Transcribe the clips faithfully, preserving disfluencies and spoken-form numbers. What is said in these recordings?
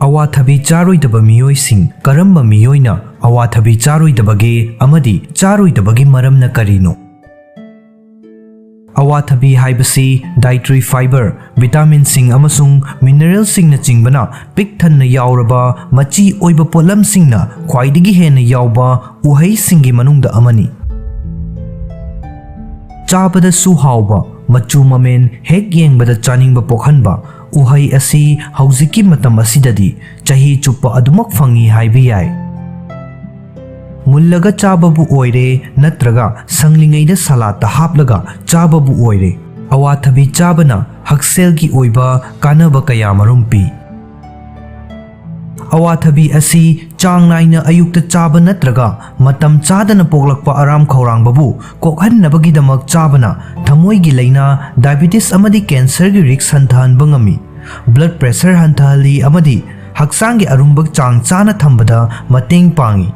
ꯑꯋꯥꯊꯕꯤ ꯆꯥꯔꯣꯏꯗꯕ ꯃꯤꯑꯣꯏꯁꯤꯡ ꯀꯔꯝꯕ ꯃꯤꯑꯣꯏꯅ ꯑꯋꯥꯊꯕꯤ ꯆꯥꯔꯣꯏꯗꯕꯒꯦ ꯑꯃꯗꯤ ꯆꯥꯔꯣꯏꯗꯕꯒꯤ ꯃꯔꯝꯅ ꯀꯔꯤꯅꯣ? ꯑꯋꯥꯊꯕꯤ ꯍꯥꯏꯕꯁꯤ dietary fiber, vitaminꯁꯤꯡ ꯑꯃꯁꯨꯡ mineralꯁꯤꯡꯅꯆꯤꯡꯕꯅ ꯄꯤꯛ ꯊꯟꯅ ꯌꯥꯎꯔꯕ ꯃꯆꯤ ꯑꯣꯏꯕ ꯄꯣꯠꯂꯝꯁꯤꯡꯅ ꯈ꯭ꯋꯥꯏꯗꯒꯤ ꯍꯦꯟꯅ ꯌꯥꯎꯕ ꯎꯍꯩꯁꯤꯡꯒꯤ ꯃꯅꯨꯡꯗ ꯑꯃꯅꯤ꯫ ꯆꯥꯕꯗꯁꯨ ꯍꯥꯎꯕ, ꯃꯆꯨ ꯃꯃꯦꯟ ꯍꯦꯛ ꯌꯦꯡꯕꯗ ꯆꯥꯅꯤꯡꯕ ꯄꯣꯛꯍꯟꯕ ꯎꯍꯩ ꯑꯁꯤ ꯍꯧꯖꯤꯛꯀꯤ ꯃꯇꯝ ꯑꯁꯤꯗꯗꯤ ꯆꯍꯤ ꯆꯨꯞꯄ ꯑꯗꯨꯃꯛ ꯐꯪꯏ ꯍꯥꯏꯕ ꯌꯥꯏ꯫ ꯃꯨꯜꯂꯒ ꯆꯥꯕꯕꯨ ꯑꯣꯏꯔꯦ ꯅꯠꯇ꯭ꯔꯒ ꯁꯪꯂꯤꯉꯩꯗ ꯁꯂꯥꯠꯇ ꯍꯥꯞꯂꯒ ꯆꯥꯕꯕꯨ ꯑꯣꯏꯔꯦ, ꯑꯋꯥꯊꯕꯤ ꯆꯥꯕꯅ ꯍꯛꯁꯦꯜꯒꯤ ꯑꯣꯏꯕ ꯀꯥꯟꯅꯕ ꯀꯌꯥꯃꯔꯨꯝ ꯄꯤ꯫ ꯑꯋꯥꯊꯕꯤ ꯑꯁꯤ ꯆꯥꯡ ꯅꯥꯏꯅ ꯑꯌꯨꯛꯇ ꯆꯥꯕ ꯅꯠꯇ꯭ꯔꯒ ꯃꯇꯝ ꯆꯥꯗꯅ ꯄꯣꯛꯂꯛꯄ ꯑꯔꯥꯝ ꯈꯧꯔꯥꯡꯕꯕꯨ ꯀꯣꯛꯍꯟꯅꯕꯒꯤꯗꯃꯛ ꯆꯥꯕꯅ ꯊꯃꯣꯏꯒꯤ ꯂꯥꯏꯅꯥ, diabetes ꯑꯃꯗꯤ cancerꯒꯤ risk ꯍꯟꯊꯍꯟꯕ ꯉꯝꯃꯤ, blood pressure ꯍꯟꯊꯍꯜꯂꯤ ꯑꯃꯗꯤ ꯍꯛꯆꯥꯡꯒꯤ ꯑꯔꯨꯝꯕ ꯆꯥꯡ ꯆꯥꯅ ꯊꯝꯕꯗ ꯃꯇꯦꯡ ꯄꯥꯡꯏ꯫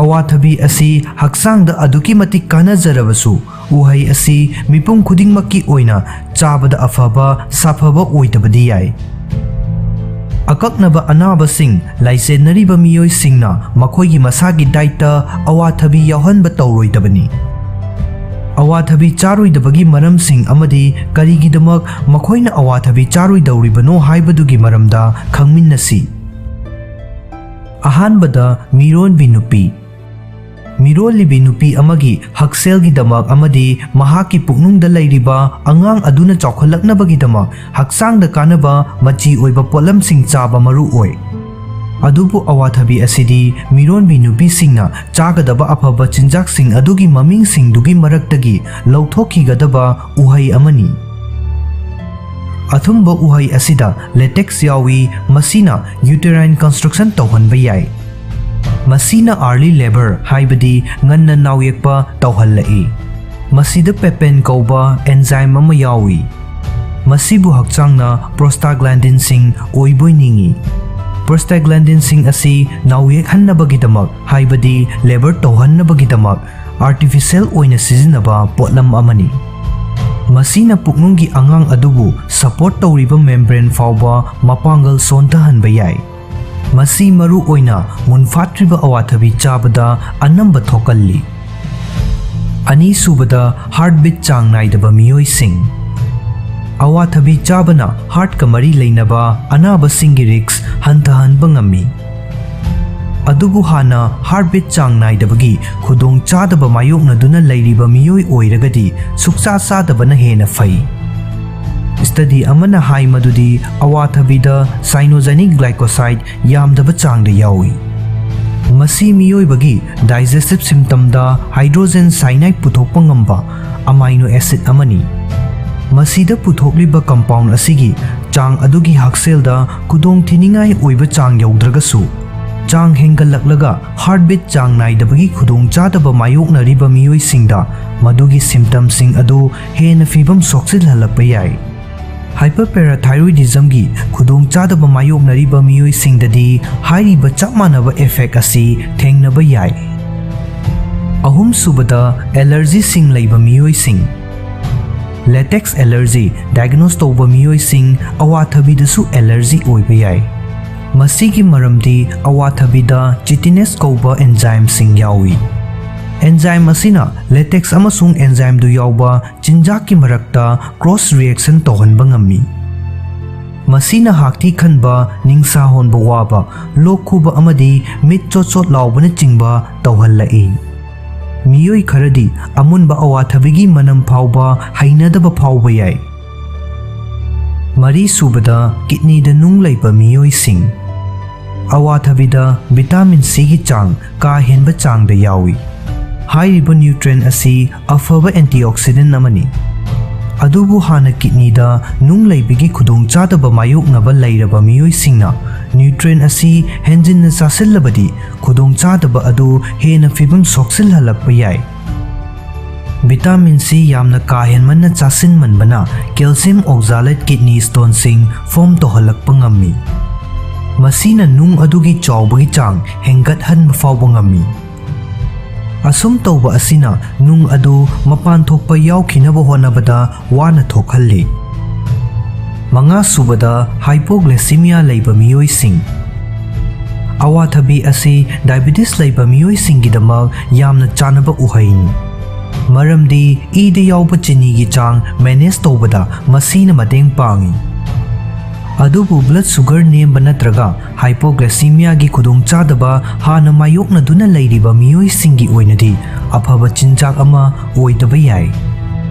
ꯑꯋꯥꯊꯕꯤ ꯑꯁꯤ ꯍꯛꯆꯥꯡꯗ ꯑꯗꯨꯛꯀꯤ ꯃꯇꯤꯛ ꯀꯥꯟꯅꯖꯔꯕꯁꯨ, ꯎꯍꯩ ꯑꯁꯤ ꯃꯤꯄꯨꯝ ꯈꯨꯗꯤꯡꯃꯛꯀꯤ ꯑꯣꯏꯅ ꯆꯥꯕꯗ ꯑꯐꯕ ꯁꯥꯐꯕ ꯑꯣꯏꯗꯕꯗꯤ ꯌꯥꯏ꯫ ꯑꯀꯛꯅꯕ ꯑꯅꯥꯕꯁꯤꯡ ꯂꯥꯏꯆꯦꯟꯅꯔꯤꯕ ꯃꯤꯑꯣꯏꯁꯤꯡꯅ ꯃꯈꯣꯏꯒꯤ ꯃꯁꯥꯒꯤ dietꯇ ꯑꯋꯥꯊꯕꯤ ꯌꯥꯎꯍꯟꯕ ꯇꯧꯔꯣꯏꯗꯕꯅꯤ꯫ ꯑꯋꯥꯊꯕꯤ ꯆꯥꯔꯣꯏꯗꯕꯒꯤ ꯃꯔꯝꯁꯤꯡ ꯑꯃꯗꯤ ꯀꯔꯤꯒꯤꯗꯃꯛ ꯃꯈꯣꯏꯅ ꯑꯋꯥꯊꯕꯤ ꯆꯥꯔꯣꯏꯗꯧꯔꯤꯕꯅꯣ ꯍꯥꯏꯕꯗꯨꯒꯤ ꯃꯔꯝꯗ ꯈꯪꯃꯤꯟꯅꯁꯤ꯫ ꯑꯍꯥꯟꯕꯗ, ꯃꯤꯔꯣꯟꯕꯤ ꯅꯨꯄꯤ꯫ ꯃꯤꯔꯣꯜꯂꯤꯕꯤ ꯅꯨꯄꯤ ꯑꯃꯒꯤ ꯍꯛꯁꯦꯜꯒꯤꯗꯃꯛ ꯑꯃꯗꯤ ꯃꯍꯥꯛꯀꯤ ꯄꯨꯛꯅꯨꯡꯗ ꯂꯩꯔꯤꯕ ꯑꯉꯥꯡ ꯑꯗꯨꯅ ꯆꯥꯎꯈꯠꯂꯛꯅꯕꯒꯤꯗꯃꯛ ꯍꯛꯆꯥꯡꯗ ꯀꯥꯟꯅꯕ ꯃꯆꯤ ꯑꯣꯏꯕ ꯄꯣꯠꯂꯝꯁꯤꯡ ꯆꯥꯕ ꯃꯔꯨ ꯑꯣꯏ꯫ ꯑꯗꯨꯕꯨ ꯑꯋꯥꯊꯕꯤ ꯑꯁꯤꯗꯤ ꯃꯤꯔꯣꯟꯕꯤ ꯅꯨꯄꯤꯁꯤꯡꯅ ꯆꯥꯒꯗꯕ ꯑꯐꯕ ꯆꯤꯟꯖꯥꯛꯁꯤꯡ ꯑꯗꯨꯒꯤ ꯃꯃꯤꯡꯁꯤꯡꯗꯨꯒꯤ ꯃꯔꯛꯇꯒꯤ ꯂꯧꯊꯣꯛꯈꯤꯒꯗꯕ ꯎꯍꯩ ꯑꯃꯅꯤ꯫ ꯑꯊꯨꯝꯕ ꯎꯍꯩ ꯑꯁꯤꯗ latex ꯌꯥꯎꯏ, ꯃꯁꯤꯅ uterine construction ꯇꯧꯍꯟꯕ ꯌꯥꯏ꯫ ꯃꯁꯤꯅ early labour, ꯍꯥꯏꯕꯗꯤ ꯉꯟꯅ ꯅꯥꯎꯌꯦꯛꯄ ꯇꯧꯍꯜꯂꯛꯏ꯫ ꯃꯁꯤꯗ papain ꯀꯧꯕ enzyme ꯑꯃ ꯌꯥꯎꯏ꯫ ꯃꯁꯤꯕꯨ ꯍꯛꯆꯥꯡꯅ prostaglandinꯁꯤꯡ ꯑꯣꯏꯕꯣꯏ ꯅꯤꯡꯏ꯫ Prostaglandinꯁꯤꯡ ꯑꯁꯤ ꯅꯥꯎꯌꯦꯛꯍꯟꯅꯕꯒꯤꯗꯃꯛ, ꯍꯥꯏꯕꯗꯤ labour ꯇꯧꯍꯟꯅꯕꯒꯤꯗꯃꯛ, artificial ꯑꯣꯏꯅ ꯁꯤꯖꯤꯟꯅꯕ ꯄꯣꯠꯂꯝ ꯑꯃꯅꯤ꯫ ꯃꯁꯤꯅ ꯄꯨꯛꯅꯨꯡꯒꯤ ꯑꯉꯥꯡ ꯑꯗꯨꯕꯨ ꯁꯄꯣꯔꯠ ꯇꯧꯔꯤꯕ ꯃꯦꯝꯕ꯭ꯔꯦꯟ ꯐꯥꯎꯕ ꯃꯄꯥꯡꯒꯜ ꯁꯣꯟꯊꯍꯟꯕ ꯌꯥꯏ꯫ ꯃꯁꯤ ꯃꯔꯨ ꯑꯣꯏꯅ ꯃꯨꯟꯐꯥꯠꯇ꯭ꯔꯤꯕ ꯑꯋꯥꯊꯕꯤ ꯆꯥꯕꯗ ꯑꯅꯝꯕ ꯊꯣꯛꯀꯜꯂꯤ꯫ ꯑꯅꯤꯁꯨꯕꯗ, ꯍꯥꯔꯠꯕꯤꯠ ꯆꯥꯡ ꯅꯥꯏꯗꯕ ꯃꯤꯑꯣꯏꯁꯤꯡ꯫ ꯑꯋꯥꯊꯕꯤ ꯆꯥꯕꯅ ꯍꯥꯔꯠꯀ ꯃꯔꯤ ꯂꯩꯅꯕ ꯑꯅꯥꯕꯁꯤꯡꯒꯤ ꯔꯤꯁ꯭ꯛ ꯍꯟꯊꯍꯟꯕ ꯉꯝꯃꯤ꯫ ꯑꯗꯨꯕꯨ ꯍꯥꯟꯅ ꯍꯥꯔꯠꯕꯤꯠ ꯆꯥꯡ ꯅꯥꯏꯗꯕꯒꯤ ꯈꯨꯗꯣꯡꯆꯥꯗꯕ ꯃꯥꯌꯣꯛꯅꯗꯨꯅ ꯂꯩꯔꯤꯕ ꯃꯤꯑꯣꯏ ꯑꯣꯏꯔꯒꯗꯤ ꯁꯨꯛꯆꯥ ꯆꯥꯗꯕꯅ ꯍꯦꯟꯅ ꯐꯩ꯫ ꯁ꯭ꯇꯗꯤ ꯑꯃꯅ ꯍꯥꯏ ꯃꯗꯨꯗꯤ ꯑꯋꯥꯊꯕꯤꯗ ꯁꯥꯏꯅꯣꯖꯦꯅꯤꯛ ꯒ꯭ꯂꯥꯏꯀꯣꯁꯥꯏꯗ ꯌꯥꯝꯗꯕ ꯆꯥꯡꯗ ꯌꯥꯎꯏ꯫ ꯃꯁꯤ ꯃꯤꯑꯣꯏꯕꯒꯤ ꯗꯥꯏꯖꯦꯁꯇꯤꯚ ꯁꯤꯁꯇꯦꯝꯗ ꯍꯥꯏꯗ꯭ꯔꯣꯖꯦꯟ ꯁꯥꯏꯅꯥꯏꯗ ꯄꯨꯊꯣꯛꯄ ꯉꯝꯕ ꯑꯃꯥꯏꯅꯣ ꯑꯦꯁꯤꯗ ꯑꯃꯅꯤ꯫ ꯃꯁꯤꯗ ꯄꯨꯊꯣꯛꯂꯤꯕ ꯀꯝꯄꯥꯎꯟꯗ ꯑꯁꯤꯒꯤ ꯆꯥꯡ ꯑꯗꯨꯒꯤ ꯍꯛꯁꯦꯜꯗ ꯈꯨꯗꯣꯡꯊꯤꯅꯤꯡꯉꯥꯏ ꯑꯣꯏꯕ ꯆꯥꯡ ꯌꯧꯗ꯭ꯔꯒꯁꯨ, ꯆꯥꯡ ꯍꯦꯟꯒꯠꯂꯛꯂꯒ ꯍꯥꯔꯠꯕꯤꯠ ꯆꯥꯡ ꯅꯥꯏꯗꯕꯒꯤ ꯈꯨꯗꯣꯡꯆꯥꯗꯕ ꯃꯥꯌꯣꯛꯅꯔꯤꯕ ꯃꯤꯑꯣꯏꯁꯤꯡꯗ ꯃꯗꯨꯒꯤ ꯁꯤꯝꯇꯝꯁꯤꯡ ꯑꯗꯨ ꯍꯦꯟꯅ ꯐꯤꯕꯝ ꯁꯣꯛꯆꯤꯜꯍꯜꯂꯛꯄ ꯌꯥꯏ꯫ ꯍꯥꯏꯄꯔꯄꯦꯔꯥꯊꯥꯏꯔꯣꯏꯗꯤꯖꯝꯒꯤ ꯈꯨꯗꯣꯡꯆꯥꯗꯕ ꯃꯥꯌꯣꯛꯅꯔꯤꯕ ꯃꯤꯑꯣꯏꯁꯤꯡꯗꯗꯤ ꯍꯥꯏꯔꯤꯕ ꯆꯞ ꯃꯥꯟꯅꯕ ꯏꯐꯦꯛ ꯑꯁꯤ ꯊꯦꯡꯅꯕ ꯌꯥꯏ꯫ ꯑꯍꯨꯝꯁꯨꯕꯗ, ꯑꯦꯂꯔꯖꯤꯁꯤꯡ ꯂꯩꯕ ꯃꯤꯑꯣꯏꯁꯤꯡ꯫ ꯂꯦꯇꯦꯛꯁ ꯑꯦꯂꯔꯖꯤ ꯗꯥꯏꯒꯅꯣꯁ ꯇꯧꯕ ꯃꯤꯑꯣꯏꯁꯤꯡ ꯑꯋꯥꯊꯕꯤꯗꯁꯨ ꯑꯦꯂꯔꯖꯤ ꯑꯣꯏꯕ ꯌꯥꯏ꯫ ꯃꯁꯤꯒꯤ ꯃꯔꯝꯗꯤ ꯑꯋꯥꯊꯕꯤꯗ ꯆꯤꯇꯤꯅꯦꯁ ꯀꯧꯕ ꯑꯦꯟꯖꯥꯏꯝꯁꯤꯡ ꯌꯥꯎꯏ꯫ ꯑꯦꯟꯖꯥꯏꯝ ꯑꯁꯤꯅ ꯂꯦꯇꯦꯛꯁ ꯑꯃꯁꯨꯡ ꯑꯦꯟꯖꯥꯏꯝꯗꯨ ꯌꯥꯎꯕ ꯆꯤꯟꯖꯥꯛꯀꯤ ꯃꯔꯛꯇ ꯀ꯭ꯔꯣꯁ ꯔꯤꯑꯦꯛꯁꯟ ꯇꯧꯍꯟꯕ ꯉꯝꯃꯤ꯫ ꯃꯁꯤꯅ ꯍꯥꯛꯊꯤ ꯈꯟꯕ, ꯅꯤꯡꯁꯥ ꯍꯣꯟꯕ ꯋꯥꯕ, ꯂꯣꯛ ꯈꯨꯕ ꯑꯃꯗꯤ ꯃꯤꯠ ꯆꯣꯠ ꯆꯣꯠ ꯂꯥꯎꯕꯅꯆꯤꯡꯕ ꯇꯧꯍꯜꯂꯛꯏ꯫ ꯃꯤꯑꯣꯏ ꯈꯔꯗꯤ ꯑꯃꯨꯟꯕ ꯑꯋꯥꯊꯕꯤꯒꯤ ꯃꯅꯝ ꯐꯥꯎꯕ ꯍꯩꯅꯗꯕ ꯐꯥꯎꯕ ꯌꯥꯏ꯫ ꯃꯔꯤꯁꯨꯕꯗ, ꯀꯤꯗꯅꯤꯗ ꯅꯨꯡ ꯂꯩꯕ ꯃꯤꯑꯣꯏꯁꯤꯡ꯫ ꯑꯋꯥꯊꯕꯤꯗ ꯚꯤꯇꯥꯃꯤꯟ ꯁꯤꯒꯤ ꯆꯥꯡ ꯀꯥ ꯍꯦꯟꯕ ꯆꯥꯡꯗ ꯌꯥꯎꯏ꯫ ꯍꯥꯏꯔꯤꯕ ꯅ꯭ꯌꯨꯇ꯭ꯔꯦꯟ ꯑꯁꯤ ꯑꯐꯕ ꯑꯦꯟꯇꯤꯑꯣꯛꯁꯤꯗꯦꯟ ꯑꯃꯅꯤ꯫ ꯑꯗꯨꯕꯨ ꯍꯥꯟꯅ ꯀꯤꯗꯅꯤꯗ ꯅꯨꯡ ꯂꯩꯕꯒꯤ ꯈꯨꯗꯣꯡꯆꯥꯗꯕ ꯃꯥꯌꯣꯛꯅꯕ ꯂꯩꯔꯕ ꯃꯤꯑꯣꯏꯁꯤꯡꯅ ꯅ꯭ꯌꯨꯇ꯭ꯔꯦꯟ ꯑꯁꯤ ꯍꯦꯟꯖꯤꯟꯅ ꯆꯥꯁꯤꯜꯂꯕꯗꯤ ꯈꯨꯗꯣꯡꯆꯥꯗꯕ ꯑꯗꯨ ꯍꯦꯟꯅ ꯐꯤꯕꯝ ꯁꯣꯛꯆꯤꯜꯍꯜꯂꯛꯄ ꯌꯥꯏ꯫ ꯚꯤꯇꯥꯃꯤꯟ ꯁꯤ ꯌꯥꯝꯅ ꯀꯥ ꯍꯦꯟꯃꯟꯅ ꯆꯥꯁꯤꯟꯃꯟꯕꯅ ꯀꯦꯜꯁꯤꯌꯝ ꯑꯣꯛꯖꯥꯂꯦꯠ ꯀꯤꯗꯅꯤ ꯁ꯭ꯇꯣꯟꯁꯤꯡ ꯐꯣꯔꯝ ꯇꯧꯍꯜꯂꯛꯄ ꯉꯝꯃꯤ꯫ ꯃꯁꯤꯅ ꯅꯨꯡ ꯑꯗꯨꯒꯤ ꯆꯥꯎꯕꯒꯤ ꯆꯥꯡ ꯍꯦꯟꯒꯠꯍꯟꯕ ꯐꯥꯎꯕ ꯉꯝꯃꯤ꯫ ꯑꯁꯨꯝ ꯇꯧꯕ ꯑꯁꯤꯅ ꯅꯨꯡ ꯑꯗꯨ ꯃꯄꯥꯟ ꯊꯣꯛꯄ ꯌꯥꯎꯈꯤꯅꯕ ꯍꯣꯠꯅꯕꯗ ꯋꯥꯅ ꯊꯣꯛꯍꯜꯂꯤ꯫ ꯃꯉꯥꯁꯨꯕꯗ, hypoglycemia ꯂꯩꯕ ꯃꯤꯑꯣꯏꯁꯤꯡ꯫ ꯑꯋꯥꯊꯕꯤ ꯑꯁꯤ diabetes ꯂꯩꯕ ꯃꯤꯑꯣꯏꯁꯤꯡꯒꯤꯗꯃꯛ ꯌꯥꯝꯅ ꯆꯥꯅꯕ ꯎꯍꯩꯅꯤ, ꯃꯔꯝꯗꯤ ꯏꯗ ꯌꯥꯎꯕ ꯆꯤꯅꯤꯒꯤ ꯆꯥꯡ manage ꯇꯧꯕꯗ ꯃꯁꯤꯅ ꯃꯇꯦꯡ ꯄꯥꯡꯏ꯫ ꯑꯗꯨꯕꯨ blood sugar ꯅꯦꯝꯕ ꯅꯠꯇ꯭ꯔꯒ hypoglycemia ꯒꯤ ꯈꯨꯗꯣꯡꯆꯥꯗꯕ ꯍꯥꯟꯅ ꯃꯥꯌꯣꯛꯅꯗꯨꯅ ꯂꯩꯔꯤꯕ ꯃꯤꯑꯣꯏꯁꯤꯡꯒꯤ ꯑꯣꯏꯅꯗꯤ ꯑꯐꯕ ꯆꯤꯟꯖꯥꯛ ꯑꯃ ꯑꯣꯏꯗꯕ ꯌꯥꯏ꯫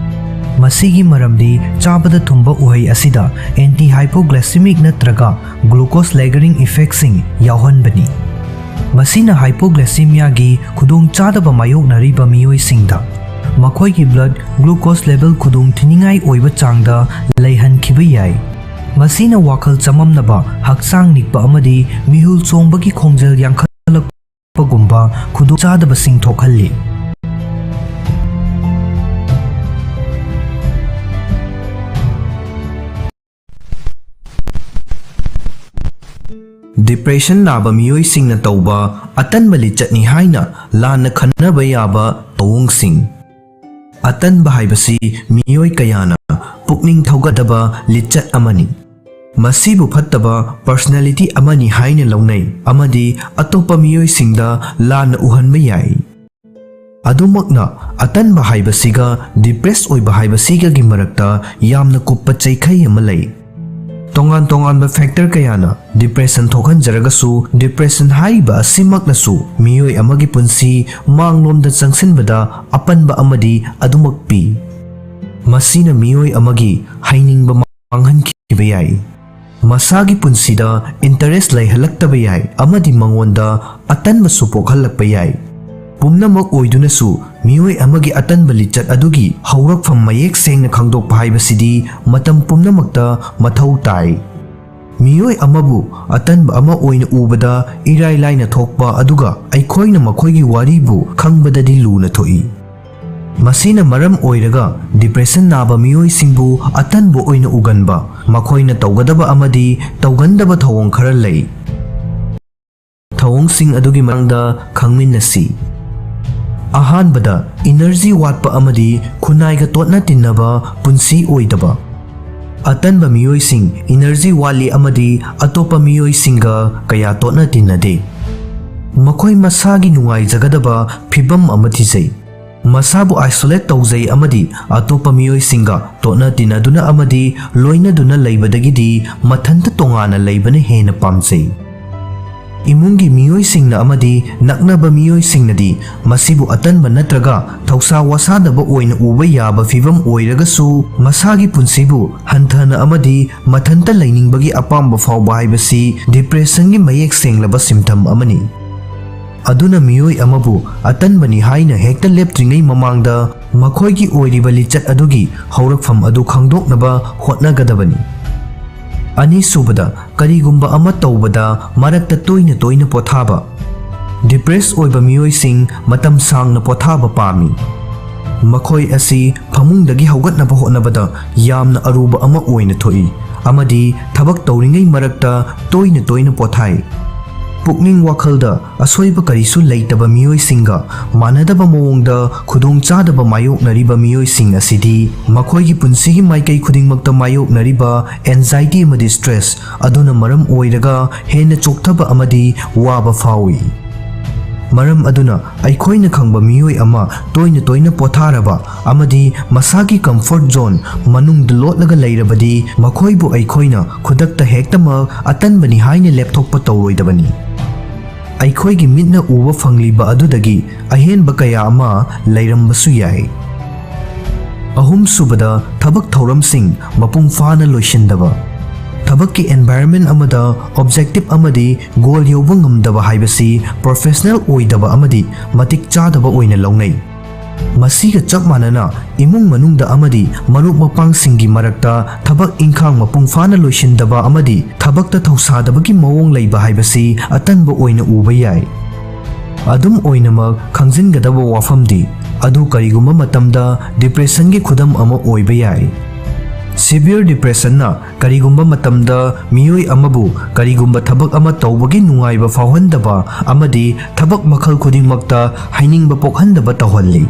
ꯃꯁꯤꯒꯤ ꯃꯔꯝꯗꯤ ꯆꯥꯕꯗ ꯊꯨꯝꯕ ꯎꯍꯩ ꯑꯁꯤꯗ anti hypoglycemic ꯅꯠꯇ꯭ꯔꯒ glucose lowering effect ꯁꯤꯡ ꯌꯥꯎꯍꯟꯕꯅꯤ꯫ ꯃꯁꯤꯅ hypoglycemia ꯒꯤ ꯈꯨꯗꯣꯡꯆꯥꯗꯕ ꯃꯥꯌꯣꯛꯅꯔꯤꯕ ꯃꯤꯑꯣꯏꯁꯤꯡꯗ ꯃꯈꯣꯏꯒꯤ blood glucose level ꯈꯨꯗꯣꯡ ꯊꯤꯅꯤꯡꯉꯥꯏ ꯑꯣꯏꯕ ꯆꯥꯡꯗ ꯂꯩꯍꯟꯈꯤꯕ ꯌꯥꯏ꯫ ꯃꯁꯤꯅ ꯋꯥꯈꯜ ꯆꯃꯝꯅꯕ, ꯍꯛꯆꯥꯡ ꯅꯤꯛꯄ ꯑꯃꯗꯤ ꯃꯤꯍꯨꯜ ꯆꯣꯡꯕꯒꯤ ꯈꯣꯡꯖꯦꯜ ꯌꯥꯡꯈꯠꯂꯛꯄꯒꯨꯝꯕ ꯈꯨꯗꯣꯡꯆꯥꯗꯕꯁꯤꯡ ꯊꯣꯛꯍꯜꯂꯤ꯫ Depression ꯅꯥꯕ ꯃꯤꯑꯣꯏꯁꯤꯡꯅ ꯇꯧꯕ ꯑꯇꯟꯕ ꯂꯤꯆꯠꯅꯤ ꯍꯥꯏꯅ ꯂꯥꯟꯅ ꯈꯟꯅꯕ ꯌꯥꯕ ꯊꯧꯑꯣꯡꯁꯤꯡ꯫ ꯑꯇꯟꯕ ꯍꯥꯏꯕꯁꯤ ꯃꯤꯑꯣꯏ ꯀꯌꯥꯅ ꯄꯨꯛꯅꯤꯡ ꯊꯧꯒꯠꯇꯕ ꯂꯤꯆꯠ ꯑꯃꯅꯤ꯫ ꯃꯁꯤꯕꯨ ꯐꯠꯇꯕ personality ꯑꯃꯅꯤ ꯍꯥꯏꯅ ꯂꯧꯅꯩ ꯑꯃꯗꯤ ꯑꯇꯣꯞꯄ ꯃꯤꯑꯣꯏꯁꯤꯡꯗ ꯂꯥꯟꯅ ꯎꯍꯟꯕ ꯌꯥꯏ꯫ ꯑꯗꯨꯃꯛꯅ, ꯑꯇꯟꯕ ꯍꯥꯏꯕꯁꯤꯒ depress ꯑꯣꯏꯕ ꯍꯥꯏꯕꯁꯤꯒꯒꯤ ꯃꯔꯛꯇ ꯌꯥꯝꯅ ꯀꯨꯞꯄ ꯆꯩꯈꯩ ꯑꯃ ꯂꯩ꯫ ꯇꯣꯉꯥꯟ ꯇꯣꯉꯥꯟꯕ factor ꯀꯌꯥꯅ depression ꯊꯣꯛꯍꯟꯖꯔꯒꯁꯨ, depression ꯍꯥꯏꯔꯤꯕ ꯑꯁꯤꯃꯛꯅꯁꯨ ꯃꯤꯑꯣꯏ ꯑꯃꯒꯤ ꯄꯨꯟꯁꯤ ꯃꯥꯡꯂꯣꯝꯗ ꯆꯪꯁꯤꯟꯕꯗ ꯑꯄꯟꯕ ꯑꯃꯗꯤ ꯑꯗꯨꯃꯛ ꯄꯤ꯫ ꯃꯁꯤꯅ ꯃꯤꯑꯣꯏ ꯑꯃꯒꯤ ꯍꯩꯅꯤꯡꯕ ꯃꯥꯡꯍꯟꯈꯤꯕ ꯌꯥꯏ, ꯃꯁꯥꯒꯤ ꯄꯨꯟꯁꯤꯗ interest ꯂꯩꯍꯜꯂꯛꯇꯕ ꯌꯥꯏ ꯑꯃꯗꯤ ꯃꯉꯣꯟꯗ ꯑꯇꯟꯕꯁꯨ ꯄꯣꯛꯍꯜꯂꯛꯄ ꯌꯥꯏ꯫ ꯄꯨꯝꯅꯃꯛ ꯑꯣꯏꯗꯨꯅꯁꯨ, ꯃꯤꯑꯣꯏ ꯑꯃꯒꯤ ꯑꯇꯟꯕ ꯂꯤꯆꯠ ꯑꯗꯨꯒꯤ ꯍꯧꯔꯛꯐꯝ ꯃꯌꯦꯛ ꯁꯦꯡꯅ ꯈꯪꯗꯣꯛꯄ ꯍꯥꯏꯕꯁꯤꯗꯤ ꯃꯇꯝ ꯄꯨꯝꯅꯃꯛꯇ ꯃꯊꯧ ꯇꯥꯏ꯫ ꯃꯤꯑꯣꯏ ꯑꯃꯕꯨ ꯑꯇꯟꯕ ꯑꯃ ꯑꯣꯏꯅ ꯎꯕꯗ ꯏꯔꯥꯏ ꯂꯥꯏꯅ ꯊꯣꯛꯄ, ꯑꯗꯨꯒ ꯑꯩꯈꯣꯏꯅ ꯃꯈꯣꯏꯒꯤ ꯋꯥꯔꯤꯕꯨ ꯈꯪꯕꯗꯗꯤ ꯂꯨꯅ ꯊꯣꯛꯏ꯫ ꯃꯁꯤꯅ ꯃꯔꯝ ꯑꯣꯏꯔꯒ depression ꯅꯥꯕ ꯃꯤꯑꯣꯏꯁꯤꯡꯕꯨ ꯑꯇꯟꯕ ꯑꯣꯏꯅ ꯎꯒꯟꯕ, ꯃꯈꯣꯏꯅ ꯇꯧꯒꯗꯕ ꯑꯃꯗꯤ ꯇꯧꯒꯟꯗꯕ ꯊꯧꯑꯣꯡ ꯈꯔ ꯂꯩ꯫ ꯊꯧꯑꯣꯡꯁꯤꯡ ꯑꯗꯨꯒꯤ ꯃꯇꯥꯡꯗ ꯈꯪꯃꯤꯟꯅꯁꯤ꯫ ꯑꯍꯥꯟꯕꯗ, ꯏꯅꯔꯖꯤ ꯋꯥꯠꯄ ꯑꯃꯗꯤ ꯈꯨꯟꯅꯥꯏꯒ ꯇꯣꯠꯅ ꯇꯤꯟꯅꯕ ꯄꯨꯟꯁꯤ ꯑꯣꯏꯗꯕ꯫ ꯑꯇꯟꯕ ꯃꯤꯑꯣꯏꯁꯤꯡ ꯏꯅꯔꯖꯤ ꯋꯥꯠꯂꯤ ꯑꯃꯗꯤ ꯑꯇꯣꯞꯄ ꯃꯤꯑꯣꯏꯁꯤꯡꯒ ꯀꯌꯥ ꯇꯣꯠꯅ ꯇꯤꯟꯅꯗꯦ꯫ ꯃꯈꯣꯏ ꯃꯁꯥꯒꯤ ꯅꯨꯡꯉꯥꯏꯖꯒꯗꯕ ꯐꯤꯚꯝ ꯑꯃ ꯊꯤꯖꯩ꯫ ꯃꯁꯥꯕꯨ ꯑꯥꯏꯁꯣꯂꯦꯠ ꯇꯧꯖꯩ ꯑꯃꯗꯤ ꯑꯇꯣꯞꯄ ꯃꯤꯑꯣꯏꯁꯤꯡꯒ ꯇꯣꯠꯅ ꯇꯤꯟꯅꯗꯨꯅ ꯑꯃꯗꯤ ꯂꯣꯏꯅꯗꯨꯅ ꯂꯩꯕꯗꯒꯤꯗꯤ ꯃꯊꯟꯇ ꯇꯣꯉꯥꯟꯅ ꯂꯩꯕꯅ ꯍꯦꯟꯅ ꯄꯥꯝꯖꯩ꯫ ꯏꯃꯨꯡꯒꯤ ꯃꯤꯑꯣꯏꯁꯤꯡꯅ ꯑꯃꯗꯤ ꯅꯛꯅꯕ ꯃꯤꯑꯣꯏꯁꯤꯡꯅꯗꯤ ꯃꯁꯤꯕꯨ ꯑꯇꯟꯕ ꯅꯠꯇ꯭ꯔꯒ ꯊꯧꯁꯥ ꯋꯥꯁꯥꯗꯕ ꯑꯣꯏꯅ ꯎꯕ ꯌꯥꯕ ꯐꯤꯚꯝ ꯑꯣꯏꯔꯒꯁꯨ, ꯃꯁꯥꯒꯤ ꯄꯨꯟꯁꯤꯕꯨ ꯍꯟꯊꯅ ꯑꯃꯗꯤ ꯃꯊꯟꯇ ꯂꯩꯅꯤꯡꯕꯒꯤ ꯑꯄꯥꯝꯕ ꯐꯥꯎꯕ ꯍꯥꯏꯕꯁꯤ ꯗꯤꯄ꯭ꯔꯦꯁꯟꯒꯤ ꯃꯌꯦꯛ ꯁꯦꯡꯂꯕ ꯁꯤꯝꯇꯝ ꯑꯃꯅꯤ꯫ ꯑꯗꯨꯅ ꯃꯤꯑꯣꯏ ꯑꯃꯕꯨ ꯑꯇꯟꯕꯅꯤ ꯍꯥꯏꯅ ꯍꯦꯛꯇ ꯂꯦꯞꯇ꯭ꯔꯤꯉꯩ ꯃꯃꯥꯡꯗ ꯃꯈꯣꯏꯒꯤ ꯑꯣꯏꯔꯤꯕ ꯂꯤꯆꯠ ꯑꯗꯨꯒꯤ ꯍꯧꯔꯛꯐꯝ ꯑꯗꯨ ꯈꯪꯗꯣꯛꯅꯕ ꯍꯣꯠꯅꯒꯗꯕꯅꯤ꯫ ꯑꯅꯤꯁꯨꯕꯗ, ꯀꯔꯤꯒꯨꯝꯕ ꯑꯃ ꯇꯧꯕꯗ ꯃꯔꯛꯇ ꯇꯣꯏꯅ ꯇꯣꯏꯅ ꯄꯣꯊꯥꯕ꯫ ꯗꯤꯄ꯭ꯔꯦꯁ ꯑꯣꯏꯕ ꯃꯤꯑꯣꯏꯁꯤꯡ ꯃꯇꯝ ꯁꯥꯡꯅ ꯄꯣꯊꯥꯕ ꯄꯥꯝꯃꯤ꯫ ꯃꯈꯣꯏ ꯑꯁꯤ ꯐꯃꯨꯡꯗꯒꯤ ꯍꯧꯒꯠꯅꯕ ꯍꯣꯠꯅꯕꯗ ꯌꯥꯝꯅ ꯑꯔꯨꯕ ꯑꯃ ꯑꯣꯏꯅ ꯊꯣꯛꯏ ꯑꯃꯗꯤ ꯊꯕꯛ ꯇꯧꯔꯤꯉꯩ ꯃꯔꯛꯇ ꯇꯣꯏꯅ ꯇꯣꯏꯅ ꯄꯣꯊꯥꯏ꯫ ꯄꯨꯛꯅꯤꯡ ꯋꯥꯈꯜꯗ ꯑꯁꯣꯏꯕ ꯀꯔꯤꯁꯨ ꯂꯩꯇꯕ ꯃꯤꯑꯣꯏꯁꯤꯡꯒ ꯃꯥꯟꯅꯗꯕ ꯃꯑꯣꯡꯗ ꯈꯨꯗꯣꯡꯆꯥꯗꯕ ꯃꯥꯌꯣꯛꯅꯔꯤꯕ ꯃꯤꯑꯣꯏꯁꯤꯡ ꯑꯁꯤꯗꯤ ꯃꯈꯣꯏꯒꯤ ꯄꯨꯟꯁꯤꯒꯤ ꯃꯥꯏꯀꯩ ꯈꯨꯗꯤꯡꯃꯛꯇ ꯃꯥꯌꯣꯛꯅꯔꯤꯕ ꯑꯦꯟꯖꯥꯏꯇꯤ ꯑꯃꯗꯤ ꯁ꯭ꯇ꯭ꯔꯦꯁ ꯑꯗꯨꯅ ꯃꯔꯝ ꯑꯣꯏꯔꯒ ꯍꯦꯟꯅ ꯆꯣꯛꯊꯕ ꯑꯃꯗꯤ ꯋꯥꯕ ꯐꯥꯎꯏ꯫ ꯃꯔꯝ ꯑꯗꯨꯅ ꯑꯩꯈꯣꯏꯅ ꯈꯪꯕ ꯃꯤꯑꯣꯏ ꯑꯃ ꯇꯣꯏꯅ ꯇꯣꯏꯅ ꯄꯣꯊꯥꯔꯕ ꯑꯃꯗꯤ ꯃꯁꯥꯒꯤ ꯀꯝꯐꯣꯔꯠ ꯖꯣꯟ ꯃꯅꯨꯡꯗ ꯂꯣꯠꯂꯒ ꯂꯩꯔꯕꯗꯤ ꯃꯈꯣꯏꯕꯨ ꯑꯩꯈꯣꯏꯅ ꯈꯨꯗꯛꯇ ꯍꯦꯛꯇꯃꯛ ꯑꯇꯟꯕꯅꯤ ꯍꯥꯏꯅ ꯂꯦꯞꯊꯣꯛꯄ ꯇꯧꯔꯣꯏꯗꯕꯅꯤ꯫ ꯑꯩꯈꯣꯏꯒꯤ ꯃꯤꯠꯅ ꯎꯕ ꯐꯪꯂꯤꯕ ꯑꯗꯨꯗꯒꯤ ꯑꯍꯦꯟꯕ ꯀꯌꯥ ꯑꯃ ꯂꯩꯔꯝꯕꯁꯨ ꯌꯥꯏ꯫ ꯑꯍꯨꯝꯁꯨꯕꯗ, ꯊꯕꯛ ꯊꯧꯔꯝꯁꯤꯡ ꯃꯄꯨꯡ ꯐꯥꯅ ꯂꯣꯏꯁꯤꯟꯗꯕ꯫ ꯊꯕꯛꯀꯤ ꯑꯦꯟꯚꯥꯏꯔꯟꯃꯦꯟ ꯑꯃꯗ ꯑꯣꯕꯖꯦꯛꯇꯤꯚ ꯑꯃꯗꯤ ꯒꯣꯜ ꯌꯧꯕ ꯉꯝꯗꯕ ꯍꯥꯏꯕꯁꯤ ꯄ꯭ꯔꯣꯐꯦꯁꯅꯦꯜ ꯑꯣꯏꯗꯕ ꯑꯃꯗꯤ ꯃꯇꯤꯛ ꯆꯥꯗꯕ ꯑꯣꯏꯅ ꯂꯧꯅꯩ꯫ ꯃꯁꯤꯒ ꯆꯞ ꯃꯥꯟꯅꯅ, ꯏꯃꯨꯡ ꯃꯅꯨꯡꯗ ꯑꯃꯗꯤ ꯃꯔꯨꯞ ꯃꯄꯥꯡꯁꯤꯡꯒꯤ ꯃꯔꯛꯇ ꯊꯕꯛ ꯏꯪꯈꯥꯡ ꯃꯄꯨꯡ ꯐꯥꯅ ꯂꯣꯏꯁꯤꯟꯗꯕ ꯑꯃꯗꯤ ꯊꯕꯛꯇ ꯊꯧꯁꯥꯗꯕꯒꯤ ꯃꯑꯣꯡ ꯂꯩꯕ ꯍꯥꯏꯕꯁꯤ ꯑꯇꯟꯕ ꯑꯣꯏꯅ ꯎꯕ ꯌꯥꯏ꯫ ꯑꯗꯨꯝ ꯑꯣꯏꯅꯃꯛ, ꯈꯪꯖꯤꯟꯒꯗꯕ ꯋꯥꯐꯝꯗꯤ, ꯑꯗꯨ ꯀꯔꯤꯒꯨꯝꯕ ꯃꯇꯝꯗ ꯗꯤꯄ꯭ꯔꯦꯁꯟꯒꯤ ꯈꯨꯗꯝ ꯑꯃ ꯑꯣꯏꯕ ꯌꯥꯏ꯫ Severe depressionꯅ ꯀꯔꯤꯒꯨꯝꯕ ꯃꯇꯝꯗ ꯃꯤꯑꯣꯏ ꯑꯃꯕꯨ ꯀꯔꯤꯒꯨꯝꯕ ꯊꯕꯛ ꯑꯃ ꯇꯧꯕꯒꯤ ꯅꯨꯡꯉꯥꯏꯕ ꯐꯥꯎꯍꯟꯗꯕ ꯑꯃꯗꯤ ꯊꯕꯛ ꯃꯈꯜ ꯈꯨꯗꯤꯡꯃꯛꯇ ꯍꯩꯅꯤꯡꯕ ꯄꯣꯛꯍꯟꯗꯕ ꯇꯧꯍꯜꯂꯤ꯫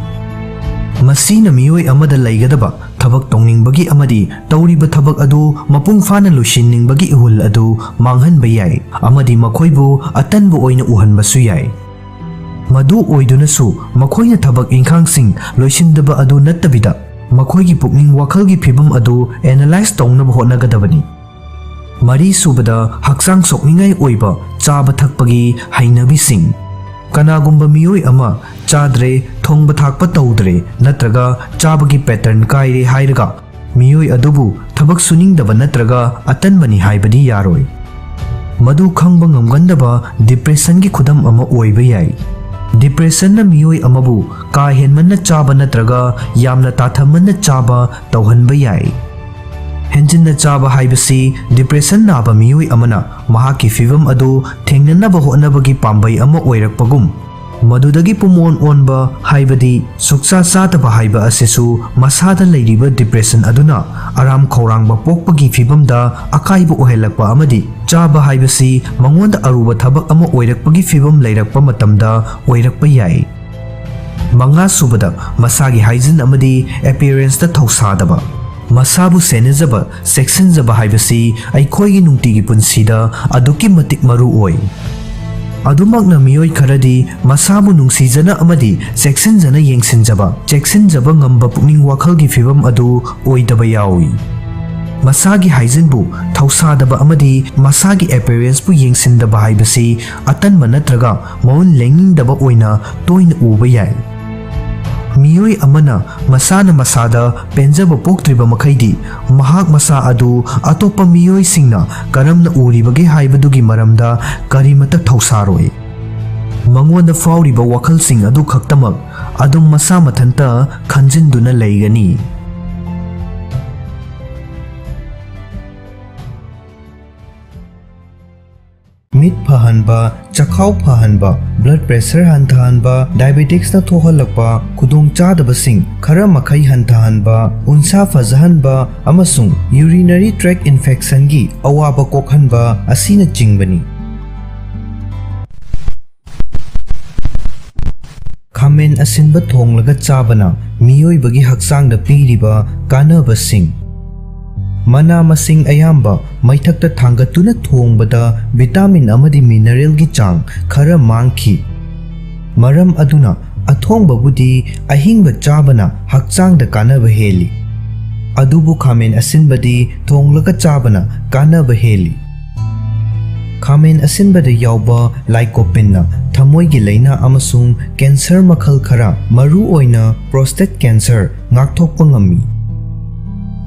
ꯃꯁꯤꯅ ꯃꯤꯑꯣꯏ ꯑꯃꯗ ꯂꯩꯒꯗꯕ ꯊꯕꯛ ꯇꯧꯅꯤꯡꯕꯒꯤ ꯑꯃꯗꯤ ꯇꯧꯔꯤꯕ ꯊꯕꯛ ꯑꯗꯨ ꯃꯄꯨꯡ ꯐꯥꯅ ꯂꯣꯏꯁꯤꯟꯅꯤꯡꯕꯒꯤ ꯏꯍꯨꯜ ꯑꯗꯨ ꯃꯥꯡꯍꯟꯕ ꯌꯥꯏ ꯑꯃꯗꯤ ꯃꯈꯣꯏꯕꯨ ꯑꯇꯟꯕ ꯑꯣꯏꯅ ꯎꯍꯟꯕꯁꯨ ꯌꯥꯏ꯫ ꯃꯗꯨ ꯑꯣꯏꯗꯨꯅꯁꯨ, ꯃꯈꯣꯏꯅ ꯊꯕꯛ ꯏꯪꯈꯥꯡꯁꯤꯡ ꯂꯣꯏꯁꯤꯟꯗꯕ ꯑꯗꯨ ꯅꯠꯇꯕꯤꯗ, ꯃꯈꯣꯏꯒꯤ ꯄꯨꯛꯅꯤꯡ ꯋꯥꯈꯜꯒꯤ ꯐꯤꯚꯝ ꯑꯗꯨ analyze ꯇꯧꯅꯕ ꯍꯣꯠꯅꯒꯗꯕꯅꯤ꯫ ꯃꯔꯤꯁꯨꯕꯗ, ꯍꯛꯆꯥꯡ ꯁꯣꯛꯅꯤꯡꯉꯥꯏ ꯑꯣꯏꯕ ꯆꯥꯕ ꯊꯛꯄꯒꯤ ꯍꯩꯅꯕꯤꯁꯤꯡ꯫ ꯀꯅꯥꯒꯨꯝꯕ ꯃꯤꯑꯣꯏ ꯑꯃ ꯆꯥꯗ꯭ꯔꯦ, ꯊꯣꯡꯕ ꯊꯥꯛꯄ ꯇꯧꯗ꯭ꯔꯦ ꯅꯠꯇ꯭ꯔꯒ ꯆꯥꯕꯒꯤ pattern ꯀꯥꯏꯔꯦ ꯍꯥꯏꯔꯒ ꯃꯤꯑꯣꯏ ꯑꯗꯨꯕꯨ ꯊꯕꯛ ꯁꯨꯅꯤꯡꯗꯕ ꯅꯠꯇ꯭ꯔꯒ ꯑꯇꯟꯕꯅꯤ ꯍꯥꯏꯕꯗꯤ ꯌꯥꯔꯣꯏ꯫ ꯃꯗꯨ ꯈꯪꯕ ꯉꯝꯒꯟꯗꯕ depressionꯒꯤ ꯈꯨꯗꯝ ꯑꯃ ꯑꯣꯏꯕ ꯌꯥꯏ꯫ Depressionꯅ ꯃꯤꯑꯣꯏ ꯑꯃꯕꯨ ꯀꯥ ꯍꯦꯟꯃꯟꯅ ꯆꯥꯕ ꯅꯠꯇ꯭ꯔꯒ ꯌꯥꯝꯅ ꯇꯥꯊꯃꯟꯅ ꯆꯥꯕ ꯇꯧꯍꯟꯕ ꯌꯥꯏ꯫ ꯍꯦꯟꯖꯤꯟꯅ ꯆꯥꯕ ꯍꯥꯏꯕꯁꯤ depression ꯅꯥꯕ ꯃꯤꯑꯣꯏ ꯑꯃꯅ ꯃꯍꯥꯛꯀꯤ ꯐꯤꯚꯝ ꯑꯗꯨ ꯊꯦꯡꯅꯅꯕ ꯍꯣꯠꯅꯕꯒꯤ ꯄꯥꯝꯕꯩ ꯑꯃ ꯑꯣꯏꯔꯛꯄꯒꯨꯝ, ꯃꯗꯨꯗꯒꯤ ꯄꯨꯝꯑꯣꯟ ꯑꯣꯟꯕ ꯍꯥꯏꯕꯗꯤ ꯁꯨꯛꯆꯥ ꯆꯥꯗꯕ ꯍꯥꯏꯕ ꯑꯁꯤꯁꯨ ꯃꯁꯥꯗ ꯂꯩꯔꯤꯕ depression ꯑꯗꯨꯅ ꯑꯔꯥꯝ ꯈꯧꯔꯥꯡꯕ ꯄꯣꯛꯄꯒꯤ ꯐꯤꯚꯝꯗ ꯑꯀꯥꯏꯕ ꯑꯣꯏꯍꯜꯂꯛꯄ ꯑꯃꯗꯤ ꯆꯥꯕ ꯍꯥꯏꯕꯁꯤ ꯃꯉꯣꯟꯗ ꯑꯔꯨꯕ ꯊꯕꯛ ꯑꯃ ꯑꯣꯏꯔꯛꯄꯒꯤ ꯐꯤꯚꯝ ꯂꯩꯔꯛꯄ ꯃꯇꯝꯗ ꯑꯣꯏꯔꯛꯄ ꯌꯥꯏ꯫ ꯃꯉꯥꯁꯨꯕꯗ, ꯃꯁꯥꯒꯤ hygiene ꯑꯃꯗꯤ appearanceꯇ ꯊꯧꯁꯥꯗꯕ꯫ ꯃꯁꯥꯕꯨ ꯁꯦꯟꯅꯖꯕ, ꯆꯦꯛꯁꯤꯟꯖꯕ ꯍꯥꯏꯕꯁꯤ ꯑꯩꯈꯣꯏꯒꯤ ꯅꯨꯡꯇꯤꯒꯤ ꯄꯨꯟꯁꯤꯗ ꯑꯗꯨꯛꯀꯤ ꯃꯇꯤꯛ ꯃꯔꯨ ꯑꯣꯏ꯫ ꯑꯗꯨꯃꯛꯅ ꯃꯤꯑꯣꯏ ꯈꯔꯗꯤ ꯃꯁꯥꯕꯨ ꯅꯨꯡꯁꯤꯖꯅ ꯑꯃꯗꯤ ꯆꯦꯛꯁꯤꯟꯖꯅ ꯌꯦꯡꯁꯤꯟꯖꯕ, ꯆꯦꯛꯁꯤꯟꯖꯕ ꯉꯝꯕ ꯄꯨꯛꯅꯤꯡ ꯋꯥꯈꯜꯒꯤ ꯐꯤꯚꯝ ꯑꯗꯨ ꯑꯣꯏꯗꯕ ꯌꯥꯎꯏ꯫ ꯃꯁꯥꯒꯤ hygieneꯕꯨ ꯊꯧꯁꯥꯗꯕ ꯑꯃꯗꯤ ꯃꯁꯥꯒꯤ appearanceꯄꯨ ꯌꯦꯡꯁꯤꯟꯗꯕ ꯍꯥꯏꯕꯁꯤ ꯑꯇꯟꯕ ꯅꯠꯇ꯭ꯔꯒ ꯃꯑꯣꯡ ꯂꯦꯡꯅꯤꯡꯗꯕ ꯑꯣꯏꯅ ꯇꯣꯏꯅ ꯎꯕ ꯌꯥꯏ꯫ ꯃꯤꯑꯣꯏ ꯑꯃꯅ ꯃꯁꯥꯅ ꯃꯁꯥꯗ ꯄꯦꯟꯖꯕ ꯄꯣꯛꯇ꯭ꯔꯤꯕ ꯃꯈꯩꯗꯤ, ꯃꯍꯥꯛ ꯃꯁꯥ ꯑꯗꯨ ꯑꯇꯣꯞꯄ ꯃꯤꯑꯣꯏꯁꯤꯡꯅ ꯀꯔꯝꯅ ꯎꯔꯤꯕꯒꯦ ꯍꯥꯏꯕꯗꯨꯒꯤ ꯃꯔꯝꯗ ꯀꯔꯤꯃꯠꯇ ꯊꯧꯁꯥꯔꯣꯏ꯫ ꯃꯉꯣꯟꯗ ꯐꯥꯎꯔꯤꯕ ꯋꯥꯈꯜꯁꯤꯡ ꯑꯗꯨ ꯈꯛꯇꯃꯛ ꯑꯗꯨꯝ ꯃꯁꯥ ꯃꯊꯟꯇ ꯈꯟꯖꯤꯟꯗꯨꯅ ꯂꯩꯒꯅꯤ꯫ ꯃꯤꯠ ꯐꯍꯟꯕ, ꯆꯈꯥꯎ ꯐꯍꯟꯕ, blood pressure ꯍꯟꯊꯍꯟꯕ, diabeticsꯅ ꯊꯣꯛꯍꯜꯂꯛꯄ ꯈꯨꯗꯣꯡꯆꯥꯗꯕꯁꯤꯡ ꯈꯔ ꯃꯈꯩ ꯍꯟꯊꯍꯟꯕ, ꯎꯟꯁꯥ ꯐꯖꯍꯟꯕ ꯑꯃꯁꯨꯡ urinary tract infectionꯒꯤ ꯑꯋꯥꯕ ꯀꯣꯛꯍꯟꯕ ꯑꯁꯤꯅꯆꯤꯡꯕꯅꯤ꯫ ꯈꯥꯃꯦꯟ ꯑꯁꯤꯟꯕ ꯊꯣꯡꯂꯒ ꯆꯥꯕꯅ ꯃꯤꯑꯣꯏꯕꯒꯤ ꯍꯛꯆꯥꯡꯗ ꯄꯤꯔꯤꯕ ꯀꯥꯟꯅꯕꯁꯤꯡ꯫ ꯃꯅꯥ ꯃꯁꯤꯡ ꯑꯌꯥꯝꯕ ꯃꯩꯊꯛꯇ ꯊꯥꯡꯒꯠꯇꯨꯅ ꯊꯣꯡꯕꯗ vitamin ꯑꯃꯗꯤ mineralꯒꯤ ꯆꯥꯡ ꯈꯔ ꯃꯥꯡꯈꯤ꯫ ꯃꯔꯝ ꯑꯗꯨꯅ ꯑꯊꯣꯡꯕꯕꯨꯗꯤ ꯑꯍꯤꯡꯕ ꯆꯥꯕꯅ ꯍꯛꯆꯥꯡꯗ ꯀꯥꯟꯅꯕ ꯍꯦꯜꯂꯤ꯫ ꯑꯗꯨꯕꯨ ꯈꯥꯃꯦꯟ ꯑꯁꯤꯟꯕꯗꯤ ꯊꯣꯡꯂꯒ ꯆꯥꯕꯅ ꯀꯥꯟꯅꯕ ꯍꯦꯜꯂꯤ꯫ ꯈꯥꯃꯦꯟ ꯑꯁꯤꯟꯕꯗ ꯌꯥꯎꯕ lycopeneꯅ ꯊꯃꯣꯏꯒꯤ ꯂꯥꯏꯅꯥ ꯑꯃꯁꯨꯡ cancer ꯃꯈꯜ ꯈꯔ, ꯃꯔꯨꯑꯣꯏꯅ prostate cancer, ꯉꯥꯛꯊꯣꯛꯄ ꯉꯝꯃꯤ꯫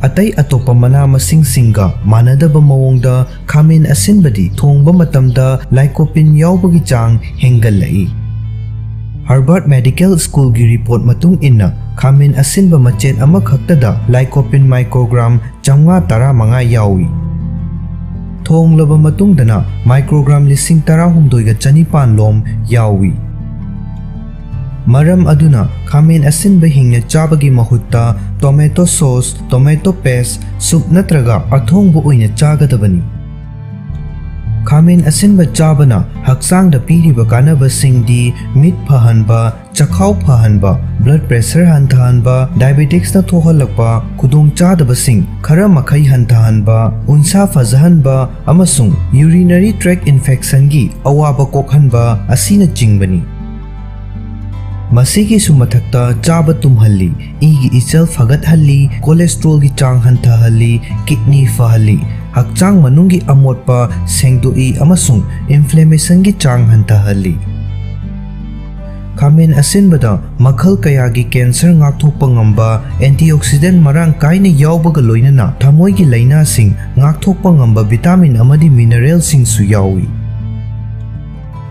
ꯑꯇꯩ ꯑꯇꯣꯞꯄ ꯃꯅꯥ ꯃꯁꯤꯡꯁꯤꯡꯒ ꯃꯥꯟꯅꯗꯕ ꯃꯑꯣꯡꯗ ꯈꯥꯃꯦꯟ ꯑꯁꯤꯟꯕꯗꯤ ꯊꯣꯡꯕ ꯃꯇꯝꯗ lycopene ꯌꯥꯎꯕꯒꯤ ꯆꯥꯡ ꯍꯦꯟꯒꯠꯂꯛꯏ꯫ Harvard Medical Schoolꯒꯤ report ꯃꯇꯨꯡ ꯏꯟꯅ, ꯈꯥꯃꯦꯟ ꯑꯁꯤꯟꯕ ꯃꯆꯦꯠ ꯑꯃꯈꯛꯇꯗ lycopene microgram ꯆꯥꯝꯃꯉꯥ ꯇꯔꯥꯃꯉꯥ ꯌꯥꯎꯏ꯫ ꯊꯣꯡꯂꯕ ꯃꯇꯨꯡꯗꯅ microgram ꯂꯤꯁꯤꯡ ꯇꯔꯥꯍꯨꯝꯗꯣꯏꯒ ꯆꯅꯤꯄꯥꯟ ꯂꯣꯝ ꯌꯥꯎꯏ꯫ ꯃꯔꯝ ꯑꯗꯨꯅ ꯈꯥꯃꯦꯟ ꯑꯁꯤꯟꯕ ꯍꯤꯡꯅ ꯆꯥꯕꯒꯤ ꯃꯍꯨꯠꯇ tomato sauce, tomato paste, soup ꯅꯠꯇ꯭ꯔꯒ ꯑꯊꯣꯡꯕ ꯑꯣꯏꯅ ꯆꯥꯒꯗꯕꯅꯤ꯫ ꯈꯥꯃꯦꯟ ꯑꯁꯤꯟꯕ ꯆꯥꯕꯅ ꯍꯛꯆꯥꯡꯗ ꯄꯤꯔꯤꯕ ꯀꯥꯟꯅꯕꯁꯤꯡꯗꯤ ꯃꯤꯠ ꯐꯍꯟꯕ, ꯆꯈꯥꯎ ꯐꯍꯟꯕ, blood pressure ꯍꯟꯊꯍꯟꯕ, diabeticsꯅ ꯊꯣꯛꯍꯜꯂꯛꯄ ꯈꯨꯗꯣꯡꯆꯥꯗꯕꯁꯤꯡ ꯈꯔ ꯃꯈꯩ ꯍꯟꯊꯍꯟꯕ, ꯎꯟꯁꯥ ꯐꯖꯍꯟꯕ ꯑꯃꯁꯨꯡ urinary tract infectionꯒꯤ ꯑꯋꯥꯕ ꯀꯣꯛꯍꯟꯕ ꯑꯁꯤꯅꯆꯤꯡꯕꯅꯤ꯫ ꯃꯁꯤꯒꯤꯁꯨ ꯃꯊꯛꯇ ꯆꯥꯕ ꯇꯨꯝꯍꯜꯂꯤ, ꯏꯒꯤ ꯏꯆꯦꯜ ꯐꯒꯠꯍꯜꯂꯤ, cholesterolꯒꯤ ꯆꯥꯡ ꯍꯟꯊꯍꯜꯂꯤ, kidney ꯐꯍꯜꯂꯤ, ꯍꯛꯆꯥꯡ ꯃꯅꯨꯡꯒꯤ ꯑꯃꯣꯠꯄ ꯁꯦꯡꯗꯣꯛꯏ ꯑꯃꯁꯨꯡ inflammationꯒꯤ ꯆꯥꯡ ꯍꯟꯊꯍꯜꯂꯤ꯫ ꯈꯥꯃꯦꯟ ꯑꯁꯤꯟꯕꯗ ꯃꯈꯜ ꯀꯌꯥꯒꯤ cancer ꯉꯥꯛꯊꯣꯛꯄ ꯉꯝꯕ antioxidant ꯃꯔꯥꯡ ꯀꯥꯏꯅ ꯌꯥꯎꯕꯒ ꯂꯣꯏꯅꯅ ꯊꯃꯣꯏꯒꯤ ꯂꯥꯏꯅꯥꯁꯤꯡ ꯉꯥꯛꯊꯣꯛꯄ ꯉꯝꯕ vitamin ꯑꯃꯗꯤ mineralꯁꯤꯡꯁꯨ ꯌꯥꯎꯏ꯫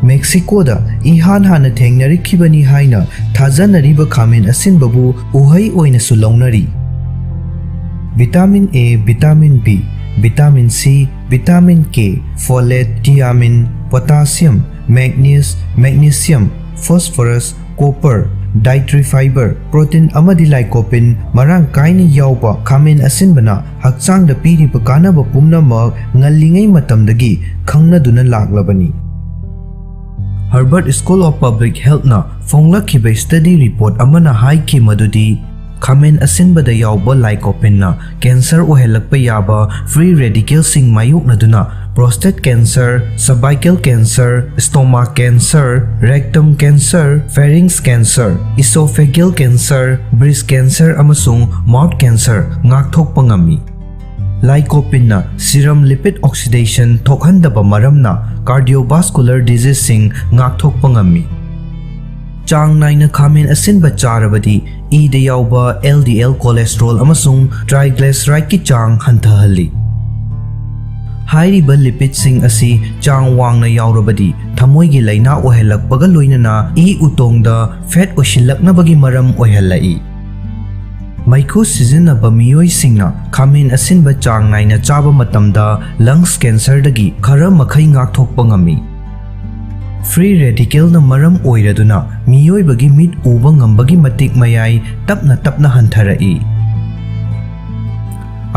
ꯃꯦꯛꯁꯤꯀꯣꯗ ꯏꯍꯥꯟ ꯍꯥꯟꯅ ꯊꯦꯡꯅꯔꯛꯈꯤꯕꯅꯤ ꯍꯥꯏꯅ ꯊꯥꯖꯅꯔꯤꯕ ꯈꯥꯃꯦꯟ ꯑꯁꯤꯟꯕꯕꯨ ꯎꯍꯩ ꯑꯣꯏꯅꯁꯨ ꯂꯧꯅꯔꯤ꯫ Vitamin A, vitamin B, vitamin C, vitamin K, folate, thiamine, Potassium, manganese, magnesium, phosphorus, copper, dietary fiber, protein ꯑꯃꯗꯤ lycopene ꯃꯔꯥꯡ ꯀꯥꯏꯅ ꯌꯥꯎꯕ ꯈꯥꯃꯦꯟ ꯑꯁꯤꯟꯕꯅ ꯍꯛꯆꯥꯡꯗ ꯄꯤꯔꯤꯕ ꯀꯥꯟꯅꯕ ꯄꯨꯝꯅꯃꯛ ꯉꯜꯂꯤꯉꯩ ꯃꯇꯝꯗꯒꯤ ꯈꯪꯅꯗꯨꯅ ꯂꯥꯛꯂꯕꯅꯤ꯫ Harvard School of Public Healthꯅ ꯐꯣꯡꯂꯛꯈꯤꯕ study report ꯑꯃꯅ ꯍꯥꯏꯈꯤ ꯃꯗꯨꯗꯤ ꯈꯥꯃꯦꯟ ꯑꯁꯤꯟꯕꯗ ꯌꯥꯎꯕ lycopeneꯅ cancer ꯑꯣꯏꯍꯜꯂꯛꯄ ꯌꯥꯕ free radicalꯁꯤꯡ ꯃꯥꯌꯣꯛꯅꯗꯨꯅ prostate cancer, cervical cancer, stomach cancer, rectum cancer, pharynx cancer, esophageal cancer, breast cancer ꯑꯃꯁꯨꯡ mouth cancer ꯉꯥꯛꯊꯣꯛꯄ ꯉꯝꯃꯤ꯫ Lycopeneꯅ serum lipid oxidation ꯊꯣꯛꯍꯟꯗꯕ ꯃꯔꯝꯅ cardiovascular diseaseꯁꯤꯡ ꯉꯥꯛꯊꯣꯛꯄ ꯉꯝꯃꯤ꯫ ꯆꯥꯡ ꯅꯥꯏꯅ ꯈꯥꯃꯦꯟ ꯑꯁꯤꯟꯕ ꯆꯥꯔꯕꯗꯤ ꯏꯗ ꯌꯥꯎꯕ LDL cholesterol ꯑꯃꯁꯨꯡ triglycerideꯀꯤ ꯆꯥꯡ ꯍꯟꯊꯍꯜꯂꯤ꯫ ꯍꯥꯏꯔꯤꯕ lipidꯁꯤꯡ ꯑꯁꯤ ꯆꯥꯡ ꯋꯥꯡꯅ ꯌꯥꯎꯔꯕꯗꯤ ꯊꯃꯣꯏꯒꯤ ꯂꯥꯏꯅꯥ ꯑꯣꯏꯍꯜꯂꯛꯄꯒ ꯂꯣꯏꯅꯅ ꯏ ꯎꯇꯣꯡꯗ fat ꯑꯣꯏꯁꯤꯜꯂꯛꯅꯕꯒꯤ ꯃꯔꯝ ꯑꯣꯏꯍꯜꯂꯛꯏ꯫ ꯃꯩꯈꯨ ꯁꯤꯖꯤꯟꯅꯕ ꯃꯤꯑꯣꯏꯁꯤꯡꯅ ꯈꯥꯃꯦꯟ ꯑꯁꯤꯟꯕ ꯆꯥꯡ ꯅꯥꯏꯅ ꯆꯥꯕ ꯃꯇꯝꯗ lungs cancerꯗꯒꯤ ꯈꯔ ꯃꯈꯩ ꯉꯥꯛꯊꯣꯛꯄ ꯉꯝꯃꯤ꯫ Free radicalꯅ ꯃꯔꯝ ꯑꯣꯏꯔꯗꯨꯅ ꯃꯤꯑꯣꯏꯕꯒꯤ ꯃꯤꯠ ꯎꯕ ꯉꯝꯕꯒꯤ ꯃꯇꯤꯛ ꯃꯌꯥꯏ ꯇꯞꯅ ꯇꯞꯅ ꯍꯟꯊꯔꯛꯏ꯫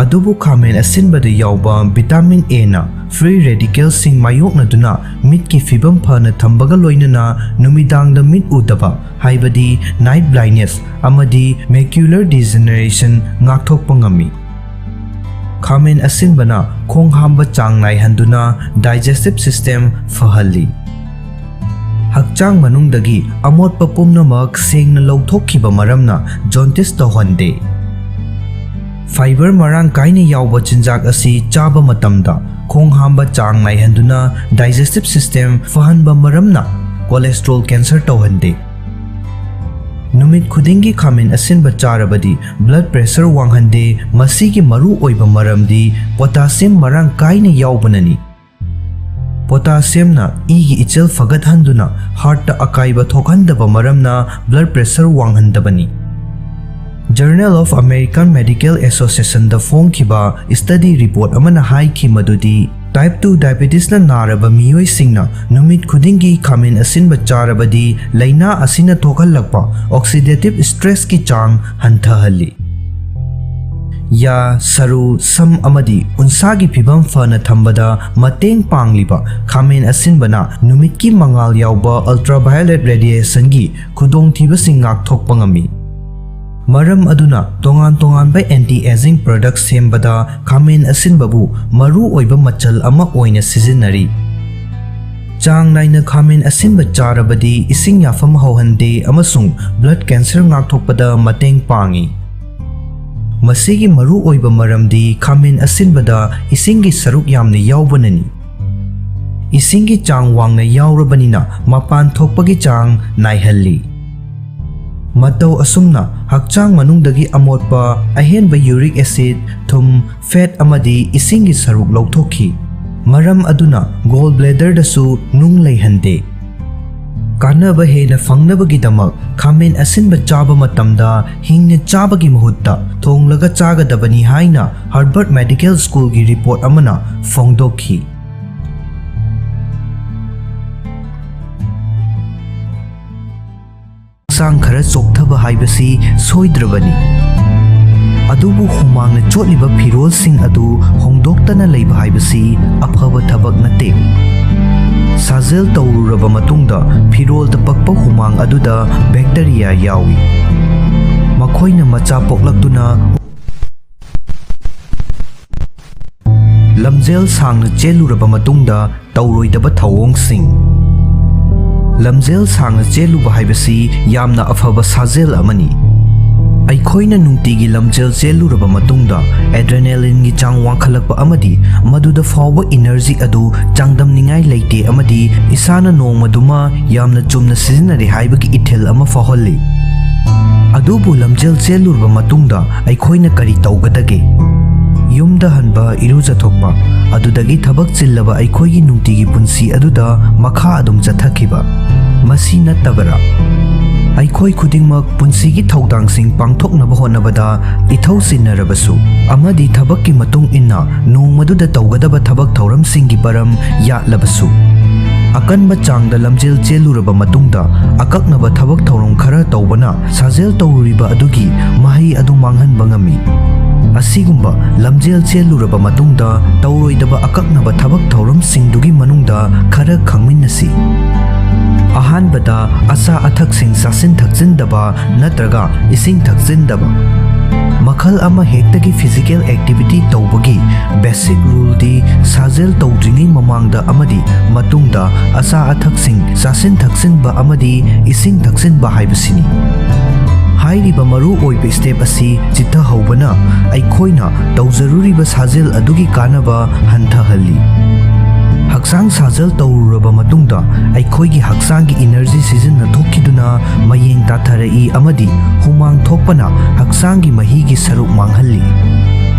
ꯑꯗꯨꯕꯨ ꯈꯥꯃꯦꯟ ꯑꯁꯤꯟꯕꯗ ꯌꯥꯎꯕ vitamin Aꯅ free radicalꯁꯤꯡ ꯃꯥꯌꯣꯛꯅꯗꯨꯅ ꯃꯤꯠꯀꯤ ꯐꯤꯕꯝ ꯐꯅ ꯊꯝꯕꯒ ꯂꯣꯏꯅꯅ ꯅꯨꯃꯤꯗꯥꯡꯗ ꯃꯤꯠ ꯎꯗꯕ, ꯍꯥꯏꯕꯗꯤ night blindness ꯑꯃꯗꯤ macular degeneration ꯉꯥꯛꯊꯣꯛꯄ ꯉꯝꯃꯤ꯫ ꯈꯥꯃꯦꯟ ꯑꯁꯤꯟꯕꯅ ꯈꯣꯡ ꯍꯥꯝꯕ ꯆꯥꯡ ꯅꯥꯏꯍꯟꯗꯨꯅ digestive system ꯐꯍꯜꯂꯤ꯫ ꯍꯛꯆꯥꯡ ꯃꯅꯨꯡꯗꯒꯤ ꯑꯃꯣꯠꯄ ꯄꯨꯝꯅꯃꯛ ꯁꯦꯡꯅ ꯂꯧꯊꯣꯛꯈꯤꯕ ꯃꯔꯝꯅ jaundice ꯇꯧꯍꯟꯗꯦ꯫ Fiber ꯃꯔꯥꯡ ꯀꯥꯏꯅ ꯌꯥꯎꯕ ꯆꯤꯟꯖꯥꯛ ꯑꯁꯤ ꯆꯥꯕ ꯃꯇꯝꯗ ꯈꯣꯡ ꯍꯥꯝꯕ ꯆꯥꯡ ꯅꯥꯏꯍꯟꯗꯨꯅ digestive system ꯐꯍꯟꯕ ꯃꯔꯝꯅ cholesterol cancer ꯇꯧꯍꯟꯗꯦ꯫ ꯅꯨꯃꯤꯠ ꯈꯨꯗꯤꯡꯒꯤ ꯈꯥꯃꯦꯟ ꯑꯁꯤꯟꯕ ꯆꯥꯔꯕꯗꯤ blood pressure ꯋꯥꯡꯍꯟꯗꯦ꯫ ꯃꯁꯤꯒꯤ ꯃꯔꯨ ꯑꯣꯏꯕ ꯃꯔꯝꯗꯤ potassium ꯃꯔꯥꯡ ꯀꯥꯏꯅ ꯌꯥꯎꯕꯅꯅꯤ꯫ Potassiumꯅ ꯏꯒꯤ ꯏꯆꯦꯜ ꯐꯒꯠꯍꯟꯗꯨꯅ heartꯇ ꯑꯀꯥꯏꯕ ꯊꯣꯛꯍꯟꯗꯕ ꯃꯔꯝꯅ blood pressure ꯋꯥꯡꯍꯟꯗꯕꯅꯤ꯫ Journal of American Medical Associationꯗ ꯐꯣꯡꯈꯤꯕ study report ꯑꯃꯅ ꯍꯥꯏꯈꯤ ꯃꯗꯨꯗꯤ Type two diabetesꯅ ꯅꯥꯔꯕ ꯃꯤꯑꯣꯏꯁꯤꯡꯅ ꯅꯨꯃꯤꯠ ꯈꯨꯗꯤꯡꯒꯤ ꯈꯥꯃꯦꯟ ꯑꯁꯤꯟꯕ ꯆꯥꯔꯕꯗꯤ ꯂꯥꯏꯅꯥ ꯑꯁꯤꯅ ꯊꯣꯛꯍꯜꯂꯛꯄ oxidative stressꯀꯤ ꯆꯥꯡ ꯍꯟꯊꯍꯜꯂꯤ꯫ ꯌꯥ, ꯁꯔꯨ, ꯁꯝ ꯑꯃꯗꯤ ꯎꯟꯁꯥꯒꯤ ꯐꯤꯕꯝ ꯐꯅ ꯊꯝꯕꯗ ꯃꯇꯦꯡ ꯄꯥꯡꯂꯤꯕ ꯈꯥꯃꯦꯟ ꯑꯁꯤꯟꯕꯅ ꯅꯨꯃꯤꯠꯀꯤ ꯃꯉꯥꯜ ꯌꯥꯎꯕ ultraviolet radiationꯒꯤ ꯈꯨꯗꯣꯡꯊꯤꯕꯁꯤꯡ ꯉꯥꯛꯊꯣꯛꯄ ꯉꯝꯃꯤ꯫ ꯃꯔꯝ ꯑꯗꯨꯅ ꯇꯣꯉꯥꯟ ꯇꯣꯉꯥꯟꯕ anti aging product ꯁꯦꯝꯕꯗ ꯈꯥꯃꯦꯟ ꯑꯁꯤꯟꯕꯕꯨ ꯃꯔꯨ ꯑꯣꯏꯕ ꯃꯆꯜ ꯑꯃ ꯑꯣꯏꯅ ꯁꯤꯖꯤꯟꯅꯔꯤ꯫ ꯆꯥꯡ ꯅꯥꯏꯅ ꯈꯥꯃꯦꯟ ꯑꯁꯤꯟꯕ ꯆꯥꯔꯕꯗꯤ ꯏꯁꯤꯡ ꯌꯥꯐꯝ ꯍꯧꯍꯟꯗꯦ ꯑꯃꯁꯨꯡ blood cancer ꯉꯥꯛꯊꯣꯛꯄꯗ ꯃꯇꯦꯡ ꯄꯥꯡꯏ꯫ ꯃꯁꯤꯒꯤ ꯃꯔꯨ ꯑꯣꯏꯕ ꯃꯔꯝꯗꯤ ꯈꯥꯃꯦꯟ ꯑꯁꯤꯟꯕꯗ ꯏꯁꯤꯡꯒꯤ ꯁꯔꯨꯛ ꯌꯥꯝꯅ ꯌꯥꯎꯕꯅꯅꯤ꯫ ꯏꯁꯤꯡꯒꯤ ꯆꯥꯡ ꯋꯥꯡꯅ ꯌꯥꯎꯔꯕꯅꯤꯅ ꯃꯄꯥꯟ ꯊꯣꯛꯄꯒꯤ ꯆꯥꯡ ꯅꯥꯏꯍꯜꯂꯤ꯫ ꯃꯇꯧ ꯑꯁꯨꯝꯅ ꯍꯛꯆꯥꯡ ꯃꯅꯨꯡꯗꯒꯤ ꯑꯃꯣꯠꯄ, ꯑꯍꯦꯟꯕ uric acid, ꯊꯨꯝ, fat ꯑꯃꯗꯤ ꯏꯁꯤꯡꯒꯤ ꯁꯔꯨꯛ ꯂꯧꯊꯣꯛꯈꯤ꯫ ꯃꯔꯝ ꯑꯗꯨꯅ gall bladderꯗꯁꯨ ꯅꯨꯡ ꯂꯩꯍꯟꯗꯦ꯫ ꯀꯥꯟꯅꯕ ꯍꯦꯟꯅ ꯐꯪꯅꯕꯒꯤꯗꯃꯛ ꯈꯥꯃꯦꯟ ꯑꯁꯤꯟꯕ ꯆꯥꯕ ꯃꯇꯝꯗ ꯍꯤꯡꯅ ꯆꯥꯕꯒꯤ ꯃꯍꯨꯠꯇ ꯊꯣꯡꯂꯒ ꯆꯥꯒꯗꯕꯅꯤ ꯍꯥꯏꯅ Harvard Medical Schoolꯒꯤ report ꯑꯃꯅ ꯐꯣꯡꯗꯣꯛꯈꯤ꯫ ꯍꯛꯆꯥꯡ ꯈꯔ ꯆꯣꯛꯊꯕ ꯍꯥꯏꯕꯁꯤ ꯁꯣꯏꯗ꯭ꯔꯕꯅꯤ, ꯑꯗꯨꯕꯨ ꯍꯨꯃꯥꯡꯅ ꯆꯣꯠꯂꯤꯕ ꯐꯤꯔꯣꯜꯁꯤꯡ ꯑꯗꯨ ꯍꯣꯡꯗꯣꯛꯇꯅ ꯂꯩꯕ ꯍꯥꯏꯕꯁꯤ ꯑꯐꯕ ꯊꯕꯛ ꯅꯠꯇꯦ꯫ ꯁꯥꯖꯦꯜ ꯇꯧꯔꯨꯔꯕ ꯃꯇꯨꯡꯗ ꯐꯤꯔꯣꯜꯗ ꯄꯛꯄ ꯍꯨꯃꯥꯡ ꯑꯗꯨꯗ bacteria ꯌꯥꯎꯏ꯫ ꯃꯈꯣꯏꯅ ꯃꯆꯥ ꯄꯣꯛꯂꯛꯇꯨꯅ ꯂꯝꯖꯦꯜ ꯁꯥꯡꯅ ꯆꯦꯜꯂꯨꯔꯕ ꯃꯇꯨꯡꯗ ꯇꯧꯔꯣꯏꯗꯕ ꯊꯧꯑꯣꯡꯁꯤꯡ꯫ ꯂꯝꯖꯦꯜ ꯁꯥꯡꯅ ꯆꯦꯜꯂꯨꯕ ꯍꯥꯏꯕꯁꯤ ꯌꯥꯝꯅ ꯑꯐꯕ ꯁꯥꯖꯦꯜ ꯑꯃꯅꯤ꯫ ꯑꯩꯈꯣꯏꯅ ꯅꯨꯡꯇꯤꯒꯤ ꯂꯝꯖꯦꯜ ꯆꯦꯜꯂꯨꯔꯕ ꯃꯇꯨꯡꯗ adrenalineꯒꯤ ꯆꯥꯡ ꯋꯥꯡꯈꯠꯂꯛꯄ ꯑꯃꯗꯤ ꯃꯗꯨꯗ ꯐꯥꯎꯕ energy ꯑꯗꯨ ꯆꯥꯡꯗꯝꯅꯤꯡꯉꯥꯏ ꯂꯩꯇꯦ ꯑꯃꯗꯤ ꯏꯁꯥꯅ ꯅꯣꯡꯃꯗꯨꯃ ꯌꯥꯝꯅ ꯆꯨꯝꯅ ꯁꯤꯖꯤꯟꯅꯔꯦ ꯍꯥꯏꯕꯒꯤ ꯏꯊꯤꯜ ꯑꯃ ꯐꯥꯎꯍꯜꯂꯤ꯫ ꯑꯗꯨꯕꯨ ꯂꯝꯖꯦꯜ ꯆꯦꯜꯂꯨꯔꯕ ꯃꯇꯨꯡꯗ ꯑꯩꯈꯣꯏꯅ ꯀꯔꯤ ꯇꯧꯒꯗꯒꯦ? ꯌꯨꯝꯗ ꯍꯟꯕ, ꯏꯔꯨꯖꯊꯣꯛꯄ, ꯑꯗꯨꯗꯒꯤ ꯊꯕꯛ ꯆꯤꯜꯂꯕ ꯑꯩꯈꯣꯏꯒꯤ ꯅꯨꯡꯇꯤꯒꯤ ꯄꯨꯟꯁꯤ ꯑꯗꯨꯗ ꯃꯈꯥ ꯑꯗꯨꯝ ꯆꯠꯊꯈꯤꯕ꯫ ꯃꯁꯤ ꯅꯠꯇꯕꯔꯥ? ꯑꯩꯈꯣꯏ ꯈꯨꯗꯤꯡꯃꯛ ꯄꯨꯟꯁꯤꯒꯤ ꯊꯧꯗꯥꯡꯁꯤꯡ ꯄꯥꯡꯊꯣꯛꯅꯕ ꯍꯣꯠꯅꯕꯗ ꯏꯊꯧ ꯆꯤꯟꯅꯔꯕꯁꯨ ꯑꯃꯗꯤ ꯊꯕꯛꯀꯤ ꯃꯇꯨꯡ ꯏꯟꯅ ꯅꯣꯡꯃꯗꯨꯗ ꯇꯧꯒꯗꯕ ꯊꯕꯛ ꯊꯧꯔꯝꯁꯤꯡꯒꯤ ꯄꯔꯝ ꯌꯥꯠꯂꯕꯁꯨ, ꯑꯀꯟꯕ ꯆꯥꯡꯗ ꯂꯝꯖꯦꯜ ꯆꯦꯜꯂꯨꯔꯕ ꯃꯇꯨꯡꯗ ꯑꯀꯛꯅꯕ ꯊꯕꯛ ꯊꯧꯔꯝ ꯈꯔ ꯇꯧꯕꯅ ꯁꯥꯖꯦꯜ ꯇꯧꯔꯨꯔꯤꯕ ꯑꯗꯨꯒꯤ ꯃꯍꯩ ꯑꯗꯨ ꯃꯥꯡꯍꯟꯕ ꯉꯝꯃꯤ꯫ ꯑꯁꯤꯒꯨꯝꯕ ꯂꯝꯖꯦꯜ ꯆꯦꯜꯂꯨꯔꯕ ꯃꯇꯨꯡꯗ ꯇꯧꯔꯣꯏꯗꯕ ꯑꯀꯛꯅꯕ ꯊꯕꯛ ꯊꯧꯔꯝꯁꯤꯡꯗꯨꯒꯤ ꯃꯅꯨꯡꯗ ꯈꯔ ꯈꯪꯃꯤꯟꯅꯁꯤ꯫ ꯑꯍꯥꯟꯕꯗ, ꯑꯆꯥ ꯑꯊꯛꯁꯤꯡ ꯆꯥꯁꯤꯟ ꯊꯛꯆꯤꯟꯗꯕ ꯅꯠꯇ꯭ꯔꯒ ꯏꯁꯤꯡ ꯊꯛꯆꯤꯟꯗꯕ꯫ ꯃꯈꯜ ꯑꯃ ꯍꯦꯛꯇꯒꯤ physical activity ꯇꯧꯕꯒꯤ basic ruleꯗꯤ ꯁꯥꯖꯦꯜ ꯇꯧꯗ꯭ꯔꯤꯉꯩ ꯃꯃꯥꯡꯗ ꯑꯃꯗꯤ ꯃꯇꯨꯡꯗ ꯑꯆꯥ ꯑꯊꯛꯁꯤꯡ ꯆꯥꯁꯤꯟ ꯊꯛꯆꯤꯟꯕ ꯑꯃꯗꯤ ꯏꯁꯤꯡ ꯊꯛꯆꯤꯟꯕ ꯍꯥꯏꯕꯁꯤꯅꯤ꯫ ꯍꯥꯏꯔꯤꯕ ꯃꯔꯨ ꯑꯣꯏꯕ step ꯑꯁꯤ ꯆꯤꯠꯊꯍꯧꯕꯅ ꯑꯩꯈꯣꯏꯅ ꯇꯧꯖꯔꯨꯔꯤꯕ ꯁꯥꯖꯦꯜ ꯑꯗꯨꯒꯤ ꯀꯥꯟꯅꯕ ꯍꯟꯊꯍꯜꯂꯤ꯫ ꯍꯛꯆꯥꯡ ꯁꯥꯖꯦꯜ ꯇꯧꯔꯨꯔꯕ ꯃꯇꯨꯡꯗ ꯑꯩꯈꯣꯏꯒꯤ ꯍꯛꯆꯥꯡꯒꯤ energy ꯁꯤꯖꯤꯟꯅꯊꯣꯛꯈꯤꯗꯨꯅ ꯃꯌꯦꯡ ꯇꯥꯊꯔꯛꯏ ꯑꯃꯗꯤ ꯍꯨꯃꯥꯡ ꯊꯣꯛꯄꯅ ꯍꯛꯆꯥꯡꯒꯤ ꯃꯍꯤꯒꯤ ꯁꯔꯨꯛ ꯃꯥꯡꯍꯜꯂꯤ꯫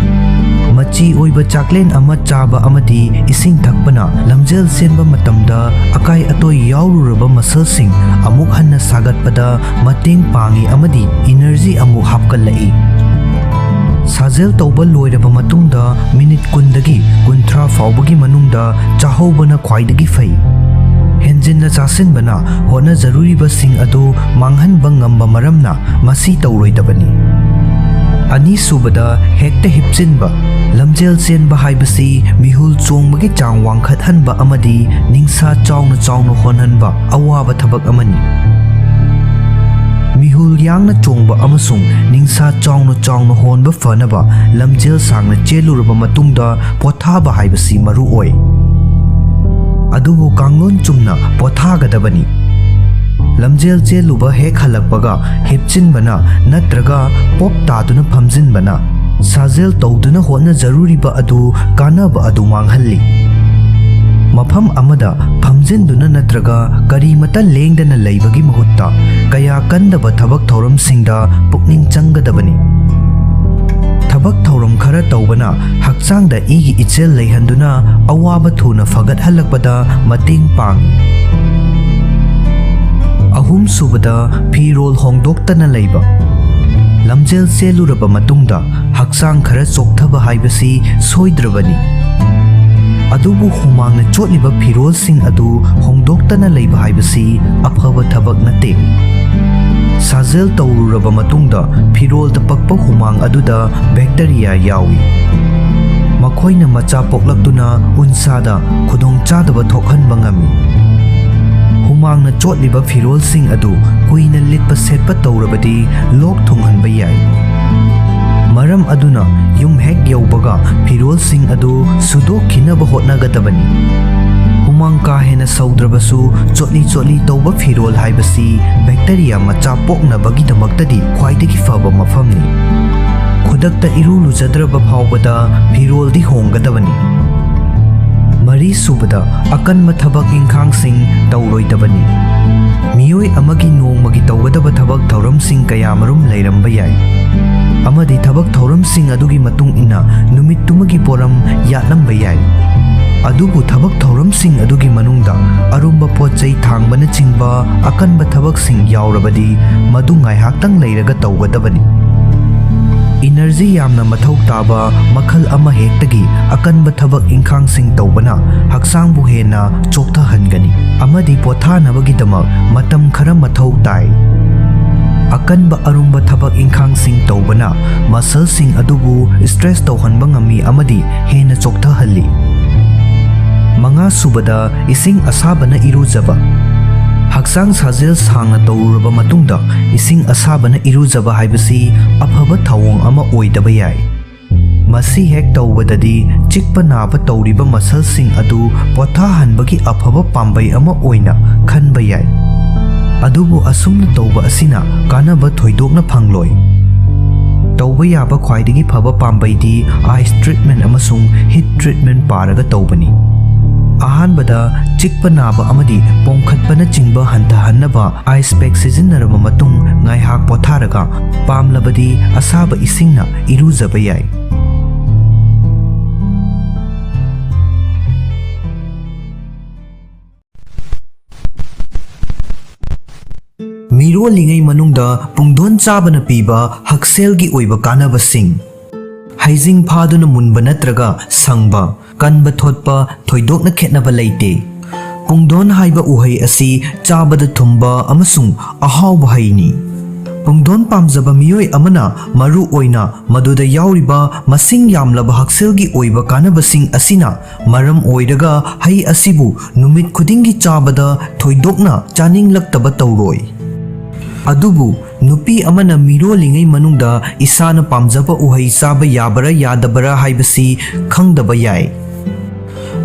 ꯃꯆꯤ ꯑꯣꯏꯕ ꯆꯥꯛꯂꯦꯟ ꯑꯃ ꯆꯥꯕ ꯑꯃꯗꯤ ꯏꯁꯤꯡ ꯊꯛꯄꯅ ꯂꯝꯖꯦꯜ ꯆꯦꯟꯕ ꯃꯇꯝꯗ ꯑꯀꯥꯏ ꯑꯇꯣꯏ ꯌꯥꯎꯔꯨꯔꯕ muscleꯁꯤꯡ ꯑꯃꯨꯛ ꯍꯟꯅ ꯁꯥꯒꯠꯄꯗ ꯃꯇꯦꯡ ꯄꯥꯡꯏ ꯑꯃꯗꯤ energy ꯑꯃꯨꯛ ꯍꯥꯞꯀꯠꯂꯛꯏ꯫ ꯁꯥꯖꯦꯜ ꯇꯧꯕ ꯂꯣꯏꯔꯕ ꯃꯇꯨꯡꯗ ꯃꯤꯅꯤꯠ ꯀꯨꯟꯗꯒꯤ ꯀꯨꯟꯊ꯭ꯔꯥ ꯐꯥꯎꯕꯒꯤ ꯃꯅꯨꯡꯗ ꯆꯥꯍꯧꯕꯅ ꯈ꯭ꯋꯥꯏꯗꯒꯤ ꯐꯩ꯫ ꯍꯦꯟꯖꯤꯟꯅ ꯆꯥꯁꯤꯟꯕꯅ ꯍꯣꯠꯅꯖꯔꯨꯔꯤꯕꯁꯤꯡ ꯑꯗꯨ ꯃꯥꯡꯍꯟꯕ ꯉꯝꯕ ꯃꯔꯝꯅ ꯃꯁꯤ ꯇꯧꯔꯣꯏꯗꯕꯅꯤ꯫ ꯑꯅꯤꯁꯨꯕꯗ, ꯍꯦꯛꯇ ꯍꯤꯞꯆꯤꯟꯕ꯫ ꯂꯝꯖꯦꯜ ꯆꯦꯟꯕ ꯍꯥꯏꯕꯁꯤ ꯃꯤꯍꯨꯜ ꯆꯣꯡꯕꯒꯤ ꯆꯥꯡ ꯋꯥꯡꯈꯠꯍꯟꯕ ꯑꯃꯗꯤ ꯅꯤꯡꯁꯥ ꯆꯥꯎꯅ ꯆꯥꯎꯅ ꯍꯣꯟꯍꯟꯕ ꯑꯋꯥꯕ ꯊꯕꯛ ꯑꯃꯅꯤ꯫ ꯃꯤꯍꯨꯜ ꯌꯥꯡꯅ ꯆꯣꯡꯕ ꯑꯃꯁꯨꯡ ꯅꯤꯡꯁꯥ ꯆꯥꯎꯅ ꯆꯥꯎꯅ ꯍꯣꯟꯕ ꯐꯅꯕ ꯂꯝꯖꯦꯜ ꯁꯥꯡꯅ ꯆꯦꯜꯂꯨꯔꯕ ꯃꯇꯨꯡꯗ ꯄꯣꯊꯥꯕ ꯍꯥꯏꯕꯁꯤ ꯃꯔꯨ ꯑꯣꯏ꯫ ꯑꯗꯨꯕꯨ ꯀꯥꯡꯂꯣꯟ ꯆꯨꯝꯅ ꯄꯣꯊꯥꯒꯗꯕꯅꯤ꯫ ꯂꯝꯖꯦꯜ ꯆꯦꯜꯂꯨꯕ ꯍꯦꯛ ꯍꯜꯂꯛꯄꯒ ꯍꯤꯞꯆꯤꯟꯕꯅ ꯅꯠꯇ꯭ꯔꯒ ꯄꯣꯞ ꯇꯥꯗꯨꯅ ꯐꯝꯖꯤꯟꯕꯅ ꯁꯥꯖꯦꯜ ꯇꯧꯗꯨꯅ ꯍꯣꯠꯅꯖꯔꯨꯔꯤꯕ ꯑꯗꯨ ꯀꯥꯟꯅꯕ ꯑꯗꯨ ꯃꯥꯡꯍꯜꯂꯤ꯫ ꯃꯐꯝ ꯑꯃꯗ ꯐꯝꯖꯤꯟꯗꯨꯅ ꯅꯠꯇ꯭ꯔꯒ ꯀꯔꯤꯃꯇ ꯂꯦꯡꯗꯅ ꯂꯩꯕꯒꯤ ꯃꯍꯨꯠꯇ ꯀꯌꯥ ꯀꯟꯗꯕ ꯊꯕꯛ ꯊꯧꯔꯝꯁꯤꯡꯗ ꯄꯨꯛꯅꯤꯡ ꯆꯪꯒꯗꯕꯅꯤ꯫ ꯊꯕꯛ ꯊꯧꯔꯝ ꯈꯔ ꯇꯧꯕꯅ ꯍꯛꯆꯥꯡꯗ ꯏꯒꯤ ꯏꯆꯦꯜ ꯂꯩꯍꯟꯗꯨꯅ ꯑꯋꯥꯕ ꯊꯨꯅ ꯐꯒꯠꯍꯜꯂꯛꯄꯗ ꯃꯇꯦꯡ ꯄꯥꯡꯏ꯫ ꯑꯍꯨꯝꯁꯨꯕꯗ, ꯐꯤꯔꯣꯜ ꯍꯣꯡꯗꯣꯛꯇꯅ ꯂꯩꯕ꯫ ꯂꯝꯖꯦꯜ ꯆꯦꯜꯂꯨꯔꯕ ꯃꯇꯨꯡꯗ ꯍꯛꯆꯥꯡ ꯈꯔ ꯆꯣꯛꯊꯕ ꯍꯥꯏꯕꯁꯤ ꯁꯣꯏꯗ꯭ꯔꯕꯅꯤ꯫ ꯑꯗꯨꯕꯨ ꯍꯨꯃꯥꯡꯅ ꯆꯣꯠꯂꯤꯕ ꯐꯤꯔꯣꯜꯁꯤꯡ ꯑꯗꯨ ꯍꯣꯡꯗꯣꯛꯇꯅ ꯂꯩꯕ ꯍꯥꯏꯕꯁꯤ ꯑꯐꯕ ꯊꯕꯛ ꯅꯠꯇꯦ꯫ ꯁꯥꯖꯦꯜ ꯇꯧꯔꯨꯔꯕ ꯃꯇꯨꯡꯗ ꯐꯤꯔꯣꯜꯗ ꯄꯛꯄ ꯍꯨꯃꯥꯡ ꯑꯗꯨꯗ ꯕꯦꯛꯇꯔꯤꯌꯥ ꯌꯥꯎꯏ꯫ ꯃꯈꯣꯏꯅ ꯃꯆꯥ ꯄꯣꯛꯂꯛꯇꯨꯅ ꯎꯟꯁꯥꯗ ꯈꯨꯗꯣꯡꯆꯥꯗꯕ ꯊꯣꯛꯍꯟꯕ ꯉꯝꯃꯤ꯫ ꯍꯨꯃꯥꯡꯅ ꯆꯣꯠꯂꯤꯕ ꯐꯤꯔꯣꯜꯁꯤꯡ ꯑꯗꯨ ꯀꯨꯏꯅ ꯂꯤꯠꯄ ꯁꯦꯠꯄ ꯇꯧꯔꯕꯗꯤ ꯂꯣꯛ ꯊꯨꯡꯍꯟꯕ ꯌꯥꯏ꯫ ꯃꯔꯝ ꯑꯗꯨꯅ ꯌꯨꯝ ꯍꯦꯛ ꯌꯧꯕꯒ ꯐꯤꯔꯣꯜꯁꯤꯡ ꯑꯗꯨ ꯁꯨꯗꯣꯛꯈꯤꯅꯕ ꯍꯣꯠꯅꯒꯗꯕꯅꯤ꯫ ꯍꯨꯃꯥꯡ ꯀꯥ ꯍꯦꯟꯅ ꯁꯧꯗ꯭ꯔꯕꯁꯨ, ꯆꯣꯠꯂꯤ ꯆꯣꯠꯂꯤ ꯇꯧꯕ ꯐꯤꯔꯣꯜ ꯍꯥꯏꯕꯁꯤ ꯕꯦꯛꯇꯔꯤꯌꯥ ꯃꯆꯥ ꯄꯣꯛꯅꯕꯒꯤꯗꯃꯛꯇꯗꯤ ꯈ꯭ꯋꯥꯏꯗꯒꯤ ꯐꯕ ꯃꯐꯝꯅꯤ꯫ ꯈꯨꯗꯛꯇ ꯏꯔꯨ ꯂꯨꯖꯗ꯭ꯔꯕ ꯐꯥꯎꯕꯗ ꯐꯤꯔꯣꯜꯗꯤ ꯍꯣꯡꯒꯗꯕꯅꯤ꯫ ꯃꯔꯤꯁꯨꯕꯗ, ꯑꯀꯟꯕ ꯊꯕꯛ ꯏꯪꯈꯥꯡꯁꯤꯡ ꯇꯧꯔꯣꯏꯗꯕꯅꯤ꯫ ꯃꯤꯑꯣꯏ ꯑꯃꯒꯤ ꯅꯣꯡꯃꯒꯤ ꯇꯧꯒꯗꯕ ꯊꯕꯛ ꯊꯧꯔꯝꯁꯤꯡ ꯀꯌꯥꯃꯔꯨꯝ ꯂꯩꯔꯝꯕ ꯌꯥꯏ, ꯑꯃꯗꯤ ꯊꯕꯛ ꯊꯧꯔꯝꯁꯤꯡ ꯑꯗꯨꯒꯤ ꯃꯇꯨꯡ ꯏꯟꯅ ꯅꯨꯃꯤꯠꯇꯨꯃꯒꯤ ꯄꯣꯔꯝ ꯌꯥꯠꯂꯝꯕ ꯌꯥꯏ꯫ ꯑꯗꯨꯕꯨ ꯊꯕꯛ ꯊꯧꯔꯝꯁꯤꯡ ꯑꯗꯨꯒꯤ ꯃꯅꯨꯡꯗ ꯑꯔꯨꯝꯕ ꯄꯣꯠ ꯆꯩ ꯊꯥꯡꯕꯅꯆꯤꯡꯕ ꯑꯀꯟꯕ ꯊꯕꯛꯁꯤꯡ ꯌꯥꯎꯔꯕꯗꯤ, ꯃꯗꯨ ꯉꯥꯏꯍꯥꯛꯇꯪ ꯂꯩꯔꯒ ꯇꯧꯒꯗꯕꯅꯤ꯫ ꯏꯅꯔꯖꯤ ꯌꯥꯝꯅ ꯃꯊꯧ ꯇꯥꯕ ꯃꯈꯜ ꯑꯃꯍꯦꯛꯇꯒꯤ ꯑꯀꯟꯕ ꯊꯕꯛ ꯏꯪꯈꯥꯡꯁꯤꯡ ꯇꯧꯕꯅ ꯍꯛꯆꯥꯡꯕꯨ ꯍꯦꯟꯅ ꯆꯣꯛꯊꯍꯟꯒꯅꯤ ꯑꯃꯗꯤ ꯄꯣꯊꯥꯅꯕꯒꯤꯗꯃꯛ ꯃꯇꯝ ꯈꯔ ꯃꯊꯧ ꯇꯥꯏ꯫ ꯑꯀꯟꯕ ꯑꯔꯨꯝꯕ ꯊꯕꯛ ꯏꯪꯈꯥꯡꯁꯤꯡ ꯇꯧꯕꯅ ꯃꯁꯜꯁꯤꯡ ꯑꯗꯨꯕꯨ ꯁ꯭ꯇꯔꯦꯁ ꯇꯧꯍꯟꯕ ꯉꯝꯃꯤ ꯑꯃꯗꯤ ꯍꯦꯟꯅ ꯆꯣꯛꯊꯍꯜꯂꯤ꯫ ꯃꯉꯥꯁꯨꯕꯗ, ꯏꯁꯤꯡ ꯑꯁꯥꯕꯅ ꯏꯔꯨꯖꯕ꯫ ꯍꯛꯆꯥꯡ ꯁꯥꯖꯦꯜ ꯁꯥꯡꯅ ꯇꯧꯔꯨꯔꯕ ꯃꯇꯨꯡꯗ ꯏꯁꯤꯡ ꯑꯁꯥꯕꯅ ꯏꯔꯨꯖꯕ ꯍꯥꯏꯕꯁꯤ ꯑꯐꯕ ꯊꯧꯑꯣꯡ ꯑꯃ ꯑꯣꯏꯗꯕ ꯌꯥꯏ꯫ ꯃꯁꯤ ꯍꯦꯛ ꯇꯧꯕꯗꯗꯤ ꯆꯤꯛꯄ ꯅꯥꯕ ꯇꯧꯔꯤꯕ ꯃꯁꯜꯁꯤꯡ ꯑꯗꯨ ꯄꯣꯊꯥꯍꯟꯕꯒꯤ ꯑꯐꯕ ꯄꯥꯝꯕꯩ ꯑꯃ ꯑꯣꯏꯅ ꯈꯟꯕ ꯌꯥꯏ꯫ ꯑꯗꯨꯕꯨ ꯑꯁꯨꯝꯅ ꯇꯧꯕ ꯑꯁꯤꯅ ꯀꯥꯟꯅꯕ ꯊꯣꯏꯗꯣꯛꯅ ꯐꯪꯂꯣꯏ꯫ ꯇꯧꯕ ꯌꯥꯕ ꯈ꯭ꯋꯥꯏꯗꯒꯤ ꯐꯕ ꯄꯥꯝꯕꯩꯗꯤ ꯑꯥꯏꯁ ꯇ꯭ꯔꯤꯠꯃꯦꯟ ꯑꯃꯁꯨꯡ ꯍꯤꯠ ꯇ꯭ꯔꯤꯠꯃꯦꯟ ꯄꯥꯔꯒ ꯇꯧꯕꯅꯤ꯫ ꯑꯍꯥꯟꯕꯗ, ꯆꯤꯛꯄ ꯅꯥꯕ ꯑꯃꯗꯤ ꯄꯣꯝꯈꯠꯄꯅꯆꯤꯡꯕ ꯍꯟꯊꯍꯟꯅꯕ ꯑꯥꯏꯁ ꯄꯦꯛ ꯁꯤꯖꯤꯟꯅꯔꯕ ꯃꯇꯨꯡ ꯉꯥꯏꯍꯥꯛ ꯄꯣꯊꯥꯔꯒ, ꯄꯥꯝꯂꯕꯗꯤ ꯑꯁꯥꯕ ꯏꯁꯤꯡꯅ ꯏꯔꯨꯖꯕ ꯌꯥꯏ꯫ ꯃꯤꯔꯣꯜꯂꯤꯉꯩ ꯃꯅꯨꯡꯗ ꯄꯨꯡꯗꯣꯟ ꯆꯥꯕꯅ ꯄꯤꯕ ꯍꯛꯁꯦꯜꯒꯤ ꯑꯣꯏꯕ ꯀꯥꯟꯅꯕꯁꯤꯡ꯫ ꯍꯩꯖꯤꯡ ꯐꯥꯗꯨꯅ ꯃꯨꯟꯕ ꯅꯠꯇ꯭ꯔꯒ ꯁꯪꯕ, ꯀꯟꯕ ꯊꯣꯠꯄ ꯊꯣꯏꯗꯣꯛꯅ ꯈꯦꯠꯅꯕ ꯂꯩꯇꯦ꯫ ꯄꯨꯡꯗꯣꯟ ꯍꯥꯏꯕ ꯎꯍꯩ ꯑꯁꯤ ꯆꯥꯕꯗ ꯊꯨꯝꯕ ꯑꯃꯁꯨꯡ ꯑꯍꯥꯎꯕ ꯍꯩꯅꯤ꯫ ꯄꯨꯡꯗꯣꯟ ꯄꯥꯝꯖꯕ ꯃꯤꯑꯣꯏ ꯑꯃꯅ ꯃꯔꯨ ꯑꯣꯏꯅ ꯃꯗꯨꯗ ꯌꯥꯎꯔꯤꯕ ꯃꯁꯤꯡ ꯌꯥꯝꯂꯕ ꯍꯛꯁꯦꯜꯒꯤ ꯑꯣꯏꯕ ꯀꯥꯟꯅꯕꯁꯤꯡ ꯑꯁꯤꯅ ꯃꯔꯝ ꯑꯣꯏꯔꯒ ꯍꯩ ꯑꯁꯤꯕꯨ ꯅꯨꯃꯤꯠ ꯈꯨꯗꯤꯡꯒꯤ ꯆꯥꯕꯗ ꯊꯣꯏꯗꯣꯛꯅ ꯆꯥꯅꯤꯡꯂꯛꯇꯕ ꯇꯧꯔꯣꯏ꯫ ꯑꯗꯨꯕꯨ ꯅꯨꯄꯤ ꯑꯃꯅ ꯃꯤꯔꯣꯜꯂꯤꯉꯩ ꯃꯅꯨꯡꯗ ꯏꯁꯥꯅ ꯄꯥꯝꯖꯕ ꯎꯍꯩ ꯆꯥꯕ ꯌꯥꯕꯔꯥ ꯌꯥꯗꯕꯔꯥ ꯍꯥꯏꯕꯁꯤ ꯈꯪꯗꯕ ꯌꯥꯏ꯫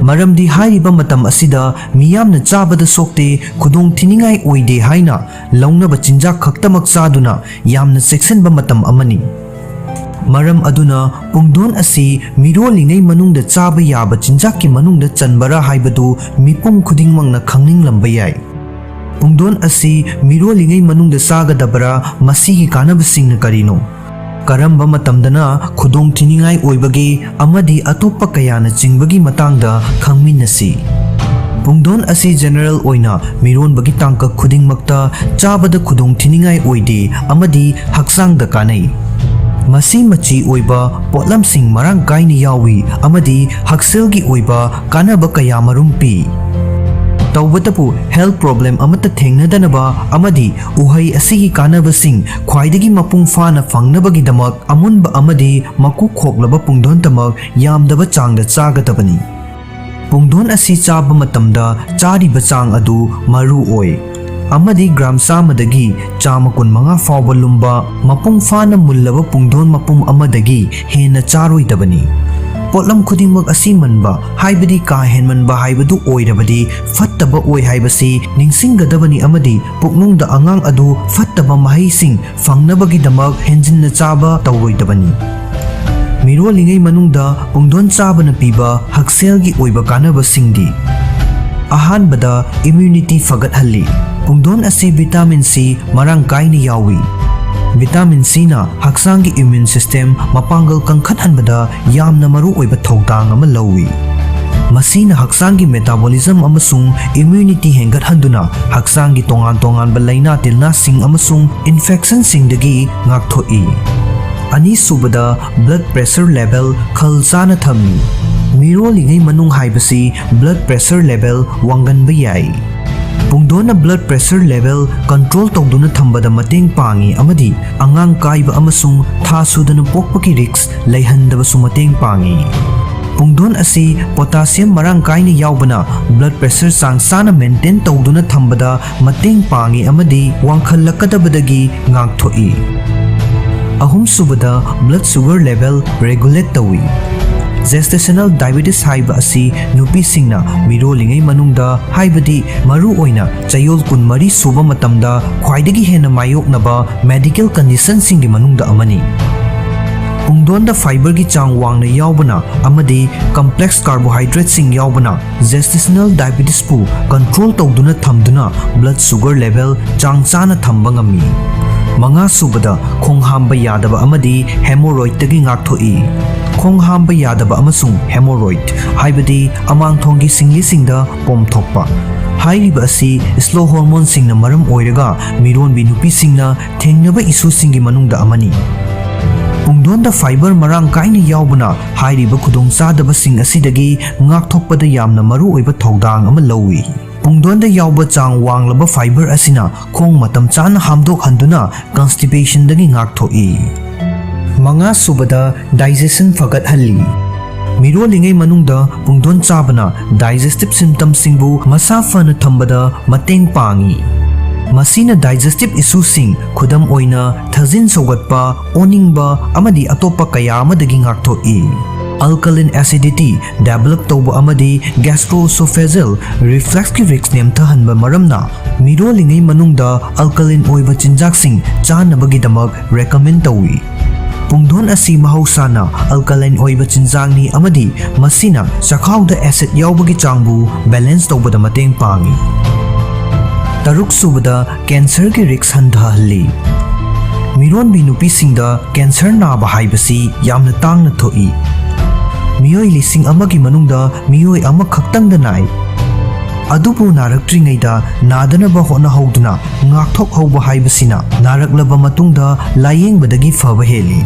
ꯃꯔꯝꯗꯤ ꯍꯥꯏꯔꯤꯕ ꯃꯇꯝ ꯑꯁꯤꯗ ꯃꯤꯌꯥꯝꯅ ꯆꯥꯕꯗ ꯁꯣꯛꯇꯦ, ꯈꯨꯗꯣꯡ ꯊꯤꯅꯤꯡꯉꯥꯏ ꯑꯣꯏꯗꯦ ꯍꯥꯏꯅ ꯂꯧꯅꯕ ꯆꯤꯟꯖꯥꯛ ꯈꯛꯇꯃꯛ ꯆꯥꯗꯨꯅ ꯌꯥꯝꯅ ꯆꯦꯛꯁꯤꯟꯕ ꯃꯇꯝ ꯑꯃꯅꯤ꯫ ꯃꯔꯝ ꯑꯗꯨꯅ ꯄꯨꯡꯗꯣꯟ ꯑꯁꯤ ꯃꯤꯔꯣꯜꯂꯤꯉꯩ ꯃꯅꯨꯡꯗ ꯆꯥꯕ ꯌꯥꯕ ꯆꯤꯟꯖꯥꯛꯀꯤ ꯃꯅꯨꯡꯗ ꯆꯟꯕꯔꯥ ꯍꯥꯏꯕꯗꯨ ꯃꯤꯄꯨꯝ ꯈꯨꯗꯤꯡꯃꯛꯅ ꯈꯪꯅꯤꯡꯂꯝꯕ ꯌꯥꯏ꯫ ꯄꯨꯡꯗꯣꯟ ꯑꯁꯤ ꯃꯤꯔꯣꯜꯂꯤꯉꯩ ꯃꯅꯨꯡꯗ ꯆꯥꯒꯗꯕꯔꯥ? ꯃꯁꯤꯒꯤ ꯀꯥꯟꯅꯕꯁꯤꯡꯅ ꯀꯔꯤꯅꯣ? ꯀꯔꯝꯕ ꯃꯇꯝꯗꯅ ꯈꯨꯗꯣꯡ ꯊꯤꯅꯤꯡꯉꯥꯏ ꯑꯣꯏꯕꯒꯦ ꯑꯃꯗꯤ ꯑꯇꯣꯞꯄ ꯀꯌꯥꯅ ꯆꯤꯡꯕꯒꯤ ꯃꯇꯥꯡꯗ ꯈꯪꯃꯤꯟꯅꯁꯤ꯫ ꯄꯨꯡꯗꯣꯟ ꯑꯁꯤ ꯖꯦꯅꯔꯦꯜ ꯑꯣꯏꯅ ꯃꯤꯔꯣꯟꯕꯒꯤ ꯇꯥꯡꯀꯛ ꯈꯨꯗꯤꯡꯃꯛꯇ ꯆꯥꯕꯗ ꯈꯨꯗꯣꯡ ꯊꯤꯅꯤꯡꯉꯥꯏ ꯑꯣꯏꯗꯦ ꯑꯃꯗꯤ ꯍꯛꯆꯥꯡꯗ ꯀꯥꯟꯅꯩ꯫ ꯃꯁꯤ ꯃꯆꯤ ꯑꯣꯏꯕ ꯄꯣꯠꯂꯝꯁꯤꯡ ꯃꯔꯥꯡ ꯀꯥꯏꯅ ꯌꯥꯎꯏ ꯑꯃꯗꯤ ꯍꯛꯁꯦꯜꯒꯤ ꯑꯣꯏꯕ ꯀꯥꯟꯅꯕ ꯀꯌꯥ ꯃꯔꯨꯝ ꯄꯤ꯫ ꯇꯧꯕꯇꯕꯨ health problem ꯑꯃꯠꯇ ꯊꯦꯡꯅꯗꯅꯕ ꯑꯃꯗꯤ ꯎꯍꯩ ꯑꯁꯤꯒꯤ ꯀꯥꯟꯅꯕꯁꯤꯡ ꯈ꯭ꯋꯥꯏꯗꯒꯤ ꯃꯄꯨꯡ ꯐꯥꯅ ꯐꯪꯅꯕꯒꯤꯗꯃꯛ ꯑꯃꯨꯟꯕ ꯑꯃꯗꯤ ꯃꯀꯨ ꯈꯣꯛꯂꯕ ꯄꯨꯡꯗꯣꯟꯇꯃꯛ ꯌꯥꯝꯗꯕ ꯆꯥꯡꯗ ꯆꯥꯒꯗꯕꯅꯤ꯫ ꯄꯨꯡꯗꯣꯟ ꯑꯁꯤ ꯆꯥꯕ ꯃꯇꯝꯗ ꯆꯥꯔꯤꯕ ꯆꯥꯡ ꯑꯗꯨ ꯃꯔꯨ ꯑꯣꯏ ꯑꯃꯗꯤ ꯒ꯭ꯔꯥꯝ ꯆꯥꯝꯃꯗꯒꯤ ꯆꯥꯝꯃ ꯀꯨꯟꯃꯉꯥ ꯐꯥꯎꯕ ꯂꯨꯝꯕ ꯃꯄꯨꯡ ꯐꯥꯅ ꯃꯨꯜꯂꯕ ꯄꯨꯡꯗꯣꯟ ꯃꯄꯨꯝ ꯑꯃꯗꯒꯤ ꯍꯦꯟꯅ ꯆꯥꯔꯣꯏꯗꯕꯅꯤ꯫ ꯄꯣꯠꯂꯝ ꯈꯨꯗꯤꯡꯃꯛ ꯑꯁꯤ ꯃꯟꯕ, ꯍꯥꯏꯕꯗꯤ ꯀꯥ ꯍꯦꯟꯃꯟꯕ ꯍꯥꯏꯕꯗꯨ ꯑꯣꯏꯔꯕꯗꯤ ꯐꯠꯇꯕ ꯑꯣꯏ ꯍꯥꯏꯕꯁꯤ ꯅꯤꯡꯁꯤꯡꯒꯗꯕꯅꯤ ꯑꯃꯗꯤ ꯄꯨꯛꯅꯨꯡꯗ ꯑꯉꯥꯡ ꯑꯗꯨ ꯐꯠꯇꯕ ꯃꯍꯩꯁꯤꯡ ꯐꯪꯅꯕꯒꯤꯗꯃꯛ ꯍꯦꯟꯖꯤꯟꯅ ꯆꯥꯕ ꯇꯧꯔꯣꯏꯗꯕꯅꯤ꯫ ꯃꯤꯔꯣꯜꯂꯤꯉꯩ ꯃꯅꯨꯡꯗ ꯄꯨꯡꯗꯣꯟ ꯆꯥꯕꯅ ꯄꯤꯕ ꯍꯛꯁꯦꯜꯒꯤ ꯑꯣꯏꯕ ꯀꯥꯟꯅꯕꯁꯤꯡꯗꯤ: ꯑꯍꯥꯟꯕꯗ, immunity ꯐꯒꯠꯍꯜꯂꯤ꯫ ꯄꯨꯡꯗꯣꯟ ꯑꯁꯤ vitamin C ꯃꯔꯥꯡ ꯀꯥꯏꯅ ꯌꯥꯎꯏ꯫ Vitamin Cꯅ ꯍꯛꯆꯥꯡꯒꯤ immune system ꯃꯄꯥꯡꯒꯜ ꯀꯟꯈꯠꯍꯟꯕꯗ ꯌꯥꯝꯅ ꯃꯔꯨꯑꯣꯏꯕ ꯊꯧꯗꯥꯡ ꯑꯃ ꯂꯧꯏ꯫ ꯃꯁꯤꯅ ꯍꯛꯆꯥꯡꯒꯤ metabolism ꯑꯃꯁꯨꯡ immunity ꯍꯦꯟꯒꯠꯍꯟꯗꯨꯅ ꯍꯛꯆꯥꯡꯒꯤ ꯇꯣꯉꯥꯟ ꯇꯣꯉꯥꯟꯕ ꯂꯥꯏꯅꯥ ꯇꯤꯜꯅꯥꯁꯤꯡ ꯑꯃꯁꯨꯡ infectionꯁꯤꯡꯗꯒꯤ ꯉꯥꯛꯊꯣꯛꯏ꯫ ꯑꯅꯤꯁꯨꯕꯗ, blood pressure level ꯈꯜ ꯆꯥꯅ ꯊꯝꯃꯤ꯫ ꯃꯤꯔꯣꯜꯂꯤꯉꯩ ꯃꯅꯨꯡ ꯍꯥꯏꯕꯁꯤ blood pressure level ꯋꯥꯡꯒꯟꯕ ꯌꯥꯏ꯫ ꯄꯨꯡꯗꯣꯟꯅ blood pressure level control ꯇꯧꯗꯨꯅ ꯊꯝꯕꯗ ꯃꯇꯦꯡ ꯄꯥꯡꯏ ꯑꯃꯗꯤ ꯑꯉꯥꯡ ꯀꯥꯏꯕ ꯑꯃꯁꯨꯡ ꯊꯥ ꯁꯨꯗꯅ ꯄꯣꯛꯄꯒꯤ risk ꯂꯩꯍꯟꯗꯕꯁꯨ ꯃꯇꯦꯡ ꯄꯥꯡꯏ꯫ ꯄꯨꯡꯗꯣꯟ ꯑꯁꯤ potassium ꯃꯔꯥꯡ ꯀꯥꯏꯅ ꯌꯥꯎꯕꯅ blood pressure ꯆꯥꯡ ꯆꯥꯅ maintain ꯇꯧꯗꯨꯅ ꯊꯝꯕꯗ ꯃꯇꯦꯡ ꯄꯥꯡꯏ ꯑꯃꯗꯤ ꯋꯥꯡꯈꯠꯂꯛꯀꯗꯕꯗꯒꯤ ꯉꯥꯛꯊꯣꯛꯏ꯫ ꯑꯍꯨꯝꯁꯨꯕꯗ, blood sugar level regulate ꯇꯧꯏ꯫ Gestational diabetes ꯍꯥꯏꯕ ꯑꯁꯤ ꯅꯨꯄꯤꯁꯤꯡꯅ ꯃꯤꯔꯣꯜꯂꯤꯉꯩ ꯃꯅꯨꯡꯗ, ꯍꯥꯏꯕꯗꯤ ꯃꯔꯨꯑꯣꯏꯅ ꯆꯌꯣꯜ ꯀꯨꯟꯃꯔꯤ ꯁꯨꯕ ꯃꯇꯝꯗ ꯈ꯭ꯋꯥꯏꯗꯒꯤ ꯍꯦꯟꯅ ꯃꯥꯌꯣꯛꯅꯕ medical conditionꯁꯤꯡꯒꯤ ꯃꯅꯨꯡꯗ ꯑꯃꯅꯤ꯫ ꯄꯨꯡꯗꯣꯟꯗ fiberꯒꯤ ꯆꯥꯡ ꯋꯥꯡꯅ ꯌꯥꯎꯕꯅ ꯑꯃꯗꯤ complex carbohydrateꯁꯤꯡ ꯌꯥꯎꯕꯅ gestational diabetesꯄꯨ control ꯇꯧꯗꯨꯅ ꯊꯝꯗꯨꯅ blood sugar level ꯆꯥꯡ ꯆꯥꯅ ꯊꯝꯕ ꯉꯝꯃꯤ꯫ ꯃꯉꯥꯁꯨꯕꯗ, ꯈꯣꯡ ꯍꯥꯝꯕ ꯌꯥꯗꯕ ꯑꯃꯗꯤ hemorrhoidꯇꯒꯤ ꯉꯥꯛꯊꯣꯛꯏ꯫ ꯈꯣꯡ ꯍꯥꯝꯕ ꯌꯥꯗꯕ ꯑꯃꯁꯨꯡ hemorrhoid, ꯍꯥꯏꯕꯗꯤ ꯑꯃꯥꯡꯊꯣꯡꯒꯤ ꯁꯤꯡꯂꯤꯁꯤꯡꯗ ꯄꯣꯝꯊꯣꯛꯄ, ꯍꯥꯏꯔꯤꯕ ꯑꯁꯤ slow hormoneꯁꯤꯡꯅ ꯃꯔꯝ ꯑꯣꯏꯔꯒ ꯃꯤꯔꯣꯟꯕꯤ ꯅꯨꯄꯤꯁꯤꯡꯅ ꯊꯦꯡꯅꯕ issueꯁꯤꯡꯒꯤ ꯃꯅꯨꯡꯗ ꯑꯃꯅꯤ꯫ ꯄꯨꯡꯗꯣꯟꯗ fiber ꯃꯔꯥꯡ ꯀꯥꯏꯅ ꯌꯥꯎꯕꯅ ꯍꯥꯏꯔꯤꯕ ꯈꯨꯗꯣꯡꯆꯥꯗꯕꯁꯤꯡ ꯑꯁꯤꯗꯒꯤ ꯉꯥꯛꯊꯣꯛꯄꯗ ꯌꯥꯝꯅ ꯃꯔꯨꯑꯣꯏꯕ ꯊꯧꯗꯥꯡ ꯑꯃ ꯂꯧꯏ꯫ ꯄꯨꯡꯗꯣꯟꯗ ꯌꯥꯎꯕ ꯆꯥꯡ ꯋꯥꯡꯂꯕ fiber ꯑꯁꯤꯅ ꯈꯣꯡ ꯃꯇꯝ ꯆꯥꯅ ꯍꯥꯝꯗꯣꯛꯍꯟꯗꯨꯅ constipationꯗꯒꯤ ꯉꯥꯛꯊꯣꯛꯏ꯫ ꯃꯉꯥꯁꯨꯕꯗ, digestion ꯐꯒꯠꯍꯜꯂꯤ꯫ ꯃꯤꯔꯣꯜꯂꯤꯉꯩ ꯃꯅꯨꯡꯗ ꯄꯨꯡꯗꯣꯟ ꯆꯥꯕꯅ digestive systemꯁꯤꯡꯕꯨ ꯃꯁꯥ ꯐꯅ ꯊꯝꯕꯗ ꯃꯇꯦꯡ ꯄꯥꯡꯏ꯫ ꯃꯁꯤꯅ digestive issueꯁꯤꯡ, ꯈꯨꯗꯝ ꯑꯣꯏꯅ ꯊꯥꯖꯤꯟ ꯁꯧꯒꯠꯄ, ꯑꯣꯅꯤꯡꯕ ꯑꯃꯗꯤ ꯑꯇꯣꯞꯄ ꯀꯌꯥ ꯑꯃꯗꯒꯤ ꯉꯥꯛꯊꯣꯛꯏ꯫ Alkaline acidity develop ꯇꯧꯕ ꯑꯃꯗꯤ gastroesophageal refluxꯀꯤ risk ꯅꯦꯝꯊꯍꯟꯕ ꯃꯔꯝꯅ ꯃꯤꯔꯣꯜꯂꯤꯉꯩ ꯃꯅꯨꯡꯗ alkaline ꯑꯣꯏꯕ ꯆꯤꯟꯖꯥꯛꯁꯤꯡ ꯆꯥꯅꯕꯒꯤꯗꯃꯛ recommend ꯇꯧꯏ꯫ ꯄꯨꯡꯗꯣꯟ ꯑꯁꯤ ꯃꯍꯧꯁꯥꯅ alkaline ꯑꯣꯏꯕ ꯆꯤꯟꯖꯥꯛꯅꯤ ꯑꯃꯗꯤ ꯃꯁꯤꯅ ꯆꯈꯥꯎꯗ acid ꯌꯥꯎꯕꯒꯤ ꯆꯥꯡꯕꯨ balance ꯇꯧꯕꯗ ꯃꯇꯦꯡ ꯄꯥꯡꯏ꯫ ꯇꯔꯨꯛꯁꯨꯕꯗ, cancerꯒꯤ risk ꯍꯟꯊꯍꯜꯂꯤ꯫ ꯃꯤꯔꯣꯟꯕꯤ ꯅꯨꯄꯤꯁꯤꯡꯗ cancer ꯅꯥꯕ ꯍꯥꯏꯕꯁꯤ ꯌꯥꯝꯅ ꯇꯥꯡꯅ ꯊꯣꯛꯏ꯫ ꯃꯤꯑꯣꯏ ꯂꯤꯁꯤꯡ ꯑꯃꯒꯤ ꯃꯅꯨꯡꯗ ꯃꯤꯑꯣꯏ ꯑꯃꯈꯛꯇꯪꯗ ꯅꯥꯏ꯫ ꯑꯗꯨꯕꯨ ꯅꯥꯔꯛꯇ꯭ꯔꯤꯉꯩꯗ ꯅꯥꯗꯅꯕ ꯍꯣꯠꯅꯍꯧꯗꯨꯅ ꯉꯥꯛꯊꯣꯛꯍꯧꯕ ꯍꯥꯏꯕꯁꯤꯅ ꯅꯥꯔꯛꯂꯕ ꯃꯇꯨꯡꯗ ꯂꯥꯌꯦꯡꯕꯗꯒꯤ ꯐꯕ ꯍꯦꯜꯂꯤ꯫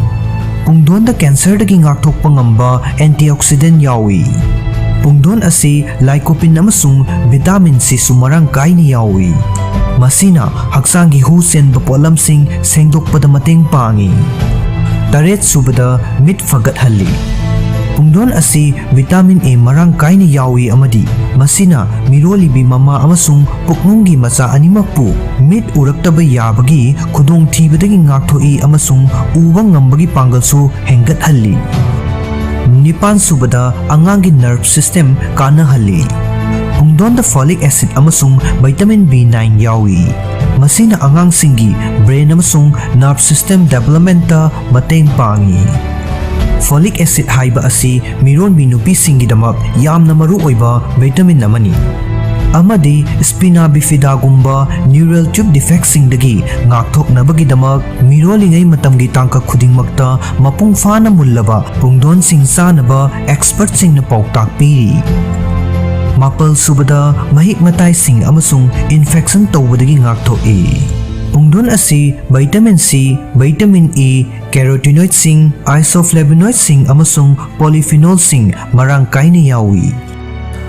ꯄꯨꯡꯗꯣꯟꯗ ꯀꯦꯟꯁꯔꯗꯒꯤ ꯉꯥꯛꯊꯣꯛꯄ ꯉꯝꯕ antioxidant ꯌꯥꯎꯏ꯫ ꯄꯨꯡꯗꯣꯟ ꯑꯁꯤ lycopene ꯑꯃꯁꯨꯡ vitamin Cꯁꯨ ꯃꯔꯥꯡ ꯀꯥꯏꯅ ꯌꯥꯎꯏ꯫ ꯃꯁꯤꯅ ꯍꯛꯆꯥꯡꯒꯤ ꯍꯨ ꯆꯦꯟꯕ ꯄꯣꯠꯂꯝꯁꯤꯡ ꯁꯦꯡꯗꯣꯛꯄꯗ ꯃꯇꯦꯡ ꯄꯥꯡꯏ꯫ ꯇꯔꯦꯠ ꯁꯨꯕꯗ, ꯃꯤꯠ ꯐꯒꯠꯍꯜꯂꯤ꯫ ꯄꯨꯡꯗꯣꯟ ꯑꯁꯤ vitamin A ꯃꯔꯥꯡ ꯀꯥꯏꯅ ꯌꯥꯎꯏ ꯑꯃꯗꯤ ꯃꯁꯤꯅ ꯃꯤꯔꯣꯜꯂꯤꯕꯤ ꯃꯃꯥ ꯑꯃꯁꯨꯡ ꯄꯨꯛꯅꯨꯡꯒꯤ ꯃꯆꯥ ꯑꯅꯤꯃꯛꯄꯨ ꯃꯤꯠ ꯎꯔꯛꯇꯕ ꯌꯥꯕꯒꯤ ꯈꯨꯗꯣꯡꯊꯤꯕꯗꯒꯤ ꯉꯥꯛꯊꯣꯛꯏ ꯑꯃꯁꯨꯡ ꯎꯕ ꯉꯝꯕꯒꯤ ꯄꯥꯡꯒꯜꯁꯨ ꯍꯦꯟꯒꯠꯍꯜꯂꯤ꯫ ꯅꯤꯄꯥꯟ ꯁꯨꯕꯗ, ꯑꯉꯥꯡꯒꯤ nerve system ꯀꯥꯟꯅꯍꯜꯂꯤ꯫ ꯄꯨꯡꯗꯣꯟꯗ folic acid ꯑꯃꯁꯨꯡ vitamin B nine ꯌꯥꯎꯏ꯫ ꯃꯁꯤꯅ ꯑꯉꯥꯡꯁꯤꯡꯒꯤ brain ꯑꯃꯁꯨꯡ nerve system developmentꯇ ꯃꯇꯦꯡ ꯄꯥꯡꯏ꯫ Folic acid ꯍꯥꯏꯕ ꯑꯁꯤ ꯃꯤꯔꯣꯟꯕꯤ ꯅꯨꯄꯤꯁꯤꯡꯒꯤꯗꯃꯛ ꯌꯥꯝꯅ ꯃꯔꯨꯑꯣꯏꯕ vitamin ꯑꯃꯅꯤ, ꯑꯃꯗꯤ spina bifidaꯒꯨꯝꯕ neural tube defectꯁꯤꯡꯗꯒꯤ ꯉꯥꯛꯊꯣꯛꯅꯕꯒꯤꯗꯃꯛ ꯃꯤꯔꯣꯜꯂꯤꯉꯩ ꯃꯇꯝꯒꯤ ꯇꯥꯡꯀꯛ ꯈꯨꯗꯤꯡꯃꯛꯇ ꯃꯄꯨꯡ ꯐꯥꯅ ꯃꯨꯜꯂꯕ ꯄꯨꯡꯗꯣꯟꯁꯤꯡ ꯆꯥꯅꯕ expertꯁꯤꯡꯅ ꯄꯥꯎꯇꯥꯛ ꯄꯤꯔꯤ꯫ ꯃꯥꯄꯜ ꯁꯨꯕꯗ, ꯃꯍꯤꯛ ꯃꯇꯥꯏꯁꯤꯡ ꯑꯃꯁꯨꯡ infection ꯇꯧꯕꯗꯒꯤ ꯉꯥꯛꯊꯣꯛꯏ꯫ ꯄꯨꯡꯗꯣꯟ ꯑꯁꯤ vitamin C, vitamin E, carotenoidꯁꯤꯡ, isoflavonoidꯁꯤꯡ ꯑꯃꯁꯨꯡ polyphenolꯁꯤꯡ ꯃꯔꯥꯡ ꯀꯥꯏꯅ ꯌꯥꯎꯏ꯫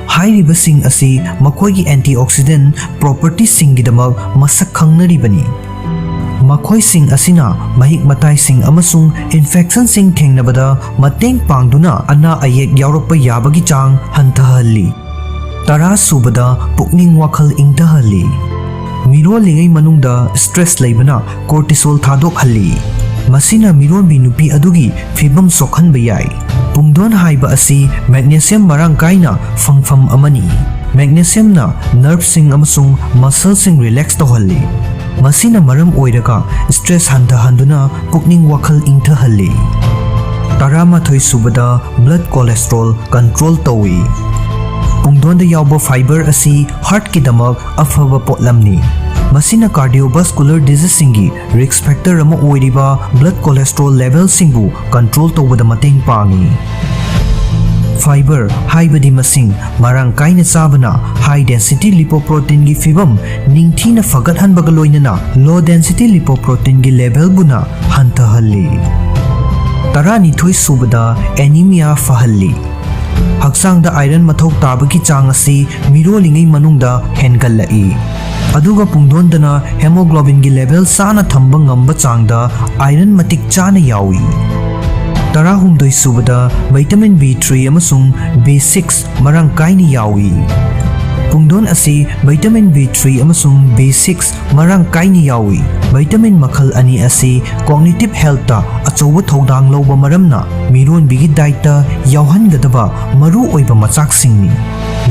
ꯍꯥꯏꯔꯤꯕꯁꯤꯡ ꯑꯁꯤ ꯃꯈꯣꯏꯒꯤ antioxidant propertyꯁꯤꯡꯒꯤꯗꯃꯛ ꯃꯁꯛ ꯈꯪꯅꯔꯤꯕꯅꯤ꯫ ꯃꯈꯣꯏꯁꯤꯡ ꯑꯁꯤꯅ ꯃꯍꯤꯛ ꯃꯇꯥꯏꯁꯤꯡ ꯑꯃꯁꯨꯡ infectionꯁꯤꯡ ꯊꯦꯡꯅꯕꯗ ꯃꯇꯦꯡ ꯄꯥꯡꯗꯨꯅ ꯑꯅꯥ ꯑꯌꯦꯛ ꯌꯥꯎꯔꯛꯄ ꯌꯥꯕꯒꯤ ꯆꯥꯡ ꯍꯟꯊꯍꯜꯂꯤ꯫ ꯇꯔꯥ ꯁꯨꯕꯗ, ꯄꯨꯛꯅꯤꯡ ꯋꯥꯈꯜ ꯏꯪꯊꯍꯜꯂꯤ꯫ ꯃꯤꯔꯣꯜꯂꯤꯉꯩ ꯃꯅꯨꯡꯗ stress ꯂꯩꯕꯅ cortisol ꯊꯥꯗꯣꯛꯍꯜꯂꯤ꯫ ꯃꯁꯤꯅ ꯃꯤꯔꯣꯟꯕꯤ ꯅꯨꯄꯤ ꯑꯗꯨꯒꯤ ꯐꯤꯕꯝ ꯁꯣꯛꯍꯟꯕ ꯌꯥꯏ꯫ ꯄꯨꯡꯗꯣꯟ ꯍꯥꯏꯕ ꯑꯁꯤ magnesium ꯃꯔꯥꯡ ꯀꯥꯏꯅ ꯐꯪꯐꯝ ꯑꯃꯅꯤ꯫ Magnesiumꯅ nerveꯁꯤꯡ ꯑꯃꯁꯨꯡ muscleꯁꯤꯡ relax ꯇꯧꯍꯜꯂꯤ꯫ ꯃꯁꯤꯅ ꯃꯔꯝ ꯑꯣꯏꯔꯒ stress ꯍꯟꯊꯍꯟꯗꯨꯅ ꯄꯨꯛꯅꯤꯡ ꯋꯥꯈꯜ ꯏꯪꯊꯍꯜꯂꯤ꯫ ꯇꯔꯥꯃꯥꯊꯣꯏ ꯁꯨꯕꯗ, blood cholesterol control ꯇꯧꯏ꯫ ꯄꯨꯡꯗꯣꯟꯗ ꯌꯥꯎꯕ fiber ꯑꯁꯤ heartꯀꯤꯗꯃꯛ ꯑꯐꯕ ꯄꯣꯠꯂꯝꯅꯤ꯫ ꯃꯁꯤꯅ cardiovascular diseaseꯁꯤꯡꯒꯤ risk factor ꯑꯃ ꯑꯣꯏꯔꯤꯕ blood cholesterol levelꯁꯤꯡꯕꯨ control ꯇꯧꯕꯗ ꯃꯇꯦꯡ ꯄꯥꯡꯏ꯫ Fiber ꯍꯥꯏꯕꯗꯤ ꯃꯁꯤꯡ ꯃꯔꯥꯡ ꯀꯥꯏꯅ ꯆꯥꯕꯅ high density lipoproteinꯒꯤ ꯐꯤꯕꯝ ꯅꯤꯡꯊꯤꯅ ꯐꯒꯠꯍꯟꯕꯒ ꯂꯣꯏꯅꯅ low density lipoproteinꯒꯤ levelꯕꯨꯅ ꯍꯟꯊꯍꯜꯂꯤ꯫ ꯇꯔꯥꯅꯤꯊꯣꯏ ꯁꯨꯕꯗ anemia ꯐꯍꯜꯂꯤ꯫ ꯍꯛꯆꯥꯡꯗ iron ꯃꯊꯧ ꯇꯥꯕꯒꯤ ꯆꯥꯡ ꯑꯁꯤ ꯃꯤꯔꯣꯜꯂꯤꯉꯩ ꯃꯅꯨꯡꯗ ꯍꯦꯟꯒꯠꯂꯛꯏ꯫ ꯑꯗꯨꯒ ꯄꯨꯡꯗꯣꯟꯗꯅ hemoglobinꯒꯤ level ꯆꯥꯅ ꯊꯝꯕ ꯉꯝꯕ ꯆꯥꯡꯗ iron ꯃꯇꯤꯛ ꯆꯥꯅ ꯌꯥꯎꯏ꯫ ꯇꯔꯥꯍꯨꯝꯗꯣꯏ ꯁꯨꯕꯗ vitamin B three ꯑꯃꯁꯨꯡ B six ꯃꯔꯥꯡ ꯀꯥꯏꯅ ꯌꯥꯎꯏ꯫ ꯄꯨꯡꯗꯣꯟ ꯑꯁꯤ vitamin B three ꯑꯃꯁꯨꯡ B six ꯃꯔꯥꯡ ꯀꯥꯏꯅ ꯌꯥꯎꯏ꯫ Vitamin ꯃꯈꯜ ꯑꯅꯤ ꯑꯁꯤ cognitive healthꯇ ꯑꯆꯧꯕ ꯊꯧꯗꯥꯡ ꯂꯧꯕ ꯃꯔꯝꯅ ꯃꯤꯔꯣꯟꯕꯤꯒꯤ dietꯇ ꯌꯥꯎꯍꯟꯒꯗꯕ ꯃꯔꯨ ꯑꯣꯏꯕ ꯃꯆꯥꯛꯁꯤꯡꯅꯤ꯫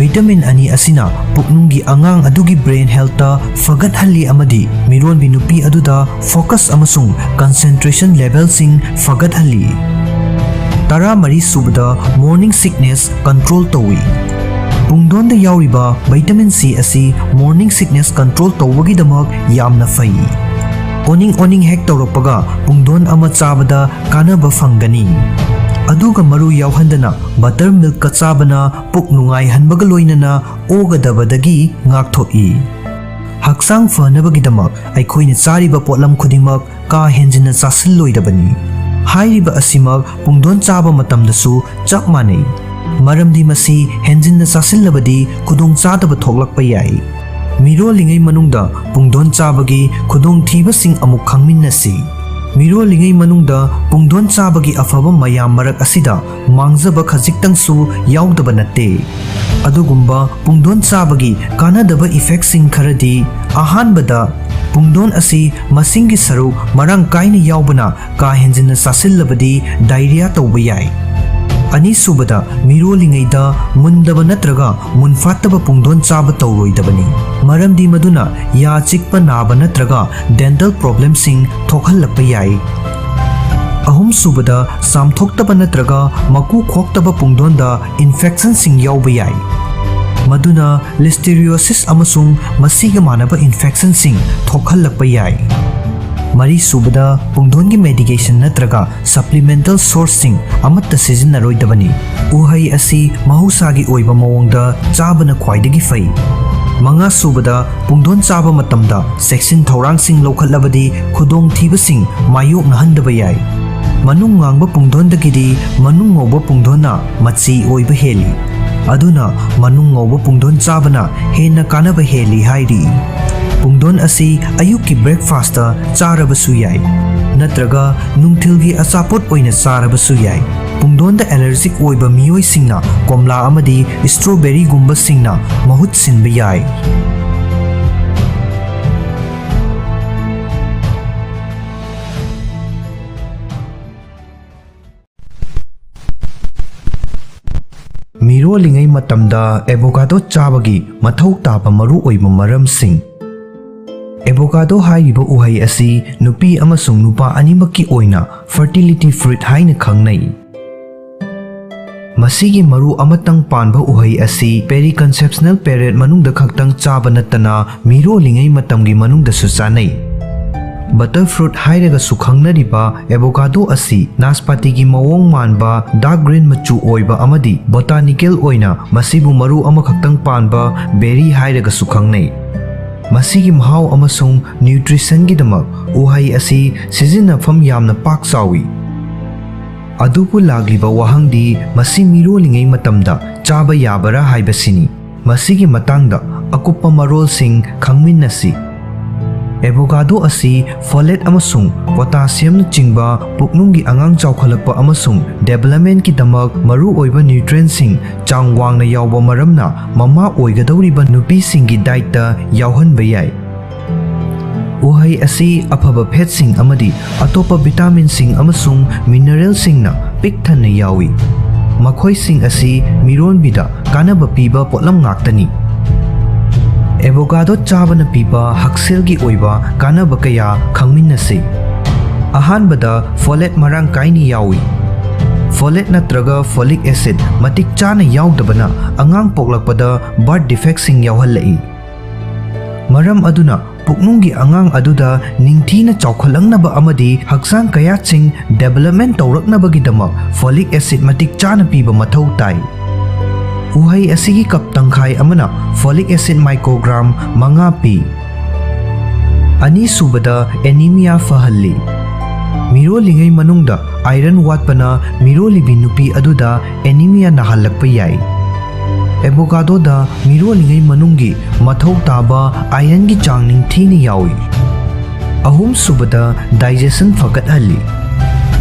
Vitamin ꯑꯅꯤ ꯑꯁꯤꯅ ꯄꯨꯛꯅꯨꯡꯒꯤ ꯑꯉꯥꯡ ꯑꯗꯨꯒꯤ brain healthꯇ ꯐꯒꯠꯍꯜꯂꯤ ꯑꯃꯗꯤ ꯃꯤꯔꯣꯟꯕꯤ ꯅꯨꯄꯤ ꯑꯗꯨꯗ focus ꯑꯃꯁꯨꯡ concentration levelꯁꯤꯡ ꯐꯒꯠꯍꯜꯂꯤ꯫ ꯇꯔꯥꯃꯔꯤ ꯁꯨꯕꯗ morning sickness control ꯇꯧꯏ꯫ ꯄꯨꯡꯗꯣꯟꯗ ꯌꯥꯎꯔꯤꯕ vitamin C ꯑꯁꯤ morning sickness control ꯇꯧꯕꯒꯤꯗꯃꯛ ꯌꯥꯝꯅ ꯐꯩ꯫ ꯑꯣꯅꯤꯡ ꯑꯣꯅꯤꯡ ꯍꯦꯛ ꯇꯧꯔꯛꯄꯒ ꯄꯨꯡꯗꯣꯟ ꯑꯃ ꯆꯥꯕꯗ ꯀꯥꯟꯅꯕ ꯐꯪꯒꯅꯤ꯫ ꯑꯗꯨꯒ ꯃꯔꯨ ꯌꯥꯎꯍꯟꯗꯅ buttermilkꯀ ꯆꯥꯕꯅ ꯄꯨꯛ ꯅꯨꯡꯉꯥꯏꯍꯟꯕꯒ ꯂꯣꯏꯅꯅ ꯑꯣꯒꯗꯕꯗꯒꯤ ꯉꯥꯛꯊꯣꯛꯏ꯫ ꯍꯛꯆꯥꯡ ꯐꯅꯕꯒꯤꯗꯃꯛ ꯑꯩꯈꯣꯏꯅ ꯆꯥꯔꯤꯕ ꯄꯣꯠꯂꯝ ꯈꯨꯗꯤꯡꯃꯛ ꯀꯥ ꯍꯦꯟꯖꯤꯟꯅ ꯆꯥꯁꯤꯜꯂꯣꯏꯗꯕꯅꯤ꯫ ꯍꯥꯏꯔꯤꯕ ꯑꯁꯤꯃꯛ ꯄꯨꯡꯗꯣꯟ ꯆꯥꯕ ꯃꯇꯝꯗꯁꯨ ꯆꯞ ꯃꯥꯟꯅꯩ, ꯃꯔꯝꯗꯤ ꯃꯁꯤ ꯍꯦꯟꯖꯤꯟꯅ ꯆꯥꯁꯤꯜꯂꯕꯗꯤ ꯈꯨꯗꯣꯡꯆꯥꯗꯕ ꯊꯣꯛꯂꯛꯄ ꯌꯥꯏ꯫ ꯃꯤꯔꯣꯜꯂꯤꯉꯩ ꯃꯅꯨꯡꯗ ꯄꯨꯡꯗꯣꯟ ꯆꯥꯕꯒꯤ ꯈꯨꯗꯣꯡꯊꯤꯕꯁꯤꯡ ꯑꯃꯨꯛ ꯈꯪꯃꯤꯟꯅꯁꯤ꯫ ꯃꯤꯔꯣꯜꯂꯤꯉꯩ ꯃꯅꯨꯡꯗ ꯄꯨꯡꯗꯣꯟ ꯆꯥꯕꯒꯤ ꯑꯐꯕ ꯃꯌꯥꯝ ꯃꯔꯛ ꯑꯁꯤꯗ ꯃꯥꯡꯖꯕ ꯈꯖꯤꯛꯇꯪꯁꯨ ꯌꯥꯎꯗꯕ ꯅꯠꯇꯦ꯫ ꯑꯗꯨꯒꯨꯝꯕ ꯄꯨꯡꯗꯣꯟ ꯆꯥꯕꯒꯤ ꯀꯥꯟꯅꯗꯕ effectꯁꯤꯡ ꯈꯔꯗꯤ, ꯑꯍꯥꯟꯕꯗ, ꯄꯨꯡꯗꯣꯟ ꯑꯁꯤ ꯃꯁꯤꯡꯒꯤ ꯁꯔꯨꯛ ꯃꯔꯥꯡ ꯀꯥꯏꯅ ꯌꯥꯎꯕꯅ ꯀꯥ ꯍꯦꯟꯖꯤꯟꯅ ꯆꯥꯁꯤꯜꯂꯕꯗꯤ diarrhea ꯇꯧꯕ ꯌꯥꯏ꯫ ꯑꯅꯤꯁꯨꯕꯗ, ꯃꯤꯔꯣꯜꯂꯤꯉꯩꯗ ꯃꯨꯟꯗꯕ ꯅꯠꯇ꯭ꯔꯒ ꯃꯨꯟꯐꯥꯠꯇꯕ ꯄꯨꯡꯗꯣꯟ ꯆꯥꯕ ꯇꯧꯔꯣꯏꯗꯕꯅꯤ, ꯃꯔꯝꯗꯤ ꯃꯗꯨꯅ ꯌꯥ ꯆꯤꯛꯄ ꯅꯥꯕ ꯅꯠꯇ꯭ꯔꯒ dental problemꯁꯤꯡ ꯊꯣꯛꯍꯜꯂꯛꯄ ꯌꯥꯏ꯫ ꯑꯍꯨꯝꯁꯨꯕꯗ, ꯆꯥꯝꯊꯣꯛꯇꯕ ꯅꯠꯇ꯭ꯔꯒ ꯃꯀꯨ ꯈꯣꯛꯇꯕ ꯄꯨꯡꯗꯣꯟꯗ infectionꯁꯤꯡ ꯌꯥꯎꯕ ꯌꯥꯏ, ꯃꯗꯨꯅ listeriosis ꯑꯃꯁꯨꯡ ꯃꯁꯤꯒ ꯃꯥꯟꯅꯕ infectionꯁꯤꯡ ꯊꯣꯛꯍꯜꯂꯛꯄ ꯌꯥꯏ꯫ ꯃꯔꯤꯁꯨꯕꯗ, ꯄꯨꯡꯗꯣꯟꯒꯤ medication ꯅꯠꯇ꯭ꯔꯒ supplemental sourceꯁꯤꯡ ꯑꯃꯠꯇ ꯁꯤꯖꯤꯟꯅꯔꯣꯏꯗꯕꯅꯤ꯫ ꯎꯍꯩ ꯑꯁꯤ ꯃꯍꯧꯁꯥꯒꯤ ꯑꯣꯏꯕ ꯃꯑꯣꯡꯗ ꯆꯥꯕꯅ ꯈ꯭ꯋꯥꯏꯗꯒꯤ ꯐꯩ꯫ ꯃꯉꯥꯁꯨꯕꯗ, ꯄꯨꯡꯗꯣꯟ ꯆꯥꯕ ꯃꯇꯝꯗ ꯆꯦꯛꯁꯤꯟ ꯊꯧꯔꯥꯡꯁꯤꯡ ꯂꯧꯈꯠꯂꯕꯗꯤ ꯈꯨꯗꯣꯡꯊꯤꯕꯁꯤꯡ ꯃꯥꯌꯣꯛꯅꯍꯟꯗꯕ ꯌꯥꯏ꯫ ꯃꯅꯨꯡ ꯉꯥꯡꯕ ꯄꯨꯡꯗꯣꯟꯗꯒꯤꯗꯤ ꯃꯅꯨꯡ ꯉꯧꯕ ꯄꯨꯡꯗꯣꯟꯅ ꯃꯆꯤ ꯑꯣꯏꯕ ꯍꯦꯜꯂꯤ꯫ ꯑꯗꯨꯅ ꯃꯅꯨꯡ ꯉꯧꯕ ꯄꯨꯡꯗꯣꯟ ꯆꯥꯕꯅ ꯍꯦꯟꯅ ꯀꯥꯟꯅꯕ ꯍꯦꯜꯂꯤ ꯍꯥꯏꯔꯤ꯫ ꯄꯨꯡꯗꯣꯟ ꯑꯁꯤ ꯑꯌꯨꯛꯀꯤ breakfastꯇ ꯆꯥꯔꯕꯁꯨ ꯌꯥꯏ, ꯅꯠꯇ꯭ꯔꯒ ꯅꯨꯡꯊꯤꯜꯒꯤ ꯑꯆꯥꯄꯣꯠ ꯑꯣꯏꯅ ꯆꯥꯔꯕꯁꯨ ꯌꯥꯏ꯫ ꯄꯨꯡꯗꯣꯟꯗ allergic ꯑꯣꯏꯕ ꯃꯤꯑꯣꯏꯁꯤꯡꯅ ꯀꯣꯝꯂꯥ ꯑꯃꯗꯤ strawberryꯒꯨꯝꯕꯁꯤꯡꯅ ꯃꯍꯨꯠ ꯁꯤꯟꯕ ꯌꯥꯏ꯫ ꯃꯤꯔꯣꯜꯂꯤꯉꯩ ꯃꯇꯝꯗ avocado ꯆꯥꯕꯒꯤ ꯃꯊꯧ ꯇꯥꯕ ꯃꯔꯨꯑꯣꯏꯕ ꯃꯔꯝꯁꯤꯡ꯫ Avocado ꯍꯥꯏꯔꯤꯕ ꯎꯍꯩ ꯑꯁꯤ ꯅꯨꯄꯤ ꯑꯃꯁꯨꯡ ꯅꯨꯄꯥ ꯑꯅꯤꯃꯛꯀꯤ ꯑꯣꯏꯅ fertility fruit ꯍꯥꯏꯅ ꯈꯪꯅꯩ꯫ ꯃꯁꯤꯒꯤ ꯃꯔꯨ ꯑꯃꯇꯪ ꯄꯥꯟꯕ ꯎꯍꯩ ꯑꯁꯤ periconceptional period ꯃꯅꯨꯡꯗ ꯈꯛꯇꯪ ꯆꯥꯕ ꯅꯠꯇꯅ ꯃꯤꯔꯣꯜꯂꯤꯉꯩ ꯃꯇꯝꯒꯤ ꯃꯅꯨꯡꯗꯁꯨ ꯆꯥꯅꯩ꯫ Butter fruit ꯍꯥꯏꯔꯒꯁꯨ ꯈꯪꯅꯔꯤꯕ avocado ꯑꯁꯤ ꯅꯥꯁꯄꯥꯇꯤꯒꯤ ꯃꯑꯣꯡ ꯃꯥꯟꯕ dark green ꯃꯆꯨ ꯑꯣꯏꯕ ꯑꯃꯗꯤ botanical ꯑꯣꯏꯅ ꯃꯁꯤꯕꯨ ꯃꯔꯨ ꯑꯃꯈꯛꯇꯪ ꯄꯥꯟꯕ berry ꯍꯥꯏꯔꯒꯁꯨ ꯈꯪꯅꯩ꯫ ꯃꯁꯤꯒꯤ ꯃꯍꯥꯎ ꯑꯃꯁꯨꯡ nutritionꯒꯤꯗꯃꯛ ꯎꯍꯩ ꯑꯁꯤ ꯁꯤꯖꯤꯟꯅꯐꯝ ꯌꯥꯝꯅ ꯄꯥꯛ ꯆꯥꯎꯏ꯫ ꯑꯗꯨꯕꯨ ꯂꯥꯛꯂꯤꯕ ꯋꯥꯍꯪꯗꯤ ꯃꯁꯤ ꯃꯤꯔꯣꯜꯂꯤꯉꯩ ꯃꯇꯝꯗ ꯆꯥꯕ ꯌꯥꯕꯔꯥ ꯍꯥꯏꯕꯁꯤꯅꯤ꯫ ꯃꯁꯤꯒꯤ ꯃꯇꯥꯡꯗ ꯑꯀꯨꯞꯄ ꯃꯔꯣꯜꯁꯤꯡ ꯈꯪꯃꯤꯟꯅꯁꯤ꯫ Avocado ꯑꯁꯤ folate ꯑꯃꯁꯨꯡ potassiumꯅꯆꯤꯡꯕ ꯄꯨꯛꯅꯨꯡꯒꯤ ꯑꯉꯥꯡ ꯆꯥꯎꯈꯠꯂꯛꯄ ꯑꯃꯁꯨꯡ developmentꯀꯤꯗꯃꯛ ꯃꯔꯨꯑꯣꯏꯕ nutrientꯁꯤꯡ ꯆꯥꯡ ꯋꯥꯡꯅ ꯌꯥꯎꯕ ꯃꯔꯝꯅ ꯃꯃꯥ ꯑꯣꯏꯒꯗꯧꯔꯤꯕ ꯅꯨꯄꯤꯁꯤꯡꯒꯤ dietꯇ ꯌꯥꯎꯍꯟꯕ ꯌꯥꯏ꯫ ꯎꯍꯩ ꯑꯁꯤ ꯑꯐꯕ fatꯁꯤꯡ ꯑꯃꯗꯤ ꯑꯇꯣꯞꯄ vitaminꯁꯤꯡ ꯑꯃꯁꯨꯡ mineralꯁꯤꯡꯅ ꯄꯤꯛ ꯊꯟꯅ ꯌꯥꯎꯏ꯫ ꯃꯈꯣꯏꯁꯤꯡ ꯑꯁꯤ ꯃꯤꯔꯣꯟꯕꯤꯗ ꯀꯥꯟꯅꯕ ꯄꯤꯕ ꯄꯣꯠꯂꯝ ꯉꯥꯛꯇꯅꯤ꯫ Avocado ꯆꯥꯕꯅ ꯄꯤꯕ ꯍꯛꯁꯦꯜꯒꯤ ꯑꯣꯏꯕ ꯀꯥꯟꯅꯕ ꯀꯌꯥ ꯈꯪꯃꯤꯟꯅꯁꯤ꯫ ꯑꯍꯥꯟꯕꯗ, folate ꯃꯔꯥꯡ ꯀꯥꯏꯅ ꯌꯥꯎꯏ꯫ Folate ꯅꯠꯇ꯭ꯔꯒ folic acid ꯃꯇꯤꯛ ꯆꯥꯅ ꯌꯥꯎꯗꯕꯅ ꯑꯉꯥꯡ ꯄꯣꯛꯂꯛꯄꯗ birth defectꯁꯤꯡ ꯌꯥꯎꯍꯜꯂꯛꯏ꯫ ꯃꯔꯝ ꯑꯗꯨꯅ ꯄꯨꯛꯅꯨꯡꯒꯤ ꯑꯉꯥꯡ ꯑꯗꯨꯗ ꯅꯤꯡꯊꯤꯅ ꯆꯥꯎꯈꯠꯂꯛꯅꯕ ꯑꯃꯗꯤ ꯍꯛꯆꯥꯡ ꯀꯌꯥꯠꯁꯤꯡ development ꯇꯧꯔꯛꯅꯕꯒꯤꯗꯃꯛ folic acid ꯃꯇꯤꯛ ꯆꯥꯅ ꯄꯤꯕ ꯃꯊꯧ ꯇꯥꯏ꯫ ꯎꯍꯩ ꯑꯁꯤꯒꯤ cup ꯇꯪꯈꯥꯏ ꯑꯃꯅ folic acid microgram ꯃꯉꯥ ꯄꯤ꯫ ꯑꯅꯤꯁꯨꯕꯗ, anemia ꯐꯍꯜꯂꯤ꯫ ꯃꯤꯔꯣꯜꯂꯤꯉꯩ ꯃꯅꯨꯡꯗ iron ꯋꯥꯠꯄꯅ ꯃꯤꯔꯣꯜꯂꯤꯕꯤ ꯅꯨꯄꯤ ꯑꯗꯨꯗ anemia ꯅꯥꯍꯜꯂꯛꯄ ꯌꯥꯏ꯫ Avocadoꯗ ꯃꯤꯔꯣꯜꯂꯤꯉꯩ ꯃꯅꯨꯡꯒꯤ ꯃꯊꯧ ꯇꯥꯕ ironꯒꯤ ꯆꯥꯡ ꯅꯤꯡꯊꯤꯅ ꯌꯥꯎꯏ꯫ ꯑꯍꯨꯝꯁꯨꯕꯗ, digestion ꯐꯒꯠꯍꯜꯂꯤ꯫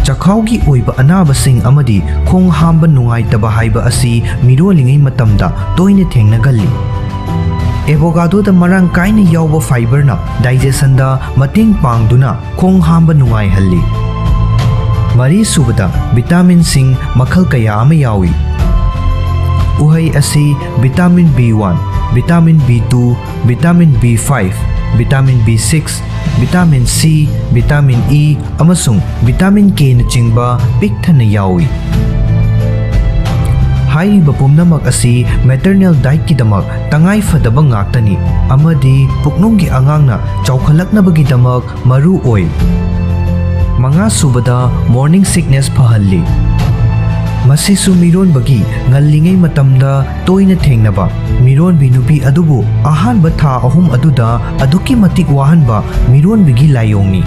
ꯆꯈꯥꯎꯒꯤ ꯑꯣꯏꯕ ꯑꯅꯥꯕꯁꯤꯡ ꯑꯃꯗꯤ ꯈꯣꯡ ꯍꯥꯝꯕ ꯅꯨꯡꯉꯥꯏꯇꯕ ꯍꯥꯏꯕ ꯑꯁꯤ ꯃꯤꯔꯣꯜꯂꯤꯉꯩ ꯃꯇꯝꯗ ꯇꯣꯏꯅ ꯊꯦꯡꯅꯒꯜꯂꯤ꯫ Avocadoꯗ ꯃꯔꯥꯡ ꯀꯥꯏꯅ ꯌꯥꯎꯕ fiberꯅ digestionꯗ ꯃꯇꯦꯡ ꯄꯥꯡꯗꯨꯅ ꯈꯣꯡ ꯍꯥꯝꯕ ꯅꯨꯡꯉꯥꯏꯍꯜꯂꯤ꯫ ꯃꯔꯤꯁꯨꯕꯗ, vitaminꯁꯤꯡ ꯃꯈꯜ ꯀꯌꯥ ꯑꯃ ꯌꯥꯎꯏ꯫ ꯎꯍꯩ ꯑꯁꯤ vitamin B one, vitamin B two, vitamin B five, vitamin B six, vitamin C, vitamin E ꯑꯃꯁꯨꯡ vitamin Kꯅꯆꯤꯡꯕ ꯄꯤꯛ ꯊꯟꯅ ꯌꯥꯎꯏ꯫ ꯍꯥꯏꯔꯤꯕ ꯄꯨꯝꯅꯃꯛ ꯑꯁꯤ maternal dietꯀꯤꯗꯃꯛ ꯇꯉꯥꯏ ꯐꯗꯕ ꯉꯥꯛꯇꯅꯤ ꯑꯃꯗꯤ ꯄꯨꯛꯅꯨꯡꯒꯤ ꯑꯉꯥꯡꯅ ꯆꯥꯎꯈꯠꯂꯛꯅꯕꯒꯤꯗꯃꯛ ꯃꯔꯨ ꯑꯣꯏ꯫ ꯃꯉꯥꯁꯨꯕꯗ, morning sickness ꯐꯍꯜꯂꯤ꯫ ꯃꯁꯤꯁꯨ ꯃꯤꯔꯣꯟꯕꯒꯤ ꯉꯜꯂꯤꯉꯩ ꯃꯇꯝꯗ ꯇꯣꯏꯅ ꯊꯦꯡꯅꯕ ꯃꯤꯔꯣꯟꯕꯤ ꯅꯨꯄꯤ ꯑꯗꯨꯕꯨ ꯑꯍꯥꯟꯕ ꯊꯥ ꯑꯍꯨꯝ ꯑꯗꯨꯗ ꯑꯗꯨꯛꯀꯤ ꯃꯇꯤꯛ ꯋꯥꯍꯟꯕ ꯃꯤꯔꯣꯟꯕꯤꯒꯤ ꯂꯥꯏꯑꯣꯡꯅꯤ꯫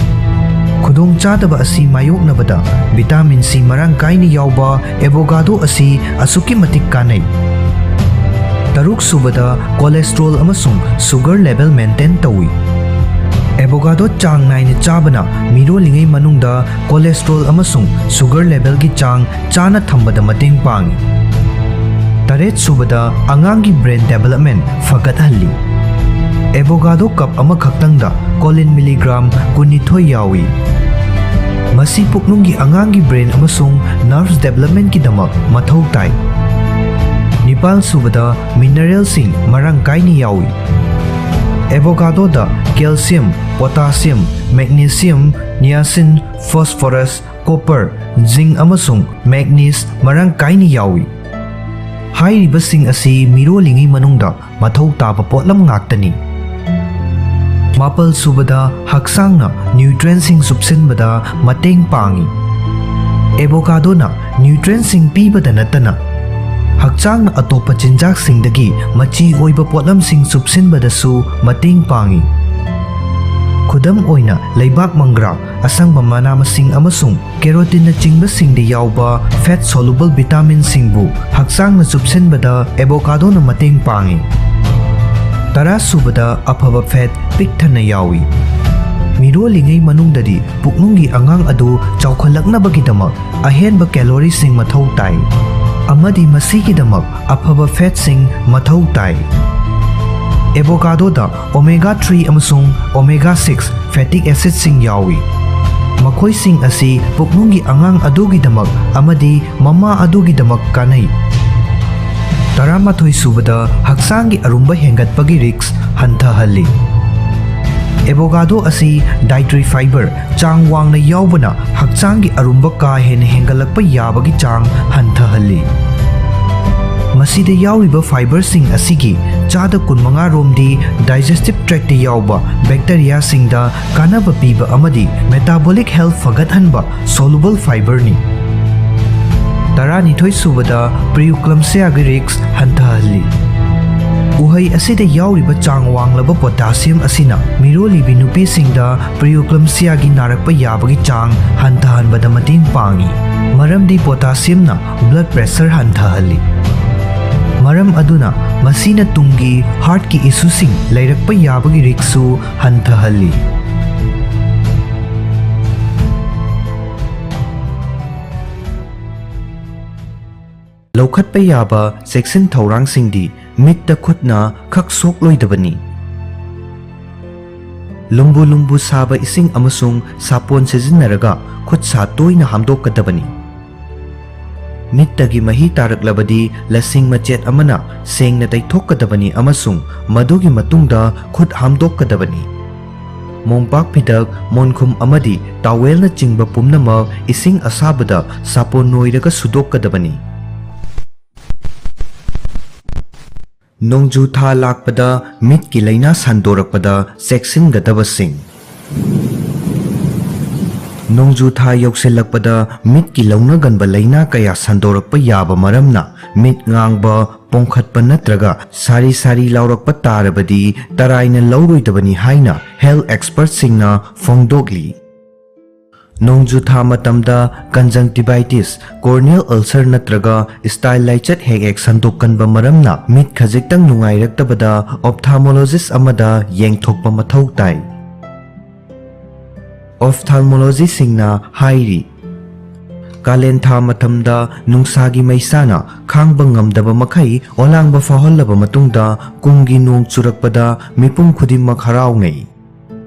ꯈꯨꯗꯣꯡꯆꯥꯗꯕ ꯑꯁꯤ ꯃꯥꯌꯣꯛꯅꯕꯗ vitamin C ꯃꯔꯥꯡ ꯀꯥꯏꯅ ꯌꯥꯎꯕ avocado ꯑꯁꯤ ꯑꯁꯨꯛꯀꯤ ꯃꯇꯤꯛ ꯀꯥꯟꯅꯩ꯫ ꯇꯔꯨꯛꯁꯨꯕꯗ, cholesterol ꯑꯃꯁꯨꯡ sugar level maintain ꯇꯧꯏ꯫ Avocado ꯆꯥꯡ ꯅꯥꯏꯅ ꯆꯥꯕꯅ ꯃꯤꯔꯣꯜꯂꯤꯉꯩ ꯃꯅꯨꯡꯗ cholesterol ꯑꯃꯁꯨꯡ sugar levelꯒꯤ ꯆꯥꯡ ꯆꯥꯅ ꯊꯝꯕꯗ ꯃꯇꯦꯡ ꯄꯥꯡꯏ꯫ ꯇꯔꯦꯠꯁꯨꯕꯗ, ꯑꯉꯥꯡꯒꯤ brain development ꯐꯒꯠꯍꯜꯂꯤ꯫ Avocado cup ꯑꯃꯈꯛꯇꯪꯗ choline milligram ꯀꯨꯟꯅꯤꯊꯣꯏ ꯌꯥꯎꯏ꯫ ꯃꯁꯤ ꯄꯨꯛꯅꯨꯡꯒꯤ ꯑꯉꯥꯡꯒꯤ brain ꯑꯃꯁꯨꯡ nerves developmentꯀꯤꯗꯃꯛ ꯃꯊꯧ ꯇꯥꯏ꯫ ꯅꯤꯄꯥꯜꯁꯨꯕꯗ, mineralꯁꯤꯡ ꯃꯔꯥꯡ ꯀꯥꯏꯅ ꯌꯥꯎꯏ꯫ Avocadoꯗ calcium, potassium, magnesium, niacin, phosphorus, copper, zinc ꯑꯃꯁꯨꯡ manganese ꯃꯔꯥꯡ ꯀꯥꯏꯅ ꯌꯥꯎꯏ꯫ ꯍꯥꯏꯔꯤꯕꯁꯤꯡ ꯑꯁꯤ ꯃꯤꯔꯣꯜꯂꯤꯉꯩ ꯃꯅꯨꯡꯗ ꯃꯊꯧ ꯇꯥꯕ ꯄꯣꯠꯂꯝ ꯉꯥꯛꯇꯅꯤ꯫ ꯃꯥꯄꯜ ꯁꯨꯕꯗ, ꯍꯛꯆꯥꯡꯅ ꯅ꯭ꯌꯨꯇ꯭ꯔꯦꯟꯁꯤꯡ ꯆꯨꯞꯁꯤꯟꯕꯗ ꯃꯇꯦꯡ ꯄꯥꯡꯏ꯫ ꯑꯦꯕꯣꯀꯥꯗꯣꯅ ꯅ꯭ꯌꯨꯇ꯭ꯔꯦꯟꯁꯤꯡ ꯄꯤꯕꯗ ꯅꯠꯇꯅ ꯍꯛꯆꯥꯡꯅ ꯑꯇꯣꯞꯄ ꯆꯤꯟꯖꯥꯛꯁꯤꯡꯗꯒꯤ ꯃꯆꯤ ꯑꯣꯏꯕ ꯄꯣꯠꯂꯝꯁꯤꯡ ꯆꯨꯞꯁꯤꯟꯕꯗꯁꯨ ꯃꯇꯦꯡ ꯄꯥꯡꯏ꯫ ꯈꯨꯗꯝ ꯑꯣꯏꯅ, ꯂꯩꯕꯥꯛ ꯃꯪꯒ꯭ꯔꯥ, ꯑꯁꯪꯕ ꯃꯅꯥ ꯃꯁꯤꯡ ꯑꯃꯁꯨꯡ ꯀꯦꯔꯣꯇꯤꯟꯅꯆꯤꯡꯕꯁꯤꯡꯗ ꯌꯥꯎꯕ fat soluble vitaminꯁꯤꯡꯕꯨ ꯍꯛꯆꯥꯡꯅ ꯆꯨꯞꯁꯤꯟꯕꯗ ꯑꯦꯕꯣꯀꯥꯗꯣꯅ ꯃꯇꯦꯡ ꯄꯥꯡꯏ꯫ ꯇꯔꯥ ꯁꯨꯕꯗ, ꯑꯐꯕ fat ꯄꯤꯛ ꯊꯟꯅ ꯌꯥꯎꯏ꯫ ꯃꯤꯔꯣꯜꯂꯤꯉꯩ ꯃꯅꯨꯡꯗꯗꯤ ꯄꯨꯛꯅꯨꯡꯒꯤ ꯑꯉꯥꯡ ꯑꯗꯨ ꯆꯥꯎꯈꯠꯂꯛꯅꯕꯒꯤꯗꯃꯛ ꯑꯍꯦꯟꯕ ꯀꯦꯂꯣꯔꯤꯁꯤꯡ ꯃꯊꯧ ꯇꯥꯏ, ꯑꯃꯗꯤ ꯃꯁꯤꯒꯤꯗꯃꯛ ꯑꯐꯕ fatꯁꯤꯡ ꯃꯊꯧ ꯇꯥꯏ꯫ ꯑꯦꯕꯣꯀꯥꯗꯣꯗ omega three ꯑꯃꯁꯨꯡ omega six fatty acidꯁꯤꯡ ꯌꯥꯎꯏ꯫ ꯃꯈꯣꯏꯁꯤꯡ ꯑꯁꯤ ꯄꯨꯛꯅꯨꯡꯒꯤ ꯑꯉꯥꯡ ꯑꯗꯨꯒꯤꯗꯃꯛ ꯑꯃꯗꯤ ꯃꯃꯥ ꯑꯗꯨꯒꯤꯗꯃꯛ ꯀꯥꯟꯅꯩ꯫ ꯇꯔꯥꯃꯥꯊꯣꯏ ꯁꯨꯕꯗ, ꯍꯛꯆꯥꯡꯒꯤ ꯑꯔꯨꯝꯕ ꯍꯦꯟꯒꯠꯄꯒꯤ risk ꯍꯟꯊꯍꯜꯂꯤ꯫ ꯑꯦꯕꯣꯀꯥꯗꯣ ꯑꯁꯤ dietary fiber ꯆꯥꯡ ꯋꯥꯡꯅ ꯌꯥꯎꯕꯅ ꯍꯛꯆꯥꯡꯒꯤ ꯑꯔꯨꯝꯕ ꯀꯥ ꯍꯦꯟꯅ ꯍꯦꯟꯒꯠꯂꯛꯄ ꯌꯥꯕꯒꯤ ꯆꯥꯡ ꯍꯟꯊꯍꯜꯂꯤ꯫ ꯃꯁꯤꯗ ꯌꯥꯎꯔꯤꯕ fiberꯁꯤꯡ ꯑꯁꯤꯒꯤ ꯆꯥꯗ ꯀꯨꯟꯃꯉꯥ ꯔꯣꯝꯗꯤ digestive tractꯇ ꯌꯥꯎꯕ bacteriaꯁꯤꯡꯗ ꯀꯥꯟꯅꯕ ꯄꯤꯕ ꯑꯃꯗꯤ metabolic health ꯐꯒꯠꯍꯟꯕ soluble fiberꯅꯤ꯫ ꯇꯔꯥꯅꯤꯊꯣꯏ ꯁꯨꯕꯗ, preeclampsiaꯒꯤ risk ꯍꯟꯊꯍꯜꯂꯤ꯫ ꯎꯍꯩ ꯑꯁꯤꯗ ꯌꯥꯎꯔꯤꯕ ꯆꯥꯡ ꯋꯥꯡꯂꯕ potassium ꯑꯁꯤꯅ ꯃꯤꯔꯣꯜꯂꯤꯕꯤ ꯅꯨꯄꯤꯁꯤꯡꯗ preeclampsiaꯒꯤ ꯅꯥꯔꯛꯄ ꯌꯥꯕꯒꯤ ꯆꯥꯡ ꯍꯟꯊꯍꯟꯕꯗ ꯃꯇꯦꯡ ꯄꯥꯡꯏ, ꯃꯔꯝꯗꯤ potassiumꯅ blood pressure ꯍꯟꯊꯍꯜꯂꯤ꯫ ꯃꯔꯝ ꯑꯗꯨꯅ ꯃꯁꯤꯅ ꯇꯨꯡꯒꯤ heartꯀꯤ issueꯁꯤꯡ ꯂꯩꯔꯛꯄ ꯌꯥꯕꯒꯤ riskꯁꯨ ꯍꯟꯊꯍꯜꯂꯤ꯫ ꯂꯧꯈꯠꯄ ꯌꯥꯕ ꯆꯦꯛꯁꯤꯟ ꯊꯧꯔꯥꯡꯁꯤꯡꯗꯤ ꯃꯤꯠꯇ ꯈꯨꯠꯅ ꯈꯛ ꯁꯣꯛꯂꯣꯏꯗꯕꯅꯤ꯫ ꯂꯨꯝꯕꯨ ꯂꯨꯝꯕꯨ ꯁꯥꯕ ꯏꯁꯤꯡ ꯑꯃꯁꯨꯡ ꯁꯥꯄꯣꯟ ꯁꯤꯖꯤꯟꯅꯔꯒ ꯈꯨꯠ ꯁꯥ ꯇꯣꯏꯅ ꯍꯥꯝꯗꯣꯛꯀꯗꯕꯅꯤ꯫ ꯃꯤꯠꯇꯒꯤ ꯃꯍꯤ ꯇꯥꯔꯛꯂꯕꯗꯤ ꯂꯁꯤꯡ ꯃꯆꯦꯠ ꯑꯃꯅ ꯁꯦꯡꯅ ꯇꯩꯊꯣꯛꯀꯗꯕꯅꯤ ꯑꯃꯁꯨꯡ ꯃꯗꯨꯒꯤ ꯃꯇꯨꯡꯗ ꯈꯨꯠ ꯍꯥꯝꯗꯣꯛꯀꯗꯕꯅꯤ꯫ ꯃꯣꯝꯄꯥꯛ ꯐꯤꯗꯛ, ꯃꯣꯟꯈꯨꯝ ꯑꯃꯗꯤ towelꯅꯆꯤꯡꯕ ꯄꯨꯝꯅꯃꯛ ꯏꯁꯤꯡ ꯑꯁꯥꯕꯗ ꯁꯥꯄꯣꯟ ꯅꯣꯏꯔꯒ ꯁꯨꯗꯣꯛꯀꯗꯕꯅꯤ꯫ ꯅꯣꯡꯖꯨ ꯊꯥ ꯂꯥꯛꯄꯗ ꯃꯤꯠꯀꯤ ꯂꯥꯏꯅꯥ ꯁꯟꯗꯣꯔꯛꯄꯗ ꯆꯦꯛꯁꯤꯟꯒꯗꯕꯁꯤꯡ꯫ ꯅꯣꯡꯖꯨ ꯊꯥ ꯌꯧꯁꯤꯜꯂꯛꯄꯗ ꯃꯤꯠꯀꯤ ꯂꯧꯅꯒꯟꯕ ꯂꯥꯏꯅꯥ ꯀꯌꯥ ꯁꯟꯗꯣꯔꯛꯄ ꯌꯥꯕ ꯃꯔꯝꯅ, ꯃꯤꯠ ꯉꯥꯡꯕ, ꯄꯣꯡꯈꯠꯄ ꯅꯠꯇ꯭ꯔꯒ ꯁꯥꯔꯤ ꯁꯥꯔꯤ ꯂꯥꯎꯔꯛꯄ ꯇꯥꯔꯕꯗꯤ ꯇꯔꯥꯏꯅ ꯂꯧꯔꯣꯏꯗꯕꯅꯤ ꯍꯥꯏꯅ health expertꯁꯤꯡꯅ ꯐꯣꯡꯗꯣꯛꯂꯤ꯫ ꯅꯣꯡꯖꯨ ꯊꯥ ꯃꯇꯝꯗ conjunctivitis, corneal ulcer ꯅꯠꯇ꯭ꯔꯒ style ꯂꯥꯏꯆꯠ ꯍꯦꯛ ꯍꯦꯛ ꯁꯟꯗꯣꯛꯀꯟꯕ ꯃꯔꯝꯅ, ꯃꯤꯠ ꯈꯖꯤꯛꯇꯪ ꯅꯨꯡꯉꯥꯏꯔꯛꯇꯕꯗ ophthalmologist ꯑꯃꯗ ꯌꯦꯡꯊꯣꯛꯄ ꯃꯊꯧ ꯇꯥꯏ꯫ Ophthalmologistꯁꯤꯡꯅ ꯍꯥꯏꯔꯤ, ꯀꯥꯂꯦꯟ ꯊꯥ ꯃꯇꯝꯗ ꯅꯨꯡꯁꯥꯒꯤ ꯃꯩꯁꯥꯅ ꯈꯥꯡꯕ ꯉꯝꯗꯕ ꯃꯈꯩ ꯑꯣꯂꯥꯡꯕ ꯐꯥꯎꯍꯜꯂꯕ ꯃꯇꯨꯡꯗ, ꯀꯨꯝꯒꯤ ꯅꯣꯡ ꯆꯨꯔꯛꯄꯗ ꯃꯤꯄꯨꯝ ꯈꯨꯗꯤꯡꯃꯛ ꯍꯔꯥꯎꯅꯩ꯫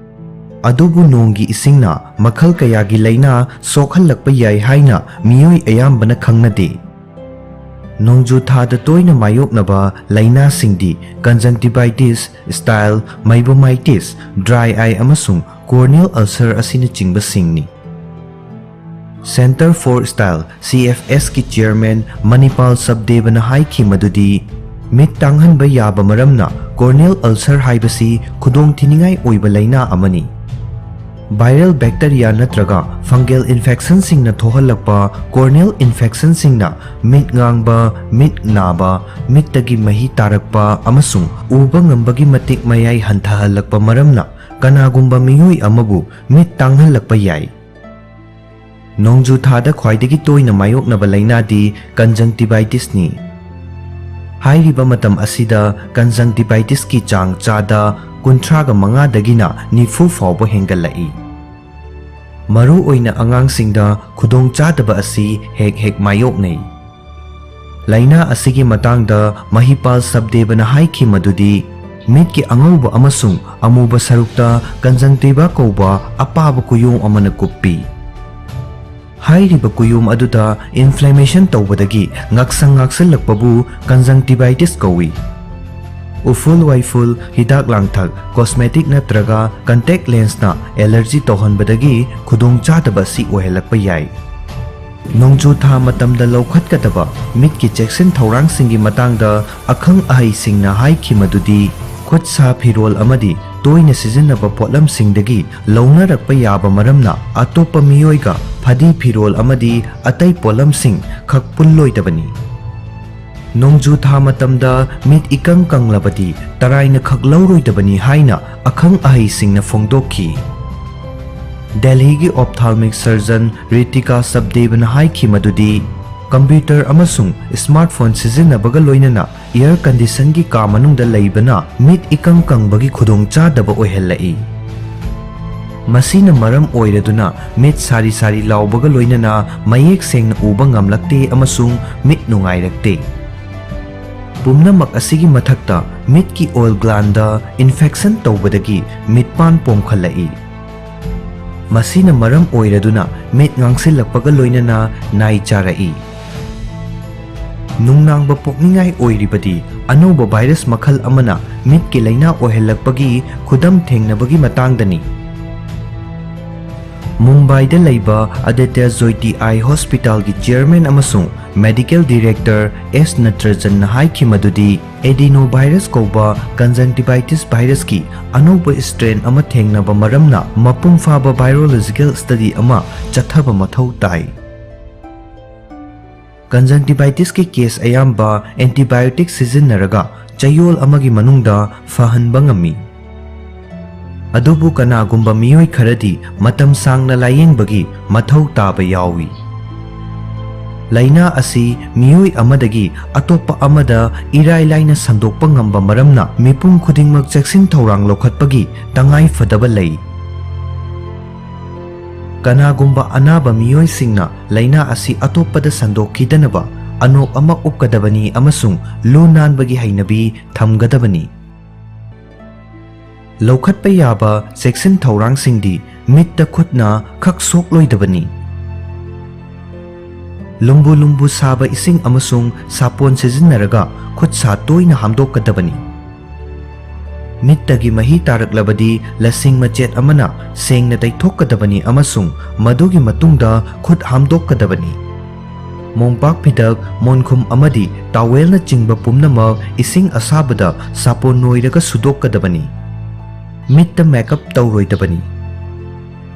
ꯑꯗꯨꯕꯨ ꯅꯣꯡꯒꯤ ꯏꯁꯤꯡꯅ ꯃꯈꯜ ꯀꯌꯥꯒꯤ ꯂꯥꯏꯅꯥ ꯁꯣꯛꯍꯜꯂꯛꯄ ꯌꯥꯏ ꯍꯥꯏꯅ ꯃꯤꯑꯣꯏ ꯑꯌꯥꯝꯕꯅ ꯈꯪꯅꯗꯦ꯫ ꯅꯣꯡꯖꯨ ꯊꯥꯗ ꯇꯣꯏꯅ ꯃꯥꯌꯣꯛꯅꯕ ꯂꯥꯏꯅꯥꯁꯤꯡꯗꯤ conjunctivitis, style, meibomitis, dry eye ꯑꯃꯁꯨꯡ corneal ulcer ꯑꯁꯤꯅꯆꯤꯡꯕꯁꯤꯡꯅꯤ꯫ Centre for Style, CFSꯀꯤ chairman ꯃꯅꯤꯄꯥꯜ ꯁꯕꯗꯦꯕꯅ ꯍꯥꯏꯈꯤ ꯃꯗꯨꯗꯤ, ꯃꯤꯠ ꯇꯥꯡꯍꯟꯕ ꯌꯥꯕ ꯃꯔꯝꯅ corneal ulcer ꯍꯥꯏꯕꯁꯤ ꯈꯨꯗꯣꯡꯊꯤꯅꯤꯡꯉꯥꯏ ꯑꯣꯏꯕ ꯂꯥꯏꯅꯥ ꯑꯃꯅꯤ꯫ Viral bacteria ꯅꯠꯇ꯭ꯔꯒ fungal infectionꯁꯤꯡꯅ ꯊꯣꯛꯍꯜꯂꯛꯄ corneal infectionꯁꯤꯡꯅ ꯃꯤꯠ ꯉꯥꯡꯕ, ꯃꯤꯠ ꯅꯥꯕ, ꯃꯤꯠꯇꯒꯤ ꯃꯍꯤ ꯇꯥꯔꯛꯄ ꯑꯃꯁꯨꯡ ꯎꯕ ꯉꯝꯕꯒꯤ ꯃꯇꯤꯛ ꯃꯌꯥꯏ ꯍꯟꯊꯍꯜꯂꯛꯄ ꯃꯔꯝꯅ ꯀꯅꯥꯒꯨꯝꯕ ꯃꯤꯑꯣꯏ ꯑꯃꯕꯨ ꯃꯤꯠ ꯇꯥꯡꯍꯜꯂꯛꯄ ꯌꯥꯏ꯫ ꯅꯣꯡꯖꯨ ꯊꯥꯗ ꯈ꯭ꯋꯥꯏꯗꯒꯤ ꯇꯣꯏꯅ ꯃꯥꯌꯣꯛꯅꯕ ꯂꯥꯏꯅꯥꯗꯤ conjunctivitisꯅꯤ꯫ ꯍꯥꯏꯔꯤꯕ ꯃꯇꯝ ꯑꯁꯤꯗ conjunctivitisꯀꯤ ꯆꯥꯡ ꯆꯥꯗ ꯀꯨꯟꯊ꯭ꯔꯥꯒ ꯃꯉꯥꯗꯒꯤꯅ ꯅꯤꯐꯨ ꯐꯥꯎꯕ ꯍꯦꯟꯒꯠꯂꯛꯏ꯫ ꯃꯔꯨꯑꯣꯏꯅ ꯑꯉꯥꯡꯁꯤꯡꯗ ꯈꯨꯗꯣꯡꯆꯥꯗꯕ ꯑꯁꯤ ꯍꯦꯛ ꯍꯦꯛ ꯃꯥꯌꯣꯛꯅꯩ꯫ ꯂꯥꯏꯅꯥ ꯑꯁꯤꯒꯤ ꯃꯇꯥꯡꯗ ꯃꯍꯤꯄꯥꯜ ꯁꯕꯗꯦꯕꯅ ꯍꯥꯏꯈꯤ ꯃꯗꯨꯗꯤ, ꯃꯤꯠꯀꯤ ꯑꯉꯧꯕ ꯑꯃꯁꯨꯡ ꯑꯃꯨꯕ ꯁꯔꯨꯛꯇ conjunctiva ꯀꯧꯕ ꯑꯄꯥꯕ ꯀꯨꯌꯣꯝ ꯑꯃꯅ ꯀꯨꯞꯄꯤ꯫ ꯍꯥꯏꯔꯤꯕ ꯀꯨꯌꯣꯝ ꯑꯗꯨꯗ inflammation ꯇꯧꯕꯗꯒꯤ ꯉꯥꯛꯁꯪ ꯉꯥꯛꯁꯜꯂꯛꯄꯕꯨ conjunctivitis ꯀꯧꯏ꯫ ꯎꯐꯨꯜ ꯋꯥꯏꯐꯨꯜ, ꯍꯤꯗꯥꯛ ꯂꯥꯡꯊꯛ, cosmetic ꯅꯠꯇ꯭ꯔꯒ contact lensꯅ allergy ꯇꯧꯍꯟꯕꯗꯒꯤ ꯈꯨꯗꯣꯡꯆꯥꯗꯕ ꯑꯁꯤ ꯑꯣꯏꯍꯜꯂꯛꯄ ꯌꯥꯏ꯫ ꯅꯣꯡꯖꯨ ꯊꯥ ꯃꯇꯝꯗ ꯂꯧꯈꯠꯀꯗꯕ ꯃꯤꯠꯀꯤ ꯆꯦꯛꯁꯤꯟ ꯊꯧꯔꯥꯡꯁꯤꯡꯒꯤ ꯃꯇꯥꯡꯗ ꯑꯈꯪ ꯑꯍꯩꯁꯤꯡꯅ ꯍꯥꯏꯈꯤ ꯃꯗꯨꯗꯤ, ꯈꯨꯠ ꯁꯥ ꯐꯤꯔꯣꯜ ꯑꯃꯗꯤ ꯇꯣꯏꯅ ꯁꯤꯖꯤꯟꯅꯕ ꯄꯣꯠꯂꯝꯁꯤꯡꯗꯒꯤ ꯂꯧꯅꯔꯛꯄ ꯌꯥꯕ ꯃꯔꯝꯅ ꯑꯇꯣꯞꯄ ꯃꯤꯑꯣꯏꯒ ꯐꯗꯤ ꯐꯤꯔꯣꯜ ꯑꯃꯗꯤ ꯑꯇꯩ ꯄꯣꯠꯂꯝꯁꯤꯡ ꯈꯛ ꯄꯨꯜꯂꯣꯏꯗꯕꯅꯤ꯫ ꯅꯣꯡꯖꯨ ꯊꯥ ꯃꯇꯝꯗ ꯃꯤꯠ ꯏꯀꯪ ꯀꯪꯂꯕꯗꯤ ꯇꯔꯥꯏꯅ ꯈꯛ ꯂꯧꯔꯣꯏꯗꯕꯅꯤ ꯍꯥꯏꯅ ꯑꯈꯪ ꯑꯍꯩꯁꯤꯡꯅ ꯐꯣꯡꯗꯣꯛꯈꯤ꯫ ꯗꯦꯜꯍꯤꯒꯤ ophthalmic surgeon ꯔꯤꯇꯤꯀꯥ ꯁꯕꯗꯦꯕꯅ ꯍꯥꯏꯈꯤ ꯃꯗꯨꯗꯤ, ꯀꯝꯄ꯭ꯌꯨꯇꯔ ꯑꯃꯁꯨꯡ ꯁ꯭ꯃꯥꯔꯠꯐꯣꯟ ꯁꯤꯖꯤꯟꯅꯕꯒ ꯂꯣꯏꯅꯅ air conditionꯒꯤ ꯀꯥ ꯃꯅꯨꯡꯗ ꯂꯩꯕꯅ ꯃꯤꯠ ꯏꯀꯪ ꯀꯪꯕꯒꯤ ꯈꯨꯗꯣꯡꯆꯥꯗꯕ ꯑꯣꯏꯍꯜꯂꯛꯏ꯫ ꯃꯁꯤꯅ ꯃꯔꯝ ꯑꯣꯏꯔꯗꯨꯅ ꯃꯤꯠ ꯁꯥꯔꯤ ꯁꯥꯔꯤ ꯂꯥꯎꯕꯒ ꯂꯣꯏꯅꯅ ꯃꯌꯦꯛ ꯁꯦꯡꯅ ꯎꯕ ꯉꯝꯂꯛꯇꯦ ꯑꯃꯁꯨꯡ ꯃꯤꯠ ꯅꯨꯡꯉꯥꯏꯔꯛꯇꯦ꯫ ꯄꯨꯝꯅꯃꯛ ꯑꯁꯤꯒꯤ ꯃꯊꯛꯇ, ꯃꯤꯠꯀꯤ ꯑꯣꯏꯜ ꯒ꯭ꯂꯥꯟꯗ ꯏꯟꯐꯦꯛꯁꯟ ꯇꯧꯕꯗꯒꯤ ꯃꯤꯠꯄꯥꯟ ꯄꯣꯝꯈꯠꯂꯛꯏ꯫ ꯃꯁꯤꯅ ꯃꯔꯝ ꯑꯣꯏꯔꯗꯨꯅ ꯃꯤꯠ ꯉꯥꯡꯁꯤꯜꯂꯛꯄꯒ ꯂꯣꯏꯅꯅ ꯅꯥꯏ ꯆꯥꯔꯛꯏ꯫ ꯅꯨꯡꯅꯥꯡꯕ ꯄꯣꯛꯅꯤꯡꯉꯥꯏ ꯑꯣꯏꯔꯤꯕꯗꯤ ꯑꯅꯧꯕ ꯚꯥꯏꯔꯁ ꯃꯈꯜ ꯑꯃꯅ ꯃꯤꯠꯀꯤ ꯂꯥꯏꯅꯥ ꯑꯣꯏꯍꯜꯂꯛꯄꯒꯤ ꯈꯨꯗꯝ ꯊꯦꯡꯅꯕꯒꯤ ꯃꯇꯥꯡꯗꯅꯤ꯫ ꯃꯨꯝꯕꯥꯏꯗ ꯂꯩꯕ ꯑꯗꯤꯇ꯭ꯌ ꯖꯣꯏꯇꯤ ꯑꯥꯏ ꯍꯣꯁꯄꯤꯇꯥꯜꯒꯤ ꯆꯤꯌꯔꯃꯦꯟ ꯑꯃꯁꯨꯡ ꯃꯦꯗꯤꯀꯦꯜ ꯗꯤꯔꯦꯛꯇꯔ ꯑꯦꯁ ꯅꯇ꯭ꯔꯖꯟꯅ ꯍꯥꯏꯈꯤ ꯃꯗꯨꯗꯤ, ꯑꯦꯗꯤꯅꯣ ꯚꯥꯏꯔꯁ ꯀꯧꯕ ꯀꯟꯖꯪꯇꯤꯚꯥꯏꯇꯤꯁ ꯚꯥꯏꯔꯁꯀꯤ ꯑꯅꯧꯕ ꯁ꯭ꯇ꯭ꯔꯦꯟ ꯑꯃ ꯊꯦꯡꯅꯕ ꯃꯔꯝꯅ ꯃꯄꯨꯡ ꯐꯥꯕ ꯚꯥꯏꯔꯣꯂꯣꯖꯤꯀꯦꯜ ꯁ꯭ꯇꯗꯤ ꯑꯃ ꯆꯠꯊꯕ ꯃꯊꯧ ꯇꯥꯏ꯫ ꯀꯟꯖꯪꯇꯤꯚꯥꯏꯇꯤꯁꯀꯤ ꯀꯦꯁ ꯑꯌꯥꯝꯕ ꯑꯦꯟꯇꯤꯕꯥꯏꯑꯣꯇꯤꯛ ꯁꯤꯖꯤꯟꯅꯔꯒ ꯆꯌꯣꯜ ꯑꯃꯒꯤ ꯃꯅꯨꯡꯗ ꯐꯍꯟꯕ ꯉꯝꯃꯤ꯫ ꯑꯗꯨꯕꯨ ꯀꯅꯥꯒꯨꯝꯕ ꯃꯤꯑꯣꯏ ꯈꯔꯗꯤ ꯃꯇꯝ ꯁꯥꯡꯅ ꯂꯥꯌꯦꯡꯕꯒꯤ ꯃꯊꯧ ꯇꯥꯕ ꯌꯥꯎꯏ꯫ ꯂꯥꯏꯅꯥ ꯑꯁꯤ ꯃꯤꯑꯣꯏ ꯑꯃꯗꯒꯤ ꯑꯇꯣꯞꯄ ꯑꯃꯗ ꯏꯔꯥꯏ ꯂꯥꯏꯅ ꯁꯟꯗꯣꯛꯄ ꯉꯝꯕ ꯃꯔꯝꯅ ꯃꯤꯄꯨꯝ ꯈꯨꯗꯤꯡꯃꯛ ꯆꯦꯛꯁꯤꯟ ꯊꯧꯔꯥꯡ ꯂꯧꯈꯠꯄꯒꯤ ꯇꯉꯥꯏ ꯐꯗꯕ ꯂꯩ꯫ ꯀꯅꯥꯒꯨꯝꯕ ꯑꯅꯥꯕ ꯃꯤꯑꯣꯏꯁꯤꯡꯅ ꯂꯥꯏꯅꯥ ꯑꯁꯤ ꯑꯇꯣꯞꯄꯗ ꯁꯟꯗꯣꯛꯈꯤꯗꯅꯕ ꯑꯅꯣꯞ ꯑꯃ ꯎꯞꯀꯗꯕꯅꯤ ꯑꯃꯁꯨꯡ ꯂꯨ ꯅꯥꯟꯕꯒꯤ ꯍꯩꯅꯕꯤ ꯊꯝꯒꯗꯕꯅꯤ꯫ ꯂꯧꯈꯠꯄ ꯌꯥꯕ ꯆꯦꯛꯁꯤꯟ ꯊꯧꯔꯥꯡꯁꯤꯡꯗꯤ ꯃꯤꯠꯇ ꯈꯨꯠꯅ ꯈꯛ ꯁꯣꯛꯂꯣꯏꯗꯕꯅꯤ꯫ ꯂꯨꯝꯕꯨ ꯂꯨꯝꯕꯨ ꯁꯥꯕ ꯏꯁꯤꯡ ꯑꯃꯁꯨꯡ ꯁꯥꯄꯣꯟ ꯁꯤꯖꯤꯟꯅꯔꯒ ꯈꯨꯠ ꯁꯥ ꯇꯣꯏꯅ ꯍꯥꯝꯗꯣꯛꯀꯗꯕꯅꯤ꯫ ꯃꯤꯠꯇꯒꯤ ꯃꯍꯤ ꯇꯥꯔꯛꯂꯕꯗꯤ ꯂꯁꯤꯡ ꯃꯆꯦꯠ ꯑꯃꯅ ꯁꯦꯡꯅ ꯇꯩꯊꯣꯛꯀꯗꯕꯅꯤ ꯑꯃꯁꯨꯡ ꯃꯗꯨꯒꯤ ꯃꯇꯨꯡꯗ ꯈꯨꯠ ꯍꯥꯝꯗꯣꯛꯀꯗꯕꯅꯤ꯫ ꯃꯣꯝꯄꯥꯛ ꯐꯤꯗꯛ, ꯃꯣꯟꯈꯨꯝ ꯑꯃꯗꯤ ꯇꯥꯋꯦꯜꯅꯆꯤꯡꯕ ꯄꯨꯝꯅꯃꯛ ꯏꯁꯤꯡ ꯑꯁꯥꯕꯗ ꯁꯥꯄꯣꯟ ꯅꯣꯏꯔꯒ ꯁꯨꯗꯣꯛꯀꯗꯕꯅꯤ꯫ ꯃꯤꯠꯇ ꯃꯦꯀꯞ ꯇꯧꯔꯣꯏꯗꯕꯅꯤ꯫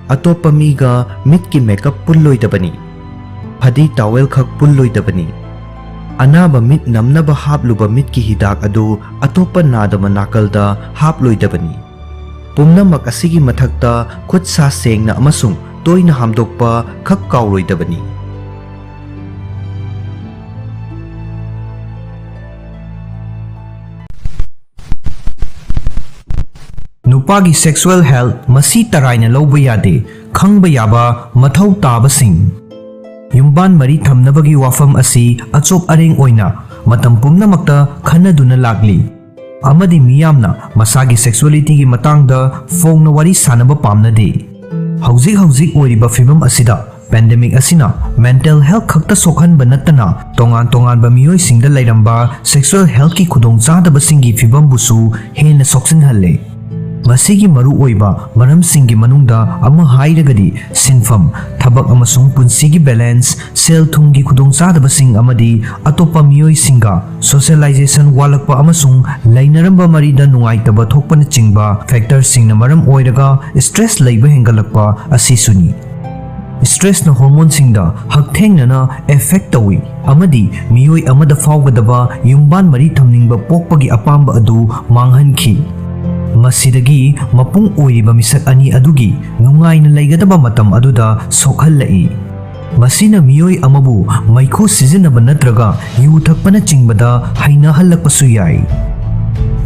ꯑꯇꯣꯞꯄ ꯃꯤꯒ ꯃꯤꯠꯀꯤ ꯃꯦꯀꯞ ꯄꯨꯜꯂꯣꯏꯗꯕꯅꯤ꯫ ꯐꯗꯤ ꯇꯥꯋꯦꯜ ꯈꯛ ꯄꯨꯜꯂꯣꯏꯗꯕꯅꯤ꯫ ꯑꯅꯥꯕ ꯃꯤꯠ ꯅꯝꯅꯕ ꯍꯥꯞꯂꯨꯕ ꯃꯤꯠꯀꯤ ꯍꯤꯗꯥꯛ ꯑꯗꯨ ꯑꯇꯣꯞꯄ ꯅꯥꯗꯕ ꯅꯥꯀꯜꯗ ꯍꯥꯞꯂꯣꯏꯗꯕꯅꯤ꯫ ꯄꯨꯝꯅꯃꯛ ꯑꯁꯤꯒꯤ ꯃꯊꯛꯇ ꯈꯨꯠ ꯁꯥ ꯁꯦꯡꯅ ꯑꯃꯁꯨꯡ ꯇꯣꯏꯅ ꯍꯥꯝꯗꯣꯛꯄ ꯈꯛ ꯀꯥꯎꯔꯣꯏꯗꯕꯅꯤ꯫ ꯅꯨꯄꯥꯒꯤ sexual health ꯃꯁꯤ ꯇꯔꯥꯏꯅ ꯂꯧꯕ ꯌꯥꯗꯦ꯫ ꯈꯪꯕ ꯌꯥꯕ ꯃꯊꯧ ꯇꯥꯕꯁꯤꯡ꯫ ꯌꯨꯝꯕꯥꯟ ꯃꯔꯤ ꯊꯝꯅꯕꯒꯤ ꯋꯥꯐꯝ ꯑꯁꯤ ꯑꯆꯣꯞ ꯑꯔꯦꯡ ꯑꯣꯏꯅ ꯃꯇꯝ ꯄꯨꯝꯅꯃꯛꯇ ꯈꯟꯅꯗꯨꯅ ꯂꯥꯛꯂꯤ, ꯑꯃꯗꯤ ꯃꯤꯌꯥꯝꯅ ꯃꯁꯥꯒꯤ sexuality ꯒꯤ ꯃꯇꯥꯡꯗ ꯐꯣꯡꯅ ꯋꯥꯔꯤ ꯁꯥꯅꯕ ꯄꯥꯝꯅꯗꯦ꯫ ꯍꯧꯖꯤꯛ ꯍꯧꯖꯤꯛ ꯑꯣꯏꯔꯤꯕ ꯐꯤꯕꯝ ꯑꯁꯤꯗ pandemic ꯑꯁꯤꯅ mental health ꯈꯛꯇ ꯁꯣꯛꯍꯟꯕ ꯅꯠꯇꯅ ꯇꯣꯉꯥꯟ ꯇꯣꯉꯥꯟꯕ ꯃꯤꯑꯣꯏꯁꯤꯡꯗ ꯂꯩꯔꯝꯕ sexual health ꯀꯤ ꯈꯨꯗꯣꯡꯆꯥꯗꯕꯁꯤꯡꯒꯤ ꯐꯤꯕꯝꯕꯨꯁꯨ ꯍꯦꯟꯅ ꯁꯣꯛꯆꯤꯟꯍꯜꯂꯦ꯫ ꯃꯁꯤꯒꯤ ꯃꯔꯨꯑꯣꯏꯕ ꯃꯔꯝꯁꯤꯡꯒꯤ ꯃꯅꯨꯡꯗ ꯑꯃ ꯍꯥꯏꯔꯒꯗꯤ ꯁꯤꯟꯐꯝ, ꯊꯕꯛ ꯑꯃꯁꯨꯡ ꯄꯨꯟꯁꯤꯒꯤ balance, ꯁꯦꯜ ꯊꯨꯝꯒꯤ ꯈꯨꯗꯣꯡꯆꯥꯗꯕꯁꯤꯡ ꯑꯃꯗꯤ ꯑꯇꯣꯞꯄ ꯃꯤꯑꯣꯏꯁꯤꯡꯒ socialization ꯋꯥꯠꯂꯛꯄ ꯑꯃꯁꯨꯡ ꯂꯩꯅꯔꯝꯕ ꯃꯔꯤꯗ ꯅꯨꯡꯉꯥꯏꯇꯕ ꯊꯣꯛꯄꯅꯆꯤꯡꯕ factor ꯁꯤꯡꯅ ꯃꯔꯝ ꯑꯣꯏꯔꯒ stress ꯂꯩꯕ ꯍꯦꯟꯒꯠꯂꯛꯄ ꯑꯁꯤꯁꯨꯅꯤ꯫ Stress ꯅ hormone ꯁꯤꯡꯗ ꯍꯛꯊꯦꯡꯅꯅ effect ꯇꯧꯏ ꯑꯃꯗꯤ ꯃꯤꯑꯣꯏ ꯑꯃꯗ ꯐꯥꯎꯒꯗꯕ ꯌꯨꯝꯕꯥꯟ ꯃꯔꯤ ꯊꯝꯅꯤꯡꯕ ꯄꯣꯛꯄꯒꯤ ꯑꯄꯥꯝꯕ ꯑꯗꯨ ꯃꯥꯡꯍꯟꯈꯤ꯫ ꯃꯁꯤꯗꯒꯤ ꯃꯄꯨꯡ ꯑꯣꯏꯔꯤꯕ ꯃꯤꯁꯛ ꯑꯅꯤ ꯑꯗꯨꯒꯤ ꯅꯨꯡꯉꯥꯏꯅ ꯂꯩꯒꯗꯕ ꯃꯇꯝ ꯑꯗꯨꯗ ꯁꯣꯛꯍꯜꯂꯛꯏ꯫ ꯃꯁꯤꯅ ꯃꯤꯑꯣꯏ ꯑꯃꯕꯨ ꯃꯩꯈꯨ ꯁꯤꯖꯤꯟꯅꯕ ꯅꯠꯇ꯭ꯔꯒ ꯌꯨ ꯊꯛꯄꯅꯆꯤꯡꯕꯗ ꯍꯩꯅꯍꯜꯂꯛꯄꯁꯨ ꯌꯥꯏ꯫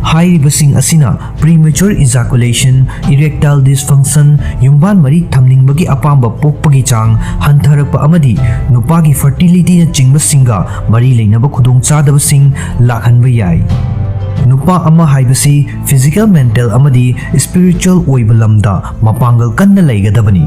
ꯍꯥꯏꯔꯤꯕꯁꯤꯡ ꯑꯁꯤꯅ premature ejaculation, erectile dysfunction, ꯌꯨꯝꯕꯥꯟ ꯃꯔꯤ ꯊꯝꯅꯤꯡꯕꯒꯤ ꯑꯄꯥꯝꯕ ꯄꯣꯛꯄꯒꯤ ꯆꯥꯡ ꯍꯟꯊꯔꯛꯄ ꯑꯃꯗꯤ ꯅꯨꯄꯥꯒꯤ fertility ꯅꯆꯤꯡꯕꯁꯤꯡꯒ ꯃꯔꯤ ꯂꯩꯅꯕ ꯈꯨꯗꯣꯡꯆꯥꯗꯕꯁꯤꯡ ꯂꯥꯛꯍꯟꯕ ꯌꯥꯏ꯫ ꯅꯨꯄꯥ ꯑꯃ ꯍꯥꯏꯕꯁꯤ physical, mental ꯑꯃꯗꯤ spiritual ꯑꯣꯏꯕ ꯂꯝꯗ ꯃꯄꯥꯡꯒꯜ ꯀꯟꯅ ꯂꯩꯒꯗꯕꯅꯤ꯫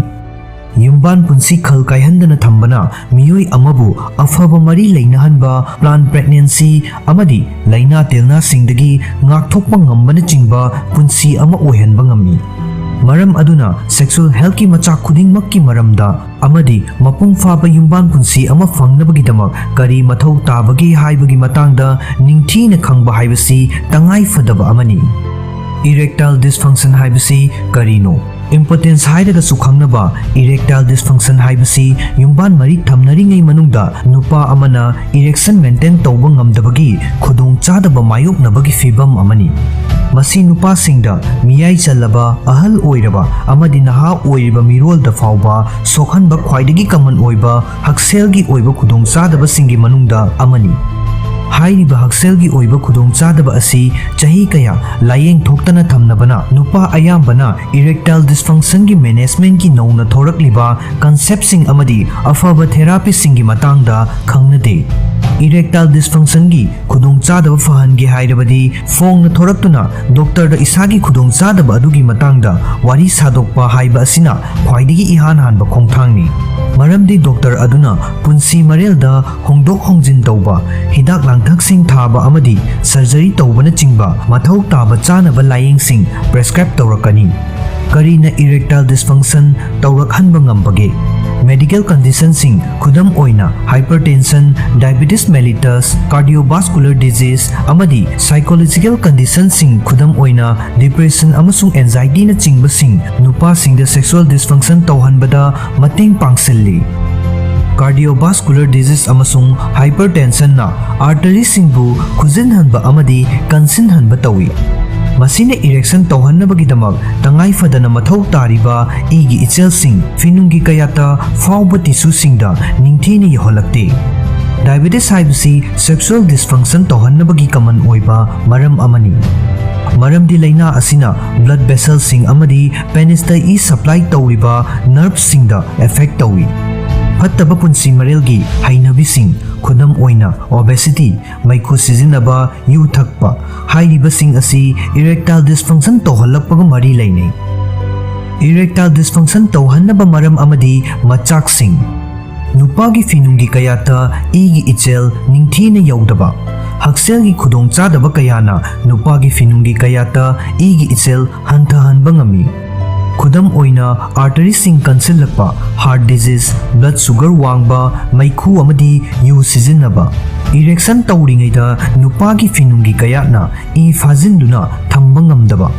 ꯌꯨꯝꯕꯥꯟ ꯄꯨꯟꯁꯤ ꯈꯜ ꯀꯥꯏꯍꯟꯗꯅ ꯊꯝꯕꯅ ꯃꯤꯑꯣꯏ ꯑꯃꯕꯨ ꯑꯐꯕ ꯃꯔꯤ ꯂꯩꯅꯍꯟꯕ, planned pregnancy ꯑꯃꯗꯤ ꯂꯥꯏꯅꯥ ꯇꯤꯜꯅꯥꯁꯤꯡꯗꯒꯤ ꯉꯥꯛꯊꯣꯛꯄ ꯉꯝꯕꯅꯆꯤꯡꯕ ꯄꯨꯟꯁꯤ ꯑꯃ ꯑꯣꯏꯍꯟꯕ ꯉꯝꯃꯤ꯫ ꯃꯔꯝ ꯑꯗꯨꯅ sexual healthꯀꯤ ꯃꯆꯥꯛ ꯈꯨꯗꯤꯡꯃꯛꯀꯤ ꯃꯔꯝꯗ ꯑꯃꯗꯤ ꯃꯄꯨꯡ ꯐꯥꯕ ꯌꯨꯝꯕꯥꯟ ꯄꯨꯟꯁꯤ ꯑꯃ ꯐꯪꯅꯕꯒꯤꯗꯃꯛ ꯀꯔꯤ ꯃꯊꯧ ꯇꯥꯕꯒꯦ ꯍꯥꯏꯕꯒꯤ ꯃꯇꯥꯡꯗ ꯅꯤꯡꯊꯤꯅ ꯈꯪꯕ ꯍꯥꯏꯕꯁꯤ ꯇꯉꯥꯏ ꯐꯗꯕ ꯑꯃꯅꯤ꯫ Erectile dysfunction ꯍꯥꯏꯕꯁꯤ ꯀꯔꯤꯅꯣ? Impotence ꯍꯥꯏꯔꯒꯁꯨ ꯈꯪꯅꯕ erectile dysfunction ꯍꯥꯏꯕꯁꯤ ꯌꯨꯝꯕꯥꯟ ꯃꯔꯤ ꯊꯝꯅꯔꯤꯉꯩ ꯃꯅꯨꯡꯗ ꯅꯨꯄꯥ ꯑꯃꯅ erection maintain ꯇꯧꯕ ꯉꯝꯗꯕꯒꯤ ꯈꯨꯗꯣꯡꯆꯥꯗꯕ ꯃꯥꯌꯣꯛꯅꯕꯒꯤ ꯐꯤꯚꯝ ꯑꯃꯅꯤ꯫ ꯃꯁꯤ ꯅꯨꯄꯥꯁꯤꯡꯗ, ꯃꯤꯌꯥꯏ ꯆꯜꯂꯕ, ꯑꯍꯜ ꯑꯣꯏꯔꯕ ꯑꯃꯗꯤ ꯅꯍꯥ ꯑꯣꯏꯔꯤꯕ ꯃꯤꯔꯣꯜꯗ ꯐꯥꯎꯕ ꯁꯣꯛꯍꯟꯕ ꯈ꯭ꯋꯥꯏꯗꯒꯤ common ꯑꯣꯏꯕ ꯍꯛꯁꯦꯜꯒꯤ ꯑꯣꯏꯕ ꯈꯨꯗꯣꯡꯆꯥꯗꯕꯁꯤꯡꯒꯤ ꯃꯅꯨꯡꯗ ꯑꯃꯅꯤ꯫ ꯍꯥꯏꯔꯤꯕ ꯍꯛꯁꯦꯜꯒꯤ ꯑꯣꯏꯕ ꯈꯨꯗꯣꯡꯆꯥꯗꯕ ꯑꯁꯤ ꯆꯍꯤ ꯀꯌꯥ ꯂꯥꯌꯦꯡ ꯊꯣꯛꯇꯅ ꯊꯝꯅꯕꯅ ꯅꯨꯄꯥ ꯑꯌꯥꯝꯕꯅ erectile dysfunctionꯒꯤ managementꯀꯤ ꯅꯧꯅ ꯊꯣꯔꯛꯂꯤꯕ conceptꯁꯤꯡ ꯑꯃꯗꯤ ꯑꯐꯕ therapyꯁꯤꯡꯒꯤ ꯃꯇꯥꯡꯗ ꯈꯪꯅꯗꯦ꯫ Erectile dysfunctionꯒꯤ ꯈꯨꯗꯣꯡꯆꯥꯗꯕ ꯐꯍꯟꯒꯦ ꯍꯥꯏꯔꯕꯗꯤ ꯐꯣꯡꯅ ꯊꯣꯔꯛꯇꯨꯅ doctorꯗ ꯏꯁꯥꯒꯤ ꯈꯨꯗꯣꯡꯆꯥꯗꯕ ꯑꯗꯨꯒꯤ ꯃꯇꯥꯡꯗ ꯋꯥꯔꯤ ꯁꯥꯗꯣꯛꯄ ꯍꯥꯏꯕ ꯑꯁꯤꯅ ꯈ꯭ꯋꯥꯏꯗꯒꯤ ꯏꯍꯥꯟ ꯍꯥꯟꯕ ꯈꯣꯡꯊꯥꯡꯅꯤ꯫ ꯃꯔꯝꯗꯤ doctor ꯑꯗꯨꯅ ꯄꯨꯟꯁꯤ ꯃꯔꯦꯜꯗ ꯍꯣꯡꯗꯣꯛ ꯍꯣꯡꯖꯤꯟ ꯇꯧꯕ, ꯍꯤꯗꯥꯛ ꯂꯥꯡꯊꯛꯁꯤꯡ ꯊꯥꯕ ꯑꯃꯗꯤ surgery ꯇꯧꯕꯅꯆꯤꯡꯕ ꯃꯊꯧ ꯇꯥꯕ ꯆꯥꯅꯕ ꯂꯥꯌꯦꯡꯁꯤꯡ prescribe ꯇꯧꯔꯛꯀꯅꯤ꯫ ꯀꯔꯤꯅ erectile dysfunction ꯇꯧꯔꯛꯍꯟꯕ ꯉꯝꯕꯒꯦ? Medical conditionꯁꯤꯡ, ꯈꯨꯗꯝ ꯑꯣꯏꯅ hypertension, diabetes mellitus, cardiovascular disease ꯑꯃꯗꯤ psychological conditionꯁꯤꯡ, ꯈꯨꯗꯝ ꯑꯣꯏꯅ depression ꯑꯃꯁꯨꯡ anxietyꯅꯆꯤꯡꯕꯁꯤꯡ, ꯅꯨꯄꯥꯁꯤꯡꯗ sexual dysfunction ꯇꯧꯍꯟꯕꯗ ꯃꯇꯦꯡ ꯄꯥꯡꯁꯤꯜꯂꯤ꯫ Cardiovascular disease ꯑꯃꯁꯨꯡ hypertensionꯅ arteryꯁꯤꯡꯕꯨ ꯈꯨꯖꯤꯟꯍꯟꯕ ꯑꯃꯗꯤ ꯀꯟꯁꯤꯟꯍꯟꯕ ꯇꯧꯏ꯫ ꯃꯁꯤꯅ erection ꯇꯧꯍꯟꯅꯕꯒꯤꯗꯃꯛ ꯇꯉꯥꯏ ꯐꯗꯅ ꯃꯊꯧ ꯇꯥꯔꯤꯕ ꯏꯒꯤ ꯏꯆꯦꯜꯁꯤꯡ ꯐꯤꯅꯨꯡꯒꯤ ꯀꯌꯥꯠꯇ ꯐꯥꯎꯕ tissueꯁꯤꯡꯗ ꯅꯤꯡꯊꯤꯅ ꯌꯧꯍꯜꯂꯛꯇꯦ꯫ Diabetes ꯍꯥꯏꯕꯁꯤ sexual dysfunction ꯇꯧꯍꯟꯅꯕꯒꯤ common ꯑꯣꯏꯕ ꯃꯔꯝ ꯑꯃꯅꯤ꯫ ꯃꯔꯝꯗꯤ ꯂꯥꯏꯅꯥ ꯑꯁꯤꯅ blood vesselꯁꯤꯡ ꯑꯃꯗꯤ penisꯇ ꯏ supply ꯇꯧꯔꯤꯕ nerveꯁꯤꯡꯗ affect ꯇꯧꯏ꯫ ꯐꯠꯇꯕ ꯄꯨꯟꯁꯤ ꯃꯔꯦꯜꯒꯤ ꯍꯩꯅꯕꯤꯁꯤꯡ, ꯈꯨꯗꯝ ꯑꯣꯏꯅ obesity, ꯃꯩꯈꯨ ꯁꯤꯖꯤꯟꯅꯕ, ꯌꯨ ꯊꯛꯄ ꯍꯥꯏꯔꯤꯕꯁꯤꯡ ꯑꯁꯤ erectile dysfunction ꯇꯧꯍꯜꯂꯛꯄꯒ ꯃꯔꯤ ꯂꯩꯅꯩ꯫ Erectile dysfunction ꯇꯧꯍꯟꯅꯕ ꯃꯔꯝ ꯑꯃꯗꯤ ꯃꯆꯥꯛꯁꯤꯡ꯫ ꯅꯨꯄꯥꯒꯤ ꯐꯤꯅꯨꯡꯒꯤ ꯀꯌꯥꯠꯇ ꯏꯒꯤ ꯏꯆꯦꯜ ꯅꯤꯡꯊꯤꯅ ꯌꯧꯗꯕ꯫ ꯍꯛꯁꯦꯜꯒꯤ ꯈꯨꯗꯣꯡꯆꯥꯗꯕ ꯀꯌꯥꯅ ꯅꯨꯄꯥꯒꯤ ꯐꯤꯅꯨꯡꯒꯤ ꯀꯌꯥꯠꯇ ꯏꯒꯤ ꯏꯆꯦꯜ ꯍꯟꯊꯍꯟꯕ ꯉꯝꯃꯤ꯫ ꯈꯨꯗꯝ ꯑꯣꯏꯅ, ꯑꯥꯔꯇꯔꯤꯁꯤꯡ ꯀꯟꯁꯤꯜꯂꯛꯄ, heart disease, blood sugar ꯋꯥꯡꯕ, ꯃꯩꯈꯨ ꯑꯃꯗꯤ ꯌꯨ ꯁꯤꯖꯤꯟꯅꯕ꯫ Erection ꯇꯧꯔꯤꯉꯩꯗ ꯅꯨꯄꯥꯒꯤ ꯐꯤꯅꯨꯡꯒꯤ ꯀꯌꯥꯠꯅ ꯏ ꯐꯥꯖꯤꯟꯗꯨꯅ ꯊꯝꯕ ꯉꯝꯗꯕ꯫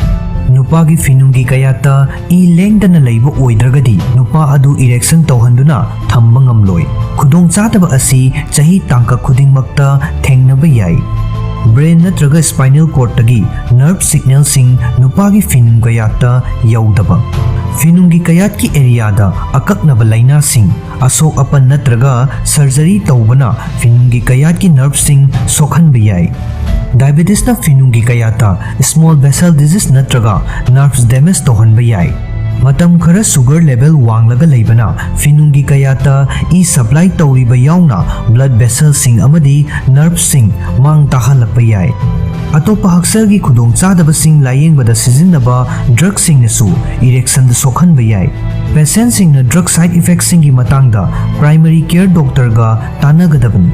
ꯅꯨꯄꯥꯒꯤ ꯐꯤꯅꯨꯡꯒꯤ ꯀꯌꯥꯠꯇ ꯏ ꯂꯦꯡꯗꯅ ꯂꯩꯕ ꯑꯣꯏꯗ꯭ꯔꯒꯗꯤ ꯅꯨꯄꯥ ꯑꯗꯨ erection ꯇꯧꯍꯟꯗꯨꯅ ꯊꯝꯕ ꯉꯝꯂꯣꯏ꯫ ꯈꯨꯗꯣꯡꯆꯥꯗꯕ ꯑꯁꯤ ꯆꯍꯤ ꯇꯥꯡꯀꯛ ꯈꯨꯗꯤꯡꯃꯛꯇ ꯊꯦꯡꯅꯕ ꯌꯥꯏ꯫ Brain ꯅꯠꯇ꯭ꯔꯒ spinal cordꯇꯒꯤ nerve signalꯁꯤꯡ ꯅꯨꯄꯥꯒꯤ ꯐꯤꯅꯨꯡ ꯀꯌꯥꯠꯇ ꯌꯧꯗꯕ꯫ ꯐꯤꯅꯨꯡꯒꯤ ꯀꯌꯥꯠꯀꯤ areaꯗ ꯑꯀꯛꯅꯕ ꯂꯥꯏꯅꯥꯁꯤꯡ, ꯑꯁꯣꯛ ꯑꯄꯟ ꯅꯠꯇ꯭ꯔꯒ surgery ꯇꯧꯕꯅ ꯐꯤꯅꯨꯡꯒꯤ ꯀꯌꯥꯠꯀꯤ nerveꯁꯤꯡ ꯁꯣꯛꯍꯟꯕ ꯌꯥꯏ꯫ Diabetesꯅ ꯐꯤꯅꯨꯡꯒꯤ ꯀꯌꯥꯠꯇ small vessel disease ꯅꯠꯇ꯭ꯔꯒ nerves damage ꯇꯧꯍꯟꯕ ꯌꯥꯏ꯫ ꯃꯇꯝ ꯈꯔ sugar level ꯋꯥꯡꯂꯒ ꯂꯩꯕꯅ ꯐꯤꯅꯨꯡꯒꯤ ꯀꯌꯥꯠꯇ ꯏ supply ꯇꯧꯔꯤꯕ ꯌꯥꯎꯅ blood vesselꯁꯤꯡ ꯑꯃꯗꯤ nerveꯁꯤꯡ ꯃꯥꯡ ꯇꯥꯍꯜꯂꯛꯄ ꯌꯥꯏ꯫ ꯑꯇꯣꯞꯄ ꯍꯛꯁꯦꯜꯒꯤ ꯈꯨꯗꯣꯡꯆꯥꯗꯕꯁꯤꯡ ꯂꯥꯌꯦꯡꯕꯗ ꯁꯤꯖꯤꯟꯅꯕ drugꯁꯤꯡꯅꯁꯨ erectionꯗ ꯁꯣꯛꯍꯟꯕ ꯌꯥꯏ꯫ Patientꯁꯤꯡꯅ drug side effectꯁꯤꯡꯒꯤ ꯃꯇꯥꯡꯗ primary care doctorꯒ ꯇꯥꯟꯅꯒꯗꯕꯅꯤ꯫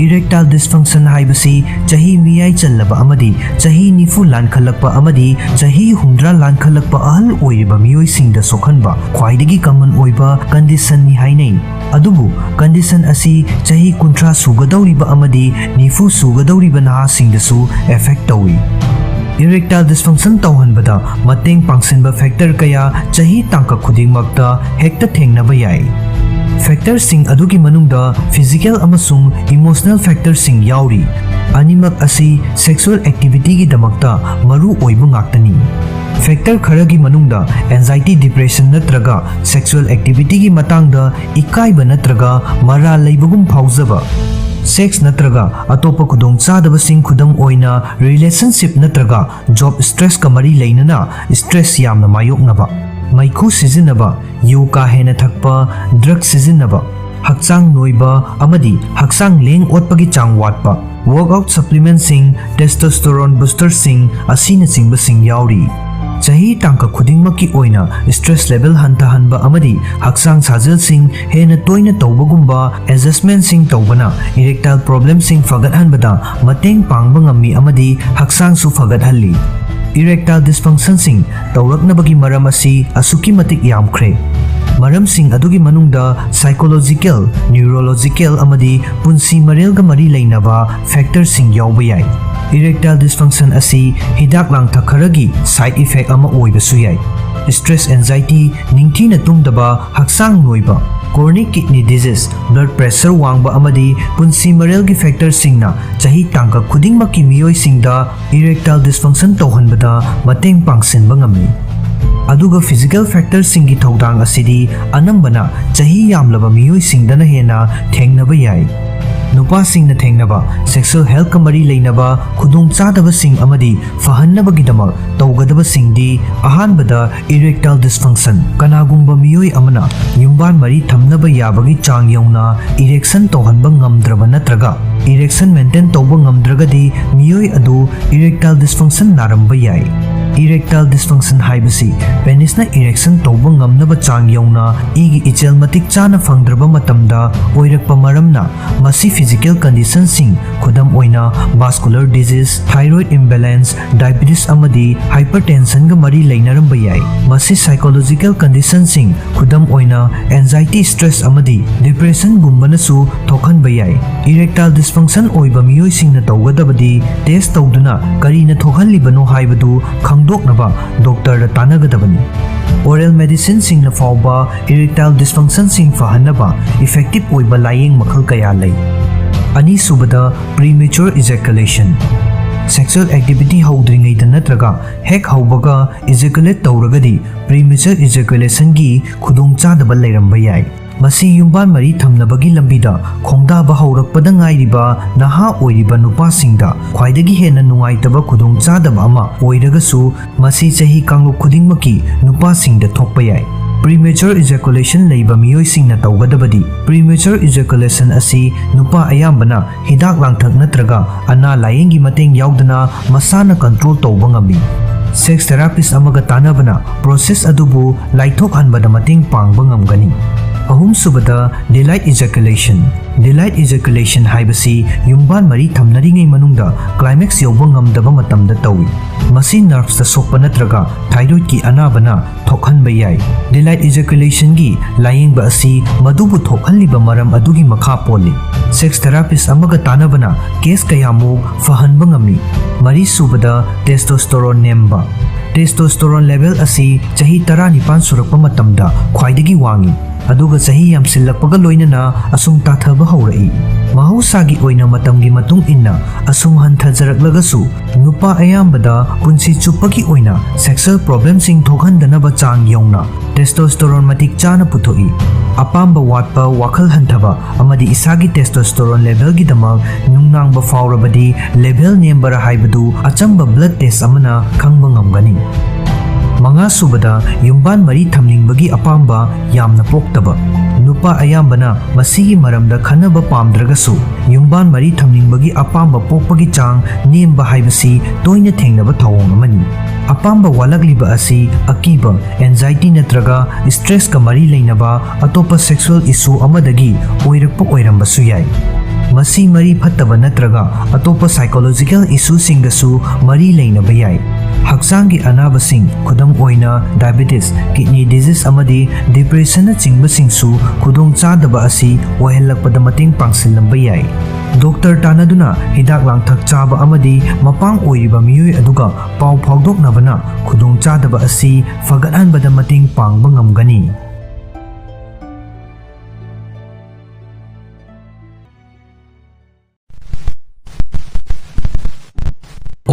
Erectile dysfunction ꯍꯥꯏꯕꯁꯤ ꯆꯍꯤ ꯃꯤꯌꯥꯏ ꯆꯜꯂꯕ ꯑꯃꯗꯤ ꯆꯍꯤ ꯅꯤꯐꯨ ꯂꯥꯟꯈꯠꯂꯛꯄ ꯑꯃꯗꯤ ꯆꯍꯤ ꯍꯨꯝꯗ꯭ꯔꯥ ꯂꯥꯟꯈꯠꯂꯛꯄ ꯑꯍꯜ ꯑꯣꯏꯔꯤꯕ ꯃꯤꯑꯣꯏꯁꯤꯡꯗ ꯁꯣꯛꯍꯟꯕ ꯈ꯭ꯋꯥꯏꯗꯒꯤ common ꯑꯣꯏꯕ conditionꯅꯤ ꯍꯥꯏꯅꯩ꯫ ꯑꯗꯨꯕꯨ condition ꯑꯁꯤ ꯆꯍꯤ ꯀꯨꯟꯊ꯭ꯔꯥ ꯁꯨꯒꯗꯧꯔꯤꯕ ꯑꯃꯗꯤ ꯅꯤꯐꯨ ꯁꯨꯒꯗꯧꯔꯤꯕ ꯅꯍꯥꯁꯤꯡꯗꯁꯨ affect ꯇꯧꯏ꯫ Erectile dysfunction ꯇꯧꯍꯟꯕꯗ ꯃꯇꯦꯡ ꯄꯥꯡꯁꯤꯟꯕ factor ꯀꯌꯥ ꯆꯍꯤ ꯇꯥꯡꯀꯛ ꯈꯨꯗꯤꯡꯃꯛꯇ ꯍꯦꯛꯇ ꯊꯦꯡꯅꯕ ꯌꯥꯏ꯫ Factorꯁꯤꯡ ꯑꯗꯨꯒꯤ ꯃꯅꯨꯡꯗ physical ꯑꯃꯁꯨꯡ emotional factorꯁꯤꯡ ꯌꯥꯎꯔꯤ꯫ ꯑꯅꯤꯃꯛ ꯑꯁꯤ sexual activityꯒꯤꯗꯃꯛꯇ ꯃꯔꯨ ꯑꯣꯏꯕ ꯉꯥꯛꯇꯅꯤ꯫ Factor ꯈꯔꯒꯤ ꯃꯅꯨꯡꯗ anxiety, depression ꯅꯠꯇ꯭ꯔꯒ sexual activityꯒꯤ ꯃꯇꯥꯡꯗ ꯏꯀꯥꯏꯕ ꯅꯠꯇ꯭ꯔꯒ ꯃꯔꯥꯜ ꯂꯩꯕꯒꯨꯝ ꯐꯥꯎꯖꯕ, sex ꯅꯠꯇ꯭ꯔꯒ ꯑꯇꯣꯞꯄ ꯈꯨꯗꯣꯡꯆꯥꯗꯕꯁꯤꯡ, ꯈꯨꯗꯝ ꯑꯣꯏꯅ relationship ꯅꯠꯇ꯭ꯔꯒ job stressꯀ ꯃꯔꯤ ꯂꯩꯅꯅ stress ꯌꯥꯝꯅ ꯃꯥꯌꯣꯛꯅꯕ, ꯃꯩꯈꯨ ꯁꯤꯖꯤꯟꯅꯕ, ꯌꯨ ꯀꯥ ꯍꯦꯟꯅ ꯊꯛꯄ, drug ꯁꯤꯖꯤꯟꯅꯕ, ꯍꯛꯆꯥꯡ ꯅꯣꯏꯕ ꯑꯃꯗꯤ ꯍꯛꯆꯥꯡ ꯂꯦꯡ ꯑꯣꯠꯄꯒꯤ ꯆꯥꯡ ꯋꯥꯠꯄ, workout supplementꯁꯤꯡ, testosterone boosterꯁꯤꯡ ꯑꯁꯤꯅꯆꯤꯡꯕꯁꯤꯡ ꯌꯥꯎꯔꯤ꯫ ꯆꯍꯤ ꯇꯥꯡꯀꯛ ꯈꯨꯗꯤꯡꯃꯛꯀꯤ ꯑꯣꯏꯅ stress level ꯍꯟꯊꯍꯟꯕ ꯑꯃꯗꯤ ꯍꯛꯆꯥꯡ ꯁꯥꯖꯦꯜꯁꯤꯡ ꯍꯦꯟꯅ ꯇꯣꯏꯅ ꯇꯧꯕꯒꯨꯝꯕ adjustmentꯁꯤꯡ ꯇꯧꯕꯅ erectile problemꯁꯤꯡ ꯐꯒꯠꯍꯟꯕꯗ ꯃꯇꯦꯡ ꯄꯥꯡꯕ ꯉꯝꯃꯤ ꯑꯃꯗꯤ ꯍꯛꯆꯥꯡꯁꯨ ꯐꯒꯠꯍꯜꯂꯤ꯫ Erectile dysfunctionꯁꯤꯡ ꯇꯧꯔꯛꯅꯕꯒꯤ ꯃꯔꯝ ꯑꯁꯤ ꯑꯁꯨꯛꯀꯤ ꯃꯇꯤꯛ ꯌꯥꯝꯈ꯭ꯔꯦ꯫ ꯃꯔꯝꯁꯤꯡ ꯑꯗꯨꯒꯤ ꯃꯅꯨꯡꯗ psychological, neurological ꯑꯃꯗꯤ ꯄꯨꯟꯁꯤ ꯃꯔꯦꯜꯒ ꯃꯔꯤ ꯂꯩꯅꯕ factorꯁꯤꯡ ꯌꯥꯎꯕ ꯌꯥꯏ꯫ Erectile dysfunction ꯑꯁꯤ ꯍꯤꯗꯥꯛ ꯂꯥꯡꯊꯛ ꯈꯔꯒꯤ side effect ꯑꯃ ꯑꯣꯏꯕꯁꯨ ꯌꯥꯏ꯫ Stress, anxiety, ꯅꯤꯡꯊꯤꯅ ꯇꯨꯝꯗꯕ, ꯍꯛꯆꯥꯡ ꯅꯣꯏꯕ, chronic kidney disease, blood pressure ꯋꯥꯡꯕ ꯑꯃꯗꯤ ꯄꯨꯟꯁꯤ ꯃꯔꯦꯜꯒꯤ factorꯁꯤꯡꯅ ꯆꯍꯤ ꯇꯥꯡꯀꯛ ꯈꯨꯗꯤꯡꯃꯛꯀꯤ ꯃꯤꯑꯣꯏꯁꯤꯡꯗ erectile dysfunction ꯇꯧꯍꯟꯕꯗ ꯃꯇꯦꯡ ꯄꯥꯡꯁꯤꯟꯕ ꯉꯝꯃꯤ꯫ ꯑꯗꯨꯒ physical factorꯁꯤꯡꯒꯤ ꯊꯧꯗꯥꯡ ꯑꯁꯤꯗꯤ ꯑꯅꯝꯕꯅ ꯆꯍꯤ ꯌꯥꯝꯂꯕ ꯃꯤꯑꯣꯏꯁꯤꯡꯗꯅ ꯍꯦꯟꯅ ꯊꯦꯡꯅꯕ ꯌꯥꯏ꯫ ꯅꯨꯄꯥꯁꯤꯡꯅ ꯊꯦꯡꯅꯕ sexual healthꯀ ꯃꯔꯤ ꯂꯩꯅꯕ ꯈꯨꯗꯣꯡꯆꯥꯗꯕꯁꯤꯡ ꯑꯃꯗꯤ ꯐꯍꯟꯅꯕꯒꯤꯗꯃꯛ ꯇꯧꯒꯗꯕꯁꯤꯡꯗꯤ, ꯑꯍꯥꯟꯕꯗ, erectile dysfunction꯫ ꯀꯅꯥꯒꯨꯝꯕ ꯃꯤꯑꯣꯏ ꯑꯃꯅ ꯌꯨꯝꯕꯥꯟ ꯃꯔꯤ ꯊꯝꯅꯕ ꯌꯥꯕꯒꯤ ꯆꯥꯡ ꯌꯧꯅ erection ꯇꯧꯍꯟꯕ ꯉꯝꯗ꯭ꯔꯕ ꯅꯠꯇ꯭ꯔꯒ erection maintain ꯇꯧꯕ ꯉꯝꯗ꯭ꯔꯒꯗꯤ ꯃꯤꯑꯣꯏ ꯑꯗꯨ erectile dysfunction ꯅꯥꯔꯝꯕ ꯌꯥꯏ꯫ Erectile dysfunction ꯍꯥꯏꯕꯁꯤ penisꯅ erection ꯇꯧꯕ ꯉꯝꯅꯕ ꯆꯥꯡ ꯌꯧꯅ ꯏꯒꯤ ꯏꯆꯦꯜ ꯃꯇꯤꯛ ꯆꯥꯅ ꯐꯪꯗ꯭ꯔꯕ ꯃꯇꯝꯗ ꯑꯣꯏꯔꯛꯄ ꯃꯔꯝꯅ ꯃꯁꯤ physical conditionꯁꯤꯡ, ꯈꯨꯗꯝ ꯑꯣꯏꯅ vascular disease, thyroid imbalance, diabetes ꯑꯃꯗꯤ hypertensionꯒ ꯃꯔꯤ ꯂꯩꯅꯔꯝꯕ ꯌꯥꯏ꯫ ꯃꯁꯤ psychological conditionꯁꯤꯡ, ꯈꯨꯗꯝ ꯑꯣꯏꯅ anxiety, stress ꯑꯃꯗꯤ depressionꯒꯨꯝꯕꯅꯁꯨ ꯊꯣꯛꯍꯟꯕ ꯌꯥꯏ꯫ Erectile dysfunction ꯑꯣꯏꯕ ꯃꯤꯑꯣꯏꯁꯤꯡꯅ ꯇꯧꯒꯗꯕꯗꯤ test ꯇꯧꯗꯨꯅ ꯀꯔꯤꯅ ꯊꯣꯛꯍꯜꯂꯤꯕꯅꯣ ꯍꯥꯏꯕꯗꯨ ꯈꯪꯗꯣꯛꯅꯕ doctorꯗ ꯇꯥꯟꯅꯒꯗꯕꯅꯤ꯫ Oral medicineꯁꯤꯡꯅ ꯐꯥꯎꯕ erectile dysfunctionꯁꯤꯡ ꯐꯍꯟꯅꯕ effective ꯑꯣꯏꯕ ꯂꯥꯌꯦꯡ ꯃꯈꯜ ꯀꯌꯥ ꯂꯩ꯫ ꯑꯅꯤꯁꯨꯕꯗ, premature ejaculation꯫ Sexual activity ꯍꯧꯗ꯭ꯔꯤꯉꯩꯗ ꯅꯠꯇ꯭ꯔꯒ ꯍꯦꯛ ꯍꯧꯕꯒ ejaculate ꯇꯧꯔꯒꯗꯤ premature ejaculationꯒꯤ ꯈꯨꯗꯣꯡꯆꯥꯗꯕ ꯂꯩꯔꯝꯕ ꯌꯥꯏ꯫ ꯃꯁꯤ ꯌꯨꯝꯕꯥꯟ ꯃꯔꯤ ꯊꯝꯅꯕꯒꯤ ꯂꯝꯕꯤꯗ ꯈꯣꯡꯗꯥꯕ ꯍꯧꯔꯛꯄꯗ ꯉꯥꯏꯔꯤꯕ ꯅꯍꯥ ꯑꯣꯏꯔꯤꯕ ꯅꯨꯄꯥꯁꯤꯡꯗ ꯈ꯭ꯋꯥꯏꯗꯒꯤ ꯍꯦꯟꯅ ꯅꯨꯡꯉꯥꯏꯇꯕ ꯈꯨꯗꯣꯡꯆꯥꯗꯕ ꯑꯃ ꯑꯣꯏꯔꯒꯁꯨ, ꯃꯁꯤ ꯆꯍꯤ ꯀꯥꯡꯂꯨꯞ ꯈꯨꯗꯤꯡꯃꯛꯀꯤ ꯅꯨꯄꯥꯁꯤꯡꯗ ꯊꯣꯛꯄ ꯌꯥꯏ꯫ Premature ejaculation ꯂꯩꯕ ꯃꯤꯑꯣꯏꯁꯤꯡꯅ ꯇꯧꯒꯗꯕꯗꯤ, premature ejaculation ꯑꯁꯤ ꯅꯨꯄꯥ ꯑꯌꯥꯝꯕꯅ ꯍꯤꯗꯥꯛ ꯂꯥꯡꯊꯛ ꯅꯠꯇ꯭ꯔꯒ ꯑꯅꯥ ꯂꯥꯌꯦꯡꯒꯤ ꯃꯇꯦꯡ ꯌꯥꯎꯗꯅ ꯃꯁꯥꯅ control ꯇꯧꯕ ꯉꯝꯃꯤ꯫ Sex therapist ꯑꯃꯒ ꯇꯥꯟꯅꯕꯅ process ꯑꯗꯨꯕꯨ ꯂꯥꯏꯊꯣꯛꯍꯟꯕꯗ ꯃꯇꯦꯡ ꯄꯥꯡꯕ ꯉꯝꯒꯅꯤ꯫ ꯑꯍꯨꯝꯁꯨꯕꯗ, delayed ejaculation꯫ Delayed ejaculation ꯍꯥꯏꯕꯁꯤ ꯌꯨꯝꯕꯥꯟ ꯃꯔꯤ ꯊꯝꯅꯔꯤꯉꯩ ꯃꯅꯨꯡꯗ climax ꯌꯧꯕ ꯉꯝꯗꯕ ꯃꯇꯝꯗ ꯇꯧꯏ꯫ ꯃꯁꯤ nervesꯇ ꯁꯣꯛꯄ ꯅꯠꯇ꯭ꯔꯒ thyroidꯀꯤ ꯑꯅꯥꯕꯅ ꯊꯣꯛꯍꯟꯕ ꯌꯥꯏ꯫ Delayed ejaculation ꯒꯤ ꯂꯥꯌꯦꯡꯕ ꯑꯁꯤ ꯃꯗꯨꯕꯨ ꯊꯣꯛꯍꯜꯂꯤꯕ ꯃꯔꯝ ꯑꯗꯨꯒꯤ ꯃꯈꯥ ꯄꯣꯜꯂꯤ꯫ Sex therapist ꯑꯃꯒ ꯇꯥꯟꯅꯕꯅ case ꯀꯌꯥꯃꯨꯛ ꯐꯍꯟꯕ ꯉꯝꯃꯤ꯫ ꯃꯔꯤꯁꯨꯕꯗ, testosterone ꯅꯦꯝꯕ꯫ Testosterone level ꯑꯁꯤ ꯆꯍꯤ ꯇꯔꯥꯅꯤꯄꯥꯟ ꯁꯨꯔꯛꯄ ꯃꯇꯝꯗ ꯈ꯭ꯋꯥꯏꯗꯒꯤ ꯋꯥꯡꯏ, ꯑꯗꯨꯒ ꯆꯍꯤ ꯌꯥꯝꯁꯤꯜꯂꯛꯄꯒ ꯂꯣꯏꯅꯅ ꯑꯁꯨꯝ ꯇꯥꯊꯕ ꯍꯧꯔꯛꯏ꯫ ꯃꯍꯧꯁꯥꯒꯤ ꯑꯣꯏꯅ ꯃꯇꯝꯒꯤ ꯃꯇꯨꯡ ꯏꯟꯅ ꯑꯁꯨꯝ ꯍꯟꯊꯖꯔꯛꯂꯒꯁꯨ, ꯅꯨꯄꯥ ꯑꯌꯥꯝꯕꯗ ꯄꯨꯟꯁꯤ ꯆꯨꯞꯄꯒꯤ ꯑꯣꯏꯅ sexual problemꯁꯤꯡ ꯊꯣꯛꯍꯟꯗꯅꯕ ꯆꯥꯡ ꯌꯧꯅ testosterone ꯃꯇꯤꯛ ꯆꯥꯅ ꯄꯨꯊꯣꯛꯏ꯫ ꯑꯄꯥꯝꯕ ꯋꯥꯠꯄ, ꯋꯥꯈꯜ ꯍꯟꯊꯕ ꯑꯃꯗꯤ ꯏꯁꯥꯒꯤ testosterone levelꯒꯤꯗꯃꯛ ꯅꯨꯡꯅꯥꯡꯕ ꯐꯥꯎꯔꯕꯗꯤ level ꯅꯦꯝꯕꯔ ꯍꯥꯏꯕꯗꯨ ꯑꯆꯝꯕ blood test ꯑꯃꯅ ꯈꯪꯕ ꯉꯝꯒꯅꯤ꯫ ꯃꯉꯥꯁꯨꯕꯗ, ꯌꯨꯝꯕꯥꯟ ꯃꯔꯤ ꯊꯝꯅꯤꯡꯕꯒꯤ ꯑꯄꯥꯝꯕ ꯌꯥꯝꯅ ꯄꯣꯛꯇꯕ꯫ ꯅꯨꯄꯥ ꯑꯌꯥꯝꯕꯅ ꯃꯁꯤꯒꯤ ꯃꯔꯝꯗ ꯈꯟꯅꯕ ꯄꯥꯝꯗ꯭ꯔꯒꯁꯨ, ꯌꯨꯝꯕꯥꯟ ꯃꯔꯤ ꯊꯝꯅꯤꯡꯕꯒꯤ ꯑꯄꯥꯝꯕ ꯄꯣꯛꯄꯒꯤ ꯆꯥꯡ ꯅꯦꯝꯕ ꯍꯥꯏꯕꯁꯤ ꯇꯣꯏꯅ ꯊꯦꯡꯅꯕ ꯊꯧꯑꯣꯡ ꯑꯃꯅꯤ꯫ ꯑꯄꯥꯝꯕ ꯋꯥꯠꯂꯛꯂꯤꯕ ꯑꯁꯤ ꯑꯀꯤꯕ, anxiety ꯅꯠꯇ꯭ꯔꯒ stressꯀ ꯃꯔꯤ ꯂꯩꯅꯕ ꯑꯇꯣꯞꯄ sexual issue ꯑꯃꯗꯒꯤ ꯑꯣꯏꯔꯛꯄ ꯑꯣꯏꯔꯝꯕꯁꯨ ꯌꯥꯏ꯫ ꯃꯁꯤ ꯃꯔꯤ ꯐꯠꯇꯕ ꯅꯠꯇ꯭ꯔꯒ ꯑꯇꯣꯞꯄ psychological issueꯁꯤꯡꯒꯁꯨ ꯃꯔꯤ ꯂꯩꯅꯕ ꯌꯥꯏ꯫ ꯍꯛꯆꯥꯡꯒꯤ ꯑꯅꯥꯕꯁꯤꯡ, ꯈꯨꯗꯝ ꯑꯣꯏꯅ diabetes, kidney disease ꯑꯃꯗꯤ depressionꯅꯆꯤꯡꯕꯁꯤꯡꯁꯨ ꯈꯨꯗꯣꯡꯆꯥꯗꯕ ꯑꯁꯤ ꯑꯣꯏꯍꯜꯂꯛꯄꯗ ꯃꯇꯦꯡ ꯄꯥꯡꯁꯤꯜꯂꯝꯕ ꯌꯥꯏ꯫ ꯗꯣꯛꯇꯔ ꯇꯥꯟꯅꯗꯨꯅ ꯍꯤꯗꯥꯛ ꯂꯥꯡꯊꯛ ꯆꯥꯕ ꯑꯃꯗꯤ ꯃꯄꯥꯡ ꯑꯣꯏꯔꯤꯕ ꯃꯤꯑꯣꯏ ꯑꯗꯨꯒ ꯄꯥꯎ ꯐꯥꯎꯗꯣꯛꯅꯕꯅ ꯈꯨꯗꯣꯡꯆꯥꯗꯕ ꯑꯁꯤ ꯐꯒꯠꯍꯟꯕꯗ ꯃꯇꯦꯡ ꯄꯥꯡꯕ ꯉꯝꯒꯅꯤ꯫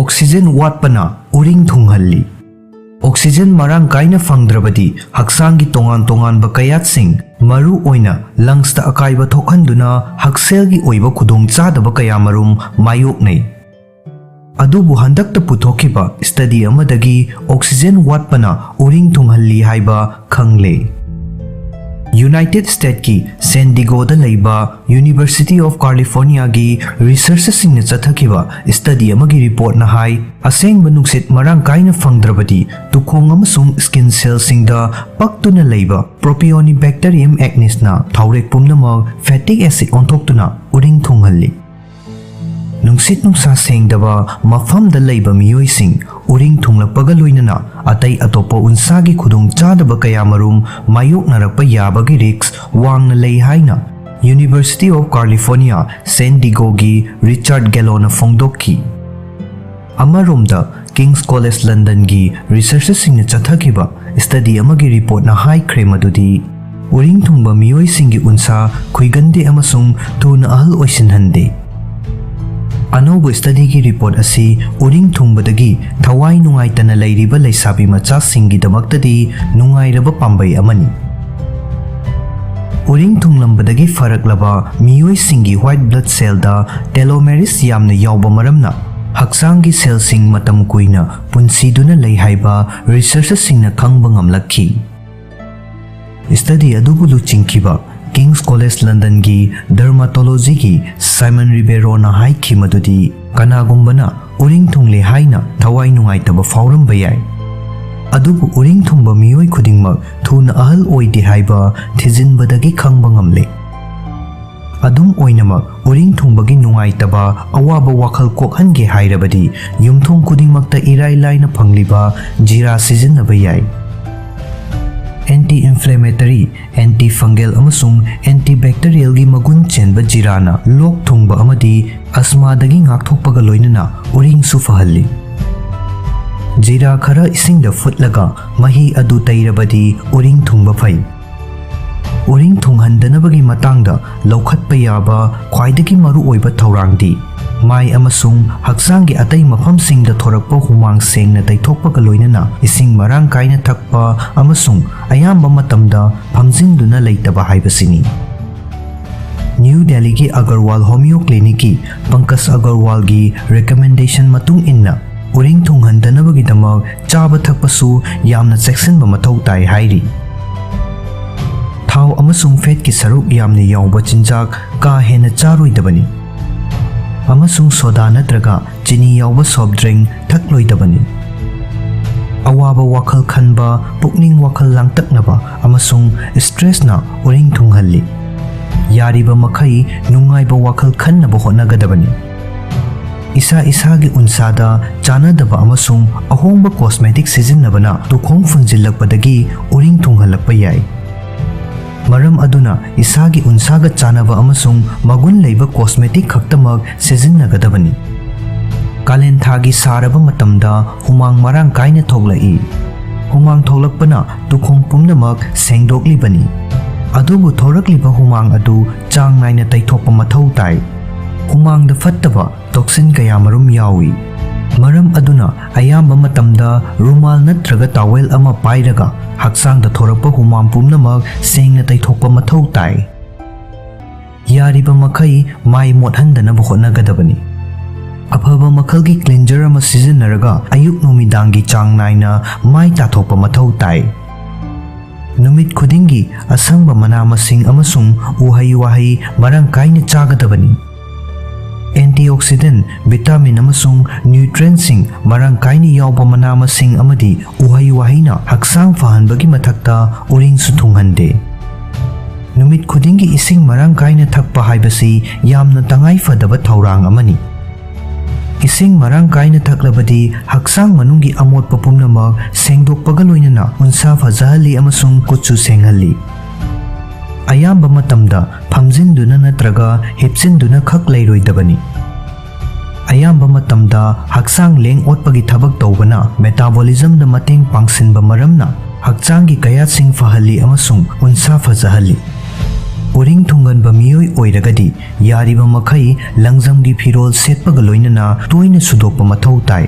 Oxygen ꯋꯥꯠꯄꯅ ꯎꯔꯤꯡ ꯊꯨꯡꯍꯜꯂꯤ꯫ Oxygen ꯃꯔꯥꯡ ꯀꯥꯏꯅ ꯐꯪꯗ꯭ꯔꯕꯗꯤ ꯍꯛꯆꯥꯡꯒꯤ ꯇꯣꯉꯥꯟ ꯇꯣꯉꯥꯟꯕ ꯀꯌꯥꯠꯁꯤꯡ, ꯃꯔꯨ ꯑꯣꯏꯅ lungsꯇ ꯑꯀꯥꯏꯕ ꯊꯣꯛꯍꯟꯗꯨꯅ ꯍꯛꯁꯦꯜꯒꯤ ꯑꯣꯏꯕ ꯈꯨꯗꯣꯡꯆꯥꯗꯕ ꯀꯌꯥꯃꯔꯨꯝ ꯃꯥꯌꯣꯛꯅꯩ꯫ ꯑꯗꯨꯕꯨ ꯍꯟꯗꯛꯇ ꯄꯨꯊꯣꯛꯈꯤꯕ study ꯑꯃꯗꯒꯤ oxygen ꯋꯥꯠꯄꯅ ꯎꯔꯤꯡ ꯊꯨꯡꯍꯜꯂꯤ ꯍꯥꯏꯕ ꯈꯪꯂꯦ꯫ ꯌꯨꯅꯥꯏꯇꯦꯗ ꯁ꯭ꯇꯦꯠꯀꯤ ꯁꯦꯟ ꯗꯤꯒꯣꯗ ꯂꯩꯕ University of Californiaꯒꯤ ꯔꯤꯁꯔꯆꯔꯁꯤꯡꯅ ꯆꯠꯊꯈꯤꯕ ꯁ꯭ꯇꯗꯤ ꯑꯃꯒꯤ ꯔꯤꯄꯣꯔꯠꯅ ꯍꯥꯏ, ꯑꯁꯦꯡꯕ ꯅꯨꯡꯁꯤꯠ ꯃꯔꯥꯡ ꯀꯥꯏꯅ ꯐꯪꯗ꯭ꯔꯕꯗꯤ ꯇꯨꯈꯣꯡ ꯑꯃꯁꯨꯡ ꯁ꯭ꯀꯤꯟ ꯁꯦꯜꯁꯤꯡꯗ ꯄꯛꯇꯨꯅ ꯂꯩꯕ Propionibacterium acnesꯅ ꯊꯥꯎꯔꯦꯛ ꯄꯨꯝꯅꯃꯛ ꯐꯦꯇꯤꯛ ꯑꯦꯁꯤꯗ ꯑꯣꯟꯊꯣꯛꯇꯨꯅ ꯎꯔꯤꯡ ꯊꯨꯡꯍꯜꯂꯤ꯫ ꯅꯨꯡꯁꯤꯠ ꯅꯨꯡꯁꯥ ꯁꯦꯡꯗꯕ ꯃꯐꯝꯗ ꯂꯩꯕ ꯃꯤꯑꯣꯏꯁꯤꯡ ꯎꯔꯤꯡ ꯊꯨꯡꯂꯛꯄꯒ ꯂꯣꯏꯅꯅ ꯑꯇꯩ ꯑꯇꯣꯞꯄ ꯎꯟꯁꯥꯒꯤ ꯈꯨꯗꯣꯡꯆꯥꯗꯕ ꯀꯌꯥꯃꯔꯨꯝ ꯃꯥꯌꯣꯛꯅꯔꯛꯄ ꯌꯥꯕꯒꯤ ꯔꯤꯁ꯭ꯛ ꯋꯥꯡꯅ ꯂꯩ ꯍꯥꯏꯅ University of California San Diegoꯒꯤ ꯔꯤꯆꯥꯔꯗ ꯒꯦꯂꯣꯅ ꯐꯣꯡꯗꯣꯛꯈꯤ꯫ ꯑꯃꯔꯣꯝꯗ, ꯀꯤꯡꯁ ꯀꯣꯂꯦꯖ ꯂꯟꯗꯟꯒꯤ ꯔꯤꯁꯔꯆꯔꯁꯤꯡꯅ ꯆꯠꯊꯈꯤꯕ ꯁ꯭ꯇꯗꯤ ꯑꯃꯒꯤ ꯔꯤꯄꯣꯔꯠꯅ ꯍꯥꯏꯈ꯭ꯔꯦ ꯃꯗꯨꯗꯤ ꯎꯔꯤꯡ ꯊꯨꯡꯕ ꯃꯤꯑꯣꯏꯁꯤꯡꯒꯤ ꯎꯟꯁꯥ ꯈꯨꯏꯒꯟꯗꯦ ꯑꯃꯁꯨꯡ ꯊꯨꯅ ꯑꯍꯜ ꯑꯣꯏꯁꯤꯟꯍꯟꯗꯦ꯫ ꯑꯅꯧꯕ ꯁ꯭ꯇꯗꯤꯒꯤ ꯔꯤꯄꯣꯔꯠ ꯑꯁꯤ ꯎꯔꯤꯡ ꯊꯨꯡꯕꯗꯒꯤ ꯊꯋꯥꯏ ꯅꯨꯡꯉꯥꯏꯇꯅ ꯂꯩꯔꯤꯕ ꯂꯩꯁꯥꯕꯤ ꯃꯆꯥꯁꯤꯡꯒꯤꯗꯃꯛꯇꯗꯤ ꯅꯨꯡꯉꯥꯏꯔꯕ ꯄꯥꯝꯕꯩ ꯑꯃꯅꯤ꯫ ꯎꯔꯤꯡ ꯊꯨꯡꯂꯝꯕꯗꯒꯤ ꯐꯔꯛꯂꯕ ꯃꯤꯑꯣꯏꯁꯤꯡꯒꯤ ꯋꯥꯏꯠ ꯕ꯭ꯂꯗ ꯁꯦꯜꯗ ꯇꯦꯂꯣꯃꯦꯔꯤꯁ ꯌꯥꯝꯅ ꯌꯥꯎꯕ ꯃꯔꯝꯅ ꯍꯛꯆꯥꯡꯒꯤ ꯁꯦꯜꯁꯤꯡ ꯃꯇꯝ ꯀꯨꯏꯅ ꯄꯨꯟꯁꯤꯗꯨꯅ ꯂꯩ ꯍꯥꯏꯕ ꯔꯤꯁꯔꯆꯔꯁꯤꯡꯅ ꯈꯪꯕ ꯉꯝꯂꯛꯈꯤ꯫ ꯁ꯭ꯇꯗꯤ ꯑꯗꯨꯕꯨ ꯂꯨꯆꯤꯡꯈꯤꯕ ꯀꯤꯡꯁ ꯀꯣꯂꯦꯖ ꯂꯟꯗꯟꯒꯤ ꯗꯔꯃꯥꯇꯣꯂꯣꯖꯤꯒꯤ ꯁꯥꯏꯃꯟ ꯔꯤꯕꯦꯔꯣꯅ ꯍꯥꯏꯈꯤ ꯃꯗꯨꯗꯤ ꯀꯅꯥꯒꯨꯝꯕꯅ ꯎꯔꯤꯡ ꯊꯨꯡꯂꯦ ꯍꯥꯏꯅ ꯊꯋꯥꯏ ꯅꯨꯡꯉꯥꯏꯇꯕ ꯐꯥꯎꯔꯝꯕ ꯌꯥꯏ, ꯑꯗꯨꯕꯨ ꯎꯔꯤꯡ ꯊꯨꯡꯕ ꯃꯤꯑꯣꯏ ꯈꯨꯗꯤꯡꯃꯛ ꯊꯨꯅ ꯑꯍꯜ ꯑꯣꯏꯗꯦ ꯍꯥꯏꯕ ꯊꯤꯖꯤꯟꯕꯗꯒꯤ ꯈꯪꯕ ꯉꯝꯂꯦ꯫ ꯑꯗꯨꯝ ꯑꯣꯏꯅꯃꯛ, ꯎꯔꯤꯡ ꯊꯨꯡꯕꯒꯤ ꯅꯨꯡꯉꯥꯏꯇꯕ, ꯑꯋꯥꯕ ꯋꯥꯈꯜ ꯀꯣꯛꯍꯟꯒꯦ ꯍꯥꯏꯔꯕꯗꯤ ꯌꯨꯝꯊꯣꯡ ꯈꯨꯗꯤꯡꯃꯛꯇ ꯏꯔꯥꯏ ꯂꯥꯏꯅ ꯐꯪꯂꯤꯕ ꯖꯤꯔꯥ ꯁꯤꯖꯤꯟꯅꯕ ꯌꯥꯏ꯫ ꯑꯦꯟꯇꯤ ꯏꯟꯐ꯭ꯂꯦꯃꯦꯇꯔꯤ, ꯑꯦꯟꯇꯤ ꯐꯪꯒꯦꯜ ꯑꯃꯁꯨꯡ ꯑꯦꯟꯇꯤ ꯕꯦꯛꯇꯔꯤꯌꯦꯜꯒꯤ ꯃꯒꯨꯟ ꯆꯦꯟꯕ ꯖꯤꯔꯥꯅ ꯂꯣꯛ ꯊꯨꯡꯕ ꯑꯃꯗꯤ ꯑꯁꯃꯥꯗꯒꯤ ꯉꯥꯛꯊꯣꯛꯄꯒ ꯂꯣꯏꯅꯅ ꯎꯔꯤꯡꯁꯨ ꯐꯍꯜꯂꯤ꯫ ꯖꯤꯔꯥ ꯈꯔ ꯏꯁꯤꯡꯗ ꯐꯨꯠꯂꯒ ꯃꯍꯤ ꯑꯗꯨ ꯇꯩꯔꯕꯗꯤ ꯎꯔꯤꯡ ꯊꯨꯡꯕ ꯐꯩ꯫ ꯎꯔꯤꯡ ꯊꯨꯡꯍꯟꯗꯅꯕꯒꯤ ꯃꯇꯥꯡꯗ ꯂꯧꯈꯠꯄ ꯌꯥꯕ ꯈ꯭ꯋꯥꯏꯗꯒꯤ ꯃꯔꯨꯑꯣꯏꯕ ꯊꯧꯔꯥꯡꯗꯤ ꯃꯥꯏ ꯑꯃꯁꯨꯡ ꯍꯛꯆꯥꯡꯒꯤ ꯑꯇꯩ ꯃꯐꯝꯁꯤꯡꯗ ꯊꯣꯔꯛꯄ ꯍꯨꯃꯥꯡ ꯁꯦꯡꯅ ꯇꯩꯊꯣꯛꯄꯒ ꯂꯣꯏꯅꯅ ꯏꯁꯤꯡ ꯃꯔꯥꯡ ꯀꯥꯏꯅ ꯊꯛꯄ ꯑꯃꯁꯨꯡ ꯑꯌꯥꯝꯕ ꯃꯇꯝꯗ ꯐꯝꯖꯤꯟꯗꯨꯅ ꯂꯩꯇꯕ ꯍꯥꯏꯕꯁꯤꯅꯤ꯫ ꯅ꯭ꯌꯨ ꯗꯦꯜꯂꯤꯒꯤ ꯑꯒꯔꯋꯥꯜ ꯍꯣꯃꯤꯌꯣ ꯀ꯭ꯂꯤꯅꯤꯛꯀꯤ ꯄꯪꯀꯖ ꯑꯒꯔꯋꯥꯜꯒꯤ ꯔꯦꯀꯃꯦꯟꯗꯦꯁꯟ ꯃꯇꯨꯡ ꯏꯟꯅ, ꯎꯔꯤꯡ ꯊꯨꯡꯍꯟꯗꯅꯕꯒꯤꯗꯃꯛ ꯆꯥꯕ ꯊꯛꯄꯁꯨ ꯌꯥꯝꯅ ꯆꯦꯛꯁꯤꯟꯕ ꯃꯊꯧ ꯇꯥꯏ ꯍꯥꯏꯔꯤ꯫ ꯊꯥꯎ ꯑꯃꯁꯨꯡ ꯐꯦꯠꯀꯤ ꯁꯔꯨꯛ ꯌꯥꯝꯅ ꯌꯥꯎꯕ ꯆꯤꯟꯖꯥꯛ ꯀꯥ ꯍꯦꯟꯅ ꯆꯥꯔꯣꯏꯗꯕꯅꯤ, ꯑꯃꯁꯨꯡ ꯁꯣꯗꯥ ꯅꯠꯇ꯭ꯔꯒ ꯆꯤꯅꯤ ꯌꯥꯎꯕ ꯁꯣꯐ ꯗ꯭ꯔꯤꯡ ꯊꯛꯂꯣꯏꯗꯕꯅꯤ꯫ ꯑꯋꯥꯕ ꯋꯥꯈꯜ ꯈꯟꯕ, ꯄꯨꯛꯅꯤꯡ ꯋꯥꯈꯜ ꯂꯥꯡꯇꯛꯅꯕ ꯑꯃꯁꯨꯡ ꯁ꯭ꯇ꯭ꯔꯦꯁꯅ ꯎꯔꯤꯡ ꯊꯨꯡꯍꯜꯂꯤ꯫ ꯌꯥꯔꯤꯕ ꯃꯈꯩ ꯅꯨꯡꯉꯥꯏꯕ ꯋꯥꯈꯜ ꯈꯟꯅꯕ ꯍꯣꯠꯅꯒꯗꯕꯅꯤ꯫ ꯏꯁꯥ ꯏꯁꯥꯒꯤ ꯎꯟꯁꯥꯗ ꯆꯥꯅꯗꯕ ꯑꯃꯁꯨꯡ ꯑꯍꯣꯡꯕ ꯀꯣꯁꯃꯦꯇꯤꯛ ꯁꯤꯖꯤꯟꯅꯕꯅ ꯇꯨꯈꯣꯡ ꯐꯨꯟꯖꯤꯜꯂꯛꯄꯗꯒꯤ ꯎꯔꯤꯡ ꯊꯨꯡꯍꯜꯂꯛꯄ ꯌꯥꯏ꯫ ꯃꯔꯝ ꯑꯗꯨꯅ ꯏꯁꯥꯒꯤ ꯎꯟꯁꯥꯒ ꯆꯥꯅꯕ ꯑꯃꯁꯨꯡ ꯃꯒꯨꯟ ꯂꯩꯕ ꯀꯣꯁꯃꯦꯇꯤꯛ ꯈꯛꯇꯃꯛ ꯁꯤꯖꯤꯟꯅꯒꯗꯕꯅꯤ꯫ ꯀꯥꯂꯦꯟ ꯊꯥꯒꯤ ꯁꯥꯔꯕ ꯃꯇꯝꯗ ꯍꯨꯃꯥꯡ ꯃꯔꯥꯡ ꯀꯥꯏꯅ ꯊꯣꯛꯂꯛꯏ꯫ ꯍꯨꯃꯥꯡ ꯊꯣꯛꯂꯛꯄꯅ ꯇꯨꯈꯣꯡ ꯄꯨꯝꯅꯃꯛ ꯁꯦꯡꯗꯣꯛꯂꯤꯕꯅꯤ꯫ ꯑꯗꯨꯕꯨ ꯊꯣꯔꯛꯂꯤꯕ ꯍꯨꯃꯥꯡ ꯑꯗꯨ ꯆꯥꯡ ꯅꯥꯏꯅ ꯇꯩꯊꯣꯛꯄ ꯃꯊꯧ ꯇꯥꯏ꯫ ꯍꯨꯃꯥꯡꯗ ꯐꯠꯇꯕ ꯇꯣꯛꯁꯤꯟ ꯀꯌꯥꯃꯔꯨꯝ ꯌꯥꯎꯏ꯫ ꯃꯔꯝ ꯑꯗꯨꯅ ꯑꯌꯥꯝꯕ ꯃꯇꯝꯗ ꯔꯨꯃꯥꯜ ꯅꯠꯇ꯭ꯔꯒ ꯇꯥꯋꯦꯜ ꯑꯃ ꯄꯥꯏꯔꯒ ꯍꯛꯆꯥꯡꯗ ꯊꯣꯔꯛꯄ ꯍꯨꯃꯥꯡ ꯄꯨꯝꯅꯃꯛ ꯁꯦꯡꯅ ꯇꯩꯊꯣꯛꯄ ꯃꯊꯧ ꯇꯥꯏ꯫ ꯌꯥꯔꯤꯕ ꯃꯈꯩ ꯃꯥꯏ ꯃꯣꯠꯍꯟꯗꯅꯕ ꯍꯣꯠꯅꯒꯗꯕꯅꯤ꯫ ꯑꯐꯕ ꯃꯈꯜꯒꯤ ꯀ꯭ꯂꯤꯟꯖꯔ ꯑꯃ ꯁꯤꯖꯤꯟꯅꯔꯒ ꯑꯌꯨꯛ ꯅꯨꯃꯤꯗꯥꯡꯒꯤ ꯆꯥꯡ ꯅꯥꯏꯅ ꯃꯥꯏ ꯇꯥꯊꯣꯛꯄ ꯃꯊꯧ ꯇꯥꯏ꯫ ꯅꯨꯃꯤꯠ ꯈꯨꯗꯤꯡꯒꯤ ꯑꯁꯪꯕ ꯃꯅꯥ ꯃꯁꯤꯡ ꯑꯃꯁꯨꯡ ꯎꯍꯩ ꯋꯥꯍꯩ ꯃꯔꯥꯡ ꯀꯥꯏꯅ ꯆꯥꯒꯗꯕꯅꯤ꯫ ꯑꯦꯟꯇꯤꯑꯣꯛꯁꯤꯗꯦꯟ, ꯚꯤꯇꯥꯃꯤꯟ ꯑꯃꯁꯨꯡ ꯅ꯭ꯌꯨꯇ꯭ꯔꯦꯟꯁꯤꯡ ꯃꯔꯥꯡ ꯀꯥꯏꯅ ꯌꯥꯎꯕ ꯃꯅꯥ ꯃꯁꯤꯡ ꯑꯃꯗꯤ ꯎꯍꯩ ꯋꯥꯍꯩꯅ ꯍꯛꯆꯥꯡ ꯐꯍꯟꯕꯒꯤ ꯃꯊꯛꯇ ꯎꯔꯤꯡꯁꯨ ꯊꯨꯡꯍꯟꯗꯦ꯫ ꯅꯨꯃꯤꯠ ꯈꯨꯗꯤꯡꯒꯤ ꯏꯁꯤꯡ ꯃꯔꯥꯡ ꯀꯥꯏꯅ ꯊꯛꯄ ꯍꯥꯏꯕꯁꯤ ꯌꯥꯝꯅ ꯇꯉꯥꯏ ꯐꯗꯕ ꯊꯧꯔꯥꯡ ꯑꯃꯅꯤ꯫ ꯏꯁꯤꯡ ꯃꯔꯥꯡ ꯀꯥꯏꯅ ꯊꯛꯂꯕꯗꯤ ꯍꯛꯆꯥꯡ ꯃꯅꯨꯡꯒꯤ ꯑꯃꯣꯠꯄ ꯄꯨꯝꯅꯃꯛ ꯁꯦꯡꯗꯣꯛꯄꯒ ꯂꯣꯏꯅꯅ ꯎꯟꯁꯥ ꯐꯖꯍꯜꯂꯤ ꯑꯃꯁꯨꯡ ꯀꯨꯠꯁꯨ ꯁꯦꯡꯍꯜꯂꯤ꯫ ꯑꯌꯥꯝꯕ ꯃꯇꯝꯗ ꯐꯝꯖꯤꯟꯗꯨꯅ ꯅꯠꯇ꯭ꯔꯒ ꯍꯤꯞꯆꯤꯟꯗꯨꯅ ꯈꯛ ꯂꯩꯔꯣꯏꯗꯕꯅꯤ꯫ ꯑꯌꯥꯝꯕ ꯃꯇꯝꯗ ꯍꯛꯆꯥꯡ ꯂꯦꯡ ꯑꯣꯠꯄꯒꯤ ꯊꯕꯛ ꯇꯧꯕꯅ ꯃꯦꯇꯥꯕꯣꯂꯤꯖꯝꯗ ꯃꯇꯦꯡ ꯄꯥꯡꯁꯤꯟꯕ ꯃꯔꯝꯅ ꯍꯛꯆꯥꯡꯒꯤ ꯀꯌꯥꯠꯁꯤꯡ ꯐꯍꯜꯂꯤ ꯑꯃꯁꯨꯡ ꯎꯟꯁꯥ ꯐꯖꯍꯜꯂꯤ꯫ ꯎꯔꯤꯡ ꯊꯨꯡꯒꯟꯕ ꯃꯤꯑꯣꯏ ꯑꯣꯏꯔꯒꯗꯤ ꯌꯥꯔꯤꯕ ꯃꯈꯩ ꯂꯪꯖꯝꯒꯤ ꯐꯤꯔꯣꯜ ꯁꯦꯠꯄꯒ ꯂꯣꯏꯅꯅ ꯇꯣꯏꯅ ꯁꯨꯗꯣꯛꯄ ꯃꯊꯧ ꯇꯥꯏ꯫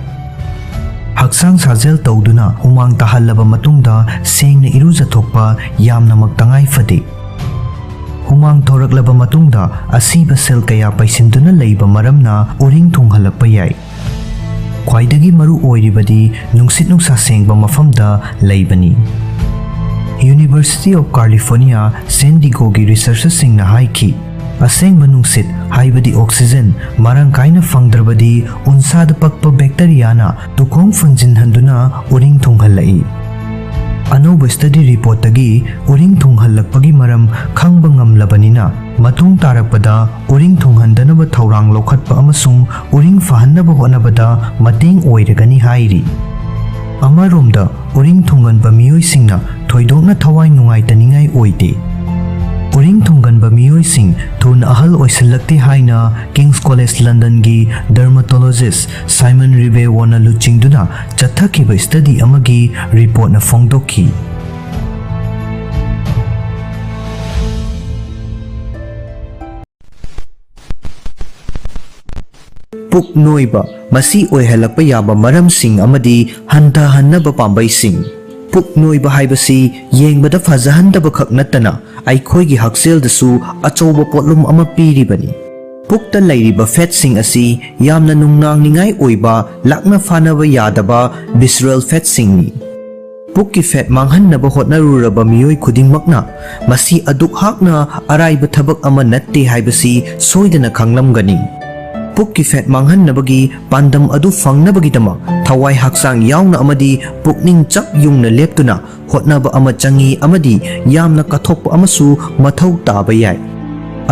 ꯍꯛꯆꯥꯡ ꯁꯥꯖꯦꯜ ꯇꯧꯗꯨꯅ ꯍꯨꯃꯥꯡ ꯇꯥꯍꯜꯂꯕ ꯃꯇꯨꯡꯗ ꯁꯦꯡꯅ ꯏꯔꯨꯖꯊꯣꯛꯄ ꯌꯥꯝꯅꯃꯛ ꯇꯉꯥꯏ ꯐꯗꯦ꯫ ꯍꯨꯃꯥꯡ ꯊꯣꯔꯛꯂꯕ ꯃꯇꯨꯡꯗ ꯑꯁꯤꯕ ꯁꯦꯜ ꯀꯌꯥ ꯄꯩꯁꯤꯟꯗꯨꯅ ꯂꯩꯕ ꯃꯔꯝꯅ ꯎꯔꯤꯡ ꯊꯨꯡꯍꯜꯂꯛꯄ ꯌꯥꯏ꯫ ꯈ꯭ꯋꯥꯏꯗꯒꯤ ꯃꯔꯨ ꯑꯣꯏꯔꯤꯕꯗꯤ ꯅꯨꯡꯁꯤꯠ ꯅꯨꯡꯁꯥ ꯁꯦꯡꯕ ꯃꯐꯝꯗ ꯂꯩꯕꯅꯤ꯫ University of California, San Diegoꯒꯤ ꯔꯤꯁꯔꯆꯔꯁꯤꯡꯅ ꯍꯥꯏꯈꯤ, ꯑꯁꯦꯡꯕ ꯅꯨꯡꯁꯤꯠ, ꯍꯥꯏꯕꯗꯤ ꯑꯣꯛꯁꯤꯖꯦꯟ, ꯃꯔꯥꯡ ꯀꯥꯏꯅ ꯐꯪꯗ꯭ꯔꯕꯗꯤ ꯎꯟꯁꯥꯗ ꯄꯛꯄ ꯕꯦꯛꯇꯔꯤꯌꯥꯅ ꯇꯨꯈꯣꯡ ꯐꯨꯟꯖꯤꯟꯍꯟꯗꯨꯅ ꯎꯔꯤꯡ ꯊꯨꯡꯍꯜꯂꯛꯏ꯫ ꯑꯅꯧꯕ ꯁ꯭ꯇꯗꯤ ꯔꯤꯄꯣꯔꯠꯇꯒꯤ ꯎꯔꯤꯡ ꯊꯨꯡꯍꯜꯂꯛꯄꯒꯤ ꯃꯔꯝ ꯈꯪꯕ ꯉꯝꯂꯕꯅꯤꯅ, ꯃꯇꯨꯡ ꯇꯥꯔꯛꯄꯗ ꯎꯔꯤꯡ ꯊꯨꯡꯍꯟꯗꯅꯕ ꯊꯧꯔꯥꯡ ꯂꯧꯈꯠꯄ ꯑꯃꯁꯨꯡ ꯎꯔꯤꯡ ꯐꯍꯟꯅꯕ ꯍꯣꯠꯅꯕꯗ ꯃꯇꯦꯡ ꯑꯣꯏꯔꯒꯅꯤ ꯍꯥꯏꯔꯤ꯫ ꯑꯃꯔꯣꯝꯗ, ꯎꯔꯤꯡ ꯊꯨꯡꯒꯟꯕ ꯃꯤꯑꯣꯏꯁꯤꯡꯅ ꯊꯣꯏꯗꯣꯛꯅ ꯊꯋꯥꯏ ꯅꯨꯡꯉꯥꯏꯇꯅꯤꯡꯉꯥꯏ ꯑꯣꯏꯗꯦ꯫ ꯎꯔꯤꯡ ꯊꯨꯡꯒꯟꯕ ꯃꯤꯑꯣꯏꯁꯤꯡ ꯊꯨꯅ ꯑꯍꯜ ꯑꯣꯏꯁꯤꯜꯂꯛꯇꯦ ꯍꯥꯏꯅ King's College Londonꯒꯤ dermatologist Simon Ribeauvona ꯂꯨꯆꯤꯡꯗꯨꯅ ꯆꯠꯊꯈꯤꯕ ꯁ꯭ꯇꯗꯤ ꯑꯃꯒꯤ ꯔꯤꯄꯣꯔꯠꯅ ꯐꯣꯡꯗꯣꯛꯈꯤ꯫ ꯄꯨꯛ ꯅꯣꯏꯕ, ꯃꯁꯤ ꯑꯣꯏꯍꯜꯂꯛꯄ ꯌꯥꯕ ꯃꯔꯝꯁꯤꯡ ꯑꯃꯗꯤ ꯍꯟꯊꯍꯟꯅꯕ ꯄꯥꯝꯕꯩꯁꯤꯡ꯫ ꯄꯨꯛ ꯅꯣꯏꯕ ꯍꯥꯏꯕꯁꯤ ꯌꯦꯡꯕꯗ ꯐꯖꯍꯟꯗꯕ ꯈꯛ ꯅꯠꯇꯅ, ꯑꯩꯈꯣꯏꯒꯤ ꯍꯛꯁꯦꯜꯗꯁꯨ ꯑꯆꯧꯕ ꯄꯣꯠꯂꯨꯝ ꯑꯃ ꯄꯤꯔꯤꯕꯅꯤ꯫ ꯄꯨꯛꯇ ꯂꯩꯔꯤꯕ ꯐꯦꯠꯁꯤꯡ ꯑꯁꯤ ꯌꯥꯝꯅ ꯅꯨꯡꯅꯥꯡꯅꯤꯡꯉꯥꯏ ꯑꯣꯏꯕ, ꯂꯥꯛꯅ ꯐꯥꯅꯕ ꯌꯥꯗꯕ visceral ꯐꯦꯠꯁꯤꯡꯅꯤ꯫ ꯄꯨꯛꯀꯤ ꯐꯦꯠ ꯃꯥꯡꯍꯟꯅꯕ ꯍꯣꯠꯅꯔꯨꯔꯕ ꯃꯤꯑꯣꯏ ꯈꯨꯗꯤꯡꯃꯛꯅ ꯃꯁꯤ ꯑꯗꯨꯛ ꯍꯥꯛꯅ ꯑꯔꯥꯏꯕ ꯊꯕꯛ ꯑꯃ ꯅꯠꯇꯦ ꯍꯥꯏꯕꯁꯤ ꯁꯣꯏꯗꯅ ꯈꯪꯂꯝꯒꯅꯤ꯫ ꯄꯨꯛꯀꯤ ꯐꯦꯠ ꯃꯥꯡꯍꯟꯅꯕꯒꯤ ꯄꯥꯟꯗꯝ ꯑꯗꯨ ꯐꯪꯅꯕꯒꯤꯗꯃꯛ ꯊꯋꯥꯏ ꯍꯛꯆꯥꯡ ꯌꯥꯎꯅ ꯑꯃꯗꯤ ꯄꯨꯛꯅꯤꯡ ꯆꯞ ꯌꯨꯡꯅ ꯂꯦꯞꯇꯨꯅ ꯍꯣꯠꯅꯕ ꯑꯃ ꯆꯪꯏ ꯑꯃꯗꯤ ꯌꯥꯝꯅ ꯀꯠꯊꯣꯛꯄ ꯑꯃꯁꯨ ꯃꯊꯧ ꯇꯥꯕ ꯌꯥꯏ꯫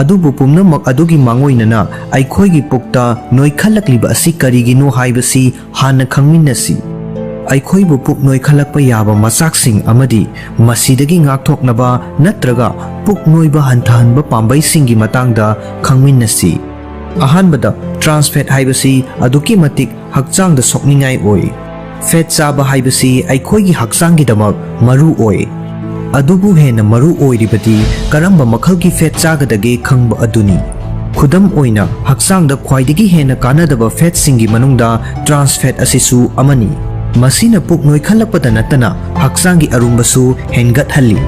ꯑꯗꯨꯕꯨ ꯄꯨꯝꯅꯃꯛ ꯑꯗꯨꯒꯤ ꯃꯥꯡꯑꯣꯏꯅꯅ ꯑꯩꯈꯣꯏꯒꯤ ꯄꯨꯛꯇ ꯅꯣꯏꯈꯠꯂꯛꯂꯤꯕ ꯑꯁꯤ ꯀꯔꯤꯒꯤꯅꯣ ꯍꯥꯏꯕꯁꯤ ꯍꯥꯟꯅ ꯈꯪꯃꯤꯟꯅꯁꯤ꯫ ꯑꯩꯈꯣꯏꯕꯨ ꯄꯨꯛ ꯅꯣꯏꯈꯠꯂꯛꯄ ꯌꯥꯕ ꯃꯆꯥꯛꯁꯤꯡ ꯑꯃꯗꯤ ꯃꯁꯤꯗꯒꯤ ꯉꯥꯛꯊꯣꯛꯅꯕ ꯅꯠꯇ꯭ꯔꯒ ꯄꯨꯛ ꯅꯣꯏꯕ ꯍꯟꯊꯍꯟꯕ ꯄꯥꯝꯕꯩꯁꯤꯡꯒꯤ ꯃꯇꯥꯡꯗ ꯈꯪꯃꯤꯟꯅꯁꯤ꯫ ꯑꯍꯥꯟꯕꯗ, trans fat ꯍꯥꯏꯕꯁꯤ ꯑꯗꯨꯛꯀꯤ ꯃꯇꯤꯛ ꯍꯛꯆꯥꯡꯗ ꯁꯣꯛꯅꯤꯡꯉꯥꯏ ꯑꯣꯏ꯫ ꯐꯦꯠ ꯆꯥꯕ ꯍꯥꯏꯕꯁꯤ ꯑꯩꯈꯣꯏꯒꯤ ꯍꯛꯆꯥꯡꯒꯤꯗꯃꯛ ꯃꯔꯨ ꯑꯣꯏ꯫ ꯑꯗꯨꯕꯨ ꯍꯦꯟꯅ ꯃꯔꯨ ꯑꯣꯏꯔꯤꯕꯗꯤ ꯀꯔꯝꯕ ꯃꯈꯜꯒꯤ ꯐꯦꯠ ꯆꯥꯒꯗꯒꯦ ꯈꯪꯕ ꯑꯗꯨꯅꯤ꯫ ꯈꯨꯗꯝ ꯑꯣꯏꯅ, ꯍꯛꯆꯥꯡꯗ ꯈ꯭ꯋꯥꯏꯗꯒꯤ ꯍꯦꯟꯅ ꯀꯥꯟꯅꯗꯕ ꯐꯦꯠꯁꯤꯡꯒꯤ ꯃꯅꯨꯡꯗ trans fat ꯑꯁꯤꯁꯨ ꯑꯃꯅꯤ꯫ ꯃꯁꯤꯅ ꯄꯨꯛ ꯅꯣꯏꯈꯠꯂꯛꯄꯗ ꯅꯠꯇꯅ ꯍꯛꯆꯥꯡꯒꯤ ꯑꯔꯨꯝꯕꯁꯨ ꯍꯦꯟꯒꯠꯍꯜꯂꯤ꯫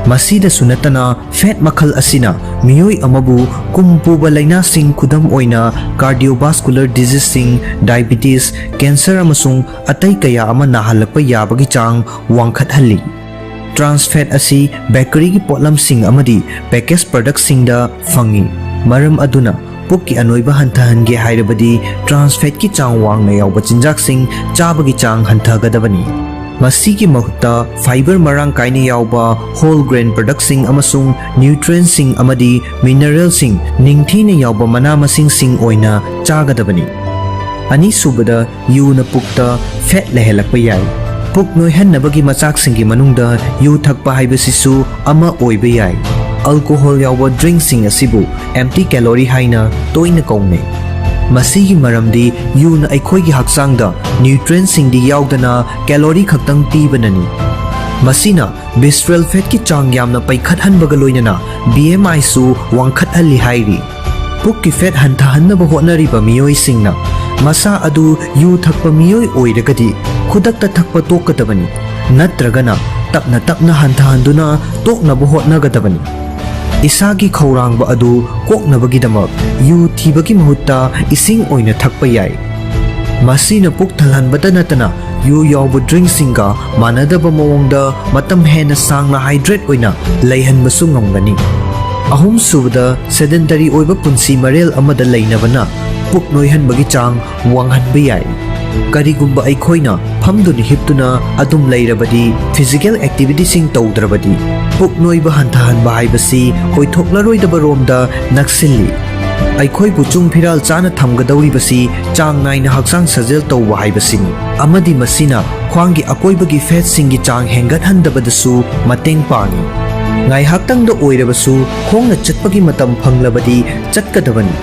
ꯃꯁꯤꯗꯁꯨ ꯅꯠꯇꯅ, ꯐꯦꯠ ꯃꯈꯜ ꯑꯁꯤꯅ ꯃꯤꯑꯣꯏ ꯑꯃꯕꯨ ꯀꯨꯝ ꯄꯨꯕ ꯂꯥꯏꯅꯥꯁꯤꯡ, ꯈꯨꯗꯝ ꯑꯣꯏꯅ cardiovascular diseaseꯁꯤꯡ, diabetes, cancer ꯑꯃꯁꯨꯡ ꯑꯇꯩ ꯀꯌꯥ ꯑꯃ ꯅꯥꯍꯜꯂꯛꯄ ꯌꯥꯕꯒꯤ ꯆꯥꯡ ꯋꯥꯡꯈꯠꯍꯜꯂꯤ꯫ Trans fat ꯑꯁꯤ ꯕꯦꯀꯔꯤꯒꯤ ꯄꯣꯠꯂꯝꯁꯤꯡ ꯑꯃꯗꯤ package productꯁꯤꯡꯗ ꯐꯪꯏ꯫ ꯃꯔꯝ ꯑꯗꯨꯅ ꯄꯨꯛꯀꯤ ꯑꯅꯣꯏꯕ ꯍꯟꯊꯍꯟꯒꯦ ꯍꯥꯏꯔꯕꯗꯤ trans fatꯀꯤ ꯆꯥꯡ ꯋꯥꯡꯅ ꯌꯥꯎꯕ ꯆꯤꯟꯖꯥꯛꯁꯤꯡ ꯆꯥꯕꯒꯤ ꯆꯥꯡ ꯍꯟꯊꯒꯗꯕꯅꯤ꯫ ꯃꯁꯤꯒꯤ ꯃꯍꯨꯠꯇ fiber ꯃꯔꯥꯡ ꯀꯥꯏꯅ ꯌꯥꯎꯕ whole grain productꯁꯤꯡ ꯑꯃꯁꯨꯡ nutrientꯁꯤꯡ ꯑꯃꯗꯤ mineralꯁꯤꯡ ꯅꯤꯡꯊꯤꯅ ꯌꯥꯎꯕ ꯃꯅꯥ ꯃꯁꯤꯡꯁꯤꯡ ꯑꯣꯏꯅ ꯆꯥꯒꯗꯕꯅꯤ꯫ ꯑꯅꯤꯁꯨꯕꯗ, ꯌꯨꯅ ꯄꯨꯛꯇ fat ꯂꯩꯍꯜꯂꯛꯄ ꯌꯥꯏ꯫ ꯄꯨꯛ ꯅꯣꯏꯍꯟꯅꯕꯒꯤ ꯃꯆꯥꯛꯁꯤꯡꯒꯤ ꯃꯅꯨꯡꯗ ꯌꯨ ꯊꯛꯄ ꯍꯥꯏꯕꯁꯤꯁꯨ ꯑꯃ ꯑꯣꯏꯕ ꯌꯥꯏ꯫ Alcohol ꯌꯥꯎꯕ drinkꯁꯤꯡ ꯑꯁꯤꯕꯨ empty calorie ꯍꯥꯏꯅ ꯇꯣꯏꯅ ꯀꯧꯅꯩ꯫ ꯃꯁꯤꯒꯤ ꯃꯔꯝꯗꯤ ꯌꯨꯅ ꯑꯩꯈꯣꯏꯒꯤ ꯍꯛꯆꯥꯡꯗ nutrientꯁꯤꯡꯗꯤ ꯌꯥꯎꯗꯅ calorie ꯈꯛꯇꯪ ꯄꯤꯕꯅꯅꯤ꯫ ꯃꯁꯤꯅ visceral fatꯀꯤ ꯆꯥꯡ ꯌꯥꯝꯅ ꯄꯩꯈꯠꯍꯟꯕꯒ ꯂꯣꯏꯅꯅ B M Iꯁꯨ ꯋꯥꯡꯈꯠꯍꯜꯂꯤ ꯍꯥꯏꯔꯤ꯫ ꯄꯨꯛꯀꯤ fat ꯍꯟꯊꯍꯟꯅꯕ ꯍꯣꯠꯅꯔꯤꯕ ꯃꯤꯑꯣꯏꯁꯤꯡꯅ ꯃꯁꯥ ꯑꯗꯨ ꯌꯨ ꯊꯛꯄ ꯃꯤꯑꯣꯏ ꯑꯣꯏꯔꯒꯗꯤ ꯈꯨꯗꯛꯇ ꯊꯛꯄ ꯇꯣꯛꯀꯗꯕꯅꯤ, ꯅꯠꯇ꯭ꯔꯒꯅ ꯇꯞꯅ ꯇꯞꯅ ꯍꯟꯊꯍꯟꯗꯨꯅ ꯇꯣꯛꯅꯕ ꯍꯣꯠꯅꯒꯗꯕꯅꯤ꯫ ꯏꯁꯥꯒꯤ ꯈꯧꯔꯥꯡꯕ ꯑꯗꯨ ꯀꯣꯛꯅꯕꯒꯤꯗꯃꯛ ꯌꯨ ꯊꯤꯕꯒꯤ ꯃꯍꯨꯠꯇ ꯏꯁꯤꯡ ꯑꯣꯏꯅ ꯊꯛꯄ ꯌꯥꯏ꯫ ꯃꯁꯤꯅ ꯄꯨꯛ ꯊꯜꯍꯟꯕꯇ ꯅꯠꯇꯅ ꯌꯨ ꯌꯥꯎꯕ drinkꯁꯤꯡꯒ ꯃꯥꯟꯅꯗꯕ ꯃꯑꯣꯡꯗ ꯃꯇꯝ ꯍꯦꯟꯅ ꯁꯥꯡꯅ hydrate ꯑꯣꯏꯅ ꯂꯩꯍꯟꯕꯁꯨ ꯉꯝꯒꯅꯤ꯫ ꯑꯍꯨꯝꯁꯨꯕꯗ, sedentary ꯑꯣꯏꯕ ꯄꯨꯟꯁꯤ ꯃꯔꯦꯜ ꯑꯃꯗ ꯂꯩꯅꯕꯅ ꯄꯨꯛ ꯅꯣꯏꯍꯟꯕꯒꯤ ꯆꯥꯡ ꯋꯥꯡꯍꯟꯕ ꯌꯥꯏ꯫ ꯀꯔꯤꯒꯨꯝꯕ ꯑꯩꯈꯣꯏꯅ ꯐꯝꯗꯨꯅ ꯍꯤꯞꯇꯨꯅ ꯑꯗꯨꯝ ꯂꯩꯔꯕꯗꯤ physical activityꯁꯤꯡ ꯇꯧꯗ꯭ꯔꯕꯗꯤ ꯄꯨꯛ ꯅꯣꯏꯕ ꯍꯟꯊꯍꯟꯕ ꯍꯥꯏꯕꯁꯤ ꯑꯣꯏꯊꯣꯛꯂꯔꯣꯏꯗꯕ ꯔꯣꯝꯗ ꯅꯛꯁꯤꯜꯂꯤ꯫ ꯑꯩꯈꯣꯏꯕꯨ ꯆꯨꯡ ꯐꯤꯔꯥꯜ ꯆꯥꯅ ꯊꯝꯒꯗꯧꯔꯤꯕꯁꯤ ꯆꯥꯡ ꯅꯥꯏꯅ ꯍꯛꯆꯥꯡ ꯁꯥꯖꯦꯜ ꯇꯧꯕ ꯍꯥꯏꯕꯁꯤꯅꯤ, ꯑꯃꯗꯤ ꯃꯁꯤꯅ ꯈ꯭ꯋꯥꯡꯒꯤ ꯑꯀꯣꯏꯕꯒꯤ fatꯁꯤꯡꯒꯤ ꯆꯥꯡ ꯍꯦꯟꯒꯠꯍꯟꯗꯕꯗꯁꯨ ꯃꯇꯦꯡ ꯄꯥꯡꯏ꯫ ꯉꯥꯏꯍꯥꯛꯇꯪꯗ ꯑꯣꯏꯔꯕꯁꯨ ꯈꯣꯡꯅ ꯆꯠꯄꯒꯤ ꯃꯇꯝ ꯐꯪꯂꯕꯗꯤ ꯆꯠꯀꯗꯕꯅꯤ,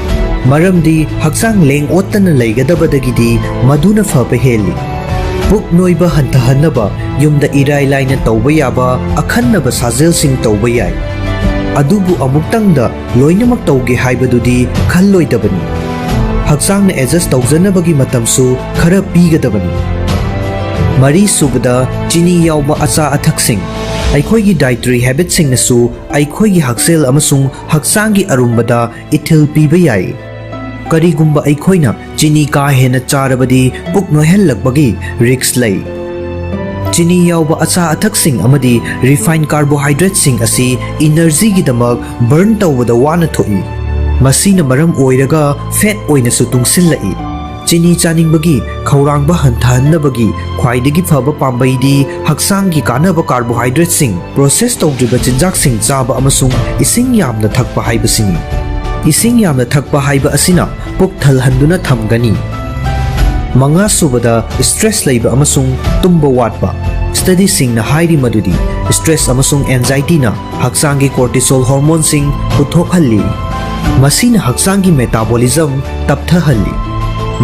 ꯃꯔꯝꯗꯤ ꯍꯛꯆꯥꯡ ꯂꯦꯡ ꯑꯣꯠꯇꯅ ꯂꯩꯒꯗꯕꯗꯒꯤꯗꯤ ꯃꯗꯨꯅ ꯐꯕ ꯍꯦꯜꯂꯤ꯫ ꯄꯨꯛ ꯅꯣꯏꯕ ꯍꯟꯊꯍꯟꯅꯕ ꯌꯨꯝꯗ ꯏꯔꯥꯏ ꯂꯥꯏꯅ ꯇꯧꯕ ꯌꯥꯕ ꯑꯈꯟꯅꯕ ꯁꯥꯖꯦꯜꯁꯤꯡ ꯇꯧꯕ ꯌꯥꯏ꯫ ꯑꯗꯨꯕꯨ ꯑꯃꯨꯛꯇꯪꯗ ꯂꯣꯏꯅꯃꯛ ꯇꯧꯒꯦ ꯍꯥꯏꯕꯗꯨꯗꯤ ꯈꯜꯂꯣꯏꯗꯕꯅꯤ꯫ ꯍꯛꯆꯥꯡꯅ adjust ꯇꯧꯖꯅꯕꯒꯤ ꯃꯇꯝꯁꯨ ꯈꯔ ꯄꯤꯒꯗꯕꯅꯤ꯫ ꯃꯔꯤꯁꯨꯕꯗ, ꯆꯤꯅꯤ ꯌꯥꯎꯕ ꯑꯆꯥ ꯑꯊꯛꯁꯤꯡ꯫ ꯑꯩꯈꯣꯏꯒꯤ dietary habitꯁꯤꯡꯅꯁꯨ ꯑꯩꯈꯣꯏꯒꯤ ꯍꯛꯁꯦꯜ ꯑꯃꯁꯨꯡ ꯍꯛꯆꯥꯡꯒꯤ ꯑꯔꯨꯝꯕꯗ ꯏꯊꯤꯜ ꯄꯤꯕ ꯌꯥꯏ꯫ ꯀꯔꯤꯒꯨꯝꯕ ꯑꯩꯈꯣꯏꯅ ꯆꯤꯅꯤ ꯀꯥ ꯍꯦꯟꯅ ꯆꯥꯔꯕꯗꯤ ꯄꯨꯛ ꯅꯣꯏꯍꯜꯂꯛꯄꯒꯤ risk ꯂꯩ꯫ ꯆꯤꯅꯤ ꯌꯥꯎꯕ ꯑꯆꯥ ꯑꯊꯛꯁꯤꯡ ꯑꯃꯗꯤ refined carbohydrateꯁꯤꯡ ꯑꯁꯤ energyꯒꯤꯗꯃꯛ burn ꯇꯧꯕꯗ ꯋꯥꯅ ꯊꯣꯛꯏ꯫ ꯃꯁꯤꯅ ꯃꯔꯝ ꯑꯣꯏꯔꯒ fat ꯑꯣꯏꯅꯁꯨ ꯇꯨꯡꯁꯤꯜꯂꯛꯏ꯫ ꯆꯤꯅꯤ ꯆꯥꯅꯤꯡꯕꯒꯤ ꯈꯧꯔꯥꯡꯕ ꯍꯟꯊꯍꯟꯅꯕꯒꯤ ꯈ꯭ꯋꯥꯏꯗꯒꯤ ꯐꯕ ꯄꯥꯝꯕꯩꯗꯤ ꯍꯛꯆꯥꯡꯒꯤ ꯀꯥꯟꯅꯕ carbohydrateꯁꯤꯡ, process ꯇꯧꯗ꯭ꯔꯤꯕ ꯆꯤꯟꯖꯥꯛꯁꯤꯡ ꯆꯥꯕ ꯑꯃꯁꯨꯡ ꯏꯁꯤꯡ ꯌꯥꯝꯅ ꯊꯛꯄ ꯍꯥꯏꯕꯁꯤꯅꯤ꯫ ꯏꯁꯤꯡ ꯌꯥꯝꯅ ꯊꯛꯄ ꯍꯥꯏꯕ ꯑꯁꯤꯅ ꯄꯨꯛ ꯊꯜꯍꯟꯗꯨꯅ ꯊꯝꯒꯅꯤ꯫ ꯃꯉꯥꯁꯨꯕꯗ, stress ꯂꯩꯕ ꯑꯃꯁꯨꯡ ꯇꯨꯝꯕ ꯋꯥꯠꯄ꯫ Studyꯁꯤꯡꯅ ꯍꯥꯏꯔꯤ ꯃꯗꯨꯗꯤ stress ꯑꯃꯁꯨꯡ anxietyꯅ ꯍꯛꯆꯥꯡꯒꯤ cortisol hormoneꯁꯤꯡ ꯄꯨꯊꯣꯛꯍꯜꯂꯤ꯫ ꯃꯁꯤꯅ ꯍꯛꯆꯥꯡꯒꯤ metabolism ꯇꯞꯊꯍꯜꯂꯤ꯫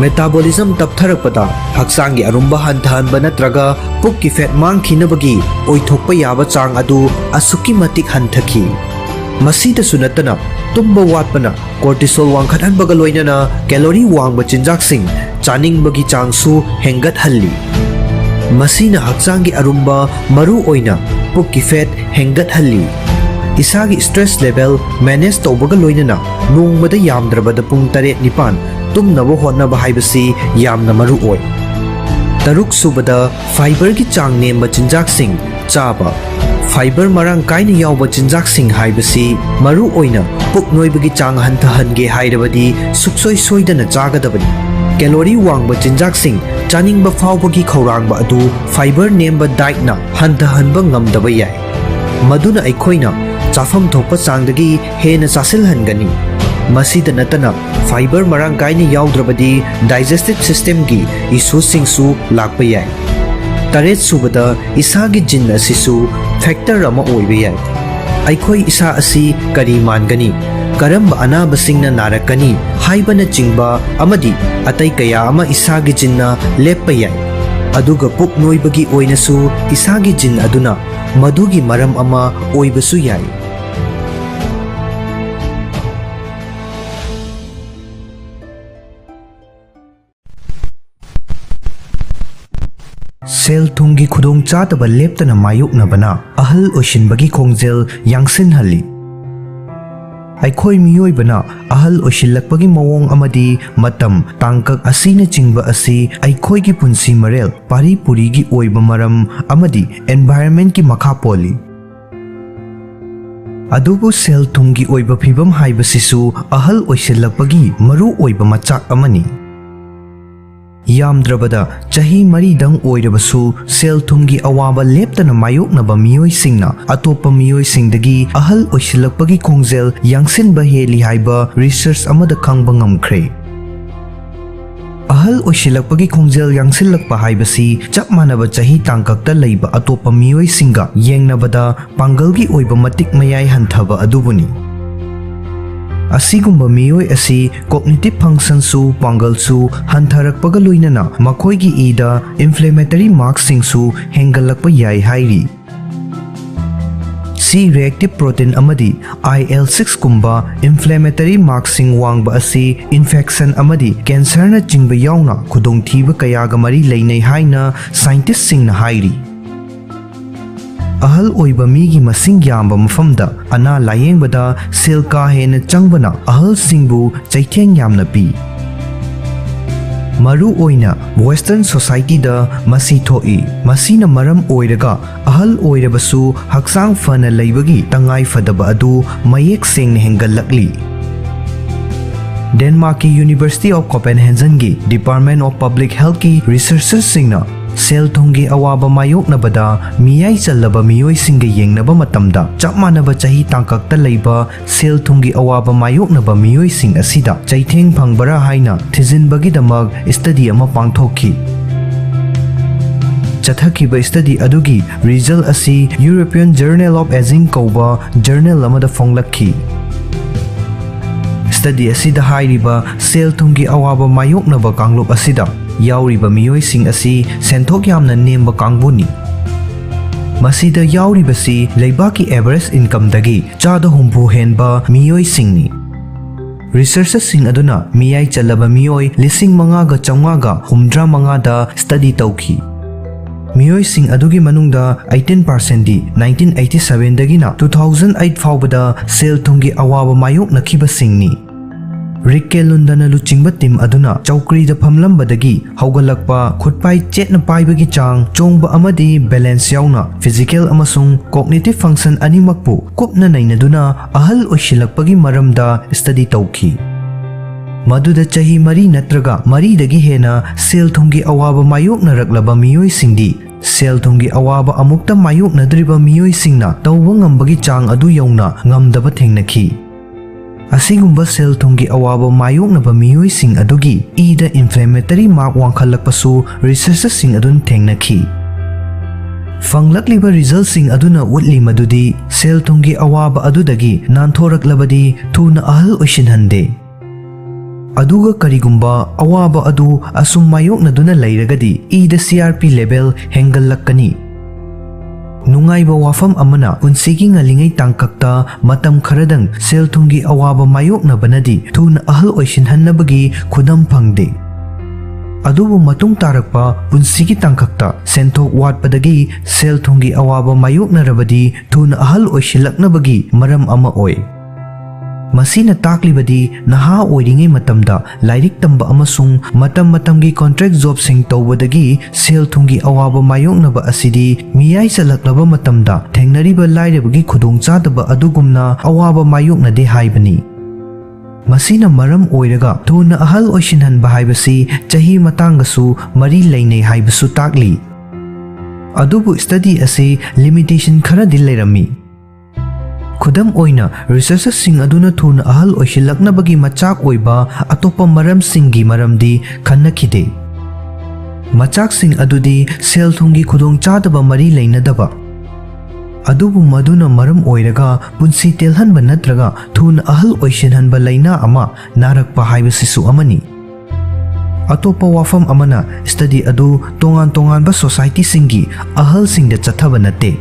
Metabolism ꯇꯞꯊꯔꯛꯄꯗ ꯍꯛꯆꯥꯡꯒꯤ ꯑꯔꯨꯝꯕ ꯍꯟꯊꯍꯟꯕ ꯅꯠꯇ꯭ꯔꯒ ꯄꯨꯛꯀꯤ fat ꯃꯥꯡꯈꯤꯅꯕꯒꯤ ꯑꯣꯏꯊꯣꯛꯄ ꯌꯥꯕ ꯆꯥꯡ ꯑꯗꯨ ꯑꯁꯨꯛꯀꯤ ꯃꯇꯤꯛ ꯍꯟꯊꯈꯤ꯫ ꯃꯁꯤꯗꯁꯨ ꯅꯠꯇꯅ, ꯇꯨꯝꯕ ꯋꯥꯠꯄꯅ cortisol ꯋꯥꯡꯈꯠꯍꯟꯕꯒ ꯂꯣꯏꯅꯅ calorie ꯋꯥꯡꯕ ꯆꯤꯟꯖꯥꯛꯁꯤꯡ ꯆꯥꯅꯤꯡꯕꯒꯤ ꯆꯥꯡꯁꯨ ꯍꯦꯟꯒꯠꯍꯜꯂꯤ꯫ ꯃꯁꯤꯅ ꯍꯛꯆꯥꯡꯒꯤ ꯑꯔꯨꯝꯕ, ꯃꯔꯨ ꯑꯣꯏꯅ ꯄꯨꯛꯀꯤ fat ꯍꯦꯟꯒꯠꯍꯜꯂꯤ꯫ ꯏꯁꯥꯒꯤ stress level manage ꯇꯧꯕꯒ ꯂꯣꯏꯅꯅ ꯅꯣꯡꯃꯗ ꯌꯥꯝꯗ꯭ꯔꯕꯗ ꯄꯨꯡ ꯇꯔꯦꯠ ꯅꯤꯄꯥꯟ ꯇꯨꯝꯅꯕ ꯍꯣꯠꯅꯕ ꯍꯥꯏꯕꯁꯤ ꯌꯥꯝꯅ ꯃꯔꯨ ꯑꯣꯏ꯫ ꯇꯔꯨꯛꯁꯨꯕꯗ, fiberꯒꯤ ꯆꯥꯡ ꯅꯦꯝꯕ ꯆꯤꯟꯖꯥꯛꯁꯤꯡ ꯆꯥꯕ꯫ Fiber ꯃꯔꯥꯡ ꯀꯥꯏꯅ ꯌꯥꯎꯕ ꯆꯤꯟꯖꯥꯛꯁꯤꯡ ꯍꯥꯏꯕꯁꯤ ꯃꯔꯨ ꯑꯣꯏꯅ ꯄꯨꯛ ꯅꯣꯏꯕꯒꯤ ꯆꯥꯡ ꯍꯟꯊꯍꯟꯒꯦ ꯍꯥꯏꯔꯕꯗꯤ ꯁꯨꯛꯁꯣꯏ ꯁꯣꯏꯗꯅ ꯆꯥꯒꯗꯕꯅꯤ꯫ Calorie ꯋꯥꯡꯕ ꯆꯤꯟꯖꯥꯛꯁꯤꯡ ꯆꯥꯅꯤꯡꯕ ꯐꯥꯎꯕꯒꯤ ꯈꯧꯔꯥꯡꯕ ꯑꯗꯨ fiber ꯅꯦꯝꯕ dietꯅ ꯍꯟꯊꯍꯟꯕ ꯉꯝꯗꯕ ꯌꯥꯏ, ꯃꯗꯨꯅ ꯑꯩꯈꯣꯏꯅ ꯆꯥꯐꯝ ꯊꯣꯛꯄ ꯆꯥꯡꯗꯒꯤ ꯍꯦꯟꯅ ꯆꯥꯁꯤꯜꯍꯟꯒꯅꯤ꯫ ꯃꯁꯤꯗ ꯅꯠꯇꯅ, fiber ꯃꯔꯥꯡ ꯀꯥꯏꯅ ꯌꯥꯎꯗ꯭ꯔꯕꯗꯤ digestive systemꯒꯤ issueꯁꯤꯡꯁꯨ ꯂꯥꯛꯄ ꯌꯥꯏ꯫ ꯇꯔꯦꯠꯁꯨꯕꯗ, ꯏꯁꯥꯒꯤ gene ꯑꯁꯤꯁꯨ factor ꯑꯃ ꯑꯣꯏꯕ ꯌꯥꯏ꯫ ꯑꯩꯈꯣꯏ ꯏꯁꯥ ꯑꯁꯤ ꯀꯔꯤ ꯃꯥꯟꯒꯅꯤ, ꯀꯔꯝꯕ ꯑꯅꯥꯕꯁꯤꯡꯅ ꯅꯥꯔꯛꯀꯅꯤ ꯍꯥꯏꯕꯅꯆꯤꯡꯕ ꯑꯃꯗꯤ ꯑꯇꯩ ꯀꯌꯥ ꯑꯃ ꯏꯁꯥꯒꯤ geneꯅ ꯂꯦꯞꯄ ꯌꯥꯏ꯫ ꯑꯗꯨꯒ ꯄꯨꯛ ꯅꯣꯏꯕꯒꯤ ꯑꯣꯏꯅꯁꯨ ꯏꯁꯥꯒꯤ gene ꯑꯗꯨꯅ ꯃꯗꯨꯒꯤ ꯃꯔꯝ ꯑꯃ ꯑꯣꯏꯕꯁꯨ ꯌꯥꯏ꯫ ꯁꯦꯜ ꯊꯨꯝꯒꯤ ꯈꯨꯗꯣꯡꯆꯥꯗꯕ ꯂꯦꯞꯇꯅ ꯃꯥꯌꯣꯛꯅꯕꯅ ꯑꯍꯜ ꯑꯣꯏꯁꯤꯟꯕꯒꯤ ꯈꯣꯡꯖꯦꯜ ꯌꯥꯡꯁꯤꯟꯍꯜꯂꯤ꯫ ꯑꯩꯈꯣꯏ ꯃꯤꯑꯣꯏꯕꯅ ꯑꯍꯜ ꯑꯣꯏꯁꯤꯜꯂꯛꯄꯒꯤ ꯃꯑꯣꯡ ꯑꯃꯗꯤ ꯃꯇꯝ, ꯇꯥꯡꯀꯛ ꯑꯁꯤꯅꯆꯤꯡꯕ ꯑꯁꯤ ꯑꯩꯈꯣꯏꯒꯤ ꯄꯨꯟꯁꯤ ꯃꯔꯦꯜ, ꯄꯥꯔꯤ ꯄꯨꯔꯤꯒꯤ ꯑꯣꯏꯕ ꯃꯔꯝ ꯑꯃꯗꯤ environment ꯀꯤ ꯃꯈꯥ ꯄꯣꯜꯂꯤ꯫ ꯑꯗꯨꯕꯨ ꯁꯦꯜ ꯊꯨꯝꯒꯤ ꯑꯣꯏꯕ ꯐꯤꯕꯝ ꯍꯥꯏꯕꯁꯤꯁꯨ ꯑꯍꯜ ꯑꯣꯏꯁꯤꯜꯂꯛꯄꯒꯤ ꯃꯔꯨ ꯑꯣꯏꯕ ꯃꯆꯥꯛ ꯑꯃꯅꯤ꯫ ꯌꯥꯝꯗ꯭ꯔꯕꯗ ꯆꯍꯤ ꯃꯔꯤꯗꯪ ꯑꯣꯏꯔꯕꯁꯨ, ꯁꯦꯜ ꯊꯨꯝꯒꯤ ꯑꯋꯥꯕ ꯂꯦꯞꯇꯅ ꯃꯥꯌꯣꯛꯅꯕ ꯃꯤꯑꯣꯏꯁꯤꯡꯅ ꯑꯇꯣꯞꯄ ꯃꯤꯑꯣꯏꯁꯤꯡꯗꯒꯤ ꯑꯍꯜ ꯑꯣꯏꯁꯤꯜꯂꯛꯄꯒꯤ ꯈꯣꯡꯖꯦꯜ ꯌꯥꯡꯁꯤꯟꯕ ꯍꯦꯜꯂꯤ ꯍꯥꯏꯕ research ꯑꯃꯗ ꯈꯪꯕ ꯉꯝꯈ꯭ꯔꯦ꯫ ꯑꯍꯜ ꯑꯣꯏꯁꯤꯜꯂꯛꯄꯒꯤ ꯈꯣꯡꯖꯦꯜ ꯌꯥꯡꯁꯤꯜꯂꯛꯄ ꯍꯥꯏꯕꯁꯤ ꯆꯞ ꯃꯥꯟꯅꯕ ꯆꯍꯤ ꯇꯥꯡꯀꯛꯇ ꯂꯩꯕ ꯑꯇꯣꯞꯄ ꯃꯤꯑꯣꯏꯁꯤꯡꯒ ꯌꯦꯡꯅꯕꯗ ꯄꯥꯡꯒꯜꯒꯤ ꯑꯣꯏꯕ ꯃꯇꯤꯛ ꯃꯌꯥꯏ ꯍꯟꯊꯕ ꯑꯗꯨꯕꯨꯅꯤ꯫ ꯑꯁꯤꯒꯨꯝꯕ ꯃꯤꯑꯣꯏ ꯑꯁꯤ cognitive function ꯁꯨ, ꯄꯥꯡꯒꯜꯁꯨ ꯍꯟꯊꯔꯛꯄꯒ ꯂꯣꯏꯅꯅ ꯃꯈꯣꯏꯒꯤ ꯏꯗ inflammatory mark ꯁꯤꯡꯁꯨ ꯍꯦꯟꯒꯠꯂꯛꯄ ꯌꯥꯏ ꯍꯥꯏꯔꯤ꯫ C reactive protein ꯑꯃꯗꯤ I L six ꯀꯨꯝꯕ inflammatory mark ꯁꯤꯡ ꯋꯥꯡꯕ ꯑꯁꯤ infection ꯑꯃꯗꯤ cancer ꯅꯆꯤꯡꯕ ꯌꯥꯎꯅ ꯈꯨꯗꯣꯡꯊꯤꯕ ꯀꯌꯥꯒ ꯃꯔꯤ ꯂꯩꯅꯩ ꯍꯥꯏꯅ scientist ꯁꯤꯡꯅ ꯍꯥꯏꯔꯤ꯫ ꯑꯍꯜ ꯑꯣꯏꯕ ꯃꯤꯒꯤ ꯃꯁꯤꯡ ꯌꯥꯝꯕ ꯃꯐꯝꯗ ꯑꯅꯥ ꯂꯥꯌꯦꯡꯕꯗ ꯁꯦꯜ ꯀꯥ ꯍꯦꯟꯅ ꯆꯪꯕꯅ ꯑꯍꯜꯁꯤꯡꯕꯨ ꯆꯩꯊꯦꯡ ꯌꯥꯝꯅ ꯄꯤ꯫ ꯃꯔꯨ ꯑꯣꯏꯅ Western society ꯗ ꯃꯁꯤ ꯊꯣꯛꯏ꯫ ꯃꯁꯤꯅ ꯃꯔꯝ ꯑꯣꯏꯔꯒ ꯑꯍꯜ ꯑꯣꯏꯔꯕꯁꯨ ꯍꯛꯆꯥꯡ ꯐꯅ ꯂꯩꯕꯒꯤ ꯇꯉꯥꯏ ꯐꯗꯕ ꯑꯗꯨ ꯃꯌꯦꯛ ꯁꯦꯡꯅ ꯍꯦꯟꯒꯠꯂꯛꯂꯤ꯫ ꯗꯦꯟꯃꯥꯔꯛꯀꯤ University of Copenhagen ꯒꯤ Department of Public Health ꯀꯤ researchers ꯁꯤꯡꯅ ꯁꯦꯜ ꯊꯨꯝꯒꯤ ꯑꯋꯥꯕ ꯃꯥꯌꯣꯛꯅꯕꯗ ꯃꯤꯌꯥꯏ ꯆꯜꯂꯕ ꯃꯤꯑꯣꯏꯁꯤꯡꯒ ꯌꯦꯡꯅꯕ ꯃꯇꯝꯗ, ꯆꯞ ꯃꯥꯟꯅꯕ ꯆꯍꯤ ꯇꯥꯡꯀꯛꯇ ꯂꯩꯕ ꯁꯦꯜ ꯊꯨꯝꯒꯤ ꯑꯋꯥꯕ ꯃꯥꯌꯣꯛꯅꯕ ꯃꯤꯑꯣꯏꯁꯤꯡ ꯑꯁꯤꯗ ꯆꯩꯊꯦꯡ ꯐꯪꯕꯔꯥ ꯍꯥꯏꯅ ꯊꯤꯖꯤꯟꯕꯒꯤꯗꯃꯛ study ꯑꯃ ꯄꯥꯡꯊꯣꯛꯈꯤ꯫ ꯆꯠꯊꯈꯤꯕ study ꯑꯗꯨꯒꯤ result ꯑꯁꯤ European Journal of Aging ꯀꯧꯕ journal ꯑꯃꯗ ꯐꯣꯡꯂꯛꯈꯤ꯫ Study ꯑꯁꯤꯗ ꯍꯥꯏꯔꯤꯕ ꯁꯦꯜ ꯊꯨꯝꯒꯤ ꯑꯋꯥꯕ ꯃꯥꯌꯣꯛꯅꯕ ꯀꯥꯡꯂꯨꯞ ꯑꯁꯤꯗ ꯌꯥꯎꯔꯤꯕ ꯃꯤꯑꯣꯏꯁꯤꯡ ꯑꯁꯤ ꯁꯦꯟꯊꯣꯛ ꯌꯥꯝꯅ ꯅꯦꯝꯕ ꯀꯥꯡꯕꯨꯅꯤ꯫ ꯃꯁꯤꯗ ꯌꯥꯎꯔꯤꯕꯁꯤ ꯂꯩꯕꯥꯛꯀꯤ average income ꯗꯒꯤ ꯆꯥꯗ ꯍꯨꯝꯐꯨ ꯍꯦꯟꯕ ꯃꯤꯑꯣꯏꯁꯤꯡꯅꯤ꯫ Researchers ꯁꯤꯡ ꯑꯗꯨꯅ ꯃꯤꯌꯥꯏ ꯆꯜꯂꯕ ꯃꯤꯑꯣꯏ ꯂꯤꯁꯤꯡ ꯃꯉꯥꯒ ꯆꯥꯝꯃꯉꯥꯒ ꯍꯨꯝꯗ꯭ꯔꯥ ꯃꯉꯥꯗ study ꯇꯧꯈꯤ꯫ ꯃꯤꯑꯣꯏꯁꯤꯡ ꯑꯗꯨꯒꯤ ꯃꯅꯨꯡꯗ eighteen percent ꯗꯤ nineteen eighty seven ꯗꯒꯤꯅ two thousand eight ꯐꯥꯎꯕꯗ ꯁꯦꯜ ꯊꯨꯝꯒꯤ ꯑꯋꯥꯕ ꯃꯥꯌꯣꯛꯅꯈꯤꯕꯁꯤꯡꯅꯤ꯫ ꯔꯤꯛ ꯀꯦꯂꯨꯟꯗꯅ ꯂꯨꯆꯤꯡꯕ ꯇꯤꯝ ꯑꯗꯨꯅ ꯆꯧꯀ꯭ꯔꯤꯗ ꯐꯝꯂꯝꯕꯗꯒꯤ ꯍꯧꯒꯠꯂꯛꯄ, ꯈꯨꯠꯄꯥꯏ ꯆꯦꯠꯅ ꯄꯥꯏꯕꯒꯤ ꯆꯥꯡ, ꯆꯣꯡꯕ ꯑꯃꯗꯤ ꯕꯦꯂꯦꯟꯁ ꯌꯥꯎꯅ ꯐꯤꯖꯤꯀꯦꯜ ꯑꯃꯁꯨꯡ ꯀꯣꯒꯅꯤꯇꯤꯚ ꯐꯪꯁꯟ ꯑꯅꯤꯃꯛꯄꯨ ꯀꯨꯞꯅ ꯅꯩꯅꯗꯨꯅ ꯑꯍꯜ ꯑꯣꯏꯁꯤꯜꯂꯛꯄꯒꯤ ꯃꯔꯝꯗ ꯁ꯭ꯇꯗꯤ ꯇꯧꯈꯤ꯫ ꯃꯗꯨꯗ ꯆꯍꯤ ꯃꯔꯤ ꯅꯠꯇ꯭ꯔꯒ ꯃꯔꯤꯗꯒꯤ ꯍꯦꯟꯅ ꯁꯦꯜ ꯊꯨꯝꯒꯤ ꯑꯋꯥꯕ ꯃꯥꯌꯣꯛꯅꯔꯛꯂꯕ ꯃꯤꯑꯣꯏꯁꯤꯡꯗꯤ ꯁꯦꯜ ꯊꯨꯝꯒꯤ ꯑꯋꯥꯕ ꯑꯃꯨꯛꯇ ꯃꯥꯌꯣꯛꯅꯗ꯭ꯔꯤꯕ ꯃꯤꯑꯣꯏꯁꯤꯡꯅ ꯇꯧꯕ ꯉꯝꯕꯒꯤ ꯆꯥꯡ ꯑꯗꯨ ꯌꯧꯅ ꯉꯝꯗꯕ ꯊꯦꯡꯅꯈꯤ꯫ ꯑꯁꯤꯒꯨꯝꯕ ꯁꯦꯜ ꯊꯨꯝꯒꯤ ꯑꯋꯥꯕ ꯃꯥꯌꯣꯛꯅꯕ ꯃꯤꯑꯣꯏꯁꯤꯡ ꯑꯗꯨꯒꯤ ꯏꯗ ꯏꯟꯐ꯭ꯂꯦꯃꯦꯇꯔꯤ ꯃꯥꯔꯛ ꯋꯥꯡꯈꯠꯂꯛꯄꯁꯨ ꯔꯤꯁꯔꯆꯔꯁꯤꯡ ꯑꯗꯨꯅ ꯊꯦꯡꯅꯈꯤ꯫ ꯐꯪꯂꯛꯂꯤꯕ ꯔꯤꯖꯜꯁꯤꯡ ꯑꯗꯨꯅ ꯎꯠꯂꯤ ꯃꯗꯨꯗꯤ ꯁꯦꯜ ꯊꯨꯝꯒꯤ ꯑꯋꯥꯕ ꯑꯗꯨꯗꯒꯤ ꯅꯥꯟꯊꯣꯔꯛꯂꯕꯗꯤ ꯊꯨꯅ ꯑꯍꯜ ꯑꯣꯏꯁꯤꯟꯍꯟꯗꯦ꯫ ꯑꯗꯨꯒ ꯀꯔꯤꯒꯨꯝꯕ ꯑꯋꯥꯕ ꯑꯗꯨ ꯑꯁꯨꯝ ꯃꯥꯌꯣꯛꯅꯗꯨꯅ ꯂꯩꯔꯒꯗꯤ ꯏꯗ C R P ꯂꯦꯚꯦꯜ ꯍꯦꯟꯒꯠꯂꯛꯀꯅꯤ꯫ ꯅꯨꯡꯉꯥꯏꯕ ꯋꯥꯐꯝ ꯑꯃꯅ, ꯄꯨꯟꯁꯤꯒꯤ ꯉꯜꯂꯤꯉꯩ ꯇꯥꯡꯀꯛꯇ ꯃꯇꯝ ꯈꯔꯗꯪ ꯁꯦꯜ ꯊꯨꯝꯒꯤ ꯑꯋꯥꯕ ꯃꯥꯌꯣꯛꯅꯕꯅꯗꯤ ꯊꯨꯅ ꯑꯍꯜ ꯑꯣꯏꯁꯤꯟꯍꯟꯅꯕꯒꯤ ꯈꯨꯗꯝ ꯐꯪꯗꯦ꯫ ꯑꯗꯨꯕꯨ ꯃꯇꯨꯡ ꯇꯥꯔꯛꯄ ꯄꯨꯟꯁꯤꯒꯤ ꯇꯥꯡꯀꯛꯇ ꯁꯦꯟꯊꯣꯛ ꯋꯥꯠꯄꯗꯒꯤ ꯁꯦꯜ ꯊꯨꯝꯒꯤ ꯑꯋꯥꯕ ꯃꯥꯌꯣꯛꯅꯔꯕꯗꯤ ꯊꯨꯅ ꯑꯍꯜ ꯑꯣꯏꯁꯤꯜꯂꯛꯅꯕꯒꯤ ꯃꯔꯝ ꯑꯃ ꯑꯣꯏ꯫ ꯃꯁꯤꯅ ꯇꯥꯛꯂꯤꯕꯗꯤ ꯅꯍꯥ ꯑꯣꯏꯔꯤꯉꯩ ꯃꯇꯝꯗ ꯂꯥꯏꯔꯤꯛ ꯇꯝꯕ ꯑꯃꯁꯨꯡ ꯃꯇꯝ ꯃꯇꯝꯒꯤ ꯀꯣꯟꯇ꯭ꯔꯦꯛ ꯖꯣꯕꯁꯤꯡ ꯇꯧꯕꯗꯒꯤ ꯁꯦꯜ ꯊꯨꯝꯒꯤ ꯑꯋꯥꯕ ꯃꯥꯌꯣꯛꯅꯕ ꯑꯁꯤꯗꯤ ꯃꯤꯌꯥꯏ ꯆꯜꯂꯛꯂꯕ ꯃꯇꯝꯗ ꯊꯦꯡꯅꯔꯤꯕ ꯂꯥꯏꯔꯕꯒꯤ ꯈꯨꯗꯣꯡꯆꯥꯗꯕ ꯑꯗꯨꯒꯨꯝꯅ ꯑꯋꯥꯕ ꯃꯥꯌꯣꯛꯅꯗꯦ ꯍꯥꯏꯕꯅꯤ꯫ ꯃꯁꯤꯅ ꯃꯔꯝ ꯑꯣꯏꯔꯒ ꯊꯨꯅ ꯑꯍꯜ ꯑꯣꯏꯁꯤꯟꯍꯟꯕ ꯍꯥꯏꯕꯁꯤ ꯆꯍꯤ ꯃꯇꯥꯡꯒꯁꯨ ꯃꯔꯤ ꯂꯩꯅꯩ ꯍꯥꯏꯕꯁꯨ ꯇꯥꯛꯂꯤ꯫ ꯑꯗꯨꯕꯨ ꯁ꯭ꯇꯗꯤ ꯑꯁꯤ ꯂꯤꯃꯤꯇꯦꯁꯟ ꯈꯔꯗꯤ ꯂꯩꯔꯝꯃꯤ꯫ ꯈꯨꯗꯝ ꯑꯣꯏꯅ, ꯔꯤꯁꯔꯆꯔꯁꯤꯡ ꯑꯗꯨꯅ ꯊꯨꯅ ꯑꯍꯜ ꯑꯣꯏꯁꯤꯜꯂꯛꯅꯕꯒꯤ ꯃꯆꯥꯛ ꯑꯣꯏꯕ ꯑꯇꯣꯞꯄ ꯃꯔꯝꯁꯤꯡꯒꯤ ꯃꯔꯝꯗꯤ ꯈꯟꯅꯈꯤꯗꯦ꯫ ꯃꯆꯥꯛꯁꯤꯡ ꯑꯗꯨꯗꯤ ꯁꯦꯜ ꯊꯨꯝꯒꯤ ꯈꯨꯗꯣꯡꯆꯥꯗꯕ ꯃꯔꯤ ꯂꯩꯅꯗꯕ, ꯑꯗꯨꯕꯨ ꯃꯗꯨꯅ ꯃꯔꯝ ꯑꯣꯏꯔꯒ ꯄꯨꯟꯁꯤ ꯇꯦꯜꯍꯟꯕ ꯅꯠꯇ꯭ꯔꯒ ꯊꯨꯅ ꯑꯍꯜ ꯑꯣꯏꯁꯤꯟꯍꯟꯕ ꯂꯥꯏꯅꯥ ꯑꯃ ꯅꯥꯔꯛꯄ ꯍꯥꯏꯕꯁꯤꯁꯨ ꯑꯃꯅꯤ꯫ ꯑꯇꯣꯞꯄ ꯋꯥꯐꯝ ꯑꯃꯅ, ꯁ꯭ꯇꯗꯤ ꯑꯗꯨ ꯇꯣꯉꯥꯟ ꯇꯣꯉꯥꯟꯕ ꯁꯣꯁꯥꯏꯇꯤꯁꯤꯡꯒꯤ ꯑꯍꯜꯁꯤꯡꯗ ꯆꯠꯊꯕ ꯅꯠꯇꯦ꯫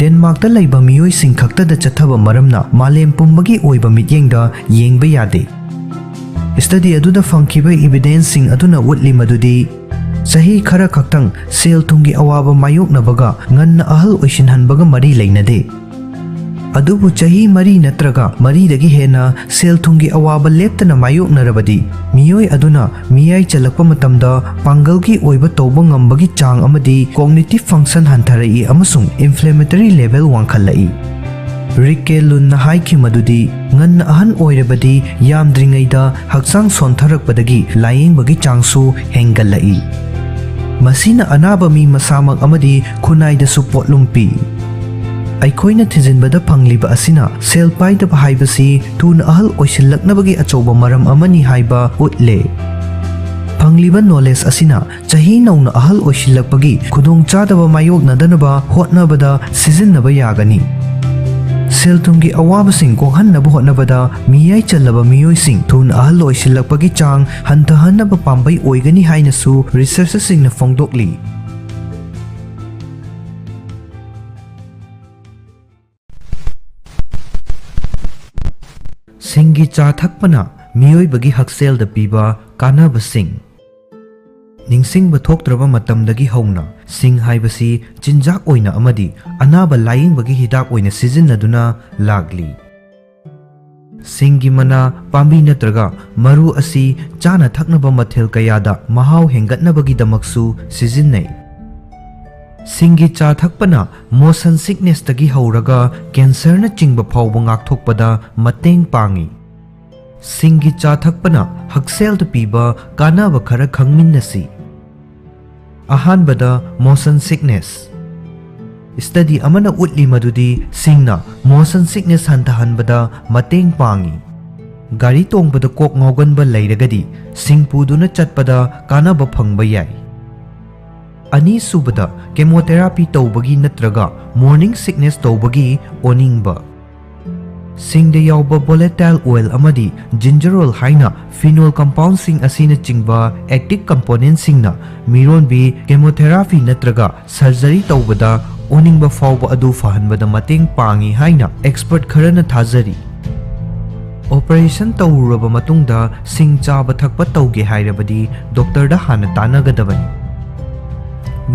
ꯗꯦꯟꯃꯥꯔꯛꯇ ꯂꯩꯕ ꯃꯤꯑꯣꯏꯁꯤꯡ ꯈꯛꯇꯗ ꯆꯠꯊꯕ ꯃꯔꯝꯅ ꯃꯥꯂꯦꯝ ꯄꯨꯝꯕꯒꯤ ꯑꯣꯏꯕ ꯃꯤꯠꯌꯦꯡꯗ ꯌꯦꯡꯕ ꯌꯥꯗꯦ꯫ ꯁ꯭ꯇꯗꯤ ꯑꯗꯨꯗ ꯐꯪꯈꯤꯕ ꯏꯕꯤꯗꯦꯟꯁꯁꯤꯡ ꯑꯗꯨꯅ ꯎꯠꯂꯤ ꯃꯗꯨꯗꯤ ꯆꯍꯤ ꯈꯔ ꯈꯛꯇꯪ ꯁꯦꯜ ꯊꯨꯝꯒꯤ ꯑꯋꯥꯕ ꯃꯥꯌꯣꯛꯅꯕꯒ ꯉꯟꯅ ꯑꯍꯜ ꯑꯣꯏꯁꯤꯟꯍꯟꯕꯒ ꯃꯔꯤ ꯂꯩꯅꯗꯦ꯫ ꯑꯗꯨꯕꯨ ꯆꯍꯤ ꯃꯔꯤ ꯅꯠꯇ꯭ꯔꯒ ꯃꯔꯤꯗꯒꯤ ꯍꯦꯟꯅ ꯁꯦꯜ ꯊꯨꯝꯒꯤ ꯑꯋꯥꯕ ꯂꯦꯞꯇꯅ ꯃꯥꯌꯣꯛꯅꯔꯕꯗꯤ, ꯃꯤꯑꯣꯏ ꯑꯗꯨꯅ ꯃꯤꯌꯥꯏ ꯆꯜꯂꯛꯄ ꯃꯇꯝꯗ ꯄꯥꯡꯒꯜꯒꯤ ꯑꯣꯏꯕ ꯇꯧꯕ ꯉꯝꯕꯒꯤ ꯆꯥꯡ ꯑꯃꯗꯤ cognitive function ꯍꯟꯊꯔꯛꯏ ꯑꯃꯁꯨꯡ inflammatory level ꯋꯥꯡꯈꯠꯂꯛꯏ꯫ ꯔꯤꯛꯀꯦ ꯂꯨꯟꯅ ꯍꯥꯏꯈꯤ ꯃꯗꯨꯗꯤ, ꯉꯟꯅ ꯑꯍꯟ ꯑꯣꯏꯔꯕꯗꯤ ꯌꯥꯝꯗ꯭ꯔꯤꯉꯩꯗ ꯍꯛꯆꯥꯡ ꯁꯣꯟꯊꯔꯛꯄꯗꯒꯤ ꯂꯥꯌꯦꯡꯕꯒꯤ ꯆꯥꯡꯁꯨ ꯍꯦꯟꯒꯠꯂꯛꯏ꯫ ꯃꯁꯤꯅ ꯑꯅꯥꯕ ꯃꯤ ꯃꯁꯥꯃꯛ ꯑꯃꯗꯤ ꯈꯨꯟꯅꯥꯏꯗꯁꯨ ꯄꯣꯠꯂꯨꯝ ꯄꯤ꯫ ꯑꯩꯈꯣꯏꯅ ꯊꯤꯖꯤꯟꯕꯗ ꯐꯪꯂꯤꯕ ꯑꯁꯤꯅ ꯁꯦꯜ ꯄꯥꯏꯗꯕ ꯍꯥꯏꯕꯁꯤ ꯊꯨꯅ ꯑꯍꯜ ꯑꯣꯏꯁꯤꯜꯂꯛꯅꯕꯒꯤ ꯑꯆꯧꯕ ꯃꯔꯝ ꯑꯃꯅꯤ ꯍꯥꯏꯕ ꯎꯠꯂꯦ꯫ ꯐꯪꯂꯤꯕ knowledge ꯑꯁꯤꯅ ꯆꯍꯤ ꯅꯧꯅ ꯑꯍꯜ ꯑꯣꯏꯁꯤꯜꯂꯛꯄꯒꯤ ꯈꯨꯗꯣꯡꯆꯥꯗꯕ ꯃꯥꯌꯣꯛꯅꯗꯅꯕ ꯍꯣꯠꯅꯕꯗ ꯁꯤꯖꯤꯟꯅꯕ ꯌꯥꯒꯅꯤ꯫ ꯁꯦꯜ ꯊꯨꯝꯒꯤ ꯑꯋꯥꯕꯁꯤꯡ ꯀꯣꯛꯍꯟꯅꯕ ꯍꯣꯠꯅꯕꯗ ꯃꯤꯌꯥꯏ ꯆꯜꯂꯕ ꯃꯤꯑꯣꯏꯁꯤꯡ ꯊꯨꯅ ꯑꯍꯜ ꯑꯣꯏꯁꯤꯜꯂꯛꯄꯒꯤ ꯆꯥꯡ ꯍꯟꯊꯍꯟꯅꯕ ꯄꯥꯝꯕꯩ ꯑꯣꯏꯒꯅꯤ ꯍꯥꯏꯅꯁꯨ researcherꯁꯤꯡꯅ ꯐꯣꯡꯗꯣꯛꯂꯤ꯫ ꯁꯤꯡꯒꯤ ꯆꯥ ꯊꯛꯄꯅ ꯃꯤꯑꯣꯏꯕꯒꯤ ꯍꯛꯁꯦꯜꯗ ꯄꯤꯕ ꯀꯥꯟꯅꯕꯁꯤꯡ꯫ ꯅꯤꯡꯁꯤꯡꯕ ꯊꯣꯛꯇ꯭ꯔꯕ ꯃꯇꯝꯗꯒꯤ ꯍꯧꯅ ꯁꯤꯡ ꯍꯥꯏꯕꯁꯤ ꯆꯤꯟꯖꯥꯛ ꯑꯣꯏꯅ ꯑꯃꯗꯤ ꯑꯅꯥꯕ ꯂꯥꯌꯦꯡꯕꯒꯤ ꯍꯤꯗꯥꯛ ꯑꯣꯏꯅ ꯁꯤꯖꯤꯟꯅꯗꯨꯅ ꯂꯥꯛꯂꯤ꯫ ꯁꯤꯡꯒꯤ ꯃꯅꯥ, ꯄꯥꯝꯕꯤ ꯅꯠꯇ꯭ꯔꯒ ꯃꯔꯨ ꯑꯁꯤ ꯆꯥꯅ ꯊꯛꯅꯕ ꯃꯊꯦꯜ ꯀꯌꯥꯗ ꯃꯍꯥꯎ ꯍꯦꯟꯒꯠꯅꯕꯒꯤꯗꯃꯛꯁꯨ ꯁꯤꯖꯤꯟꯅꯩ꯫ ꯁꯤꯡꯒꯤ ꯆꯥ ꯊꯛꯄꯅ motion sicknessꯇꯒꯤ ꯍꯧꯔꯒ cancerꯅꯆꯤꯡꯕ ꯐꯥꯎꯕ ꯉꯥꯛꯊꯣꯛꯄꯗ ꯃꯇꯦꯡ ꯄꯥꯡꯏ꯫ ꯁꯤꯡꯒꯤ ꯆꯥ ꯊꯛꯄꯅ ꯍꯛꯁꯦꯜꯗ ꯄꯤꯕ ꯀꯥꯟꯅꯕ ꯈꯔ ꯈꯪꯃꯤꯟꯅꯁꯤ꯫ ꯑꯍꯥꯟꯕꯗ, motion sickness꯫ Study ꯑꯃꯅ ꯎꯠꯂꯤ ꯃꯗꯨꯗꯤ ꯁꯤꯡꯅ motion sickness ꯍꯟꯊꯍꯟꯕꯗ ꯃꯇꯦꯡ ꯄꯥꯡꯏ꯫ ꯒꯥꯔꯤ ꯇꯣꯡꯕꯗ ꯀꯣꯛ ꯉꯥꯎꯒꯟꯕ ꯂꯩꯔꯒꯗꯤ ꯁꯤꯡ ꯄꯨꯗꯨꯅ ꯆꯠꯄꯗ ꯀꯥꯟꯅꯕ ꯐꯪꯕ ꯌꯥꯏ꯫ ꯑꯅꯤꯁꯨꯕꯗ, chemotherapy ꯇꯧꯕꯒꯤ ꯅꯠꯇ꯭ꯔꯒ morning sickness ꯇꯧꯕꯒꯤ ꯑꯣꯅꯤꯡꯕ꯫ ꯁꯤꯡꯗ ꯌꯥꯎꯕ volatile oil ꯑꯃꯗꯤ ginger oil ꯍꯥꯏꯅ phenol compoundꯁꯤꯡ ꯑꯁꯤꯅꯆꯤꯡꯕ active componentꯁꯤꯡꯅ ꯃꯤꯔꯣꯟꯕꯤ chemotherapy ꯅꯠꯇ꯭ꯔꯒ surgery ꯇꯧꯕꯗ ꯑꯣꯅꯤꯡꯕ ꯐꯥꯎꯕ ꯑꯗꯨ ꯐꯍꯟꯕꯗ ꯃꯇꯦꯡ ꯄꯥꯡꯏ ꯍꯥꯏꯅ expert ꯈꯔꯅ ꯊꯥꯖꯔꯤ꯫ ꯑꯣꯄꯔꯦꯁꯟ ꯇꯧꯔꯨꯔꯕ ꯃꯇꯨꯡꯗ ꯁꯤꯡ ꯆꯥꯕ ꯊꯛꯄ ꯇꯧꯒꯦ ꯍꯥꯏꯔꯕꯗꯤ ꯗꯣꯛꯇꯔꯗ ꯍꯥꯟꯅ ꯇꯥꯟꯅꯒꯗꯕꯅꯤ꯫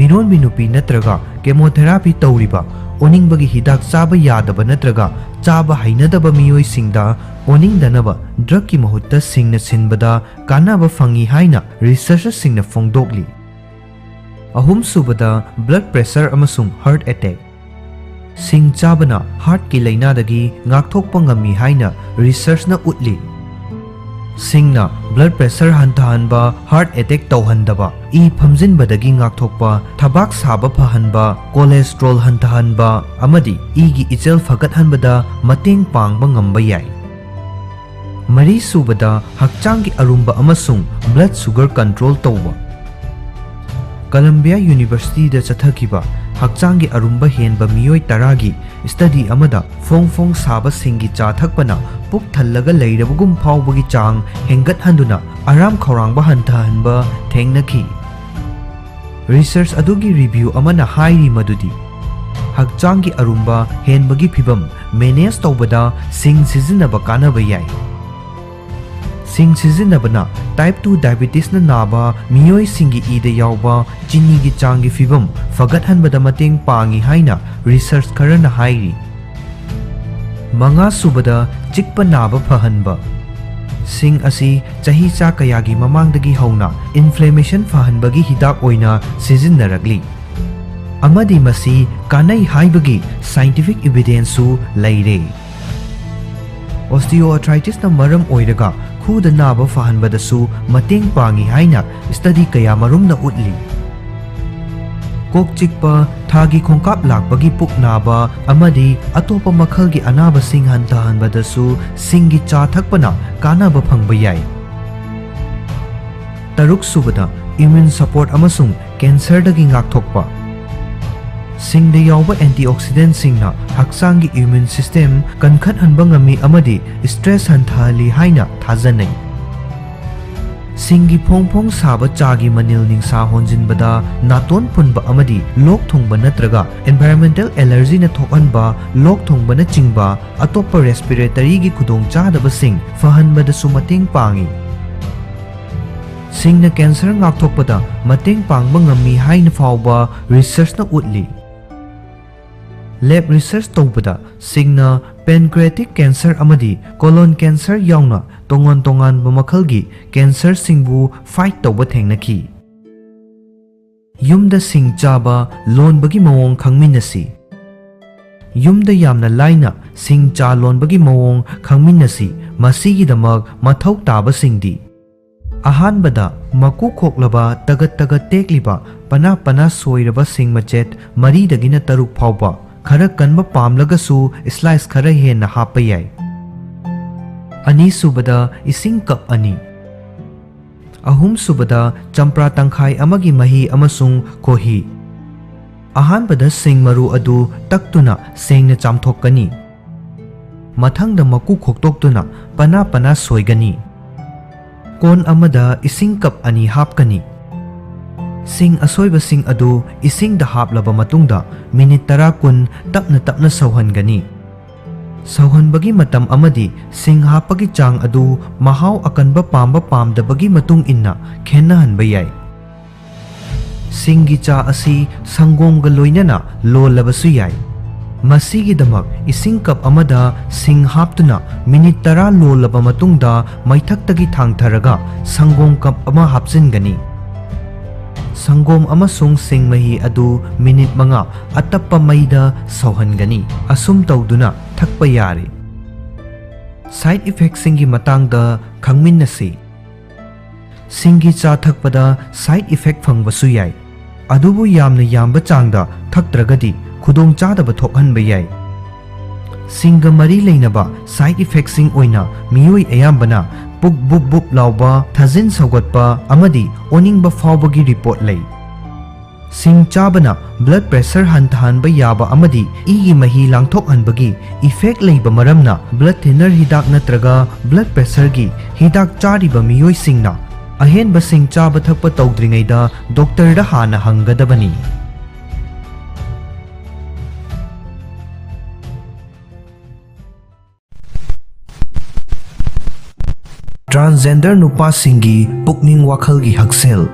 ꯃꯤꯔꯣꯟꯕꯤ ꯅꯨꯄꯤ ꯅꯠꯇ꯭ꯔꯒ ꯀꯦꯃꯣꯊꯦꯔꯥꯄꯤ ꯇꯧꯔꯤꯕ, ꯑꯣꯅꯤꯡꯕꯒꯤ ꯍꯤꯗꯥꯛ ꯆꯥꯕ ꯌꯥꯗꯕ ꯅꯠꯇ꯭ꯔꯒ ꯆꯥꯕ ꯍꯩꯅꯗꯕ ꯃꯤꯑꯣꯏꯁꯤꯡꯗ ꯑꯣꯅꯤꯡꯗꯅꯕ ꯗ꯭ꯔꯒꯀꯤ ꯃꯍꯨꯠꯇ ꯁꯤꯡꯅ ꯁꯤꯟꯕꯗ ꯀꯥꯟꯅꯕ ꯐꯪꯏ ꯍꯥꯏꯅ ꯔꯤꯁꯔꯆꯔꯁꯤꯡꯅ ꯐꯣꯡꯗꯣꯛꯂꯤ꯫ ꯑꯍꯨꯝꯁꯨꯕꯗ, ꯕ꯭ꯂꯗ ꯄ꯭ꯔꯦꯁꯔ ꯑꯃꯁꯨꯡ ꯍꯥꯔꯠ ꯑꯦꯇꯦꯛ꯫ ꯁꯤꯡ ꯆꯥꯕꯅ ꯍꯥꯔꯠꯀꯤ ꯂꯥꯏꯅꯥꯗꯒꯤ ꯉꯥꯛꯊꯣꯛꯄ ꯉꯝꯃꯤ ꯍꯥꯏꯅ ꯔꯤꯁꯔꯆꯅ ꯎꯠꯂꯤ꯫ ꯁꯤꯡꯅ ꯕ꯭ꯂꯗ ꯄ꯭ꯔꯦꯁꯔ ꯍꯟꯊꯍꯟꯕ, ꯍꯥꯔꯠ ꯑꯦꯇꯦꯛ ꯇꯧꯍꯟꯗꯕ, ꯏ ꯐꯝꯖꯤꯟꯕꯗꯒꯤ ꯉꯥꯛꯊꯣꯛꯄ, ꯊꯕꯥꯛ ꯁꯥꯕ ꯐꯍꯟꯕ, ꯀꯣꯂꯦꯁꯇ꯭ꯔꯣꯜ ꯍꯟꯊꯍꯟꯕ ꯑꯃꯗꯤ ꯏꯒꯤ ꯏꯆꯦꯜ ꯐꯒꯠꯍꯟꯕꯗ ꯃꯇꯦꯡ ꯄꯥꯡꯕ ꯉꯝꯕ ꯌꯥꯏ꯫ ꯃꯔꯤꯁꯨꯕꯗ, ꯍꯛꯆꯥꯡꯒꯤ ꯑꯔꯨꯝꯕ ꯑꯃꯁꯨꯡ ꯕ꯭ꯂꯗ ꯁꯨꯒꯔ ꯀꯟꯇ꯭ꯔꯣꯜ ꯇꯧꯕ꯫ ꯀꯂꯝꯕꯤꯌꯥ ꯌꯨꯅꯤꯚꯔꯁꯤꯇꯤꯗ ꯆꯠꯊꯈꯤꯕ ꯍꯛꯆꯥꯡꯒꯤ ꯑꯔꯨꯝꯕ ꯍꯦꯟꯕ ꯃꯤꯑꯣꯏ ꯇꯔꯥꯒꯤ ꯁ꯭ꯇꯗꯤ ꯑꯃꯗ ꯐꯣꯡ ꯐꯣꯡ ꯁꯥꯕ ꯁꯤꯡꯒꯤ ꯆꯥ ꯊꯛꯄꯅ ꯄꯨꯛ ꯊꯜꯂꯒ ꯂꯩꯔꯕꯒꯨꯝ ꯐꯥꯎꯕꯒꯤ ꯆꯥꯡ ꯍꯦꯟꯒꯠꯍꯟꯗꯨꯅ ꯑꯔꯥꯝ ꯈꯧꯔꯥꯡꯕ ꯍꯟꯊꯍꯟꯕ ꯊꯦꯡꯅꯈꯤ꯫ ꯔꯤꯁꯔꯆ ꯑꯗꯨꯒꯤ ꯔꯤꯚꯤꯌꯨ ꯑꯃꯅ ꯍꯥꯏꯔꯤ ꯃꯗꯨꯗꯤ ꯍꯛꯆꯥꯡꯒꯤ ꯑꯔꯨꯝꯕ ꯍꯦꯟꯕꯒꯤ ꯐꯤꯚꯝ ꯃꯦꯅꯦꯖ ꯇꯧꯕꯗ ꯁꯤꯡ ꯁꯤꯖꯤꯟꯅꯕ ꯀꯥꯟꯅꯕ ꯌꯥꯏ꯫ ꯁꯤꯡ ꯁꯤꯖꯤꯟꯅꯕꯅ ꯇꯥꯏꯞ ꯇꯨ ꯗꯥꯏꯕꯤꯇꯤꯁꯅ ꯅꯥꯕ ꯃꯤꯑꯣꯏꯁꯤꯡꯒꯤ ꯏꯗ ꯌꯥꯎꯕ ꯆꯤꯅꯤꯒꯤ ꯆꯥꯡꯒꯤ ꯐꯤꯚꯝ ꯐꯒꯠꯍꯟꯕꯗ ꯃꯇꯦꯡ ꯄꯥꯡꯏ ꯍꯥꯏꯅ ꯔꯤꯁꯔꯆ ꯈꯔꯅ ꯍꯥꯏꯔꯤ꯫ ꯃꯉꯥꯁꯨꯕꯗ, ꯆꯤꯛꯄ ꯅꯥꯕ ꯐꯍꯟꯕ꯫ ꯁꯤꯡ ꯑꯁꯤ ꯆꯍꯤꯆꯥ ꯀꯌꯥꯒꯤ ꯃꯃꯥꯡꯗꯒꯤ ꯍꯧꯅ ꯏꯟꯐ꯭ꯂꯦꯃꯦꯁꯟ ꯐꯍꯟꯕꯒꯤ ꯍꯤꯗꯥꯛ ꯑꯣꯏꯅ ꯁꯤꯖꯤꯟꯅꯔꯛꯂꯤ, ꯑꯃꯗꯤ ꯃꯁꯤ ꯀꯥꯟꯅꯩ ꯍꯥꯏꯕꯒꯤ ꯁꯥꯏꯟꯇꯤꯐꯤꯛ ꯏꯚꯤꯗꯦꯟꯁꯁꯨ ꯂꯩꯔꯦ꯫ ꯑꯣꯁꯇꯤꯑꯣꯑꯥꯔꯊ꯭ꯔꯥꯏꯇꯤꯁꯅ ꯃꯔꯝ ꯑꯣꯏꯔꯒ ꯈꯨꯗ ꯅꯥꯕ ꯐꯍꯟꯕꯗꯁꯨ ꯃꯇꯦꯡ ꯄꯥꯡꯏ ꯍꯥꯏꯅ ꯁ꯭ꯇꯗꯤ ꯀꯌꯥꯃꯔꯨꯝꯅ ꯎꯠꯂꯤ꯫ ꯀꯣꯛ ꯆꯤꯛꯄ, ꯊꯥꯒꯤ ꯈꯣꯡꯀꯥꯞ ꯂꯥꯛꯄꯒꯤ ꯄꯨꯛ ꯅꯥꯕ ꯑꯃꯗꯤ ꯑꯇꯣꯞꯄ ꯃꯈꯜꯒꯤ ꯑꯅꯥꯕꯁꯤꯡ ꯍꯟꯊꯍꯟꯕꯗꯁꯨ ꯁꯤꯡꯒꯤ ꯆꯥ ꯊꯛꯄꯅ ꯀꯥꯟꯅꯕ ꯐꯪꯕ ꯌꯥꯏ꯫ ꯇꯔꯨꯛꯁꯨꯕꯗ, ꯏꯝꯃ꯭ꯌꯨꯟ ꯁꯄꯣꯔꯠ ꯑꯃꯁꯨꯡ ꯀꯦꯟꯁꯔꯗꯒꯤ ꯉꯥꯛꯊꯣꯛꯄ꯫ ꯁꯤꯡꯗ ꯌꯥꯎꯕ ꯑꯦꯟꯇꯤꯑꯣꯛꯁꯤꯗꯦꯟꯠꯁꯤꯡꯅ ꯍꯛꯆꯥꯡꯒꯤ ꯏꯝꯃ꯭ꯌꯨꯟ ꯁꯤꯁꯇꯦꯝ ꯀꯟꯈꯠꯍꯟꯕ ꯉꯝꯃꯤ ꯑꯃꯗꯤ ꯁ꯭ꯇ꯭ꯔꯦꯁ ꯍꯟꯊꯍꯜꯂꯤ ꯍꯥꯏꯅ ꯊꯥꯖꯅꯩ꯫ ꯁꯤꯡꯒꯤ ꯐꯣꯡ ꯐꯣꯡ ꯁꯥꯕ ꯆꯥꯒꯤ ꯃꯅꯤꯜ ꯅꯤꯡꯁꯥ ꯍꯣꯟꯖꯤꯟꯕꯗ ꯅꯥꯇꯣꯟ ꯐꯨꯟꯕ ꯑꯃꯗꯤ ꯂꯣꯛ ꯊꯨꯡꯕ ꯅꯠꯇ꯭ꯔꯒ environmental allergyꯅ ꯊꯣꯛꯍꯟꯕ ꯂꯣꯛ ꯊꯨꯡꯕꯅꯆꯤꯡꯕ ꯑꯇꯣꯞꯄ respiratoryꯒꯤ ꯈꯨꯗꯣꯡꯆꯥꯗꯕꯁꯤꯡ ꯐꯍꯟꯕꯗꯁꯨ ꯃꯇꯦꯡ ꯄꯥꯡꯏ꯫ ꯁꯤꯡꯅ cancer ꯉꯥꯛꯊꯣꯛꯄꯗ ꯃꯇꯦꯡ ꯄꯥꯡꯕ ꯉꯝꯃꯤ ꯍꯥꯏꯅ ꯐꯥꯎꯕ researchꯅ ꯎꯠꯂꯤ꯫ Lab research ꯇꯧꯕꯗ ꯁꯤꯡꯅ pancreatic cancer ꯑꯃꯗꯤ colon cancer ꯌꯥꯎꯅ ꯇꯣꯉꯥꯟ ꯇꯣꯉꯥꯟꯕ ꯃꯈꯜꯒꯤ cancerꯁꯤꯡꯕꯨ fight ꯇꯧꯕ ꯊꯦꯡꯅꯈꯤ꯫ ꯌꯨꯝꯗ ꯁꯤꯡ ꯆꯥꯕ ꯂꯣꯟꯕꯒꯤ ꯃꯑꯣꯡ ꯈꯪꯃꯤꯟꯅꯁꯤ꯫ ꯌꯨꯝꯗ ꯌꯥꯝꯅ ꯂꯥꯏꯅ ꯁꯤꯡ ꯆꯥ ꯂꯣꯟꯕꯒꯤ ꯃꯑꯣꯡ ꯈꯪꯃꯤꯟꯅꯁꯤ꯫ ꯃꯁꯤꯒꯤꯗꯃꯛ ꯃꯊꯧ ꯇꯥꯕꯁꯤꯡꯗꯤ: ꯑꯍꯥꯟꯕꯗ, ꯃꯀꯨ ꯈꯣꯛꯂꯕ, ꯇꯒꯠ ꯇꯒꯠ ꯇꯦꯛꯂꯤꯕ, ꯄꯅꯥ ꯄꯅꯥ ꯁꯣꯏꯔꯕ ꯁꯤꯡ ꯃꯆꯦꯠ ꯃꯔꯤꯗꯒꯤꯅ ꯇꯔꯨꯛ ꯐꯥꯎꯕ, ꯈꯔ ꯀꯟꯕ ꯄꯥꯝꯂꯒꯁꯨ slice ꯈꯔ ꯍꯦꯟꯅ ꯍꯥꯞꯄ ꯌꯥꯏ꯫ ꯑꯅꯤꯁꯨꯕꯗ, ꯏꯁꯤꯡ cup ꯑꯅꯤ꯫ ꯑꯍꯨꯝꯁꯨꯕꯗ, ꯆꯝꯄ꯭ꯔꯥ ꯇꯪꯈꯥꯏ ꯑꯃꯒꯤ ꯃꯍꯤ ꯑꯃꯁꯨꯡ ꯈꯣꯍꯤ꯫ ꯑꯍꯥꯟꯕꯗ ꯁꯤꯡ ꯃꯔꯨ ꯑꯗꯨ ꯇꯛꯇꯨꯅ ꯁꯦꯡꯅ ꯆꯥꯝꯊꯣꯛꯀꯅꯤ꯫ ꯃꯊꯪꯗ ꯃꯀꯨ ꯈꯣꯛꯇꯣꯛꯇꯨꯅ ꯄꯅꯥ ꯄꯅꯥ ꯁꯣꯏꯒꯅꯤ꯫ ꯀꯣꯟ ꯑꯃꯗ ꯏꯁꯤꯡ cup ꯑꯅꯤ ꯍꯥꯞꯀꯅꯤ꯫ ꯁꯤꯡ ꯑꯁꯣꯏꯕꯁꯤꯡ ꯑꯗꯨ ꯏꯁꯤꯡꯗ ꯍꯥꯞꯂꯕ ꯃꯇꯨꯡꯗ minute ꯇꯔꯥ ꯀꯨꯟ ꯇꯞꯅ ꯇꯞꯅ ꯁꯧꯍꯟꯒꯅꯤ꯫ ꯁꯧꯍꯟꯕꯒꯤ ꯃꯇꯝ ꯑꯃꯗꯤ ꯁꯤꯡ ꯍꯥꯞꯄꯒꯤ ꯆꯥꯡ ꯑꯗꯨ ꯃꯍꯥꯎ ꯑꯀꯟꯕ ꯄꯥꯝꯕ ꯄꯥꯝꯗꯕꯒꯤ ꯃꯇꯨꯡ ꯏꯟꯅ ꯈꯦꯠꯅꯍꯟꯕ ꯌꯥꯏ꯫ ꯁꯤꯡꯒꯤ ꯆꯥ ꯑꯁꯤ ꯁꯪꯒꯣꯝꯒ ꯂꯣꯏꯅꯅ ꯂꯣꯜꯂꯕꯁꯨ ꯌꯥꯏ꯫ ꯃꯁꯤꯒꯤꯗꯃꯛ ꯏꯁꯤꯡ cup ꯑꯃꯗ ꯁꯤꯡ ꯍꯥꯞꯇꯨꯅ minute ꯇꯔꯥ ꯂꯣꯜꯂꯕ ꯃꯇꯨꯡꯗ ꯃꯩꯊꯛꯇꯒꯤ ꯊꯥꯡꯊꯔꯒ ꯁꯪꯒꯣꯝ cup ꯑꯃ ꯍꯥꯞꯆꯤꯟꯒꯅꯤ꯫ ꯁꯪꯒꯣꯝ ꯑꯃꯁꯨꯡ ꯁꯤꯡ ꯃꯍꯤ ꯑꯗꯨ minute ꯃꯉꯥ ꯑꯇꯞꯄ ꯃꯩꯗ ꯁꯧꯍꯟꯒꯅꯤ꯫ ꯑꯁꯨꯝ ꯇꯧꯗꯨꯅ ꯊꯛꯄ ꯌꯥꯔꯦ꯫ Side effectꯁꯤꯡꯒꯤ ꯃꯇꯥꯡꯗ ꯈꯪꯃꯤꯟꯅꯁꯤ꯫ ꯁꯤꯡꯒꯤ ꯆꯥ ꯊꯛꯄꯗ side effect ꯐꯪꯕꯁꯨ ꯌꯥꯏ, ꯑꯗꯨꯕꯨ ꯌꯥꯝꯅ ꯌꯥꯝꯕ ꯆꯥꯡꯗ ꯊꯛꯇ꯭ꯔꯒꯗꯤ ꯈꯨꯗꯣꯡꯆꯥꯗꯕ ꯊꯣꯛꯍꯟꯕ ꯌꯥꯏ꯫ ꯁꯤꯡꯒ ꯃꯔꯤ ꯂꯩꯅꯕ side effectꯁꯤꯡ ꯑꯣꯏꯅ ꯃꯤꯑꯣꯏ ꯑꯌꯥꯝꯕꯅ ꯄꯨꯛ ꯕꯨꯞ ꯕꯨꯞ ꯂꯥꯎꯕ, ꯊꯥꯖꯤꯟ ꯁꯧꯒꯠꯄ ꯑꯃꯗꯤ ꯑꯣꯅꯤꯡꯕ ꯐꯥꯎꯕꯒꯤ report ꯂꯩ꯫ ꯁꯤꯡ ꯆꯥꯕꯅ blood pressure ꯍꯟꯊꯍꯟꯕ ꯌꯥꯕ ꯑꯃꯗꯤ ꯏꯒꯤ ꯃꯍꯤ ꯂꯥꯡꯊꯣꯛꯍꯟꯕꯒꯤ effect ꯂꯩꯕ ꯃꯔꯝꯅ blood thinner ꯍꯤꯗꯥꯛ ꯅꯠꯇ꯭ꯔꯒ blood pressureꯒꯤ ꯍꯤꯗꯥꯛ ꯆꯥꯔꯤꯕ ꯃꯤꯑꯣꯏꯁꯤꯡꯅ ꯑꯍꯦꯟꯕꯁꯤꯡ ꯆꯥꯕ ꯊꯛꯄ ꯇꯧꯗ꯭ꯔꯤꯉꯩꯗ ꯗꯣꯛꯇꯔꯗ ꯍꯥꯟꯅ ꯍꯪꯒꯗꯕꯅꯤ꯫ Transgender ꯅꯨꯄꯥꯁꯤꯡꯒꯤ ꯄꯨꯛꯅꯤꯡ ꯋꯥꯈꯜꯒꯤ ꯍꯛꯁꯦꯜ꯫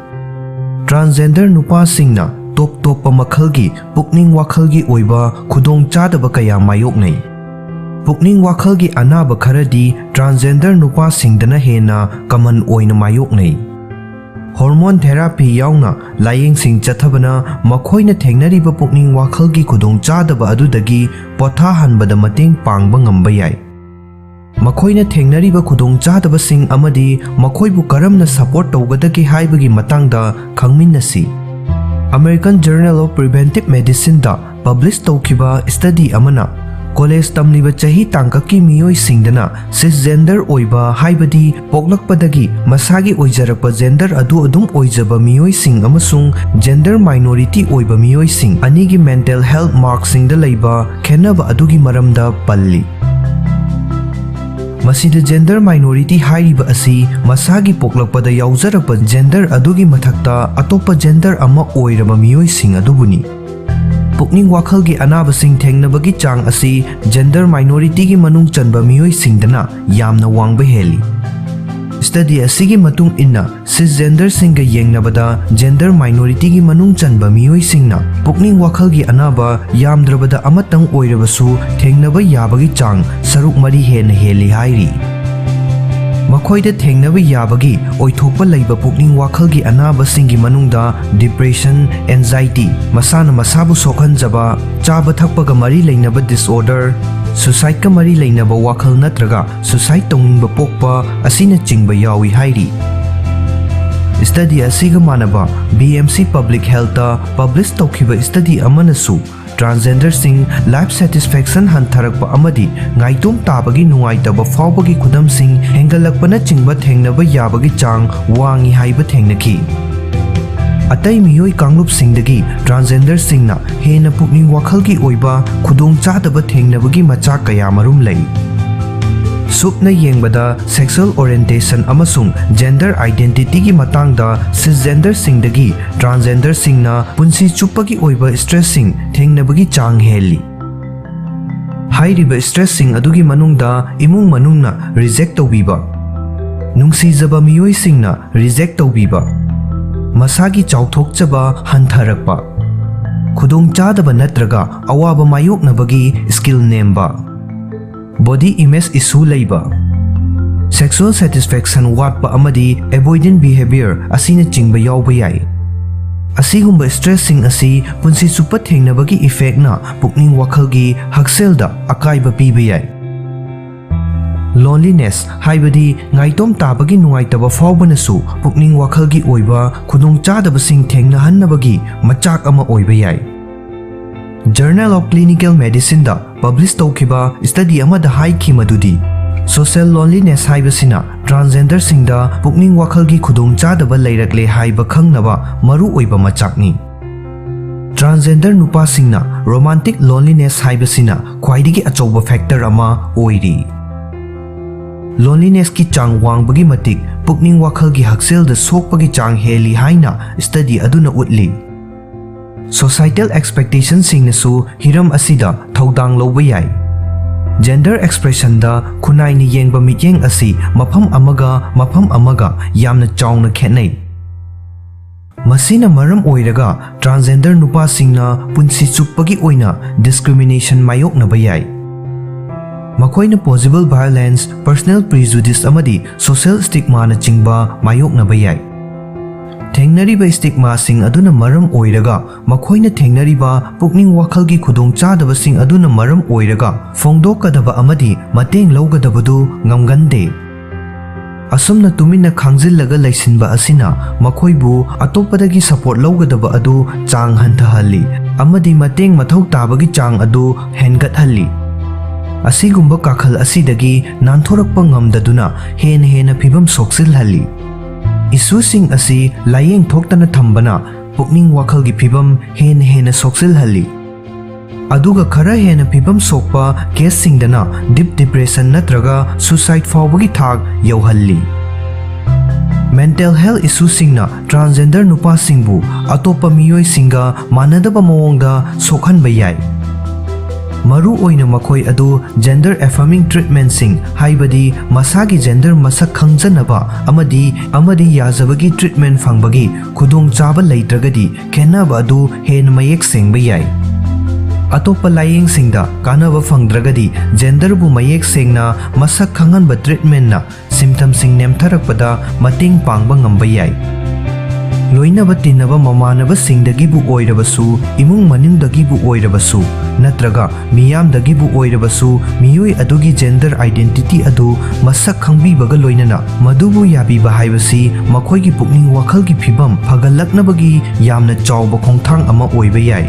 Transgender ꯅꯨꯄꯥꯁꯤꯡꯅ ꯇꯣꯞ ꯇꯣꯞꯄ ꯃꯈꯜꯒꯤ ꯄꯨꯛꯅꯤꯡ ꯋꯥꯈꯜꯒꯤ ꯑꯣꯏꯕ ꯈꯨꯗꯣꯡꯆꯥꯗꯕ ꯀꯌꯥ ꯃꯥꯌꯣꯛꯅꯩ꯫ ꯄꯨꯛꯅꯤꯡ ꯋꯥꯈꯜꯒꯤ ꯑꯅꯥꯕ ꯈꯔꯗꯤ transgender ꯅꯨꯄꯥꯁꯤꯡꯗꯅ ꯍꯦꯟꯅ common ꯑꯣꯏꯅ ꯃꯥꯌꯣꯛꯅꯩ꯫ Hormone therapy ꯌꯥꯎꯅ ꯂꯥꯌꯦꯡꯁꯤꯡ ꯆꯠꯊꯕꯅ ꯃꯈꯣꯏꯅ ꯊꯦꯡꯅꯔꯤꯕ ꯄꯨꯛꯅꯤꯡ ꯋꯥꯈꯜꯒꯤ ꯈꯨꯗꯣꯡꯆꯥꯗꯕ ꯑꯗꯨꯗꯒꯤ ꯄꯣꯊꯥꯍꯟꯕꯗ ꯃꯇꯦꯡ ꯄꯥꯡꯕ ꯉꯝꯕ ꯌꯥꯏ꯫ ꯃꯈꯣꯏꯅ ꯊꯦꯡꯅꯔꯤꯕ ꯈꯨꯗꯣꯡꯆꯥꯗꯕꯁꯤꯡ ꯑꯃꯗꯤ ꯃꯈꯣꯏꯕꯨ ꯀꯔꯝꯅ support ꯇꯧꯒꯗꯒꯦ ꯍꯥꯏꯕꯒꯤ ꯃꯇꯥꯡꯗ ꯈꯪꯃꯤꯟꯅꯁꯤ꯫ American Journal of Preventive Medicineꯗ publish ꯇꯧꯈꯤꯕ study ꯑꯃꯅ college ꯇꯝꯂꯤꯕ ꯆꯍꯤ ꯇꯥꯡꯀꯛꯀꯤ ꯃꯤꯑꯣꯏꯁꯤꯡꯗꯅ cisgender ꯑꯣꯏꯕ, ꯍꯥꯏꯕꯗꯤ ꯄꯣꯛꯂꯛꯄꯗꯒꯤ ꯃꯁꯥꯒꯤ ꯑꯣꯏꯖꯔꯛꯄ gender ꯑꯗꯨ ꯑꯗꯨꯝ ꯑꯣꯏꯖꯕ ꯃꯤꯑꯣꯏꯁꯤꯡ ꯑꯃꯁꯨꯡ gender minority ꯑꯣꯏꯕ ꯃꯤꯑꯣꯏꯁꯤꯡ ꯑꯅꯤꯒꯤ mental health markꯁꯤꯡꯗ ꯂꯩꯕ ꯈꯦꯠꯅꯕ ꯑꯗꯨꯒꯤ ꯃꯔꯝꯗ ꯄꯜꯂꯤ꯫ ꯃꯁꯤꯗ gender minority ꯍꯥꯏꯔꯤꯕ ꯑꯁꯤ ꯃꯁꯥꯒꯤ ꯄꯣꯛꯂꯛꯄꯗ ꯌꯥꯎꯖꯔꯛꯄ gender ꯑꯗꯨꯒꯤ ꯃꯊꯛꯇ ꯑꯇꯣꯞꯄ gender ꯑꯃ ꯑꯣꯏꯔꯕ ꯃꯤꯑꯣꯏꯁꯤꯡ ꯑꯗꯨꯕꯨꯅꯤ꯫ ꯄꯨꯛꯅꯤꯡ ꯋꯥꯈꯜꯒꯤ ꯑꯅꯥꯕꯁꯤꯡ ꯊꯦꯡꯅꯕꯒꯤ ꯆꯥꯡ ꯑꯁꯤ gender minorityꯒꯤ ꯃꯅꯨꯡ ꯆꯟꯕ ꯃꯤꯑꯣꯏꯁꯤꯡꯗꯅ ꯌꯥꯝꯅ ꯋꯥꯡꯕ ꯍꯦꯜꯂꯤ꯫ Study ꯑꯁꯤꯒꯤ ꯃꯇꯨꯡ ꯏꯟꯅ, cisgenderꯁꯤꯡꯒ ꯌꯦꯡꯅꯕꯗ gender minorityꯒꯤ ꯃꯅꯨꯡ ꯆꯟꯕ ꯃꯤꯑꯣꯏꯁꯤꯡꯅ ꯄꯨꯛꯅꯤꯡ ꯋꯥꯈꯜꯒꯤ ꯑꯅꯥꯕ ꯌꯥꯝꯗ꯭ꯔꯕꯗ ꯑꯃꯇꯪ ꯑꯣꯏꯔꯕꯁꯨ ꯊꯦꯡꯅꯕ ꯌꯥꯕꯒꯤ ꯆꯥꯡ ꯁꯔꯨꯛ ꯃꯔꯤ ꯍꯦꯟꯅ ꯍꯦꯜꯂꯤ ꯍꯥꯏꯔꯤ꯫ ꯃꯈꯣꯏꯗ ꯊꯦꯡꯅꯕ ꯌꯥꯕꯒꯤ ꯑꯣꯏꯊꯣꯛꯄ ꯂꯩꯕ ꯄꯨꯛꯅꯤꯡ ꯋꯥꯈꯜꯒꯤ ꯑꯅꯥꯕꯁꯤꯡꯒꯤ ꯃꯅꯨꯡꯗ depression, anxiety, ꯃꯁꯥꯅ ꯃꯁꯥꯕꯨ ꯁꯣꯛꯍꯟꯖꯕ, ꯆꯥꯕ ꯊꯛꯄꯒ ꯃꯔꯤ ꯂꯩꯅꯕ disorder, suicideꯀ ꯃꯔꯤ ꯂꯩꯅꯕ ꯋꯥꯈꯜ ꯅꯠꯇ꯭ꯔꯒ suicide ꯇꯧꯅꯤꯡꯕ ꯄꯣꯛꯄ ꯑꯁꯤꯅꯆꯤꯡꯕ ꯌꯥꯎꯏ ꯍꯥꯏꯔꯤ꯫ Study ꯑꯁꯤꯒ ꯃꯥꯟꯅꯕ BMC Public Healthꯇ publish ꯇꯧꯈꯤꯕ study ꯑꯃꯅꯁꯨ transgenderꯁꯤꯡ life satisfaction ꯍꯟꯊꯔꯛꯄ ꯑꯃꯗꯤ ꯉꯥꯏꯇꯣꯝ ꯇꯥꯕꯒꯤ ꯅꯨꯡꯉꯥꯏꯇꯕ ꯐꯥꯎꯕꯒꯤ ꯈꯨꯗꯝꯁꯤꯡ ꯍꯦꯟꯒꯠꯂꯛꯄꯅꯆꯤꯡꯕ ꯊꯦꯡꯅꯕ ꯌꯥꯕꯒꯤ ꯆꯥꯡ ꯋꯥꯡꯏ ꯍꯥꯏꯕ ꯊꯦꯡꯅꯈꯤ꯫ ꯑꯇꯩ ꯃꯤꯑꯣꯏ ꯀꯥꯡꯂꯨꯞꯁꯤꯡꯗꯒꯤ transgenderꯁꯤꯡꯅ ꯍꯦꯟꯅ ꯄꯨꯛꯅꯤꯡ ꯋꯥꯈꯜꯒꯤ ꯑꯣꯏꯕ ꯈꯨꯗꯣꯡꯆꯥꯗꯕ ꯊꯦꯡꯅꯕꯒꯤ ꯃꯆꯥꯛ ꯀꯌꯥꯃꯔꯨꯝ ꯂꯩ꯫ ꯁꯨꯞꯅ ꯌꯦꯡꯕꯗ, sexual orientation ꯑꯃꯁꯨꯡ gender identityꯒꯤ ꯃꯇꯥꯡꯗ cisgenderꯁꯤꯡꯗꯒꯤ transgenderꯁꯤꯡꯅ ꯄꯨꯟꯁꯤ ꯆꯨꯞꯄꯒꯤ ꯑꯣꯏꯕ stressꯁꯤꯡ ꯊꯦꯡꯅꯕꯒꯤ ꯆꯥꯡ ꯍꯦꯜꯂꯤ꯫ ꯍꯥꯏꯔꯤꯕ stressꯁꯤꯡ ꯑꯗꯨꯒꯤ ꯃꯅꯨꯡꯗ ꯏꯃꯨꯡ ꯃꯅꯨꯡꯅ reject ꯇꯧꯕꯤꯕ, ꯅꯨꯡꯁꯤꯖꯕ ꯃꯤꯑꯣꯏꯁꯤꯡꯅ reject ꯇꯧꯕꯤꯕ, ꯃꯁꯥꯒꯤ ꯆꯥꯎꯊꯣꯛꯆꯕ ꯍꯟꯊꯔꯛꯄ, ꯈꯨꯗꯣꯡꯆꯥꯗꯕ ꯅꯠꯇ꯭ꯔꯒ ꯑꯋꯥꯕ ꯃꯥꯌꯣꯛꯅꯕꯒꯤ skill ꯅꯦꯝꯕ, body image issue ꯂꯩꯕ, sexual satisfaction ꯋꯥꯠꯄ ꯑꯃꯗꯤ avoidant behavior ꯑꯁꯤꯅꯆꯤꯡꯕ ꯌꯥꯎꯕ ꯌꯥꯏ꯫ ꯑꯁꯤꯒꯨꯝꯕ stressꯁꯤꯡ ꯑꯁꯤ ꯄꯨꯟꯁꯤ ꯆꯨꯞꯄ ꯊꯦꯡꯅꯕꯒꯤ effectꯅ ꯄꯨꯛꯅꯤꯡ ꯋꯥꯈꯜꯒꯤ ꯍꯛꯁꯦꯜꯗ ꯑꯀꯥꯏꯕ ꯄꯤꯕ ꯌꯥꯏ꯫ Loneliness ꯍꯥꯏꯕꯗꯤ ꯉꯥꯏꯇꯣꯝ ꯇꯥꯕꯒꯤ ꯅꯨꯡꯉꯥꯏꯇꯕ ꯐꯥꯎꯕꯅꯁꯨ ꯄꯨꯛꯅꯤꯡ ꯋꯥꯈꯜꯒꯤ ꯑꯣꯏꯕ ꯈꯨꯗꯣꯡꯆꯥꯗꯕꯁꯤꯡ ꯊꯦꯡꯅꯍꯟꯅꯕꯒꯤ ꯃꯆꯥꯛ ꯑꯃ ꯑꯣꯏꯕ ꯌꯥꯏ꯫ Journal of Clinical Medicineꯗ publish ꯇꯧꯈꯤꯕ study ꯑꯃꯗ ꯍꯥꯏꯈꯤ ꯃꯗꯨꯗꯤ, social loneliness ꯍꯥꯏꯕꯁꯤꯅ transgenderꯁꯤꯡꯗ ꯄꯨꯛꯅꯤꯡ ꯋꯥꯈꯜꯒꯤ ꯈꯨꯗꯣꯡꯆꯥꯗꯕ ꯂꯩꯔꯛꯂꯦ ꯍꯥꯏꯕ ꯈꯪꯅꯕ ꯃꯔꯨꯑꯣꯏꯕ ꯃꯆꯥꯛꯅꯤ꯫ Transgender ꯅꯨꯄꯥꯁꯤꯡꯅ romantic loneliness ꯍꯥꯏꯕꯁꯤꯅ ꯈ꯭ꯋꯥꯏꯗꯒꯤ ꯑꯆꯧꯕ factor ꯑꯃ ꯑꯣꯏꯔꯤ꯫ Lonelinessꯀꯤ ꯆꯥꯡ ꯋꯥꯡꯕꯒꯤ ꯃꯇꯤꯛ ꯄꯨꯛꯅꯤꯡ ꯋꯥꯈꯜꯒꯤ ꯍꯛꯁꯦꯜꯗ ꯁꯣꯛꯄꯒꯤ ꯆꯥꯡ ꯍꯦꯜꯂꯤ ꯍꯥꯏꯅ study ꯑꯗꯨꯅ ꯎꯠꯂꯤ꯫ Societal expectationꯁꯤꯡꯅꯁꯨ ꯍꯤꯔꯝ ꯑꯁꯤꯗ ꯊꯧꯗꯥꯡ ꯂꯧꯕ ꯌꯥꯏ꯫ Gender expressionꯗ ꯈꯨꯟꯅꯥꯏꯅ ꯌꯦꯡꯕ ꯃꯤꯠꯌꯦꯡ ꯑꯁꯤ ꯃꯐꯝ ꯑꯃꯒ ꯃꯐꯝ ꯑꯃꯒ ꯌꯥꯝꯅ ꯆꯥꯎꯅ ꯈꯦꯠꯅꯩ꯫ ꯃꯁꯤꯅ ꯃꯔꯝ ꯑꯣꯏꯔꯒ transgender ꯅꯨꯄꯥꯁꯤꯡꯅ ꯄꯨꯟꯁꯤ ꯆꯨꯞꯄꯒꯤ ꯑꯣꯏꯅ discrimination ꯃꯥꯌꯣꯛꯅꯕ ꯌꯥꯏ꯫ ꯃꯈꯣꯏꯅ possible violence, personal prejudice ꯑꯃꯗꯤ social stigmaꯅꯆꯤꯡꯕ ꯃꯥꯌꯣꯛꯅꯕ ꯌꯥꯏ꯫ ꯊꯦꯡꯅꯔꯤꯕ stigmaꯁꯤꯡ ꯑꯗꯨꯅ ꯃꯔꯝ ꯑꯣꯏꯔꯒ ꯃꯈꯣꯏꯅ ꯊꯦꯡꯅꯔꯤꯕ ꯄꯨꯛꯅꯤꯡ ꯋꯥꯈꯜꯒꯤ ꯈꯨꯗꯣꯡꯆꯥꯗꯕꯁꯤꯡ ꯑꯗꯨꯅ ꯃꯔꯝ ꯑꯣꯏꯔꯒ ꯐꯣꯡꯗꯣꯛꯀꯗꯕ ꯑꯃꯗꯤ ꯃꯇꯦꯡ ꯂꯧꯒꯗꯕꯗꯨ ꯉꯝꯒꯟꯗꯦ꯫ ꯑꯁꯨꯝꯅ ꯇꯨꯃꯤꯟꯅ ꯈꯥꯡꯖꯤꯜꯂꯒ ꯂꯩꯁꯤꯟꯕ ꯑꯁꯤꯅ ꯃꯈꯣꯏꯕꯨ ꯑꯇꯣꯞꯄꯗꯒꯤ support ꯂꯧꯒꯗꯕ ꯑꯗꯨ ꯆꯥꯡ ꯍꯟꯊꯍꯜꯂꯤ ꯑꯃꯗꯤ ꯃꯇꯦꯡ ꯃꯊꯧ ꯇꯥꯕꯒꯤ ꯆꯥꯡ ꯑꯗꯨ ꯍꯦꯟꯒꯠꯍꯜꯂꯤ꯫ ꯑꯁꯤꯒꯨꯝꯕ ꯀꯥꯈꯜ ꯑꯁꯤꯗꯒꯤ ꯅꯥꯟꯊꯣꯔꯛꯄ ꯉꯝꯗꯗꯨꯅ ꯍꯦꯟꯅ ꯍꯦꯟꯅ ꯐꯤꯕꯝ ꯁꯣꯛꯆꯤꯜꯍꯜꯂꯤ꯫ Issueꯁꯤꯡ ꯑꯁꯤ ꯂꯥꯏꯌꯦꯡ ꯊꯣꯛꯇꯅ ꯊꯝꯕꯅ ꯄꯨꯛꯅꯤꯡ ꯋꯥꯈꯜꯒꯤ ꯐꯤꯕꯝ ꯍꯦꯟꯅ ꯍꯦꯟꯅ ꯁꯣꯛꯆꯤꯜꯍꯜꯂꯤ꯫ ꯑꯗꯨꯒ ꯈꯔ ꯍꯦꯟꯅ ꯐꯤꯕꯝ ꯁꯣꯛꯄ ꯀꯦꯁꯁꯤꯡꯗꯅ ꯗꯤꯞ ꯗꯤꯄ꯭ꯔꯦꯁꯟ ꯅꯠꯇ꯭ꯔꯒ ꯁꯨꯁꯥꯏꯗ ꯐꯥꯎꯕꯒꯤ ꯊꯥꯛ ꯌꯧꯍꯜꯂꯤ꯫ ꯃꯦꯟꯇꯦꯜ ꯍꯦꯜꯊ ꯏꯁꯨꯁꯤꯡꯅ ꯇ꯭ꯔꯥꯟꯁꯖꯦꯟꯗꯔ ꯅꯨꯄꯥꯁꯤꯡꯕꯨ ꯑꯇꯣꯞꯄ ꯃꯤꯑꯣꯏꯁꯤꯡꯒ ꯃꯥꯟꯅꯗꯕ ꯃꯑꯣꯡꯗ ꯁꯣꯛꯍꯟꯕ ꯌꯥꯏ꯫ ꯃꯔꯨ ꯑꯣꯏꯅ ꯃꯈꯣꯏ ꯑꯗꯨ ꯖꯦꯟꯗꯔ ꯑꯦꯐꯔꯃꯤꯡ ꯇ꯭ꯔꯤꯠꯃꯦꯟꯠꯁꯤꯡ, ꯍꯥꯏꯕꯗꯤ ꯃꯁꯥꯒꯤ ꯖꯦꯟꯗꯔ ꯃꯁꯛ ꯈꯪꯖꯅꯕ ꯑꯃꯗꯤ ꯑꯃꯗꯤ ꯌꯥꯖꯕꯒꯤ ꯇ꯭ꯔꯤꯠꯃꯦꯟꯠ ꯐꯪꯕꯒꯤ ꯈꯨꯗꯣꯡꯆꯥꯕ ꯂꯩꯇ꯭ꯔꯒꯗꯤ, ꯈꯦꯠꯅꯕ ꯑꯗꯨ ꯍꯦꯟꯅ ꯃꯌꯦꯛ ꯁꯦꯡꯕ ꯌꯥꯏ꯫ ꯑꯇꯣꯞꯄ ꯂꯥꯌꯦꯡꯁꯤꯡꯗ ꯀꯥꯟꯅꯕ ꯐꯪꯗ꯭ꯔꯒꯗꯤ, ꯖꯦꯟꯗꯔꯕꯨ ꯃꯌꯦꯛ ꯁꯦꯡꯅ ꯃꯁꯛ ꯈꯪꯍꯟꯕ ꯇ꯭ꯔꯤꯠꯃꯦꯟꯠꯅ ꯁꯤꯝꯇꯝꯁꯤꯡ ꯅꯦꯝꯊꯔꯛꯄꯗ ꯃꯇꯦꯡ ꯄꯥꯡꯕ ꯉꯝꯕ ꯌꯥꯏ꯫ ꯂꯣꯏꯅꯕ ꯇꯤꯟꯅꯕ ꯃꯃꯥꯟꯅꯕꯁꯤꯡꯗꯒꯤꯕꯨ ꯑꯣꯏꯔꯕꯁꯨ, ꯏꯃꯨꯡ ꯃꯅꯨꯡꯗꯒꯤꯕꯨ ꯑꯣꯏꯔꯕꯁꯨ, ꯅꯠꯇ꯭ꯔꯒ ꯃꯤꯌꯥꯝꯗꯒꯤꯕꯨ ꯑꯣꯏꯔꯕꯁꯨ, ꯃꯤꯑꯣꯏ ꯑꯗꯨꯒꯤ ꯖꯦꯟꯗꯔ ꯑꯥꯏꯗꯦꯟꯇꯤꯇꯤ ꯑꯗꯨ ꯃꯁꯛ ꯈꯪꯕꯤꯕꯒ ꯂꯣꯏꯅꯅ ꯃꯗꯨꯕꯨ ꯌꯥꯕꯤꯕ ꯍꯥꯏꯕꯁꯤ ꯃꯈꯣꯏꯒꯤ ꯄꯨꯛꯅꯤꯡ ꯋꯥꯈꯜꯒꯤ ꯐꯤꯕꯝ ꯐꯒꯠꯂꯛꯅꯕꯒꯤ ꯌꯥꯝꯅ ꯆꯥꯎꯕ ꯈꯣꯡꯊꯥꯡ ꯑꯃ ꯑꯣꯏꯕ ꯌꯥꯏ꯫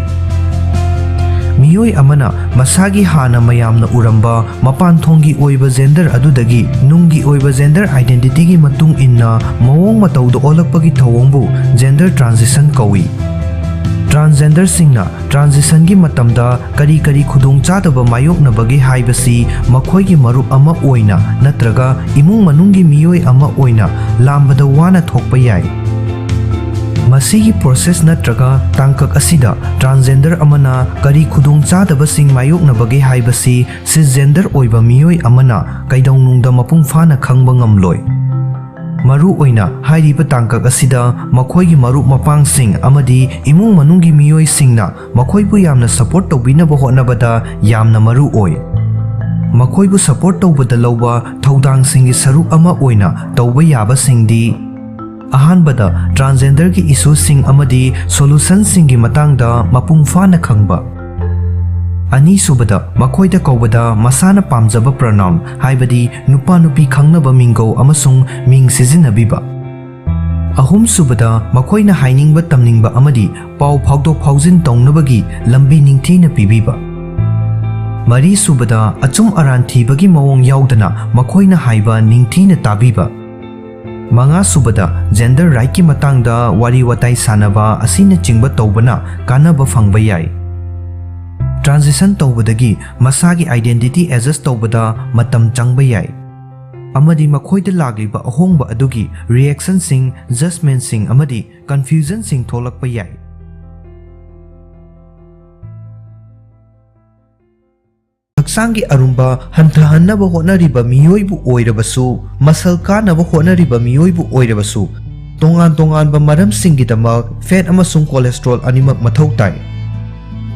ꯃꯤꯑꯣꯏ ꯑꯃꯅ ꯃꯁꯥꯒꯤ ꯍꯥꯟꯅ ꯃꯌꯥꯝꯅ ꯎꯔꯝꯕ ꯃꯄꯥꯟ ꯊꯣꯡꯒꯤ ꯑꯣꯏꯕ ꯖꯦꯟꯗꯔ ꯑꯗꯨꯗꯒꯤ ꯅꯨꯡꯒꯤ ꯑꯣꯏꯕ ꯖꯦꯟꯗꯔ ꯑꯥꯏꯗꯦꯟꯇꯤꯇꯤꯒꯤ ꯃꯇꯨꯡ ꯏꯟꯅ ꯃꯑꯣꯡ ꯃꯇꯧꯗ ꯑꯣꯜꯂꯛꯄꯒꯤ ꯊꯧꯑꯣꯡꯕꯨ ꯖꯦꯟꯗꯔ ꯇ꯭ꯔꯥꯟꯖꯤꯁꯟ ꯀꯧꯏ꯫ ꯇ꯭ꯔꯥꯟꯁꯖꯦꯟꯗꯔꯁꯤꯡꯅ ꯇ꯭ꯔꯥꯟꯖꯤꯁꯟꯒꯤ ꯃꯇꯝꯗ ꯀꯔꯤ ꯀꯔꯤ ꯈꯨꯗꯣꯡꯆꯥꯗꯕ ꯃꯥꯌꯣꯛꯅꯕꯒꯦ ꯍꯥꯏꯕꯁꯤ ꯃꯈꯣꯏꯒꯤ ꯃꯔꯨꯞ ꯑꯃ ꯑꯣꯏꯅ ꯅꯠꯇ꯭ꯔꯒ ꯏꯃꯨꯡ ꯃꯅꯨꯡꯒꯤ ꯃꯤꯑꯣꯏ ꯑꯃ ꯑꯣꯏꯅ ꯂꯥꯝꯕꯗ ꯋꯥꯅ ꯊꯣꯛꯄ ꯌꯥꯏ꯫ ꯃꯁꯤꯒꯤ ꯄ꯭ꯔꯣꯁꯦꯁ ꯅꯠꯇ꯭ꯔꯒ ꯇꯥꯡꯀꯛ ꯑꯁꯤꯗ ꯇ꯭ꯔꯥꯟꯁꯖꯦꯟꯗꯔ ꯑꯃꯅ ꯀꯔꯤ ꯈꯨꯗꯣꯡꯆꯥꯗꯕꯁꯤꯡ ꯃꯥꯌꯣꯛꯅꯕꯒꯦ ꯍꯥꯏꯕꯁꯤ ꯁꯤꯁꯖꯦꯟꯗꯔ ꯑꯣꯏꯕ ꯃꯤꯑꯣꯏ ꯑꯃꯅ ꯀꯩꯗꯧꯅꯨꯡꯗ ꯃꯄꯨꯡ ꯐꯥꯅ ꯈꯪꯕ ꯉꯝꯂꯣꯏ꯫ ꯃꯔꯨ ꯑꯣꯏꯅ ꯍꯥꯏꯔꯤꯕ ꯇꯥꯡꯀꯛ ꯑꯁꯤꯗ ꯃꯈꯣꯏꯒꯤ ꯃꯔꯨꯞ ꯃꯄꯥꯡꯁꯤꯡ ꯑꯃꯗꯤ ꯏꯃꯨꯡ ꯃꯅꯨꯡꯒꯤ ꯃꯤꯑꯣꯏꯁꯤꯡꯅ ꯃꯈꯣꯏꯕꯨ ꯌꯥꯝꯅ ꯁꯄꯣꯔꯠ ꯇꯧꯕꯤꯅꯕ ꯍꯣꯠꯅꯕꯗ ꯌꯥꯝꯅ ꯃꯔꯨ ꯑꯣꯏ꯫ ꯃꯈꯣꯏꯕꯨ ꯁꯄꯣꯔꯠ ꯇꯧꯕꯗ ꯂꯧꯕ ꯊꯧꯗꯥꯡꯁꯤꯡꯒꯤ ꯁꯔꯨꯛ ꯑꯃ ꯑꯣꯏꯅ ꯇꯧꯕ ꯌꯥꯕꯁꯤꯡꯗꯤ: ꯑꯍꯥꯟꯕꯗ, ꯇ꯭ꯔꯥꯟꯁꯖꯦꯟꯗꯔꯒꯤ ꯏꯁꯨꯁꯤꯡ ꯑꯃꯗꯤ ꯁꯣꯂꯨꯁꯟꯁꯤꯡꯒꯤ ꯃꯇꯥꯡꯗ ꯃꯄꯨꯡ ꯐꯥꯅ ꯈꯪꯕ꯫ ꯑꯅꯤꯁꯨꯕꯗ, ꯃꯈꯣꯏꯗ ꯀꯧꯕꯗ ꯃꯁꯥꯅ ꯄꯥꯝꯖꯕ ꯄ꯭ꯔꯣꯅꯥꯎꯟ, ꯍꯥꯏꯕꯗꯤ ꯅꯨꯄꯥ ꯅꯨꯄꯤ ꯈꯪꯅꯕ ꯃꯤꯡꯒꯧ ꯑꯃꯁꯨꯡ ꯃꯤꯡ ꯁꯤꯖꯤꯟꯅꯕꯤꯕ꯫ ꯑꯍꯨꯝꯁꯨꯕꯗ, ꯃꯈꯣꯏꯅ ꯍꯥꯏꯅꯤꯡꯕ ꯇꯝꯅꯤꯡꯕ ꯑꯃꯗꯤ ꯄꯥꯎ ꯐꯥꯎꯗꯣꯛ ꯐꯥꯎꯖꯤꯟ ꯇꯧꯅꯕꯒꯤ ꯂꯝꯕꯤ ꯅꯤꯡꯊꯤꯅ ꯄꯤꯕꯤꯕ꯫ ꯃꯔꯤꯁꯨꯕꯗ, ꯑꯆꯨꯝ ꯑꯔꯥꯟ ꯊꯤꯕꯒꯤ ꯃꯑꯣꯡ ꯌꯥꯎꯗꯅ ꯃꯈꯣꯏꯅ ꯍꯥꯏꯕ ꯅꯤꯡꯊꯤꯅ ꯇꯥꯕꯤꯕ꯫ ꯃꯉꯥꯁꯨꯕꯗ, ꯖꯦꯟꯗꯔ ꯔꯥꯏꯠꯀꯤ ꯃꯇꯥꯡꯗ ꯋꯥꯔꯤ ꯋꯥꯇꯥꯏ ꯁꯥꯟꯅꯕ ꯑꯁꯤꯅꯆꯤꯡꯕ ꯇꯧꯕꯅ ꯀꯥꯟꯅꯕ ꯐꯪꯕ ꯌꯥꯏ꯫ ꯇ꯭ꯔꯥꯟꯖꯤꯁꯟ ꯇꯧꯕꯗꯒꯤ ꯃꯁꯥꯒꯤ identity adjust ꯇꯧꯕꯗ ꯃꯇꯝ ꯆꯪꯕ ꯌꯥꯏ, ꯑꯃꯗꯤ ꯃꯈꯣꯏꯗ ꯂꯥꯛꯂꯤꯕ ꯑꯍꯣꯡꯕ ꯑꯗꯨꯒꯤ reactionꯁꯤꯡ, judgementꯁꯤꯡ ꯑꯃꯗꯤ confusionꯁꯤꯡ ꯊꯣꯛꯂꯛꯄ ꯌꯥꯏ꯫ ꯍꯛꯆꯥꯡꯒꯤ ꯑꯔꯨꯝꯕ ꯍꯟꯊꯍꯟꯅꯕ ꯍꯣꯠꯅꯔꯤꯕ ꯃꯤꯑꯣꯏꯕꯨ ꯑꯣꯏꯔꯕꯁꯨ, ꯃꯁꯜ ꯀꯥꯅꯕ ꯍꯣꯠꯅꯔꯤꯕ ꯃꯤꯑꯣꯏꯕꯨ ꯑꯣꯏꯔꯕꯁꯨ, ꯇꯣꯉꯥꯟ ꯇꯣꯉꯥꯟꯕ ꯃꯔꯝꯁꯤꯡꯒꯤꯗꯃꯛ fat ꯑꯃꯁꯨꯡ cholesterol ꯑꯅꯤꯃꯛ ꯃꯊꯧ ꯇꯥꯏ꯫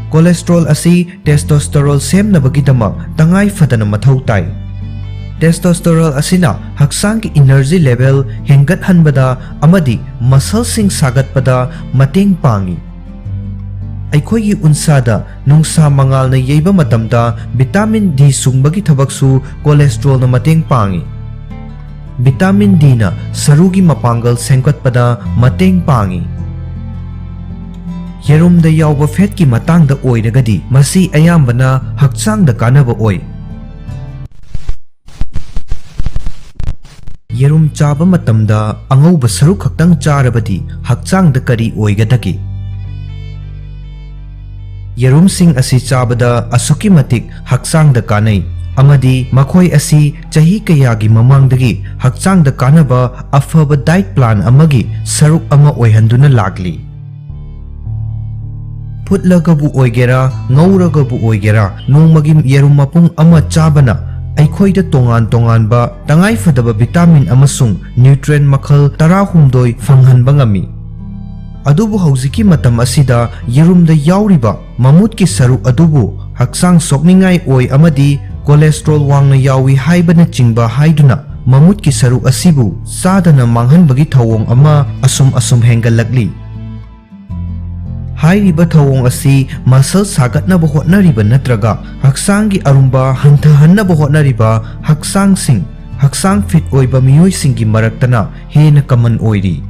Cholesterol ꯑꯁꯤ testosterone ꯁꯦꯝꯅꯕꯒꯤꯗꯃꯛ ꯇꯉꯥꯏ ꯐꯗꯅ ꯃꯊꯧ ꯇꯥꯏ꯫ Testosterone ꯑꯁꯤꯅ ꯍꯛꯆꯥꯡꯒꯤ energy level ꯍꯦꯟꯒꯠꯍꯟꯕꯗ ꯑꯃꯗꯤ muscleꯁꯤꯡ ꯁꯥꯒꯠꯄꯗ ꯃꯇꯦꯡ ꯄꯥꯡꯏ꯫ ꯑꯩꯈꯣꯏꯒꯤ ꯎꯟꯁꯥꯗ ꯅꯨꯡꯁꯥ ꯃꯉꯥꯜꯅ ꯌꯩꯕ ꯃꯇꯝꯗ vitamin D ꯁꯨꯡꯕꯒꯤ ꯊꯕꯛꯁꯨ cholesterolꯅ ꯃꯇꯦꯡ ꯄꯥꯡꯏ꯫ Vitamin Dꯅ ꯁꯔꯨꯒꯤ ꯃꯄꯥꯡꯒꯜ ꯁꯦꯝꯒꯠꯄꯗ ꯃꯇꯦꯡ ꯄꯥꯡꯏ꯫ ꯌꯦꯔꯨꯝꯗ ꯌꯥꯎꯕ fatꯀꯤ ꯃꯇꯥꯡꯗ ꯑꯣꯏꯔꯒꯗꯤ, ꯃꯁꯤ ꯑꯌꯥꯝꯕꯅ ꯍꯛꯆꯥꯡꯗ ꯀꯥꯟꯅꯕ ꯑꯣꯏ꯫ ꯌꯦꯔꯨꯝ ꯆꯥꯕ ꯃꯇꯝꯗ ꯑꯉꯧꯕ ꯁꯔꯨꯛ ꯈꯛꯇꯪ ꯆꯥꯔꯕꯗꯤ ꯍꯛꯆꯥꯡꯗ ꯀꯔꯤ ꯑꯣꯏꯒꯗꯒꯦ? ꯌꯦꯔꯨꯝꯁꯤꯡ ꯑꯁꯤ ꯆꯥꯕꯗ ꯑꯁꯨꯛꯀꯤ ꯃꯇꯤꯛ ꯍꯛꯆꯥꯡꯗ ꯀꯥꯟꯅꯩ, ꯑꯃꯗꯤ ꯃꯈꯣꯏ ꯑꯁꯤ ꯆꯍꯤ ꯀꯌꯥꯒꯤ ꯃꯃꯥꯡꯗꯒꯤ ꯍꯛꯆꯥꯡꯗ ꯀꯥꯟꯅꯕ ꯑꯐꯕ diet plan ꯑꯃꯒꯤ ꯁꯔꯨꯛ ꯑꯃ ꯑꯣꯏꯍꯟꯗꯨꯅ ꯂꯥꯛꯂꯤ꯫ ꯐꯨꯠꯂꯒꯕꯨ ꯑꯣꯏꯒꯦꯔꯥ, ꯉꯧꯔꯒꯕꯨ ꯑꯣꯏꯒꯦꯔꯥ, ꯅꯣꯡꯃꯒꯤ ꯌꯦꯔꯨꯝ ꯃꯄꯨꯝ ꯑꯃ ꯆꯥꯕꯅ ꯑꯩꯈꯣꯏꯗ ꯇꯣꯉꯥꯟ ꯇꯣꯉꯥꯟꯕ ꯇꯉꯥꯏꯐꯗꯕ vitamin ꯑꯃꯁꯨꯡ nutrient ꯃꯈꯜ ꯇꯔꯥꯍꯨꯝꯗꯣꯏ ꯐꯪꯍꯟꯕ ꯉꯝꯃꯤ꯫ ꯑꯗꯨꯕꯨ ꯍꯧꯖꯤꯛꯀꯤ ꯃꯇꯝ ꯑꯁꯤꯗ ꯌꯦꯔꯨꯝꯗ ꯌꯥꯎꯔꯤꯕ ꯃꯃꯨꯠꯀꯤ ꯁꯔꯨꯛ ꯑꯗꯨꯕꯨ ꯍꯛꯆꯥꯡ ꯁꯣꯛꯅꯤꯡꯉꯥꯏ ꯑꯣꯏ ꯑꯃꯗꯤ cholesterol ꯋꯥꯡꯅ ꯌꯥꯎꯏ ꯍꯥꯏꯕꯅꯆꯤꯡꯕ ꯍꯥꯏꯗꯨꯅ ꯃꯃꯨꯠꯀꯤ ꯁꯔꯨꯛ ꯑꯁꯤꯕꯨ ꯆꯥꯗꯅ ꯃꯥꯡꯍꯟꯕꯒꯤ ꯊꯧꯑꯣꯡ ꯑꯃ ꯑꯁꯨꯝ ꯑꯁꯨꯝ ꯍꯦꯟꯒꯠꯂꯛꯂꯤ꯫ ꯍꯥꯏꯔꯤꯕ ꯊꯧꯑꯣꯡ ꯑꯁꯤ muscle ꯁꯥꯒꯠꯅꯕ ꯍꯣꯠꯅꯔꯤꯕ ꯅꯠꯇ꯭ꯔꯒ ꯍꯛꯆꯥꯡꯒꯤ ꯑꯔꯨꯝꯕ ꯍꯟꯊꯍꯟꯅꯕ ꯍꯣꯠꯅꯔꯤꯕ ꯍꯛꯆꯥꯡꯁꯤꯡ, ꯍꯛꯆꯥꯡ fit ꯑꯣꯏꯕ ꯃꯤꯑꯣꯏꯁꯤꯡꯒꯤ ꯃꯔꯛꯇꯅ ꯍꯦꯟꯅ common ꯑꯣꯏꯔꯤ꯫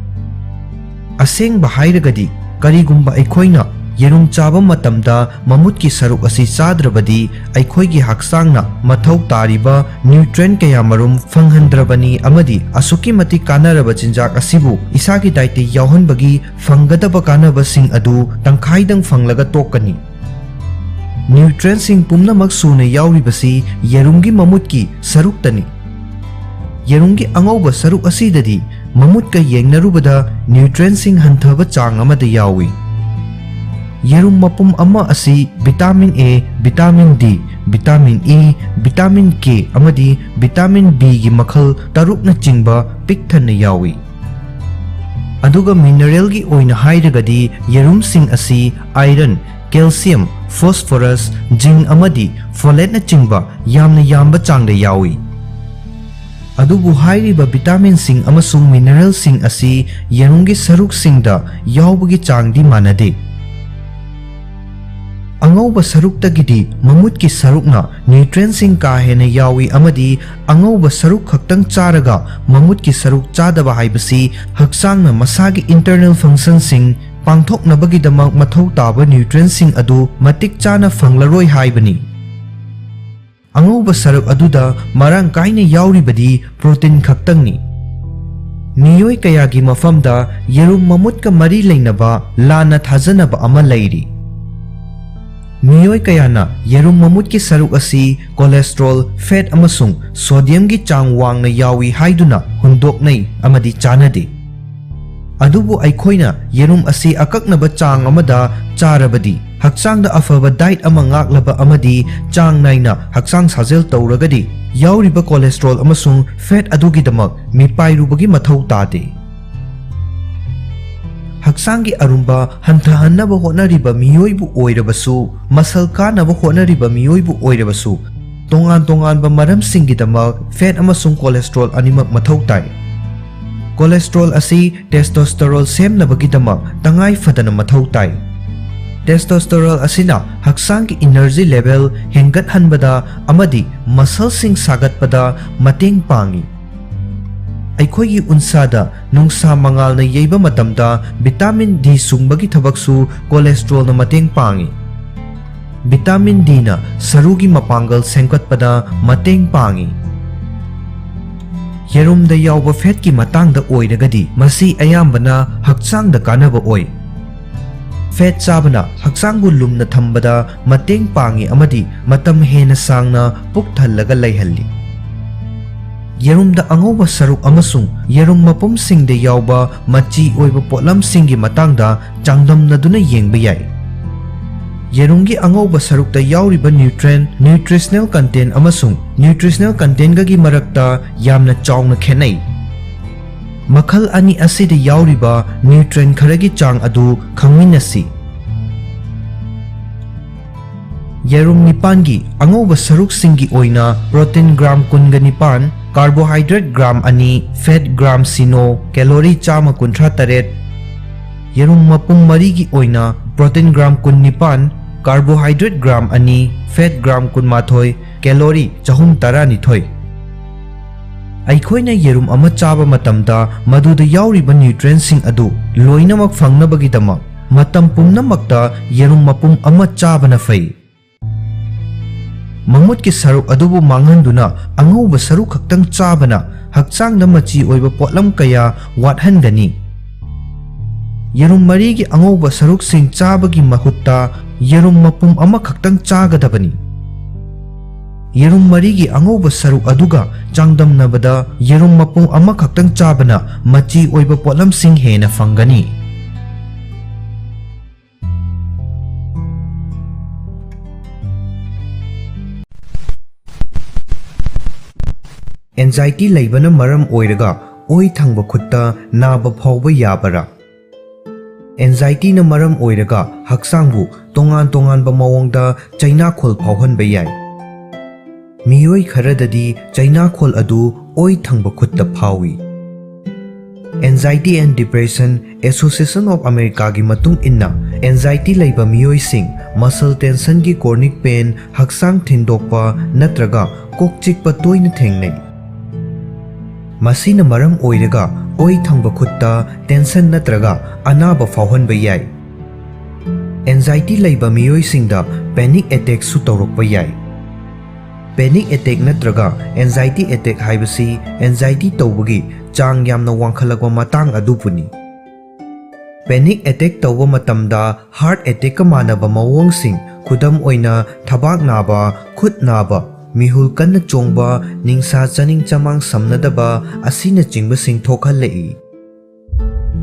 ꯑꯁꯦꯡꯕ ꯍꯥꯏꯔꯒꯗꯤ, ꯀꯔꯤꯒꯨꯝꯕ ꯑꯩꯈꯣꯏꯅ ꯌꯦꯔꯨꯝ ꯆꯥꯕ ꯃꯇꯝꯗ ꯃꯃꯨꯠꯀꯤ ꯁꯔꯨꯛ ꯑꯁꯤ ꯆꯥꯗ꯭ꯔꯕꯗꯤ, ꯑꯩꯈꯣꯏꯒꯤ ꯍꯛꯆꯥꯡꯅ ꯃꯊꯧ ꯇꯥꯔꯤꯕ nutrient ꯀꯌꯥꯃꯔꯨꯝ ꯐꯪꯍꯟꯗ꯭ꯔꯕꯅꯤ ꯑꯃꯗꯤ ꯑꯁꯨꯛꯀꯤ ꯃꯇꯤꯛ ꯀꯥꯟꯅꯔꯕ ꯆꯤꯟꯖꯥꯛ ꯑꯁꯤꯕꯨ ꯏꯁꯥꯒꯤ dietꯇ ꯌꯥꯎꯍꯟꯕꯒꯤ ꯐꯪꯒꯗꯕ ꯀꯥꯟꯅꯕꯁꯤꯡ ꯑꯗꯨ ꯇꯪꯈꯥꯏꯗꯪ ꯐꯪꯂꯒ ꯇꯣꯛꯀꯅꯤ꯫ Nutrientꯁꯤꯡ ꯄꯨꯝꯅꯃꯛ ꯁꯨꯅ ꯌꯥꯎꯔꯤꯕꯁꯤ ꯌꯦꯔꯨꯝꯒꯤ ꯃꯃꯨꯠꯀꯤ ꯁꯔꯨꯛꯇꯅꯤ꯫ ꯌꯦꯔꯨꯝꯒꯤ ꯑꯉꯧꯕ ꯁꯔꯨꯛ ꯑꯁꯤꯗꯗꯤ ꯃꯃꯨꯠꯀ ꯌꯦꯡꯅꯔꯨꯕꯗ nutrientꯁꯤꯡ ꯍꯟꯊꯕ ꯆꯥꯡ ꯑꯃꯗ ꯌꯥꯎꯏ꯫ ꯌꯦꯔꯨꯝ ꯃꯄꯨꯝ ꯑꯃ ꯑꯁꯤ vitamin A, vitamin D, vitamin E, vitamin K ꯑꯃꯗꯤ vitamin Bꯒꯤ ꯃꯈꯜ ꯇꯔꯨꯛꯅꯆꯤꯡꯕ ꯄꯤꯛ ꯊꯟꯅ ꯌꯥꯎꯏ꯫ ꯑꯗꯨꯒ mineralꯒꯤ ꯑꯣꯏꯅ ꯍꯥꯏꯔꯒꯗꯤ ꯌꯦꯔꯨꯝꯁꯤꯡ ꯑꯁꯤ iron, calcium, phosphorus, zinc ꯑꯃꯗꯤ folateꯅꯆꯤꯡꯕ ꯌꯥꯝꯅ ꯌꯥꯝꯕ ꯆꯥꯡꯗ ꯌꯥꯎꯏ꯫ ꯑꯗꯨꯕꯨ ꯍꯥꯏꯔꯤꯕ vitaminꯁꯤꯡ ꯑꯃꯁꯨꯡ mineralꯁꯤꯡ ꯑꯁꯤ ꯌꯦꯔꯨꯝꯒꯤ ꯁꯔꯨꯛꯁꯤꯡꯗ ꯌꯥꯎꯕꯒꯤ ꯆꯥꯡꯗꯤ ꯃꯥꯟꯅꯗꯦ꯫ ꯑꯉꯧꯕ ꯁꯔꯨꯛꯇꯒꯤꯗꯤ ꯃꯃꯨꯠꯀꯤ ꯁꯔꯨꯛꯅ nutrientꯁꯤꯡ ꯀꯥ ꯍꯦꯟꯅ ꯌꯥꯎꯏ ꯑꯃꯗꯤ ꯑꯉꯧꯕ ꯁꯔꯨꯛ ꯈꯛꯇꯪ ꯆꯥꯔꯒ ꯃꯃꯨꯠꯀꯤ ꯁꯔꯨꯛ ꯆꯥꯗꯕ ꯍꯥꯏꯕꯁꯤ ꯍꯛꯆꯥꯡꯅ ꯃꯁꯥꯒꯤ internal functionꯁꯤꯡ ꯄꯥꯡꯊꯣꯛꯅꯕꯒꯤꯗꯃꯛ ꯃꯊꯧ ꯇꯥꯕ nutrientꯁꯤꯡ ꯑꯗꯨ ꯃꯇꯤꯛ ꯆꯥꯅ ꯐꯪꯂꯔꯣꯏ ꯍꯥꯏꯕꯅꯤ꯫ ꯑꯉꯧꯕ ꯁꯔꯨꯛ ꯑꯗꯨꯗ ꯃꯔꯥꯡ ꯀꯥꯏꯅ ꯌꯥꯎꯔꯤꯕꯗꯤ protein ꯈꯛꯇꯪꯅꯤ꯫ ꯃꯤꯑꯣꯏ ꯀꯌꯥꯒꯤ ꯃꯐꯝꯗ ꯌꯦꯔꯨꯝ ꯃꯃꯨꯠꯀ ꯃꯔꯤ ꯂꯩꯅꯕ ꯂꯥꯟꯅ ꯊꯥꯖꯅꯕ ꯑꯃ ꯂꯩꯔꯤ꯫ ꯃꯤꯑꯣꯏ ꯀꯌꯥꯅ ꯌꯦꯔꯨꯝ ꯃꯃꯨꯠꯀꯤ ꯁꯔꯨꯛ ꯑꯁꯤ cholesterol, fat ꯑꯃꯁꯨꯡ sodiumꯒꯤ ꯆꯥꯡ ꯋꯥꯡꯅ ꯌꯥꯎꯏ ꯍꯥꯏꯗꯨꯅ ꯍꯨꯟꯗꯣꯛꯅꯩ ꯑꯃꯗꯤ ꯆꯥꯅꯗꯦ꯫ ꯑꯗꯨꯕꯨ ꯑꯩꯈꯣꯏꯅ ꯌꯦꯔꯨꯝ ꯑꯁꯤ ꯑꯀꯛꯅꯕ ꯆꯥꯡ ꯑꯃꯗ ꯆꯥꯔꯕꯗꯤ, ꯍꯛꯆꯥꯡꯗ ꯑꯐꯕ diet ꯑꯃ ꯉꯥꯛꯂꯕ ꯑꯃꯗꯤ ꯆꯥꯡ ꯅꯥꯏꯅ ꯍꯛꯆꯥꯡ ꯁꯥꯖꯦꯜ ꯇꯧꯔꯒꯗꯤ, ꯌꯥꯎꯔꯤꯕ cholesterol ꯑꯃꯁꯨꯡ fat ꯑꯗꯨꯒꯤꯗꯃꯛ ꯃꯤꯄꯥꯏꯔꯨꯕꯒꯤ ꯃꯊꯧ ꯇꯥꯗꯦ꯫ ꯍꯛꯆꯥꯡꯒꯤ ꯑꯔꯨꯝꯕ ꯍꯟꯊꯍꯟꯅꯕ ꯍꯣꯠꯅꯔꯤꯕ ꯃꯤꯑꯣꯏꯕꯨ ꯑꯣꯏꯔꯕꯁꯨ, ꯃꯁꯜ ꯀꯥꯅꯕ ꯍꯣꯠꯅꯔꯤꯕ ꯃꯤꯑꯣꯏꯕꯨ ꯑꯣꯏꯔꯕꯁꯨ, ꯇꯣꯉꯥꯟ ꯇꯣꯉꯥꯟꯕ ꯃꯔꯝꯁꯤꯡꯒꯤꯗꯃꯛ fat ꯑꯃꯁꯨꯡ cholesterol ꯑꯅꯤꯃꯛ ꯃꯊꯧ ꯇꯥꯏ꯫ Cholesterol ꯑꯁꯤ testosterone ꯁꯦꯝꯅꯕꯒꯤꯗꯃꯛ ꯇꯉꯥꯏ ꯐꯗꯅ ꯃꯊꯧ ꯇꯥꯏ꯫ Testosterone ꯑꯁꯤꯅ ꯍꯛꯆꯥꯡꯒꯤ energy level ꯍꯦꯟꯒꯠꯍꯟꯕꯗ ꯑꯃꯗꯤ muscleꯁꯤꯡ ꯁꯥꯒꯠꯄꯗ ꯃꯇꯦꯡ ꯄꯥꯡꯏ꯫ ꯑꯩꯈꯣꯏꯒꯤ ꯎꯟꯁꯥꯗ ꯅꯨꯡꯁꯥ ꯃꯉꯥꯜꯅ ꯌꯩꯕ ꯃꯇꯝꯗ vitamin D ꯁꯨꯡꯕꯒꯤ ꯊꯕꯛꯁꯨ cholesterolꯅ ꯃꯇꯦꯡ ꯄꯥꯡꯏ꯫ Vitamin Dꯅ ꯁꯔꯨꯒꯤ ꯃꯄꯥꯡꯒꯜ ꯁꯦꯝꯒꯠꯄꯗ ꯃꯇꯦꯡ ꯄꯥꯡꯏ꯫ ꯌꯦꯔꯨꯝꯗ ꯌꯥꯎꯕ fatꯀꯤ ꯃꯇꯥꯡꯗ ꯑꯣꯏꯔꯒꯗꯤ, ꯃꯁꯤ ꯑꯌꯥꯝꯕꯅ ꯍꯛꯆꯥꯡꯗ ꯀꯥꯟꯅꯕ ꯑꯣꯏ꯫ ꯐꯦꯠ ꯆꯥꯕꯅ ꯍꯛꯆꯥꯡꯕꯨ ꯂꯨꯝꯅ ꯊꯝꯕꯗ ꯃꯇꯦꯡ ꯄꯥꯡꯏ ꯑꯃꯗꯤ ꯃꯇꯝ ꯍꯦꯟꯅ ꯁꯥꯡꯅ ꯄꯨꯛ ꯊꯜꯂꯒ ꯂꯩꯍꯜꯂꯤ꯫ ꯌꯦꯔꯨꯝꯗ ꯑꯉꯧꯕ ꯁꯔꯨꯛ ꯑꯃꯁꯨꯡ ꯌꯦꯔꯨꯝ ꯃꯄꯨꯝꯁꯤꯡꯗ ꯌꯥꯎꯕ ꯃꯆꯤ ꯑꯣꯏꯕ ꯄꯣꯠꯂꯝꯁꯤꯡꯒꯤ ꯃꯇꯥꯡꯗ ꯆꯥꯡꯗꯝꯅꯗꯨꯅ ꯌꯦꯡꯕ ꯌꯥꯏ꯫ ꯌꯦꯔꯨꯝꯒꯤ ꯑꯉꯧꯕ ꯁꯔꯨꯛꯇ ꯌꯥꯎꯔꯤꯕ nutrient, nutritional content ꯑꯃꯁꯨꯡ nutritional contentꯒꯒꯤ ꯃꯔꯛꯇ ꯌꯥꯝꯅ ꯆꯥꯎꯅ ꯈꯦꯠꯅꯩ꯫ ꯃꯈꯜ ꯑꯅꯤ ꯑꯁꯤꯗ ꯌꯥꯎꯔꯤꯕ nutrient ꯈꯔꯒꯤ ꯆꯥꯡ ꯑꯗꯨ ꯈꯪꯃꯤꯟꯅꯁꯤ꯫ ꯌꯦꯔꯨꯝ ꯅꯤꯄꯥꯟꯒꯤ ꯑꯉꯧꯕ ꯁꯔꯨꯛꯁꯤꯡꯒꯤ ꯑꯣꯏꯅ protein gram ꯀꯨꯟꯒ ꯅꯤꯄꯥꯟ, carbohydrate gram ꯑꯅꯤ, fat gram ꯁꯤꯅꯣ, calorie ꯆꯥꯝꯃ ꯀꯨꯟꯊ꯭ꯔꯥ ꯇꯔꯦꯠ꯫ ꯌꯦꯔꯨꯝ ꯃꯄꯨꯝ ꯃꯔꯤꯒꯤ ꯑꯣꯏꯅ protein gram ꯀꯨꯟꯅꯤꯄꯥꯟ, carbohydrate gram ꯑꯅꯤ, fat gram ꯀꯨꯟꯃꯥꯊꯣꯏ, calorie ꯆꯍꯨꯝ ꯇꯔꯥꯅꯤꯊꯣꯏ꯫ ꯑꯩꯈꯣꯏꯅ ꯌꯦꯔꯨꯝ ꯑꯃ ꯆꯥꯕ ꯃꯇꯝꯗ ꯃꯗꯨꯗ ꯌꯥꯎꯔꯤꯕ nutrientꯁꯤꯡ ꯑꯗꯨ ꯂꯣꯏꯅꯃꯛ ꯐꯪꯅꯕꯒꯤꯗꯃꯛ ꯃꯇꯝ ꯄꯨꯝꯅꯃꯛꯇ ꯌꯦꯔꯨꯝ ꯃꯄꯨꯝ ꯑꯃ ꯆꯥꯕꯅ ꯐꯩ꯫ ꯃꯃꯨꯠꯀꯤ ꯁꯔꯨꯛ ꯑꯗꯨꯕꯨ ꯃꯥꯡꯍꯟꯗꯨꯅ ꯑꯉꯧꯕ ꯁꯔꯨꯛ ꯈꯛꯇꯪ ꯆꯥꯕꯅ ꯍꯛꯆꯥꯡꯗ ꯃꯆꯤ ꯑꯣꯏꯕ ꯄꯣꯠꯂꯝ ꯀꯌꯥ ꯋꯥꯠꯍꯟꯒꯅꯤ꯫ ꯌꯦꯔꯨꯝ ꯃꯔꯤꯒꯤ ꯑꯉꯧꯕ ꯁꯔꯨꯛꯁꯤꯡ ꯆꯥꯕꯒꯤ ꯃꯍꯨꯠꯇ ꯌꯦꯔꯨꯝ ꯃꯄꯨꯝ ꯑꯃꯈꯛꯇꯪ ꯆꯥꯒꯗꯕꯅꯤ꯫ ꯌꯦꯔꯨꯝ ꯃꯔꯤꯒꯤ ꯑꯉꯧꯕ ꯁꯔꯨꯛ ꯑꯗꯨꯒ ꯆꯥꯡꯗꯝꯅꯕꯗ ꯌꯦꯔꯨꯝ ꯃꯄꯨꯝ ꯑꯃꯈꯛꯇꯪ ꯆꯥꯕꯅ ꯃꯆꯤ ꯑꯣꯏꯕ ꯄꯣꯠꯂꯝꯁꯤꯡ ꯍꯦꯟꯅ ꯐꯪꯒꯅꯤ꯫ Anxiety ꯂꯩꯕꯅ ꯃꯔꯝ ꯑꯣꯏꯔꯒ ꯑꯣꯏ ꯊꯪꯕ ꯈꯨꯠꯇ ꯅꯥꯕ ꯐꯥꯎꯕ ꯌꯥꯕꯔꯥ? Anxietyꯅ ꯃꯔꯝ ꯑꯣꯏꯔꯒ ꯍꯛꯆꯥꯡꯕꯨ ꯇꯣꯉꯥꯟ ꯇꯣꯉꯥꯟꯕ ꯃꯑꯣꯡꯗ ꯆꯩꯅꯥꯈꯣꯜ ꯐꯥꯎꯍꯟꯕ ꯌꯥꯏ꯫ ꯃꯤꯑꯣꯏ ꯈꯔꯗꯗꯤ ꯆꯩꯅꯥꯈꯣꯜ ꯑꯗꯨ ꯑꯣꯏ ꯊꯪꯕ ꯈꯨꯠꯇ ꯐꯥꯎꯏ꯫ Anxiety and Depression Association of Americaꯒꯤ ꯃꯇꯨꯡ ꯏꯟꯅ, anxiety ꯂꯩꯕ ꯃꯤꯑꯣꯏꯁꯤꯡ muscle tensionꯒꯤ chronic pain, ꯍꯛꯆꯥꯡ ꯊꯤꯟꯗꯣꯛꯄ ꯅꯠꯇ꯭ꯔꯒ ꯀꯣꯛ ꯆꯤꯛꯄ ꯇꯣꯏꯅ ꯊꯦꯡꯅꯩ꯫ ꯃꯁꯤꯅ ꯃꯔꯝ ꯑꯣꯏꯔꯒ ꯑꯣꯏ ꯊꯪꯕ ꯈꯨꯠꯇ tension ꯅꯠꯇ꯭ꯔꯒ ꯑꯅꯥꯕ ꯐꯥꯎꯍꯟꯕ ꯌꯥꯏ꯫ Anxiety ꯂꯩꯕ ꯃꯤꯑꯣꯏꯁꯤꯡꯗ panic attackꯁꯨ ꯇꯧꯔꯛꯄ ꯌꯥꯏ꯫ Panic attack ꯅꯠꯇ꯭ꯔꯒ anxiety attack ꯍꯥꯏꯕꯁꯤ anxiety ꯇꯧꯕꯒꯤ ꯆꯥꯡ ꯌꯥꯝꯅ ꯋꯥꯡꯈꯠꯂꯛꯄ ꯃꯇꯥꯡ ꯑꯗꯨꯕꯨꯅꯤ꯫ Panic attack ꯇꯧꯕ ꯃꯇꯝꯗ heart attackꯀ ꯃꯥꯟꯅꯕ ꯃꯑꯣꯡꯁꯤꯡ, ꯈꯨꯗꯝ ꯑꯣꯏꯅ ꯊꯕꯥꯛ ꯅꯥꯕ, ꯈꯨꯠ ꯅꯥꯕ, ꯃꯤꯍꯨꯜ ꯀꯟꯅ ꯆꯣꯡꯕ, ꯅꯤꯡꯁꯥ ꯆꯥꯅꯤꯡ ꯆꯃꯥꯡ ꯁꯝꯅꯗꯕ ꯑꯁꯤꯅꯆꯤꯡꯕꯁꯤꯡ ꯊꯣꯛꯍꯜꯂꯛꯏ꯫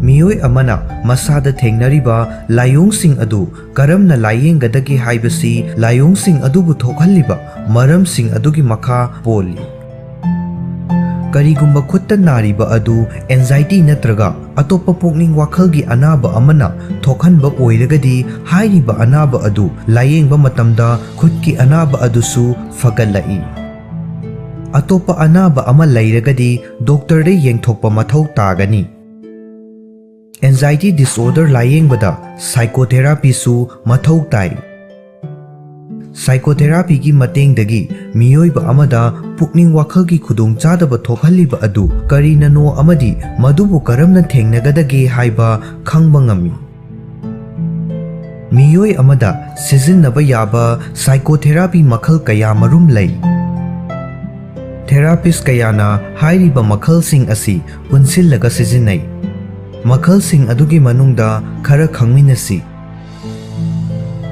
ꯃꯤꯑꯣꯏ ꯑꯃꯅ ꯃꯁꯥꯗ ꯊꯦꯡꯅꯔꯤꯕ ꯂꯥꯏꯑꯣꯡꯁꯤꯡ ꯑꯗꯨ ꯀꯔꯝꯅ ꯂꯥꯏꯌꯦꯡꯒꯗꯒꯦ ꯍꯥꯏꯕꯁꯤ ꯂꯥꯏꯑꯣꯡꯁꯤꯡ ꯑꯗꯨꯕꯨ ꯊꯣꯛꯍꯜꯂꯤꯕ ꯃꯔꯝꯁꯤꯡ ꯑꯗꯨꯒꯤ ꯃꯈꯥ ꯄꯣꯜꯂꯤ꯫ ꯀꯔꯤꯒꯨꯝꯕ ꯈꯨꯠꯇ ꯅꯥꯔꯤꯕ ꯑꯗꯨ anxiety ꯅꯠꯇ꯭ꯔꯒ ꯑꯇꯣꯞꯄ ꯄꯨꯛꯅꯤꯡ ꯋꯥꯈꯜꯒꯤ ꯑꯅꯥꯕ ꯑꯃꯅ ꯊꯣꯛꯍꯟꯕ ꯑꯣꯏꯔꯒꯗꯤ, ꯍꯥꯏꯔꯤꯕ ꯑꯅꯥꯕ ꯑꯗꯨ ꯂꯥꯏꯌꯦꯡꯕ ꯃꯇꯝꯗ ꯈꯨꯠꯀꯤ ꯑꯅꯥꯕ ꯑꯗꯨꯁꯨ ꯐꯒꯠꯂꯛꯏ꯫ ꯑꯇꯣꯞꯄ ꯑꯅꯥꯕ ꯑꯃ ꯂꯩꯔꯒꯗꯤ ꯗꯣꯛꯇꯔꯗ ꯌꯦꯡꯊꯣꯛꯄ ꯃꯊꯧ ꯇꯥꯒꯅꯤ꯫ Anxiety disorder ꯂꯥꯏꯌꯦꯡꯕꯗ psychotherapyꯁꯨ ꯃꯊꯧ ꯇꯥꯏ꯫ Psychotherapyꯒꯤ ꯃꯇꯦꯡꯗꯒꯤ ꯃꯤꯑꯣꯏꯕ ꯑꯃꯗ ꯄꯨꯛꯅꯤꯡ ꯋꯥꯈꯜꯒꯤ ꯈꯨꯗꯣꯡꯆꯥꯗꯕ ꯊꯣꯛꯍꯜꯂꯤꯕ ꯑꯗꯨ ꯀꯔꯤꯅꯅꯣ ꯑꯃꯗꯤ ꯃꯗꯨꯕꯨ ꯀꯔꯝꯅ ꯊꯦꯡꯅꯒꯗꯒꯦ ꯍꯥꯏꯕ ꯈꯪꯕ ꯉꯝꯃꯤ꯫ ꯃꯤꯑꯣꯏ ꯑꯃꯗ ꯁꯤꯖꯤꯟꯅꯕ ꯌꯥꯕ psychotherapy ꯃꯈꯜ ꯀꯌꯥ ꯃꯔꯨꯝ ꯂꯩ꯫ Therapist ꯀꯌꯥꯅ ꯍꯥꯏꯔꯤꯕ ꯃꯈꯜꯁꯤꯡ ꯑꯁꯤ ꯄꯨꯟꯁꯤꯜꯂꯒ ꯁꯤꯖꯤꯟꯅꯩ꯫ ꯃꯈꯜꯁꯤꯡ ꯑꯗꯨꯒꯤ ꯃꯅꯨꯡꯗ ꯈꯔ ꯈꯪꯃꯤꯟꯅꯁꯤ꯫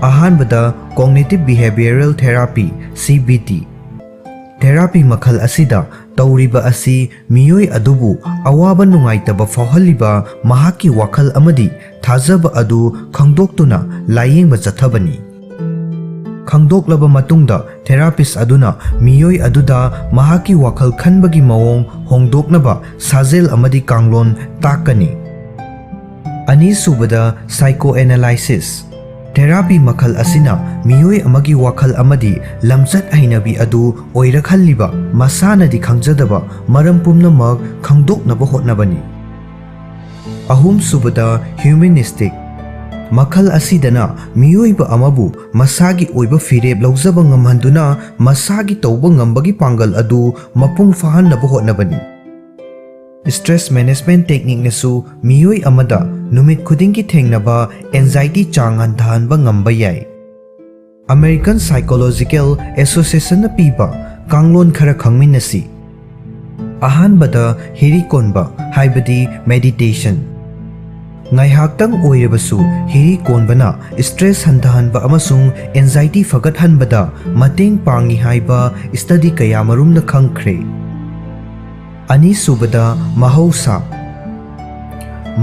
ꯑꯍꯥꯟꯕꯗ, cognitive behavioral therapy, C B T꯫ Therapy ꯃꯈꯜ ꯑꯁꯤꯗ ꯇꯧꯔꯤꯕ ꯑꯁꯤ ꯃꯤꯑꯣꯏ ꯑꯗꯨꯕꯨ ꯑꯋꯥꯕ ꯅꯨꯡꯉꯥꯏꯇꯕ ꯐꯥꯎꯍꯜꯂꯤꯕ ꯃꯍꯥꯛꯀꯤ ꯋꯥꯈꯜ ꯑꯃꯗꯤ ꯊꯥꯖꯕ ꯑꯗꯨ ꯈꯪꯗꯣꯛꯇꯨꯅ ꯂꯥꯏꯌꯦꯡꯕ ꯆꯠꯊꯕꯅꯤ꯫ ꯈꯪꯗꯣꯛꯂꯕ ꯃꯇꯨꯡꯗ, therapist ꯑꯗꯨꯅ ꯃꯤꯑꯣꯏ ꯑꯗꯨꯗ ꯃꯍꯥꯛꯀꯤ ꯋꯥꯈꯜ ꯈꯟꯕꯒꯤ ꯃꯑꯣꯡ ꯍꯣꯡꯗꯣꯛꯅꯕ ꯁꯥꯖꯦꯜ ꯑꯃꯗꯤ ꯀꯥꯡꯂꯣꯟ ꯇꯥꯛꯀꯅꯤ꯫ ꯑꯅꯤꯁꯨꯕꯗ, psychoanalysis꯫ Therapy ꯃꯈꯜ ꯑꯁꯤꯅ ꯃꯤꯑꯣꯏ ꯑꯃꯒꯤ ꯋꯥꯈꯜ ꯑꯃꯗꯤ ꯂꯝꯆꯠ ꯍꯩꯅꯕꯤ ꯑꯗꯨ ꯑꯣꯏꯔꯛꯍꯜꯂꯤꯕ ꯃꯁꯥꯅꯗꯤ ꯈꯪꯖꯗꯕ ꯃꯔꯝ ꯄꯨꯝꯅꯃꯛ ꯈꯪꯗꯣꯛꯅꯕ ꯍꯣꯠꯅꯕꯅꯤ꯫ ꯑꯍꯨꯝꯁꯨꯕꯗ, humanistic꯫ ꯃꯈꯜ ꯑꯁꯤꯗꯅ ꯃꯤꯑꯣꯏꯕ ꯑꯃꯕꯨ ꯃꯁꯥꯒꯤ ꯑꯣꯏꯕ ꯐꯤꯔꯦꯞ ꯂꯧꯖꯕ ꯉꯝꯍꯟꯗꯨꯅ ꯃꯁꯥꯒꯤ ꯇꯧꯕ ꯉꯝꯕꯒꯤ ꯄꯥꯡꯒꯜ ꯑꯗꯨ ꯃꯄꯨꯡ ꯐꯥꯍꯟꯅꯕ ꯍꯣꯠꯅꯕꯅꯤ꯫ Stress management techniqueꯅꯁꯨ ꯃꯤꯑꯣꯏ ꯑꯃꯗ ꯅꯨꯃꯤꯠ ꯈꯨꯗꯤꯡꯒꯤ ꯊꯦꯡꯅꯕ anxiety ꯆꯥꯡ ꯍꯟꯊꯍꯟꯕ ꯉꯝꯕ ꯌꯥꯏ꯫ American Psychological Associationꯅ ꯄꯤꯕ ꯀꯥꯡꯂꯣꯟ ꯈꯔ ꯈꯪꯃꯤꯟꯅꯁꯤ꯫ ꯑꯍꯥꯟꯕꯗ, ꯍꯤꯔꯤ ꯀꯣꯟꯕ, ꯍꯥꯏꯕꯗꯤ meditation꯫ ꯉꯥꯏꯍꯥꯛꯇꯪ ꯑꯣꯏꯔꯕꯁꯨ ꯍꯤꯔꯤ ꯀꯣꯟꯕꯅ stress ꯍꯟꯊꯍꯟꯕ ꯑꯃꯁꯨꯡ anxiety ꯐꯒꯠꯍꯟꯕꯗ ꯃꯇꯦꯡ ꯄꯥꯡꯏ ꯍꯥꯏꯕ study ꯀꯌꯥꯃꯔꯨꯝꯅ ꯈꯪꯈ꯭ꯔꯦ꯫ ꯑꯅꯤꯁꯨꯕꯗ, ꯃꯍꯧꯁꯥ꯫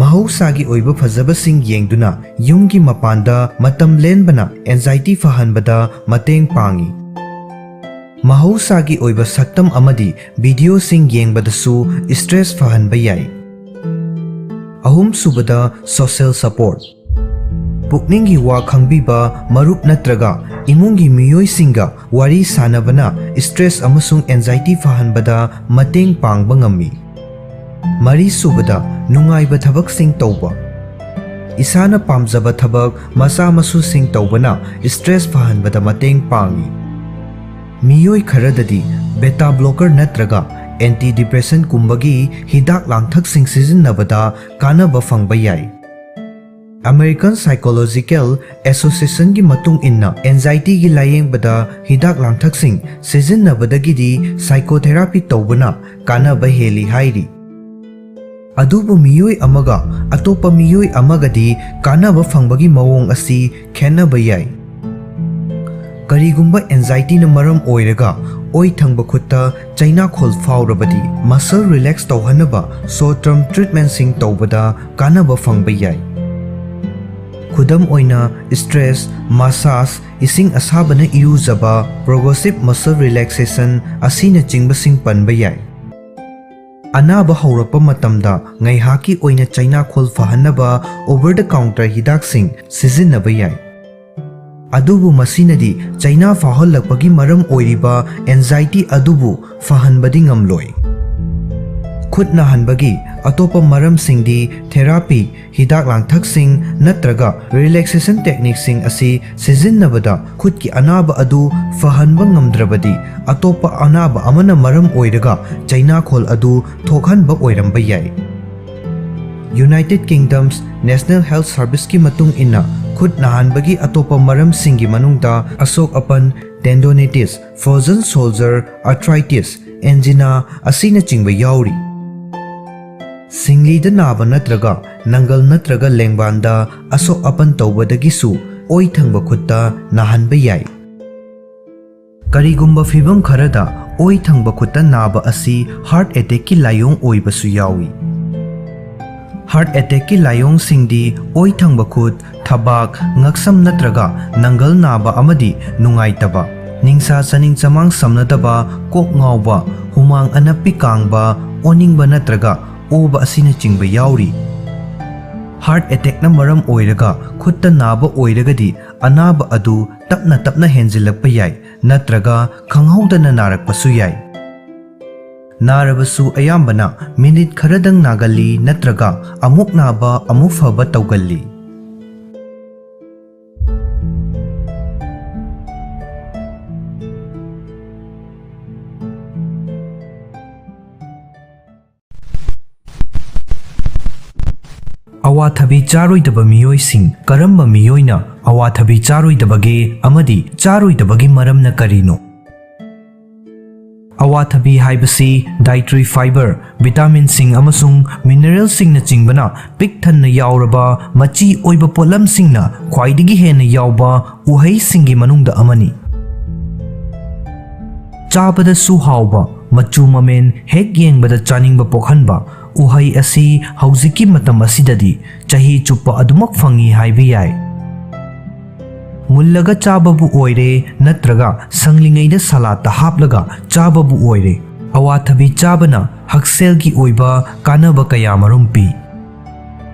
ꯃꯍꯧꯁꯥꯒꯤ ꯑꯣꯏꯕ ꯐꯖꯕꯁꯤꯡ ꯌꯦꯡꯗꯨꯅ ꯌꯨꯝꯒꯤ ꯃꯄꯥꯟꯗ ꯃꯇꯝ ꯂꯦꯟꯕꯅ anxiety ꯐꯍꯟꯕꯗ ꯃꯇꯦꯡ ꯄꯥꯡꯏ꯫ ꯃꯍꯧꯁꯥꯒꯤ ꯑꯣꯏꯕ ꯁꯛꯇꯝ ꯑꯃꯗꯤ videoꯁꯤꯡ ꯌꯦꯡꯕꯗꯁꯨ stress ꯐꯍꯟꯕ ꯌꯥꯏ꯫ ꯑꯍꯨꯝꯁꯨꯕꯗ, social support꯫ ꯄꯨꯛꯅꯤꯡꯒꯤ ꯋꯥ ꯈꯪꯕꯤꯕ ꯃꯔꯨꯞ ꯅꯠꯇ꯭ꯔꯒ ꯏꯃꯨꯡꯒꯤ ꯃꯤꯑꯣꯏꯁꯤꯡꯒ ꯋꯥꯔꯤ ꯁꯥꯅꯕꯅ stress ꯑꯃꯁꯨꯡ anxiety ꯐꯍꯟꯕꯗ ꯃꯇꯦꯡ ꯄꯥꯡꯕ ꯉꯝꯃꯤ꯫ ꯃꯔꯤꯁꯨꯕꯗ, ꯅꯨꯡꯉꯥꯏꯕ ꯊꯕꯛꯁꯤꯡ ꯇꯧꯕ꯫ ꯏꯁꯥꯅ ꯄꯥꯝꯖꯕ ꯊꯕꯛ ꯃꯆꯥ ꯃꯁꯨꯁꯤꯡ ꯇꯧꯕꯅ stress ꯐꯍꯟꯕꯗ ꯃꯇꯦꯡ ꯄꯥꯡꯏ꯫ ꯃꯤꯑꯣꯏ ꯈꯔꯗꯗꯤ beta blocker ꯅꯠꯇ꯭ꯔꯒ antidepressantꯀꯨꯝꯕꯒꯤ ꯍꯤꯗꯥꯛ ꯂꯥꯡꯊꯛꯁꯤꯡ ꯁꯤꯖꯤꯟꯅꯕꯗ ꯀꯥꯟꯅꯕ ꯐꯪꯕ ꯌꯥꯏ꯫ American Psychological Associationꯒꯤ ꯃꯇꯨꯡ ꯏꯟꯅ, anxietyꯒꯤ ꯂꯥꯌꯦꯡꯕꯗ ꯍꯤꯗꯥꯛ ꯂꯥꯡꯊꯛꯁꯤꯡ ꯁꯤꯖꯤꯟꯅꯕꯗꯒꯤꯗꯤ psychotherapy ꯇꯧꯕꯅ ꯀꯥꯟꯅꯕ ꯍꯦꯜꯂꯤ ꯍꯥꯏꯔꯤ꯫ ꯑꯗꯨꯕꯨ ꯃꯤꯑꯣꯏ ꯑꯃꯒ ꯑꯇꯣꯞꯄ ꯃꯤꯑꯣꯏ ꯑꯃꯒꯗꯤ ꯀꯥꯟꯅꯕ ꯐꯪꯕꯒꯤ ꯃꯑꯣꯡ ꯑꯁꯤ ꯈꯦꯠꯅꯕ ꯌꯥꯏ꯫ ꯀꯔꯤꯒꯨꯝꯕ anxietyꯅ ꯃꯔꯝ ꯑꯣꯏꯔꯒ ꯑꯣꯏ ꯊꯪꯕ ꯈꯨꯠꯇ ꯆꯩꯅꯥꯈꯣꯜ ꯐꯥꯎꯔꯕꯗꯤ, muscle relax ꯇꯧꯍꯟꯅꯕ short term treatmentꯁꯤꯡ ꯇꯧꯕꯗ ꯀꯥꯟꯅꯕ ꯐꯪꯕ ꯌꯥꯏ꯫ ꯈꯨꯗꯝ ꯑꯣꯏꯅ, stress massage, ꯏꯁꯤꯡ ꯑꯁꯥꯕꯅ ꯏꯔꯨꯖꯕ, progressive muscle relaxation ꯑꯁꯤꯅꯆꯤꯡꯕꯁꯤꯡ ꯄꯟꯕ ꯌꯥꯏ꯫ ꯑꯅꯥꯕ ꯍꯧꯔꯛꯄ ꯃꯇꯝꯗ ꯉꯥꯏꯍꯥꯛꯀꯤ ꯑꯣꯏꯅ ꯆꯩꯅꯥꯈꯣꯜ ꯐꯍꯟꯅꯕ over the counter ꯍꯤꯗꯥꯛꯁꯤꯡ ꯁꯤꯖꯤꯟꯅꯕ ꯌꯥꯏ꯫ ꯑꯗꯨꯕꯨ ꯃꯁꯤꯅꯗꯤ ꯆꯩꯅꯥ ꯐꯥꯎꯍꯜꯂꯛꯄꯒꯤ ꯃꯔꯝ ꯑꯣꯏꯔꯤꯕ anxiety ꯑꯗꯨꯕꯨ ꯐꯍꯟꯕꯗꯤ ꯉꯝꯂꯣꯏ꯫ ꯈꯨꯠ ꯅꯥꯍꯟꯕꯒꯤ ꯑꯇꯣꯞꯄ ꯃꯔꯝꯁꯤꯡꯗꯤ therapy, ꯍꯤꯗꯥꯛ ꯂꯥꯡꯊꯛꯁꯤꯡ ꯅꯠꯇ꯭ꯔꯒ relaxation techniqueꯁꯤꯡ ꯑꯁꯤ ꯁꯤꯖꯤꯟꯅꯕꯗ ꯈꯨꯠꯀꯤ ꯑꯅꯥꯕ ꯑꯗꯨ ꯐꯍꯟꯕ ꯉꯝꯗ꯭ꯔꯕꯗꯤ, ꯑꯇꯣꯞꯄ ꯑꯅꯥꯕ ꯑꯃꯅ ꯃꯔꯝ ꯑꯣꯏꯔꯒ ꯆꯩꯅꯥꯈꯣꯜ ꯑꯗꯨ ꯊꯣꯛꯍꯟꯕ ꯑꯣꯏꯔꯝꯕ ꯌꯥꯏ꯫ United Kingdom's National Health Serviceꯀꯤ ꯃꯇꯨꯡ ꯏꯟꯅ, ꯈꯨꯠ ꯅꯥꯍꯟꯕꯒꯤ ꯑꯇꯣꯞꯄ ꯃꯔꯝꯁꯤꯡꯒꯤ ꯃꯅꯨꯡꯗ ꯑꯁꯣꯛ ꯑꯄꯟ, tendonitis, frozen shoulder, arthritis, angina ꯑꯁꯤꯅꯆꯤꯡꯕ ꯌꯥꯎꯔꯤ꯫ ꯁꯤꯡꯂꯤꯗ ꯅꯥꯕ ꯅꯠꯇ꯭ꯔꯒ ꯅꯪꯒꯜ ꯅꯠꯇ꯭ꯔꯒ ꯂꯦꯡꯕꯥꯟꯗ ꯑꯁꯣꯛ ꯑꯄꯟ ꯇꯧꯕꯗꯒꯤꯁꯨ ꯑꯣꯏ ꯊꯪꯕ ꯈꯨꯠꯇ ꯅꯥꯍꯟꯕ ꯌꯥꯏ꯫ ꯀꯔꯤꯒꯨꯝꯕ ꯐꯤꯚꯝ ꯈꯔꯗ ꯑꯣꯏ ꯊꯪꯕ ꯈꯨꯠꯇ ꯅꯥꯕ ꯑꯁꯤ ꯍꯥꯔꯠ ꯑꯦꯇꯦꯛꯀꯤ ꯂꯥꯏꯑꯣꯡ ꯑꯣꯏꯕꯁꯨ ꯌꯥꯎꯏ꯫ ꯍꯥꯔꯠ ꯑꯦꯇꯦꯛꯀꯤ ꯂꯥꯏꯑꯣꯡꯁꯤꯡꯗꯤ ꯑꯣꯏ ꯊꯪꯕ ꯈꯨꯠ, ꯊꯕꯥꯛ, ꯉꯛꯁꯝ ꯅꯠꯇ꯭ꯔꯒ ꯅꯪꯒꯜ ꯅꯥꯕ ꯑꯃꯗꯤ ꯅꯨꯡꯉꯥꯏꯇꯕ, ꯅꯤꯡꯁꯥ ꯆꯥꯅꯤꯡ ꯆꯃꯥꯡ ꯁꯝꯅꯗꯕ, ꯀꯣꯛ ꯉꯥꯎꯕ, ꯍꯨꯃꯥꯡ ꯑꯅꯞꯄꯤ ꯀꯥꯡꯕ, ꯑꯣꯅꯤꯡꯕ ꯅꯠꯇ꯭ꯔꯒ ꯑꯣꯕ ꯑꯁꯤꯅꯆꯤꯡꯕ ꯌꯥꯎꯔꯤ꯫ ꯍꯥꯔꯠ ꯑꯦꯇꯦꯛꯅ ꯃꯔꯝ ꯑꯣꯏꯔꯒ ꯈꯨꯠꯇ ꯅꯥꯕ ꯑꯣꯏꯔꯒꯗꯤ ꯑꯅꯥꯕ ꯑꯗꯨ ꯇꯞꯅ ꯇꯞꯅ ꯍꯦꯟꯖꯤꯜꯂꯛꯄ ꯌꯥꯏ ꯅꯠꯇ꯭ꯔꯒ ꯈꯪꯍꯧꯗꯅ ꯅꯥꯔꯛꯄꯁꯨ ꯌꯥꯏ꯫ ꯅꯥꯔꯕꯁꯨ ꯑꯌꯥꯝꯕꯅ ꯃꯤꯅꯤꯠ ꯈꯔꯗꯪ ꯅꯥꯒꯜꯂꯤ ꯅꯠꯇ꯭ꯔꯒ ꯑꯃꯨꯛ ꯅꯥꯕ ꯑꯃꯨꯛ ꯐꯕ ꯇꯧꯒꯜꯂꯤ꯫ ꯑꯋꯥꯊꯕꯤ ꯆꯥꯔꯣꯏꯗꯕ ꯃꯤꯑꯣꯏꯁꯤꯡ꯫ ꯀꯔꯝꯕ ꯃꯤꯑꯣꯏꯅ ꯑꯋꯥꯊꯕꯤ ꯆꯥꯔꯣꯏꯗꯕꯒꯦ ꯑꯃꯗꯤ ꯆꯥꯔꯣꯏꯗꯕꯒꯤ ꯃꯔꯝꯅ ꯀꯔꯤꯅꯣ? ꯑꯋꯥꯊꯕꯤ ꯍꯥꯏꯕꯁꯤ dietary fiber, ꯚꯤꯇꯥꯃꯤꯟꯁꯤꯡ ꯑꯃꯁꯨꯡ ꯃꯤꯅꯔꯦꯜꯁꯤꯡꯅꯆꯤꯡꯕꯅ ꯄꯤꯛ ꯊꯟꯅ ꯌꯥꯎꯔꯕ ꯃꯆꯤ ꯑꯣꯏꯕ ꯄꯣꯠꯂꯝꯁꯤꯡꯅ ꯈ꯭ꯋꯥꯏꯗꯒꯤ ꯍꯦꯟꯅ ꯌꯥꯎꯕ ꯎꯍꯩꯁꯤꯡꯒꯤ ꯃꯅꯨꯡꯗ ꯑꯃꯅꯤ꯫ ꯆꯥꯕꯗꯁꯨ ꯍꯥꯎꯕ, ꯃꯆꯨ ꯃꯃꯦꯟ ꯍꯦꯛ ꯌꯦꯡꯕꯗ ꯆꯥꯅꯤꯡꯕ ꯄꯣꯛꯍꯟꯕ ꯎꯍꯩ ꯑꯁꯤ ꯍꯧꯖꯤꯛꯀꯤ ꯃꯇꯝ ꯑꯁꯤꯗꯗꯤ ꯆꯍꯤ ꯆꯨꯞꯄ ꯑꯗꯨꯃꯛ ꯐꯪꯏ ꯍꯥꯏꯕ ꯌꯥꯏ꯫ ꯃꯨꯜꯂꯒ ꯆꯥꯕꯕꯨ ꯑꯣꯏꯔꯦ ꯅꯠꯇ꯭ꯔꯒ ꯁꯪꯂꯤꯉꯩꯗ ꯁꯂꯥꯠꯇ ꯍꯥꯞꯂꯒ ꯆꯥꯕꯕꯨ ꯑꯣꯏꯔꯦ, ꯑꯋꯥꯊꯕꯤ ꯆꯥꯕꯅ ꯍꯛꯁꯦꯜꯒꯤ ꯑꯣꯏꯕ ꯀꯥꯟꯅꯕ ꯀꯌꯥꯃꯔꯨꯝ ꯄꯤ꯫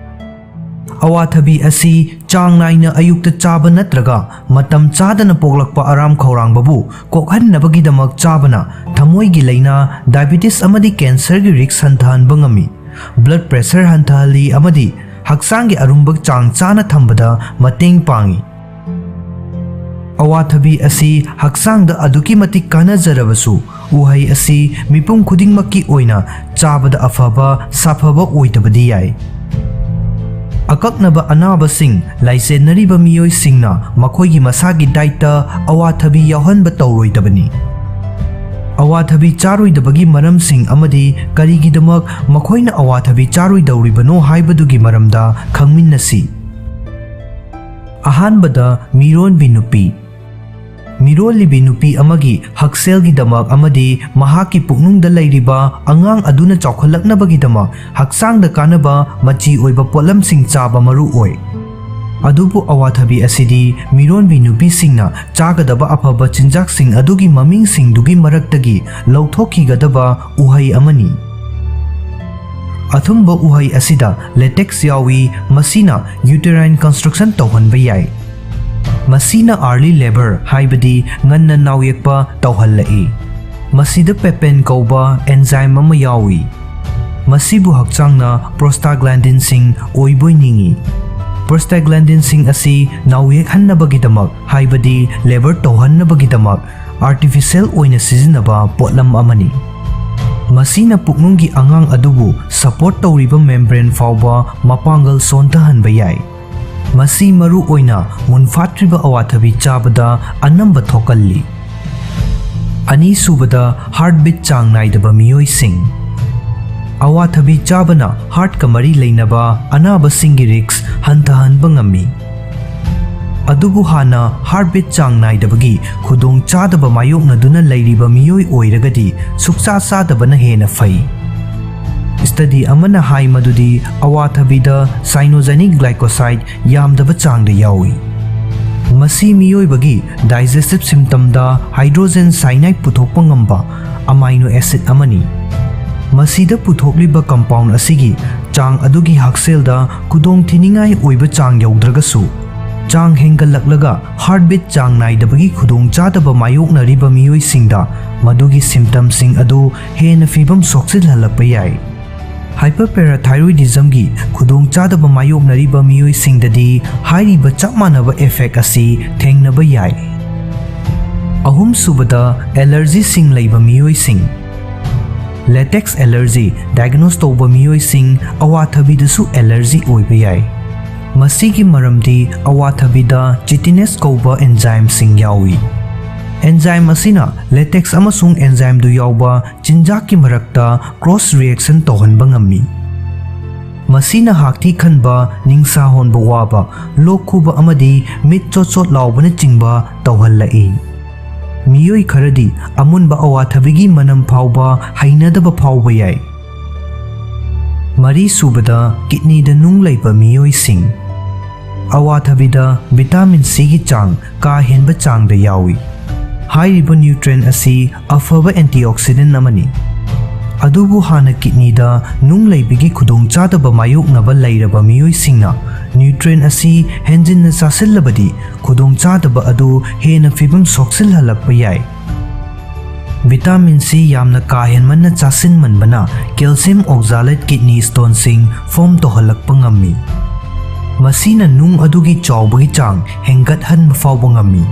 ꯑꯋꯥꯊꯕꯤ ꯑꯁꯤ ꯆꯥꯡ ꯅꯥꯏꯅ ꯑꯌꯨꯛꯇ ꯆꯥꯕ ꯅꯠꯇ꯭ꯔꯒ ꯃꯇꯝ ꯆꯥꯗꯅ ꯄꯣꯛꯂꯛꯄ ꯑꯔꯥꯝ ꯈꯧꯔꯥꯡꯕꯕꯨ ꯀꯣꯛꯍꯟꯅꯕꯒꯤꯗꯃꯛ ꯆꯥꯕꯅ ꯊꯃꯣꯏꯒꯤ ꯂꯥꯏꯅꯥ, ꯗꯥꯏꯕꯤꯇꯤꯁ ꯑꯃꯗꯤ ꯀꯦꯟꯁꯔꯒꯤ ꯔꯤꯁꯛ ꯍꯟꯊꯍꯟꯕ ꯉꯝꯃꯤ꯫ ꯕ꯭ꯂꯗ ꯄ꯭ꯔꯦꯁꯔ ꯍꯟꯊꯍꯜꯂꯤ ꯑꯃꯗꯤ ꯍꯛꯆꯥꯡꯒꯤ ꯑꯔꯨꯝꯕ ꯆꯥꯡ ꯆꯥꯅ ꯊꯝꯕꯗ ꯃꯇꯦꯡ ꯄꯥꯡꯏ꯫ ꯑꯋꯥꯊꯕꯤ ꯑꯁꯤ ꯍꯛꯆꯥꯡꯗ ꯑꯗꯨꯛꯀꯤ ꯃꯇꯤꯛ ꯀꯥꯟꯅꯖꯔꯕꯁꯨ, ꯎꯍꯩ ꯑꯁꯤ ꯃꯤꯄꯨꯝ ꯈꯨꯗꯤꯡꯃꯛꯀꯤ ꯑꯣꯏꯅ ꯆꯥꯕꯗ ꯑꯐꯕ ꯁꯥꯐꯕ ꯑꯣꯏꯗꯕꯗꯤ ꯌꯥꯏ꯫ ꯑꯀꯛꯅꯕ ꯑꯅꯥꯕꯁꯤꯡ ꯂꯥꯏꯆꯦꯟꯅꯔꯤꯕ ꯃꯤꯑꯣꯏꯁꯤꯡꯅ ꯃꯈꯣꯏꯒꯤ ꯃꯁꯥꯒꯤ ꯗꯥꯏꯠꯇ ꯑꯋꯥꯊꯕꯤ ꯌꯥꯎꯍꯟꯕ ꯇꯧꯔꯣꯏꯗꯕꯅꯤ꯫ ꯑꯋꯥꯊꯕꯤ ꯆꯥꯔꯣꯏꯗꯕꯒꯤ ꯃꯔꯝꯁꯤꯡ ꯑꯃꯗꯤ ꯀꯔꯤꯒꯤꯗꯃꯛ ꯃꯈꯣꯏꯅ ꯑꯋꯥꯊꯕꯤ ꯆꯥꯔꯣꯏꯗꯧꯔꯤꯕꯅꯣ ꯍꯥꯏꯕꯗꯨꯒꯤ ꯃꯔꯝꯗ ꯈꯪꯃꯤꯟꯅꯁꯤ꯫ ꯑꯍꯥꯟꯕꯗ, ꯃꯤꯔꯣꯟꯕꯤ ꯅꯨꯄꯤ꯫ ꯃꯤꯔꯣꯜꯂꯤꯕꯤ ꯅꯨꯄꯤ ꯑꯃꯒꯤ ꯍꯛꯁꯦꯜꯒꯤꯗꯃꯛ ꯑꯃꯗꯤ ꯃꯍꯥꯛꯀꯤ ꯄꯨꯛꯅꯨꯡꯗ ꯂꯩꯔꯤꯕ ꯑꯉꯥꯡ ꯑꯗꯨꯅ ꯆꯥꯎꯈꯠꯂꯛꯅꯕꯒꯤꯗꯃꯛ ꯍꯛꯆꯥꯡꯗ ꯀꯥꯟꯅꯕ ꯃꯆꯤ ꯑꯣꯏꯕ ꯄꯣꯠꯂꯝꯁꯤꯡ ꯆꯥꯕ ꯃꯔꯨ ꯑꯣꯏ꯫ ꯑꯗꯨꯕꯨ ꯑꯋꯥꯊꯕꯤ ꯑꯁꯤꯗꯤ ꯃꯤꯔꯣꯟꯕꯤ ꯅꯨꯄꯤꯁꯤꯡꯅ ꯆꯥꯒꯗꯕ ꯑꯐꯕ ꯆꯤꯟꯖꯥꯛꯁꯤꯡ ꯑꯗꯨꯒꯤ ꯃꯃꯤꯡꯁꯤꯡꯗꯨꯒꯤ ꯃꯔꯛꯇꯒꯤ ꯂꯧꯊꯣꯛꯈꯤꯒꯗꯕ ꯎꯍꯩ ꯑꯃꯅꯤ꯫ ꯑꯊꯨꯝꯕ ꯎꯍꯩ ꯑꯁꯤꯗ latex ꯌꯥꯎꯏ, ꯃꯁꯤꯅ uterine construction ꯇꯧꯍꯟꯕ ꯌꯥꯏ꯫ ꯃꯁꯤꯅ early labour, ꯍꯥꯏꯕꯗꯤ ꯉꯟꯅ ꯅꯥꯎꯌꯦꯛꯄ ꯇꯧꯍꯜꯂꯛꯏ꯫ ꯃꯁꯤꯗ papain ꯀꯧꯕ enzyme ꯑꯃ ꯌꯥꯎꯏ꯫ ꯃꯁꯤꯕꯨ ꯍꯛꯆꯥꯡꯅ prostaglandinꯁꯤꯡ ꯑꯣꯏꯕꯣꯏ ꯅꯤꯡꯏ꯫ Prostaglandinꯁꯤꯡ ꯑꯁꯤ ꯅꯥꯎꯌꯦꯛꯍꯟꯅꯕꯒꯤꯗꯃꯛ, ꯍꯥꯏꯕꯗꯤ labour ꯇꯧꯍꯟꯅꯕꯒꯤꯗꯃꯛ, artificial ꯑꯣꯏꯅ ꯁꯤꯖꯤꯟꯅꯕ ꯄꯣꯠꯂꯝ ꯑꯃꯅꯤ꯫ ꯃꯁꯤꯅ ꯄꯨꯛꯅꯨꯡꯒꯤ ꯑꯉꯥꯡ ꯑꯗꯨꯕꯨ support ꯇꯧꯔꯤꯕ membrane ꯐꯥꯎꯕ ꯃꯄꯥꯡꯒꯜ ꯁꯣꯟꯊꯍꯟꯕ ꯌꯥꯏ꯫ ꯃꯁꯤ ꯃꯔꯨ ꯑꯣꯏꯅ ꯃꯨꯟꯐꯥꯠꯇ꯭ꯔꯤꯕ ꯑꯋꯥꯊꯕꯤ ꯆꯥꯕꯗ ꯑꯅꯝꯕ ꯊꯣꯛꯀꯜꯂꯤ꯫ ꯑꯅꯤꯁꯨꯕꯗ, heartbeat ꯆꯥꯡ ꯅꯥꯏꯗꯕ ꯃꯤꯑꯣꯏꯁꯤꯡ꯫ ꯑꯋꯥꯊꯕꯤ ꯆꯥꯕꯅ heartꯀ ꯃꯔꯤ ꯂꯩꯅꯕ ꯑꯅꯥꯕꯁꯤꯡꯒꯤ risk ꯍꯟꯊꯍꯟꯕ ꯉꯝꯃꯤ꯫ ꯑꯗꯨꯕꯨ ꯍꯥꯟꯅ heartbeat ꯆꯥꯡ ꯅꯥꯏꯗꯕꯒꯤ ꯈꯨꯗꯣꯡꯆꯥꯗꯕ ꯃꯥꯌꯣꯛꯅꯗꯨꯅ ꯂꯩꯔꯤꯕ ꯃꯤꯑꯣꯏ ꯑꯣꯏꯔꯒꯗꯤ ꯁꯨꯛꯆꯥ ꯆꯥꯗꯕꯅ ꯍꯦꯟꯅ ꯐꯩ꯫ Study ꯑꯃꯅ ꯍꯥꯏ ꯃꯗꯨꯗꯤ ꯑꯋꯥꯊꯕꯤꯗ cyanogenic glycoside ꯌꯥꯝꯗꯕ ꯆꯥꯡꯗ ꯌꯥꯎꯏ꯫ ꯃꯁꯤ ꯃꯤꯑꯣꯏꯕꯒꯤ digestive systemꯗ hydrogen cyanide ꯄꯨꯊꯣꯛꯄ ꯉꯝꯕ amino acid ꯑꯃꯅꯤ꯫ ꯃꯁꯤꯗ ꯄꯨꯊꯣꯛꯂꯤꯕ compound ꯑꯁꯤꯒꯤ ꯆꯥꯡ ꯑꯗꯨꯒꯤ ꯍꯛꯁꯦꯜꯗ ꯈꯨꯗꯣꯡꯊꯤꯅꯤꯡꯉꯥꯏ ꯑꯣꯏꯕ ꯆꯥꯡ ꯌꯧꯗ꯭ꯔꯒꯁꯨ, ꯆꯥꯡ ꯍꯦꯟꯒꯠꯂꯛꯂꯒ heartbeat ꯆꯥꯡ ꯅꯥꯏꯗꯕꯒꯤ ꯈꯨꯗꯣꯡꯆꯥꯗꯕ ꯃꯥꯌꯣꯛꯅꯔꯤꯕ ꯃꯤꯑꯣꯏꯁꯤꯡꯗ ꯃꯗꯨꯒꯤ symptomꯁꯤꯡ ꯑꯗꯨ ꯍꯦꯟꯅ ꯐꯤꯕꯝ ꯁꯣꯛꯆꯤꯜꯍꯜꯂꯛꯄ ꯌꯥꯏ꯫ Hyperparathyroidismꯒꯤ ꯈꯨꯗꯣꯡꯆꯥꯗꯕ ꯃꯥꯌꯣꯛꯅꯔꯤꯕ ꯃꯤꯑꯣꯏꯁꯤꯡꯗꯗꯤ ꯍꯥꯏꯔꯤꯕ ꯆꯞ ꯃꯥꯟꯅꯕ effect ꯑꯁꯤ ꯊꯦꯡꯅꯕ ꯌꯥꯏ꯫ ꯑꯍꯨꯝꯁꯨꯕꯗ, allergyꯁꯤꯡ ꯂꯩꯕ ꯃꯤꯑꯣꯏꯁꯤꯡ꯫ Latex allergy diagnose ꯇꯧꯕ ꯃꯤꯑꯣꯏꯁꯤꯡ ꯑꯋꯥꯊꯕꯤꯗꯁꯨ allergy ꯑꯣꯏꯕ ꯌꯥꯏ꯫ ꯃꯁꯤꯒꯤ ꯃꯔꯝꯗꯤ ꯑꯋꯥꯊꯕꯤꯗ chitinase ꯀꯧꯕ enzymeꯁꯤꯡ ꯌꯥꯎꯏ꯫ ꯑꯦꯟꯖꯥꯏꯝ ꯑꯁꯤꯅ ꯂꯦꯇꯦꯛꯁ ꯑꯃꯁꯨꯡ ꯑꯦꯟꯖꯥꯏꯝꯗꯨ ꯌꯥꯎꯕ ꯆꯤꯟꯖꯥꯛꯀꯤ ꯃꯔꯛꯇ ꯀ꯭ꯔꯣꯁ ꯔꯤꯌꯦꯛꯁꯟ ꯇꯧꯍꯟꯕ ꯉꯝꯃꯤ꯫ ꯃꯁꯤꯅ ꯍꯥꯛꯊꯤ ꯈꯟꯕ, ꯅꯤꯡꯁꯥ ꯍꯣꯟꯕ ꯋꯥꯕ, ꯂꯣꯛ ꯈꯨꯕ ꯑꯃꯗꯤ ꯃꯤꯠ ꯆꯣꯠ ꯆꯣꯠ ꯂꯥꯎꯕꯅꯆꯤꯡꯕ ꯇꯧꯍꯜꯂꯛꯏ꯫ ꯃꯤꯑꯣꯏ ꯈꯔꯗꯤ ꯑꯃꯨꯟꯕ ꯑꯋꯥꯊꯕꯤꯒꯤ ꯃꯅꯝ ꯐꯥꯎꯕ ꯍꯩꯅꯗꯕ ꯐꯥꯎꯕ ꯌꯥꯏ꯫ ꯃꯔꯤꯁꯨꯕꯗ, ꯀꯤꯠꯅꯤꯗ ꯅꯨꯡ ꯂꯩꯕ ꯃꯤꯑꯣꯏꯁꯤꯡ꯫ ꯑꯋꯥꯊꯕꯤꯗ ꯚꯤꯇꯥꯃꯤꯟ ꯁꯤꯒꯤ ꯆꯥꯡ ꯀꯥ ꯍꯦꯟꯕ ꯆꯥꯡꯗ ꯌꯥꯎꯏ꯫ ꯍꯥꯏꯔꯤꯕ ꯅ꯭ꯌꯨꯇ꯭ꯔꯦꯟ ꯑꯁꯤ ꯑꯐꯕ ꯑꯦꯟꯇꯤꯑꯣꯛꯁꯤꯗꯦꯟ ꯑꯃꯅꯤ꯫ ꯑꯗꯨꯕꯨ ꯍꯥꯟꯅ ꯀꯤꯠꯅꯤꯗ ꯅꯨꯡ ꯂꯩꯕꯒꯤ ꯈꯨꯗꯣꯡꯆꯥꯗꯕ ꯃꯥꯌꯣꯛꯅꯕ ꯂꯩꯔꯕ ꯃꯤꯑꯣꯏꯁꯤꯡꯅ ꯅ꯭ꯌꯨꯇ꯭ꯔꯦꯟ ꯑꯁꯤ ꯍꯦꯟꯖꯤꯟꯅ ꯆꯥꯁꯤꯜꯂꯕꯗꯤ ꯈꯨꯗꯣꯡꯆꯥꯗꯕ ꯑꯗꯨ ꯍꯦꯟꯅ ꯐꯤꯕꯝ ꯁꯣꯛꯆꯤꯜꯍꯜꯂꯛꯄ ꯌꯥꯏ꯫ ꯚꯤꯇꯥꯃꯤꯟ ꯁꯤ ꯌꯥꯝꯅ ꯀꯥ ꯍꯦꯟꯃꯟꯅ ꯆꯥꯁꯤꯟꯃꯟꯕꯅ ꯀꯦꯜꯁꯤꯌꯝ ꯑꯣꯛꯖꯥꯂꯦꯠ ꯀꯤꯠꯅꯤ ꯁ꯭ꯇꯣꯟꯁꯤꯡ ꯐꯣꯔꯝ ꯇꯧꯍꯜꯂꯛꯄ ꯉꯝꯃꯤ꯫ ꯃꯁꯤꯅ ꯅꯨꯡ ꯑꯗꯨꯒꯤ ꯆꯥꯎꯕꯒꯤ ꯆꯥꯡ ꯍꯦꯟꯒꯠꯍꯟꯕ ꯐꯥꯎꯕ ꯉꯝꯃꯤ꯫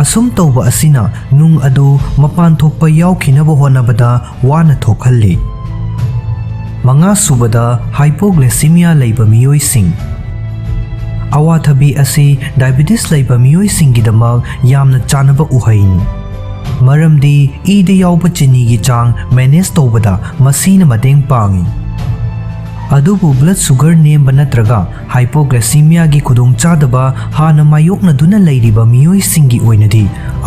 ꯑꯁꯨꯝ ꯇꯧꯕ ꯑꯁꯤꯅ ꯅꯨꯡ ꯑꯗꯨ ꯃꯄꯥꯟ ꯊꯣꯛꯄ ꯌꯥꯎꯈꯤꯅꯕ ꯍꯣꯠꯅꯕꯗ ꯋꯥꯅ ꯊꯣꯛꯍꯜꯂꯤ꯫ ꯃꯉꯥꯁꯨꯕꯗ, ꯍꯥꯏꯄꯣꯒ꯭ꯂꯦꯁꯤꯃꯤꯌꯥ ꯂꯩꯕ ꯃꯤꯑꯣꯏꯁꯤꯡ꯫ ꯑꯋꯥꯊꯕꯤ ꯑꯁꯤ ꯗꯥꯏꯕꯤꯇꯤꯁ ꯂꯩꯕ ꯃꯤꯑꯣꯏꯁꯤꯡꯒꯤꯗꯃꯛ ꯌꯥꯝꯅ ꯆꯥꯅꯕ ꯎꯍꯩꯅꯤ, ꯃꯔꯝꯗꯤ ꯏꯗ ꯌꯥꯎꯕ ꯆꯤꯅꯤꯒꯤ ꯆꯥꯡ ꯃꯦꯅꯦꯖ ꯇꯧꯕꯗ ꯃꯁꯤꯅ ꯃꯇꯦꯡ ꯄꯥꯡꯏ꯫ ꯑꯗꯨꯕꯨ ꯕ꯭ꯂꯗ ꯁꯨꯒꯔ ꯅꯦꯝꯕ ꯅꯠꯇ꯭ꯔꯒ ꯍꯥꯏꯄꯣꯒ꯭ꯂꯥꯏꯁꯤꯃꯤꯌꯥꯒꯤ ꯈꯨꯗꯣꯡꯆꯥꯗꯕ ꯍꯥꯟꯅ ꯃꯥꯌꯣꯛꯅꯗꯨꯅ ꯂꯩꯔꯤꯕ ꯃꯤꯑꯣꯏꯁꯤꯡꯒꯤ ꯑꯣꯏꯅꯗꯤ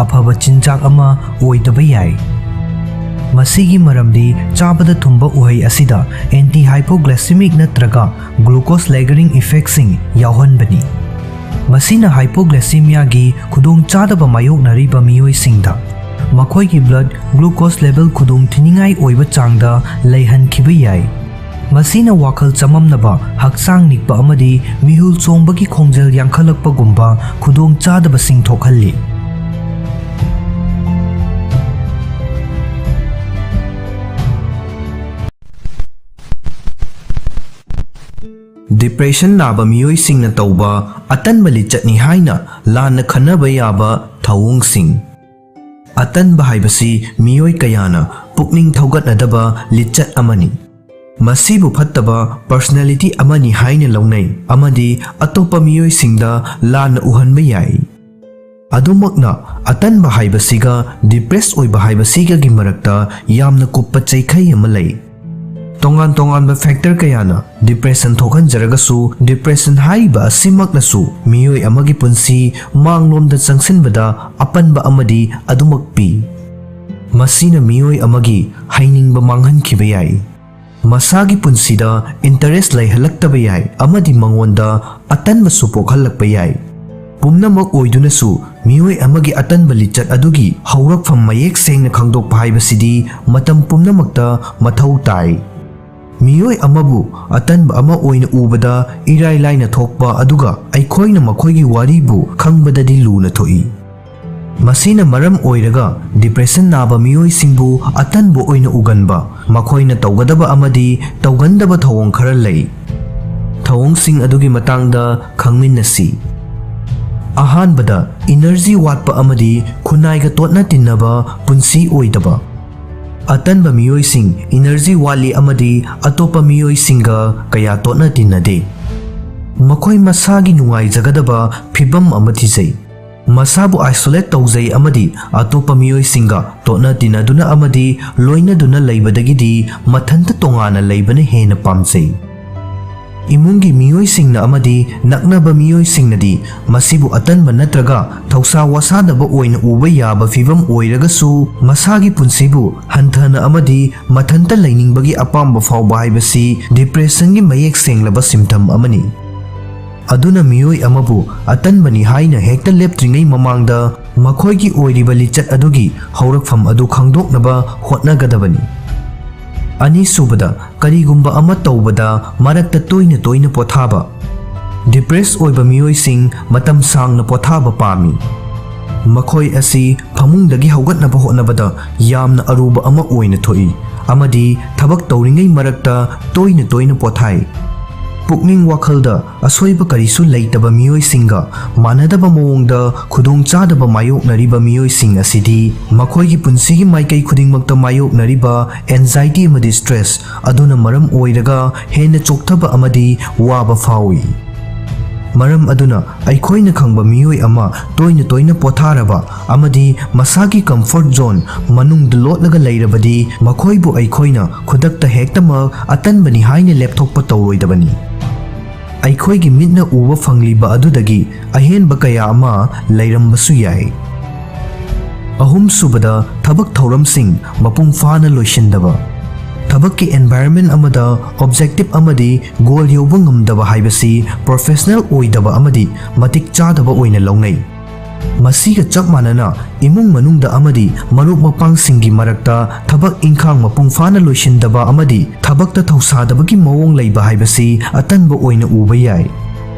ꯑꯐꯕ ꯆꯤꯟꯖꯥꯛ ꯑꯃ ꯑꯣꯏꯗꯕ ꯌꯥꯏ꯫ ꯃꯁꯤꯒꯤ ꯃꯔꯝꯗꯤ ꯆꯥꯕꯗ ꯊꯨꯝꯕ ꯎꯍꯩ ꯑꯁꯤꯗ ꯑꯦꯟꯇꯤ ꯍꯥꯏꯄꯣꯒ꯭ꯂꯥꯏꯁꯤꯃꯤꯛ ꯅꯠꯇ꯭ꯔꯒ ꯒ꯭ꯂꯨꯀꯣꯁ ꯂꯦꯒꯔꯤꯡ ꯏꯐꯦꯛꯁꯤꯡ ꯌꯥꯎꯍꯟꯕꯅꯤ꯫ ꯃꯁꯤꯅ ꯍꯥꯏꯄꯣꯒ꯭ꯂꯥꯏꯁꯤꯃꯤꯌꯥꯒꯤ ꯈꯨꯗꯣꯡꯆꯥꯗꯕ ꯃꯥꯌꯣꯛꯅꯔꯤꯕ ꯃꯤꯑꯣꯏꯁꯤꯡꯗ ꯃꯈꯣꯏꯒꯤ ꯕ꯭ꯂꯗ ꯒ꯭ꯂꯨꯀꯣꯁ ꯂꯦꯚꯦꯜ ꯈꯨꯗꯣꯡꯊꯤꯅꯤꯡꯉꯥꯏ ꯑꯣꯏꯕ ꯆꯥꯡꯗ ꯂꯩꯍꯟꯈꯤꯕ ꯌꯥꯏ꯫ ꯃꯁꯤꯅ ꯋꯥꯈꯜ ꯆꯃꯝꯅꯕ, ꯍꯛꯆꯥꯡ ꯅꯤꯛꯄ ꯑꯃꯗꯤ ꯃꯤꯍꯨꯜ ꯆꯣꯡꯕꯒꯤ ꯈꯣꯡꯖꯦꯜ ꯌꯥꯡꯈꯠꯂꯛꯄꯒꯨꯝꯕ ꯈꯨꯗꯣꯡꯆꯥꯗꯕꯁꯤꯡ ꯊꯣꯛꯍꯜꯂꯤ꯫ ꯗꯤꯄ꯭ꯔꯦꯁꯟ ꯅꯥꯕ ꯃꯤꯑꯣꯏꯁꯤꯡꯅ ꯇꯧꯕ ꯑꯇꯟꯕ ꯂꯤꯆꯠꯅꯤ ꯍꯥꯏꯅ ꯂꯥꯟꯅ ꯈꯟꯅꯕ ꯌꯥꯕ ꯊꯧꯑꯣꯡꯁꯤꯡ꯫ ꯑꯇꯟꯕ ꯍꯥꯏꯕꯁꯤ ꯃꯤꯑꯣꯏ ꯀꯌꯥꯅ ꯄꯨꯛꯅꯤꯡ ꯊꯧꯒꯠꯅꯗꯕ ꯂꯤꯆꯠ ꯑꯃꯅꯤ꯫ ꯃꯁꯤꯕꯨ ꯐꯠꯇꯕ ꯄꯔꯁꯣꯅꯦꯂꯤꯇꯤ ꯑꯃꯅꯤ ꯍꯥꯏꯅ ꯂꯧꯅꯩ ꯑꯃꯗꯤ ꯑꯇꯣꯞꯄ ꯃꯤꯑꯣꯏꯁꯤꯡꯗ ꯂꯥꯟꯅ ꯎꯍꯟꯕ ꯌꯥꯏ꯫ ꯑꯗꯨꯃꯛꯅ, ꯑꯇꯟꯕ ꯍꯥꯏꯕꯁꯤꯒ depressed ꯑꯣꯏꯕ ꯍꯥꯏꯕꯁꯤꯒꯒꯤ ꯃꯔꯛꯇ ꯌꯥꯝꯅ ꯀꯨꯞꯄ ꯆꯩꯈꯩ ꯑꯃ ꯂꯩ꯫ ꯇꯣꯉꯥꯟ ꯇꯣꯉꯥꯟꯕ factor ꯀꯌꯥꯅ depression ꯊꯣꯛꯍꯟꯖꯔꯒꯁꯨ, depression ꯍꯥꯏꯔꯤꯕ ꯑꯁꯤꯃꯛꯅꯁꯨ ꯃꯤꯑꯣꯏ ꯑꯃꯒꯤ ꯄꯨꯟꯁꯤ ꯃꯥꯡꯂꯣꯝꯗ ꯆꯪꯁꯤꯟꯕꯗ ꯑꯄꯟꯕ ꯑꯃꯗꯤ ꯑꯗꯨꯃꯛ ꯄꯤ꯫ ꯃꯁꯤꯅ ꯃꯤꯑꯣꯏ ꯑꯃꯒꯤ ꯍꯩꯅꯤꯡꯕ ꯃꯥꯡꯍꯟꯈꯤꯕ ꯌꯥꯏ, ꯃꯁꯥꯒꯤ ꯄꯨꯟꯁꯤꯗ interest ꯂꯩꯍꯜꯂꯛꯇꯕ ꯌꯥꯏ, ꯑꯃꯗꯤ ꯃꯉꯣꯟꯗ ꯑꯇꯟꯕꯁꯨ ꯄꯣꯛꯍꯜꯂꯛꯄ ꯌꯥꯏ꯫ ꯄꯨꯝꯅꯃꯛ ꯑꯣꯏꯗꯨꯅꯁꯨ, ꯃꯤꯑꯣꯏ ꯑꯃꯒꯤ ꯑꯇꯟꯕ ꯂꯤꯆꯠ ꯑꯗꯨꯒꯤ ꯍꯧꯔꯛꯐꯝ ꯃꯌꯦꯛ ꯁꯦꯡꯅ ꯈꯪꯗꯣꯛꯄ ꯍꯥꯏꯕꯁꯤꯗꯤ ꯃꯇꯝ ꯄꯨꯝꯅꯃꯛꯇ ꯃꯊꯧ ꯇꯥꯏ꯫ ꯃꯤꯑꯣꯏ ꯑꯃꯕꯨ ꯑꯇꯟꯕ ꯑꯃ ꯑꯣꯏꯅ ꯎꯕꯗ ꯏꯔꯥꯏ ꯂꯥꯏꯅ ꯊꯣꯛꯄ, ꯑꯗꯨꯒ ꯑꯩꯈꯣꯏꯅ ꯃꯈꯣꯏꯒꯤ ꯋꯥꯔꯤꯕꯨ ꯈꯪꯕꯗꯗꯤ ꯂꯨꯅ ꯊꯣꯛꯏ꯫ ꯃꯁꯤꯅ ꯃꯔꯝ ꯑꯣꯏꯔꯒ, depression ꯅꯥꯕ ꯃꯤꯑꯣꯏꯁꯤꯡꯕꯨ ꯑꯇꯟꯕ ꯑꯣꯏꯅ ꯎꯒꯟꯕ, ꯃꯈꯣꯏꯅ ꯇꯧꯒꯗꯕ ꯑꯃꯗꯤ ꯇꯧꯒꯟꯗꯕ ꯊꯧꯑꯣꯡ ꯈꯔ ꯂꯩ꯫ ꯊꯧꯑꯣꯡꯁꯤꯡ ꯑꯗꯨꯒꯤ ꯃꯇꯥꯡꯗ ꯈꯪꯃꯤꯟꯅꯁꯤ꯫ ꯑꯍꯥꯟꯕꯗ, energy ꯋꯥꯠꯄ ꯑꯃꯗꯤ ꯈꯨꯟꯅꯥꯏꯒ ꯇꯣꯠꯅ ꯇꯤꯟꯅꯕ ꯄꯨꯟꯁꯤ ꯑꯣꯏꯗꯕ꯫ ꯑꯇꯟꯕ ꯃꯤꯑꯣꯏꯁꯤꯡ energy ꯋꯥꯠꯂꯤ ꯑꯃꯗꯤ ꯑꯇꯣꯞꯄ ꯃꯤꯑꯣꯏꯁꯤꯡꯒ ꯀꯌꯥ ꯇꯣꯠꯅ ꯇꯤꯟꯅꯗꯦ꯫ ꯃꯈꯣꯏ ꯃꯁꯥꯒꯤ ꯅꯨꯡꯉꯥꯏꯖꯒꯗꯕ ꯐꯤꯚꯝ ꯑꯃ ꯊꯤꯖꯩ꯫ ꯃꯁꯥꯕꯨ isolate ꯇꯧꯖꯩ ꯑꯃꯗꯤ ꯑꯇꯣꯞꯄ ꯃꯤꯑꯣꯏꯁꯤꯡꯒ ꯇꯣꯠꯅ ꯇꯤꯟꯅꯗꯨꯅ ꯑꯃꯗꯤ ꯂꯣꯏꯅꯗꯨꯅ ꯂꯩꯕꯗꯒꯤꯗꯤ ꯃꯊꯟꯇ ꯇꯣꯉꯥꯟꯅ ꯂꯩꯕꯅ ꯍꯦꯟꯅ ꯄꯥꯝꯖꯩ꯫ ꯏꯃꯨꯡꯒꯤ ꯃꯤꯑꯣꯏꯁꯤꯡꯅ ꯑꯃꯗꯤ ꯅꯛꯅꯕ ꯃꯤꯑꯣꯏꯁꯤꯡꯅꯗꯤ ꯃꯁꯤꯕꯨ ꯑꯇꯟꯕ ꯅꯠꯇ꯭ꯔꯒ ꯊꯧꯁꯥ ꯋꯥꯁꯥꯗꯕ ꯑꯣꯏꯅ ꯎꯕ ꯌꯥꯕ ꯐꯤꯚꯝ ꯑꯣꯏꯔꯒꯁꯨ, ꯃꯁꯥꯒꯤ ꯄꯨꯟꯁꯤꯕꯨ ꯍꯟꯊꯅ ꯑꯃꯗꯤ ꯃꯊꯟꯇ ꯂꯩꯅꯤꯡꯕꯒꯤ ꯑꯄꯥꯝꯕ ꯐꯥꯎꯕ ꯍꯥꯏꯕꯁꯤ depressionꯒꯤ ꯃꯌꯦꯛ ꯁꯦꯡꯂꯕ symptom ꯑꯃꯅꯤ꯫ ꯑꯗꯨꯅ ꯃꯤꯑꯣꯏ ꯑꯃꯕꯨ ꯑꯇꯟꯕꯅꯤ ꯍꯥꯏꯅ ꯍꯦꯛꯇ ꯂꯦꯞꯇ꯭ꯔꯤꯉꯩ ꯃꯃꯥꯡꯗ ꯃꯈꯣꯏꯒꯤ ꯑꯣꯏꯔꯤꯕ ꯂꯤꯆꯠ ꯑꯗꯨꯒꯤ ꯍꯧꯔꯛꯐꯝ ꯑꯗꯨ ꯈꯪꯗꯣꯛꯅꯕ ꯍꯣꯠꯅꯒꯗꯕꯅꯤ꯫ ꯑꯅꯤꯁꯨꯕꯗ, ꯀꯔꯤꯒꯨꯝꯕ ꯑꯃ ꯇꯧꯕꯗ ꯃꯔꯛꯇ ꯇꯣꯏꯅ ꯇꯣꯏꯅ ꯄꯣꯊꯥꯕ꯫ Depressed ꯑꯣꯏꯕ ꯃꯤꯑꯣꯏꯁꯤꯡ ꯃꯇꯝ ꯁꯥꯡꯅ ꯄꯣꯊꯥꯕ ꯄꯥꯝꯃꯤ꯫ ꯃꯈꯣꯏ ꯑꯁꯤ ꯐꯃꯨꯡꯗꯒꯤ ꯍꯧꯒꯠꯅꯕ ꯍꯣꯠꯅꯕꯗ ꯌꯥꯝꯅ ꯑꯔꯨꯕ ꯑꯃ ꯑꯣꯏꯅ ꯊꯣꯛꯏ, ꯑꯃꯗꯤ ꯊꯕꯛ ꯇꯧꯔꯤꯉꯩ ꯃꯔꯛꯇ ꯇꯣꯏꯅ ꯇꯣꯏꯅ ꯄꯣꯊꯥꯏ꯫ ꯄꯨꯛꯅꯤꯡ ꯋꯥꯈꯜꯗ ꯑꯁꯣꯏꯕ ꯀꯔꯤꯁꯨ ꯂꯩꯇꯕ ꯃꯤꯑꯣꯏꯁꯤꯡꯒ ꯃꯥꯟꯅꯗꯕ ꯃꯑꯣꯡꯗ ꯈꯨꯗꯣꯡꯆꯥꯗꯕ ꯃꯥꯌꯣꯛꯅꯔꯤꯕ ꯃꯤꯑꯣꯏꯁꯤꯡ ꯑꯁꯤꯗꯤ ꯃꯈꯣꯏꯒꯤ ꯄꯨꯟꯁꯤꯒꯤ ꯃꯥꯏꯀꯩ ꯈꯨꯗꯤꯡꯃꯛꯇ ꯃꯥꯌꯣꯛꯅꯔꯤꯕ anxiety ꯑꯃꯗꯤ stress ꯑꯗꯨꯅ ꯃꯔꯝ ꯑꯣꯏꯔꯒ ꯍꯦꯟꯅ ꯆꯣꯛꯊꯕ ꯑꯃꯗꯤ ꯋꯥꯕ ꯐꯥꯎꯏ꯫ ꯃꯔꯝ ꯑꯗꯨꯅ, ꯑꯩꯈꯣꯏꯅ ꯈꯪꯕ ꯃꯤꯑꯣꯏ ꯑꯃ ꯇꯣꯏꯅ ꯇꯣꯏꯅ ꯄꯣꯊꯥꯔꯕ ꯑꯃꯗꯤ ꯃꯁꯥꯒꯤ comfort zone ꯃꯅꯨꯡꯗ ꯂꯣꯠꯂꯒ ꯂꯩꯔꯕꯗꯤ, ꯃꯈꯣꯏꯕꯨ ꯑꯩꯈꯣꯏꯅ ꯈꯨꯗꯛꯇ ꯍꯦꯛꯇꯃꯛ ꯑꯇꯟꯕꯅꯤ ꯍꯥꯏꯅ ꯂꯦꯞꯊꯣꯛꯄ ꯇꯧꯔꯣꯏꯗꯕꯅꯤ꯫ ꯑꯩꯈꯣꯏꯒꯤ ꯃꯤꯠꯅ ꯎꯕ ꯐꯪꯂꯤꯕ ꯑꯗꯨꯗꯒꯤ ꯑꯍꯦꯟꯕ ꯀꯌꯥ ꯑꯃ ꯂꯩꯔꯝꯕꯁꯨ ꯌꯥꯏ꯫ ꯑꯍꯨꯝꯁꯨꯕꯗ, ꯊꯕꯛ ꯊꯧꯔꯝꯁꯤꯡ ꯃꯄꯨꯡ ꯐꯥꯅ ꯂꯣꯏꯁꯤꯟꯗꯕ꯫ ꯊꯕꯛꯀꯤ environment ꯑꯃꯗ objective ꯑꯃꯗꯤ goal ꯌꯧꯕ ꯉꯝꯗꯕ ꯍꯥꯏꯕꯁꯤ professional ꯑꯣꯏꯗꯕ ꯑꯃꯗꯤ ꯃꯇꯤꯛ ꯆꯥꯗꯕ ꯑꯣꯏꯅ ꯂꯧꯅꯩ꯫ ꯃꯁꯤꯒ ꯆꯞ ꯃꯥꯟꯅꯅ, ꯏꯃꯨꯡ ꯃꯅꯨꯡꯗ ꯑꯃꯗꯤ ꯃꯔꯨꯞ ꯃꯄꯥꯡꯁꯤꯡꯒꯤ ꯃꯔꯛꯇ ꯊꯕꯛ ꯏꯪꯈꯥꯡ ꯃꯄꯨꯡ ꯐꯥꯅ ꯂꯣꯏꯁꯤꯟꯗꯕ ꯑꯃꯗꯤ ꯊꯕꯛꯇ ꯊꯧꯁꯥꯗꯕꯒꯤ ꯃꯑꯣꯡ ꯂꯩꯕ ꯍꯥꯏꯕꯁꯤ ꯑꯇꯟꯕ ꯑꯣꯏꯅ ꯎꯕ ꯌꯥꯏ꯫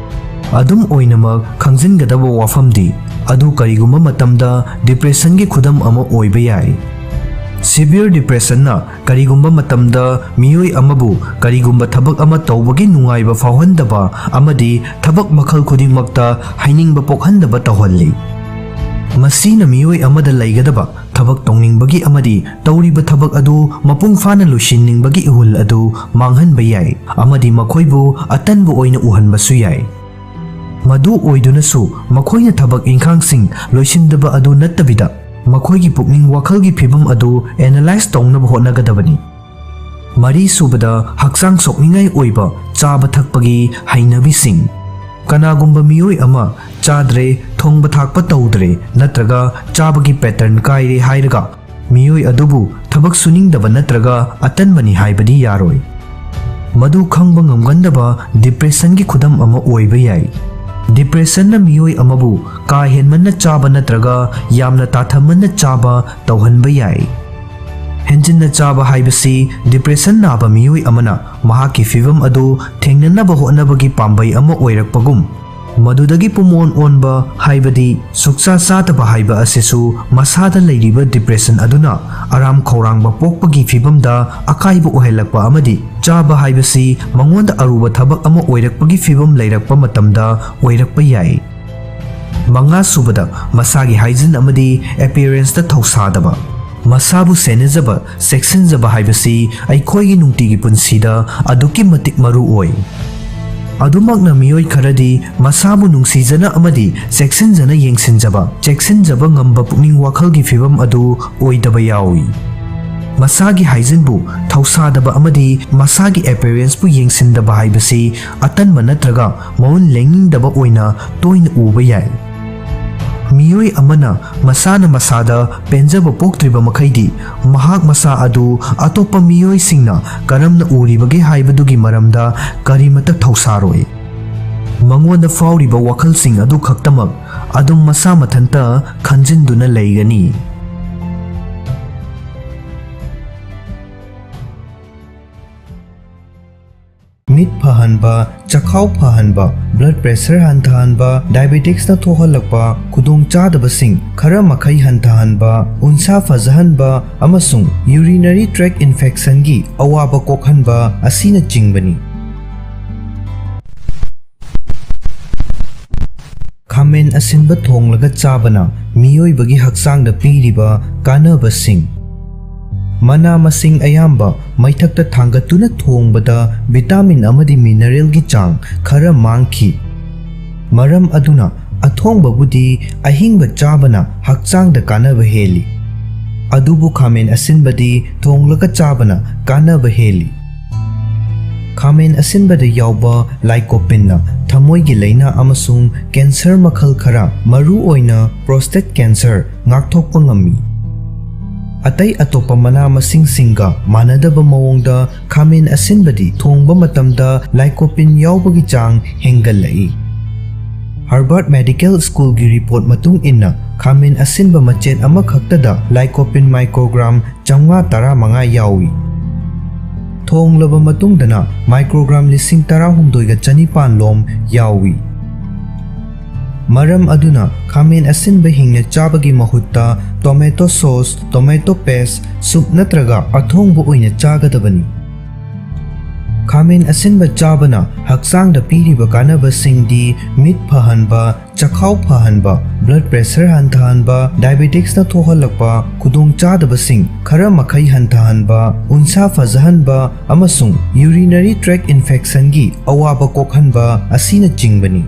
ꯑꯗꯨꯝ ꯑꯣꯏꯅꯃꯛ, ꯈꯪꯖꯤꯟꯒꯗꯕ ꯋꯥꯐꯝꯗꯤ, ꯑꯗꯨ ꯀꯔꯤꯒꯨꯝꯕ ꯃꯇꯝꯗ depressionꯒꯤ ꯈꯨꯗꯝ ꯑꯃ ꯑꯣꯏꯕ ꯌꯥꯏ꯫ Severe depressionꯅ ꯀꯔꯤꯒꯨꯝꯕ ꯃꯇꯝꯗ ꯃꯤꯑꯣꯏ ꯑꯃꯕꯨ ꯀꯔꯤꯒꯨꯝꯕ ꯊꯕꯛ ꯑꯃ ꯇꯧꯕꯒꯤ ꯅꯨꯡꯉꯥꯏꯕ ꯐꯥꯎꯍꯟꯗꯕ ꯑꯃꯗꯤ ꯊꯕꯛ ꯃꯈꯜ ꯈꯨꯗꯤꯡꯃꯛꯇ ꯍꯩꯅꯤꯡꯕ ꯄꯣꯛꯍꯟꯗꯕ ꯇꯧꯍꯜꯂꯤ꯫ ꯃꯁꯤꯅ ꯃꯤꯑꯣꯏ ꯑꯃꯗ ꯂꯩꯒꯗꯕ ꯊꯕꯛ ꯇꯧꯅꯤꯡꯕꯒꯤ ꯑꯃꯗꯤ ꯇꯧꯔꯤꯕ ꯊꯕꯛ ꯑꯗꯨ ꯃꯄꯨꯡ ꯐꯥꯅ ꯂꯣꯏꯁꯤꯟꯅꯤꯡꯕꯒꯤ ꯏꯍꯨꯜ ꯑꯗꯨ ꯃꯥꯡꯍꯟꯕ ꯌꯥꯏ ꯑꯃꯗꯤ ꯃꯈꯣꯏꯕꯨ ꯑꯇꯟꯕ ꯑꯣꯏꯅ ꯎꯍꯟꯕꯁꯨ ꯌꯥꯏ꯫ ꯃꯗꯨ ꯑꯣꯏꯗꯨꯅꯁꯨ, ꯃꯈꯣꯏꯅ ꯊꯕꯛ ꯏꯪꯈꯥꯡꯁꯤꯡ ꯂꯣꯏꯁꯤꯟꯗꯕ ꯑꯗꯨ ꯅꯠꯇꯕꯤꯗ, ꯃꯈꯣꯏꯒꯤ ꯄꯨꯛꯅꯤꯡ ꯋꯥꯈꯜꯒꯤ ꯐꯤꯕꯝ ꯑꯗꯨ analyze ꯇꯧꯅꯕ ꯍꯣꯠꯅꯒꯗꯕꯅꯤ꯫ ꯃꯔꯤꯁꯨꯕꯗ, ꯍꯛꯆꯥꯡ ꯁꯣꯛꯅꯤꯡꯉꯥꯏ ꯑꯣꯏꯕ ꯆꯥꯕ ꯊꯛꯄꯒꯤ ꯍꯩꯅꯕꯤꯁꯤꯡ꯫ ꯀꯅꯥꯒꯨꯝꯕ ꯃꯤꯑꯣꯏ ꯑꯃ ꯆꯥꯗ꯭ꯔꯦ, ꯊꯣꯡꯕ ꯊꯥꯛꯄ ꯇꯧꯗ꯭ꯔꯦ ꯅꯠꯇ꯭ꯔꯒ ꯆꯥꯕꯒꯤ pattern ꯀꯥꯏꯔꯦ ꯍꯥꯏꯔꯒ, ꯃꯤꯑꯣꯏ ꯑꯗꯨꯕꯨ ꯊꯕꯛ ꯁꯨꯅꯤꯡꯗꯕ ꯅꯠꯇ꯭ꯔꯒ ꯑꯇꯟꯕꯅꯤ ꯍꯥꯏꯕꯗꯤ ꯌꯥꯔꯣꯏ꯫ ꯃꯗꯨ ꯈꯪꯕ ꯉꯝꯒꯟꯗꯕ depressionꯒꯤ ꯈꯨꯗꯝ ꯑꯃ ꯑꯣꯏꯕ ꯌꯥꯏ꯫ Depressionꯅ ꯃꯤꯑꯣꯏ ꯑꯃꯕꯨ ꯀꯥ ꯍꯦꯟꯃꯟꯅ ꯆꯥꯕ ꯅꯠꯇ꯭ꯔꯒ ꯌꯥꯝꯅ ꯇꯥꯊꯃꯟꯅ ꯆꯥꯕ ꯇꯧꯍꯟꯕ ꯌꯥꯏ꯫ ꯍꯦꯟꯖꯤꯟꯅ ꯆꯥꯕ ꯍꯥꯏꯕꯁꯤ depression ꯅꯥꯕ ꯃꯤꯑꯣꯏ ꯑꯃꯅ ꯃꯍꯥꯛꯀꯤ ꯐꯤꯚꯝ ꯑꯗꯨ ꯊꯦꯡꯅꯅꯕ ꯍꯣꯠꯅꯕꯒꯤ ꯄꯥꯝꯕꯩ ꯑꯃ ꯑꯣꯏꯔꯛꯄꯒꯨꯝ, ꯃꯗꯨꯗꯒꯤ ꯄꯨꯝꯑꯣꯟ ꯑꯣꯟꯕ, ꯍꯥꯏꯕꯗꯤ ꯁꯨꯛꯆꯥ ꯆꯥꯗꯕ ꯍꯥꯏꯕ ꯑꯁꯤꯁꯨ ꯃꯁꯥꯗ ꯂꯩꯔꯤꯕ depression ꯑꯗꯨꯅ ꯑꯔꯥꯝ ꯈꯧꯔꯥꯡꯕ ꯄꯣꯛꯄꯒꯤ ꯐꯤꯚꯝꯗ ꯑꯀꯥꯏꯕ ꯑꯣꯏꯍꯜꯂꯛꯄ ꯑꯃꯗꯤ ꯆꯥꯕ ꯍꯥꯏꯕꯁꯤ ꯃꯉꯣꯟꯗ ꯑꯔꯨꯕ ꯊꯕꯛ ꯑꯃ ꯑꯣꯏꯔꯛꯄꯒꯤ ꯐꯤꯚꯝ ꯂꯩꯔꯛꯄ ꯃꯇꯝꯗ ꯑꯣꯏꯔꯛꯄ ꯌꯥꯏ꯫ ꯃꯉꯥꯁꯨꯕꯗ, ꯃꯁꯥꯒꯤ hygiene ꯑꯃꯗꯤ appearanceꯇ ꯊꯧꯁꯥꯗꯕ꯫ ꯃꯁꯥꯕꯨ ꯁꯦꯟꯅꯖꯕ, ꯆꯦꯛꯁꯤꯟꯖꯕ ꯍꯥꯏꯕꯁꯤ ꯑꯩꯈꯣꯏꯒꯤ ꯅꯨꯡꯇꯤꯒꯤ ꯄꯨꯟꯁꯤꯗ ꯑꯗꯨꯛꯀꯤ ꯃꯇꯤꯛ ꯃꯔꯨ ꯑꯣꯏ꯫ ꯑꯗꯨꯃꯛꯅ ꯃꯤꯑꯣꯏ ꯈꯔꯗꯤ ꯃꯁꯥꯕꯨ ꯅꯨꯡꯁꯤꯖꯅ ꯑꯃꯗꯤ ꯆꯦꯛꯁꯤꯟꯖꯅ ꯌꯦꯡꯁꯤꯟꯖꯕ, ꯆꯦꯛꯁꯤꯟꯖꯕ ꯉꯝꯕ ꯄꯨꯛꯅꯤꯡ ꯋꯥꯈꯜꯒꯤ ꯐꯤꯕꯝ ꯑꯗꯨ ꯑꯣꯏꯗꯕ ꯌꯥꯎꯏ꯫ ꯃꯁꯥꯒꯤ ꯍꯥꯏꯖꯤꯟꯕꯨ ꯊꯧꯁꯥꯗꯕ ꯑꯃꯗꯤ ꯃꯁꯥꯒꯤ ꯑꯦꯄꯤꯌꯔꯦꯟꯁꯄꯨ ꯌꯦꯡꯁꯤꯟꯗꯕ ꯍꯥꯏꯕꯁꯤ ꯑꯇꯟꯕ ꯅꯠꯇ꯭ꯔꯒ ꯃꯒꯨꯟ ꯂꯩꯅꯤꯡꯗꯕ ꯑꯣꯏꯅ ꯇꯣꯏꯅ ꯎꯕ ꯌꯥꯏ꯫ ꯃꯤꯑꯣꯏ ꯑꯃꯅ ꯃꯁꯥꯅ ꯃꯁꯥꯗ ꯄꯦꯟꯖꯕ ꯄꯣꯛꯇ꯭ꯔꯤꯕ ꯃꯈꯩꯗꯤ, ꯃꯍꯥꯛ ꯃꯁꯥ ꯑꯗꯨ ꯑꯇꯣꯞꯄ ꯃꯤꯑꯣꯏꯁꯤꯡꯅ ꯀꯔꯝꯅ ꯎꯔꯤꯕꯒꯦ ꯍꯥꯏꯕꯗꯨꯒꯤ ꯃꯔꯝꯗ ꯀꯔꯤꯃꯠꯇ ꯊꯧꯁꯥꯔꯣꯏ꯫ ꯃꯉꯣꯟꯗ ꯐꯥꯎꯔꯤꯕ ꯋꯥꯈꯜꯁꯤꯡ ꯑꯗꯨ ꯈꯛꯇꯃꯛ ꯑꯗꯨꯝ ꯃꯁꯥ ꯃꯊꯟꯇ ꯈꯟꯖꯤꯟꯗꯨꯅ ꯂꯩꯒꯅꯤ꯫ ꯃꯤꯠ ꯐꯍꯟꯕ, ꯆꯈꯥꯎ ꯐꯍꯟꯕ, ꯕ꯭ꯂꯗ ꯄ꯭ꯔꯦꯁꯔ ꯍꯟꯊꯍꯟꯕ, ꯗꯥꯏꯕꯦꯇꯤꯛꯁꯅ ꯊꯣꯛꯍꯜꯂꯛꯄ ꯈꯨꯗꯣꯡꯆꯥꯗꯕꯁꯤꯡ ꯈꯔ ꯃꯈꯩ ꯍꯟꯊꯍꯟꯕ, ꯎꯟꯁꯥ ꯐꯖꯍꯟꯕ ꯑꯃꯁꯨꯡ ꯌꯨꯔꯤꯅꯔꯤ ꯇ꯭ꯔꯦꯛ ꯏꯟꯐꯦꯛꯁꯟꯒꯤ ꯑꯋꯥꯕ ꯀꯣꯛꯍꯟꯕ ꯑꯁꯤꯅꯆꯤꯡꯕꯅꯤ꯫ ꯈꯥꯃꯦꯟ ꯑꯁꯤꯟꯕ ꯊꯣꯡꯂꯒ ꯆꯥꯕꯅ ꯃꯤꯑꯣꯏꯕꯒꯤ ꯍꯛꯆꯥꯡꯗ ꯄꯤꯔꯤꯕ ꯀꯥꯟꯅꯕꯁꯤꯡ꯫ ꯃꯅꯥ ꯃꯁꯤꯡ ꯑꯌꯥꯝꯕ ꯃꯩꯊꯛꯇ ꯊꯥꯡꯒꯠꯇꯨꯅ ꯊꯣꯡꯕꯗ ꯚꯤꯇꯥꯃꯤꯟ ꯑꯃꯗꯤ ꯃꯤꯅꯔꯦꯜꯒꯤ ꯆꯥꯡ ꯈꯔ ꯃꯥꯡꯈꯤ꯫ ꯃꯔꯝ ꯑꯗꯨꯅ ꯑꯊꯣꯡꯕꯕꯨꯗꯤ ꯑꯍꯤꯡꯕ ꯆꯥꯕꯅ ꯍꯛꯆꯥꯡꯗ ꯀꯥꯟꯅꯕ ꯍꯦꯜꯂꯤ꯫ ꯑꯗꯨꯕꯨ ꯈꯥꯃꯦꯟ ꯑꯁꯤꯟꯕꯗꯤ ꯊꯣꯡꯂꯒ ꯆꯥꯕꯅ ꯀꯥꯟꯅꯕ ꯍꯦꯜꯂꯤ꯫ ꯈꯥꯃꯦꯟ ꯑꯁꯤꯟꯕꯗ ꯌꯥꯎꯕ ꯂꯥꯏꯀꯣꯄꯤꯟꯅ ꯊꯃꯣꯏꯒꯤ ꯂꯥꯏꯅꯥ ꯑꯃꯁꯨꯡ ꯀꯦꯟꯁꯔ ꯃꯈꯜ ꯈꯔ, ꯃꯔꯨꯑꯣꯏꯅ ꯄ꯭ꯔꯣꯁꯇꯦꯠ ꯀꯦꯟꯁꯔ, ꯉꯥꯛꯊꯣꯛꯄ ꯉꯝꯃꯤ꯫ ꯑꯇꯩ ꯑꯇꯣꯞꯄ ꯃꯅꯥ ꯃꯁꯤꯡꯁꯤꯡꯒ ꯃꯥꯟꯅꯗꯕ ꯃꯑꯣꯡꯗ ꯈꯥꯃꯦꯟ ꯑꯁꯤꯟꯕꯗꯤ ꯊꯣꯡꯕ ꯃꯇꯝꯗ ꯂꯥꯏꯀꯣꯄꯤꯟ ꯌꯥꯎꯕꯒꯤ ꯆꯥꯡ ꯍꯦꯟꯒꯠꯂꯛꯏ꯫ ꯍꯥꯔꯕꯔꯠ ꯃꯦꯗꯤꯀꯦꯜ ꯁ꯭ꯀꯨꯜꯒꯤ ꯔꯤꯄꯣꯔꯠ ꯃꯇꯨꯡ ꯏꯟꯅ, ꯈꯥꯃꯦꯟ ꯑꯁꯤꯟꯕ ꯃꯆꯦꯠ ꯑꯃꯈꯛꯇꯗ ꯂꯥꯏꯀꯣꯄꯤꯟ ꯃꯥꯏꯀ꯭ꯔꯣꯒ꯭ꯔꯥꯝ ꯆꯥꯝꯃꯉꯥ ꯇꯔꯥꯃꯉꯥ ꯌꯥꯎꯏ꯫ ꯊꯣꯡꯂꯕ ꯃꯇꯨꯡꯗꯅ ꯃꯥꯏꯀ꯭ꯔꯣꯒ꯭ꯔꯥꯝ ꯂꯤꯁꯤꯡ ꯇꯔꯥꯍꯨꯝꯗꯣꯏꯒ ꯆꯅꯤꯄꯥꯟ ꯂꯣꯝ ꯌꯥꯎꯏ꯫ ꯃꯔꯝ ꯑꯗꯨꯅ ꯈꯥꯃꯦꯟ ꯑꯁꯤꯟꯕ ꯍꯤꯡꯅ ꯆꯥꯕꯒꯤ ꯃꯍꯨꯠꯇ tomato sauce, tomato paste, soup ꯅꯠꯇ꯭ꯔꯒ ꯑꯊꯣꯡꯕ ꯑꯣꯏꯅ ꯆꯥꯒꯗꯕꯅꯤ꯫ ꯈꯥꯃꯦꯟ ꯑꯁꯤꯟꯕ ꯆꯥꯕꯅ ꯍꯛꯆꯥꯡꯗ ꯄꯤꯔꯤꯕ ꯀꯥꯟꯅꯕꯁꯤꯡꯗꯤ ꯃꯤꯠ ꯐꯍꯟꯕ, ꯆꯈꯥꯎ ꯐꯍꯟꯕ, blood pressure ꯍꯟꯊꯍꯟꯕ, diabeticsꯅ ꯊꯣꯛꯍꯜꯂꯛꯄ ꯈꯨꯗꯣꯡꯆꯥꯗꯕꯁꯤꯡ ꯈꯔ ꯃꯈꯩ ꯍꯟꯊꯍꯟꯕ, ꯎꯟꯁꯥ ꯐꯖꯍꯟꯕ ꯑꯃꯁꯨꯡ urinary tract infectionꯒꯤ ꯑꯋꯥꯕ ꯀꯣꯛꯍꯟꯕ ꯑꯁꯤꯅꯆꯤꯡꯕꯅꯤ꯫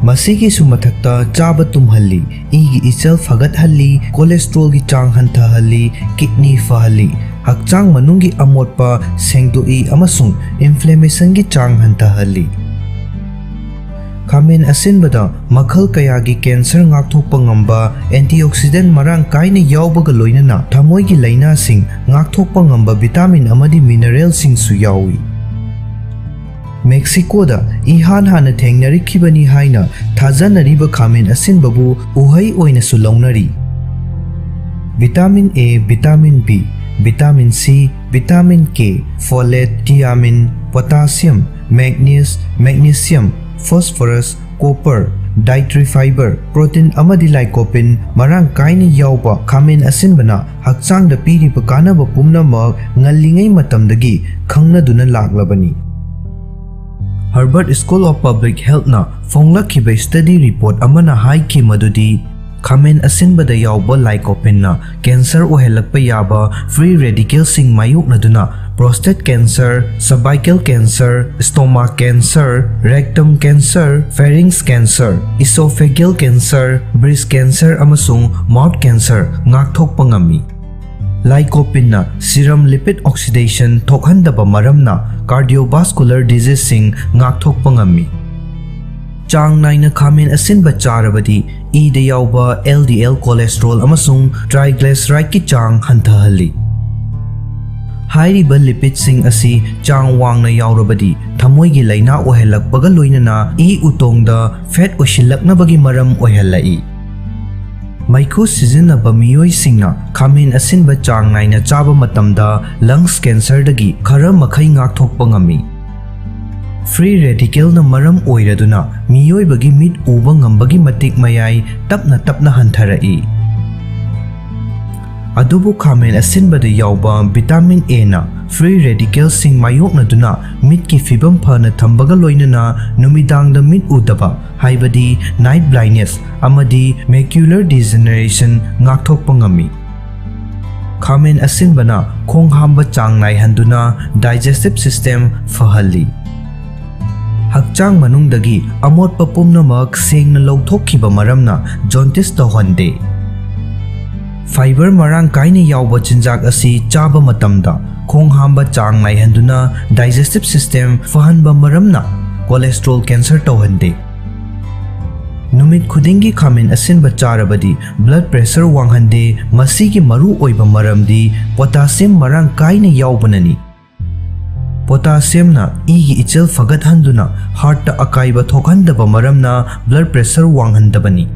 ꯃꯁꯤꯒꯤꯁꯨ ꯃꯊꯛꯇ ꯆꯥꯕ ꯇꯨꯝꯍꯜꯂꯤ, ꯏꯒꯤ ꯏꯆꯦꯜ ꯐꯒꯠꯍꯜꯂꯤ, cholesterolꯒꯤ ꯆꯥꯡ ꯍꯟꯊꯍꯜꯂꯤ, kidney ꯐꯍꯜꯂꯤ, ꯍꯛꯆꯥꯡ ꯃꯅꯨꯡꯒꯤ ꯑꯃꯣꯠꯄ ꯁꯦꯡꯗꯣꯛꯏ ꯑꯃꯁꯨꯡ inflammationꯒꯤ ꯆꯥꯡ ꯍꯟꯊꯍꯜꯂꯤ꯫ ꯈꯥꯃꯦꯟ ꯑꯁꯤꯟꯕꯗ ꯃꯈꯜ ꯀꯌꯥꯒꯤ cancer ꯉꯥꯛꯊꯣꯛꯄ ꯉꯝꯕ antioxidant ꯃꯔꯥꯡ ꯀꯥꯏꯅ ꯌꯥꯎꯕꯒ ꯂꯣꯏꯅꯅ ꯊꯃꯣꯏꯒꯤ ꯂꯥꯏꯅꯥꯁꯤꯡ ꯉꯥꯛꯊꯣꯛꯄ ꯉꯝꯕ vitamin ꯑꯃꯗꯤ mineralꯁꯤꯡꯁꯨ ꯌꯥꯎꯏ꯫ ꯃꯦꯛꯁꯤꯀꯣꯗ ꯏꯍꯥꯟ ꯍꯥꯟꯅ ꯊꯦꯡꯅꯔꯛꯈꯤꯕꯅꯤ ꯍꯥꯏꯅ ꯊꯥꯖꯅꯔꯤꯕ ꯈꯥꯃꯦꯟ ꯑꯁꯤꯟꯕꯕꯨ ꯎꯍꯩ ꯑꯣꯏꯅꯁꯨ ꯂꯧꯅꯔꯤ꯫ Vitamin A, vitamin B, vitamin C, vitamin K, folate, thiamine, potassium, manganese, magnesium, phosphorus, copper, dietary fiber, protein ꯑꯃꯗꯤ lycopene ꯃꯔꯥꯡ ꯀꯥꯏꯅ ꯌꯥꯎꯕ ꯈꯥꯃꯦꯟ ꯑꯁꯤꯟꯕꯅ ꯍꯛꯆꯥꯡꯗ ꯄꯤꯔꯤꯕ ꯀꯥꯟꯅꯕ ꯄꯨꯝꯅꯃꯛ ꯉꯜꯂꯤꯉꯩ ꯃꯇꯝꯗꯒꯤ ꯈꯪꯅꯗꯨꯅ ꯂꯥꯛꯂꯕꯅꯤ꯫ Harvard School of Public Healthꯅ ꯐꯣꯡꯂꯛꯈꯤꯕ study report ꯑꯃꯅ ꯍꯥꯏꯈꯤ ꯃꯗꯨꯗꯤ ꯈꯥꯃꯦꯟ ꯑꯁꯤꯟꯕꯗ ꯌꯥꯎꯕ lycopeneꯅ cancer ꯑꯣꯏꯍꯜꯂꯛꯄ ꯌꯥꯕ free radicalꯁꯤꯡ ꯃꯥꯌꯣꯛꯅꯗꯨꯅ prostate cancer, cervical cancer, stomach cancer, rectum cancer, pharynx cancer, esophageal cancer, breast cancer ꯑꯃꯁꯨꯡ mouth cancer ꯉꯥꯛꯊꯣꯛꯄ ꯉꯝꯃꯤ꯫ Lycopeneꯅ serum lipid oxidation ꯊꯣꯛꯍꯟꯗꯕ ꯃꯔꯝꯅ cardiovascular diseaseꯁꯤꯡ ꯉꯥꯛꯊꯣꯛꯄ ꯉꯝꯃꯤ꯫ ꯆꯥꯡ ꯅꯥꯏꯅ ꯈꯥꯃꯦꯟ ꯑꯁꯤꯟꯕ ꯆꯥꯔꯕꯗꯤ ꯏꯗ ꯌꯥꯎꯕ LDL cholesterol ꯑꯃꯁꯨꯡ triglycerideꯀꯤ ꯆꯥꯡ ꯍꯟꯊꯍꯜꯂꯤ꯫ ꯍꯥꯏꯔꯤꯕ lipidꯁꯤꯡ ꯑꯁꯤ ꯆꯥꯡ ꯋꯥꯡꯅ ꯌꯥꯎꯔꯕꯗꯤ ꯊꯃꯣꯏꯒꯤ ꯂꯥꯏꯅꯥ ꯑꯣꯏꯍꯜꯂꯛꯄꯒ ꯂꯣꯏꯅꯅ ꯏ ꯎꯇꯣꯡꯗ fat ꯑꯣꯏꯁꯤꯜꯂꯛꯅꯕꯒꯤ ꯃꯔꯝ ꯑꯣꯏꯍꯜꯂꯛꯏ꯫ ꯃꯩꯈꯨ ꯁꯤꯖꯤꯟꯅꯕ ꯃꯤꯑꯣꯏꯁꯤꯡꯅ ꯈꯥꯃꯦꯟ ꯑꯁꯤꯟꯕ ꯆꯥꯡ ꯅꯥꯏꯅ ꯆꯥꯕ ꯃꯇꯝꯗ lungs cancerꯗꯒꯤ ꯈꯔ ꯃꯈꯩ ꯉꯥꯛꯊꯣꯛꯄ ꯉꯝꯃꯤ꯫ Free radicalꯅ ꯃꯔꯝ ꯑꯣꯏꯔꯗꯨꯅ ꯃꯤꯑꯣꯏꯕꯒꯤ ꯃꯤꯠ ꯎꯕ ꯉꯝꯕꯒꯤ ꯃꯇꯤꯛ ꯃꯌꯥꯏ ꯇꯞꯅ ꯇꯞꯅ ꯍꯟꯊꯔꯛꯏ꯫ ꯑꯗꯨꯕꯨ ꯈꯥꯃꯦꯟ ꯑꯁꯤꯟꯕꯗ ꯌꯥꯎꯕ vitamin Aꯅ free radicalꯁꯤꯡ ꯃꯥꯌꯣꯛꯅꯗꯨꯅ ꯃꯤꯠꯀꯤ ꯐꯤꯕꯝ ꯐꯅ ꯊꯝꯕꯒ ꯂꯣꯏꯅꯅ ꯅꯨꯃꯤꯗꯥꯡꯗ ꯃꯤꯠ ꯎꯗꯕ, ꯍꯥꯏꯕꯗꯤ night blindness ꯑꯃꯗꯤ macular degeneration ꯉꯥꯛꯊꯣꯛꯄ ꯉꯝꯃꯤ꯫ ꯈꯥꯃꯦꯟ ꯑꯁꯤꯟꯕꯅ ꯈꯣꯡ ꯍꯥꯝꯕ ꯆꯥꯡ ꯅꯥꯏꯍꯟꯗꯨꯅ digestive system ꯐꯍꯜꯂꯤ꯫ ꯍꯛꯆꯥꯡ ꯃꯅꯨꯡꯗꯒꯤ ꯑꯃꯣꯠꯄ ꯄꯨꯝꯅꯃꯛ ꯁꯦꯡꯅ ꯂꯧꯊꯣꯛꯈꯤꯕ ꯃꯔꯝꯅ jaundice ꯇꯧꯍꯟꯗꯦ꯫ Fiber ꯃꯔꯥꯡ ꯀꯥꯏꯅ ꯌꯥꯎꯕ ꯆꯤꯟꯖꯥꯛ ꯑꯁꯤ ꯆꯥꯕ ꯃꯇꯝꯗ ꯈꯣꯡ ꯍꯥꯝꯕ ꯆꯥꯡ ꯅꯥꯏꯍꯟꯗꯨꯅ digestive system ꯐꯍꯟꯕ ꯃꯔꯝꯅ cholesterol cancer ꯇꯧꯍꯟꯗꯦ꯫ ꯅꯨꯃꯤꯠ ꯈꯨꯗꯤꯡꯒꯤ ꯈꯥꯃꯦꯟ ꯑꯁꯤꯟꯕ ꯆꯥꯔꯕꯗꯤ blood pressure ꯋꯥꯡꯍꯟꯗꯦ꯫ ꯃꯁꯤꯒꯤ ꯃꯔꯨ ꯑꯣꯏꯕ ꯃꯔꯝꯗꯤ potassium ꯃꯔꯥꯡ ꯀꯥꯏꯅ ꯌꯥꯎꯕꯅꯅꯤ꯫ Potassiumꯅ ꯏꯒꯤ ꯏꯆꯦꯜ ꯐꯒꯠꯍꯟꯗꯨꯅ heartꯇ ꯑꯀꯥꯏꯕ ꯊꯣꯛꯍꯟꯗꯕ ꯃꯔꯝꯅ blood pressure ꯋꯥꯡꯍꯟꯗꯕꯅꯤ꯫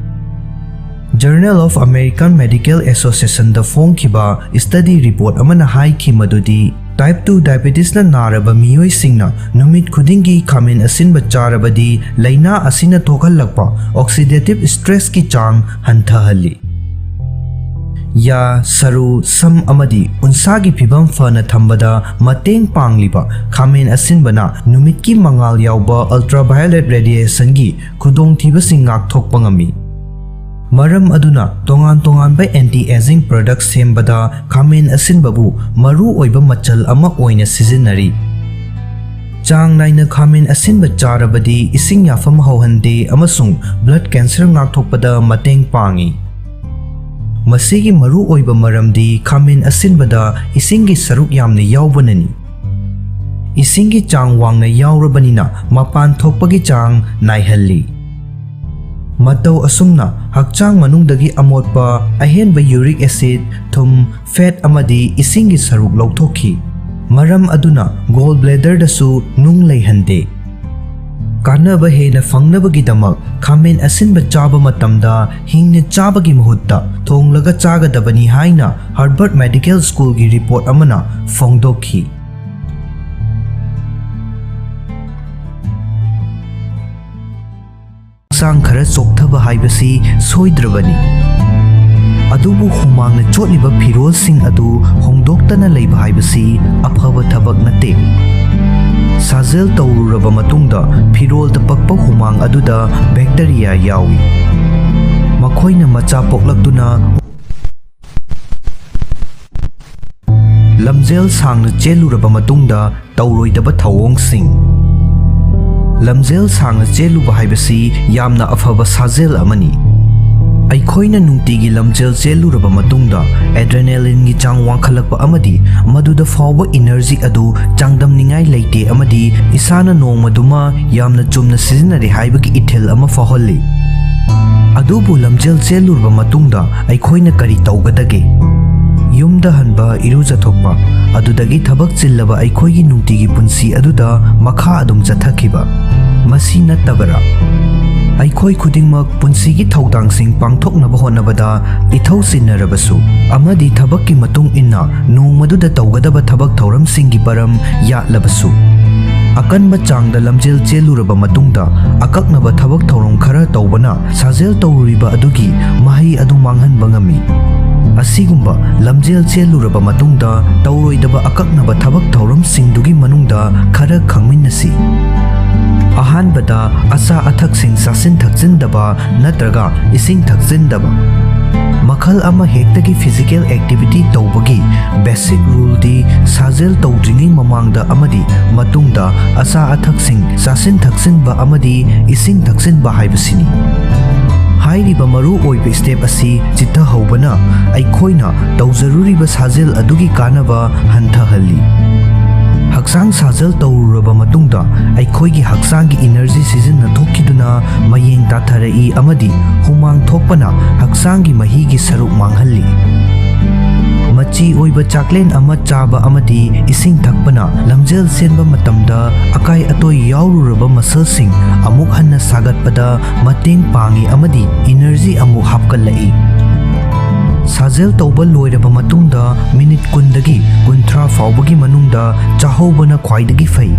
Journal of American Medical Associationꯗ ꯐꯣꯡꯈꯤꯕ study report ꯑꯃꯅ ꯍꯥꯏꯈꯤ ꯃꯗꯨꯗꯤ type two diabetesꯅ ꯅꯥꯔꯕ ꯃꯤꯑꯣꯏꯁꯤꯡꯅ ꯅꯨꯃꯤꯠ ꯈꯨꯗꯤꯡꯒꯤ ꯈꯥꯃꯦꯟ ꯑꯁꯤꯟꯕ ꯆꯥꯔꯕꯗꯤ ꯂꯥꯏꯅꯥ ꯑꯁꯤꯅ ꯊꯣꯛꯍꯜꯂꯛꯄ oxidative stressꯀꯤ ꯆꯥꯡ ꯍꯟꯊꯍꯜꯂꯤ꯫ ꯌꯥ, ꯁꯔꯨ, ꯁꯝ ꯑꯃꯗꯤ ꯎꯟꯁꯥꯒꯤ ꯐꯤꯕꯝ ꯐꯅ ꯊꯝꯕꯗ ꯃꯇꯦꯡ ꯄꯥꯡꯂꯤꯕ ꯈꯥꯃꯦꯟ ꯑꯁꯤꯟꯕꯅ ꯅꯨꯃꯤꯠꯀꯤ ꯃꯉꯥꯜ ꯌꯥꯎꯕ ultraviolet radiationꯒꯤ ꯈꯨꯗꯣꯡꯊꯤꯕꯁꯤꯡ ꯉꯥꯛꯊꯣꯛꯄ ꯉꯝꯃꯤ꯫ ꯃꯔꯝ ꯑꯗꯨꯅ ꯇꯣꯉꯥꯟ ꯇꯣꯉꯥꯟꯕ anti aging product ꯁꯦꯝꯕꯗ ꯈꯥꯃꯦꯟ ꯑꯁꯤꯟꯕꯕꯨ ꯃꯔꯨ ꯑꯣꯏꯕ ꯃꯆꯜ ꯑꯃ ꯑꯣꯏꯅ ꯁꯤꯖꯤꯟꯅꯔꯤ꯫ ꯆꯥꯡ ꯅꯥꯏꯅ ꯈꯥꯃꯦꯟ ꯑꯁꯤꯟꯕ ꯆꯥꯔꯕꯗꯤ ꯏꯁꯤꯡ ꯌꯥꯐꯝ ꯍꯧꯍꯟꯗꯦ ꯑꯃꯁꯨꯡ blood cancer ꯉꯥꯛꯊꯣꯛꯄꯗ ꯃꯇꯦꯡ ꯄꯥꯡꯏ꯫ ꯃꯁꯤꯒꯤ ꯃꯔꯨ ꯑꯣꯏꯕ ꯃꯔꯝꯗꯤ ꯈꯥꯃꯦꯟ ꯑꯁꯤꯟꯕꯗ ꯏꯁꯤꯡꯒꯤ ꯁꯔꯨꯛ ꯌꯥꯝꯅ ꯌꯥꯎꯕꯅꯅꯤ꯫ ꯏꯁꯤꯡꯒꯤ ꯆꯥꯡ ꯋꯥꯡꯅ ꯌꯥꯎꯔꯕꯅꯤꯅ ꯃꯄꯥꯟ ꯊꯣꯛꯄꯒꯤ ꯆꯥꯡ ꯅꯥꯏꯍꯜꯂꯤ꯫ ꯃꯇꯧ ꯑꯁꯨꯝꯅ ꯍꯛꯆꯥꯡ ꯃꯅꯨꯡꯗꯒꯤ ꯑꯃꯣꯠꯄ, ꯑꯍꯦꯟꯕ uric acid, ꯊꯨꯝ, fat ꯑꯃꯗꯤ ꯏꯁꯤꯡꯒꯤ ꯁꯔꯨꯛ ꯂꯧꯊꯣꯛꯈꯤ꯫ ꯃꯔꯝ ꯑꯗꯨꯅ gallbladderꯗꯁꯨ ꯅꯨꯡ ꯂꯩꯍꯟꯗꯦ꯫ ꯀꯥꯟꯅꯕ ꯍꯦꯟꯅ ꯐꯪꯅꯕꯒꯤꯗꯃꯛ ꯈꯥꯃꯦꯟ ꯑꯁꯤꯟꯕ ꯆꯥꯕ ꯃꯇꯝꯗ ꯍꯤꯡꯅ ꯆꯥꯕꯒꯤ ꯃꯍꯨꯠꯇ ꯊꯣꯡꯂꯒ ꯆꯥꯒꯗꯕꯅꯤ ꯍꯥꯏꯅ Harvard Medical Schoolꯒꯤ report ꯑꯃꯅ ꯐꯣꯡꯗꯣꯛꯈꯤ꯫ ꯍꯛꯆꯥꯡ ꯈꯔ ꯆꯣꯛꯊꯕ ꯍꯥꯏꯕꯁꯤ ꯁꯣꯏꯗ꯭ꯔꯕꯅꯤ꯫ ꯑꯗꯨꯕꯨ ꯍꯨꯃꯥꯡꯅ ꯆꯣꯠꯂꯤꯕ ꯐꯤꯔꯣꯜꯁꯤꯡ ꯑꯗꯨ ꯍꯣꯡꯗꯣꯛꯇꯅ ꯂꯩꯕ ꯍꯥꯏꯕꯁꯤ ꯑꯐꯕ ꯊꯕꯛ ꯅꯠꯇꯦ꯫ ꯁꯥꯖꯦꯜ ꯇꯧꯔꯨꯔꯕ ꯃꯇꯨꯡꯗ ꯐꯤꯔꯣꯜꯗ ꯄꯛꯄ ꯍꯨꯃꯥꯡ ꯑꯗꯨꯗ bacteria ꯌꯥꯎꯏ꯫ ꯃꯈꯣꯏꯅ ꯃꯆꯥ ꯄꯣꯛꯂꯛꯇꯨꯅ ꯂꯝꯖꯦꯜ ꯁꯥꯡꯅ ꯆꯦꯜꯂꯨꯔꯕ ꯃꯇꯨꯡꯗ ꯇꯧꯔꯣꯏꯗꯕ ꯊꯧꯑꯣꯡꯁꯤꯡ꯫ ꯂꯝꯖꯦꯜ ꯁꯥꯡꯅ ꯆꯦꯜꯂꯨꯕ ꯍꯥꯏꯕꯁꯤ ꯌꯥꯝꯅ ꯑꯐꯕ ꯁꯥꯖꯦꯜ ꯑꯃꯅꯤ꯫ ꯑꯩꯈꯣꯏꯅ ꯅꯨꯡꯇꯤꯒꯤ ꯂꯝꯖꯦꯜ ꯆꯦꯜꯂꯨꯔꯕ ꯃꯇꯨꯡꯗ adrenalineꯒꯤ ꯆꯥꯡ ꯋꯥꯡꯈꯠꯂꯛꯄ ꯑꯃꯗꯤ ꯃꯗꯨꯗ ꯐꯥꯎꯕ energy ꯑꯗꯨ ꯆꯥꯡꯗꯝꯅꯤꯡꯉꯥꯏ ꯂꯩꯇꯦ ꯑꯃꯗꯤ ꯏꯁꯥꯅ ꯅꯣꯡꯃꯗꯨꯃ ꯌꯥꯝꯅ ꯆꯨꯝꯅ ꯁꯤꯖꯤꯟꯅꯔꯦ ꯍꯥꯏꯕꯒꯤ ꯏꯊꯤꯜ ꯑꯃ ꯐꯥꯎꯍꯜꯂꯤ꯫ ꯑꯗꯨꯕꯨ ꯂꯝꯖꯦꯜ ꯆꯦꯜꯂꯨꯔꯕ ꯃꯇꯨꯡꯗ ꯑꯩꯈꯣꯏꯅ ꯀꯔꯤ ꯇꯧꯒꯗꯒꯦ? ꯌꯨꯝꯗ ꯍꯟꯕ, ꯏꯔꯨꯖꯊꯣꯛꯄ, ꯑꯗꯨꯗꯒꯤ ꯊꯕꯛ ꯆꯤꯜꯂꯕ ꯑꯩꯈꯣꯏꯒꯤ ꯅꯨꯡꯇꯤꯒꯤ ꯄꯨꯟꯁꯤ ꯑꯗꯨꯗ ꯃꯈꯥ ꯑꯗꯨꯝ ꯆꯠꯊꯈꯤꯕ꯫ ꯃꯁꯤ ꯅꯠꯇꯕꯔꯥ? ꯑꯩꯈꯣꯏ ꯈꯨꯗꯤꯡꯃꯛ ꯄꯨꯟꯁꯤꯒꯤ ꯊꯧꯗꯥꯡꯁꯤꯡ ꯄꯥꯡꯊꯣꯛꯅꯕ ꯍꯣꯠꯅꯕꯗ ꯏꯊꯧ ꯆꯤꯟꯅꯔꯕꯁꯨ ꯑꯃꯗꯤ ꯊꯕꯛꯀꯤ ꯃꯇꯨꯡ ꯏꯟꯅ ꯅꯣꯡꯃꯗꯨꯗ ꯇꯧꯒꯗꯕ ꯊꯕꯛ ꯊꯧꯔꯝꯁꯤꯡꯒꯤ ꯄꯔꯝ ꯌꯥꯠꯂꯕꯁꯨ, ꯑꯀꯟꯕ ꯆꯥꯡꯗ ꯂꯝꯖꯦꯜ ꯆꯦꯜꯂꯨꯔꯕ ꯃꯇꯨꯡꯗ ꯑꯀꯛꯅꯕ ꯊꯕꯛ ꯊꯧꯔꯝ ꯈꯔ ꯇꯧꯕꯅ ꯁꯥꯖꯦꯜ ꯇꯧꯔꯨꯔꯤꯕ ꯑꯗꯨꯒꯤ ꯃꯍꯩ ꯑꯗꯨ ꯃꯥꯡꯍꯟꯕ ꯉꯝꯃꯤ꯫ ꯑꯁꯤꯒꯨꯝꯕ ꯂꯝꯖꯦꯜ ꯆꯦꯜꯂꯨꯔꯕ ꯃꯇꯨꯡꯗ ꯇꯧꯔꯣꯏꯗꯕ ꯑꯀꯛꯅꯕ ꯊꯕꯛ ꯊꯧꯔꯝꯁꯤꯡꯗꯨꯒꯤ ꯃꯅꯨꯡꯗ ꯈꯔ ꯈꯪꯃꯤꯟꯅꯁꯤ꯫ ꯑꯍꯥꯟꯕꯗ, ꯑꯆꯥ ꯑꯊꯛꯁꯤꯡ ꯆꯥꯁꯤꯟ ꯊꯛꯆꯤꯟꯗꯕ ꯅꯠꯇ꯭ꯔꯒ ꯏꯁꯤꯡ ꯊꯛꯆꯤꯟꯗꯕ꯫ ꯃꯈꯜ ꯑꯃ ꯍꯦꯛꯇꯒꯤ physical activity ꯇꯧꯕꯒꯤ basic ruleꯗꯤ ꯁꯥꯖꯦꯜ ꯇꯧꯗ꯭ꯔꯤꯉꯩ ꯃꯃꯥꯡꯗ ꯑꯃꯗꯤ ꯃꯇꯨꯡꯗ ꯑꯆꯥ ꯑꯊꯛꯁꯤꯡ ꯆꯥꯁꯤꯟ ꯊꯛꯆꯤꯟꯕ ꯑꯃꯗꯤ ꯏꯁꯤꯡ ꯊꯛꯆꯤꯟꯕ ꯍꯥꯏꯕꯁꯤꯅꯤ꯫ ꯍꯥꯏꯔꯤꯕ ꯃꯔꯨ ꯑꯣꯏꯕ step ꯑꯁꯤ ꯆꯤꯠꯊꯍꯧꯕꯅ ꯑꯩꯈꯣꯏꯅ ꯇꯧꯖꯔꯨꯔꯤꯕ ꯁꯥꯖꯦꯜ ꯑꯗꯨꯒꯤ ꯀꯥꯟꯅꯕ ꯍꯟꯊꯍꯜꯂꯤ꯫ ꯍꯛꯆꯥꯡ ꯁꯥꯖꯦꯜ ꯇꯧꯔꯨꯔꯕ ꯃꯇꯨꯡꯗ ꯑꯩꯈꯣꯏꯒꯤ ꯍꯛꯆꯥꯡꯒꯤ energy ꯁꯤꯖꯤꯟꯅꯊꯣꯛꯈꯤꯗꯨꯅ ꯃꯌꯦꯡ ꯇꯥꯊꯔꯛꯏ ꯑꯃꯗꯤ ꯍꯨꯃꯥꯡ ꯊꯣꯛꯄꯅ ꯍꯛꯆꯥꯡꯒꯤ ꯃꯍꯤꯒꯤ ꯁꯔꯨꯛ ꯃꯥꯡꯍꯜꯂꯤ꯫ ꯃꯆꯤ ꯑꯣꯏꯕ ꯆꯥꯛꯂꯦꯟ ꯑꯃ ꯆꯥꯕ ꯑꯃꯗꯤ ꯏꯁꯤꯡ ꯊꯛꯄꯅ ꯂꯝꯖꯦꯜ ꯆꯦꯟꯕ ꯃꯇꯝꯗ ꯑꯀꯥꯏ ꯑꯇꯣꯏ ꯌꯥꯎꯔꯨꯔꯕ muscleꯁꯤꯡ ꯑꯃꯨꯛ ꯍꯟꯅ ꯁꯥꯒꯠꯄꯗ ꯃꯇꯦꯡ ꯄꯥꯡꯏ ꯑꯃꯗꯤ energy ꯑꯃꯨꯛ ꯍꯥꯞꯀꯠꯂꯛꯏ꯫ ꯁꯥꯖꯦꯜ ꯇꯧꯕ ꯂꯣꯏꯔꯕ ꯃꯇꯨꯡꯗ ꯃꯤꯅꯤꯠ ꯀꯨꯟꯗꯒꯤ ꯀꯨꯟꯊ꯭ꯔꯥ ꯐꯥꯎꯕꯒꯤ ꯃꯅꯨꯡꯗ ꯆꯥꯍꯧꯕꯅ ꯈ꯭ꯋꯥꯏꯗꯒꯤ ꯐꯩ꯫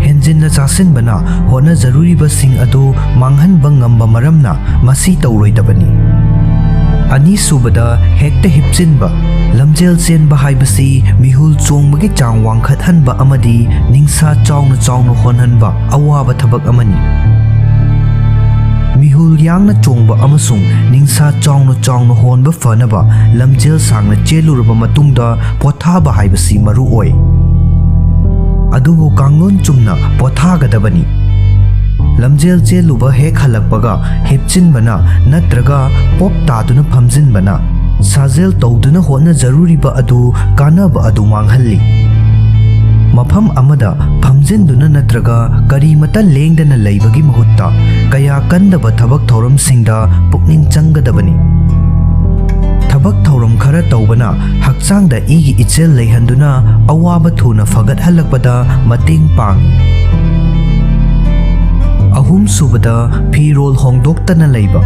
ꯍꯦꯟꯖꯤꯟꯅ ꯆꯥꯁꯤꯟꯕꯅ ꯍꯣꯠꯅꯖꯔꯨꯔꯤꯕꯁꯤꯡ ꯑꯗꯨ ꯃꯥꯡꯍꯟꯕ ꯉꯝꯕ ꯃꯔꯝꯅ ꯃꯁꯤ ꯇꯧꯔꯣꯏꯗꯕꯅꯤ꯫ ꯑꯅꯤꯁꯨꯕꯗ, ꯍꯦꯛꯇ ꯍꯤꯞꯆꯤꯟꯕ꯫ ꯂꯝꯖꯦꯜ ꯆꯦꯟꯕ ꯍꯥꯏꯕꯁꯤ ꯃꯤꯍꯨꯜ ꯆꯣꯡꯕꯒꯤ ꯆꯥꯡ ꯋꯥꯡꯈꯠꯍꯟꯕ ꯑꯃꯗꯤ ꯅꯤꯡꯁꯥ ꯆꯥꯎꯅ ꯆꯥꯎꯅ ꯍꯣꯟꯍꯟꯕ ꯑꯋꯥꯕ ꯊꯕꯛ ꯑꯃꯅꯤ꯫ ꯃꯤꯍꯨꯜ ꯌꯥꯡꯅ ꯆꯣꯡꯕ ꯑꯃꯁꯨꯡ ꯅꯤꯡꯁꯥ ꯆꯥꯎꯅ ꯆꯥꯎꯅ ꯍꯣꯟꯕ ꯐꯅꯕ ꯂꯝꯖꯦꯜ ꯁꯥꯡꯅ ꯆꯦꯜꯂꯨꯔꯕ ꯃꯇꯨꯡꯗ ꯄꯣꯊꯥꯕ ꯍꯥꯏꯕꯁꯤ ꯃꯔꯨ ꯑꯣꯏ꯫ ꯑꯗꯨꯕꯨ ꯀꯥꯡꯂꯣꯟ ꯆꯨꯝꯅ ꯄꯣꯊꯥꯒꯗꯕꯅꯤ꯫ ꯂꯝꯖꯦꯜ ꯆꯦꯜꯂꯨꯕ ꯍꯦꯛ ꯍꯜꯂꯛꯄꯒ ꯍꯤꯞꯆꯤꯟꯕꯅ ꯅꯠꯇ꯭ꯔꯒ ꯄꯣꯞ ꯇꯥꯗꯨꯅ ꯐꯝꯖꯤꯟꯕꯅ ꯁꯥꯖꯦꯜ ꯇꯧꯗꯨꯅ ꯍꯣꯠꯅꯖꯔꯨꯔꯤꯕ ꯑꯗꯨ ꯀꯥꯟꯅꯕ ꯑꯗꯨ ꯃꯥꯡꯍꯜꯂꯤ꯫ ꯃꯐꯝ ꯑꯃꯗ ꯐꯝꯖꯤꯟꯗꯨꯅ ꯅꯠꯇ꯭ꯔꯒ ꯀꯔꯤꯃꯇ ꯂꯦꯡꯗꯅ ꯂꯩꯕꯒꯤ ꯃꯍꯨꯠꯇ ꯀꯌꯥ ꯀꯟꯗꯕ ꯊꯕꯛ ꯊꯧꯔꯝꯁꯤꯡꯗ ꯄꯨꯛꯅꯤꯡ ꯆꯪꯒꯗꯕꯅꯤ꯫ ꯊꯕꯛ ꯊꯧꯔꯝ ꯈꯔ ꯇꯧꯕꯅ ꯍꯛꯆꯥꯡꯗ ꯏꯒꯤ ꯏꯆꯦꯜ ꯂꯩꯍꯟꯗꯨꯅ ꯑꯋꯥꯕ ꯊꯨꯅ ꯐꯒꯠꯍꯜꯂꯛꯄꯗ ꯃꯇꯦꯡ ꯄꯥꯡꯏ꯫ ꯑꯍꯨꯝꯁꯨꯕꯗ, ꯐꯤꯔꯣꯜ ꯍꯣꯡꯗꯣꯛꯇꯅ ꯂꯩꯕ꯫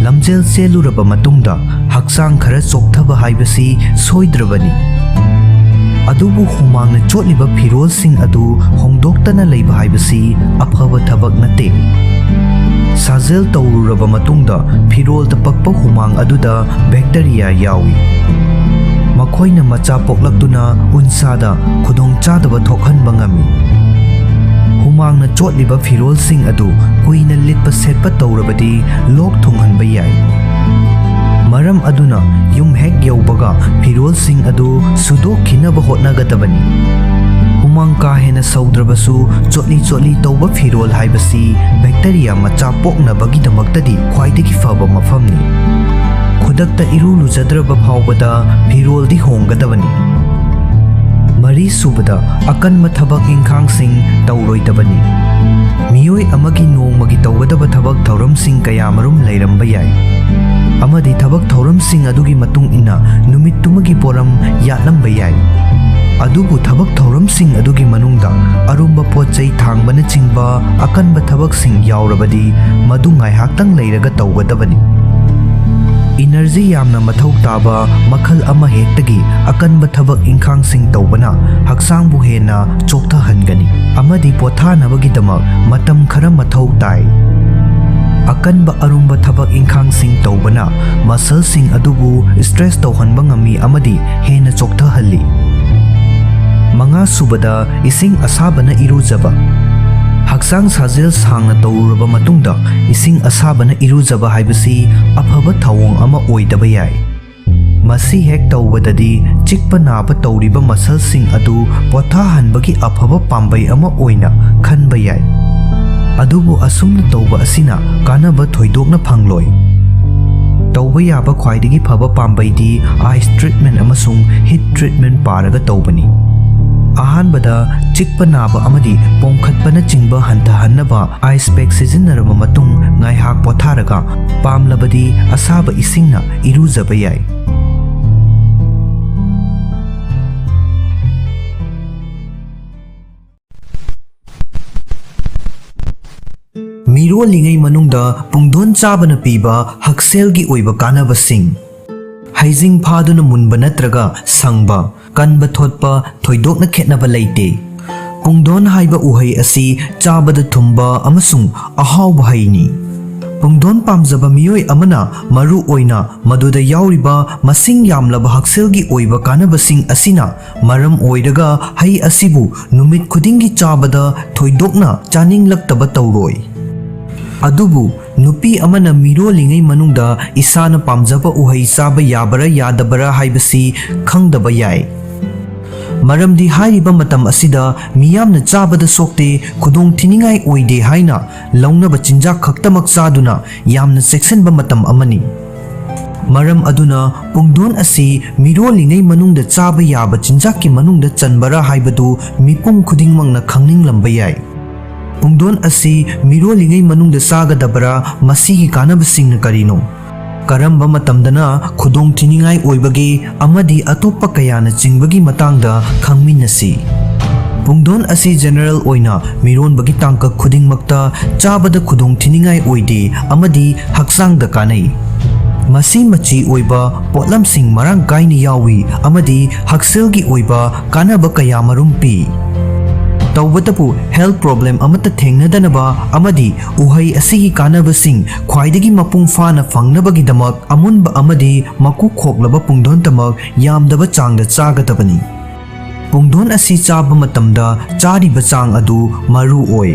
ꯂꯝꯖꯦꯜ ꯆꯦꯜꯂꯨꯔꯕ ꯃꯇꯨꯡꯗ ꯍꯛꯆꯥꯡ ꯈꯔ ꯆꯣꯛꯊꯕ ꯍꯥꯏꯕꯁꯤ ꯁꯣꯏꯗ꯭ꯔꯕꯅꯤ꯫ ꯑꯗꯨꯕꯨ ꯍꯨꯃꯥꯡꯅ ꯆꯣꯠꯂꯤꯕ ꯐꯤꯔꯣꯜꯁꯤꯡ ꯑꯗꯨ ꯍꯣꯡꯗꯣꯛꯇꯅ ꯂꯩꯕ ꯍꯥꯏꯕꯁꯤ ꯑꯐꯕ ꯊꯕꯛ ꯅꯠꯇꯦ꯫ ꯁꯥꯖꯦꯜ ꯇꯧꯔꯨꯔꯕ ꯃꯇꯨꯡꯗ ꯐꯤꯔꯣꯜꯗ ꯄꯛꯄ ꯍꯨꯃꯥꯡ ꯑꯗꯨꯗ ꯕꯦꯛꯇꯔꯤꯌꯥ ꯌꯥꯎꯏ꯫ ꯃꯈꯣꯏꯅ ꯃꯆꯥ ꯄꯣꯛꯂꯛꯇꯨꯅ ꯎꯟꯁꯥꯗ ꯈꯨꯗꯣꯡꯆꯥꯗꯕ ꯊꯣꯛꯍꯟꯕ ꯉꯝꯃꯤ꯫ ꯍꯨꯃꯥꯡꯅ ꯆꯣꯠꯂꯤꯕ ꯐꯤꯔꯣꯜꯁꯤꯡ ꯑꯗꯨ ꯀꯨꯏꯅ ꯂꯤꯠꯄ ꯁꯦꯠꯄ ꯇꯧꯔꯕꯗꯤ ꯂꯣꯛ ꯊꯨꯡꯍꯟꯕ ꯌꯥꯏ꯫ ꯃꯔꯝ ꯑꯗꯨꯅ ꯌꯨꯝ ꯍꯦꯛ ꯌꯧꯕꯒ ꯐꯤꯔꯣꯜꯁꯤꯡ ꯑꯗꯨ ꯁꯨꯗꯣꯛꯈꯤꯅꯕ ꯍꯣꯠꯅꯒꯗꯕꯅꯤ꯫ ꯍꯨꯃꯥꯡ ꯀꯥ ꯍꯦꯟꯅ ꯁꯧꯗ꯭ꯔꯕꯁꯨ ꯆꯣꯠꯂꯤ ꯆꯣꯠꯂꯤ ꯇꯧꯕ ꯐꯤꯔꯣꯜ ꯍꯥꯏꯕꯁꯤ ꯕꯦꯛꯇꯔꯤꯌꯥ ꯃꯆꯥ ꯄꯣꯛꯅꯕꯒꯤꯗꯃꯛꯇꯗꯤ ꯈ꯭ꯋꯥꯏꯗꯒꯤ ꯐꯕ ꯃꯐꯝꯅꯤ꯫ ꯈꯨꯗꯛꯇ ꯏꯔꯨ ꯂꯨꯖꯗ꯭ꯔꯕ ꯐꯥꯎꯕꯗ ꯐꯤꯔꯣꯜꯗꯤ ꯍꯣꯡꯒꯗꯕꯅꯤ꯫ ꯃꯔꯤꯁꯨꯕꯗ, ꯑꯀꯟꯕ ꯊꯕꯛ ꯏꯪꯈꯥꯡꯁꯤꯡ ꯇꯧꯔꯣꯏꯗꯕꯅꯤ꯫ ꯃꯤꯑꯣꯏ ꯑꯃꯒꯤ ꯅꯣꯡꯃꯒꯤ ꯇꯧꯒꯗꯕ ꯊꯕꯛ ꯊꯧꯔꯝꯁꯤꯡ ꯀꯌꯥꯃꯔꯨꯝ ꯂꯩꯔꯝꯕ ꯌꯥꯏ, ꯑꯃꯗꯤ ꯊꯕꯛ ꯊꯧꯔꯝꯁꯤꯡ ꯑꯗꯨꯒꯤ ꯃꯇꯨꯡ ꯏꯟꯅ ꯅꯨꯃꯤꯠꯇꯨꯃꯒꯤ ꯄꯣꯔꯝ ꯌꯥꯠꯂꯝꯕ ꯌꯥꯏ꯫ ꯑꯗꯨꯕꯨ ꯊꯕꯛ ꯊꯧꯔꯝꯁꯤꯡ ꯑꯗꯨꯒꯤ ꯃꯅꯨꯡꯗ ꯑꯔꯨꯝꯕ ꯄꯣꯠ ꯆꯩ ꯊꯥꯡꯕꯅꯆꯤꯡꯕ ꯑꯀꯟꯕ ꯊꯕꯛꯁꯤꯡ ꯌꯥꯎꯔꯕꯗꯤ ꯃꯗꯨ ꯉꯥꯏꯍꯥꯛꯇꯪ ꯂꯩꯔꯒ ꯇꯧꯒꯗꯕꯅꯤ꯫ ꯏꯅꯔꯖꯤ ꯌꯥꯝꯅ ꯃꯊꯧ ꯇꯥꯕ ꯃꯈꯜ ꯑꯃꯍꯦꯛꯇꯒꯤ ꯑꯀꯟꯕ ꯊꯕꯛ ꯏꯪꯈꯥꯡꯁꯤꯡ ꯇꯧꯕꯅ ꯍꯛꯆꯥꯡꯕꯨ ꯍꯦꯟꯅ ꯆꯣꯛꯊꯍꯟꯒꯅꯤ ꯑꯃꯗꯤ ꯄꯣꯊꯥꯅꯕꯒꯤꯗꯃꯛ ꯃꯇꯝ ꯈꯔ ꯃꯊꯧ ꯇꯥꯏ꯫ ꯑꯀꯟꯕ ꯑꯔꯨꯝꯕ ꯊꯕꯛ ꯏꯪꯈꯥꯡꯁꯤꯡ ꯇꯧꯕꯅ ꯃꯁꯜꯁꯤꯡ ꯑꯗꯨꯕꯨ ꯁ꯭ꯇ꯭ꯔꯦꯁ ꯇꯧꯍꯟꯕ ꯉꯝꯃꯤ ꯑꯃꯗꯤ ꯍꯦꯟꯅ ꯆꯣꯛꯊꯍꯜꯂꯤ꯫ ꯃꯉꯥ ꯁꯨꯕꯗ, ꯏꯁꯤꯡ ꯑꯁꯥꯕꯅ ꯏꯔꯨꯖꯕ꯫ ꯍꯛꯆꯥꯡ ꯁꯥꯖꯦꯜ ꯁꯥꯡꯅ ꯇꯧꯔꯨꯔꯕ ꯃꯇꯨꯡꯗ ꯏꯁꯤꯡ ꯑꯁꯥꯕꯅ ꯏꯔꯨꯖꯕ ꯍꯥꯏꯕꯁꯤ ꯑꯐꯕ ꯊꯧꯑꯣꯡ ꯑꯃ ꯑꯣꯏꯗꯕ ꯌꯥꯏ꯫ ꯃꯁꯤ ꯍꯦꯛ ꯇꯧꯕꯗꯗꯤ ꯆꯤꯛꯄ ꯅꯥꯕ ꯇꯧꯔꯤꯕ ꯃꯁꯜꯁꯤꯡ ꯑꯗꯨ ꯄꯣꯊꯥꯍꯟꯕꯒꯤ ꯑꯐꯕ ꯄꯥꯝꯕꯩ ꯑꯃ ꯑꯣꯏꯅ ꯈꯟꯕ ꯌꯥꯏ꯫ ꯑꯗꯨꯕꯨ ꯑꯁꯨꯝꯅ ꯇꯧꯕ ꯑꯁꯤꯅ ꯀꯥꯟꯅꯕ ꯊꯣꯏꯗꯣꯛꯅ ꯐꯪꯂꯣꯏ꯫ ꯇꯧꯕ ꯌꯥꯕ ꯈ꯭ꯋꯥꯏꯗꯒꯤ ꯐꯕ ꯄꯥꯝꯕꯩꯗꯤ ꯑꯥꯏꯁ ꯇ꯭ꯔꯤꯠꯃꯦꯟ ꯑꯃꯁꯨꯡ ꯍꯤꯠ ꯇ꯭ꯔꯤꯠꯃꯦꯟ ꯄꯥꯔꯒ ꯇꯧꯕꯅꯤ꯫ ꯑꯍꯥꯟꯕꯗ, ꯆꯤꯛꯄ ꯅꯥꯕ ꯑꯃꯗꯤ ꯄꯣꯝꯈꯠꯄꯅꯆꯤꯡꯕ ꯍꯟꯊꯍꯟꯅꯕ ꯑꯥꯏꯁ ꯄꯦꯛ ꯁꯤꯖꯤꯟꯅꯔꯕ ꯃꯇꯨꯡ ꯉꯥꯏꯍꯥꯛ ꯄꯣꯊꯥꯔꯒ, ꯄꯥꯝꯂꯕꯗꯤ ꯑꯁꯥꯕ ꯏꯁꯤꯡꯅ ꯏꯔꯨꯖꯕ ꯌꯥꯏ꯫ ꯃꯤꯔꯣꯜꯂꯤꯉꯩ ꯃꯅꯨꯡꯗ ꯄꯨꯡꯗꯣꯟ ꯆꯥꯕꯅ ꯄꯤꯕ ꯍꯛꯁꯦꯜꯒꯤ ꯑꯣꯏꯕ ꯀꯥꯟꯅꯕꯁꯤꯡ꯫ ꯍꯩꯖꯤꯡ ꯐꯥꯗꯨꯅ ꯃꯨꯟꯕ ꯅꯠꯇ꯭ꯔꯒ ꯁꯪꯕ, ꯀꯟꯕ ꯊꯣꯠꯄ ꯊꯣꯏꯗꯣꯛꯅ ꯈꯦꯠꯅꯕ ꯂꯩꯇꯦ꯫ ꯄꯨꯡꯗꯣꯟ ꯍꯥꯏꯕ ꯎꯍꯩ ꯑꯁꯤ ꯆꯥꯕꯗ ꯊꯨꯝꯕ ꯑꯃꯁꯨꯡ ꯑꯍꯥꯎꯕ ꯍꯩꯅꯤ꯫ ꯄꯨꯡꯗꯣꯟ ꯄꯥꯝꯖꯕ ꯃꯤꯑꯣꯏ ꯑꯃꯅ ꯃꯔꯨ ꯑꯣꯏꯅ ꯃꯗꯨꯗ ꯌꯥꯎꯔꯤꯕ ꯃꯁꯤꯡ ꯌꯥꯝꯂꯕ ꯍꯛꯁꯦꯜꯒꯤ ꯑꯣꯏꯕ ꯀꯥꯟꯅꯕꯁꯤꯡ ꯑꯁꯤꯅ ꯃꯔꯝ ꯑꯣꯏꯔꯒ ꯍꯩ ꯑꯁꯤꯕꯨ ꯅꯨꯃꯤꯠ ꯈꯨꯗꯤꯡꯒꯤ ꯆꯥꯕꯗ ꯊꯣꯏꯗꯣꯛꯅ ꯆꯥꯅꯤꯡꯂꯛꯇꯕ ꯇꯧꯔꯣꯏ꯫ ꯑꯗꯨꯕꯨ ꯅꯨꯄꯤ ꯑꯃꯅ ꯃꯤꯔꯣꯜꯂꯤꯉꯩ ꯃꯅꯨꯡꯗ ꯏꯁꯥꯅ ꯄꯥꯝꯖꯕ ꯎꯍꯩ ꯆꯥꯕ ꯌꯥꯕꯔꯥ ꯌꯥꯗꯕꯔꯥ ꯍꯥꯏꯕꯁꯤ ꯈꯪꯗꯕ ꯌꯥꯏ꯫ ꯃꯔꯝꯗꯤ ꯍꯥꯏꯔꯤꯕ ꯃꯇꯝ ꯑꯁꯤꯗ ꯃꯤꯌꯥꯝꯅ ꯆꯥꯕꯗ ꯁꯣꯛꯇꯦ, ꯈꯨꯗꯣꯡ ꯊꯤꯅꯤꯡꯉꯥꯏ ꯑꯣꯏꯗꯦ ꯍꯥꯏꯅ ꯂꯧꯅꯕ ꯆꯤꯟꯖꯥꯛ ꯈꯛꯇꯃꯛ ꯆꯥꯗꯨꯅ ꯌꯥꯝꯅ ꯆꯦꯛꯁꯤꯟꯕ ꯃꯇꯝ ꯑꯃꯅꯤ꯫ ꯃꯔꯝ ꯑꯗꯨꯅ ꯄꯨꯡꯗꯣꯟ ꯑꯁꯤ ꯃꯤꯔꯣꯜꯂꯤꯉꯩ ꯃꯅꯨꯡꯗ ꯆꯥꯕ ꯌꯥꯕ ꯆꯤꯟꯖꯥꯛꯀꯤ ꯃꯅꯨꯡꯗ ꯆꯟꯕꯔꯥ ꯍꯥꯏꯕꯗꯨ ꯃꯤꯄꯨꯝ ꯈꯨꯗꯤꯡꯃꯛꯅ ꯈꯪꯅꯤꯡꯂꯝꯕ ꯌꯥꯏ꯫ ꯄꯨꯡꯗꯣꯟ ꯑꯁꯤ ꯃꯤꯔꯣꯜꯂꯤꯉꯩ ꯃꯅꯨꯡꯗ ꯆꯥꯒꯗꯕꯔꯥ, ꯃꯁꯤꯒꯤ ꯀꯥꯟꯅꯕꯁꯤꯡꯅ ꯀꯔꯤꯅꯣ? ꯀꯔꯝꯕ ꯃꯇꯝꯗꯅ ꯈꯨꯗꯣꯡ ꯊꯤꯅꯤꯡꯉꯥꯏ ꯑꯣꯏꯕꯒꯦ ꯑꯃꯗꯤ ꯑꯇꯣꯞꯄ ꯀꯌꯥꯅ ꯆꯤꯡꯕꯒꯤ ꯃꯇꯥꯡꯗ ꯈꯪꯃꯤꯟꯅꯁꯤ꯫ ꯄꯨꯡꯗꯣꯟ ꯑꯁꯤ ꯖꯦꯅꯔꯦꯜ ꯑꯣꯏꯅ ꯃꯤꯔꯣꯟꯕꯒꯤ ꯇꯥꯡꯀꯛ ꯈꯨꯗꯤꯡꯃꯛꯇ ꯆꯥꯕꯗ ꯈꯨꯗꯣꯡ ꯊꯤꯅꯤꯡꯉꯥꯏ ꯑꯣꯏꯗꯦ ꯑꯃꯗꯤ ꯍꯛꯆꯥꯡꯗ ꯀꯥꯟꯅꯩ꯫ ꯃꯁꯤ ꯃꯆꯤ ꯑꯣꯏꯕ ꯄꯣꯠꯂꯝꯁꯤꯡ ꯃꯔꯥꯡ ꯀꯥꯏꯅ ꯌꯥꯎꯏ ꯑꯃꯗꯤ ꯍꯛꯁꯦꯜꯒꯤ ꯑꯣꯏꯕ ꯀꯥꯟꯅꯕ ꯀꯌꯥ ꯃꯔꯨꯝ ꯄꯤ꯫ ꯇꯧꯕꯇꯕꯨ health problem ꯑꯃꯠꯇ ꯊꯦꯡꯅꯗꯅꯕ ꯑꯃꯗꯤ ꯎꯍꯩ ꯑꯁꯤꯒꯤ ꯀꯥꯟꯅꯕꯁꯤꯡ ꯈ꯭ꯋꯥꯏꯗꯒꯤ ꯃꯄꯨꯡ ꯐꯥꯅ ꯐꯪꯅꯕꯒꯤꯗꯃꯛ ꯑꯃꯨꯟꯕ ꯑꯃꯗꯤ ꯃꯀꯨ ꯈꯣꯛꯂꯕ ꯄꯨꯡꯗꯣꯟꯇꯃꯛ ꯌꯥꯝꯗꯕ ꯆꯥꯡꯗ ꯆꯥꯒꯗꯕꯅꯤ꯫ ꯄꯨꯡꯗꯣꯟ ꯑꯁꯤ ꯆꯥꯕ ꯃꯇꯝꯗ ꯆꯥꯔꯤꯕ ꯆꯥꯡ ꯑꯗꯨ ꯃꯔꯨ ꯑꯣꯏ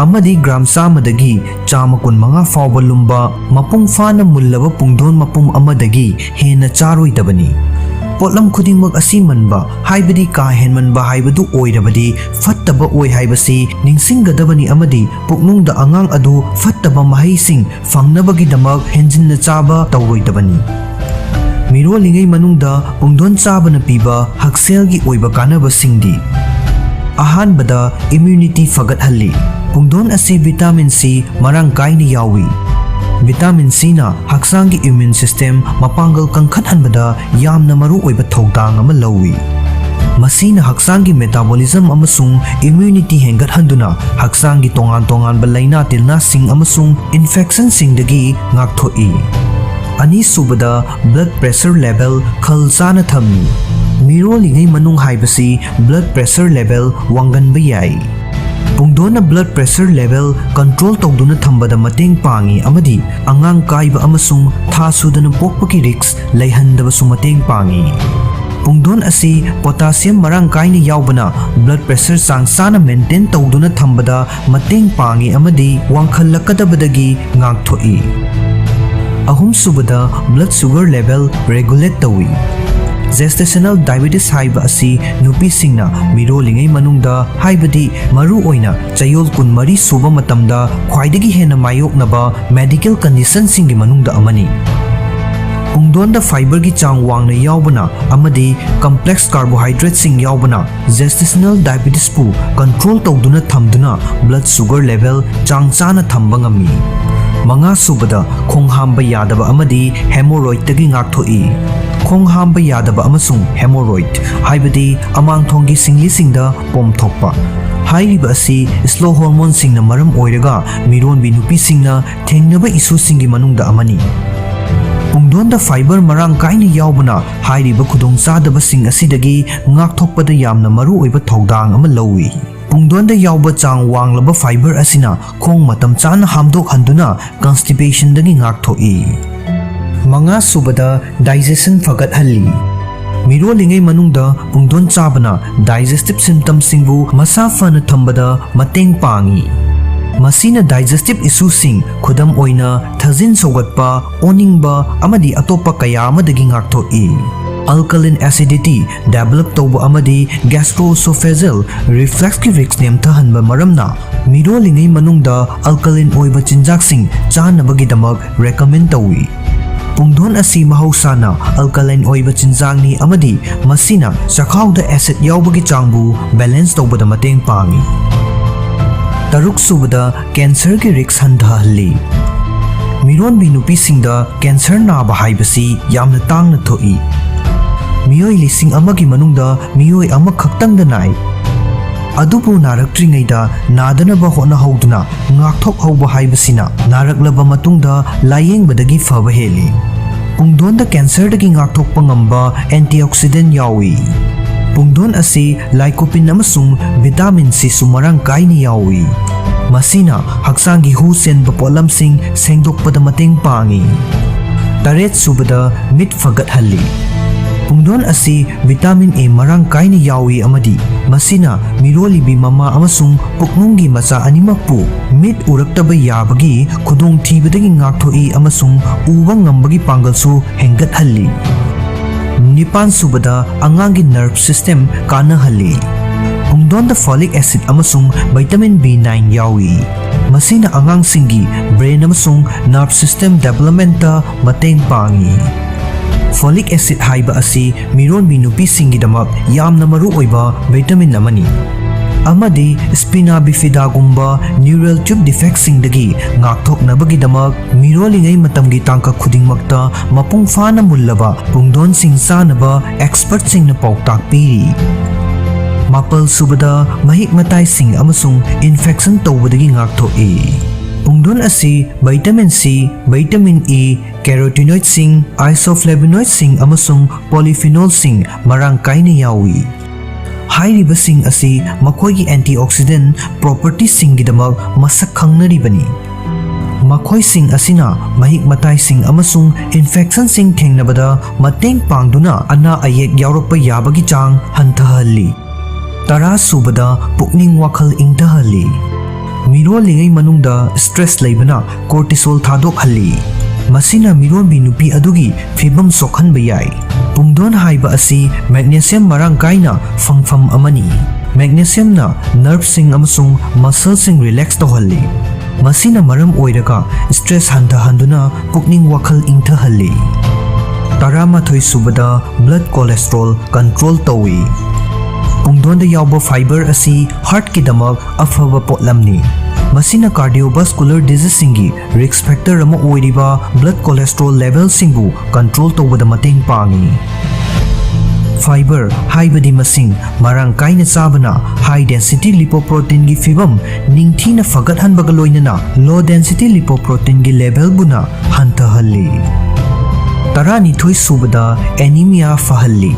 ꯑꯃꯗꯤ gram ꯆꯥꯝꯃꯗꯒꯤ ꯆꯥꯝꯃ ꯀꯨꯟꯃꯉꯥ ꯐꯥꯎꯕ ꯂꯨꯝꯕ ꯃꯄꯨꯡ ꯐꯥꯅ ꯃꯨꯜꯂꯕ ꯄꯨꯡꯗꯣꯟ ꯃꯄꯨꯝ ꯑꯃꯗꯒꯤ ꯍꯦꯟꯅ ꯆꯥꯔꯣꯏꯗꯕꯅꯤ꯫ ꯄꯣꯠꯂꯝ ꯈꯨꯗꯤꯡꯃꯛ ꯑꯁꯤ ꯃꯟꯕ ꯍꯥꯏꯕꯗꯤ ꯀꯥ ꯍꯦꯟꯃꯟꯕ ꯍꯥꯏꯕꯗꯨ ꯑꯣꯏꯔꯕꯗꯤ ꯐꯠꯇꯕ ꯑꯣꯏ ꯍꯥꯏꯕꯁꯤ ꯅꯤꯡꯁꯤꯡꯒꯗꯕꯅꯤ ꯑꯃꯗꯤ ꯄꯨꯛꯅꯨꯡꯗ ꯑꯉꯥꯡ ꯑꯗꯨ ꯐꯠꯇꯕ ꯃꯍꯩꯁꯤꯡ ꯐꯪꯅꯕꯒꯤꯗꯃꯛ ꯍꯦꯟꯖꯤꯟꯅ ꯆꯥꯕ ꯇꯧꯔꯣꯏꯗꯕꯅꯤ꯫ ꯃꯤꯔꯣꯜꯂꯤꯉꯩ ꯃꯅꯨꯡꯗ ꯄꯨꯡꯗꯣꯟ ꯆꯥꯕꯅ ꯄꯤꯕ ꯍꯛꯁꯦꯜꯒꯤ ꯑꯣꯏꯕ ꯀꯥꯟꯅꯕꯁꯤꯡꯗꯤ: ꯑꯍꯥꯟꯕꯗ, immunity ꯐꯒꯠꯍꯜꯂꯤ꯫ ꯄꯨꯡꯗꯣꯟ ꯑꯁꯤ vitamin C ꯃꯔꯥꯡ ꯀꯥꯏꯅ ꯌꯥꯎꯏ꯫ Vitamin Cꯅ ꯍꯛꯆꯥꯡꯒꯤ immune system ꯃꯄꯥꯡꯒꯜ ꯀꯟꯈꯠꯍꯟꯕꯗ ꯌꯥꯝꯅ ꯃꯔꯨ ꯑꯣꯏꯕ ꯊꯧꯗꯥꯡ ꯑꯃ ꯂꯧꯏ꯫ ꯃꯁꯤꯅ ꯍꯛꯆꯥꯡꯒꯤ metabolism ꯑꯃꯁꯨꯡ immunity ꯍꯦꯟꯒꯠꯍꯟꯗꯨꯅ ꯍꯛꯆꯥꯡꯒꯤ ꯇꯣꯉꯥꯟ ꯇꯣꯉꯥꯟꯕ ꯂꯥꯏꯅꯥ ꯇꯤꯟꯅꯥꯁꯤꯡ ꯑꯃꯁꯨꯡ infectionꯁꯤꯡꯗꯒꯤ ꯉꯥꯛꯊꯣꯛꯏ꯫ ꯑꯅꯤꯁꯨꯕꯗ, blood pressure level ꯈꯜ ꯆꯥꯅ ꯊꯝꯃꯤ꯫ ꯃꯤꯔꯣꯜꯂꯤꯉꯩ ꯃꯅꯨꯡ ꯍꯥꯏꯕꯁꯤ blood pressure level ꯋꯥꯡꯒꯟꯕ ꯌꯥꯏ꯫ ꯄꯨꯡꯗꯣꯟꯅ blood pressure level control ꯇꯧꯗꯨꯅ ꯊꯝꯕꯗ ꯃꯇꯦꯡ ꯄꯥꯡꯏ ꯑꯃꯗꯤ ꯑꯉꯥꯡ ꯀꯥꯏꯕ ꯑꯃꯁꯨꯡ ꯊꯥ ꯁꯨꯗꯅ ꯄꯣꯛꯄꯒꯤ risk ꯂꯩꯍꯟꯗꯕꯁꯨ ꯃꯇꯦꯡ ꯄꯥꯡꯏ꯫ ꯄꯨꯡꯗꯣꯟ ꯑꯁꯤ potassium ꯃꯔꯥꯡ ꯀꯥꯏꯅ ꯌꯥꯎꯕꯅ blood pressure ꯆꯥꯡ ꯆꯥꯅ maintain ꯇꯧꯗꯨꯅ ꯊꯝꯕꯗ ꯃꯇꯦꯡ ꯄꯥꯡꯏ ꯑꯃꯗꯤ ꯋꯥꯡꯈꯠꯂꯛꯀꯗꯕꯗꯒꯤ ꯉꯥꯛꯊꯣꯛꯏ꯫ ꯑꯍꯨꯝꯁꯨꯕꯗ, blood sugar level regulate ꯇꯧꯏ꯫ Gestational diabetes ꯍꯥꯏꯕ ꯑꯁꯤ ꯅꯨꯄꯤꯁꯤꯡꯅ ꯃꯤꯔꯣꯜꯂꯤꯉꯩ ꯃꯅꯨꯡꯗ, ꯍꯥꯏꯕꯗꯤ ꯃꯔꯨꯑꯣꯏꯅ ꯆꯌꯣꯜ ꯀꯨꯟꯃꯔꯤ ꯁꯨꯕ ꯃꯇꯝꯗ ꯈ꯭ꯋꯥꯏꯗꯒꯤ ꯍꯦꯟꯅ ꯃꯥꯌꯣꯛꯅꯕ medical conditionꯁꯤꯡꯒꯤ ꯃꯅꯨꯡꯗ ꯑꯃꯅꯤ꯫ ꯄꯨꯡꯗꯣꯟꯗ fiberꯒꯤ ꯆꯥꯡ ꯋꯥꯡꯅ ꯌꯥꯎꯕꯅ ꯑꯃꯗꯤ complex carbohydrateꯁꯤꯡ ꯌꯥꯎꯕꯅ gestational diabetesꯄꯨ control ꯇꯧꯗꯨꯅ ꯊꯝꯗꯨꯅ blood sugar level ꯆꯥꯡ ꯆꯥꯅ ꯊꯝꯕ ꯉꯝꯃꯤ꯫ ꯃꯉꯥꯁꯨꯕꯗ, ꯈꯣꯡ ꯍꯥꯝꯕ ꯌꯥꯗꯕ ꯑꯃꯗꯤ hemorrhoidꯇꯒꯤ ꯉꯥꯛꯊꯣꯛꯏ꯫ ꯈꯣꯡ ꯍꯥꯝꯕ ꯌꯥꯗꯕ ꯑꯃꯁꯨꯡ hemorrhoid, ꯍꯥꯏꯕꯗꯤ ꯑꯃꯥꯡꯊꯣꯡꯒꯤ ꯁꯤꯡꯂꯤꯁꯤꯡꯗ ꯄꯣꯝꯊꯣꯛꯄ, ꯍꯥꯏꯔꯤꯕ ꯑꯁꯤ slow hormoneꯁꯤꯡꯅ ꯃꯔꯝ ꯑꯣꯏꯔꯒ ꯃꯤꯔꯣꯟꯕꯤ ꯅꯨꯄꯤꯁꯤꯡꯅ ꯊꯦꯡꯅꯕ issueꯁꯤꯡꯒꯤ ꯃꯅꯨꯡꯗ ꯑꯃꯅꯤ꯫ ꯄꯨꯡꯗꯣꯟꯗ fiber ꯃꯔꯥꯡ ꯀꯥꯏꯅ ꯌꯥꯎꯕꯅ ꯍꯥꯏꯔꯤꯕ ꯈꯨꯗꯣꯡꯆꯥꯗꯕꯁꯤꯡ ꯑꯁꯤꯗꯒꯤ ꯉꯥꯛꯊꯣꯛꯄꯗ ꯌꯥꯝꯅ ꯃꯔꯨꯑꯣꯏꯕ ꯊꯧꯗꯥꯡ ꯑꯃ ꯂꯧꯏ꯫ ꯄꯨꯡꯗꯣꯟꯗ ꯌꯥꯎꯕ ꯆꯥꯡ ꯋꯥꯡꯂꯕ fiber ꯑꯁꯤꯅ ꯈꯣꯡ ꯃꯇꯝ ꯆꯥꯅ ꯍꯥꯝꯗꯣꯛꯍꯟꯗꯨꯅ constipationꯗꯒꯤ ꯉꯥꯛꯊꯣꯛꯏ꯫ ꯃꯉꯥ ꯁꯨꯕꯗ, digestion ꯐꯒꯠꯍꯜꯂꯤ꯫ ꯃꯤꯔꯣꯜꯂꯤꯉꯩ ꯃꯅꯨꯡꯗ ꯄꯨꯡꯗꯣꯟ ꯆꯥꯕꯅ digestive symptomꯁꯤꯡꯕꯨ ꯃꯁꯥ ꯐꯅ ꯊꯝꯕꯗ ꯃꯇꯦꯡ ꯄꯥꯡꯏ꯫ ꯃꯁꯤꯅ digestive issueꯁꯤꯡ, ꯈꯨꯗꯝ ꯑꯣꯏꯅ ꯊꯥꯖꯤꯟ ꯁꯧꯒꯠꯄ, ꯑꯣꯅꯤꯡꯕ ꯑꯃꯗꯤ ꯑꯇꯣꯞꯄ ꯀꯌꯥ ꯑꯃꯗꯒꯤ ꯉꯥꯛꯊꯣꯛꯏ꯫ Alkaline acidity develop ꯇꯧꯕ ꯑꯃꯗꯤ gastroesophageal refluxꯀꯤ risk ꯅꯦꯝꯊꯍꯟꯕ ꯃꯔꯝꯅ ꯃꯤꯔꯣꯜꯂꯤꯉꯩ ꯃꯅꯨꯡꯗ alkaline ꯑꯣꯏꯕ ꯆꯤꯟꯖꯥꯛꯁꯤꯡ ꯆꯥꯅꯕꯒꯤꯗꯃꯛ recommend ꯇꯧꯏ꯫ ꯄꯨꯡꯗꯣꯟ ꯑꯁꯤ ꯃꯍꯧꯁꯥꯅ alkaline ꯑꯣꯏꯕ ꯆꯤꯟꯖꯥꯛꯅꯤ ꯑꯃꯗꯤ ꯃꯁꯤꯅ ꯆꯈꯥꯎꯗ acid ꯌꯥꯎꯕꯒꯤ ꯆꯥꯡꯕꯨ balance ꯇꯧꯕꯗ ꯃꯇꯦꯡ ꯄꯥꯡꯏ꯫ ꯇꯔꯨꯛ ꯁꯨꯕꯗ, cancerꯒꯤ risk ꯍꯟꯊꯍꯜꯂꯤ꯫ ꯃꯤꯔꯣꯟꯕꯤ ꯅꯨꯄꯤꯁꯤꯡꯗ cancer ꯅꯥꯕ ꯍꯥꯏꯕꯁꯤ ꯌꯥꯝꯅ ꯇꯥꯡꯅ ꯊꯣꯛꯏ꯫ ꯃꯤꯑꯣꯏ ꯂꯤꯁꯤꯡ ꯑꯃꯒꯤ ꯃꯅꯨꯡꯗ ꯃꯤꯑꯣꯏ ꯑꯃꯈꯛꯇꯪꯗ ꯅꯥꯏ꯫ ꯑꯗꯨꯕꯨ ꯅꯥꯔꯛꯇ꯭ꯔꯤꯉꯩꯗ ꯅꯥꯗꯅꯕ ꯍꯣꯠꯅꯍꯧꯗꯨꯅ ꯉꯥꯛꯊꯣꯛꯍꯧꯕ ꯍꯥꯏꯕꯁꯤꯅ ꯅꯥꯔꯛꯂꯕ ꯃꯇꯨꯡꯗ ꯂꯥꯌꯦꯡꯕꯗꯒꯤ ꯐꯕ ꯍꯦꯜꯂꯤ꯫ ꯄꯨꯡꯗꯣꯟꯗ cancerꯗꯒꯤ ꯉꯥꯛꯊꯣꯛꯄ ꯉꯝꯕ antioxidant ꯌꯥꯎꯏ꯫ ꯄꯨꯡꯗꯣꯟ ꯑꯁꯤ lycopene ꯑꯃꯁꯨꯡ vitamin Cꯁꯨ ꯃꯔꯥꯡ ꯀꯥꯏꯅ ꯌꯥꯎꯏ꯫ ꯃꯁꯤꯅ ꯍꯛꯆꯥꯡꯒꯤ ꯍꯨ ꯆꯦꯟꯕ ꯄꯣꯠꯂꯝꯁꯤꯡ ꯁꯦꯡꯗꯣꯛꯄꯗ ꯃꯇꯦꯡ ꯄꯥꯡꯏ꯫ ꯇꯔꯦꯠ ꯁꯨꯕꯗ, ꯃꯤꯠ ꯐꯒꯠꯍꯜꯂꯤ꯫ ꯄꯨꯡꯗꯣꯟ ꯑꯁꯤ vitamin A ꯃꯔꯥꯡ ꯀꯥꯏꯅ ꯌꯥꯎꯏ ꯑꯃꯗꯤ ꯃꯁꯤꯅ ꯃꯤꯔꯣꯜꯂꯤꯕꯤ ꯃꯃꯥ ꯑꯃꯁꯨꯡ ꯄꯨꯛꯅꯨꯡꯒꯤ ꯃꯆꯥ ꯑꯅꯤꯃꯛꯄꯨ ꯃꯤꯠ ꯎꯔꯛꯇꯕ ꯌꯥꯕꯒꯤ ꯈꯨꯗꯣꯡꯊꯤꯕꯗꯒꯤ ꯉꯥꯛꯊꯣꯛꯏ ꯑꯃꯁꯨꯡ ꯎꯕ ꯉꯝꯕꯒꯤ ꯄꯥꯡꯒꯜꯁꯨ ꯍꯦꯟꯒꯠꯍꯜꯂꯤ꯫ ꯅꯤꯄꯥꯟ ꯁꯨꯕꯗ, ꯑꯉꯥꯡꯒꯤ nerve system ꯀꯥꯟꯅꯍꯜꯂꯤ꯫ ꯄꯨꯡꯗꯣꯟꯗ folic acid ꯑꯃꯁꯨꯡ vitamin B nine ꯌꯥꯎꯏ꯫ ꯃꯁꯤꯅ ꯑꯉꯥꯡꯁꯤꯡꯒꯤ brain ꯑꯃꯁꯨꯡ nerve system developmentꯇ ꯃꯇꯦꯡ ꯄꯥꯡꯏ꯫ Folic acid ꯍꯥꯏꯕ ꯑꯁꯤ ꯃꯤꯔꯣꯟꯕꯤ ꯅꯨꯄꯤꯁꯤꯡꯒꯤꯗꯃꯛ ꯌꯥꯝꯅ ꯃꯔꯨꯑꯣꯏꯕ vitamin ꯑꯃꯅꯤ ꯑꯃꯗꯤ spina bifidaꯒꯨꯝꯕ neural tube defectꯁꯤꯡꯗꯒꯤ ꯉꯥꯛꯊꯣꯛꯅꯕꯒꯤꯗꯃꯛ ꯃꯤꯔꯣꯜꯂꯤꯉꯩ ꯃꯇꯝꯒꯤ ꯇꯥꯡꯀꯛ ꯈꯨꯗꯤꯡꯃꯛꯇ ꯃꯄꯨꯡ ꯐꯥꯅ ꯃꯨꯜꯂꯕ ꯄꯨꯡꯗꯣꯟꯁꯤꯡ ꯆꯥꯅꯕ expertꯁꯤꯡꯅ ꯄꯥꯎꯇꯥꯛ ꯄꯤꯔꯤ꯫ ꯃꯥꯄꯜ ꯁꯨꯕꯗ, ꯃꯍꯤꯛ ꯃꯇꯥꯏꯁꯤꯡ ꯑꯃꯁꯨꯡ infection ꯇꯧꯕꯗꯒꯤ ꯉꯥꯛꯊꯣꯛꯏ꯫ ꯄꯨꯡꯗꯣꯟ ꯑꯁꯤ vitamin C, vitamin E, carotenoidꯁꯤꯡ, isoflavonoidꯁꯤꯡ ꯑꯃꯁꯨꯡ polyphenolꯁꯤꯡ ꯃꯔꯥꯡ ꯀꯥꯏꯅ ꯌꯥꯎꯏ꯫ ꯍꯥꯏꯔꯤꯕꯁꯤꯡ ꯑꯁꯤ ꯃꯈꯣꯏꯒꯤ antioxidant propertiesꯁꯤꯡꯒꯤꯗꯃꯛ ꯃꯁꯛ ꯈꯪꯅꯔꯤꯕꯅꯤ꯫ ꯃꯈꯣꯏꯁꯤꯡ ꯑꯁꯤꯅ ꯃꯍꯤꯛ ꯃꯇꯥꯏꯁꯤꯡ ꯑꯃꯁꯨꯡ infectionꯁꯤꯡ ꯊꯦꯡꯅꯕꯗ ꯃꯇꯦꯡ ꯄꯥꯡꯗꯨꯅ ꯑꯅꯥ ꯑꯌꯦꯛ ꯌꯥꯎꯔꯛꯄ ꯌꯥꯕꯒꯤ ꯆꯥꯡ ꯍꯟꯊꯍꯜꯂꯤ꯫ ꯇꯔꯥ ꯁꯨꯕꯗ, ꯄꯨꯛꯅꯤꯡ ꯋꯥꯈꯜ ꯏꯪꯊꯍꯜꯂꯤ꯫ ꯃꯤꯔꯣꯜꯂꯤꯉꯩ ꯃꯅꯨꯡꯗ stress ꯂꯩꯕꯅ cortisol ꯊꯥꯗꯣꯛꯍꯜꯂꯤ꯫ ꯃꯁꯤꯅ ꯃꯤꯔꯣꯟꯕꯤ ꯅꯨꯄꯤ ꯑꯗꯨꯒꯤ ꯐꯤꯕꯝ ꯁꯣꯛꯍꯟꯕ ꯌꯥꯏ꯫ ꯄꯨꯡꯗꯣꯟ ꯍꯥꯏꯕ ꯑꯁꯤ magnesium ꯃꯔꯥꯡ ꯀꯥꯏꯅ ꯐꯪꯐꯝ ꯑꯃꯅꯤ꯫ Magnesiumꯅ nerveꯁꯤꯡ ꯑꯃꯁꯨꯡ muscleꯁꯤꯡ relax ꯇꯧꯍꯜꯂꯤ꯫ ꯃꯁꯤꯅ ꯃꯔꯝ ꯑꯣꯏꯔꯒ stress ꯍꯟꯊꯍꯟꯗꯨꯅ ꯄꯨꯛꯅꯤꯡ ꯋꯥꯈꯜ ꯏꯪꯊꯍꯜꯂꯤ꯫ ꯇꯔꯥꯃꯥꯊꯣꯏ ꯁꯨꯕꯗ, blood cholesterol control ꯇꯧꯏ꯫ ꯄꯨꯡꯗꯣꯟꯗ ꯌꯥꯎꯕ fiber ꯑꯁꯤ heartꯀꯤꯗꯃꯛ ꯑꯐꯕ ꯄꯣꯠꯂꯝꯅꯤ꯫ ꯃꯁꯤꯅ cardiovascular diseaseꯁꯤꯡꯒꯤ risk factor ꯑꯃ ꯑꯣꯏꯔꯤꯕ blood cholesterol levelꯁꯤꯡꯕꯨ control ꯇꯧꯕꯗ ꯃꯇꯦꯡ ꯄꯥꯡꯏ꯫ Fiber ꯍꯥꯏꯕꯗꯤ ꯃꯁꯤꯡ ꯃꯔꯥꯡ ꯀꯥꯏꯅ ꯆꯥꯕꯅ high density lipoproteinꯒꯤ ꯐꯤꯕꯝ ꯅꯤꯡꯊꯤꯅ ꯐꯒꯠꯍꯟꯕꯒ ꯂꯣꯏꯅꯅ low density lipoproteinꯒꯤ levelꯕꯨꯅ ꯍꯟꯊꯍꯜꯂꯤ꯫ ꯇꯔꯥꯅꯤꯊꯣꯏ ꯁꯨꯕꯗ, anemia ꯐꯍꯜꯂꯤ꯫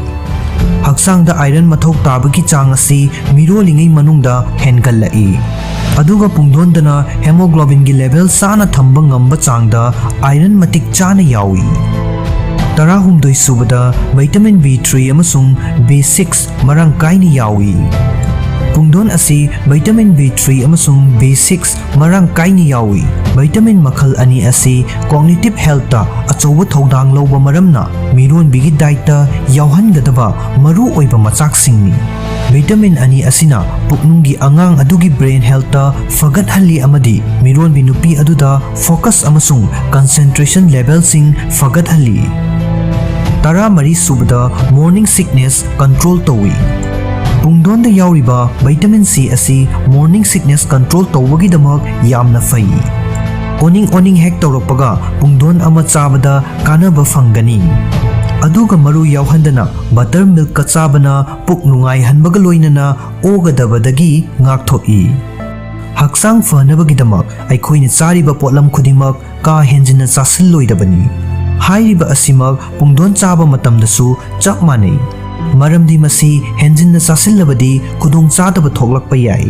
ꯍꯛꯆꯥꯡꯗ iron ꯃꯊꯧ ꯇꯥꯕꯒꯤ ꯆꯥꯡ ꯑꯁꯤ ꯃꯤꯔꯣꯜꯂꯤꯉꯩ ꯃꯅꯨꯡꯗ ꯍꯦꯟꯒꯠꯂꯛꯏ꯫ ꯑꯗꯨꯒ ꯄꯨꯡꯗꯣꯟꯗꯅ hemoglobinꯒꯤ level ꯆꯥꯅ ꯊꯝꯕ ꯉꯝꯕ ꯆꯥꯡꯗ iron ꯃꯇꯤꯛ ꯆꯥꯅ ꯌꯥꯎꯏ꯫ ꯇꯔꯥꯍꯨꯝꯗꯣꯏ ꯁꯨꯕꯗ, vitamin B three ꯑꯃꯁꯨꯡ B six ꯃꯔꯥꯡ ꯀꯥꯏꯅ ꯌꯥꯎꯏ꯫ ꯄꯨꯡꯗꯣꯟ ꯑꯁꯤ vitamin B three ꯑꯃꯁꯨꯡ B six ꯃꯔꯥꯡ ꯀꯥꯏꯅ ꯌꯥꯎꯏ꯫ Vitamin ꯃꯈꯜ ꯑꯅꯤ ꯑꯁꯤ cognitive healthꯇ ꯑꯆꯧꯕ ꯊꯧꯗꯥꯡ ꯂꯧꯕ ꯃꯔꯝꯅ ꯃꯤꯔꯣꯟꯕꯤꯒꯤ dietꯇ ꯌꯥꯎꯍꯟꯒꯗꯕ ꯃꯔꯨ ꯑꯣꯏꯕ ꯃꯆꯥꯛꯁꯤꯡꯅꯤ꯫ Vitamin ꯑꯅꯤ ꯑꯁꯤꯅ ꯄꯨꯛꯅꯨꯡꯒꯤ ꯑꯉꯥꯡ ꯑꯗꯨꯒꯤ brain healthꯇ ꯐꯒꯠꯍꯜꯂꯤ ꯑꯃꯗꯤ ꯃꯤꯔꯣꯟꯕꯤ ꯅꯨꯄꯤ ꯑꯗꯨꯗ focus ꯑꯃꯁꯨꯡ concentration levelꯁꯤꯡ ꯐꯒꯠꯍꯜꯂꯤ꯫ ꯇꯔꯥꯃꯔꯤ ꯁꯨꯕꯗ, morning sickness control ꯇꯧꯏ꯫ ꯄꯨꯡꯗꯣꯟꯗ ꯌꯥꯎꯔꯤꯕ vitamin C ꯑꯁꯤ morning sickness control ꯇꯧꯕꯒꯤꯗꯃꯛ ꯌꯥꯝꯅ ꯐꯩ꯫ ꯑꯣꯅꯤꯡ ꯑꯣꯅꯤꯡ ꯍꯦꯛ ꯇꯧꯔꯛꯄꯒ ꯄꯨꯡꯗꯣꯟ ꯑꯃ ꯆꯥꯕꯗ ꯀꯥꯟꯅꯕ ꯐꯪꯒꯅꯤ꯫ ꯑꯗꯨꯒ ꯃꯔꯨ ꯌꯥꯎꯍꯟꯗꯅ buttermilkꯀ ꯆꯥꯕꯅ ꯄꯨꯛ ꯅꯨꯡꯉꯥꯏꯍꯟꯕꯒ ꯂꯣꯏꯅꯅ ꯑꯣꯒꯗꯕꯗꯒꯤ ꯉꯥꯛꯊꯣꯛꯏ꯫ ꯍꯛꯆꯥꯡ ꯐꯅꯕꯒꯤꯗꯃꯛ ꯑꯩꯈꯣꯏꯅ ꯆꯥꯔꯤꯕ ꯄꯣꯠꯂꯝ ꯈꯨꯗꯤꯡꯃꯛ ꯀꯥ ꯍꯦꯟꯖꯤꯟꯅ ꯆꯥꯁꯤꯜꯂꯣꯏꯗꯕꯅꯤ꯫ ꯍꯥꯏꯔꯤꯕ ꯑꯁꯤꯃꯛ ꯄꯨꯡꯗꯣꯟ ꯆꯥꯕ ꯃꯇꯝꯗꯁꯨ ꯆꯞ ꯃꯥꯟꯅꯩ꯫ ꯃꯔꯝꯗꯤ ꯃꯁꯤ ꯍꯦꯟꯖꯤꯟꯅ ꯆꯥꯁꯤꯜꯂꯕꯗꯤ ꯈꯨꯗꯣꯡꯆꯥꯗꯕ ꯊꯣꯛꯂꯛꯄ ꯌꯥꯏ꯫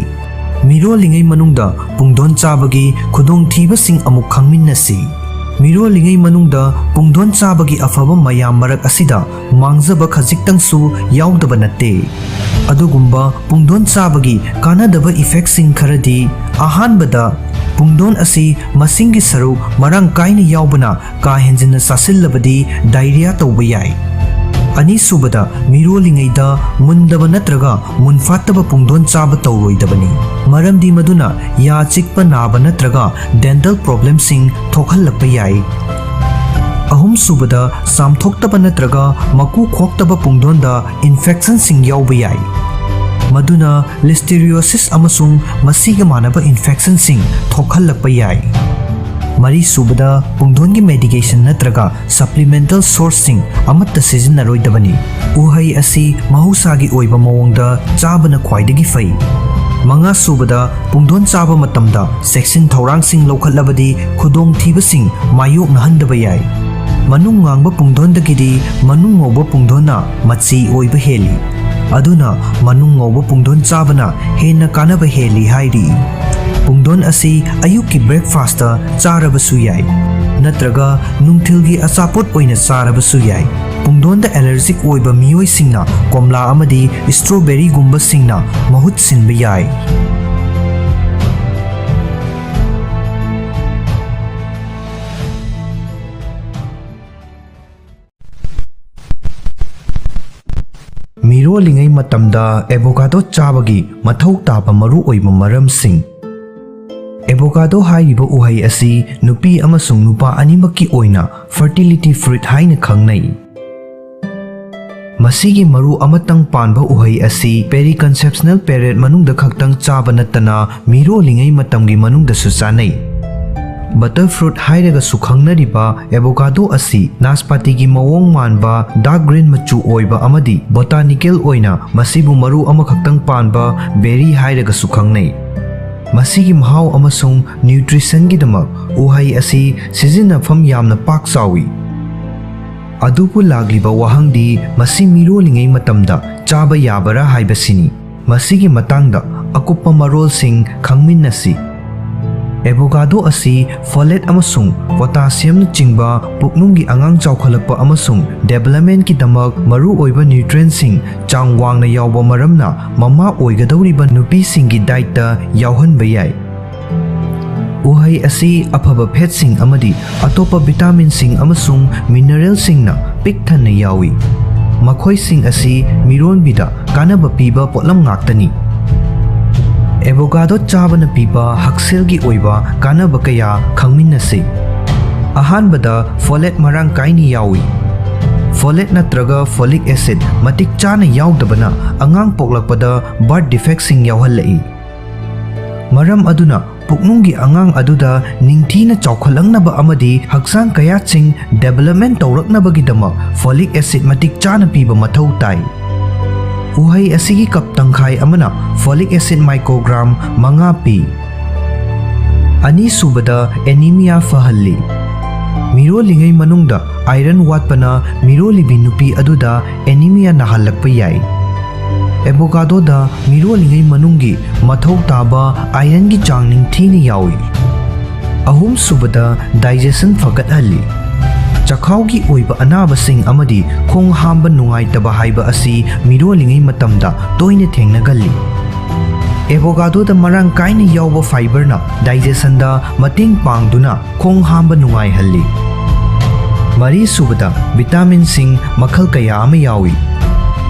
ꯃꯤꯔꯣꯜꯂꯤꯉꯩ ꯃꯅꯨꯡꯗ ꯄꯨꯡꯗꯣꯟ ꯆꯥꯕꯒꯤ ꯈꯨꯗꯣꯡꯊꯤꯕꯁꯤꯡ ꯑꯃꯨꯛ ꯈꯪꯃꯤꯟꯅꯁꯤ꯫ ꯃꯤꯔꯣꯜꯂꯤꯉꯩ ꯃꯅꯨꯡꯗ ꯄꯨꯡꯗꯣꯟ ꯆꯥꯕꯒꯤ ꯑꯐꯕ ꯃꯌꯥꯝ ꯃꯔꯛ ꯑꯁꯤꯗ ꯃꯥꯡꯖꯕ ꯈꯖꯤꯛꯇꯪꯁꯨ ꯌꯥꯎꯗꯕ ꯅꯠꯇꯦ꯫ ꯑꯗꯨꯒꯨꯝꯕ ꯄꯨꯡꯗꯣꯟ ꯆꯥꯕꯒꯤ ꯀꯥꯟꯅꯗꯕ ꯏꯐꯦꯛꯁꯤꯡ ꯈꯔꯗꯤ, ꯑꯍꯥꯟꯕꯗ, ꯄꯨꯡꯗꯣꯟ ꯑꯁꯤ ꯃꯁꯤꯡꯒꯤ ꯁꯔꯨꯛ ꯃꯔꯥꯡ ꯀꯥꯏꯅ ꯌꯥꯎꯕꯅ ꯀꯥ ꯍꯦꯟꯖꯤꯟꯅ ꯆꯥꯁꯤꯜꯂꯕꯗꯤ ꯗꯥꯏꯔꯤꯌꯥ ꯇꯧꯕ ꯌꯥꯏ꯫ ꯑꯅꯤꯁꯨꯕꯗ, ꯃꯤꯔꯣꯜꯂꯤꯉꯩꯗ ꯃꯨꯟꯗꯕ ꯅꯠꯇ꯭ꯔꯒ ꯃꯨꯟꯐꯥꯠꯇꯕ ꯄꯨꯡꯗꯣꯟ ꯆꯥꯕ ꯇꯧꯔꯣꯏꯗꯕꯅꯤ, ꯃꯔꯝꯗꯤ ꯃꯗꯨꯅ ꯌꯥ ꯆꯤꯛꯄ ꯅꯥꯕ ꯅꯠꯇ꯭ꯔꯒ ꯗꯦꯟꯇꯜ ꯄ꯭ꯔꯣꯕ꯭ꯂꯦꯝꯁꯤꯡ ꯊꯣꯛꯍꯜꯂꯛꯄ ꯌꯥꯏ꯫ ꯑꯍꯨꯝꯁꯨꯕꯗ, ꯆꯥꯝꯊꯣꯛꯇꯕ ꯅꯠꯇ꯭ꯔꯒ ꯃꯀꯨ ꯈꯣꯛꯇꯕ ꯄꯨꯡꯗꯣꯟꯗ ꯏꯟꯐꯦꯛꯁꯟꯁꯤꯡ ꯌꯥꯎꯕ ꯌꯥꯏ, ꯃꯗꯨꯅ ꯂꯤꯁꯇꯤꯔꯤꯌꯣꯁꯤꯁ ꯑꯃꯁꯨꯡ ꯃꯁꯤꯒ ꯃꯥꯟꯅꯕ ꯏꯟꯐꯦꯛꯁꯟꯁꯤꯡ ꯊꯣꯛꯍꯜꯂꯛꯄ ꯌꯥꯏ꯫ ꯃꯔꯤꯁꯨꯕꯗ, ꯄꯨꯡꯗꯣꯟꯒꯤ ꯃꯦꯗꯤꯀꯦꯁꯟ ꯅꯠꯇ꯭ꯔꯒ ꯁꯄ꯭ꯂꯤꯃꯦꯟꯇꯦꯜ ꯁꯣꯔꯁꯁꯤꯡ ꯑꯃꯠꯇ ꯁꯤꯖꯤꯟꯅꯔꯣꯏꯗꯕꯅꯤ꯫ ꯎꯍꯩ ꯑꯁꯤ ꯃꯍꯧꯁꯥꯒꯤ ꯑꯣꯏꯕ ꯃꯑꯣꯡꯗ ꯆꯥꯕꯅ ꯈ꯭ꯋꯥꯏꯗꯒꯤ ꯐꯩ꯫ ꯃꯉꯥꯁꯨꯕꯗ, ꯄꯨꯡꯗꯣꯟ ꯆꯥꯕ ꯃꯇꯝꯗ ꯆꯦꯛꯁꯤꯟ ꯊꯧꯔꯥꯡꯁꯤꯡ ꯂꯧꯈꯠꯂꯕꯗꯤ ꯈꯨꯗꯣꯡꯊꯤꯕꯁꯤꯡ ꯃꯥꯌꯣꯛꯅꯍꯟꯗꯕ ꯌꯥꯏ꯫ ꯃꯅꯨꯡ ꯉꯥꯡꯕ ꯄꯨꯡꯗꯣꯟꯗꯒꯤꯗꯤ ꯃꯅꯨꯡ ꯉꯧꯕ ꯄꯨꯡꯗꯣꯟꯅ ꯃꯆꯤ ꯑꯣꯏꯕ ꯍꯦꯜꯂꯤ꯫ ꯑꯗꯨꯅ ꯃꯅꯨꯡ ꯉꯧꯕ ꯄꯨꯡꯗꯣꯟ ꯆꯥꯕꯅ ꯍꯦꯟꯅ ꯀꯥꯟꯅꯕ ꯍꯦꯜꯂꯤ ꯍꯥꯏꯔꯤ꯫ ꯄꯨꯡꯗꯣꯟ ꯑꯁꯤ ꯑꯌꯨꯛꯀꯤ ꯕ꯭ꯔꯦꯛꯐꯥꯁꯇ ꯆꯥꯔꯕꯁꯨ ꯌꯥꯏ, ꯅꯠꯇ꯭ꯔꯒ ꯅꯨꯡꯊꯤꯜꯒꯤ ꯑꯆꯥꯄꯣꯠ ꯑꯣꯏꯅ ꯆꯥꯔꯕꯁꯨ ꯌꯥꯏ꯫ ꯄꯨꯡꯗꯣꯟꯗ ꯑꯦꯂꯔꯖꯤꯛ ꯑꯣꯏꯕ ꯃꯤꯑꯣꯏꯁꯤꯡꯅ ꯀꯣꯝꯂꯥ ꯑꯃꯗꯤ ꯁ꯭ꯇ꯭ꯔꯣꯕꯦꯔꯤꯒꯨꯝꯕꯁꯤꯡꯅ ꯃꯍꯨꯠ ꯁꯤꯟꯕ ꯌꯥꯏ꯫ ꯃꯤꯔꯣꯜꯂꯤꯉꯩ ꯃꯇꯝꯗ ꯑꯦꯚꯣꯀꯥꯗꯣ ꯆꯥꯕꯒꯤ ꯃꯊꯧ ꯇꯥꯕ ꯃꯔꯨꯑꯣꯏꯕ ꯃꯔꯝꯁꯤꯡ꯫ ꯑꯦꯚꯣꯀꯥꯗꯣ ꯍꯥꯏꯔꯤꯕ ꯎꯍꯩ ꯑꯁꯤ ꯅꯨꯄꯤ ꯑꯃꯁꯨꯡ ꯅꯨꯄꯥ ꯑꯅꯤꯃꯛꯀꯤ ꯑꯣꯏꯅ ꯐꯔꯇꯤꯂꯤꯇꯤ ꯐ꯭ꯔꯨꯏꯠ ꯍꯥꯏꯅ ꯈꯪꯅꯩ꯫ ꯃꯁꯤꯒꯤ ꯃꯔꯨ ꯑꯃꯇꯪ ꯄꯥꯟꯕ ꯎꯍꯩ ꯑꯁꯤ ꯄꯦꯔꯤꯀꯟꯁꯦꯞꯁꯅꯦꯜ ꯄꯦꯔꯦꯠ ꯃꯅꯨꯡꯗ ꯈꯛꯇꯪ ꯆꯥꯕ ꯅꯠꯇꯅ ꯃꯤꯔꯣꯜꯂꯤꯉꯩ ꯃꯇꯝꯒꯤ ꯃꯅꯨꯡꯗꯁꯨ ꯆꯥꯅꯩ꯫ ꯕꯇꯔ ꯐ꯭ꯔꯨꯠ ꯍꯥꯏꯔꯒꯁꯨ ꯈꯪꯅꯔꯤꯕ ꯑꯦꯚꯣꯀꯥꯗꯣ ꯑꯁꯤ ꯅꯥꯁꯄꯥꯇꯤꯒꯤ ꯃꯑꯣꯡ ꯃꯥꯟꯕ ꯗꯥꯔꯛ ꯒ꯭ꯔꯤꯟ ꯃꯆꯨ ꯑꯣꯏꯕ ꯑꯃꯗꯤ ꯕꯣꯇꯥꯅꯤꯀꯦꯜ ꯑꯣꯏꯅ ꯃꯁꯤꯕꯨ ꯃꯔꯨ ꯑꯃꯈꯛꯇꯪ ꯄꯥꯟꯕ ꯕꯦꯔꯤ ꯍꯥꯏꯔꯒꯁꯨ ꯈꯪꯅꯩ꯫ ꯃꯁꯤꯒꯤ ꯃꯍꯥꯎ ꯑꯃꯁꯨꯡ ꯅ꯭ꯌꯨꯇ꯭ꯔꯤꯁꯟꯒꯤꯗꯃꯛ ꯎꯍꯩ ꯑꯁꯤ ꯁꯤꯖꯤꯟꯅꯐꯝ ꯌꯥꯝꯅ ꯄꯥꯛ ꯆꯥꯎꯏ꯫ ꯑꯗꯨꯕꯨ ꯂꯥꯛꯂꯤꯕ ꯋꯥꯍꯪꯗꯤ ꯃꯁꯤ ꯃꯤꯔꯣꯜꯂꯤꯉꯩ ꯃꯇꯝꯗ ꯆꯥꯕ ꯌꯥꯕꯔꯥ ꯍꯥꯏꯕꯁꯤꯅꯤ꯫ ꯃꯁꯤꯒꯤ ꯃꯇꯥꯡꯗ ꯑꯀꯨꯞꯄ ꯃꯔꯣꯜꯁꯤꯡ ꯈꯪꯃꯤꯟꯅꯁꯤ꯫ ꯑꯦꯚꯣꯀꯥꯗꯣ ꯑꯁꯤ ꯐꯣꯂꯦꯠ ꯑꯃꯁꯨꯡ ꯄꯣꯇꯥꯁꯤꯌꯝꯅꯆꯤꯡꯕ ꯄꯨꯛꯅꯨꯡꯒꯤ ꯑꯉꯥꯡ ꯆꯥꯎꯈꯠꯂꯛꯄ ꯑꯃꯁꯨꯡ ꯗꯦꯕꯂꯞꯃꯦꯟꯠꯀꯤꯗꯃꯛ ꯃꯔꯨꯑꯣꯏꯕ ꯅ꯭ꯌꯨꯇ꯭ꯔꯤꯌꯦꯟꯠꯁꯤꯡ ꯆꯥꯡ ꯋꯥꯡꯅ ꯌꯥꯎꯕ ꯃꯔꯝꯅ ꯃꯃꯥ ꯑꯣꯏꯒꯗꯧꯔꯤꯕ ꯅꯨꯄꯤꯁꯤꯡꯒꯤ ꯗꯥꯏꯠꯇ ꯌꯥꯎꯍꯟꯕ ꯌꯥꯏ꯫ ꯎꯍꯩ ꯑꯁꯤ ꯑꯐꯕ ꯐꯦꯠꯁꯤꯡ ꯑꯃꯗꯤ ꯑꯇꯣꯞꯄ ꯚꯤꯇꯥꯃꯤꯟꯁꯤꯡ ꯑꯃꯁꯨꯡ ꯃꯤꯅꯔꯦꯜꯁꯤꯡꯅ ꯄꯤꯛ ꯊꯟꯅ ꯌꯥꯎꯏ꯫ ꯃꯈꯣꯏꯁꯤꯡ ꯑꯁꯤ ꯃꯤꯔꯣꯟꯕꯤꯗ ꯀꯥꯟꯅꯕ ꯄꯤꯕ ꯄꯣꯠꯂꯝ ꯉꯥꯛꯇꯅꯤ꯫ ꯑꯦꯚꯣꯀꯥꯗꯣ ꯆꯥꯕꯅ ꯄꯤꯕ ꯍꯛꯁꯦꯜꯒꯤ ꯑꯣꯏꯕ ꯀꯥꯟꯅꯕ ꯀꯌꯥ ꯈꯪꯃꯤꯟꯅꯁꯤ꯫ ꯑꯍꯥꯟꯕꯗ, ꯐꯣꯂꯦꯠ ꯃꯔꯥꯡ ꯀꯥꯏꯅ ꯌꯥꯎꯏ꯫ ꯐꯣꯂꯦꯠ ꯅꯠꯇ꯭ꯔꯒ ꯐꯣꯂꯤꯛ ꯑꯦꯁꯤꯗ ꯃꯇꯤꯛ ꯆꯥꯅ ꯌꯥꯎꯗꯕꯅ ꯑꯉꯥꯡ ꯄꯣꯛꯂꯛꯄꯗ ꯕꯥꯔꯊ ꯗꯤꯐꯦꯛꯁꯤꯡ ꯌꯥꯎꯍꯜꯂꯛꯏ꯫ ꯃꯔꯝ ꯑꯗꯨꯅ ꯄꯨꯛꯅꯨꯡꯒꯤ ꯑꯉꯥꯡ ꯑꯗꯨꯗ ꯅꯤꯡꯊꯤꯅ ꯆꯥꯎꯈꯠꯂꯛꯅꯕ ꯑꯃꯗꯤ ꯍꯛꯆꯥꯡ ꯀꯌꯥꯠꯁꯤꯡ ꯗꯦꯕꯂꯞꯃꯦꯟꯠ ꯇꯧꯔꯛꯅꯕꯒꯤꯗꯃꯛ ꯐꯣꯂꯤꯛ ꯑꯦꯁꯤꯗ ꯃꯇꯤꯛ ꯆꯥꯅ ꯄꯤꯕ ꯃꯊꯧ ꯇꯥꯏ꯫ ꯎꯍꯩ ꯑꯁꯤꯒꯤ ꯀꯞ ꯇꯪꯈꯥꯏ ꯑꯃꯅ ꯐꯣꯂꯤꯛ ꯑꯦꯁꯤꯗ ꯃꯥꯏꯀ꯭ꯔꯣꯒ꯭ꯔꯥꯝ ꯃꯉꯥ ꯄꯤ꯫ ꯑꯅꯤꯁꯨꯕꯗ, ꯑꯦꯅꯤꯃꯤꯌꯥ ꯐꯍꯜꯂꯤ꯫ ꯃꯤꯔꯣꯜꯂꯤꯉꯩ ꯃꯅꯨꯡꯗ ꯑꯥꯏꯔꯟ ꯋꯥꯠꯄꯅ ꯃꯤꯔꯣꯜꯂꯤꯕꯤ ꯅꯨꯄꯤ ꯑꯗꯨꯗ ꯑꯦꯅꯤꯃꯤꯌꯥ ꯅꯥꯍꯜꯂꯛꯄ ꯌꯥꯏ꯫ ꯑꯦꯚꯣꯀꯥꯗꯣꯗ ꯃꯤꯔꯣꯜꯂꯤꯉꯩ ꯃꯅꯨꯡꯒꯤ ꯃꯊꯧ ꯇꯥꯕ ꯑꯥꯏꯔꯟꯒꯤ ꯆꯥꯡ ꯅꯤꯡꯊꯤꯅ ꯌꯥꯎꯏ꯫ ꯑꯍꯨꯝꯁꯨꯕꯗ, ꯗꯥꯏꯖꯦꯁꯟ ꯐꯒꯠꯍꯜꯂꯤ꯫ ꯆꯈꯥꯎꯒꯤ ꯑꯣꯏꯕ ꯑꯅꯥꯕꯁꯤꯡ ꯑꯃꯗꯤ ꯈꯣꯡ ꯍꯥꯝꯕ ꯅꯨꯡꯉꯥꯏꯇꯕ ꯍꯥꯏꯕ ꯑꯁꯤ ꯃꯤꯔꯣꯜꯂꯤꯉꯩ ꯃꯇꯝꯗ ꯇꯣꯏꯅ ꯊꯦꯡꯅꯒꯜꯂꯤ꯫ ꯑꯦꯚꯣꯀꯥꯗꯣꯗ ꯃꯔꯥꯡ ꯀꯥꯏꯅ ꯌꯥꯎꯕ ꯐꯥꯏꯕꯔꯅ ꯗꯥꯏꯖꯦꯁꯟꯗ ꯃꯇꯦꯡ ꯄꯥꯡꯗꯨꯅ ꯈꯣꯡ ꯍꯥꯝꯕ ꯅꯨꯡꯉꯥꯏꯍꯜꯂꯤ꯫ ꯃꯔꯤꯁꯨꯕꯗ, ꯚꯤꯇꯥꯃꯤꯟꯁꯤꯡ ꯃꯈꯜ ꯀꯌꯥ ꯑꯃ ꯌꯥꯎꯏ꯫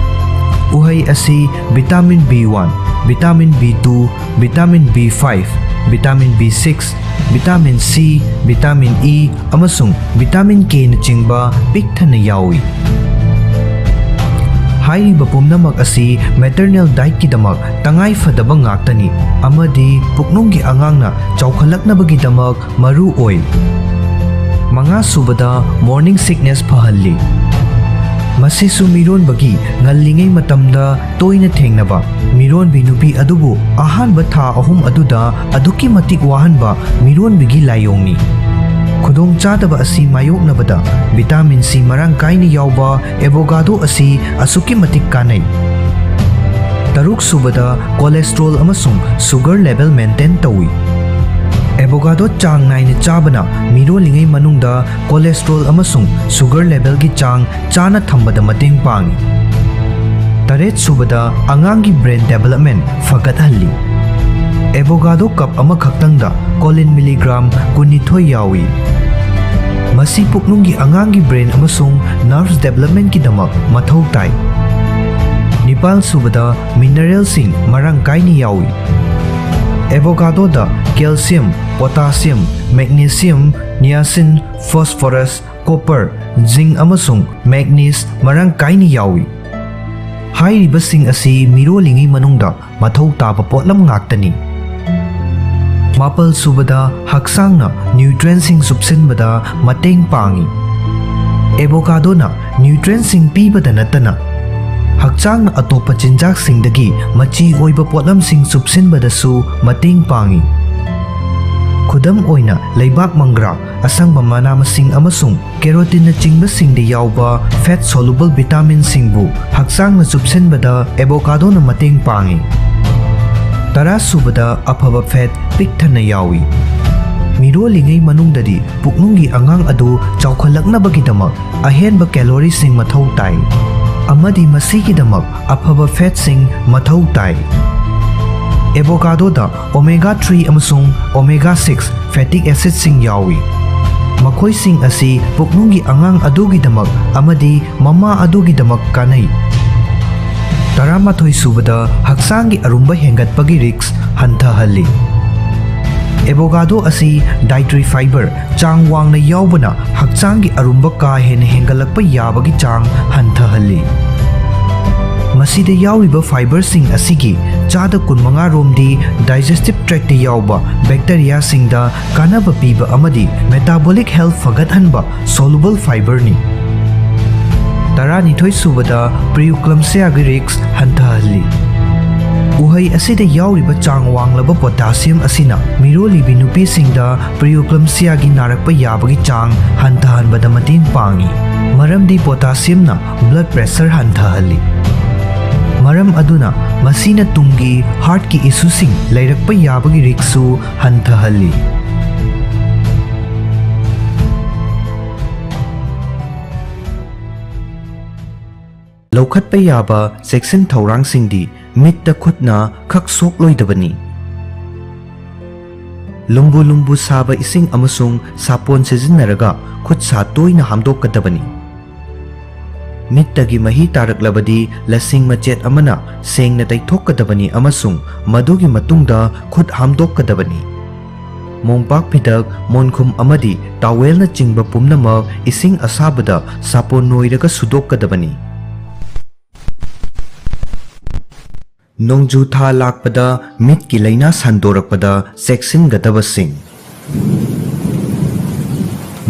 ꯎꯍꯩ ꯑꯁꯤ vitamin B one, vitamin B two, vitamin B five, vitamin B six, vitamin C, vitamin E ꯑꯃꯁꯨꯡ ꯚꯤꯇꯥꯃꯤꯟ ꯀꯦꯅꯆꯤꯡꯕ ꯄꯤꯛ ꯊꯟꯅ ꯌꯥꯎꯏ꯫ ꯍꯥꯏꯔꯤꯕ ꯄꯨꯝꯅꯃꯛ ꯑꯁꯤ ꯃꯦꯇꯔꯅꯦꯜ ꯗꯥꯏꯠꯀꯤꯗꯃꯛ ꯇꯉꯥꯏ ꯐꯗꯕ ꯉꯥꯛꯇꯅꯤ ꯑꯃꯗꯤ ꯄꯨꯛꯅꯨꯡꯒꯤ ꯑꯉꯥꯡꯅ ꯆꯥꯎꯈꯠꯂꯛꯅꯕꯒꯤꯗꯃꯛ ꯃꯔꯨ ꯑꯣꯏ꯫ ꯃꯉꯥꯁꯨꯕꯗ, ꯃꯣꯔꯅꯤꯡ ꯁꯤꯛꯅꯦꯁ ꯐꯍꯜꯂꯤ꯫ ꯃꯁꯤꯁꯨ ꯃꯤꯔꯣꯟꯕꯒꯤ ꯉꯜꯂꯤꯉꯩ ꯃꯇꯝꯗ ꯇꯣꯏꯅ ꯊꯦꯡꯅꯕ, ꯃꯤꯔꯣꯟꯕꯤ ꯅꯨꯄꯤ ꯑꯗꯨꯕꯨ ꯑꯍꯥꯟꯕ ꯊꯥ ꯑꯍꯨꯝ ꯑꯗꯨꯗ ꯑꯗꯨꯛꯀꯤ ꯃꯇꯤꯛ ꯋꯥꯍꯟꯕ ꯃꯤꯔꯣꯟꯕꯤꯒꯤ ꯂꯥꯏꯑꯣꯡꯅꯤ꯫ ꯈꯨꯗꯣꯡꯆꯥꯗꯕ ꯑꯁꯤ ꯃꯥꯌꯣꯛꯅꯕꯗ ꯚꯤꯇꯥꯃꯤꯟ ꯁꯤ ꯃꯔꯥꯡ ꯀꯥꯏꯅ ꯌꯥꯎꯕ ꯑꯦꯚꯣꯀꯥꯗꯣ ꯑꯁꯤ ꯑꯁꯨꯛꯀꯤ ꯃꯇꯤꯛ ꯀꯥꯟꯅꯩ꯫ ꯇꯔꯨꯛ ꯁꯨꯕꯗ, ꯀꯣꯂꯦꯁꯇ꯭ꯔꯣꯜ ꯑꯃꯁꯨꯡ ꯁꯨꯒꯔ ꯂꯦꯚꯦꯜ ꯃꯦꯟꯇꯦꯟ ꯇꯧꯏ꯫ ꯑꯦꯚꯣꯀꯥꯗꯣ ꯆꯥꯡ ꯅꯥꯏꯅ ꯆꯥꯕꯅ ꯃꯤꯔꯣꯜꯂꯤꯉꯩ ꯃꯅꯨꯡꯗ ꯀꯣꯂꯦꯁꯇ꯭ꯔꯣꯜ ꯑꯃꯁꯨꯡ ꯁꯨꯒꯔ ꯂꯦꯚꯦꯜꯒꯤ ꯆꯥꯡ ꯆꯥꯅ ꯊꯝꯕꯗ ꯃꯇꯦꯡ ꯄꯥꯡꯏ꯫ ꯇꯔꯦꯠ ꯁꯨꯕꯗ, ꯑꯉꯥꯡꯒꯤ ꯕ꯭ꯔꯦꯟ ꯗꯦꯚꯦꯂꯞꯃꯦꯟ ꯐꯒꯠꯍꯜꯂꯤ꯫ ꯑꯦꯚꯣꯀꯥꯗꯣ ꯀꯞ ꯑꯃꯈꯛꯇꯪꯗ ꯀꯣꯂꯤꯟ ꯃꯤꯂꯤꯒ꯭ꯔꯥꯝ ꯀꯨꯟꯅꯤꯊꯣꯏ ꯌꯥꯎꯏ꯫ ꯃꯁꯤ ꯄꯨꯛꯅꯨꯡꯒꯤ ꯑꯉꯥꯡꯒꯤ ꯕ꯭ꯔꯦꯟ ꯑꯃꯁꯨꯡ ꯅꯔꯚꯁ ꯗꯦꯚꯦꯂꯞꯃꯦꯟꯒꯤꯗꯃꯛ ꯃꯊꯧ ꯇꯥꯏ꯫ ꯅꯤꯄꯥꯜ ꯁꯨꯕꯗ, ꯃꯤꯅꯔꯦꯜꯁꯤꯡ ꯃꯔꯥꯡ ꯀꯥꯏꯅ ꯌꯥꯎꯏ꯫ ꯑꯦꯚꯣꯀꯥꯗꯣꯗ ꯀꯦꯜꯁꯤꯌꯝ, ꯄꯣꯇꯥꯁꯤꯌꯝ, ꯃꯦꯒꯅꯦꯁꯤꯌꯝ, ꯅꯤꯌꯥꯁꯤꯟ, ꯐꯣꯁꯐꯣꯔꯁ, ꯀꯣꯄꯔ, ꯖꯤꯡ ꯑꯃꯁꯨꯡ ꯃꯦꯒꯅꯤꯁ ꯃꯔꯥꯡ ꯀꯥꯏꯅ ꯌꯥꯎꯏ꯫ ꯍꯥꯏꯔꯤꯕꯁꯤꯡ ꯑꯁꯤ ꯃꯤꯔꯣꯜꯂꯤꯉꯩ ꯃꯅꯨꯡꯗ ꯃꯊꯧ ꯇꯥꯕ ꯄꯣꯠꯂꯝ ꯉꯥꯛꯇꯅꯤ꯫ ꯃꯥꯄꯜ ꯁꯨꯕꯗ, ꯍꯛꯆꯥꯡꯅ ꯅ꯭ꯌꯨꯇ꯭ꯔꯦꯟꯁꯤꯡ ꯆꯨꯞꯁꯤꯟꯕꯗ ꯃꯇꯦꯡ ꯄꯥꯡꯏ꯫ ꯑꯦꯚꯣꯀꯥꯗꯣꯅ ꯅ꯭ꯌꯨꯇ꯭ꯔꯦꯟꯁꯤꯡ ꯄꯤꯕꯗ ꯅꯠꯇꯅ ꯍꯛꯆꯥꯡꯅ ꯑꯇꯣꯞꯄ ꯆꯤꯟꯖꯥꯛꯁꯤꯡꯗꯒꯤ ꯃꯆꯤ ꯑꯣꯏꯕ ꯄꯣꯠꯂꯝꯁꯤꯡ ꯆꯨꯞꯁꯤꯟꯕꯗꯁꯨ ꯃꯇꯦꯡ ꯄꯥꯡꯏ꯫ ꯈꯨꯗꯝ ꯑꯣꯏꯅ, ꯂꯩꯕꯥꯛ ꯃꯪꯒ꯭ꯔꯥ, ꯑꯁꯪꯕ ꯃꯅꯥ ꯃꯁꯤꯡ ꯑꯃꯁꯨꯡ ꯀꯦꯔꯣꯇꯤꯟꯅꯆꯤꯡꯕꯁꯤꯡꯗ ꯌꯥꯎꯕ ꯐꯦꯠ ꯁꯣꯂꯨꯕꯜ ꯚꯤꯇꯥꯃꯤꯟꯁꯤꯡꯕꯨ ꯍꯛꯆꯥꯡꯅ ꯆꯨꯞꯁꯤꯟꯕꯗ ꯑꯦꯚꯣꯀꯥꯗꯣꯅ ꯃꯇꯦꯡ ꯄꯥꯡꯏ꯫ ꯇꯔꯥ ꯁꯨꯕꯗ, ꯑꯐꯕ ꯐꯦꯠ ꯄꯤꯛ ꯊꯟꯅ ꯌꯥꯎꯏ꯫ ꯃꯤꯔꯣꯜꯂꯤꯉꯩ ꯃꯅꯨꯡꯗꯗꯤ ꯄꯨꯛꯅꯨꯡꯒꯤ ꯑꯉꯥꯡ ꯑꯗꯨ ꯆꯥꯎꯈꯠꯂꯛꯅꯕꯒꯤꯗꯃꯛ ꯑꯍꯦꯟꯕ ꯀꯦꯂꯣꯔꯤꯁꯤꯡ ꯃꯊꯧ ꯇꯥꯏ, ꯑꯃꯗꯤ ꯃꯁꯤꯒꯤꯗꯃꯛ ꯑꯐꯕ ꯐꯦꯠꯁꯤꯡ ꯃꯊꯧ ꯇꯥꯏ꯫ ꯑꯦꯚꯣꯀꯥꯗꯣꯗ ꯑꯣꯃꯦꯒꯥ ꯊ꯭ꯔꯤ ꯑꯃꯁꯨꯡ ꯑꯣꯃꯦꯒꯥ ꯁꯤꯛꯁ ꯐꯦꯇꯤ ꯑꯦꯁꯤꯗꯁꯤꯡ ꯌꯥꯎꯏ꯫ ꯃꯈꯣꯏꯁꯤꯡ ꯑꯁꯤ ꯄꯨꯛꯅꯨꯡꯒꯤ ꯑꯉꯥꯡ ꯑꯗꯨꯒꯤꯗꯃꯛ ꯑꯃꯗꯤ ꯃꯃꯥ ꯑꯗꯨꯒꯤꯗꯃꯛ ꯀꯥꯟꯅꯩ꯫ ꯇꯔꯥꯃꯥꯊꯣꯏ ꯁꯨꯕꯗ, ꯍꯛꯆꯥꯡꯒꯤ ꯑꯔꯨꯝꯕ ꯍꯦꯟꯒꯠꯄꯒꯤ ꯔꯤꯁ꯭ꯛ ꯍꯟꯊꯍꯜꯂꯤ꯫ ꯑꯦꯚꯣꯀꯥꯗꯣ ꯑꯁꯤ ꯗꯥꯏꯇꯔꯤ ꯐꯥꯏꯕꯔ ꯆꯥꯡ ꯋꯥꯡꯅ ꯌꯥꯎꯕꯅ ꯍꯛꯆꯥꯡꯒꯤ ꯑꯔꯨꯝꯕ ꯀꯥ ꯍꯦꯟꯅ ꯍꯦꯟꯒꯠꯂꯛꯄ ꯌꯥꯕꯒꯤ ꯆꯥꯡ ꯍꯟꯊꯍꯜꯂꯤ꯫ ꯃꯁꯤꯗ ꯌꯥꯎꯔꯤꯕ ꯐꯥꯏꯕꯔꯁꯤꯡ ꯑꯁꯤꯒꯤ ꯆꯥꯗ ꯀꯨꯟꯃꯉꯥ ꯔꯣꯝꯗꯤ ꯗꯥꯏꯖꯦꯁꯇꯤꯚ ꯇ꯭ꯔꯦꯛꯇ ꯌꯥꯎꯕ ꯕꯦꯛꯇꯔꯤꯌꯥꯁꯤꯡꯗ ꯀꯥꯟꯅꯕ ꯄꯤꯕ ꯑꯃꯗꯤ ꯃꯦꯇꯥꯕꯣꯂꯤꯛ ꯍꯦꯜꯊ ꯐꯒꯠꯍꯟꯕ ꯁꯣꯂꯨꯕꯜ ꯐꯥꯏꯕꯔꯅꯤ꯫ ꯇꯔꯥꯅꯤꯊꯣꯏ ꯁꯨꯕꯗ, ꯄ꯭ꯔꯤꯑꯦꯀ꯭ꯂꯝꯁꯤꯌꯥꯒꯤ ꯔꯤꯁ꯭ꯛ ꯍꯟꯊꯍꯜꯂꯤ꯫ ꯎꯍꯩ ꯑꯁꯤꯗ ꯌꯥꯎꯔꯤꯕ ꯆꯥꯡ ꯋꯥꯡꯂꯕ potassium ꯑꯁꯤꯅ ꯃꯤꯔꯣꯜꯂꯤꯕꯤ ꯅꯨꯄꯤꯁꯤꯡꯗ preeclampsiaꯒꯤ ꯅꯥꯔꯛꯄ ꯌꯥꯕꯒꯤ ꯆꯥꯡ ꯍꯟꯊꯍꯟꯕꯗ ꯃꯇꯦꯡ ꯄꯥꯡꯏ꯫ ꯃꯔꯝꯗꯤ potassiumꯅ blood pressure ꯍꯟꯊꯍꯜꯂꯤ꯫ ꯃꯔꯝ ꯑꯗꯨꯅ ꯃꯁꯤꯅ ꯇꯨꯡꯒꯤ heartꯀꯤ issueꯁꯤꯡ ꯂꯩꯔꯛꯄ ꯌꯥꯕꯒꯤ riskꯁꯨ ꯍꯟꯊꯍꯜꯂꯤ꯫ ꯂꯧꯈꯠꯄ ꯌꯥꯕ ꯆꯦꯛꯁꯤꯟ ꯊꯧꯔꯥꯡꯁꯤꯡꯗꯤ ꯃꯤꯠꯇ ꯈꯨꯠꯅ ꯈꯛ ꯁꯣꯛꯂꯣꯏꯗꯕꯅꯤ꯫ ꯂꯨꯝꯕꯨ ꯂꯨꯝꯕꯨ ꯁꯥꯕ ꯏꯁꯤꯡ ꯑꯃꯁꯨꯡ ꯁꯥꯄꯣꯟ ꯁꯤꯖꯤꯟꯅꯔꯒ ꯈꯨꯠ ꯁꯥ ꯇꯣꯏꯅ ꯍꯥꯝꯗꯣꯛꯀꯗꯕꯅꯤ꯫ ꯃꯤꯠꯇꯒꯤ ꯃꯍꯤ ꯇꯥꯔꯛꯂꯕꯗꯤ ꯂꯁꯤꯡ ꯃꯆꯦꯠ ꯑꯃꯅ ꯁꯦꯡꯅ ꯇꯩꯊꯣꯛꯀꯗꯕꯅꯤ ꯑꯃꯁꯨꯡ ꯃꯗꯨꯒꯤ ꯃꯇꯨꯡꯗ ꯈꯨꯠ ꯍꯥꯝꯗꯣꯛꯀꯗꯕꯅꯤ꯫ ꯃꯣꯝꯄꯥꯛ ꯐꯤꯗꯛ, ꯃꯣꯟꯈꯨꯝ ꯑꯃꯗꯤ towelꯅꯆꯤꯡꯕ ꯄꯨꯝꯅꯃꯛ ꯏꯁꯤꯡ ꯑꯁꯥꯕꯗ ꯁꯥꯄꯣꯟ ꯅꯣꯏꯔꯒ ꯁꯨꯗꯣꯛꯀꯗꯕꯅꯤ꯫ ꯅꯣꯡꯖꯨ ꯊꯥ ꯂꯥꯛꯄꯗ ꯃꯤꯠꯀꯤ ꯂꯥꯏꯅꯥ ꯁꯟꯗꯣꯔꯛꯄꯗ ꯆꯦꯛꯁꯤꯟꯒꯗꯕꯁꯤꯡ꯫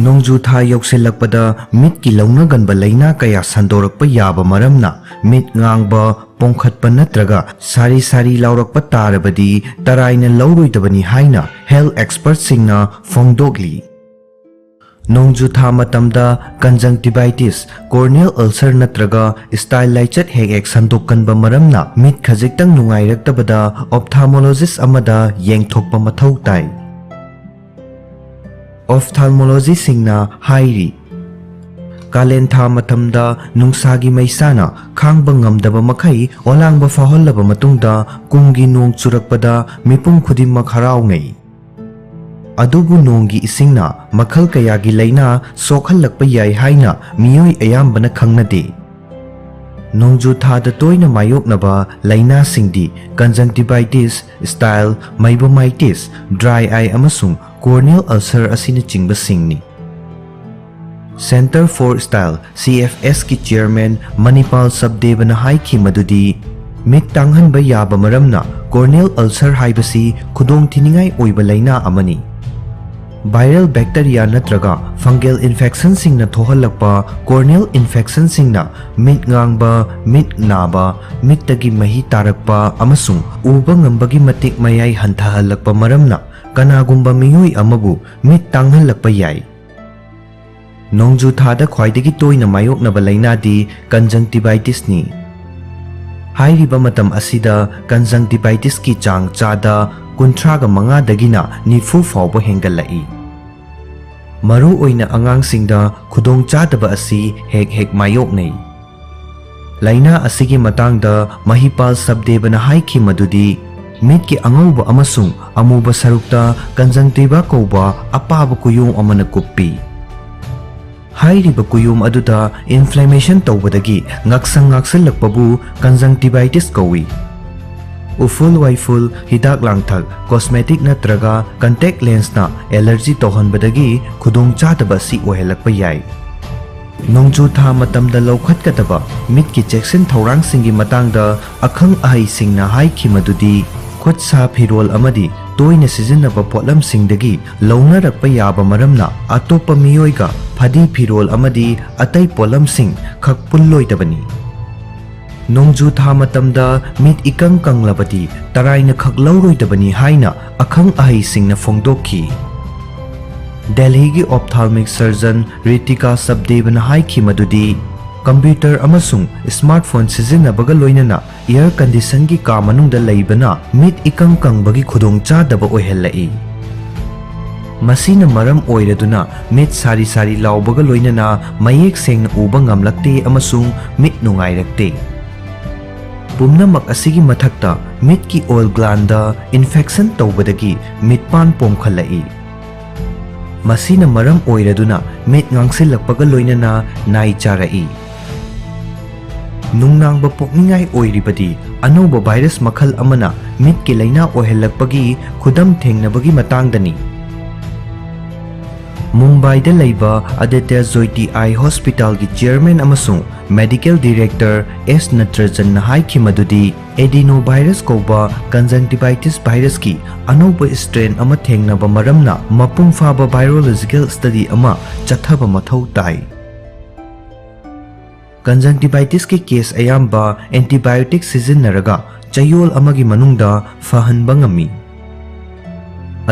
ꯅꯣꯡꯖꯨ ꯊꯥ ꯌꯧꯁꯤꯜꯂꯛꯄꯗ ꯃꯤꯠꯀꯤ ꯂꯧꯅꯒꯟꯕ ꯂꯥꯏꯅꯥ ꯀꯌꯥ ꯁꯟꯗꯣꯔꯛꯄ ꯌꯥꯕ ꯃꯔꯝꯅ ꯃꯤꯠ ꯉꯥꯡꯕ, ꯄꯣꯡꯈꯠꯄ ꯅꯠꯇ꯭ꯔꯒ ꯁꯥꯔꯤ ꯁꯥꯔꯤ ꯂꯥꯎꯔꯛꯄ ꯇꯥꯔꯕꯗꯤ ꯇꯔꯥꯏꯅ ꯂꯧꯔꯣꯏꯗꯕꯅꯤ ꯍꯥꯏꯅ health expertꯁꯤꯡꯅ ꯐꯣꯡꯗꯣꯛꯂꯤ꯫ ꯅꯣꯡꯖꯨ ꯊꯥ ꯃꯇꯝꯗ conjunctivitis, corneal ulcer ꯅꯠꯇ꯭ꯔꯒ style ꯂꯥꯏꯆꯠ ꯍꯦꯛ ꯍꯦꯛ ꯁꯟꯗꯣꯛꯀꯟꯕ ꯃꯔꯝꯅ ꯃꯤꯠ ꯈꯖꯤꯛꯇꯪ ꯅꯨꯡꯉꯥꯏꯔꯛꯇꯕꯗ ophthalmologist ꯑꯃꯗ ꯌꯦꯡꯊꯣꯛꯄ ꯃꯊꯧ ꯇꯥꯏ꯫ Ophthalmologistꯁꯤꯡꯅ ꯍꯥꯏꯔꯤ, ꯀꯥꯂꯦꯟ ꯊꯥ ꯃꯇꯝꯗ ꯅꯨꯡꯁꯥꯒꯤ ꯃꯩꯁꯥꯅ ꯈꯥꯡꯕ ꯉꯝꯗꯕ ꯃꯈꯩ ꯑꯣꯂꯥꯡꯕ ꯐꯥꯎꯍꯜꯂꯕ ꯃꯇꯨꯡꯗ ꯀꯨꯝꯒꯤ ꯅꯣꯡ ꯆꯨꯔꯛꯄꯗ ꯃꯤꯄꯨꯝ ꯈꯨꯗꯤꯡꯃꯛ ꯍꯔꯥꯎꯅꯩ꯫ ꯑꯗꯨꯕꯨ ꯅꯣꯡꯒꯤ ꯏꯁꯤꯡꯅ ꯃꯈꯜ ꯀꯌꯥꯒꯤ ꯂꯥꯏꯅꯥ ꯁꯣꯛꯍꯜꯂꯛꯄ ꯌꯥꯏ ꯍꯥꯏꯅ ꯃꯤꯑꯣꯏ ꯑꯌꯥꯝꯕꯅ ꯈꯪꯅꯗꯦ꯫ ꯅꯣꯡꯖꯨ ꯊꯥꯗ ꯇꯣꯏꯅ ꯃꯥꯌꯣꯛꯅꯕ ꯂꯥꯏꯅꯥꯁꯤꯡꯗꯤ conjunctivitis, style, meibomitis, dry eye ꯑꯃꯁꯨꯡ corneal ulcer ꯑꯁꯤꯅꯆꯤꯡꯕꯁꯤꯡꯅꯤ꯫ Centre for Style, CFSꯀꯤ chairman ꯃꯅꯤꯄꯥꯜ ꯁꯕꯗꯦꯕꯅ ꯍꯥꯏꯈꯤ ꯃꯗꯨꯗꯤ ꯃꯤꯠ ꯇꯥꯡꯍꯟꯕ ꯌꯥꯕ ꯃꯔꯝꯅ corneal ulcer ꯍꯥꯏꯕꯁꯤ ꯈꯨꯗꯣꯡꯊꯤꯅꯤꯡꯉꯥꯏ ꯑꯣꯏꯕ ꯂꯥꯏꯅꯥ ꯑꯃꯅꯤ꯫ Viral bacteria ꯅꯠꯇ꯭ꯔꯒ fungal infectionꯁꯤꯡꯅ ꯊꯣꯛꯍꯜꯂꯛꯄ corneal infectionꯁꯤꯡꯅ ꯃꯤꯠ ꯉꯥꯡꯕ, ꯃꯤꯠ ꯅꯥꯕ, ꯃꯤꯠꯇꯒꯤ ꯃꯍꯤ ꯇꯥꯔꯛꯄ ꯑꯃꯁꯨꯡ ꯎꯕ ꯉꯝꯕꯒꯤ ꯃꯇꯤꯛ ꯃꯌꯥꯏ ꯍꯟꯊꯍꯜꯂꯛꯄ ꯃꯔꯝꯅ ꯀꯅꯥꯒꯨꯝꯕ ꯃꯤꯑꯣꯏ ꯑꯃꯕꯨ ꯃꯤꯠ ꯇꯥꯡꯍꯜꯂꯛꯄ ꯌꯥꯏ꯫ ꯅꯣꯡꯖꯨ ꯊꯥꯗ ꯈ꯭ꯋꯥꯏꯗꯒꯤ ꯇꯣꯏꯅ ꯃꯥꯌꯣꯛꯅꯕ ꯂꯥꯏꯅꯥꯗꯤ conjunctivitisꯅꯤ꯫ ꯍꯥꯏꯔꯤꯕ ꯃꯇꯝ ꯑꯁꯤꯗ conjunctivitisꯀꯤ ꯆꯥꯡ ꯆꯥꯗ ꯀꯨꯟꯊ꯭ꯔꯥꯒ ꯃꯉꯥꯗꯒꯤꯅ ꯅꯤꯐꯨ ꯐꯥꯎꯕ ꯍꯦꯟꯒꯠꯂꯛꯏ꯫ ꯃꯔꯨꯑꯣꯏꯅ ꯑꯉꯥꯡꯁꯤꯡꯗ ꯈꯨꯗꯣꯡꯆꯥꯗꯕ ꯑꯁꯤ ꯍꯦꯛ ꯍꯦꯛ ꯃꯥꯌꯣꯛꯅꯩ꯫ ꯂꯥꯏꯅꯥ ꯑꯁꯤꯒꯤ ꯃꯇꯥꯡꯗ ꯃꯍꯤꯄꯥꯜ ꯁꯕꯗꯦꯕꯅ ꯍꯥꯏꯈꯤ ꯃꯗꯨꯗꯤ, ꯃꯤꯠꯀꯤ ꯑꯉꯧꯕ ꯑꯃꯁꯨꯡ ꯑꯃꯨꯕ ꯁꯔꯨꯛꯇ conjunctiva ꯀꯧꯕ ꯑꯄꯥꯕ ꯀꯨꯌꯣꯝ ꯑꯃꯅ ꯀꯨꯞꯄꯤ꯫ ꯍꯥꯏꯔꯤꯕ ꯀꯨꯌꯣꯝ ꯑꯗꯨꯗ inflammation ꯇꯧꯕꯗꯒꯤ ꯉꯛꯁꯪ ꯉꯥꯛꯁꯜꯂꯛꯄꯕꯨ conjunctivitis ꯀꯧꯏ꯫ ꯎꯐꯨꯜ ꯋꯥꯏꯐꯨꯜ, ꯍꯤꯗꯥꯛ ꯂꯥꯡꯊꯛ, cosmetic ꯅꯠꯇ꯭ꯔꯒ contact lensꯅ allergy ꯇꯧꯍꯟꯕꯗꯒꯤ ꯈꯨꯗꯣꯡꯆꯥꯗꯕ ꯑꯁꯤ ꯑꯣꯏꯍꯜꯂꯛꯄ ꯌꯥꯏ꯫ ꯅꯣꯡꯖꯨ ꯊꯥ ꯃꯇꯝꯗ ꯂꯧꯈꯠꯀꯗꯕ ꯃꯤꯠꯀꯤ ꯆꯦꯛꯁꯤꯟ ꯊꯧꯔꯥꯡꯁꯤꯡꯒꯤ ꯃꯇꯥꯡꯗ ꯑꯈꯪ ꯑꯍꯩꯁꯤꯡꯅ ꯍꯥꯏꯈꯤ ꯃꯗꯨꯗꯤ, ꯈꯨꯠ ꯁꯥ ꯐꯤꯔꯣꯜ ꯑꯃꯗꯤ ꯇꯣꯏꯅ ꯁꯤꯖꯤꯟꯅꯕ ꯄꯣꯠꯂꯝꯁꯤꯡꯗꯒꯤ ꯂꯧꯅꯔꯛꯄ ꯌꯥꯕ ꯃꯔꯝꯅ ꯑꯇꯣꯞꯄ ꯃꯤꯑꯣꯏꯒ ꯐꯗꯤ ꯐꯤꯔꯣꯜ ꯑꯃꯗꯤ ꯑꯇꯩ ꯄꯣꯠꯂꯝꯁꯤꯡ ꯈꯛ ꯄꯨꯜꯂꯣꯏꯗꯕꯅꯤ꯫ ꯅꯣꯡꯖꯨ ꯊꯥ ꯃꯇꯝꯗ ꯃꯤꯠ ꯏꯀꯪ ꯀꯪꯂꯕꯗꯤ ꯇꯔꯥꯏꯅ ꯈꯛ ꯂꯧꯔꯣꯏꯗꯕꯅꯤ ꯍꯥꯏꯅ ꯑꯈꯪ ꯑꯍꯩꯁꯤꯡꯅ ꯐꯣꯡꯗꯣꯛꯈꯤ꯫ ꯗꯦꯜꯍꯤꯒꯤ ophthalmic surgeon ꯔꯤꯇꯤꯀꯥ ꯁꯕꯗꯦꯕꯅ ꯍꯥꯏꯈꯤ ꯃꯗꯨꯗꯤ, computer ꯑꯃꯁꯨꯡ smartphone ꯁꯤꯖꯤꯟꯅꯕꯒ ꯂꯣꯏꯅꯅ air conditionꯒꯤ ꯀꯥ ꯃꯅꯨꯡꯗ ꯂꯩꯕꯅ ꯃꯤꯠ ꯏꯀꯪ ꯀꯪꯕꯒꯤ ꯈꯨꯗꯣꯡꯆꯥꯗꯕ ꯑꯣꯏꯍꯜꯂꯛꯏ꯫ ꯃꯁꯤꯅ ꯃꯔꯝ ꯑꯣꯏꯔꯗꯨꯅ ꯃꯤꯠ ꯁꯥꯔꯤ ꯁꯥꯔꯤ ꯂꯥꯎꯕꯒ ꯂꯣꯏꯅꯅ ꯃꯌꯦꯛ ꯁꯦꯡꯅ ꯎꯕ ꯉꯝꯂꯛꯇꯦ ꯑꯃꯁꯨꯡ ꯃꯤꯠ ꯅꯨꯡꯉꯥꯏꯔꯛꯇꯦ꯫ ꯄꯨꯝꯅꯃꯛ ꯑꯁꯤꯒꯤ ꯃꯊꯛꯇ, ꯃꯤꯠꯀꯤ ꯑꯣꯏꯜ glandꯗ infection ꯇꯧꯕꯗꯒꯤ ꯃꯤꯠꯄꯥꯟ ꯄꯣꯝꯈꯠꯂꯛꯏ꯫ ꯃꯁꯤꯅ ꯃꯔꯝ ꯑꯣꯏꯔꯗꯨꯅ ꯃꯤꯠ ꯉꯥꯡꯁꯤꯜꯂꯛꯄꯒ ꯂꯣꯏꯅꯅ ꯅꯥꯏ ꯆꯥꯔꯛꯏ꯫ ꯅꯨꯡꯅꯥꯡꯕ ꯄꯣꯛꯅꯤꯡꯉꯥꯏ ꯑꯣꯏꯔꯤꯕꯗꯤ ꯑꯅꯧꯕ virus ꯃꯈꯜ ꯑꯃꯅ ꯃꯤꯠꯀꯤ ꯂꯥꯏꯅꯥ ꯑꯣꯏꯍꯜꯂꯛꯄꯒꯤ ꯈꯨꯗꯝ ꯊꯦꯡꯅꯕꯒꯤ ꯃꯇꯥꯡꯗꯅꯤ꯫ ꯃꯨꯝꯕꯥꯏꯗ ꯂꯩꯕ Aditya Jyoti Eye Hospitalꯒꯤ chairman ꯑꯃꯁꯨꯡ Medical Director S ꯅꯇ꯭ꯔꯖꯟꯅ ꯍꯥꯏꯈꯤ ꯃꯗꯨꯗꯤ adenovirus ꯀꯧꯕ conjunctivitis virusꯀꯤ ꯑꯅꯧꯕ strain ꯑꯃ ꯊꯦꯡꯅꯕ ꯃꯔꯝꯅ ꯃꯄꯨꯡ ꯐꯥꯕ virological study ꯑꯃ ꯆꯠꯊꯕ ꯃꯊꯧ ꯇꯥꯏ꯫ Conjunctivitisꯀꯤ case ꯑꯌꯥꯝꯕ antibiotic ꯁꯤꯖꯤꯟꯅꯔꯒ ꯆꯌꯣꯜ ꯑꯃꯒꯤ ꯃꯅꯨꯡꯗ ꯐꯍꯟꯕ ꯉꯝꯃꯤ꯫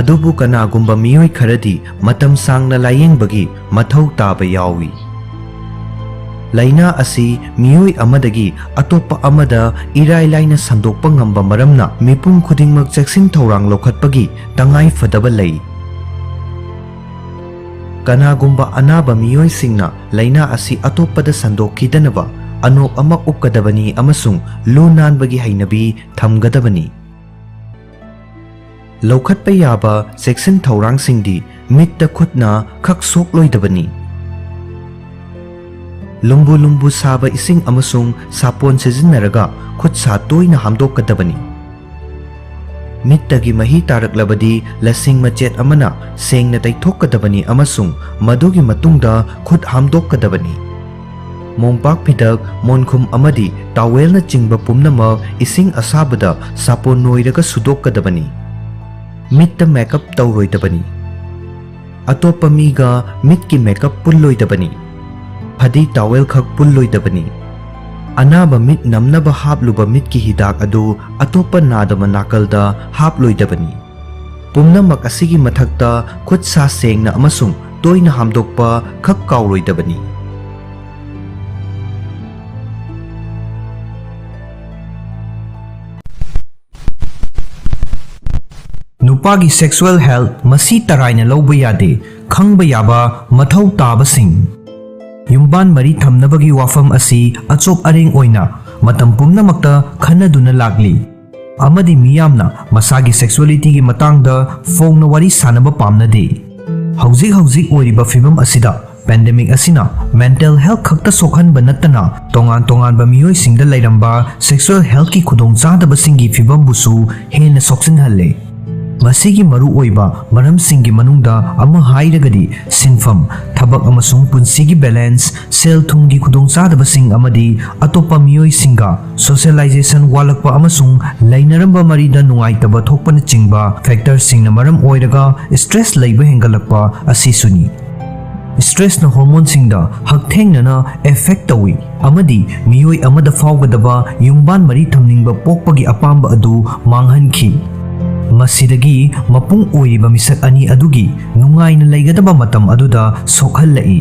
ꯑꯗꯨꯕꯨ ꯀꯅꯥꯒꯨꯝꯕ ꯃꯤꯑꯣꯏ ꯈꯔꯗꯤ ꯃꯇꯝ ꯁꯥꯡꯅ ꯂꯥꯌꯦꯡꯕꯒꯤ ꯃꯊꯧ ꯇꯥꯕ ꯌꯥꯎꯏ꯫ ꯂꯥꯏꯅꯥ ꯑꯁꯤ ꯃꯤꯑꯣꯏ ꯑꯃꯗꯒꯤ ꯑꯇꯣꯞꯄ ꯑꯃꯗ ꯏꯔꯥꯏ ꯂꯥꯏꯅ ꯁꯟꯗꯣꯛꯄ ꯉꯝꯕ ꯃꯔꯝꯅ ꯃꯤꯄꯨꯝ ꯈꯨꯗꯤꯡꯃꯛ ꯆꯦꯛꯁꯤꯟ ꯊꯧꯔꯥꯡ ꯂꯧꯈꯠꯄꯒꯤ ꯇꯉꯥꯏ ꯐꯗꯕ ꯂꯩ꯫ ꯀꯅꯥꯒꯨꯝꯕ ꯑꯅꯥꯕ ꯃꯤꯑꯣꯏꯁꯤꯡꯅ ꯂꯥꯏꯅꯥ ꯑꯁꯤ ꯑꯇꯣꯞꯄꯗ ꯁꯟꯗꯣꯛꯈꯤꯗꯅꯕ ꯑꯅꯣꯞ ꯑꯃ ꯎꯞꯀꯗꯕꯅꯤ ꯑꯃꯁꯨꯡ ꯂꯨ ꯅꯥꯟꯕꯒꯤ ꯍꯩꯅꯕꯤ ꯊꯝꯒꯗꯕꯅꯤ꯫ ꯂꯧꯈꯠꯄ ꯌꯥꯕ ꯆꯦꯛꯁꯤꯟ ꯊꯧꯔꯥꯡꯁꯤꯡꯗꯤ ꯃꯤꯠꯇ ꯈꯨꯠꯅ ꯈꯛ ꯁꯣꯛꯂꯣꯏꯗꯕꯅꯤ꯫ ꯂꯨꯝꯕꯨ ꯂꯨꯝꯕꯨ ꯁꯥꯕ ꯏꯁꯤꯡ ꯑꯃꯁꯨꯡ ꯁꯥꯄꯣꯟ ꯁꯤꯖꯤꯟꯅꯔꯒ ꯈꯨꯠ ꯁꯥ ꯇꯣꯏꯅ ꯍꯥꯝꯗꯣꯛꯀꯗꯕꯅꯤ꯫ ꯃꯤꯠꯇꯒꯤ ꯃꯍꯤ ꯇꯥꯔꯛꯂꯕꯗꯤ ꯂꯁꯤꯡ ꯃꯆꯦꯠ ꯑꯃꯅ ꯁꯦꯡꯅ ꯇꯩꯊꯣꯛꯀꯗꯕꯅꯤ ꯑꯃꯁꯨꯡ ꯃꯗꯨꯒꯤ ꯃꯇꯨꯡꯗ ꯈꯨꯠ ꯍꯥꯝꯗꯣꯛꯀꯗꯕꯅꯤ꯫ ꯃꯣꯝꯄꯥꯛ ꯐꯤꯗꯛ, ꯃꯣꯟꯈꯨꯝ ꯑꯃꯗꯤ ꯇꯥꯋꯦꯜꯅꯆꯤꯡꯕ ꯄꯨꯝꯅꯃꯛ ꯏꯁꯤꯡ ꯑꯁꯥꯕꯗ ꯁꯥꯄꯣꯟ ꯅꯣꯏꯔꯒ ꯁꯨꯗꯣꯛꯀꯗꯕꯅꯤ꯫ ꯃꯤꯠꯇ ꯃꯦꯀꯞ ꯇꯧꯔꯣꯏꯗꯕꯅꯤ꯫ ꯑꯇꯣꯞꯄ ꯃꯤꯒ ꯃꯤꯠꯀꯤ ꯃꯦꯀꯞ ꯄꯨꯜꯂꯣꯏꯗꯕꯅꯤ꯫ ꯐꯗꯤ ꯇꯥꯋꯦꯜ ꯈꯛ ꯄꯨꯜꯂꯣꯏꯗꯕꯅꯤ꯫ ꯑꯅꯥꯕ ꯃꯤꯠ ꯅꯝꯅꯕ ꯍꯥꯞꯂꯨꯕ ꯃꯤꯠꯀꯤ ꯍꯤꯗꯥꯛ ꯑꯗꯨ ꯑꯇꯣꯞꯄ ꯅꯥꯗꯕ ꯅꯥꯀꯜꯗ ꯍꯥꯞꯂꯣꯏꯗꯕꯅꯤ꯫ ꯄꯨꯝꯅꯃꯛ ꯑꯁꯤꯒꯤ ꯃꯊꯛꯇ ꯈꯨꯠ ꯁꯥ ꯁꯦꯡꯅ ꯑꯃꯁꯨꯡ ꯇꯣꯏꯅ ꯍꯥꯝꯗꯣꯛꯄ ꯈꯛ ꯀꯥꯎꯔꯣꯏꯗꯕꯅꯤ꯫ ꯅꯨꯄꯥꯒꯤ sexual health ꯃꯁꯤ ꯇꯔꯥꯏꯅ ꯂꯧꯕ ꯌꯥꯗꯦ꯫ ꯈꯪꯕ ꯌꯥꯕ ꯃꯊꯧ ꯇꯥꯕꯁꯤꯡ꯫ ꯌꯨꯝꯕꯥꯟ ꯃꯔꯤ ꯊꯝꯅꯕꯒꯤ ꯋꯥꯐꯝ ꯑꯁꯤ ꯑꯆꯣꯞ ꯑꯔꯦꯡ ꯑꯣꯏꯅ ꯃꯇꯝ ꯄꯨꯝꯅꯃꯛꯇ ꯈꯟꯅꯗꯨꯅ ꯂꯥꯛꯂꯤ, ꯑꯃꯗꯤ ꯃꯤꯌꯥꯝꯅ ꯃꯁꯥꯒꯤ sexualityꯒꯤ ꯃꯇꯥꯡꯗ ꯐꯣꯡꯅ ꯋꯥꯔꯤ ꯁꯥꯅꯕ ꯄꯥꯝꯅꯗꯦ꯫ ꯍꯧꯖꯤꯛ ꯍꯧꯖꯤꯛ ꯑꯣꯏꯔꯤꯕ ꯐꯤꯚꯝ ꯑꯁꯤꯗ pandemic ꯑꯁꯤꯅ mental health ꯈꯛꯇ ꯁꯣꯛꯍꯟꯕ ꯅꯠꯇꯅ ꯇꯣꯉꯥꯟ ꯇꯣꯉꯥꯟꯕ ꯃꯤꯑꯣꯏꯁꯤꯡꯗ ꯂꯩꯔꯝꯕ sexual healthꯀꯤ ꯈꯨꯗꯣꯡꯆꯥꯗꯕꯁꯤꯡꯒꯤ ꯐꯤꯚꯝꯕꯨꯁꯨ ꯍꯦꯟꯅ ꯁꯣꯛꯆꯤꯟꯍꯜꯂꯦ꯫ ꯃꯁꯤꯒꯤ ꯃꯔꯨꯑꯣꯏꯕ ꯃꯔꯝꯁꯤꯡꯒꯤ ꯃꯅꯨꯡꯗ ꯑꯃ ꯍꯥꯏꯔꯒꯗꯤ ꯁꯤꯟꯐꯝ, ꯊꯕꯛ ꯑꯃꯁꯨꯡ ꯄꯨꯟꯁꯤꯒꯤ ꯕꯦꯂꯦꯟꯁ, ꯁꯦꯜ ꯊꯨꯝꯒꯤ ꯈꯨꯗꯣꯡꯆꯥꯗꯕꯁꯤꯡ ꯑꯃꯗꯤ ꯑꯇꯣꯞꯄ ꯃꯤꯑꯣꯏꯁꯤꯡꯒ ꯁꯣꯁꯤꯌꯦꯂꯥꯏꯖꯦꯁꯟ ꯋꯥꯠꯂꯛꯄ ꯑꯃꯁꯨꯡ ꯂꯩꯅꯔꯝꯕ ꯃꯔꯤꯗ ꯅꯨꯡꯉꯥꯏꯇꯕ ꯊꯣꯛꯄꯅꯆꯤꯡꯕ ꯐꯦꯛꯇꯔꯁꯤꯡꯅ ꯃꯔꯝ ꯑꯣꯏꯔꯒ ꯁ꯭ꯇ꯭ꯔꯦꯁ ꯂꯩꯕ ꯍꯦꯟꯒꯠꯂꯛꯄ ꯑꯁꯤꯁꯨꯅꯤ꯫ ꯁ꯭ꯇ꯭ꯔꯦꯁꯅ ꯍꯣꯔꯃꯣꯟꯁꯤꯡꯗ ꯍꯛꯊꯦꯡꯅꯅ ꯑꯦꯐꯦꯛ ꯇꯧꯏ ꯑꯃꯗꯤ ꯃꯤꯑꯣꯏ ꯑꯃꯗ ꯐꯥꯎꯒꯗꯕ ꯌꯨꯝꯕꯥꯟ ꯃꯔꯤ ꯊꯝꯅꯤꯡꯕ ꯄꯣꯛꯄꯒꯤ ꯑꯄꯥꯝꯕ ꯑꯗꯨ ꯃꯥꯡꯍꯟꯈꯤ꯫ ꯃꯁꯤꯗꯒꯤ ꯃꯄꯨꯡ ꯑꯣꯏꯔꯤꯕ ꯃꯤꯁꯛ ꯑꯅꯤ ꯑꯗꯨꯒꯤ ꯅꯨꯡꯉꯥꯏꯅ ꯂꯩꯒꯗꯕ ꯃꯇꯝ ꯑꯗꯨꯗ ꯁꯣꯛꯍꯜꯂꯛꯏ꯫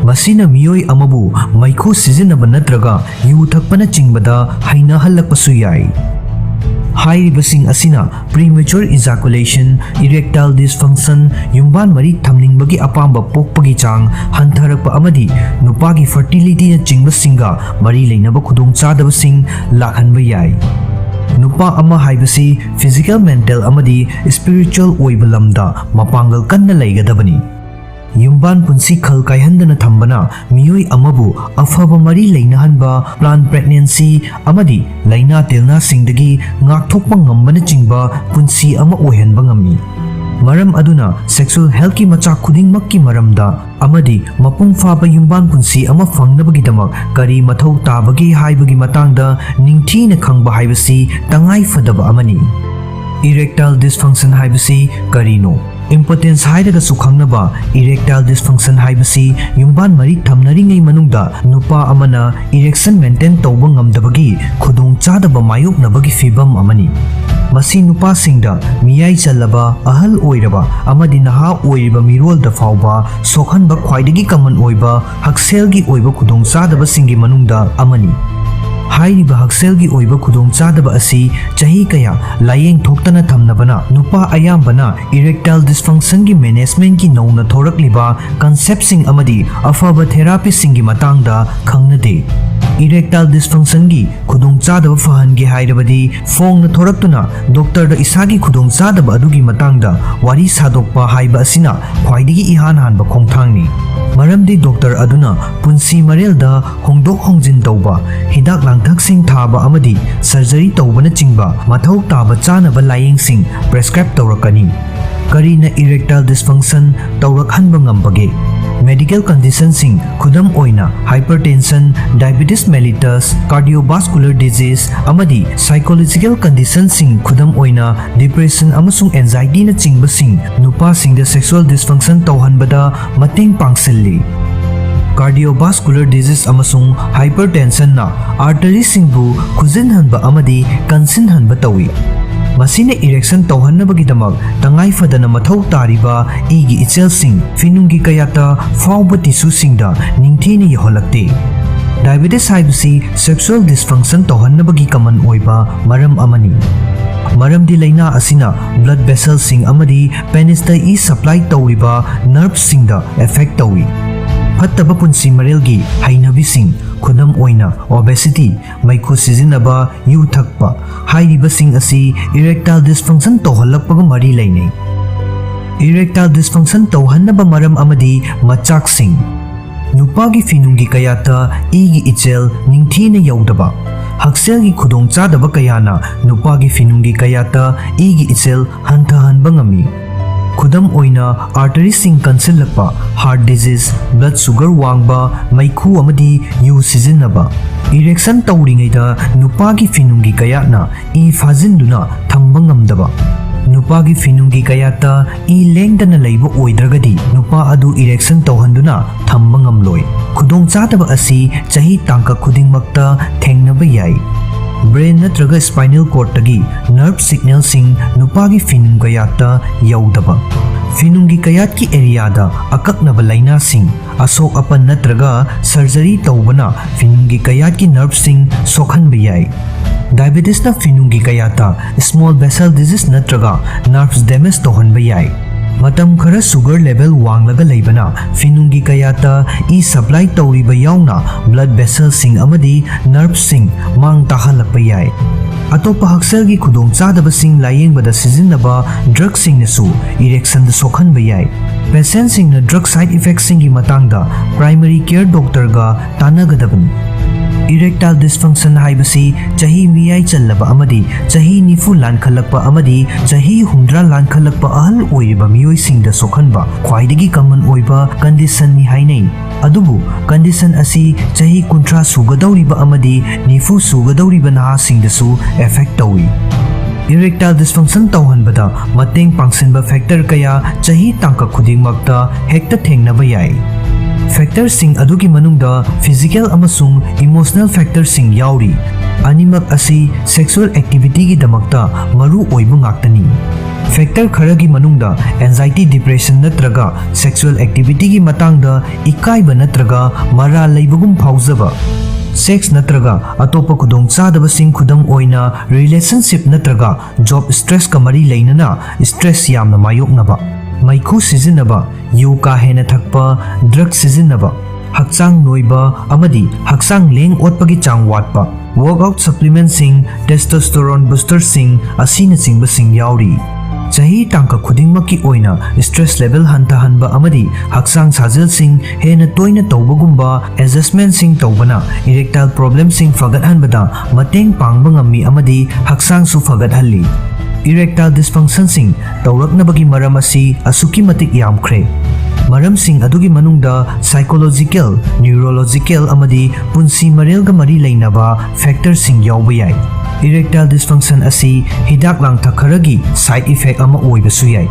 ꯃꯁꯤꯅ ꯃꯤꯑꯣꯏ ꯑꯃꯕꯨ ꯃꯩꯈꯨ ꯁꯤꯖꯤꯟꯅꯕ ꯅꯠꯇ꯭ꯔꯒ ꯌꯨ ꯊꯛꯄꯅꯆꯤꯡꯕꯗ ꯍꯩꯅꯍꯜꯂꯛꯄꯁꯨ ꯌꯥꯏ꯫ ꯍꯥꯏꯔꯤꯕꯁꯤꯡ ꯑꯁꯤꯅ premature ejaculation, erectile dysfunction, ꯌꯨꯝꯕꯥꯟ ꯃꯔꯤ ꯊꯝꯅꯤꯡꯕꯒꯤ ꯑꯄꯥꯝꯕ ꯄꯣꯛꯄꯒꯤ ꯆꯥꯡ ꯍꯟꯊꯔꯛꯄ ꯑꯃꯗꯤ ꯅꯨꯄꯥꯒꯤ ꯐꯔꯇꯤꯂꯤꯇꯤꯅꯆꯤꯡꯕꯁꯤꯡꯒ ꯃꯔꯤ ꯂꯩꯅꯕ ꯈꯨꯗꯣꯡꯆꯥꯗꯕꯁꯤꯡ ꯂꯥꯛꯍꯟꯕ ꯌꯥꯏ꯫ ꯅꯨꯄꯥ ꯑꯃ ꯍꯥꯏꯕꯁꯤ ꯐꯤꯖꯤꯀꯦꯜ, ꯃꯦꯟꯇꯦꯜ ꯑꯃꯗꯤ ꯁ꯭ꯄꯤꯔꯤꯆꯨꯋꯦꯜ ꯑꯣꯏꯕ ꯂꯝꯗ ꯃꯄꯥꯡꯒꯜ ꯀꯟꯅ ꯂꯩꯒꯗꯕꯅꯤ꯫ ꯌꯨꯝꯕꯥꯟ ꯄꯨꯟꯁꯤ ꯈꯜ ꯀꯥꯏꯍꯟꯗꯅ ꯊꯝꯕꯅ ꯃꯤꯑꯣꯏ ꯑꯃꯕꯨ ꯑꯐꯕ ꯃꯔꯤ ꯂꯩꯅꯍꯟꯕ, ꯄ꯭ꯂꯥꯟ ꯄ꯭ꯔꯦꯒꯅꯦꯟꯁꯤ ꯑꯃꯗꯤ ꯂꯥꯏꯅꯥ ꯇꯤꯜꯅꯥꯁꯤꯡꯗꯒꯤ ꯉꯥꯛꯊꯣꯛꯄ ꯉꯝꯕꯅꯆꯤꯡꯕ ꯄꯨꯟꯁꯤ ꯑꯃ ꯑꯣꯏꯍꯟꯕ ꯉꯝꯃꯤ꯫ ꯃꯔꯝ ꯑꯗꯨꯅ ꯁꯦꯛꯁꯨꯑꯦꯜ ꯍꯦꯜꯊꯀꯤ ꯃꯆꯥꯛ ꯈꯨꯗꯤꯡꯃꯛꯀꯤ ꯃꯔꯝꯗ ꯑꯃꯗꯤ ꯃꯄꯨꯡ ꯐꯥꯕ ꯌꯨꯝꯕꯥꯟ ꯄꯨꯟꯁꯤ ꯑꯃ ꯐꯪꯅꯕꯒꯤꯗꯃꯛ ꯀꯔꯤ ꯃꯊꯧ ꯇꯥꯕꯒꯦ ꯍꯥꯏꯕꯒꯤ ꯃꯇꯥꯡꯗ ꯅꯤꯡꯊꯤꯅ ꯈꯪꯕ ꯍꯥꯏꯕꯁꯤ ꯇꯉꯥꯏ ꯐꯗꯕ ꯑꯃꯅꯤ꯫ Erectile dysfunction ꯍꯥꯏꯕꯁꯤ ꯀꯔꯤꯅꯣ? ꯏꯝꯄꯣꯇꯦꯟꯁ ꯍꯥꯏꯔꯒꯁꯨ ꯈꯪꯅꯕ erectile dysfunction ꯍꯥꯏꯕꯁꯤ ꯌꯨꯝꯕꯥꯟ ꯃꯔꯤ ꯊꯝꯅꯔꯤꯉꯩ ꯃꯅꯨꯡꯗ ꯅꯨꯄꯥ ꯑꯃꯅ ꯏꯔꯦꯛꯁꯟ ꯃꯦꯟꯇꯦꯟ ꯇꯧꯕ ꯉꯝꯗꯕꯒꯤ ꯈꯨꯗꯣꯡꯆꯥꯗꯕ ꯃꯥꯌꯣꯛꯅꯕꯒꯤ ꯐꯤꯚꯝ ꯑꯃꯅꯤ꯫ ꯃꯁꯤ ꯅꯨꯄꯥꯁꯤꯡꯗ, ꯃꯤꯌꯥꯏ ꯆꯜꯂꯕ, ꯑꯍꯜ ꯑꯣꯏꯔꯕ ꯑꯃꯗꯤ ꯅꯍꯥ ꯑꯣꯏꯔꯤꯕ ꯃꯤꯔꯣꯜꯗ ꯐꯥꯎꯕ ꯁꯣꯛꯍꯟꯕ ꯈ꯭ꯋꯥꯏꯗꯒꯤ ꯀꯃꯟ ꯑꯣꯏꯕ ꯍꯛꯁꯦꯜꯒꯤ ꯑꯣꯏꯕ ꯈꯨꯗꯣꯡꯆꯥꯗꯕꯁꯤꯡꯒꯤ ꯃꯅꯨꯡꯗ ꯑꯃꯅꯤ꯫ ꯍꯥꯏꯔꯤꯕ ꯍꯛꯁꯦꯜꯒꯤ ꯑꯣꯏꯕ ꯈꯨꯗꯣꯡꯆꯥꯗꯕ ꯑꯁꯤ ꯆꯍꯤ ꯀꯌꯥ ꯂꯥꯌꯦꯡ ꯊꯣꯛꯇꯅ ꯊꯝꯅꯕꯅ ꯅꯨꯄꯥ ꯑꯌꯥꯝꯕꯅ erectile dysfunctionꯒꯤ ꯃꯦꯅꯦꯖꯃꯦꯟꯠꯀꯤ ꯅꯧꯅ ꯊꯣꯔꯛꯂꯤꯕ ꯀꯟꯁꯦꯞꯁꯤꯡ ꯑꯃꯗꯤ ꯑꯐꯕ ꯊꯦꯔꯥꯄꯤꯁꯤꯡꯒꯤ ꯃꯇꯥꯡꯗ ꯈꯪꯅꯗꯦ꯫ Erectile dysfunctionꯒꯤ ꯈꯨꯗꯣꯡꯆꯥꯗꯕ ꯐꯍꯟꯒꯦ ꯍꯥꯏꯔꯕꯗꯤ ꯐꯣꯡꯅ ꯊꯣꯔꯛꯇꯨꯅ ꯗꯣꯛꯇꯔꯗ ꯏꯁꯥꯒꯤ ꯈꯨꯗꯣꯡꯆꯥꯗꯕ ꯑꯗꯨꯒꯤ ꯃꯇꯥꯡꯗ ꯋꯥꯔꯤ ꯁꯥꯗꯣꯛꯄ ꯍꯥꯏꯕ ꯑꯁꯤꯅ ꯈ꯭ꯋꯥꯏꯗꯒꯤ ꯏꯍꯥꯟ ꯍꯥꯟꯕ ꯈꯣꯡꯊꯥꯡꯅꯤ꯫ ꯃꯔꯝꯗꯤ ꯗꯣꯛꯇꯔ ꯑꯗꯨꯅ ꯄꯨꯟꯁꯤ ꯃꯔꯦꯜꯗ ꯍꯣꯡꯗꯣꯛ ꯍꯣꯡꯖꯤꯟ ꯇꯧꯕ, ꯍꯤꯗꯥꯛ ꯂꯥꯡꯊꯛꯁꯤꯡ ꯊꯥꯕ ꯑꯃꯗꯤ ꯁꯔꯖꯔꯤ ꯇꯧꯕꯅꯆꯤꯡꯕ ꯃꯊꯧ ꯇꯥꯕ ꯆꯥꯅꯕ ꯂꯥꯌꯦꯡꯁꯤꯡ prescribe ꯇꯧꯔꯛꯀꯅꯤ꯫ ꯀꯔꯤꯅ erectile dysfunction ꯇꯧꯔꯛꯍꯟꯕ ꯉꯝꯕꯒꯦ? Medical conditionꯁꯤꯡ, ꯈꯨꯗꯝ ꯑꯣꯏꯅ hypertension, diabetes mellitus, cardiovascular disease, ꯑꯃꯗꯤ psychological conditionꯁꯤꯡ, ꯈꯨꯗꯝ ꯑꯣꯏꯅ depression ꯑꯃꯁꯨꯡ anxietyꯅꯆꯤꯡꯕꯁꯤꯡ, ꯅꯨꯄꯥꯁꯤꯡꯗ sexual dysfunction ꯇꯧꯍꯟꯕꯗ ꯃꯇꯦꯡ ꯄꯥꯡꯁꯤꯜꯂꯤ꯫ Cardiovascular disease ꯑꯃꯁꯨꯡ hypertensionꯅ arteryꯁꯤꯡꯕꯨ ꯈꯨꯖꯤꯟꯍꯟꯕ ꯑꯃꯗꯤ ꯀꯟꯁꯤꯟꯍꯟꯕ ꯇꯧꯏ꯫ ꯃꯁꯤꯅ erection ꯇꯧꯍꯟꯅꯕꯒꯤꯗꯃꯛ ꯇꯉꯥꯏ ꯐꯗꯅ ꯃꯊꯧ ꯇꯥꯔꯤꯕ ꯏꯒꯤ ꯏꯆꯦꯜꯁꯤꯡ ꯐꯤꯅꯨꯡꯒꯤ ꯀꯌꯥꯠꯇ ꯐꯥꯎꯕ tissueꯁꯤꯡꯗ ꯅꯤꯡꯊꯤꯅ ꯌꯧꯍꯜꯂꯛꯇꯦ꯫ Diabetes ꯍꯥꯏꯕꯁꯤ sexual dysfunction ꯇꯧꯍꯟꯅꯕꯒꯤ common ꯑꯣꯏꯕ ꯃꯔꯝ ꯑꯃꯅꯤ꯫ ꯃꯔꯝꯗꯤ ꯂꯥꯏꯅꯥ ꯑꯁꯤꯅ blood vesselꯁꯤꯡ ꯑꯃꯗꯤ penisꯇ ꯏ supply ꯇꯧꯔꯤꯕ nerveꯁꯤꯡꯗ affect ꯇꯧꯏ꯫ ꯐꯠꯇꯕ ꯄꯨꯟꯁꯤ ꯃꯔꯦꯜꯒꯤ ꯍꯩꯅꯕꯤꯁꯤꯡ, ꯈꯨꯗꯝ ꯑꯣꯏꯅ obesity, ꯃꯩꯈꯨ ꯁꯤꯖꯤꯟꯅꯕ, ꯌꯨ ꯊꯛꯄ ꯍꯥꯏꯔꯤꯕꯁꯤꯡ ꯑꯁꯤ erectile dysfunction ꯇꯧꯍꯜꯂꯛꯄꯒ ꯃꯔꯤ ꯂꯩꯅꯩ꯫ Erectile dysfunction ꯇꯧꯍꯟꯅꯕ ꯃꯔꯝ ꯑꯃꯗꯤ ꯃꯆꯥꯛꯁꯤꯡ꯫ ꯅꯨꯄꯥꯒꯤ ꯐꯤꯅꯨꯡꯒꯤ ꯀꯌꯥꯠꯇ ꯏꯒꯤ ꯏꯆꯦꯜ ꯅꯤꯡꯊꯤꯅ ꯌꯧꯗꯕ꯫ ꯍꯛꯁꯦꯜꯒꯤ ꯈꯨꯗꯣꯡꯆꯥꯗꯕ ꯀꯌꯥꯅ ꯅꯨꯄꯥꯒꯤ ꯐꯤꯅꯨꯡꯒꯤ ꯀꯌꯥꯠꯇ ꯏꯒꯤ ꯏꯆꯦꯜ ꯍꯟꯊꯍꯟꯕ ꯉꯝꯃꯤ꯫ ꯈꯨꯗꯝ ꯑꯣꯏꯅ, arteryꯁꯤꯡ ꯀꯟꯁꯤꯜꯂꯛꯄ, heart disease, blood sugar ꯋꯥꯡꯕ, ꯃꯩꯈꯨ ꯑꯃꯗꯤ ꯌꯨ ꯁꯤꯖꯤꯟꯅꯕ꯫ Erection ꯇꯧꯔꯤꯉꯩꯗ ꯅꯨꯄꯥꯒꯤ ꯐꯤꯅꯨꯡꯒꯤ ꯀꯌꯥꯠꯅ ꯏ ꯐꯥꯖꯤꯟꯗꯨꯅ ꯊꯝꯕ ꯉꯝꯗꯕ꯫ ꯅꯨꯄꯥꯒꯤ ꯐꯤꯅꯨꯡꯒꯤ ꯀꯌꯥꯠꯇ ꯏ ꯂꯦꯡꯗꯅ ꯂꯩꯕ ꯑꯣꯏꯗ꯭ꯔꯒꯗꯤ ꯅꯨꯄꯥ ꯑꯗꯨ erection ꯇꯧꯍꯟꯗꯨꯅ ꯊꯝꯕ ꯉꯝꯂꯣꯏ꯫ ꯈꯨꯗꯣꯡꯆꯥꯗꯕ ꯑꯁꯤ ꯆꯍꯤ ꯇꯥꯡꯀꯛ ꯈꯨꯗꯤꯡꯃꯛꯇ ꯊꯦꯡꯅꯕ ꯌꯥꯏ꯫ Brain ꯅꯠꯇ꯭ꯔꯒ spinal cordꯇꯒꯤ nerve signalꯁꯤꯡ ꯅꯨꯄꯥꯒꯤ ꯐꯤꯅꯨꯡ ꯀꯌꯥꯠꯇ ꯌꯧꯗꯕ꯫ ꯐꯤꯅꯨꯡꯒꯤ ꯀꯌꯥꯠꯀꯤ areaꯗ ꯑꯀꯛꯅꯕ ꯂꯥꯏꯅꯥꯁꯤꯡ, ꯑꯁꯣꯛ ꯑꯄꯟ ꯅꯠꯇ꯭ꯔꯒ surgery ꯇꯧꯕꯅ ꯐꯤꯅꯨꯡꯒꯤ ꯀꯌꯥꯠꯀꯤ nerveꯁꯤꯡ ꯁꯣꯛꯍꯟꯕ ꯌꯥꯏ꯫ Diabetesꯅ ꯐꯤꯅꯨꯡꯒꯤ ꯀꯌꯥꯠꯇ small vessel disease ꯅꯠꯇ꯭ꯔꯒ nerves damage ꯇꯧꯍꯟꯕ ꯌꯥꯏ꯫ ꯃꯇꯝ ꯈꯔ sugar level ꯋꯥꯡꯂꯒ ꯂꯩꯕꯅ ꯐꯤꯅꯨꯡꯒꯤ ꯀꯌꯥꯠꯇ ꯏ supply ꯇꯧꯔꯤꯕ ꯌꯥꯎꯅ blood vesselꯁꯤꯡ ꯑꯃꯗꯤ nerveꯁꯤꯡ ꯃꯥꯡ ꯇꯥꯍꯜꯂꯛꯄ ꯌꯥꯏ꯫ ꯑꯇꯣꯞꯄ ꯍꯛꯁꯦꯜꯒꯤ ꯈꯨꯗꯣꯡꯆꯥꯗꯕꯁꯤꯡ ꯂꯥꯌꯦꯡꯕꯗ ꯁꯤꯖꯤꯟꯅꯕ drugꯁꯤꯡꯅꯁꯨ erectionꯗ ꯁꯣꯛꯍꯟꯕ ꯌꯥꯏ꯫ Patientꯁꯤꯡꯅ drug side effectꯁꯤꯡꯒꯤ ꯃꯇꯥꯡꯗ primary care doctorꯒ ꯇꯥꯟꯅꯒꯗꯕꯅꯤ꯫ Erectile dysfunction ꯍꯥꯏꯕꯁꯤ ꯆꯍꯤ ꯃꯤꯌꯥꯏ ꯆꯜꯂꯕ ꯑꯃꯗꯤ ꯆꯍꯤ ꯅꯤꯐꯨ ꯂꯥꯟꯈꯠꯂꯛꯄ ꯑꯃꯗꯤ ꯆꯍꯤ ꯍꯨꯝꯗ꯭ꯔꯥ ꯂꯥꯟꯈꯠꯂꯛꯄ ꯑꯍꯜ ꯑꯣꯏꯔꯤꯕ ꯃꯤꯑꯣꯏꯁꯤꯡꯗ ꯁꯣꯛꯍꯟꯕ ꯈ꯭ꯋꯥꯏꯗꯒꯤ common ꯑꯣꯏꯕ conditionꯅꯤ ꯍꯥꯏꯅꯩ꯫ ꯑꯗꯨꯕꯨ condition ꯑꯁꯤ ꯆꯍꯤ ꯀꯨꯟꯊ꯭ꯔꯥ ꯁꯨꯒꯗꯧꯔꯤꯕ ꯑꯃꯗꯤ ꯅꯤꯐꯨ ꯁꯨꯒꯗꯧꯔꯤꯕ ꯅꯍꯥꯁꯤꯡꯗꯁꯨ affect ꯇꯧꯏ꯫ Erectile dysfunction ꯇꯧꯍꯟꯕꯗ ꯃꯇꯦꯡ ꯄꯥꯡꯁꯤꯟꯕ factor ꯀꯌꯥ ꯆꯍꯤ ꯇꯥꯡꯀꯛ ꯈꯨꯗꯤꯡꯃꯛꯇ ꯍꯦꯛꯇ ꯊꯦꯡꯅꯕ ꯌꯥꯏ꯫ Factorꯁꯤꯡ ꯑꯗꯨꯒꯤ ꯃꯅꯨꯡꯗ physical ꯑꯃꯁꯨꯡ emotional factorꯁꯤꯡ ꯌꯥꯎꯔꯤ꯫ ꯑꯅꯤꯃꯛ ꯑꯁꯤ sexual activityꯒꯤꯗꯃꯛꯇ ꯃꯔꯨ ꯑꯣꯏꯕ ꯉꯥꯛꯇꯅꯤ꯫ Factor ꯈꯔꯒꯤ ꯃꯅꯨꯡꯗ anxiety, depression ꯅꯠꯇ꯭ꯔꯒ sexual activityꯒꯤ ꯃꯇꯥꯡꯗ ꯏꯀꯥꯏꯕ ꯅꯠꯇ꯭ꯔꯒ ꯃꯔꯥꯜ ꯂꯩꯕꯒꯨꯝ ꯐꯥꯎꯖꯕ, sex ꯅꯠꯇ꯭ꯔꯒ ꯑꯇꯣꯞꯄ ꯈꯨꯗꯣꯡꯆꯥꯗꯕꯁꯤꯡ, ꯈꯨꯗꯝ ꯑꯣꯏꯅ relationship ꯅꯠꯇ꯭ꯔꯒ job stressꯀ ꯃꯔꯤ ꯂꯩꯅꯅ stress ꯌꯥꯝꯅ ꯃꯥꯌꯣꯛꯅꯕ, ꯃꯩꯈꯨ ꯁꯤꯖꯤꯟꯅꯕ, ꯌꯨ ꯀꯥ ꯍꯦꯟꯅ ꯊꯛꯄ, drug ꯁꯤꯖꯤꯟꯅꯕ, ꯍꯛꯆꯥꯡ ꯅꯣꯏꯕ ꯑꯃꯗꯤ ꯍꯛꯆꯥꯡ ꯂꯦꯡ ꯑꯣꯠꯄꯒꯤ ꯆꯥꯡ ꯋꯥꯠꯄ, workout supplementꯁꯤꯡ, testosterone boosterꯁꯤꯡ ꯑꯁꯤꯅꯆꯤꯡꯕꯁꯤꯡ ꯌꯥꯎꯔꯤ꯫ ꯆꯍꯤ ꯇꯥꯡꯀꯛ ꯈꯨꯗꯤꯡꯃꯛꯀꯤ ꯑꯣꯏꯅ stress level ꯍꯟꯊꯍꯟꯕ ꯑꯃꯗꯤ ꯍꯛꯆꯥꯡ ꯁꯥꯖꯦꯜꯁꯤꯡ ꯍꯦꯟꯅ ꯇꯣꯏꯅ ꯇꯧꯕꯒꯨꯝꯕ adjustmentꯁꯤꯡ ꯇꯧꯕꯅ erectile problemꯁꯤꯡ ꯐꯒꯠꯍꯟꯕꯗ ꯃꯇꯦꯡ ꯄꯥꯡꯕ ꯉꯝꯃꯤ ꯑꯃꯗꯤ ꯍꯛꯆꯥꯡꯁꯨ ꯐꯒꯠꯍꯜꯂꯤ꯫ Erectile dysfunctionꯁꯤꯡ ꯇꯧꯔꯛꯅꯕꯒꯤ ꯃꯔꯝ ꯑꯁꯤ ꯑꯁꯨꯛꯀꯤ ꯃꯇꯤꯛ ꯌꯥꯝꯈ꯭ꯔꯦ꯫ ꯃꯔꯝꯁꯤꯡ ꯑꯗꯨꯒꯤ ꯃꯅꯨꯡꯗ psychological, neurological ꯑꯃꯗꯤ ꯄꯨꯟꯁꯤ ꯃꯔꯦꯜꯒ ꯃꯔꯤ ꯂꯩꯅꯕ factorꯁꯤꯡ ꯌꯥꯎꯕ ꯌꯥꯏ꯫ Erectile dysfunction ꯑꯁꯤ ꯍꯤꯗꯥꯛ ꯂꯥꯡꯊꯛ ꯈꯔꯒꯤ side effect ꯑꯃ ꯑꯣꯏꯕꯁꯨ ꯌꯥꯏ꯫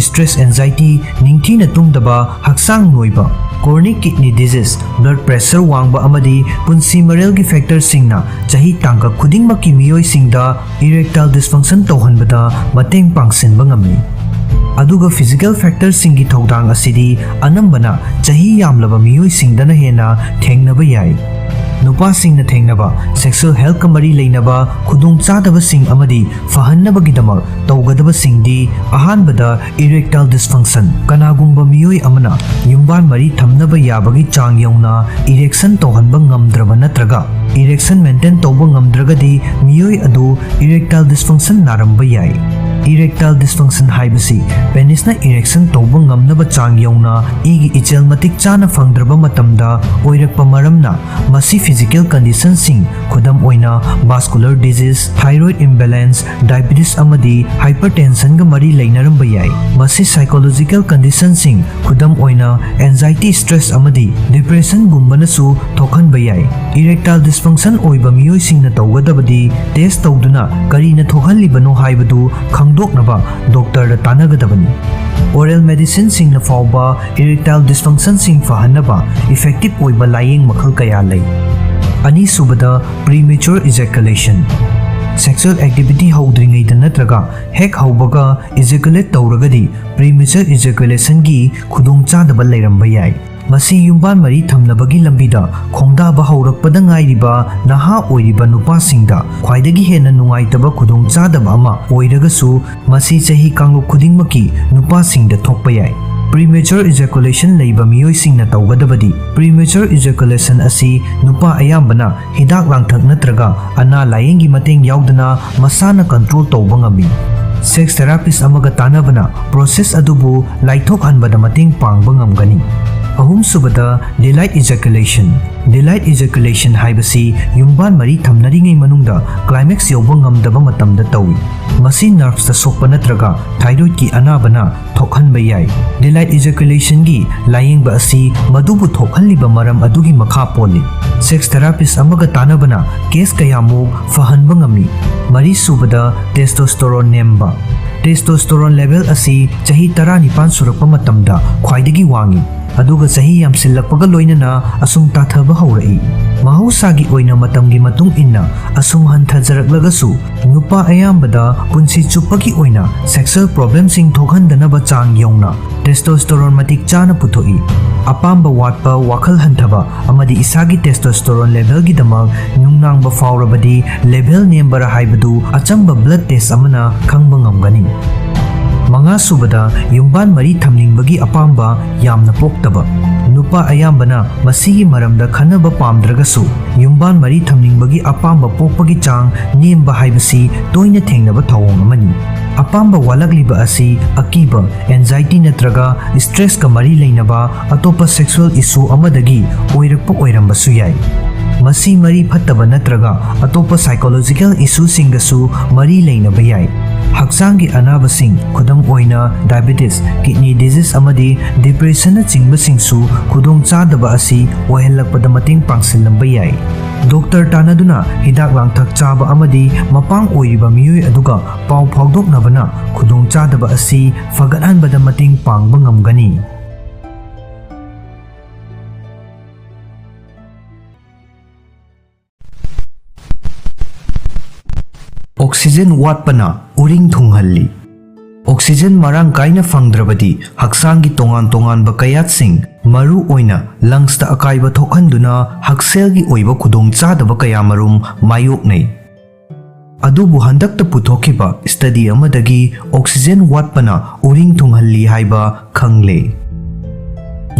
Stress, anxiety, ꯅꯤꯡꯊꯤꯅ ꯇꯨꯝꯗꯕ, ꯍꯛꯆꯥꯡ ꯅꯣꯏꯕ, chronic kidney disease, blood pressure ꯋꯥꯡꯕ ꯑꯃꯗꯤ ꯄꯨꯟꯁꯤ ꯃꯔꯦꯜꯒꯤ factorꯁꯤꯡꯅ ꯆꯍꯤ ꯇꯥꯡꯀꯛ ꯈꯨꯗꯤꯡꯃꯛꯀꯤ ꯃꯤꯑꯣꯏꯁꯤꯡꯗ erectile dysfunction ꯇꯧꯍꯟꯕꯗ ꯃꯇꯦꯡ ꯄꯥꯡꯁꯤꯟꯕ ꯉꯝꯃꯤ꯫ ꯑꯗꯨꯒ physical factorꯁꯤꯡꯒꯤ ꯊꯧꯗꯥꯡ ꯑꯁꯤꯗꯤ ꯑꯅꯝꯕꯅ ꯆꯍꯤ ꯌꯥꯝꯂꯕ ꯃꯤꯑꯣꯏꯁꯤꯡꯗꯅ ꯍꯦꯟꯅ ꯊꯦꯡꯅꯕ ꯌꯥꯏ꯫ ꯅꯨꯄꯥꯁꯤꯡꯅ ꯊꯦꯡꯅꯕ sexual healthꯀ ꯃꯔꯤ ꯂꯩꯅꯕ ꯈꯨꯗꯣꯡꯆꯥꯗꯕꯁꯤꯡ ꯑꯃꯗꯤ ꯐꯍꯟꯅꯕꯒꯤꯗꯃꯛ ꯇꯧꯒꯗꯕꯁꯤꯡꯗꯤ: ꯑꯍꯥꯟꯕꯗ, erectile dysfunction꯫ ꯀꯅꯥꯒꯨꯝꯕ ꯃꯤꯑꯣꯏ ꯑꯃꯅ ꯌꯨꯝꯕꯥꯟ ꯃꯔꯤ ꯊꯝꯅꯕ ꯌꯥꯕꯒꯤ ꯆꯥꯡ ꯌꯧꯅ erection ꯇꯧꯍꯟꯕ ꯉꯝꯗ꯭ꯔꯕ ꯅꯠꯇ꯭ꯔꯒ erection maintain ꯇꯧꯕ ꯉꯝꯗ꯭ꯔꯒꯗꯤ ꯃꯤꯑꯣꯏ ꯑꯗꯨ erectile dysfunction ꯅꯥꯔꯝꯕ ꯌꯥꯏ꯫ Erectile dysfunction ꯍꯥꯏꯕꯁꯤ penisꯅ erection ꯇꯧꯕ ꯉꯝꯅꯕ ꯆꯥꯡ ꯌꯧꯅ ꯏꯒꯤ ꯏꯆꯦꯜ ꯃꯇꯤꯛ ꯆꯥꯅ ꯐꯪꯗ꯭ꯔꯕ ꯃꯇꯝꯗ ꯑꯣꯏꯔꯛꯄ ꯃꯔꯝꯅ, ꯃꯁꯤ physical conditionꯁꯤꯡ, ꯈꯨꯗꯝ ꯑꯣꯏꯅ vascular disease, thyroid imbalance, diabetes ꯑꯃꯗꯤ hypertensionꯒ ꯃꯔꯤ ꯂꯩꯅꯔꯝꯕ ꯌꯥꯏ꯫ ꯃꯁꯤ psychological conditionꯁꯤꯡ, ꯈꯨꯗꯝ ꯑꯣꯏꯅ anxiety, stress ꯑꯃꯗꯤ depressionꯒꯨꯝꯕꯅꯁꯨ ꯊꯣꯛꯍꯟꯕ ꯌꯥꯏ꯫ Erectile dysfunction ꯑꯣꯏꯕ ꯃꯤꯑꯣꯏꯁꯤꯡꯅ ꯇꯧꯒꯗꯕꯗꯤ test ꯇꯧꯗꯨꯅ ꯀꯔꯤꯅ ꯊꯣꯛꯍꯜꯂꯤꯕꯅꯣ ꯍꯥꯏꯕꯗꯨ ꯈꯪꯗꯣꯛꯅꯕ doctorꯗ ꯇꯥꯟꯅꯒꯗꯕꯅꯤ꯫ Oral medicineꯁꯤꯡꯅ ꯐꯥꯎꯕ erectile dysfunctionꯁꯤꯡ ꯐꯍꯟꯅꯕ effective ꯑꯣꯏꯕ ꯂꯥꯌꯦꯡ ꯃꯈꯜ ꯀꯌꯥ ꯂꯩ꯫ ꯑꯅꯤꯁꯨꯕꯗ, premature ejaculation꯫ Sexual activity ꯍꯧꯗ꯭ꯔꯤꯉꯩꯗ ꯅꯠꯇ꯭ꯔꯒ ꯍꯦꯛ ꯍꯧꯕꯒ ejaculate ꯇꯧꯔꯒꯗꯤ premature ejaculationꯒꯤ ꯈꯨꯗꯣꯡꯆꯥꯗꯕ ꯂꯩꯔꯝꯕ ꯌꯥꯏ꯫ ꯃꯁꯤ ꯌꯨꯝꯕꯥꯟ ꯃꯔꯤ ꯊꯝꯅꯕꯒꯤ ꯂꯝꯕꯤꯗ ꯈꯣꯡꯗꯥꯕ ꯍꯧꯔꯛꯄꯗ ꯉꯥꯏꯔꯤꯕ ꯅꯍꯥ ꯑꯣꯏꯔꯤꯕ ꯅꯨꯄꯥꯁꯤꯡꯗ ꯈ꯭ꯋꯥꯏꯗꯒꯤ ꯍꯦꯟꯅ ꯅꯨꯡꯉꯥꯏꯇꯕ ꯈꯨꯗꯣꯡꯆꯥꯗꯕ ꯑꯃ ꯑꯣꯏꯔꯒꯁꯨ, ꯃꯁꯤ ꯆꯍꯤ ꯀꯥꯡꯂꯨꯞ ꯈꯨꯗꯤꯡꯃꯛꯀꯤ ꯅꯨꯄꯥꯁꯤꯡꯗ ꯊꯣꯛꯄ ꯌꯥꯏ꯫ Premature ejaculation ꯂꯩꯕ ꯃꯤꯑꯣꯏꯁꯤꯡꯅ ꯇꯧꯒꯗꯕꯗꯤ: premature ejaculation ꯑꯁꯤ ꯅꯨꯄꯥ ꯑꯌꯥꯝꯕꯅ ꯍꯤꯗꯥꯛ ꯂꯥꯡꯊꯛ ꯅꯠꯇ꯭ꯔꯒ ꯑꯅꯥ ꯂꯥꯌꯦꯡꯒꯤ ꯃꯇꯦꯡ ꯌꯥꯎꯗꯅ ꯃꯁꯥꯅ control ꯇꯧꯕ ꯉꯝꯃꯤ꯫ Sex therapist ꯑꯃꯒ ꯇꯥꯟꯅꯕꯅ process ꯑꯗꯨꯕꯨ ꯂꯥꯏꯊꯣꯛꯍꯟꯕꯗ ꯃꯇꯦꯡ ꯄꯥꯡꯕ ꯉꯝꯒꯅꯤ꯫ ꯑꯍꯨꯝꯁꯨꯕꯗ, delayed ejaculation꯫ Delayed ejaculation ꯍꯥꯏꯕꯁꯤ ꯌꯨꯝꯕꯥꯟ ꯃꯔꯤ ꯊꯝꯅꯔꯤꯉꯩ ꯃꯅꯨꯡꯗ climax ꯌꯧꯕ ꯉꯝꯗꯕ ꯃꯇꯝꯗ ꯇꯧꯏ꯫ ꯃꯁꯤ nervesꯇ ꯁꯣꯛꯄ ꯅꯠꯇ꯭ꯔꯒ thyroidꯀꯤ ꯑꯅꯥꯕꯅ ꯊꯣꯛꯍꯟꯕ ꯌꯥꯏ꯫ Delayed ejaculationꯒꯤ ꯂꯥꯌꯦꯡꯕ ꯑꯁꯤ ꯃꯗꯨꯕꯨ ꯊꯣꯛꯍꯜꯂꯤꯕ ꯃꯔꯝ ꯑꯗꯨꯒꯤ ꯃꯈꯥ ꯄꯣꯜꯂꯤ꯫ Sex therapist ꯑꯃꯒ ꯇꯥꯟꯅꯕꯅ case ꯀꯌꯥꯃꯨꯛ ꯐꯍꯟꯕ ꯉꯝꯃꯤ꯫ ꯃꯔꯤꯁꯨꯕꯗ, testosterone ꯅꯦꯝꯕ꯫ Testosterone level ꯑꯁꯤ ꯆꯍꯤ ꯇꯔꯥꯅꯤꯄꯥꯟ ꯁꯨꯔꯛꯄ ꯃꯇꯝꯗ ꯈ꯭ꯋꯥꯏꯗꯒꯤ ꯋꯥꯡꯏ꯫ ꯑꯗꯨꯒ ꯆꯍꯤ ꯌꯥꯝꯁꯤꯜꯂꯛꯄꯒ ꯂꯣꯏꯅꯅ ꯑꯁꯨꯝ ꯇꯥꯊꯕ ꯍꯧꯔꯛꯏ꯫ ꯃꯍꯧꯁꯥꯒꯤ ꯑꯣꯏꯅ ꯃꯇꯝꯒꯤ ꯃꯇꯨꯡ ꯏꯟꯅ ꯑꯁꯨꯝ ꯍꯟꯊꯖꯔꯛꯂꯒꯁꯨ, ꯅꯨꯄꯥ ꯑꯌꯥꯝꯕꯗ ꯄꯨꯟꯁꯤ ꯆꯨꯞꯄꯒꯤ ꯑꯣꯏꯅ sexual problemꯁꯤꯡ ꯊꯣꯛꯍꯟꯗꯅꯕ ꯆꯥꯡ ꯌꯧꯅ testosterone ꯃꯇꯤꯛ ꯆꯥꯅ ꯄꯨꯊꯣꯛꯏ꯫ ꯑꯄꯥꯝꯕ ꯋꯥꯠꯄ, ꯋꯥꯈꯜ ꯍꯟꯊꯕ ꯑꯃꯗꯤ ꯏꯁꯥꯒꯤ testosterone levelꯒꯤꯗꯃꯛ ꯅꯨꯡꯅꯥꯡꯕ ꯐꯥꯎꯔꯕꯗꯤ level ꯅꯦꯝꯕꯔꯥ ꯍꯥꯏꯕꯗꯨ ꯑꯆꯝꯕ blood test ꯑꯃꯅ ꯈꯪꯕ ꯉꯝꯒꯅꯤ꯫ ꯃꯉꯥꯁꯨꯕꯗ, ꯌꯨꯝꯕꯥꯟ ꯃꯔꯤ ꯊꯝꯅꯤꯡꯕꯒꯤ ꯑꯄꯥꯝꯕ ꯌꯥꯝꯅ ꯄꯣꯛꯇꯕ꯫ ꯅꯨꯄꯥ ꯑꯌꯥꯝꯕꯅ ꯃꯁꯤꯒꯤ ꯃꯔꯝꯗ ꯈꯟꯅꯕ ꯄꯥꯝꯗ꯭ꯔꯒꯁꯨ, ꯌꯨꯝꯕꯥꯟ ꯃꯔꯤ ꯊꯝꯅꯤꯡꯕꯒꯤ ꯑꯄꯥꯝꯕ ꯄꯣꯛꯄꯒꯤ ꯆꯥꯡ ꯅꯦꯝꯕ ꯍꯥꯏꯕꯁꯤ ꯇꯣꯏꯅ ꯊꯦꯡꯅꯕ ꯊꯧꯑꯣꯡ ꯑꯃꯅꯤ꯫ ꯑꯄꯥꯝꯕ ꯋꯥꯠꯂꯛꯂꯤꯕ ꯑꯁꯤ ꯑꯀꯤꯕ, anxiety ꯅꯠꯇ꯭ꯔꯒ stresska ꯃꯔꯤ ꯂꯩꯅꯕ ꯑꯇꯣꯞꯄ sexual issue ꯑꯃꯗꯒꯤ ꯑꯣꯏꯔꯛꯄ ꯑꯣꯏꯔꯝꯕꯁꯨ ꯌꯥꯏ꯫ ꯃꯁꯤ ꯃꯔꯤ ꯐꯠꯇꯕ ꯅꯠꯇ꯭ꯔꯒ ꯑꯇꯣꯞꯄ psychological issueꯁꯤꯡꯒꯁꯨ ꯃꯔꯤ ꯂꯩꯅꯕ ꯌꯥꯏ꯫ ꯍꯛꯆꯥꯡꯒꯤ ꯑꯅꯥꯕꯁꯤꯡ, ꯈꯨꯗꯝ ꯑꯣꯏꯅ diabetes, kidney disease ꯑꯃꯗꯤ depressionꯅꯆꯤꯡꯕꯁꯤꯡꯁꯨ ꯈꯨꯗꯣꯡꯆꯥꯗꯕ ꯑꯁꯤ ꯑꯣꯏꯍꯜꯂꯛꯄꯗ ꯃꯇꯦꯡ ꯄꯥꯡꯁꯤꯜꯂꯝꯕ ꯌꯥꯏ꯫ ꯗꯣꯛꯇꯔ ꯇꯥꯟꯅꯗꯨꯅ ꯍꯤꯗꯥꯛ ꯂꯥꯡꯊꯛ ꯆꯥꯕ ꯑꯃꯗꯤ ꯃꯄꯥꯡ ꯑꯣꯏꯔꯤꯕ ꯃꯤꯑꯣꯏ ꯑꯗꯨꯒ ꯄꯥꯎ ꯐꯥꯎꯗꯣꯛꯅꯕꯅ ꯈꯨꯗꯣꯡꯆꯥꯗꯕ ꯑꯁꯤ ꯐꯒꯠꯍꯟꯕꯗ ꯃꯇꯦꯡ ꯄꯥꯡꯕ ꯉꯝꯒꯅꯤ꯫ Oxygen ꯋꯥꯠꯄꯅ ꯎꯔꯤꯡ ꯊꯨꯡꯍꯜꯂꯤ꯫ Oxygen ꯃꯔꯥꯡ ꯀꯥꯏꯅ ꯐꯪꯗ꯭ꯔꯕꯗꯤ ꯍꯛꯆꯥꯡꯒꯤ ꯇꯣꯉꯥꯟ ꯇꯣꯉꯥꯟꯕ ꯀꯌꯥꯠꯁꯤꯡ, ꯃꯔꯨ ꯑꯣꯏꯅ lungsꯇ ꯑꯀꯥꯏꯕ ꯊꯣꯛꯍꯟꯗꯨꯅ ꯍꯛꯁꯦꯜꯒꯤ ꯑꯣꯏꯕ ꯈꯨꯗꯣꯡꯆꯥꯗꯕ ꯀꯌꯥꯃꯔꯨꯝ ꯃꯥꯌꯣꯛꯅꯩ꯫ ꯑꯗꯨꯕꯨ ꯍꯟꯗꯛꯇ ꯄꯨꯊꯣꯛꯈꯤꯕ study ꯑꯃꯗꯒꯤ oxygen ꯋꯥꯠꯄꯅ ꯎꯔꯤꯡ ꯊꯨꯡꯍꯜꯂꯤ ꯍꯥꯏꯕ ꯈꯪꯂꯦ꯫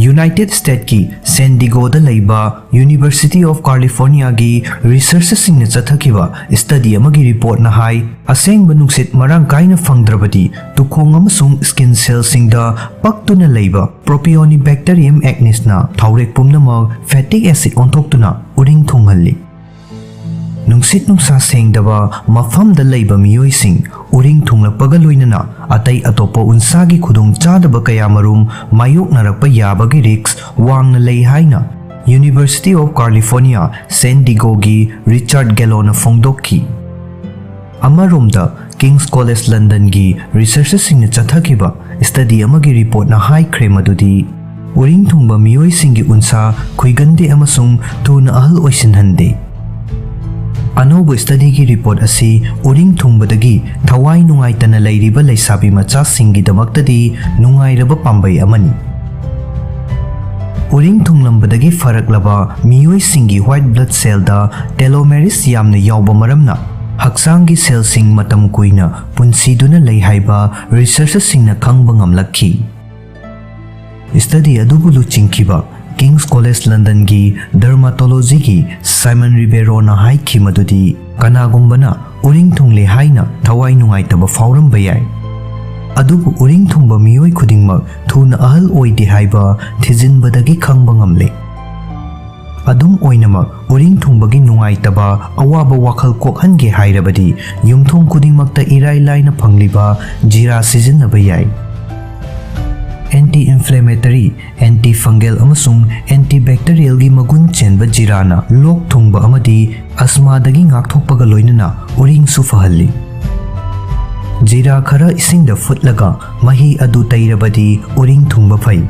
United Statesꯀꯤ San Diegoꯗ ꯂꯩꯕ University of Californiaꯒꯤ researcherꯁꯤꯡꯅ ꯆꯠꯊꯈꯤꯕ study ꯑꯃꯒꯤ reportꯅ ꯍꯥꯏ, ꯑꯁꯦꯡꯕ ꯅꯨꯡꯁꯤꯠ ꯃꯔꯥꯡ ꯀꯥꯏꯅ ꯐꯪꯗ꯭ꯔꯕꯗꯤ ꯇꯨꯈꯣꯡ ꯑꯃꯁꯨꯡ skin cellꯁꯤꯡꯗ ꯄꯛꯇꯨꯅ ꯂꯩꯕ Propionibacterium acnesꯅ ꯊꯥꯎꯔꯦꯛ ꯄꯨꯝꯅꯃꯛ fatty acid ꯑꯣꯟꯊꯣꯛꯇꯨꯅ ꯎꯔꯤꯡ ꯊꯨꯡꯍꯜꯂꯤ꯫ ꯅꯨꯡꯁꯤꯠ ꯅꯨꯡꯁꯥ ꯁꯦꯡꯗꯕ ꯃꯐꯝꯗ ꯂꯩꯕ ꯃꯤꯑꯣꯏꯁꯤꯡ ꯎꯔꯤꯡ ꯊꯨꯡꯂꯛꯄꯒ ꯂꯣꯏꯅꯅ ꯑꯇꯩ ꯑꯇꯣꯞꯄ ꯎꯟꯁꯥꯒꯤ ꯈꯨꯗꯣꯡꯆꯥꯗꯕ ꯀꯌꯥꯃꯔꯨꯝ ꯃꯥꯌꯣꯛꯅꯔꯛꯄ ꯌꯥꯕꯒꯤ risk ꯋꯥꯡꯅ ꯂꯩ ꯍꯥꯏꯅ University of California San Diegoꯒꯤ Richard Galloꯅ ꯐꯣꯡꯗꯣꯛꯈꯤ꯫ ꯑꯃꯔꯣꯝꯗ, King's College Londonꯒꯤ researcherꯁꯤꯡꯅ ꯆꯠꯊꯈꯤꯕ study ꯑꯃꯒꯤ reportꯅ ꯍꯥꯏꯈ꯭ꯔꯦ ꯃꯗꯨꯗꯤ ꯎꯔꯤꯡ ꯊꯨꯡꯕ ꯃꯤꯑꯣꯏꯁꯤꯡꯒꯤ ꯎꯟꯁꯥ ꯈꯨꯏꯒꯟꯗꯦ ꯑꯃꯁꯨꯡ ꯊꯨꯅ ꯑꯍꯜ ꯑꯣꯏꯁꯤꯟꯍꯟꯗꯦ꯫ ꯑꯅꯧꯕ ꯁ꯭ꯇꯗꯤꯒꯤ ꯔꯤꯄꯣꯔꯠ ꯑꯁꯤ ꯎꯔꯤꯡ ꯊꯨꯡꯕꯗꯒꯤ ꯊꯋꯥꯏ ꯅꯨꯡꯉꯥꯏꯇꯅ ꯂꯩꯔꯤꯕ ꯂꯩꯁꯥꯕꯤ ꯃꯆꯥꯁꯤꯡꯒꯤꯗꯃꯛꯇꯗꯤ ꯅꯨꯡꯉꯥꯏꯔꯕ ꯄꯥꯝꯕꯩ ꯑꯃꯅꯤ꯫ ꯎꯔꯤꯡ ꯊꯨꯡꯂꯝꯕꯗꯒꯤ ꯐꯔꯛꯂꯕ ꯃꯤꯑꯣꯏꯁꯤꯡꯒꯤ white blood cellꯗ telomerase ꯌꯥꯝꯅ ꯌꯥꯎꯕ ꯃꯔꯝꯅ ꯍꯛꯆꯥꯡꯒꯤ cellꯁꯤꯡ ꯃꯇꯝ ꯀꯨꯏꯅ ꯄꯨꯟꯁꯤꯗꯨꯅ ꯂꯩ ꯍꯥꯏꯕ researcherꯁꯤꯡꯅ ꯈꯪꯕ ꯉꯝꯂꯛꯈꯤ꯫ ꯁ꯭ꯇꯗꯤ ꯑꯗꯨꯕꯨ ꯂꯨꯆꯤꯡꯈꯤꯕ King's College Londonꯒꯤ dermatologyꯒꯤ Simon Ribeiroꯅ ꯍꯥꯏꯈꯤ ꯃꯗꯨꯗꯤ ꯀꯅꯥꯒꯨꯝꯕꯅ ꯎꯔꯤꯡ ꯊꯨꯡꯂꯦ ꯍꯥꯏꯅ ꯊꯋꯥꯏ ꯅꯨꯡꯉꯥꯏꯇꯕ ꯐꯥꯎꯔꯝꯕ ꯌꯥꯏ, ꯑꯗꯨꯕꯨ ꯎꯔꯤꯡ ꯊꯨꯡꯕ ꯃꯤꯑꯣꯏ ꯈꯨꯗꯤꯡꯃꯛ ꯊꯨꯅ ꯑꯍꯜ ꯑꯣꯏꯗꯦ ꯍꯥꯏꯕ ꯊꯤꯖꯤꯟꯕꯗꯒꯤ ꯈꯪꯕ ꯉꯝꯂꯦ꯫ ꯑꯗꯨꯝ ꯑꯣꯏꯅꯃꯛ, ꯎꯔꯤꯡ ꯊꯨꯡꯕꯒꯤ ꯅꯨꯡꯉꯥꯏꯇꯕ, ꯑꯋꯥꯕ ꯋꯥꯈꯜ ꯀꯣꯛꯍꯟꯒꯦ ꯍꯥꯏꯔꯕꯗꯤ ꯌꯨꯝꯊꯣꯡ ꯈꯨꯗꯤꯡꯃꯛꯇ ꯏꯔꯥꯏ ꯂꯥꯏꯅ ꯐꯪꯂꯤꯕ ꯖꯤꯔꯥ ꯁꯤꯖꯤꯟꯅꯕ ꯌꯥꯏ꯫ Anti-inflammatory, antifungal ꯑꯃꯁꯨꯡ antibacterialꯒꯤ ꯃꯒꯨꯟ ꯆꯦꯟꯕ ꯖꯤꯔꯥꯅ ꯂꯣꯛ ꯊꯨꯡꯕ ꯑꯃꯗꯤ ꯑꯁꯃꯥꯗꯒꯤ ꯉꯥꯛꯊꯣꯛꯄꯒ ꯂꯣꯏꯅꯅ ꯎꯔꯤꯡꯁꯨ ꯐꯍꯜꯂꯤ꯫ ꯖꯤꯔꯥ ꯈꯔ ꯏꯁꯤꯡꯗ ꯐꯨꯠꯂꯒ ꯃꯍꯤ ꯑꯗꯨ ꯇꯩꯔꯕꯗꯤ ꯎꯔꯤꯡ ꯊꯨꯡꯕ ꯐꯩ꯫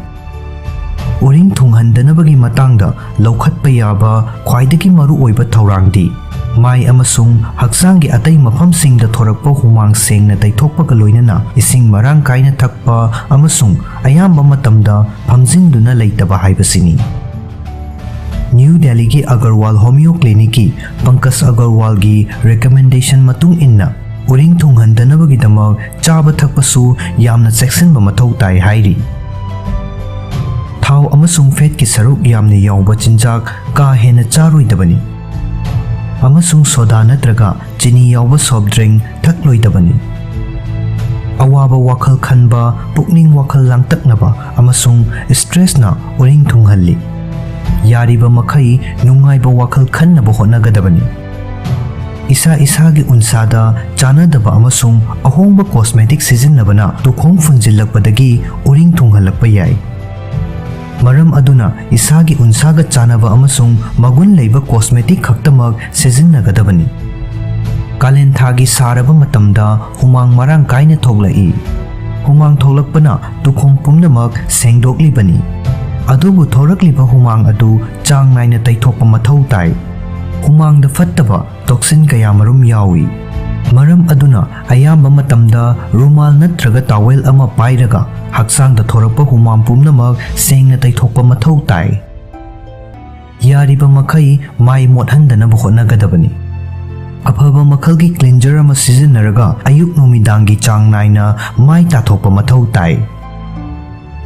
ꯎꯔꯤꯡ ꯊꯨꯡꯍꯟꯗꯅꯕꯒꯤ ꯃꯇꯥꯡꯗ ꯂꯧꯈꯠꯄ ꯌꯥꯕ ꯈ꯭ꯋꯥꯏꯗꯒꯤ ꯃꯔꯨꯑꯣꯏꯕ ꯊꯧꯔꯥꯡꯗꯤ ꯃꯥꯏ ꯑꯃꯁꯨꯡ ꯍꯛꯆꯥꯡꯒꯤ ꯑꯇꯩ ꯃꯐꯝꯁꯤꯡꯗ ꯊꯣꯔꯛꯄ ꯍꯨꯃꯥꯡ ꯁꯦꯡꯅ ꯇꯩꯊꯣꯛꯄꯒ ꯂꯣꯏꯅꯅ ꯏꯁꯤꯡ ꯃꯔꯥꯡ ꯀꯥꯏꯅ ꯊꯛꯄ ꯑꯃꯁꯨꯡ ꯑꯌꯥꯝꯕ ꯃꯇꯝꯗ ꯐꯝꯖꯤꯟꯗꯨꯅ ꯂꯩꯇꯕ ꯍꯥꯏꯕꯁꯤꯅꯤ꯫ ꯅ꯭ꯌꯨ ꯗꯦꯜꯂꯤꯒꯤ ꯑꯒꯔꯋꯥꯜ ꯍꯣꯃꯤꯑꯣ ꯀ꯭ꯂꯤꯅꯤꯛꯀꯤ ꯄꯪꯀꯖ ꯑꯒꯔꯋꯥꯜꯒꯤ recommendation ꯃꯇꯨꯡ ꯏꯟꯅ, ꯎꯔꯤꯡ ꯊꯨꯡꯍꯟꯗꯅꯕꯒꯤꯗꯃꯛ ꯆꯥꯕ ꯊꯛꯄꯁꯨ ꯌꯥꯝꯅ ꯆꯦꯛꯁꯤꯟꯕ ꯃꯊꯧ ꯇꯥꯏ ꯍꯥꯏꯔꯤ꯫ ꯊꯥꯎ ꯑꯃꯁꯨꯡ fatꯀꯤ ꯁꯔꯨꯛ ꯌꯥꯝꯅ ꯌꯥꯎꯕ ꯆꯤꯟꯖꯥꯛ ꯀꯥ ꯍꯦꯟꯅ ꯆꯥꯔꯣꯏꯗꯕꯅꯤ, ꯑꯃꯁꯨꯡ soda ꯅꯠꯇ꯭ꯔꯒ ꯆꯤꯅꯤ ꯌꯥꯎꯕ soft drink ꯊꯛꯂꯣꯏꯗꯕꯅꯤ꯫ ꯑꯋꯥꯕ ꯋꯥꯈꯜ ꯈꯟꯕ, ꯄꯨꯛꯅꯤꯡ ꯋꯥꯈꯜ ꯂꯥꯡꯇꯛꯅꯕ, ꯑꯃꯁꯨꯡ stressꯅ ꯎꯔꯤꯡ ꯊꯨꯡꯍꯜꯂꯤ꯫ ꯌꯥꯔꯤꯕ ꯃꯈꯩ ꯅꯨꯡꯉꯥꯏꯕ ꯋꯥꯈꯜ ꯈꯟꯅꯕ ꯍꯣꯠꯅꯒꯗꯕꯅꯤ꯫ ꯏꯁꯥ ꯏꯁꯥꯒꯤ ꯎꯟꯁꯥꯗ ꯆꯥꯟꯅꯗꯕ ꯑꯃꯁꯨꯡ ꯑꯍꯣꯡꯕ cosmetic ꯁꯤꯖꯤꯟꯅꯕꯅ ꯇꯨꯈꯣꯡ ꯐꯨꯟꯖꯤꯜꯂꯛꯄꯗꯒꯤ ꯎꯔꯤꯡ ꯊꯨꯡꯍꯜꯂꯛꯄ ꯌꯥꯏ꯫ ꯃꯔꯝ ꯑꯗꯨꯅ ꯏꯁꯥꯒꯤ ꯎꯟꯁꯥꯒ ꯆꯥꯟꯅꯕ ꯑꯃꯁꯨꯡ ꯃꯒꯨꯟ ꯂꯩꯕ cosmetic ꯈꯛꯇꯃꯛ ꯁꯤꯖꯤꯟꯅꯒꯗꯕꯅꯤ꯫ ꯀꯥꯂꯦꯟ ꯊꯥꯒꯤ ꯁꯥꯔꯕ ꯃꯇꯝꯗ ꯍꯨꯃꯥꯡ ꯃꯔꯥꯡ ꯀꯥꯏꯅ ꯊꯣꯛꯂꯛꯏ꯫ ꯍꯨꯃꯥꯡ ꯊꯣꯛꯂꯛꯄꯅ ꯇꯨꯈꯣꯡ ꯄꯨꯝꯅꯃꯛ ꯁꯦꯡꯗꯣꯛꯂꯤꯕꯅꯤ꯫ ꯑꯗꯨꯕꯨ ꯊꯣꯔꯛꯂꯤꯕ ꯍꯨꯃꯥꯡ ꯑꯗꯨ ꯆꯥꯡ ꯅꯥꯏꯅ ꯇꯩꯊꯣꯛꯄ ꯃꯊꯧ ꯇꯥꯏ꯫ ꯍꯨꯃꯥꯡꯗ ꯐꯠꯇꯕ ꯇꯣꯛꯁꯤꯟ ꯀꯌꯥꯃꯔꯨꯝ ꯌꯥꯎꯏ꯫ ꯃꯔꯝ ꯑꯗꯨꯅ ꯑꯌꯥꯝꯕ ꯃꯇꯝꯗ ꯔꯨꯃꯥꯜ ꯅꯠꯇ꯭ꯔꯒ ꯇꯥꯋꯦꯜ ꯑꯃ ꯄꯥꯏꯔꯒ ꯍꯛꯆꯥꯡꯗ ꯊꯣꯔꯛꯄ ꯍꯨꯃꯥꯡ ꯄꯨꯝꯅꯃꯛ ꯁꯦꯡꯅ ꯇꯩꯊꯣꯛꯄ ꯃꯊꯧ ꯇꯥꯏ꯫ ꯌꯥꯔꯤꯕ ꯃꯈꯩ ꯃꯥꯏ ꯃꯣꯠꯍꯟꯗꯅꯕ ꯍꯣꯠꯅꯒꯗꯕꯅꯤ꯫ ꯑꯐꯕ ꯃꯈꯜꯒꯤ ꯀ꯭ꯂꯤꯟꯖꯔ ꯑꯃ ꯁꯤꯖꯤꯟꯅꯔꯒ ꯑꯌꯨꯛ ꯅꯨꯃꯤꯗꯥꯡꯒꯤ ꯆꯥꯡ ꯅꯥꯏꯅ ꯃꯥꯏ ꯇꯥꯊꯣꯛꯄ ꯃꯊꯧ ꯇꯥꯏ꯫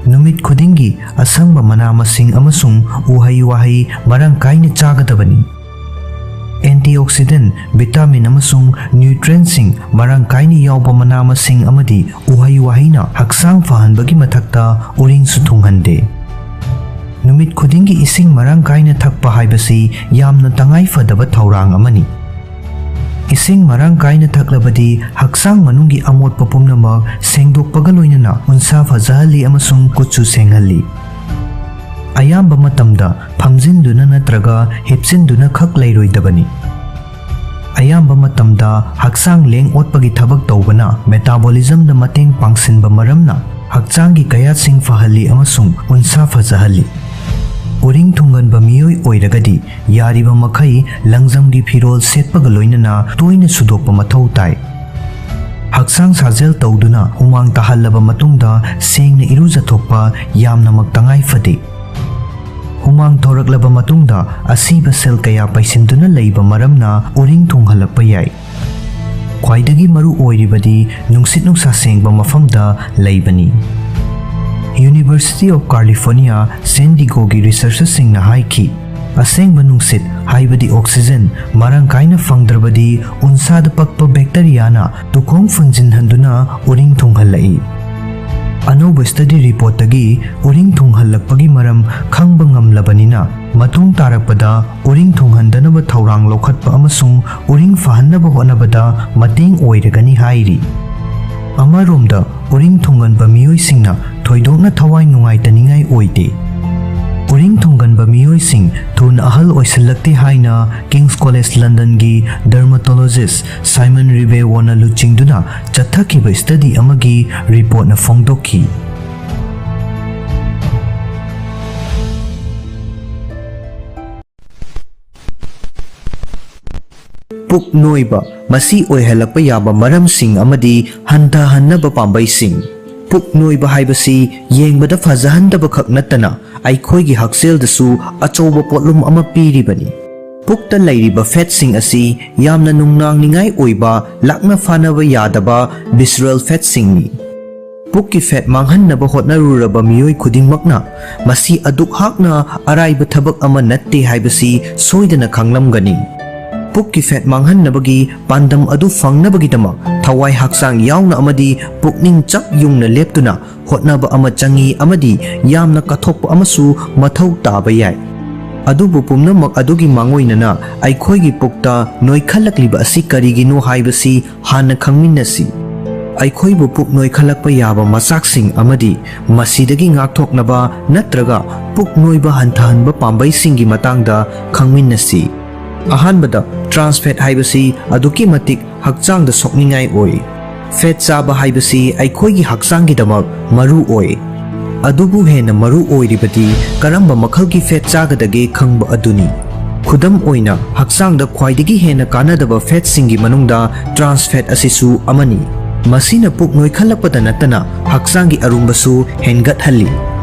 ꯅꯨꯃꯤꯠ ꯈꯨꯗꯤꯡꯒꯤ ꯑꯁꯪꯕ ꯃꯅꯥ ꯃꯁꯤꯡ ꯑꯃꯁꯨꯡ ꯎꯍꯩ ꯋꯥꯍꯩ ꯃꯔꯥꯡ ꯀꯥꯏꯅ ꯆꯥꯒꯗꯕꯅꯤ꯫ ꯑꯦꯟꯇꯤꯑꯣꯛꯁꯤꯗꯦꯟ, ꯚꯤꯇꯥꯃꯤꯟ ꯑꯃꯁꯨꯡ ꯅ꯭ꯌꯨꯇ꯭ꯔꯤꯑꯦꯟꯠꯁꯤꯡ ꯃꯔꯥꯡ ꯀꯥꯏꯅ ꯌꯥꯎꯕ ꯃꯅꯥ ꯃꯁꯤꯡ ꯑꯃꯗꯤ ꯎꯍꯩ ꯋꯥꯍꯩꯅ ꯍꯛꯆꯥꯡ ꯐꯍꯟꯕꯒꯤ ꯃꯊꯛꯇ ꯎꯔꯤꯡꯁꯨ ꯊꯨꯡꯍꯟꯗꯦ꯫ ꯅꯨꯃꯤꯠ ꯈꯨꯗꯤꯡꯒꯤ ꯏꯁꯤꯡ ꯃꯔꯥꯡ ꯀꯥꯏꯅ ꯊꯛꯄ ꯍꯥꯏꯕꯁꯤ ꯌꯥꯝꯅ ꯇꯉꯥꯏ ꯐꯗꯕ ꯊꯧꯔꯥꯡ ꯑꯃꯅꯤ꯫ ꯏꯁꯤꯡ ꯃꯔꯥꯡ ꯀꯥꯏꯅ ꯊꯛꯂꯕꯗꯤ ꯍꯛꯆꯥꯡ ꯃꯅꯨꯡꯒꯤ ꯑꯃꯣꯠꯄ ꯄꯨꯝꯅꯃꯛ ꯁꯦꯡꯗꯣꯛꯄꯒ ꯂꯣꯏꯅꯅ ꯎꯟꯁꯥ ꯐꯖꯍꯜꯂꯤ ꯑꯃꯁꯨꯡ ꯀꯨꯠꯁꯨ ꯁꯦꯡꯍꯜꯂꯤ꯫ ꯑꯌꯥꯝꯕ ꯃꯇꯝꯗ ꯐꯝꯖꯤꯟꯗꯨꯅ ꯅꯠꯇ꯭ꯔꯒ ꯍꯤꯞꯆꯤꯟꯗꯨꯅ ꯈꯛ ꯂꯩꯔꯣꯏꯗꯕꯅꯤ꯫ ꯑꯌꯥꯝꯕ ꯃꯇꯝꯗ ꯍꯛꯆꯥꯡ ꯂꯦꯡ ꯑꯣꯠꯄꯒꯤ ꯊꯕꯛ ꯇꯧꯕꯅ ꯃꯦꯇꯥꯕꯣꯂꯤꯖꯝꯗ ꯃꯇꯦꯡ ꯄꯥꯡꯁꯤꯟꯕ ꯃꯔꯝꯅ ꯍꯛꯆꯥꯡꯒꯤ ꯀꯌꯥꯠꯁꯤꯡ ꯐꯍꯜꯂꯤ ꯑꯃꯁꯨꯡ ꯎꯟꯁꯥ ꯐꯖꯍꯜꯂꯤ꯫ ꯎꯔꯤꯡ ꯊꯨꯡꯒꯟꯕ ꯃꯤꯑꯣꯏ ꯑꯣꯏꯔꯒꯗꯤ ꯌꯥꯔꯤꯕ ꯃꯈꯩ ꯂꯪꯖꯝꯒꯤ ꯐꯤꯔꯣꯜ ꯁꯦꯠꯄꯒ ꯂꯣꯏꯅꯅ ꯇꯣꯏꯅ ꯁꯨꯗꯣꯛꯄ ꯃꯊꯧ ꯇꯥꯏ꯫ ꯍꯛꯆꯥꯡ ꯁꯥꯖꯦꯜ ꯇꯧꯗꯨꯅ ꯍꯨꯃꯥꯡ ꯇꯥꯍꯜꯂꯕ ꯃꯇꯨꯡꯗ ꯁꯦꯡꯅ ꯏꯔꯨꯖꯊꯣꯛꯄ ꯌꯥꯝꯅꯃꯛ ꯇꯉꯥꯏ ꯐꯗꯦ꯫ ꯍꯨꯃꯥꯡ ꯊꯣꯔꯛꯂꯕ ꯃꯇꯨꯡꯗ ꯑꯁꯤꯕ ꯁꯦꯜ ꯀꯌꯥ ꯄꯩꯁꯤꯟꯗꯨꯅ ꯂꯩꯕ ꯃꯔꯝꯅ ꯎꯔꯤꯡ ꯊꯨꯡꯍꯜꯂꯛꯄ ꯌꯥꯏ꯫ ꯈ꯭ꯋꯥꯏꯗꯒꯤ ꯃꯔꯨ ꯑꯣꯏꯔꯤꯕꯗꯤ ꯅꯨꯡꯁꯤꯠ ꯅꯨꯡꯁꯥ ꯁꯦꯡꯕ ꯃꯐꯝꯗ ꯂꯩꯕꯅꯤ꯫ University of California, San Diegoꯒꯤ ꯔꯤꯁꯔꯆꯔꯁꯤꯡꯅ ꯍꯥꯏꯈꯤ, ꯑꯁꯦꯡꯕ ꯅꯨꯡꯁꯤꯠ, ꯍꯥꯏꯕꯗꯤ ꯑꯣꯛꯁꯤꯖꯦꯟ, ꯃꯔꯥꯡ ꯀꯥꯏꯅ ꯐꯪꯗ꯭ꯔꯕꯗꯤ ꯎꯟꯁꯥꯗ ꯄꯛꯄ ꯕꯦꯛꯇꯔꯤꯌꯥꯅ ꯇꯨꯈꯣꯡ ꯐꯨꯟꯖꯤꯟꯍꯟꯗꯨꯅ ꯎꯔꯤꯡ ꯊꯨꯡꯍꯜꯂꯛꯏ꯫ ꯑꯅꯧꯕ ꯁ꯭ꯇꯗꯤ ꯔꯤꯄꯣꯔꯠꯇꯒꯤ ꯎꯔꯤꯡ ꯊꯨꯡꯍꯜꯂꯛꯄꯒꯤ ꯃꯔꯝ ꯈꯪꯕ ꯉꯝꯂꯕꯅꯤꯅ, ꯃꯇꯨꯡ ꯇꯥꯔꯛꯄꯗ ꯎꯔꯤꯡ ꯊꯨꯡꯍꯟꯗꯅꯕ ꯊꯧꯔꯥꯡ ꯂꯧꯈꯠꯄ ꯑꯃꯁꯨꯡ ꯎꯔꯤꯡ ꯐꯍꯟꯅꯕ ꯍꯣꯠꯅꯕꯗ ꯃꯇꯦꯡ ꯑꯣꯏꯔꯒꯅꯤ ꯍꯥꯏꯔꯤ꯫ ꯑꯃꯔꯣꯝꯗ, ꯎꯔꯤꯡ ꯊꯨꯡꯒꯟꯕ ꯃꯤꯑꯣꯏꯁꯤꯡꯅ ꯊꯣꯏꯗꯣꯛꯅ ꯊꯋꯥꯏ ꯅꯨꯡꯉꯥꯏꯇꯅꯤꯡꯉꯥꯏ ꯑꯣꯏꯗꯦ꯫ ꯎꯔꯤꯡ ꯊꯨꯡꯒꯟꯕ ꯃꯤꯑꯣꯏꯁꯤꯡ ꯊꯨꯅ ꯑꯍꯜ ꯑꯣꯏꯁꯤꯜꯂꯛꯇꯦ ꯍꯥꯏꯅ King's College Londonꯒꯤ ꯗꯔꯃꯥꯇꯣꯂꯣꯖꯤꯁ ꯁꯥꯏꯃꯟ ꯔꯤꯕꯦꯋꯣꯅ ꯂꯨꯆꯤꯡꯗꯨꯅ ꯆꯠꯊꯈꯤꯕ ꯁ꯭ꯇꯗꯤ ꯑꯃꯒꯤ ꯔꯤꯄꯣꯔꯠꯅ ꯐꯣꯡꯗꯣꯛꯈꯤ꯫ ꯄꯨꯛ ꯅꯣꯏꯕ, ꯃꯁꯤ ꯑꯣꯏꯍꯜꯂꯛꯄ ꯌꯥꯕ ꯃꯔꯝꯁꯤꯡ ꯑꯃꯗꯤ ꯍꯟꯊꯍꯟꯅꯕ ꯄꯥꯝꯕꯩꯁꯤꯡ꯫ ꯄꯨꯛ ꯅꯣꯏꯕ ꯍꯥꯏꯕꯁꯤ ꯌꯦꯡꯕꯗ ꯐꯖꯍꯟꯗꯕ ꯈꯛ ꯅꯠꯇꯅ ꯑꯩꯈꯣꯏꯒꯤ ꯍꯛꯁꯦꯜꯗꯁꯨ ꯑꯆꯧꯕ ꯄꯣꯠꯂꯨꯝ ꯑꯃ ꯄꯤꯔꯤꯕꯅꯤ꯫ ꯄꯨꯛꯇ ꯂꯩꯔꯤꯕ ꯐꯦꯠꯁꯤꯡ ꯑꯁꯤ ꯌꯥꯝꯅ ꯅꯨꯡꯅꯥꯡꯅꯤꯡꯉꯥꯏ ꯑꯣꯏꯕ, ꯂꯥꯛꯅ ꯐꯥꯅꯕ ꯌꯥꯗꯕ visceral ꯐꯦꯠꯁꯤꯡꯅꯤ꯫ ꯄꯨꯛꯀꯤ ꯐꯦꯠ ꯃꯥꯡꯍꯟꯅꯕ ꯍꯣꯠꯅꯔꯨꯔꯕ ꯃꯤꯑꯣꯏ ꯈꯨꯗꯤꯡꯃꯛꯅ ꯃꯁꯤ ꯑꯗꯨꯛ ꯍꯥꯛꯅ ꯑꯔꯥꯏꯕ ꯊꯕꯛ ꯑꯃ ꯅꯠꯇꯦ ꯍꯥꯏꯕꯁꯤ ꯁꯣꯏꯗꯅ ꯈꯪꯂꯝꯒꯅꯤ꯫ ꯄꯨꯛꯀꯤ ꯐꯦꯠ ꯃꯥꯡꯍꯟꯅꯕꯒꯤ ꯄꯥꯟꯗꯝ ꯑꯗꯨ ꯐꯪꯅꯕꯒꯤꯗꯃꯛ ꯊꯋꯥꯏ ꯍꯛꯆꯥꯡ ꯌꯥꯎꯅ ꯑꯃꯗꯤ ꯄꯨꯛꯅꯤꯡ ꯆꯞ ꯌꯨꯡꯅ ꯂꯦꯞꯇꯨꯅ ꯍꯣꯠꯅꯕ ꯑꯃ ꯆꯪꯏ ꯑꯃꯗꯤ ꯌꯥꯝꯅ ꯀꯠꯊꯣꯛꯄ ꯑꯃꯁꯨ ꯃꯊꯧ ꯇꯥꯕ ꯌꯥꯏ꯫ ꯑꯗꯨꯕꯨ ꯄꯨꯝꯅꯃꯛ ꯑꯗꯨꯒꯤ ꯃꯥꯡꯑꯣꯏꯅꯅ ꯑꯩꯈꯣꯏꯒꯤ ꯄꯨꯛꯇ ꯅꯣꯏꯈꯠꯂꯛꯂꯤꯕ ꯑꯁꯤ ꯀꯔꯤꯒꯤꯅꯣ ꯍꯥꯏꯕꯁꯤ ꯍꯥꯟꯅ ꯈꯪꯃꯤꯟꯅꯁꯤ꯫ ꯑꯩꯈꯣꯏꯕꯨ ꯄꯨꯛ ꯅꯣꯏꯈꯠꯂꯛꯄ ꯌꯥꯕ ꯃꯆꯥꯛꯁꯤꯡ ꯑꯃꯗꯤ ꯃꯁꯤꯗꯒꯤ ꯉꯥꯛꯊꯣꯛꯅꯕ ꯅꯠꯇ꯭ꯔꯒ ꯄꯨꯛ ꯅꯣꯏꯕ ꯍꯟꯊꯍꯟꯕ ꯄꯥꯝꯕꯩꯁꯤꯡꯒꯤ ꯃꯇꯥꯡꯗ ꯈꯪꯃꯤꯟꯅꯁꯤ꯫ ꯑꯍꯥꯟꯕꯗ, trans fat ꯍꯥꯏꯕꯁꯤ ꯑꯗꯨꯛꯀꯤ ꯃꯇꯤꯛ ꯍꯛꯆꯥꯡꯗ ꯁꯣꯛꯅꯤꯡꯉꯥꯏ ꯑꯣꯏ꯫ ꯐꯦꯠ ꯆꯥꯕ ꯍꯥꯏꯕꯁꯤ ꯑꯩꯈꯣꯏꯒꯤ ꯍꯛꯆꯥꯡꯒꯤꯗꯃꯛ ꯃꯔꯨ ꯑꯣꯏ꯫ ꯑꯗꯨꯕꯨ ꯍꯦꯟꯅ ꯃꯔꯨ ꯑꯣꯏꯔꯤꯕꯗꯤ ꯀꯔꯝꯕ ꯃꯈꯜꯒꯤ ꯐꯦꯠ ꯆꯥꯒꯗꯒꯦ ꯈꯪꯕ ꯑꯗꯨꯅꯤ꯫ ꯈꯨꯗꯝ ꯑꯣꯏꯅ, ꯍꯛꯆꯥꯡꯗ ꯈ꯭ꯋꯥꯏꯗꯒꯤ ꯍꯦꯟꯅ ꯀꯥꯟꯅꯗꯕ ꯐꯦꯠꯁꯤꯡꯒꯤ ꯃꯅꯨꯡꯗ trans fat ꯑꯁꯤꯁꯨ ꯑꯃꯅꯤ꯫ ꯃꯁꯤꯅ ꯄꯨꯛ ꯅꯣꯏꯈꯠꯂꯛꯄꯗ ꯅꯠꯇꯅ ꯍꯛꯆꯥꯡꯒꯤ ꯑꯔꯨꯝꯕꯁꯨ ꯍꯦꯟꯒꯠꯍꯜꯂꯤ꯫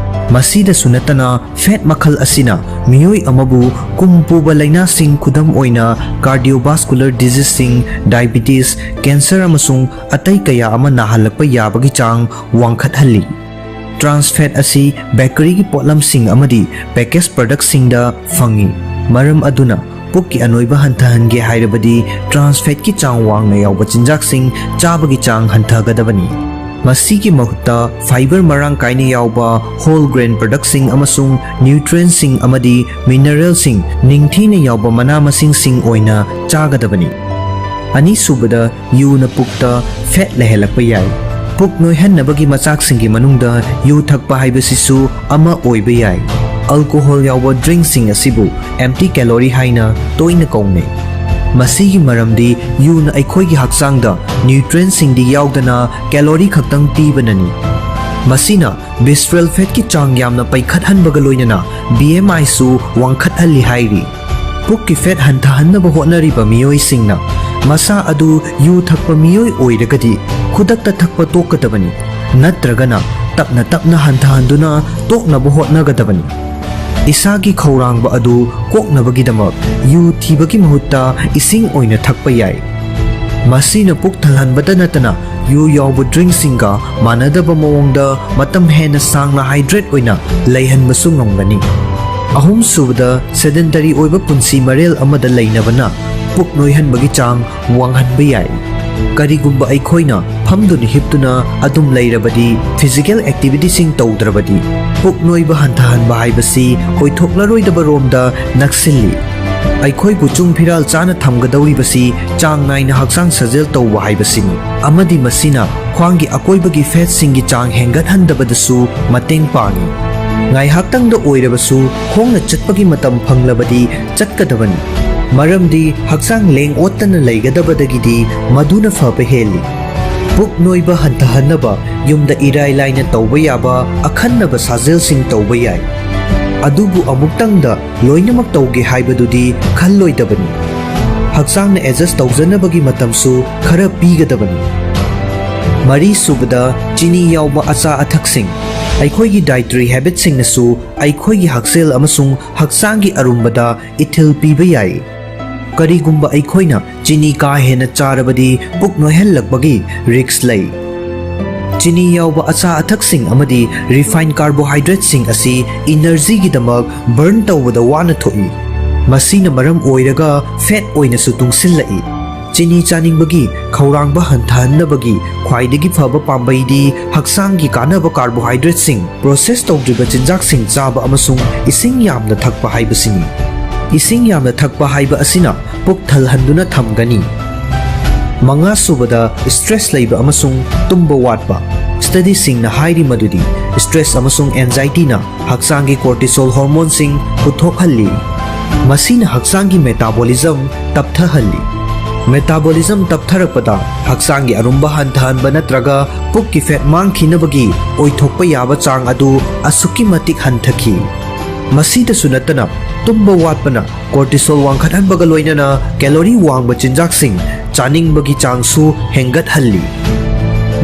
ꯃꯁꯤꯗꯁꯨ ꯅꯠꯇꯅ, ꯐꯦꯠ ꯃꯈꯜ ꯑꯁꯤꯅ ꯃꯤꯑꯣꯏ ꯑꯃꯕꯨ ꯀꯨꯝ ꯄꯨꯕ ꯂꯥꯏꯅꯥꯁꯤꯡ, ꯈꯨꯗꯝ ꯑꯣꯏꯅ cardiovascular diseaseꯁꯤꯡ, diabetes, cancer ꯑꯃꯁꯨꯡ ꯑꯇꯩ ꯀꯌꯥ ꯑꯃ ꯅꯥꯍꯜꯂꯛꯄ ꯌꯥꯕꯒꯤ ꯆꯥꯡ ꯋꯥꯡꯈꯠꯍꯜꯂꯤ꯫ Trans fat ꯑꯁꯤ ꯕꯦꯀꯔꯤꯒꯤ ꯄꯣꯠꯂꯝꯁꯤꯡ ꯑꯃꯗꯤ package productꯁꯤꯡꯗ ꯐꯪꯏ꯫ ꯃꯔꯝ ꯑꯗꯨꯅ, ꯄꯨꯛꯀꯤ ꯑꯅꯣꯏꯕ ꯍꯟꯊꯍꯟꯒꯦ ꯍꯥꯏꯔꯕꯗꯤ trans fatꯀꯤ ꯆꯥꯡ ꯋꯥꯡꯅ ꯌꯥꯎꯕ ꯆꯤꯟꯖꯥꯛꯁꯤꯡ ꯆꯥꯕꯒꯤ ꯆꯥꯡ ꯍꯟꯊꯒꯗꯕꯅꯤ꯫ ꯃꯁꯤꯒꯤ ꯃꯍꯨꯠꯇ fibre ꯃꯔꯥꯡ ꯀꯥꯏꯅ ꯌꯥꯎꯕ whole grain productꯁꯤꯡ ꯑꯃꯁꯨꯡ nutrientsꯁꯤꯡ ꯑꯃꯗꯤ mineralꯁꯤꯡ ꯅꯤꯡꯊꯤꯅ ꯌꯥꯎꯕ ꯃꯅꯥ ꯃꯁꯤꯡꯁꯤꯡ ꯑꯣꯏꯅ ꯆꯥꯒꯗꯕꯅꯤ꯫ ꯑꯅꯤꯁꯨꯕꯗ, ꯌꯨꯅ ꯄꯨꯛꯇ ꯐꯦꯠ ꯂꯩꯍꯜꯂꯛꯄ ꯌꯥꯏ꯫ ꯄꯨꯛ ꯅꯣꯏꯍꯟꯅꯕꯒꯤ ꯃꯆꯥꯛꯁꯤꯡꯒꯤ ꯃꯅꯨꯡꯗ ꯌꯨ ꯊꯛꯄ ꯍꯥꯏꯕꯁꯤꯁꯨ ꯑꯃ ꯑꯣꯏꯕ ꯌꯥꯏ꯫ Alcohol ꯌꯥꯎꯕ drinkꯁꯤꯡ ꯑꯁꯤꯕꯨ empty calorie ꯍꯥꯏꯅ ꯇꯣꯏꯅ ꯀꯧꯅꯩ꯫ ꯃꯁꯤꯒꯤ ꯃꯔꯝꯗꯤ ꯌꯨꯅ ꯑꯩꯈꯣꯏꯒꯤ ꯍꯛꯆꯥꯡꯗ nutrientꯁꯤꯡꯗꯤ ꯌꯥꯎꯗꯅ calorie ꯈꯛꯇꯪ ꯄꯤꯕꯅꯅꯤ꯫ ꯃꯁꯤꯅ visceral fatꯀꯤ ꯆꯥꯡ ꯌꯥꯝꯅ ꯄꯩꯈꯠꯍꯟꯕꯒ ꯂꯣꯏꯅꯅ B M Iꯁꯨ ꯋꯥꯡꯈꯠꯍꯜꯂꯤ ꯍꯥꯏꯔꯤ꯫ ꯄꯨꯛꯀꯤ ꯐꯦꯠ ꯍꯟꯊꯍꯟꯅꯕ ꯍꯣꯠꯅꯔꯤꯕ ꯃꯤꯑꯣꯏꯁꯤꯡꯅ ꯃꯁꯥ ꯑꯗꯨ ꯌꯨ ꯊꯛꯄ ꯃꯤꯑꯣꯏ ꯑꯣꯏꯔꯒꯗꯤ ꯈꯨꯗꯛꯇ ꯊꯛꯄ ꯇꯣꯛꯀꯗꯕꯅꯤ, ꯅꯠꯇ꯭ꯔꯒꯅ ꯇꯞꯅ ꯇꯞꯅ ꯍꯟꯊꯍꯟꯗꯨꯅ ꯇꯣꯛꯅꯕ ꯍꯣꯠꯅꯒꯗꯕꯅꯤ꯫ ꯏꯁꯥꯒꯤ ꯈꯧꯔꯥꯡꯕ ꯑꯗꯨ ꯀꯣꯛꯅꯕꯒꯤꯗꯃꯛ ꯌꯨ ꯊꯤꯕꯒꯤ ꯃꯍꯨꯠꯇ ꯏꯁꯤꯡ ꯑꯣꯏꯅ ꯊꯛꯄ ꯌꯥꯏ꯫ ꯃꯁꯤꯅ ꯄꯨꯛ ꯊꯜꯍꯟꯕꯇ ꯅꯠꯇꯅ ꯌꯨ ꯌꯥꯎꯕ ꯗ꯭ꯔꯤꯡꯁꯤꯡꯒ ꯃꯥꯟꯅꯗꯕ ꯃꯑꯣꯡꯗ ꯃꯇꯝ ꯍꯦꯟꯅ ꯁꯥꯡꯅ ꯍꯥꯏꯗ꯭ꯔꯦꯠ ꯑꯣꯏꯅ ꯂꯩꯍꯟꯕꯁꯨ ꯉꯝꯒꯅꯤ꯫ ꯑꯍꯨꯝꯁꯨꯕꯗ, ꯁꯦꯗꯦꯟꯇꯔꯤ ꯑꯣꯏꯕ ꯄꯨꯟꯁꯤ ꯃꯔꯦꯜ ꯑꯃꯗ ꯂꯩꯅꯕꯅ ꯄꯨꯛ ꯅꯣꯏꯍꯟꯕꯒꯤ ꯆꯥꯡ ꯋꯥꯡꯍꯟꯕ ꯌꯥꯏ꯫ ꯀꯔꯤꯒꯨꯝꯕ ꯑꯩꯈꯣꯏꯅ ꯐꯝꯗꯨꯅ ꯍꯤꯞꯇꯨꯅ ꯑꯗꯨꯝ ꯂꯩꯔꯕꯗꯤ, ꯐꯤꯖꯤꯀꯦꯜ ꯑꯦꯛꯇꯤꯚꯤꯇꯤꯁꯤꯡ ꯇꯧꯗ꯭ꯔꯕꯗꯤ, ꯄꯨꯛ ꯅꯣꯏꯕ ꯍꯟꯊꯍꯟꯕ ꯍꯥꯏꯕꯁꯤ ꯑꯣꯏꯊꯣꯛꯂꯔꯣꯏꯗꯕ ꯔꯣꯝꯗ ꯅꯛꯁꯤꯜꯂꯤ꯫ ꯑꯩꯈꯣꯏꯕꯨ ꯆꯨꯡ ꯐꯤꯔꯥꯜ ꯆꯥꯅ ꯊꯝꯒꯗꯧꯔꯤꯕꯁꯤ ꯆꯥꯡ ꯅꯥꯏꯅ ꯍꯛꯆꯥꯡ ꯁꯥꯖꯦꯜ ꯇꯧꯕ ꯍꯥꯏꯕꯁꯤꯅꯤ, ꯑꯃꯗꯤ ꯃꯁꯤꯅ ꯈ꯭ꯋꯥꯡꯒꯤ ꯑꯀꯣꯏꯕꯒꯤ ꯐꯦꯠꯁꯤꯡꯒꯤ ꯆꯥꯡ ꯍꯦꯟꯒꯠꯍꯟꯗꯕꯗꯁꯨ ꯃꯇꯦꯡ ꯄꯥꯡꯏ꯫ ꯉꯥꯏꯍꯥꯛꯇꯪꯗ ꯑꯣꯏꯔꯕꯁꯨ ꯈꯣꯡꯅ ꯆꯠꯄꯒꯤ ꯃꯇꯝ ꯐꯪꯂꯕꯗꯤ ꯆꯠꯀꯗꯕꯅꯤ, ꯃꯔꯝꯗꯤ ꯍꯛꯆꯥꯡ ꯂꯦꯡ ꯑꯣꯠꯇꯅ ꯂꯩꯒꯗꯕꯗꯒꯤꯗꯤ ꯃꯗꯨꯅ ꯐꯕ ꯍꯦꯜꯂꯤ꯫ ꯄꯨꯛ ꯅꯣꯏꯕ ꯍꯟꯊꯍꯟꯅꯕ ꯌꯨꯝꯗ ꯏꯔꯥꯏ ꯂꯥꯏꯅ ꯇꯧꯕ ꯌꯥꯕ ꯑꯈꯟꯅꯕ ꯁꯥꯖꯦꯜꯁꯤꯡ ꯇꯧꯕ ꯌꯥꯏ꯫ ꯑꯗꯨꯕꯨ ꯑꯃꯨꯛꯇꯪꯗ ꯂꯣꯏꯅꯃꯛ ꯇꯧꯒꯦ ꯍꯥꯏꯕꯗꯨꯗꯤ ꯈꯜꯂꯣꯏꯗꯕꯅꯤ꯫ ꯍꯛꯆꯥꯡꯅ ꯑꯦꯗꯖꯁ ꯇꯧꯖꯅꯕꯒꯤ ꯃꯇꯝꯁꯨ ꯈꯔ ꯄꯤꯒꯗꯕꯅꯤ꯫ ꯃꯔꯤꯁꯨꯕꯗ, ꯆꯤꯅꯤ ꯌꯥꯎꯕ ꯑꯆꯥ ꯑꯊꯛꯁꯤꯡ꯫ ꯑꯩꯈꯣꯏꯒꯤ ꯗꯥꯏꯇꯔꯤ ꯍꯦꯕꯤꯠꯁꯤꯡꯅꯁꯨ ꯑꯩꯈꯣꯏꯒꯤ ꯍꯛꯁꯦꯜ ꯑꯃꯁꯨꯡ ꯍꯛꯆꯥꯡꯒꯤ ꯑꯔꯨꯝꯕꯗ ꯏꯊꯤꯜ ꯄꯤꯕ ꯌꯥꯏ꯫ ꯀꯔꯤꯒꯨꯝꯕ ꯑꯩꯈꯣꯏꯅ ꯆꯤꯅꯤ ꯀꯥ ꯍꯦꯟꯅ ꯆꯥꯔꯕꯗꯤ ꯄꯨꯛ ꯅꯣꯏꯍꯜꯂꯛꯄꯒꯤ ꯔꯤꯁ꯭ꯛ ꯂꯩ꯫ ꯆꯤꯅꯤ ꯌꯥꯎꯕ ꯑꯆꯥ ꯑꯊꯛꯁꯤꯡ ꯑꯃꯗꯤ ꯔꯤꯐꯥꯏꯟ ꯀꯥꯔꯕꯣꯍꯥꯏꯗ꯭ꯔꯦꯠꯁꯤꯡ ꯑꯁꯤ ꯏꯅꯔꯖꯤꯒꯤꯗꯃꯛ ꯕꯔꯟ ꯇꯧꯕꯗ ꯋꯥꯅ ꯊꯣꯛꯏ꯫ ꯃꯁꯤꯅ ꯃꯔꯝ ꯑꯣꯏꯔꯒ ꯐꯦꯠ ꯑꯣꯏꯅꯁꯨ ꯇꯨꯡꯁꯤꯜꯂꯛꯏ꯫ ꯆꯤꯅꯤ ꯆꯥꯅꯤꯡꯕꯒꯤ ꯈꯧꯔꯥꯡꯕ ꯍꯟꯊꯍꯟꯅꯕꯒꯤ ꯈ꯭ꯋꯥꯏꯗꯒꯤ ꯐꯕ ꯄꯥꯝꯕꯩꯗꯤ ꯍꯛꯆꯥꯡꯒꯤ ꯀꯥꯟꯅꯕ ꯀꯥꯔꯕꯣꯍꯥꯏꯗ꯭ꯔꯦꯠꯁꯤꯡ, ꯄ꯭ꯔꯣꯁꯦꯁ ꯇꯧꯗ꯭ꯔꯤꯕ ꯆꯤꯟꯖꯥꯛꯁꯤꯡ ꯆꯥꯕ ꯑꯃꯁꯨꯡ ꯏꯁꯤꯡ ꯌꯥꯝꯅ ꯊꯛꯄ ꯍꯥꯏꯕꯁꯤꯅꯤ꯫ ꯏꯁꯤꯡ ꯌꯥꯝꯅ ꯊꯛꯄ ꯍꯥꯏꯕ ꯑꯁꯤꯅ ꯄꯨꯛ ꯊꯜꯍꯟꯗꯨꯅ ꯊꯝꯒꯅꯤ꯫ ꯃꯉꯥꯁꯨꯕꯗ, ꯁ꯭ꯇ꯭ꯔꯦꯁ ꯂꯩꯕ ꯑꯃꯁꯨꯡ ꯇꯨꯝꯕ ꯋꯥꯠꯄ꯫ ꯁ꯭ꯇꯗꯤꯁꯤꯡꯅ ꯍꯥꯏꯔꯤ ꯃꯗꯨꯗꯤ ꯁ꯭ꯇ꯭ꯔꯦꯁ ꯑꯃꯁꯨꯡ ꯑꯦꯟꯖꯥꯏꯇꯤꯅ ꯍꯛꯆꯥꯡꯒꯤ ꯀꯣꯔꯇꯤꯁꯣꯜ ꯍꯣꯔꯃꯣꯟꯁꯤꯡ ꯄꯨꯊꯣꯛꯍꯜꯂꯤ꯫ ꯃꯁꯤꯅ ꯍꯛꯆꯥꯡꯒꯤ ꯃꯦꯇꯥꯕꯣꯂꯤꯖꯝ ꯇꯞꯊꯍꯜꯂꯤ꯫ ꯃꯦꯇꯥꯕꯣꯂꯤꯖꯝ ꯇꯞꯊꯔꯛꯄꯗ ꯍꯛꯆꯥꯡꯒꯤ ꯑꯔꯨꯝꯕ ꯍꯟꯊꯍꯟꯕ ꯅꯠꯇ꯭ꯔꯒ ꯄꯨꯛꯀꯤ ꯐꯦꯠ ꯃꯥꯡꯈꯤꯅꯕꯒꯤ ꯑꯣꯏꯊꯣꯛꯄ ꯌꯥꯕ ꯆꯥꯡ ꯑꯗꯨ ꯑꯁꯨꯛꯀꯤ ꯃꯇꯤꯛ ꯍꯟꯊꯈꯤ꯫ ꯃꯁꯤꯗꯁꯨ ꯅꯠꯇꯅ, ꯇꯨꯝꯕ ꯋꯥꯠꯄꯅ cortisol ꯋꯥꯡꯈꯠꯍꯟꯕꯒ ꯂꯣꯏꯅꯅ calorie ꯋꯥꯡꯕ ꯆꯤꯟꯖꯥꯛꯁꯤꯡ ꯆꯥꯅꯤꯡꯕꯒꯤ ꯆꯥꯡꯁꯨ ꯍꯦꯟꯒꯠꯍꯜꯂꯤ꯫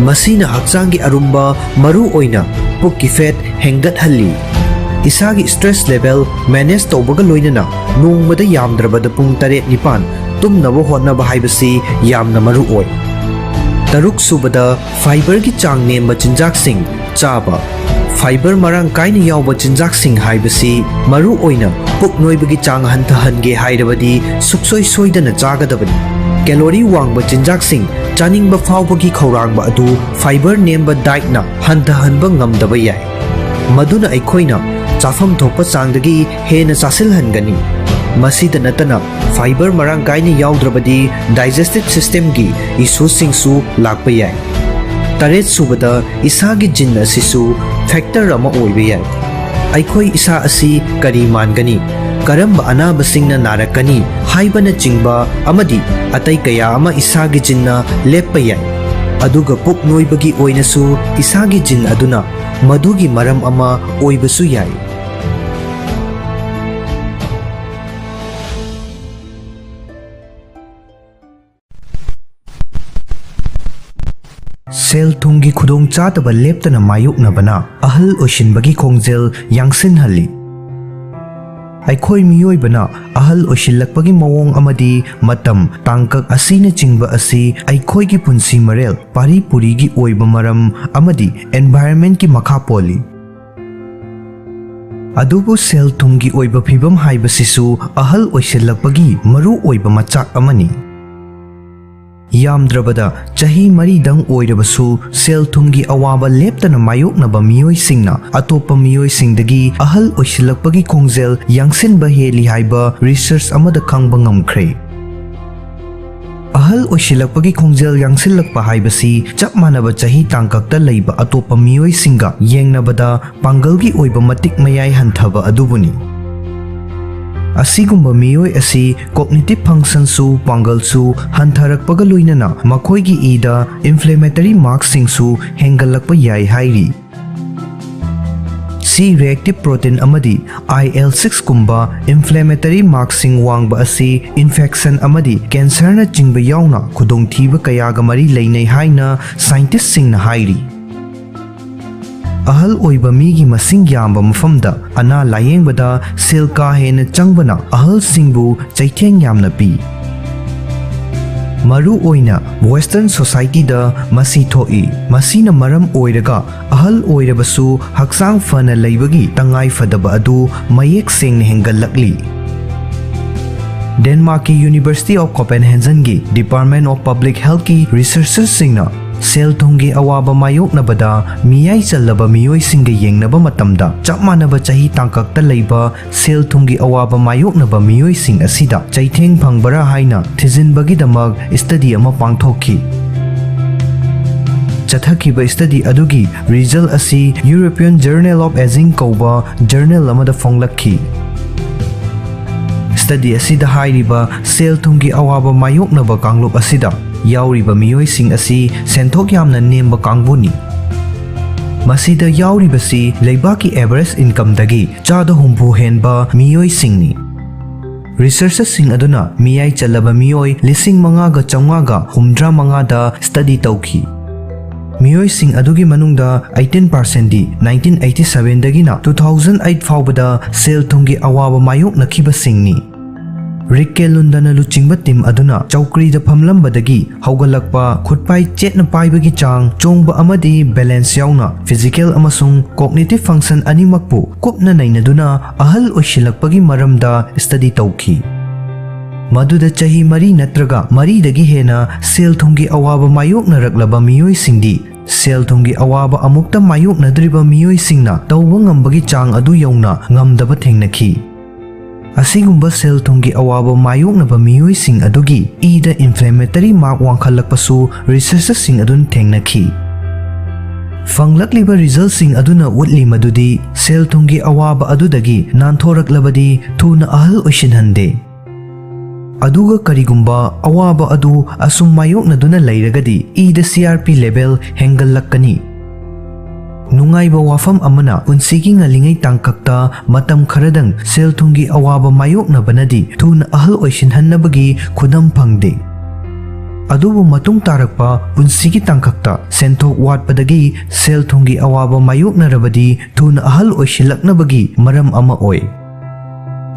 ꯃꯁꯤꯅ ꯍꯛꯆꯥꯡꯒꯤ ꯑꯔꯨꯝꯕ, ꯃꯔꯨ ꯑꯣꯏꯅ ꯄꯨꯛꯀꯤ fat ꯍꯦꯟꯒꯠꯍꯜꯂꯤ꯫ ꯏꯁꯥꯒꯤ stress level manage ꯇꯧꯕꯒ ꯂꯣꯏꯅꯅ ꯅꯣꯡꯃꯗ ꯌꯥꯝꯗ꯭ꯔꯕꯗ ꯄꯨꯡ ꯇꯔꯦꯠ ꯅꯤꯄꯥꯟ ꯇꯨꯝꯅꯕ ꯍꯣꯠꯅꯕ ꯍꯥꯏꯕꯁꯤ ꯌꯥꯝꯅ ꯃꯔꯨ ꯑꯣꯏ꯫ ꯇꯔꯨꯛ ꯁꯨꯕꯗ, fiberꯒꯤ ꯆꯥꯡ ꯅꯦꯝꯕ ꯆꯤꯟꯖꯥꯛꯁꯤꯡ ꯆꯥꯕ꯫ Fiber ꯃꯔꯥꯡ ꯀꯥꯏꯅ ꯌꯥꯎꯕ ꯆꯤꯟꯖꯥꯛꯁꯤꯡ ꯍꯥꯏꯕꯁꯤ ꯃꯔꯨ ꯑꯣꯏꯅ ꯄꯨꯛ ꯅꯣꯏꯕꯒꯤ ꯆꯥꯡ ꯍꯟꯊꯍꯟꯒꯦ ꯍꯥꯏꯔꯕꯗꯤ ꯁꯨꯛꯁꯣꯏ ꯁꯣꯏꯗꯅ ꯆꯥꯒꯗꯕꯅꯤ꯫ Calorie ꯋꯥꯡꯕ ꯆꯤꯟꯖꯥꯛꯁꯤꯡ ꯆꯥꯅꯤꯡꯕ ꯐꯥꯎꯕꯒꯤ ꯈꯧꯔꯥꯡꯕ ꯑꯗꯨ fiber ꯅꯦꯝꯕ dietꯅ ꯍꯟꯊꯍꯟꯕ ꯉꯝꯗꯕ ꯌꯥꯏ, ꯃꯗꯨꯅ ꯑꯩꯈꯣꯏꯅ ꯆꯥꯐꯝ ꯊꯣꯛꯄ ꯆꯥꯡꯗꯒꯤ ꯍꯦꯟꯅ ꯆꯥꯁꯤꯜꯍꯟꯒꯅꯤ꯫ ꯃꯁꯤꯗ ꯅꯠꯇꯅ, fiber ꯃꯔꯥꯡ ꯀꯥꯏꯅ ꯌꯥꯎꯗ꯭ꯔꯕꯗꯤ digestive systemꯒꯤ issueꯁꯤꯡꯁꯨ ꯂꯥꯛꯄ ꯌꯥꯏ꯫ ꯇꯔꯦꯠ ꯁꯨꯕꯗ, ꯏꯁꯥꯒꯤ gene ꯑꯁꯤꯁꯨ factor ꯑꯃ ꯑꯣꯏꯕ ꯌꯥꯏ꯫ ꯑꯩꯈꯣꯏ ꯏꯁꯥ ꯑꯁꯤ ꯀꯔꯤ ꯃꯥꯟꯒꯅꯤ, ꯀꯔꯝꯕ ꯑꯅꯥꯕꯁꯤꯡꯅ ꯅꯥꯔꯛꯀꯅꯤ ꯍꯥꯏꯕꯅꯆꯤꯡꯕ ꯑꯃꯗꯤ ꯑꯇꯩ ꯀꯌꯥ ꯑꯃ ꯏꯁꯥꯒꯤ geneꯅ ꯂꯦꯞꯄ ꯌꯥꯏ꯫ ꯑꯗꯨꯒ ꯄꯨꯛ ꯅꯣꯏꯕꯒꯤ ꯑꯣꯏꯅꯁꯨ ꯏꯁꯥꯒꯤ gene ꯑꯗꯨꯅ ꯃꯗꯨꯒꯤ ꯃꯔꯝ ꯑꯃ ꯑꯣꯏꯕꯁꯨ ꯌꯥꯏ꯫ ꯁꯦꯜ ꯊꯨꯝꯒꯤ ꯈꯨꯗꯣꯡꯆꯥꯗꯕ ꯂꯦꯞꯇꯅ ꯃꯥꯌꯣꯛꯅꯕꯅ ꯑꯍꯜ ꯑꯣꯏꯁꯤꯟꯕꯒꯤ ꯈꯣꯡꯖꯦꯜ ꯌꯥꯡꯁꯤꯟꯍꯜꯂꯤ꯫ ꯑꯩꯈꯣꯏ ꯃꯤꯑꯣꯏꯕꯅ ꯑꯍꯜ ꯑꯣꯏꯁꯤꯜꯂꯛꯄꯒꯤ ꯃꯑꯣꯡ ꯑꯃꯗꯤ ꯃꯇꯝ, ꯇꯥꯡꯀꯛ ꯑꯁꯤꯅꯆꯤꯡꯕ ꯑꯁꯤ ꯑꯩꯈꯣꯏꯒꯤ ꯄꯨꯟꯁꯤ ꯃꯔꯦꯜ, ꯄꯥꯔꯤ ꯄꯨꯔꯤꯒꯤ ꯑꯣꯏꯕ ꯃꯔꯝ ꯑꯃꯗꯤ environmentꯀꯤ ꯃꯈꯥ ꯄꯣꯜꯂꯤ꯫ ꯑꯗꯨꯕꯨ ꯁꯦꯜ ꯊꯨꯝꯒꯤ ꯑꯣꯏꯕ ꯐꯤꯚꯝ ꯍꯥꯏꯕꯁꯤꯁꯨ ꯑꯍꯜ ꯑꯣꯏꯁꯤꯜꯂꯛꯄꯒꯤ ꯃꯔꯨ ꯑꯣꯏꯕ ꯃꯆꯥꯛ ꯑꯃꯅꯤ꯫ ꯌꯥꯝꯗ꯭ꯔꯕꯗ ꯆꯍꯤ ꯃꯔꯤꯗꯪ ꯑꯣꯏꯔꯕꯁꯨ, ꯁꯦꯜ ꯊꯨꯝꯒꯤ ꯑꯋꯥꯕ ꯂꯦꯞꯇꯅ ꯃꯥꯌꯣꯛꯅꯕ ꯃꯤꯑꯣꯏꯁꯤꯡꯅ ꯑꯇꯣꯞꯄ ꯃꯤꯑꯣꯏꯁꯤꯡꯗꯒꯤ ꯑꯍꯜ ꯑꯣꯏꯁꯤꯜꯂꯛꯄꯒꯤ ꯈꯣꯡꯖꯦꯜ ꯌꯥꯡꯁꯤꯟꯕ ꯍꯦꯜꯂꯤ ꯍꯥꯏꯕ research ꯑꯃꯗ ꯈꯪꯕ ꯉꯝꯈ꯭ꯔꯦ꯫ ꯑꯍꯜ ꯑꯣꯏꯁꯤꯜꯂꯛꯄꯒꯤ ꯈꯣꯡꯖꯦꯜ ꯌꯥꯡꯁꯤꯜꯂꯛꯄ ꯍꯥꯏꯕꯁꯤ ꯆꯞ ꯃꯥꯟꯅꯕ ꯆꯍꯤ ꯇꯥꯡꯀꯛꯇ ꯂꯩꯕ ꯑꯇꯣꯞꯄ ꯃꯤꯑꯣꯏꯁꯤꯡꯒ ꯌꯦꯡꯅꯕꯗ ꯄꯥꯡꯒꯜꯒꯤ ꯑꯣꯏꯕ ꯃꯇꯤꯛ ꯃꯌꯥꯏ ꯍꯟꯊꯕ ꯑꯗꯨꯕꯨꯅꯤ꯫ ꯑꯁꯤꯒꯨꯝꯕ ꯃꯤꯑꯣꯏ ꯑꯁꯤ cognitive functionꯁꯨ, ꯄꯥꯡꯒꯜꯁꯨ ꯍꯟꯊꯔꯛꯄꯒ ꯂꯣꯏꯅꯅ ꯃꯈꯣꯏꯒꯤ ꯏꯗ inflammatory markꯁꯤꯡꯁꯨ ꯍꯦꯟꯒꯠꯂꯛꯄ ꯌꯥꯏ ꯍꯥꯏꯔꯤ꯫ C T reactive protein ꯑꯃꯗꯤ I L six ꯀꯨꯝꯕ inflammatory markꯁꯤꯡ ꯋꯥꯡꯕ ꯑꯁꯤ infection ꯑꯃꯗꯤ cancerꯅꯆꯤꯡꯕ ꯌꯥꯎꯅ ꯈꯨꯗꯣꯡꯊꯤꯕ ꯀꯌꯥꯒ ꯃꯔꯤ ꯂꯩꯅꯩ ꯍꯥꯏꯅ scientistꯁꯤꯡꯅ ꯍꯥꯏꯔꯤ꯫ ꯑꯍꯜ ꯑꯣꯏꯕ ꯃꯤꯒꯤ ꯃꯁꯤꯡ ꯌꯥꯝꯕ ꯃꯐꯝꯗ ꯑꯅꯥ ꯂꯥꯌꯦꯡꯕꯗ ꯁꯦꯜ ꯀꯥ ꯍꯦꯟꯅ ꯆꯪꯕꯅ ꯑꯍꯜꯁꯤꯡꯕꯨ ꯆꯩꯊꯦꯡ ꯌꯥꯝꯅ ꯄꯤ꯫ ꯃꯔꯨ ꯑꯣꯏꯅ Western societyꯗ ꯃꯁꯤ ꯊꯣꯛꯏ꯫ ꯃꯁꯤꯅ ꯃꯔꯝ ꯑꯣꯏꯔꯒ ꯑꯍꯜ ꯑꯣꯏꯔꯕꯁꯨ ꯍꯛꯆꯥꯡ ꯐꯅ ꯂꯩꯕꯒꯤ ꯇꯉꯥꯏ ꯐꯗꯕ ꯑꯗꯨ ꯃꯌꯦꯛ ꯁꯦꯡꯅ ꯍꯦꯟꯒꯠꯂꯛꯂꯤ꯫ ꯗꯦꯟꯃꯥꯔꯛꯀꯤ University of Copenhagenꯒꯤ Department of Public Healthꯀꯤ researchersꯁꯤꯡꯅ ꯁꯦꯜ ꯊꯨꯝꯒꯤ ꯑꯋꯥꯕ ꯃꯥꯌꯣꯛꯅꯕꯗ ꯃꯤꯌꯥꯏ ꯆꯜꯂꯕ ꯃꯤꯑꯣꯏꯁꯤꯡꯒ ꯌꯦꯡꯅꯕ ꯃꯇꯝꯗ, ꯆꯞ ꯃꯥꯟꯅꯕ ꯆꯍꯤ ꯇꯥꯡꯀꯛꯇ ꯂꯩꯕ ꯁꯦꯜ ꯊꯨꯝꯒꯤ ꯑꯋꯥꯕ ꯃꯥꯌꯣꯛꯅꯕ ꯃꯤꯑꯣꯏꯁꯤꯡ ꯑꯁꯤꯗ ꯆꯩꯊꯦꯡ ꯐꯪꯕꯔꯥ ꯍꯥꯏꯅ ꯊꯤꯖꯤꯟꯕꯒꯤꯗꯃꯛ study ꯑꯃ ꯄꯥꯡꯊꯣꯛꯈꯤ꯫ ꯆꯠꯊꯈꯤꯕ study ꯑꯗꯨꯒꯤ result ꯑꯁꯤ European Journal of Aging ꯀꯧꯕ journal ꯑꯃꯗ ꯐꯣꯡꯂꯛꯈꯤ꯫ Study ꯑꯁꯤꯗ ꯍꯥꯏꯔꯤꯕ ꯁꯦꯜ ꯊꯨꯝꯒꯤ ꯑꯋꯥꯕ ꯃꯥꯌꯣꯛꯅꯕ ꯀꯥꯡꯂꯨꯞ ꯑꯁꯤꯗ ꯌꯥꯎꯔꯤꯕ ꯃꯤꯑꯣꯏꯁꯤꯡ ꯑꯁꯤ ꯁꯦꯟꯊꯣꯛ ꯌꯥꯝꯅ ꯅꯦꯝꯕ ꯀꯥꯡꯕꯨꯅꯤ꯫ ꯃꯁꯤꯗ ꯌꯥꯎꯔꯤꯕꯁꯤ ꯂꯩꯕꯥꯛꯀꯤ average incomeꯗꯒꯤ ꯆꯥꯗ ꯍꯨꯝꯐꯨ ꯍꯦꯟꯕ ꯃꯤꯑꯣꯏꯁꯤꯡꯅꯤ꯫ Researcherꯁꯤꯡ ꯑꯗꯨꯅ ꯃꯤꯌꯥꯏ ꯆꯜꯂꯕ ꯃꯤꯑꯣꯏ ꯂꯤꯁꯤꯡ ꯃꯉꯥꯒ ꯆꯥꯝꯃꯉꯥꯒ ꯍꯨꯝꯗ꯭ꯔꯥ ꯃꯉꯥꯗ study ꯇꯧꯈꯤ꯫ ꯃꯤꯑꯣꯏꯁꯤꯡ ꯑꯗꯨꯒꯤ ꯃꯅꯨꯡꯗ eighteen percentꯗꯤ nineteen eighty sevenꯗꯒꯤꯅ two thousand eight ꯐꯥꯎꯕꯗ ꯁꯦꯜ ꯊꯨꯝꯒꯤ ꯑꯋꯥꯕ ꯃꯥꯌꯣꯛꯅꯈꯤꯕꯁꯤꯡꯅꯤ꯫ ꯔꯤꯛ ꯀꯦ ꯂꯨꯟꯗꯅ ꯂꯨꯆꯤꯡꯕ team ꯑꯗꯨꯅ ꯆꯧꯀ꯭ꯔꯤꯗ ꯐꯝꯂꯝꯕꯗꯒꯤ ꯍꯧꯒꯠꯂꯛꯄ, ꯈꯨꯠꯄꯥꯏ ꯆꯦꯠꯅ ꯄꯥꯏꯕꯒꯤ ꯆꯥꯡ, ꯆꯣꯡꯕ ꯑꯃꯗꯤ balance ꯌꯥꯎꯅ physical ꯑꯃꯁꯨꯡ cognitive function ꯑꯅꯤꯃꯛꯄꯨ ꯀꯨꯞꯅ ꯅꯩꯅꯗꯨꯅ ꯑꯍꯜ ꯑꯣꯏꯁꯤꯜꯂꯛꯄꯒꯤ ꯃꯔꯝꯗ study ꯇꯧꯈꯤ꯫ ꯃꯗꯨꯗ ꯆꯍꯤ ꯃꯔꯤ ꯅꯠꯇ꯭ꯔꯒ ꯃꯔꯤꯗꯒꯤ ꯍꯦꯟꯅ ꯁꯦꯜ ꯊꯨꯝꯒꯤ ꯑꯋꯥꯕ ꯃꯥꯌꯣꯛꯅꯔꯛꯂꯕ ꯃꯤꯑꯣꯏꯁꯤꯡꯗꯤ ꯁꯦꯜ ꯊꯨꯝꯒꯤ ꯑꯋꯥꯕ ꯑꯃꯨꯛꯇ ꯃꯥꯌꯣꯛꯅꯗ꯭ꯔꯤꯕ ꯃꯤꯑꯣꯏꯁꯤꯡꯅ ꯇꯧꯕ ꯉꯝꯕꯒꯤ ꯆꯥꯡ ꯑꯗꯨ ꯌꯧꯅ ꯉꯝꯗꯕ ꯊꯦꯡꯅꯈꯤ꯫ ꯑꯁꯤꯒꯨꯝꯕ ꯁꯦꯜ ꯊꯨꯝꯒꯤ ꯑꯋꯥꯕ ꯃꯥꯌꯣꯛꯅꯕ ꯃꯤꯑꯣꯏꯁꯤꯡ ꯑꯗꯨꯒꯤ ꯏꯗ inflammatory mark ꯋꯥꯡꯈꯠꯂꯛꯄꯁꯨ researcherꯁꯤꯡ ꯑꯗꯨꯅ ꯊꯦꯡꯅꯈꯤ꯫ ꯐꯪꯂꯛꯂꯤꯕ resultꯁꯤꯡ ꯑꯗꯨꯅ ꯎꯠꯂꯤ ꯃꯗꯨꯗꯤ ꯁꯦꯜ ꯊꯨꯝꯒꯤ ꯑꯋꯥꯕ ꯑꯗꯨꯗꯒꯤ ꯅꯥꯟꯊꯣꯔꯛꯂꯕꯗꯤ ꯊꯨꯅ ꯑꯍꯜ ꯑꯣꯏꯁꯤꯟꯍꯟꯗꯦ꯫ ꯑꯗꯨꯒ ꯀꯔꯤꯒꯨꯝꯕ ꯑꯋꯥꯕ ꯑꯗꯨ ꯑꯁꯨꯝ ꯃꯥꯌꯣꯛꯅꯗꯨꯅ ꯂꯩꯔꯒꯗꯤ ꯏꯗ C R P level ꯍꯦꯟꯒꯠꯂꯛꯀꯅꯤ꯫ ꯅꯨꯡꯉꯥꯏꯕ ꯋꯥꯐꯝ ꯑꯃꯅ, ꯄꯨꯟꯁꯤꯒꯤ ꯉꯜꯂꯤꯉꯩ ꯇꯥꯡꯀꯛꯇ ꯃꯇꯝ ꯈꯔꯗꯪ ꯁꯦꯜ ꯊꯨꯝꯒꯤ ꯑꯋꯥꯕ ꯃꯥꯌꯣꯛꯅꯕꯅꯗꯤ ꯊꯨꯅ ꯑꯍꯜ ꯑꯣꯏꯁꯤꯟꯍꯟꯅꯕꯒꯤ ꯈꯨꯗꯝ ꯐꯪꯗꯦ꯫ ꯑꯗꯨꯕꯨ ꯃꯇꯨꯡ ꯇꯥꯔꯛꯄ ꯄꯨꯟꯁꯤꯒꯤ ꯇꯥꯡꯀꯛꯇ ꯁꯦꯟꯊꯣꯛ ꯋꯥꯠꯄꯗꯒꯤ ꯁꯦꯜ ꯊꯨꯝꯒꯤ ꯑꯋꯥꯕ ꯃꯥꯌꯣꯛꯅꯔꯕꯗꯤ ꯊꯨꯅ ꯑꯍꯜ ꯑꯣꯏꯁꯤꯜꯂꯛꯅꯕꯒꯤ ꯃꯔꯝ ꯑꯃ ꯑꯣꯏ꯫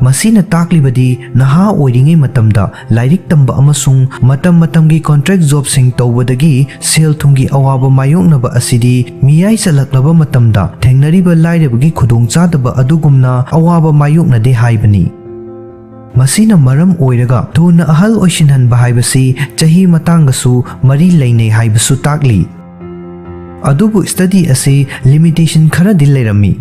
ꯃꯁꯤꯅ ꯇꯥꯛꯂꯤꯕꯗꯤ ꯅꯍꯥ ꯑꯣꯏꯔꯤꯉꯩ ꯃꯇꯝꯗ ꯂꯥꯏꯔꯤꯛ ꯇꯝꯕ ꯑꯃꯁꯨꯡ ꯃꯇꯝ ꯃꯇꯝꯒꯤ ꯀꯣꯟꯇ꯭ꯔꯦꯛ ꯖꯣꯕꯁꯤꯡ ꯇꯧꯕꯗꯒꯤ ꯁꯦꯜ ꯊꯨꯝꯒꯤ ꯑꯋꯥꯕ ꯃꯥꯌꯣꯛꯅꯕ ꯑꯁꯤꯗꯤ ꯃꯤꯌꯥꯏ ꯆꯜꯂꯛꯂꯕ ꯃꯇꯝꯗ ꯊꯦꯡꯅꯔꯤꯕ ꯂꯥꯏꯔꯕꯒꯤ ꯈꯨꯗꯣꯡꯆꯥꯗꯕ ꯑꯗꯨꯒꯨꯝꯅ ꯑꯋꯥꯕ ꯃꯥꯌꯣꯛꯅꯗꯦ ꯍꯥꯏꯕꯅꯤ꯫ ꯃꯁꯤꯅ ꯃꯔꯝ ꯑꯣꯏꯔꯒ ꯊꯨꯅ ꯑꯍꯜ ꯑꯣꯏꯁꯤꯟꯍꯟꯕ ꯍꯥꯏꯕꯁꯤ ꯆꯍꯤ ꯃꯇꯥꯡꯒꯁꯨ ꯃꯔꯤ ꯂꯩꯅꯩ ꯍꯥꯏꯕꯁꯨ ꯇꯥꯛꯂꯤ꯫ ꯑꯗꯨꯕꯨ ꯁ꯭ꯇꯗꯤ ꯑꯁꯤ ꯂꯤꯃꯤꯇꯦꯁꯟ ꯈꯔꯗꯤ ꯂꯩꯔꯝꯃꯤ꯫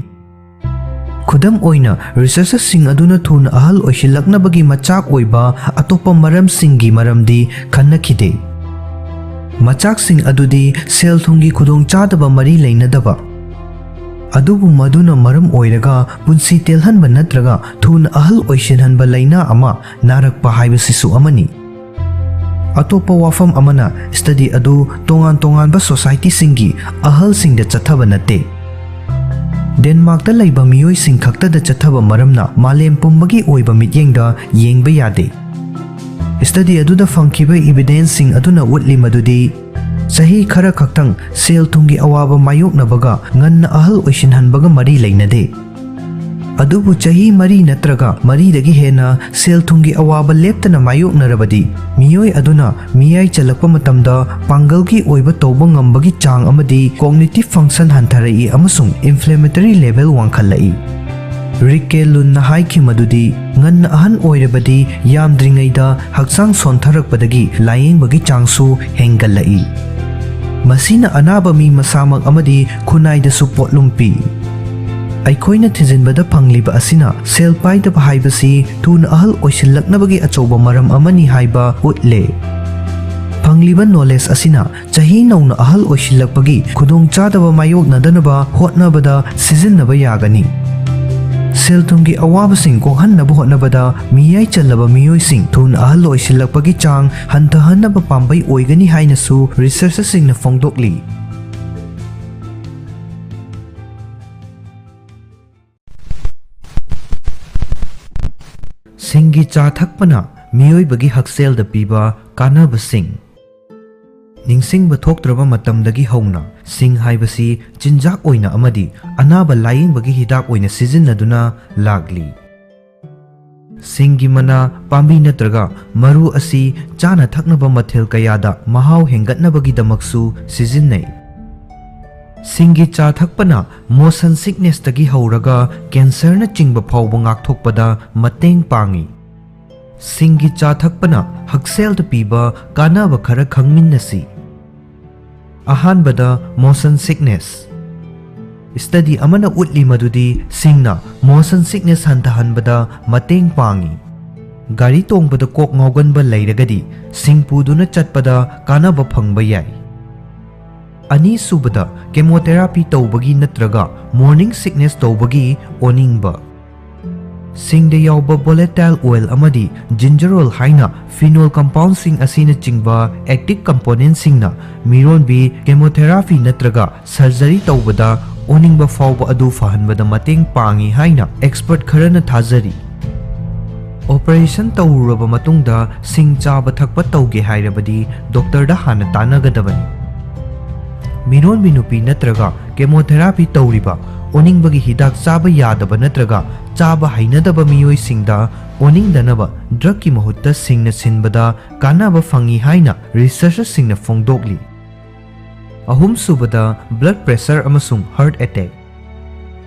ꯈꯨꯗꯝ ꯑꯣꯏꯅ, ꯔꯤꯁꯔꯆꯔꯁꯤꯡ ꯑꯗꯨꯅ ꯊꯨꯅ ꯑꯍꯜ ꯑꯣꯏꯁꯤꯜꯂꯛꯅꯕꯒꯤ ꯃꯆꯥꯛ ꯑꯣꯏꯕ ꯑꯇꯣꯞꯄ ꯃꯔꯝꯁꯤꯡꯒꯤ ꯃꯔꯝꯗꯤ ꯈꯟꯅꯈꯤꯗꯦ꯫ ꯃꯆꯥꯛꯁꯤꯡ ꯑꯗꯨꯗꯤ ꯁꯦꯜ ꯊꯨꯝꯒꯤ ꯈꯨꯗꯣꯡꯆꯥꯗꯕ ꯃꯔꯤ ꯂꯩꯅꯗꯕ, ꯑꯗꯨꯕꯨ ꯃꯗꯨꯅ ꯃꯔꯝ ꯑꯣꯏꯔꯒ ꯄꯨꯟꯁꯤ ꯇꯦꯜꯍꯟꯕ ꯅꯠꯇ꯭ꯔꯒ ꯊꯨꯅ ꯑꯍꯜ ꯑꯣꯏꯁꯤꯟꯍꯟꯕ ꯂꯥꯏꯅꯥ ꯑꯃ ꯅꯥꯔꯛꯄ ꯍꯥꯏꯕꯁꯤꯁꯨ ꯑꯃꯅꯤ꯫ ꯑꯇꯣꯞꯄ ꯋꯥꯐꯝ ꯑꯃꯅ, ꯁ꯭ꯇꯗꯤ ꯑꯗꯨ ꯇꯣꯉꯥꯟ ꯇꯣꯉꯥꯟꯕ ꯁꯣꯁꯥꯏꯇꯤꯁꯤꯡꯒꯤ ꯑꯍꯜꯁꯤꯡꯗ ꯆꯠꯊꯕ ꯅꯠꯇꯦ꯫ ꯗꯦꯟꯃꯥꯔꯛꯇ ꯂꯩꯕ ꯃꯤꯑꯣꯏꯁꯤꯡ ꯈꯛꯇꯗ ꯆꯠꯊꯕ ꯃꯔꯝꯅ ꯃꯥꯂꯦꯝ ꯄꯨꯝꯕꯒꯤ ꯑꯣꯏꯕ ꯃꯤꯠꯌꯦꯡꯗ ꯌꯦꯡꯕ ꯌꯥꯗꯦ꯫ ꯁ꯭ꯇꯗꯤ ꯑꯗꯨꯗ ꯐꯪꯈꯤꯕ ꯏꯕꯤꯗꯦꯟꯁꯁꯤꯡ ꯑꯗꯨꯅ ꯎꯠꯂꯤ ꯃꯗꯨꯗꯤ ꯆꯍꯤ ꯈꯔ ꯈꯛꯇꯪ ꯁꯦꯜ ꯊꯨꯝꯒꯤ ꯑꯋꯥꯕ ꯃꯥꯌꯣꯛꯅꯕꯒ ꯉꯟꯅ ꯑꯍꯜ ꯑꯣꯏꯁꯤꯟꯍꯟꯕꯒ ꯃꯔꯤ ꯂꯩꯅꯗꯦ꯫ ꯑꯗꯨꯕꯨ ꯆꯍꯤ ꯃꯔꯤ ꯅꯠꯇ꯭ꯔꯒ ꯃꯔꯤꯗꯒꯤ ꯍꯦꯟꯅ ꯁꯦꯜ ꯊꯨꯝꯒꯤ ꯑꯋꯥꯕ ꯂꯦꯞꯇꯅ ꯃꯥꯌꯣꯛꯅꯔꯕꯗꯤ, ꯃꯤꯑꯣꯏ ꯑꯗꯨꯅ ꯃꯤꯌꯥꯏ ꯆꯜꯂꯛꯄ ꯃꯇꯝꯗ ꯄꯥꯡꯒꯜꯒꯤ ꯑꯣꯏꯕ ꯇꯧꯕ ꯉꯝꯕꯒꯤ ꯆꯥꯡ ꯑꯃꯗꯤ cognitive function ꯍꯟꯊꯔꯛꯏ ꯑꯃꯁꯨꯡ inflammatory level ꯋꯥꯡꯈꯠꯂꯛꯏ꯫ ꯔꯤꯛꯀꯦ ꯂꯨꯟꯅ ꯍꯥꯏꯈꯤ ꯃꯗꯨꯗꯤ, ꯉꯟꯅ ꯑꯍꯟ ꯑꯣꯏꯔꯕꯗꯤ ꯌꯥꯝꯗ꯭ꯔꯤꯉꯩꯗ ꯍꯛꯆꯥꯡ ꯁꯣꯟꯊꯔꯛꯄꯗꯒꯤ ꯂꯥꯌꯦꯡꯕꯒꯤ ꯆꯥꯡꯁꯨ ꯍꯦꯟꯒꯠꯂꯛꯏ꯫ ꯃꯁꯤꯅ ꯑꯅꯥꯕ ꯃꯤ ꯃꯁꯥꯃꯛ ꯑꯃꯗꯤ ꯈꯨꯟꯅꯥꯏꯗꯁꯨ ꯄꯣꯠꯂꯨꯝ ꯄꯤ꯫ ꯑꯩꯈꯣꯏꯅ ꯊꯤꯖꯤꯟꯕꯗ ꯐꯪꯂꯤꯕ ꯑꯁꯤꯅ ꯁꯦꯜ ꯄꯥꯏꯗꯕ ꯍꯥꯏꯕꯁꯤ ꯊꯨꯅ ꯑꯍꯜ ꯑꯣꯏꯁꯤꯜꯂꯛꯅꯕꯒꯤ ꯑꯆꯧꯕ ꯃꯔꯝ ꯑꯃꯅꯤ ꯍꯥꯏꯕ ꯎꯠꯂꯦ꯫ ꯐꯪꯂꯤꯕ ꯅꯣꯂꯦꯖ ꯑꯁꯤꯅ ꯆꯍꯤ ꯅꯧꯅ ꯑꯍꯜ ꯑꯣꯏꯁꯤꯜꯂꯛꯄꯒꯤ ꯈꯨꯗꯣꯡꯆꯥꯗꯕ ꯃꯥꯌꯣꯛꯅꯗꯅꯕ ꯍꯣꯠꯅꯕꯗ ꯁꯤꯖꯤꯟꯅꯕ ꯌꯥꯒꯅꯤ꯫ ꯁꯦꯜ ꯊꯨꯝꯒꯤ ꯑꯋꯥꯕꯁꯤꯡ ꯀꯣꯛꯍꯟꯅꯕ ꯍꯣꯠꯅꯕꯗ ꯃꯤꯌꯥꯏ ꯆꯜꯂꯕ ꯃꯤꯑꯣꯏꯁꯤꯡ ꯊꯨꯅ ꯑꯍꯜ ꯑꯣꯏꯁꯤꯜꯂꯛꯄꯒꯤ ꯆꯥꯡ ꯍꯟꯊꯍꯟꯅꯕ ꯄꯥꯝꯕꯩ ꯑꯣꯏꯒꯅꯤ ꯍꯥꯏꯅꯁꯨ ꯔꯤꯁꯔꯆꯔꯁꯤꯡꯅ ꯐꯣꯡꯗꯣꯛꯂꯤ꯫ ꯁꯤꯡꯒꯤ ꯆꯥ ꯊꯛꯄꯅ ꯃꯤꯑꯣꯏꯕꯒꯤ ꯍꯛꯁꯦꯜꯗ ꯄꯤꯕ ꯀꯥꯟꯅꯕꯁꯤꯡ꯫ ꯅꯤꯡꯁꯤꯡꯕ ꯊꯣꯛꯇ꯭ꯔꯕ ꯃꯇꯝꯗꯒꯤ ꯍꯧꯅ ꯁꯤꯡ ꯍꯥꯏꯕꯁꯤ ꯆꯤꯟꯖꯥꯛ ꯑꯣꯏꯅ ꯑꯃꯗꯤ ꯑꯅꯥꯕ ꯂꯥꯌꯦꯡꯕꯒꯤ ꯍꯤꯗꯥꯛ ꯑꯣꯏꯅ ꯁꯤꯖꯤꯟꯅꯗꯨꯅ ꯂꯥꯛꯂꯤ꯫ ꯁꯤꯡꯒꯤ ꯃꯅꯥ, ꯄꯥꯝꯕꯤ ꯅꯠꯇ꯭ꯔꯒ ꯃꯔꯨ ꯑꯁꯤ ꯆꯥꯅ ꯊꯛꯅꯕ ꯃꯊꯦꯜ ꯀꯌꯥꯗ ꯃꯍꯥꯎ ꯍꯦꯟꯒꯠꯅꯕꯒꯤꯗꯃꯛꯁꯨ ꯁꯤꯖꯤꯟꯅꯩ꯫ ꯁꯤꯡꯒꯤ ꯆꯥ ꯊꯛꯄꯅ motion sicknessꯇꯒꯤ ꯍꯧꯔꯒ cancerꯅꯆꯤꯡꯕ ꯐꯥꯎꯕ ꯉꯥꯛꯊꯣꯛꯄꯗ ꯃꯇꯦꯡ ꯄꯥꯡꯏ꯫ ꯁꯤꯡꯒꯤ ꯆꯥ ꯊꯛꯄꯅ ꯍꯛꯁꯦꯜꯗ ꯄꯤꯕ ꯀꯥꯟꯅꯕ ꯈꯔ ꯈꯪꯃꯤꯟꯅꯁꯤ꯫ ꯑꯍꯥꯟꯕꯗ, motion sickness꯫ Study ꯑꯃꯅ ꯎꯠꯂꯤ ꯃꯗꯨꯗꯤ ꯁꯤꯡꯅ motion sickness ꯍꯟꯊꯍꯟꯕꯗ ꯃꯇꯦꯡ ꯄꯥꯡꯏ꯫ ꯒꯥꯔꯤ ꯇꯣꯡꯕꯗ ꯀꯣꯛ ꯉꯥꯎꯒꯟꯕ ꯂꯩꯔꯒꯗꯤ ꯁꯤꯡ ꯄꯨꯗꯨꯅ ꯆꯠꯄꯗ ꯀꯥꯟꯅꯕ ꯐꯪꯕ ꯌꯥꯏ꯫ ꯑꯅꯤꯁꯨꯕꯗ, chemotherapy ꯇꯧꯕꯒꯤ ꯅꯠꯇ꯭ꯔꯒ morning sickness ꯇꯧꯕꯒꯤ ꯑꯣꯅꯤꯡꯕ꯫ ꯁꯤꯡꯗ ꯌꯥꯎꯕ volatile oil ꯑꯃꯗꯤ ginger oil ꯍꯥꯏꯅ phenol compoundꯁꯤꯡ ꯑꯁꯤꯅꯆꯤꯡꯕ active componentꯁꯤꯡꯅ ꯃꯤꯔꯣꯟꯕꯤ chemotherapy ꯅꯠꯇ꯭ꯔꯒ surgery ꯇꯧꯕꯗ ꯑꯣꯅꯤꯡꯕ ꯐꯥꯎꯕ ꯑꯗꯨ ꯐꯍꯟꯕꯗ ꯃꯇꯦꯡ ꯄꯥꯡꯏ ꯍꯥꯏꯅ expert ꯈꯔꯅ ꯊꯥꯖꯔꯤ꯫ Operation ꯇꯧꯔꯨꯔꯕ ꯃꯇꯨꯡꯗ ꯁꯤꯡ ꯆꯥꯕ ꯊꯛꯄ ꯇꯧꯒꯦ ꯍꯥꯏꯔꯕꯗꯤ doctorꯗ ꯍꯥꯟꯅ ꯇꯥꯟꯅꯒꯗꯕꯅꯤ꯫ ꯃꯤꯔꯣꯟꯕꯤ ꯅꯨꯄꯤ ꯅꯠꯇ꯭ꯔꯒ chemotherapy ꯇꯧꯔꯤꯕ, ꯑꯣꯅꯤꯡꯕꯒꯤ ꯍꯤꯗꯥꯛ ꯆꯥꯕ ꯌꯥꯗꯕ ꯅꯠꯇ꯭ꯔꯒ ꯆꯥꯕ ꯍꯩꯅꯗꯕ ꯃꯤꯑꯣꯏꯁꯤꯡꯗ ꯑꯣꯅꯤꯡꯗꯅꯕ drugꯀꯤ ꯃꯍꯨꯠꯇ ꯁꯤꯡꯅ ꯁꯤꯟꯕꯗ ꯀꯥꯟꯅꯕ ꯐꯪꯏ ꯍꯥꯏꯅ researcherꯁꯤꯡꯅ ꯐꯣꯡꯗꯣꯛꯂꯤ꯫ ꯑꯍꯨꯝꯁꯨꯕꯗ, blood pressure ꯑꯃꯁꯨꯡ heart attack꯫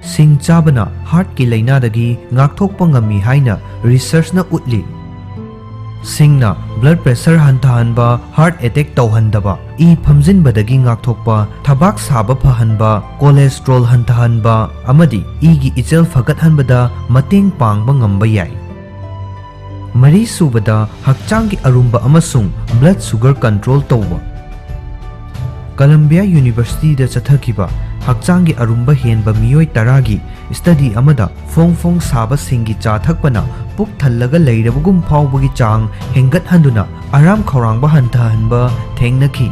ꯁꯤꯡ ꯆꯥꯕꯅ heartꯀꯤ ꯂꯥꯏꯅꯥꯗꯒꯤ ꯉꯥꯛꯊꯣꯛꯄ ꯉꯝꯃꯤ ꯍꯥꯏꯅ researchꯅ ꯎꯠꯂꯤ꯫ ꯁꯤꯡꯅ blood pressure ꯍꯟꯊꯍꯟꯕ, heart attack ꯇꯧꯍꯟꯗꯕ, ꯏ ꯐꯝꯖꯤꯟꯕꯗꯒꯤ ꯉꯥꯛꯊꯣꯛꯄ, ꯊꯕꯥꯛ ꯁꯥꯕ ꯐꯍꯟꯕ, cholesterol ꯍꯟꯊꯍꯟꯕ ꯑꯃꯗꯤ ꯏꯒꯤ ꯏꯆꯦꯜ ꯐꯒꯠꯍꯟꯕꯗ ꯃꯇꯦꯡ ꯄꯥꯡꯕ ꯉꯝꯕ ꯌꯥꯏ꯫ ꯃꯔꯤꯁꯨꯕꯗ, ꯍꯛꯆꯥꯡꯒꯤ ꯑꯔꯨꯝꯕ ꯑꯃꯁꯨꯡ blood sugar control ꯇꯧꯕ꯫ Columbia Universityꯗ ꯆꯠꯊꯈꯤꯕ ꯍꯛꯆꯥꯡꯒꯤ ꯑꯔꯨꯝꯕ ꯍꯦꯟꯕ ꯃꯤꯑꯣꯏ ꯇꯔꯥꯒꯤ study ꯑꯃꯗ ꯐꯣꯡ ꯐꯣꯡ ꯁꯥꯕ ꯁꯤꯡꯒꯤ ꯆꯥ ꯊꯛꯄꯅ ꯄꯨꯛ ꯊꯜꯂꯒ ꯂꯩꯔꯕꯒꯨꯝ ꯐꯥꯎꯕꯒꯤ ꯆꯥꯡ ꯍꯦꯟꯒꯠꯍꯟꯗꯨꯅ ꯑꯔꯥꯝ ꯈꯧꯔꯥꯡꯕ ꯍꯟꯊꯍꯟꯕ ꯊꯦꯡꯅꯈꯤ꯫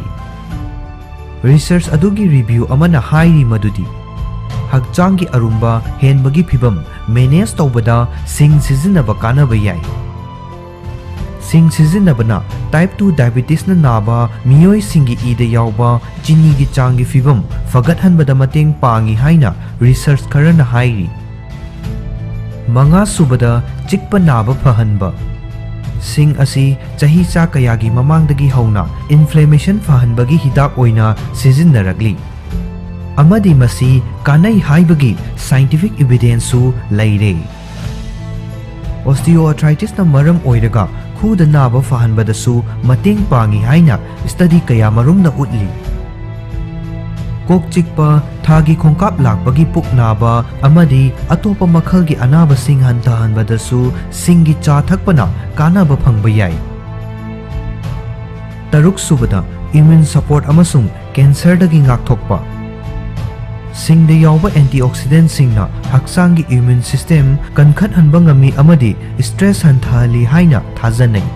Research ꯑꯗꯨꯒꯤ review ꯑꯃꯅ ꯍꯥꯏꯔꯤ ꯃꯗꯨꯗꯤ, ꯍꯛꯆꯥꯡꯒꯤ ꯑꯔꯨꯝꯕ ꯍꯦꯟꯕꯒꯤ ꯐꯤꯚꯝ ꯃꯦꯅꯦꯖ ꯇꯧꯕꯗ ꯁꯤꯡ ꯁꯤꯖꯤꯟꯅꯕ ꯀꯥꯟꯅꯕ ꯌꯥꯏ꯫ ꯁꯤꯡ ꯁꯤꯖꯤꯟꯅꯕꯅ ꯇꯥꯏꯞ ꯇꯨ ꯗꯥꯏꯕꯤꯇꯤꯁꯅ ꯅꯥꯕ ꯃꯤꯑꯣꯏꯁꯤꯡꯒꯤ ꯏꯗ ꯌꯥꯎꯕ ꯆꯤꯅꯤꯒꯤ ꯆꯥꯡꯒꯤ ꯐꯤꯚꯝ ꯐꯒꯠꯍꯟꯕꯗ ꯃꯇꯦꯡ ꯄꯥꯡꯏ ꯍꯥꯏꯅ ꯔꯤꯁꯔꯆ ꯈꯔꯅ ꯍꯥꯏꯔꯤ꯫ ꯃꯉꯥꯁꯨꯕꯗ, ꯆꯤꯛꯄ ꯅꯥꯕ ꯐꯍꯟꯕ꯫ ꯁꯤꯡ ꯑꯁꯤ ꯆꯍꯤꯆꯥ ꯀꯌꯥꯒꯤ ꯃꯃꯥꯡꯗꯒꯤ ꯍꯧꯅ ꯏꯟꯐ꯭ꯂꯦꯃꯦꯁꯟ ꯐꯍꯟꯕꯒꯤ ꯍꯤꯗꯥꯛ ꯑꯣꯏꯅ ꯁꯤꯖꯤꯟꯅꯔꯛꯂꯤ, ꯑꯃꯗꯤ ꯃꯁꯤ ꯀꯥꯟꯅꯩ ꯍꯥꯏꯕꯒꯤ ꯁꯥꯏꯟꯇꯤꯐꯤꯛ ꯏꯕꯤꯗꯦꯟꯁꯁꯨ ꯂꯩꯔꯦ꯫ ꯑꯣꯁꯇꯤꯑꯣꯑꯥꯔꯊ꯭ꯔꯥꯏꯇꯤꯁꯅ ꯃꯔꯝ ꯑꯣꯏꯔꯒ ꯈꯨꯗ ꯅꯥꯕ ꯐꯍꯟꯕꯗꯁꯨ ꯃꯇꯦꯡ ꯄꯥꯡꯏ ꯍꯥꯏꯅ ꯁ꯭ꯇꯗꯤ ꯀꯌꯥꯃꯔꯨꯝꯅ ꯎꯠꯂꯤ꯫ ꯀꯣꯛ ꯆꯤꯛꯄ, ꯊꯥꯒꯤ ꯈꯣꯡꯀꯥꯞ ꯂꯥꯛꯄꯒꯤ ꯄꯨꯛ ꯅꯥꯕ ꯑꯃꯗꯤ ꯑꯇꯣꯞꯄ ꯃꯈꯜꯒꯤ ꯑꯅꯥꯕꯁꯤꯡ ꯍꯟꯊꯍꯟꯕꯗꯁꯨ ꯁꯤꯡꯒꯤ ꯆꯥ ꯊꯛꯄꯅ ꯀꯥꯟꯅꯕ ꯐꯪꯕ ꯌꯥꯏ꯫ ꯇꯔꯨꯛꯁꯨꯕꯗ, ꯏꯝꯃ꯭ꯌꯨꯟ ꯁꯄꯣꯔꯠ ꯑꯃꯁꯨꯡ ꯀꯦꯟꯁꯔꯗꯒꯤ ꯉꯥꯛꯊꯣꯛꯄ꯫ ꯁꯤꯡꯗ ꯌꯥꯎꯕ ꯑꯦꯟꯇꯤꯑꯣꯛꯁꯤꯗꯦꯟꯠꯁꯤꯡꯅ ꯍꯛꯆꯥꯡꯒꯤ ꯏꯝꯃ꯭ꯌꯨꯟ ꯁꯤꯁꯇꯦꯝ ꯀꯟꯈꯠꯍꯟꯕ ꯉꯝꯃꯤ ꯑꯃꯗꯤ ꯁ꯭ꯇ꯭ꯔꯦꯁ ꯍꯟꯊꯍꯜꯂꯤ ꯍꯥꯏꯅ ꯊꯥꯖꯅꯩ꯫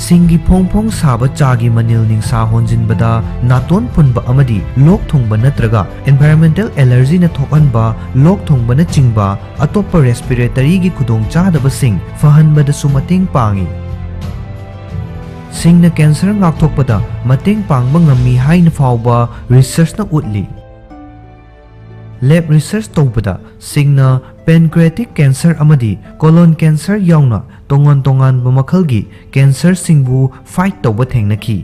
ꯁꯤꯡꯒꯤ ꯐꯣꯡ ꯐꯣꯡ ꯁꯥꯕ ꯆꯥꯒꯤ ꯃꯅꯤꯜ ꯅꯤꯡꯁꯥ ꯍꯣꯟꯖꯤꯟꯕꯗ ꯅꯥꯇꯣꯟ ꯐꯨꯟꯕ ꯑꯃꯗꯤ ꯂꯣꯛ ꯊꯨꯡꯕ ꯅꯠꯇ꯭ꯔꯒ ꯑꯦꯟꯚꯥꯏꯔꯟꯃꯦꯟꯇꯦꯜ ꯑꯦꯂꯔꯖꯤꯅ ꯊꯣꯛꯍꯟꯕ ꯂꯣꯛ ꯊꯨꯡꯕꯅꯆꯤꯡꯕ ꯑꯇꯣꯞꯄ ꯔꯦꯁꯄꯤꯔꯦꯇꯔꯤꯒꯤ ꯈꯨꯗꯣꯡꯆꯥꯗꯕꯁꯤꯡ ꯐꯍꯟꯕꯗꯁꯨ ꯃꯇꯦꯡ ꯄꯥꯡꯏ꯫ ꯁꯤꯡꯅ ꯀꯦꯟꯁꯔ ꯉꯥꯛꯊꯣꯛꯄꯗ ꯃꯇꯦꯡ ꯄꯥꯡꯕ ꯉꯝꯃꯤ ꯍꯥꯏꯅ ꯐꯥꯎꯕ ꯔꯤꯁꯔꯆꯅ ꯎꯠꯂꯤ꯫ ꯂꯦꯕ ꯔꯤꯁꯔꯆ ꯇꯧꯕꯗ ꯁꯤꯡꯅ ꯄꯦꯟꯀ꯭ꯔꯤꯌꯦꯇꯤꯛ ꯀꯦꯟꯁꯔ ꯑꯃꯗꯤ ꯀꯣꯂꯣꯟ ꯀꯦꯟꯁꯔ ꯌꯥꯎꯅ ꯇꯣꯉꯥꯟ ꯇꯣꯉꯥꯟꯕ ꯃꯈꯜꯒꯤ ꯀꯦꯟꯁꯔꯁꯤꯡꯕꯨ ꯐꯥꯏꯠ ꯇꯧꯕ ꯊꯦꯡꯅꯈꯤ꯫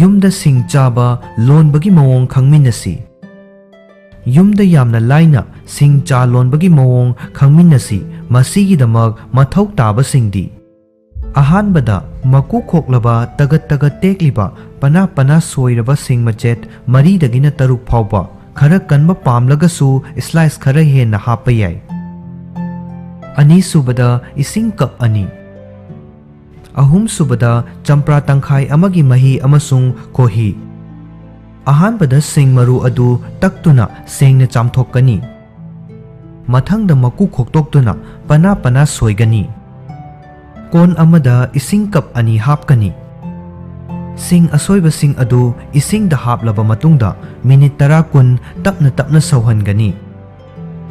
ꯌꯨꯝꯗ ꯁꯤꯡ ꯆꯥꯕ ꯂꯣꯟꯕꯒꯤ ꯃꯑꯣꯡ ꯈꯪꯃꯤꯟꯅꯁꯤ꯫ ꯌꯨꯝꯗ ꯌꯥꯝꯅ ꯂꯥꯏꯅ ꯁꯤꯡ ꯆꯥ ꯂꯣꯟꯕꯒꯤ ꯃꯑꯣꯡ ꯈꯪꯃꯤꯟꯅꯁꯤ꯫ ꯃꯁꯤꯒꯤꯗꯃꯛ ꯃꯊꯧ ꯇꯥꯕꯁꯤꯡꯗꯤ: ꯑꯍꯥꯟꯕꯗ, ꯃꯀꯨ ꯈꯣꯛꯂꯕ, ꯇꯒꯠ ꯇꯒꯠ ꯇꯦꯛꯂꯤꯕ, ꯄꯅꯥ ꯄꯅꯥ ꯁꯣꯏꯔꯕ ꯁꯤꯡ ꯃꯆꯦꯠ ꯃꯔꯤꯗꯒꯤꯅ ꯇꯔꯨꯛ ꯐꯥꯎꯕ, ꯈꯔ ꯀꯟꯕ ꯄꯥꯝꯂꯒꯁꯨ ꯁ꯭ꯂꯥꯏꯁ ꯈꯔ ꯍꯦꯟꯅ ꯍꯥꯞꯄ ꯌꯥꯏ꯫ ꯑꯅꯤꯁꯨꯕꯗ, ꯏꯁꯤꯡ ꯀꯞ ꯑꯅꯤ꯫ ꯑꯍꯨꯝꯁꯨꯕꯗ, ꯆꯝꯄ꯭ꯔꯥ ꯇꯪꯈꯥꯏ ꯑꯃꯒꯤ ꯃꯍꯤ ꯑꯃꯁꯨꯡ ꯈꯣꯍꯤ꯫ ꯑꯍꯥꯟꯕꯗ ꯁꯤꯡ ꯃꯔꯨ ꯑꯗꯨ ꯇꯛꯇꯨꯅ ꯁꯦꯡꯅ ꯆꯥꯝꯊꯣꯛꯀꯅꯤ꯫ ꯃꯊꯪꯗ ꯃꯀꯨ ꯈꯣꯛꯇꯣꯛꯇꯨꯅ ꯄꯅꯥ ꯄꯅꯥ ꯁꯣꯏꯒꯅꯤ꯫ ꯀꯣꯟ ꯑꯃꯗ ꯏꯁꯤꯡ ꯀꯞ ꯑꯅꯤ ꯍꯥꯞꯀꯅꯤ꯫ ꯁꯤꯡ ꯑꯁꯣꯏꯕꯁꯤꯡ ꯑꯗꯨ ꯏꯁꯤꯡꯗ ꯍꯥꯞꯂꯕ ꯃꯇꯨꯡꯗ ꯃꯤꯅꯤꯠ ꯇꯔꯥ ꯀꯨꯟ ꯇꯞꯅ ꯇꯞꯅ ꯁꯧꯍꯟꯒꯅꯤ꯫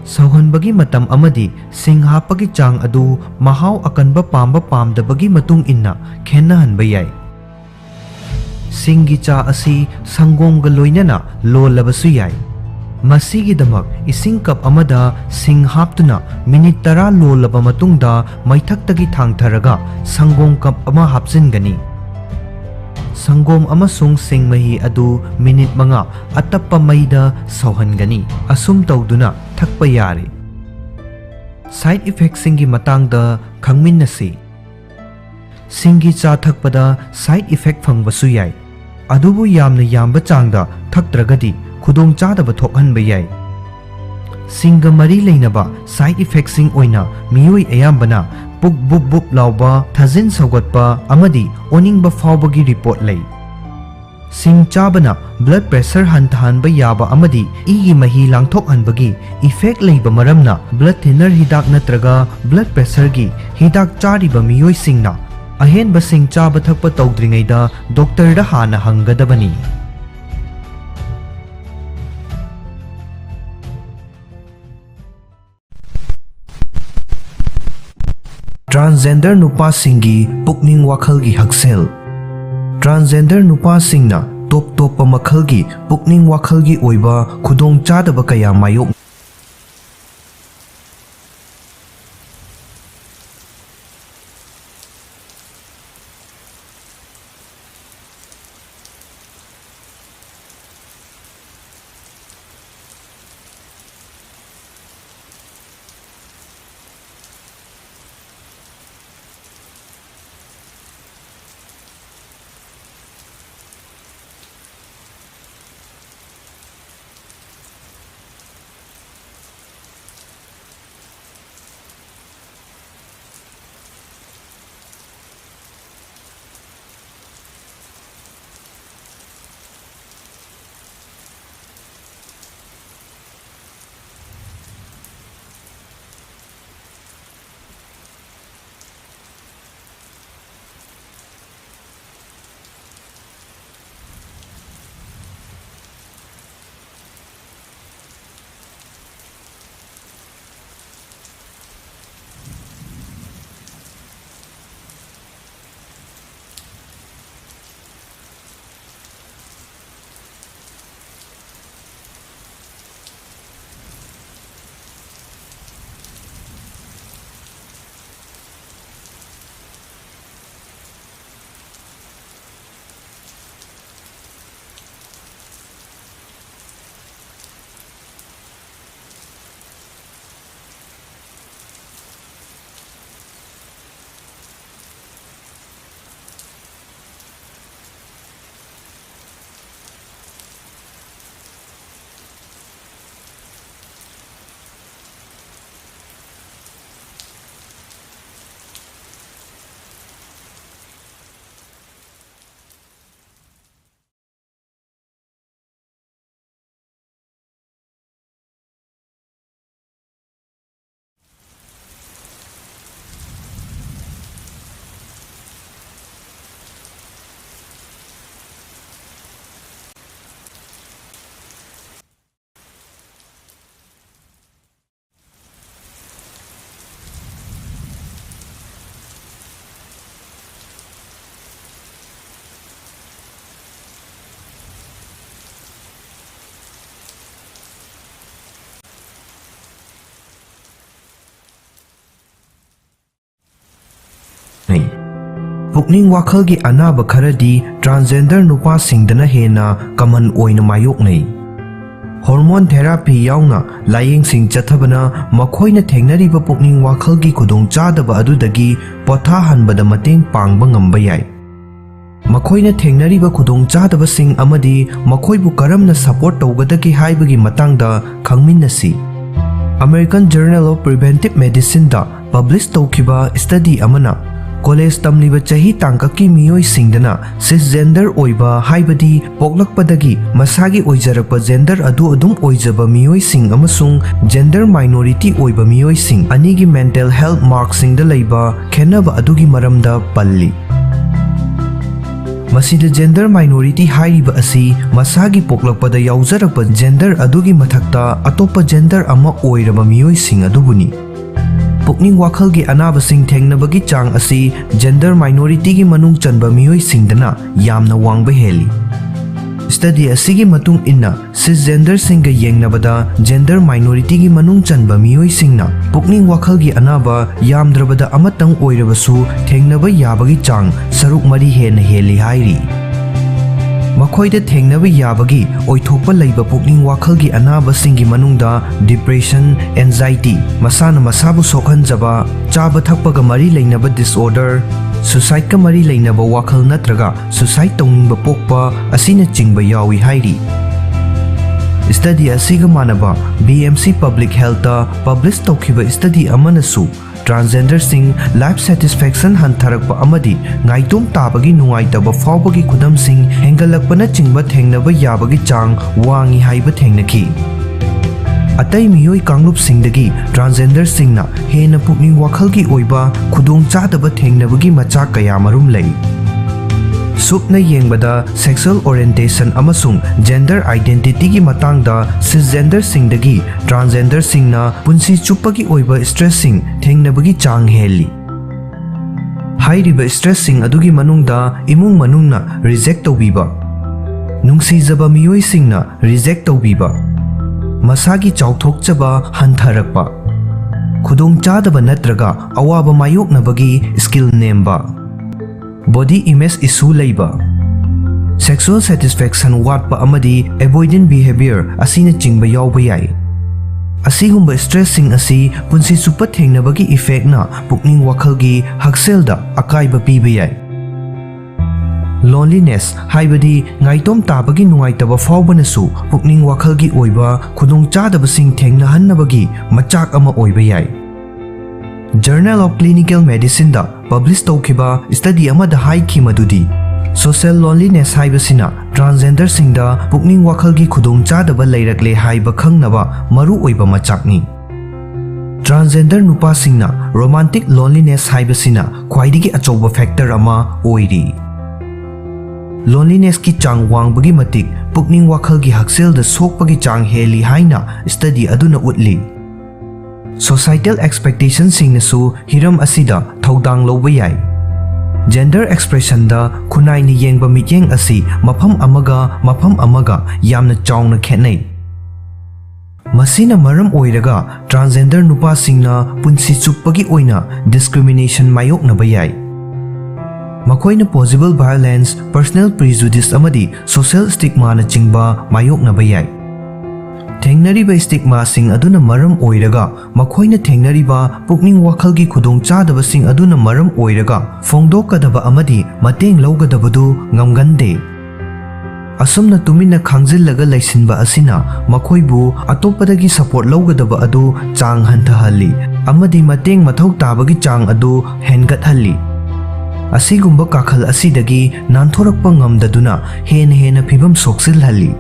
ꯁꯧꯍꯟꯕꯒꯤ ꯃꯇꯝ ꯑꯃꯗꯤ ꯁꯤꯡ ꯍꯥꯞꯄꯒꯤ ꯆꯥꯡ ꯑꯗꯨ ꯃꯍꯥꯎ ꯑꯀꯟꯕ ꯄꯥꯝꯕ ꯄꯥꯝꯗꯕꯒꯤ ꯃꯇꯨꯡ ꯏꯟꯅ ꯈꯦꯠꯅꯍꯟꯕ ꯌꯥꯏ꯫ ꯁꯤꯡꯒꯤ ꯆꯥ ꯑꯁꯤ ꯁꯪꯒꯣꯝꯒ ꯂꯣꯏꯅꯅ ꯂꯣꯜꯂꯕꯁꯨ ꯌꯥꯏ꯫ ꯃꯁꯤꯒꯤꯗꯃꯛ ꯏꯁꯤꯡ ꯀꯞ ꯑꯃꯗ ꯁꯤꯡ ꯍꯥꯞꯇꯨꯅ ꯃꯤꯅꯤꯠ ꯇꯔꯥ ꯂꯣꯜꯂꯕ ꯃꯇꯨꯡꯗ ꯃꯩꯊꯛꯇꯒꯤ ꯊꯥꯡꯊꯔꯒ ꯁꯪꯒꯣꯝ ꯀꯞ ꯑꯃ ꯍꯥꯞꯆꯤꯟꯒꯅꯤ꯫ ꯁꯪꯒꯣꯝ ꯑꯃꯁꯨꯡ ꯁꯤꯡ ꯃꯍꯤ ꯑꯗꯨ ꯃꯤꯅꯤꯠ ꯃꯉꯥ ꯑꯇꯞꯄ ꯃꯩꯗ ꯁꯧꯍꯟꯒꯅꯤ꯫ ꯑꯁꯨꯝ ꯇꯧꯗꯨꯅ ꯊꯛꯄ ꯌꯥꯔꯦ꯫ ꯁꯥꯏꯗ ꯏꯐꯦꯛꯁꯤꯡꯒꯤ ꯃꯇꯥꯡꯗ ꯈꯪꯃꯤꯟꯅꯁꯤ꯫ ꯁꯤꯡꯒꯤ ꯆꯥ ꯊꯛꯄꯗ ꯁꯥꯏꯗ ꯏꯐꯦꯛ ꯐꯪꯕꯁꯨ ꯌꯥꯏ, ꯑꯗꯨꯕꯨ ꯌꯥꯝꯅ ꯌꯥꯝꯕ ꯆꯥꯡꯗ ꯊꯛꯇ꯭ꯔꯒꯗꯤ ꯈꯨꯗꯣꯡꯆꯥꯗꯕ ꯊꯣꯛꯍꯟꯕ ꯌꯥꯏ꯫ ꯁꯤꯡꯒ ꯃꯔꯤ ꯂꯩꯅꯕ ꯁꯥꯏꯗ ꯏꯐꯦꯛꯁꯤꯡ ꯑꯣꯏꯅ ꯃꯤꯑꯣꯏ ꯑꯌꯥꯝꯕꯅ ꯄꯨꯛ ꯕꯨꯞ ꯕꯨꯞ ꯂꯥꯎꯕ, ꯊꯥꯖꯤꯟ ꯁꯧꯒꯠꯄ ꯑꯃꯗꯤ ꯑꯣꯅꯤꯡꯕ ꯐꯥꯎꯕꯒꯤ ꯔꯤꯄꯣꯔꯠ ꯂꯩ꯫ ꯁꯤꯡ ꯆꯥꯕꯅ ꯕ꯭ꯂꯗ ꯄ꯭ꯔꯦꯁꯔ ꯍꯟꯊꯍꯟꯕ ꯌꯥꯕ ꯑꯃꯗꯤ ꯏꯒꯤ ꯃꯍꯤ ꯂꯥꯡꯊꯣꯛꯍꯟꯕꯒꯤ ꯏꯐꯦꯛ ꯂꯩꯕ ꯃꯔꯝꯅ ꯕ꯭ꯂꯗ ꯊꯤꯅꯔ ꯍꯤꯗꯥꯛ ꯅꯠꯇ꯭ꯔꯒ ꯕ꯭ꯂꯗ ꯄ꯭ꯔꯦꯁꯔꯒꯤ ꯍꯤꯗꯥꯛ ꯆꯥꯔꯤꯕ ꯃꯤꯑꯣꯏꯁꯤꯡꯅ ꯑꯍꯦꯟꯕ ꯁꯤꯡ ꯆꯥꯕ ꯊꯛꯄ ꯇꯧꯗ꯭ꯔꯤꯉꯩꯗ ꯗꯣꯛꯇꯔꯗ ꯍꯥꯟꯅ ꯍꯪꯒꯗꯕꯅꯤ꯫ ꯇ꯭ꯔꯥꯟꯁꯖꯦꯟꯗꯔ ꯅꯨꯄꯥꯁꯤꯡꯒꯤ ꯄꯨꯛꯅꯤꯡ ꯋꯥꯈꯜꯒꯤ ꯍꯛꯁꯦꯜ꯫ ꯇ꯭ꯔꯥꯟꯁꯖꯦꯟꯗꯔ ꯅꯨꯄꯥꯁꯤꯡꯅ ꯇꯣꯞ ꯇꯣꯞꯄ ꯃꯈꯜꯒꯤ ꯄꯨꯛꯅꯤꯡ ꯋꯥꯈꯜꯒꯤ ꯑꯣꯏꯕ ꯈꯨꯗꯣꯡꯆꯥꯗꯕ ꯀꯌꯥ ꯃꯥꯌꯣꯛ ꯄꯨꯛꯅꯤꯡ ꯋꯥꯈꯜꯒꯤ ꯑꯅꯥꯕ ꯈꯔꯗꯤ transgender ꯅꯨꯄꯥꯁꯤꯡꯗꯅ ꯍꯦꯟꯅ common ꯑꯣꯏꯅ ꯃꯥꯌꯣꯛꯅꯩ꯫ Hormone therapy ꯌꯥꯎꯅ ꯂꯥꯌꯦꯡꯁꯤꯡ ꯆꯠꯊꯕꯅ ꯃꯈꯣꯏꯅ ꯊꯦꯡꯅꯔꯤꯕ ꯄꯨꯛꯅꯤꯡ ꯋꯥꯈꯜꯒꯤ ꯈꯨꯗꯣꯡꯆꯥꯗꯕ ꯑꯗꯨꯗꯒꯤ ꯄꯣꯊꯥꯍꯟꯕꯗ ꯃꯇꯦꯡ ꯄꯥꯡꯕ ꯉꯝꯕ ꯌꯥꯏ꯫ ꯃꯈꯣꯏꯅ ꯊꯦꯡꯅꯔꯤꯕ ꯈꯨꯗꯣꯡꯆꯥꯗꯕꯁꯤꯡ ꯑꯃꯗꯤ ꯃꯈꯣꯏꯕꯨ ꯀꯔꯝꯅ support ꯇꯧꯒꯗꯒꯦ ꯍꯥꯏꯕꯒꯤ ꯃꯇꯥꯡꯗ ꯈꯪꯃꯤꯟꯅꯁꯤ꯫ American Journal of Preventive Medicineꯗ publish ꯇꯧꯈꯤꯕ study ꯑꯃꯅ college ꯇꯝꯂꯤꯕ ꯆꯍꯤ ꯇꯥꯡꯀꯛꯀꯤ ꯃꯤꯑꯣꯏꯁꯤꯡꯗꯅ cisgender ꯑꯣꯏꯕ, ꯍꯥꯏꯕꯗꯤ ꯄꯣꯛꯂꯛꯄꯗꯒꯤ ꯃꯁꯥꯒꯤ ꯑꯣꯏꯖꯔꯛꯄ gender ꯑꯗꯨ ꯑꯗꯨꯝ ꯑꯣꯏꯖꯕ ꯃꯤꯑꯣꯏꯁꯤꯡ ꯑꯃꯁꯨꯡ gender minority ꯑꯣꯏꯕ ꯃꯤꯑꯣꯏꯁꯤꯡ ꯑꯅꯤꯒꯤ mental health markꯁꯤꯡꯗ ꯂꯩꯕ ꯈꯦꯠꯅꯕ ꯑꯗꯨꯒꯤ ꯃꯔꯝꯗ ꯄꯜꯂꯤ꯫ ꯃꯁꯤꯗ gender minority ꯍꯥꯏꯔꯤꯕ ꯑꯁꯤ ꯃꯁꯥꯒꯤ ꯄꯣꯛꯂꯛꯄꯗ ꯌꯥꯎꯖꯔꯛꯄ gender ꯑꯗꯨꯒꯤ ꯃꯊꯛꯇ ꯑꯇꯣꯞꯄ gender ꯑꯃ ꯑꯣꯏꯔꯕ ꯃꯤꯑꯣꯏꯁꯤꯡ ꯑꯗꯨꯕꯨꯅꯤ꯫ ꯄꯨꯛꯅꯤꯡ ꯋꯥꯈꯜꯒꯤ ꯑꯅꯥꯕꯁꯤꯡ ꯊꯦꯡꯅꯕꯒꯤ ꯆꯥꯡ ꯑꯁꯤ gender minorityꯒꯤ ꯃꯅꯨꯡ ꯆꯟꯕ ꯃꯤꯑꯣꯏꯁꯤꯡꯗꯅ ꯌꯥꯝꯅ ꯋꯥꯡꯕ ꯍꯦꯜꯂꯤ꯫ Study ꯑꯁꯤꯒꯤ ꯃꯇꯨꯡ ꯏꯟꯅ, cisgenderꯁꯤꯡꯒ ꯌꯦꯡꯅꯕꯗ gender minorityꯒꯤ ꯃꯅꯨꯡ ꯆꯟꯕ ꯃꯤꯑꯣꯏꯁꯤꯡꯅ ꯄꯨꯛꯅꯤꯡ ꯋꯥꯈꯜꯒꯤ ꯑꯅꯥꯕ ꯌꯥꯝꯗ꯭ꯔꯕꯗ ꯑꯃꯇꯪ ꯑꯣꯏꯔꯕꯁꯨ ꯊꯦꯡꯅꯕ ꯌꯥꯕꯒꯤ ꯆꯥꯡ ꯁꯔꯨꯛ ꯃꯔꯤ ꯍꯦꯟꯅ ꯍꯦꯜꯂꯤ ꯍꯥꯏꯔꯤ꯫ ꯃꯈꯣꯏꯗ ꯊꯦꯡꯅꯕ ꯌꯥꯕꯒꯤ ꯑꯣꯏꯊꯣꯛꯄ ꯂꯩꯕ ꯄꯨꯛꯅꯤꯡ ꯋꯥꯈꯜꯒꯤ ꯑꯅꯥꯕꯁꯤꯡꯒꯤ ꯃꯅꯨꯡꯗ depression, anxiety, ꯃꯁꯥꯅ ꯃꯁꯥꯕꯨ ꯁꯣꯛꯍꯟꯖꯕ, ꯆꯥꯕ ꯊꯛꯄꯒ ꯃꯔꯤ ꯂꯩꯅꯕ disorder, suicideꯀ ꯃꯔꯤ ꯂꯩꯅꯕ ꯋꯥꯈꯜ ꯅꯠꯇ꯭ꯔꯒ suicide ꯇꯧꯅꯤꯡꯕ ꯄꯣꯛꯄ ꯑꯁꯤꯅꯆꯤꯡꯕ ꯌꯥꯎꯏ ꯍꯥꯏꯔꯤ꯫ Study ꯑꯁꯤꯒ ꯃꯥꯟꯅꯕ BMC Public Healthꯇ publish ꯇꯧꯈꯤꯕ study ꯑꯃꯅꯁꯨ transgenderꯁꯤꯡ life satisfaction ꯍꯟꯊꯔꯛꯄ ꯑꯃꯗꯤ ꯉꯥꯏꯇꯣꯝ ꯇꯥꯕꯒꯤ ꯅꯨꯡꯉꯥꯏꯇꯕ ꯐꯥꯎꯕꯒꯤ ꯈꯨꯗꯝꯁꯤꯡ ꯍꯦꯟꯒꯠꯂꯛꯄꯅꯆꯤꯡꯕ ꯊꯦꯡꯅꯕ ꯌꯥꯕꯒꯤ ꯆꯥꯡ ꯋꯥꯡꯏ ꯍꯥꯏꯕ ꯊꯦꯡꯅꯈꯤ꯫ ꯑꯇꯩ ꯃꯤꯑꯣꯏ ꯀꯥꯡꯂꯨꯞꯁꯤꯡꯗꯒꯤ transgenderꯁꯤꯡꯅ ꯍꯦꯟꯅ ꯄꯨꯛꯅꯤꯡ ꯋꯥꯈꯜꯒꯤ ꯑꯣꯏꯕ ꯈꯨꯗꯣꯡꯆꯥꯗꯕ ꯊꯦꯡꯅꯕꯒꯤ ꯃꯆꯥꯛ ꯀꯌꯥꯃꯔꯨꯝ ꯂꯩ꯫ ꯁꯨꯞꯅ ꯌꯦꯡꯕꯗ, sexual orientation ꯑꯃꯁꯨꯡ gender identityꯒꯤ ꯃꯇꯥꯡꯗ cisgenderꯁꯤꯡꯗꯒꯤ transgenderꯁꯤꯡꯅ ꯄꯨꯟꯁꯤ ꯆꯨꯞꯄꯒꯤ ꯑꯣꯏꯕ stressꯁꯤꯡ ꯊꯦꯡꯅꯕꯒꯤ ꯆꯥꯡ ꯍꯦꯜꯂꯤ꯫ ꯍꯥꯏꯔꯤꯕ stressꯁꯤꯡ ꯑꯗꯨꯒꯤ ꯃꯅꯨꯡꯗ ꯏꯃꯨꯡ ꯃꯅꯨꯡꯅ reject ꯇꯧꯕꯤꯕ, ꯅꯨꯡꯁꯤꯖꯕ ꯃꯤꯑꯣꯏꯁꯤꯡꯅ reject ꯇꯧꯕꯤꯕ, ꯃꯁꯥꯒꯤ ꯆꯥꯎꯊꯣꯛꯆꯕ ꯍꯟꯊꯔꯛꯄ, ꯈꯨꯗꯣꯡꯆꯥꯗꯕ ꯅꯠꯇ꯭ꯔꯒ ꯑꯋꯥꯕ ꯃꯥꯌꯣꯛꯅꯕꯒꯤ skill ꯅꯦꯝꯕ, Body image issue ꯂꯩꯕ, sexual satisfaction ꯋꯥꯠꯄ ꯑꯃꯗꯤ avoidant behavior ꯑꯁꯤꯅꯆꯤꯡꯕ ꯌꯥꯎꯕ ꯌꯥꯏ꯫ ꯑꯁꯤꯒꯨꯝꯕ stressꯁꯤꯡ ꯑꯁꯤ ꯄꯨꯟꯁꯤ ꯆꯨꯞꯄ ꯊꯦꯡꯅꯕꯒꯤ effectꯅ ꯄꯨꯛꯅꯤꯡ ꯋꯥꯈꯜꯒꯤ ꯍꯛꯁꯦꯜꯗ ꯑꯀꯥꯏꯕ ꯄꯤꯕ ꯌꯥꯏ꯫ Loneliness ꯍꯥꯏꯕꯗꯤ ꯉꯥꯏꯇꯣꯝ ꯇꯥꯕꯒꯤ ꯅꯨꯡꯉꯥꯏꯇꯕ ꯐꯥꯎꯕꯅꯁꯨ ꯄꯨꯛꯅꯤꯡ ꯋꯥꯈꯜꯒꯤ ꯑꯣꯏꯕ ꯈꯨꯗꯣꯡꯆꯥꯗꯕꯁꯤꯡ ꯊꯦꯡꯅꯍꯟꯅꯕꯒꯤ ꯃꯆꯥꯛ ꯑꯃ ꯑꯣꯏꯕ ꯌꯥꯏ꯫ Journal of Clinical Medicineꯗ publish ꯇꯧꯈꯤꯕ study ꯑꯃꯗ ꯍꯥꯏꯈꯤ ꯃꯗꯨꯗꯤ, social loneliness ꯍꯥꯏꯕꯁꯤꯅ transgenderꯁꯤꯡꯗ ꯄꯨꯛꯅꯤꯡ ꯋꯥꯈꯜꯒꯤ ꯈꯨꯗꯣꯡꯆꯥꯗꯕ ꯂꯩꯔꯛꯂꯦ ꯍꯥꯏꯕ ꯈꯪꯅꯕ ꯃꯔꯨꯑꯣꯏꯕ ꯃꯆꯥꯛꯅꯤ꯫ Transgender ꯅꯨꯄꯥꯁꯤꯡꯅ romantic loneliness ꯍꯥꯏꯕꯁꯤꯅ ꯈ꯭ꯋꯥꯏꯗꯒꯤ ꯑꯆꯧꯕ factor ꯑꯃ ꯑꯣꯏꯔꯤ꯫ Lonelinessꯀꯤ ꯆꯥꯡ ꯋꯥꯡꯕꯒꯤ ꯃꯇꯤꯛ ꯄꯨꯛꯅꯤꯡ ꯋꯥꯈꯜꯒꯤ ꯍꯛꯁꯦꯜꯗ ꯁꯣꯛꯄꯒꯤ ꯆꯥꯡ ꯍꯦꯜꯂꯤ ꯍꯥꯏꯅ study ꯑꯗꯨꯅ ꯎꯠꯂꯤ꯫ Societal expectationꯁꯤꯡꯅꯁꯨ ꯍꯤꯔꯝ ꯑꯁꯤꯗ ꯊꯧꯗꯥꯡ ꯂꯧꯕ ꯌꯥꯏ꯫ Gender expressionꯗ ꯈꯨꯟꯅꯥꯏꯅ ꯌꯦꯡꯕ ꯃꯤꯠꯌꯦꯡ ꯑꯁꯤ ꯃꯐꯝ ꯑꯃꯒ ꯃꯐꯝ ꯑꯃꯒ ꯌꯥꯝꯅ ꯆꯥꯎꯅ ꯈꯦꯠꯅꯩ꯫ ꯃꯁꯤꯅ ꯃꯔꯝ ꯑꯣꯏꯔꯒ transgender ꯅꯨꯄꯥꯁꯤꯡꯅ ꯄꯨꯟꯁꯤ ꯆꯨꯞꯄꯒꯤ ꯑꯣꯏꯅ discrimination ꯃꯥꯌꯣꯛꯅꯕ ꯌꯥꯏ꯫ ꯃꯈꯣꯏꯅ possible violence, personal prejudice ꯑꯃꯗꯤ social stigmaꯅꯆꯤꯡꯕ ꯃꯥꯌꯣꯛꯅꯕ ꯌꯥꯏ꯫ ꯊꯦꯡꯅꯔꯤꯕ stigmaꯁꯤꯡ ꯑꯗꯨꯅ ꯃꯔꯝ ꯑꯣꯏꯔꯒ ꯃꯈꯣꯏꯅ ꯊꯦꯡꯅꯔꯤꯕ ꯄꯨꯛꯅꯤꯡ ꯋꯥꯈꯜꯒꯤ ꯈꯨꯗꯣꯡꯆꯥꯗꯕꯁꯤꯡ ꯑꯗꯨꯅ ꯃꯔꯝ ꯑꯣꯏꯔꯒ ꯐꯣꯡꯗꯣꯛꯀꯗꯕ ꯑꯃꯗꯤ ꯃꯇꯦꯡ ꯂꯧꯒꯗꯕꯗꯨ ꯉꯝꯒꯟꯗꯦ꯫ ꯑꯁꯨꯝꯅ ꯇꯨꯃꯤꯟꯅ ꯈꯥꯡꯖꯤꯜꯂꯒ ꯂꯩꯁꯤꯟꯕ ꯑꯁꯤꯅ ꯃꯈꯣꯏꯕꯨ ꯑꯇꯣꯞꯄꯗꯒꯤ support ꯂꯧꯒꯗꯕ ꯑꯗꯨ ꯆꯥꯡ ꯍꯟꯊꯍꯜꯂꯤ ꯑꯃꯗꯤ ꯃꯇꯦꯡ ꯃꯊꯧ ꯇꯥꯕꯒꯤ ꯆꯥꯡ ꯑꯗꯨ ꯍꯦꯟꯒꯠꯍꯜꯂꯤ꯫ ꯑꯁꯤꯒꯨꯝꯕ ꯀꯥꯈꯜ ꯑꯁꯤꯗꯒꯤ ꯅꯥꯟꯊꯣꯔꯛꯄ ꯉꯝꯗꯗꯨꯅ ꯍꯦꯟꯅ ꯍꯦꯟꯅ ꯐꯤꯚꯝ ꯁꯣꯛꯆꯤꯜꯍꯜꯂꯤ꯫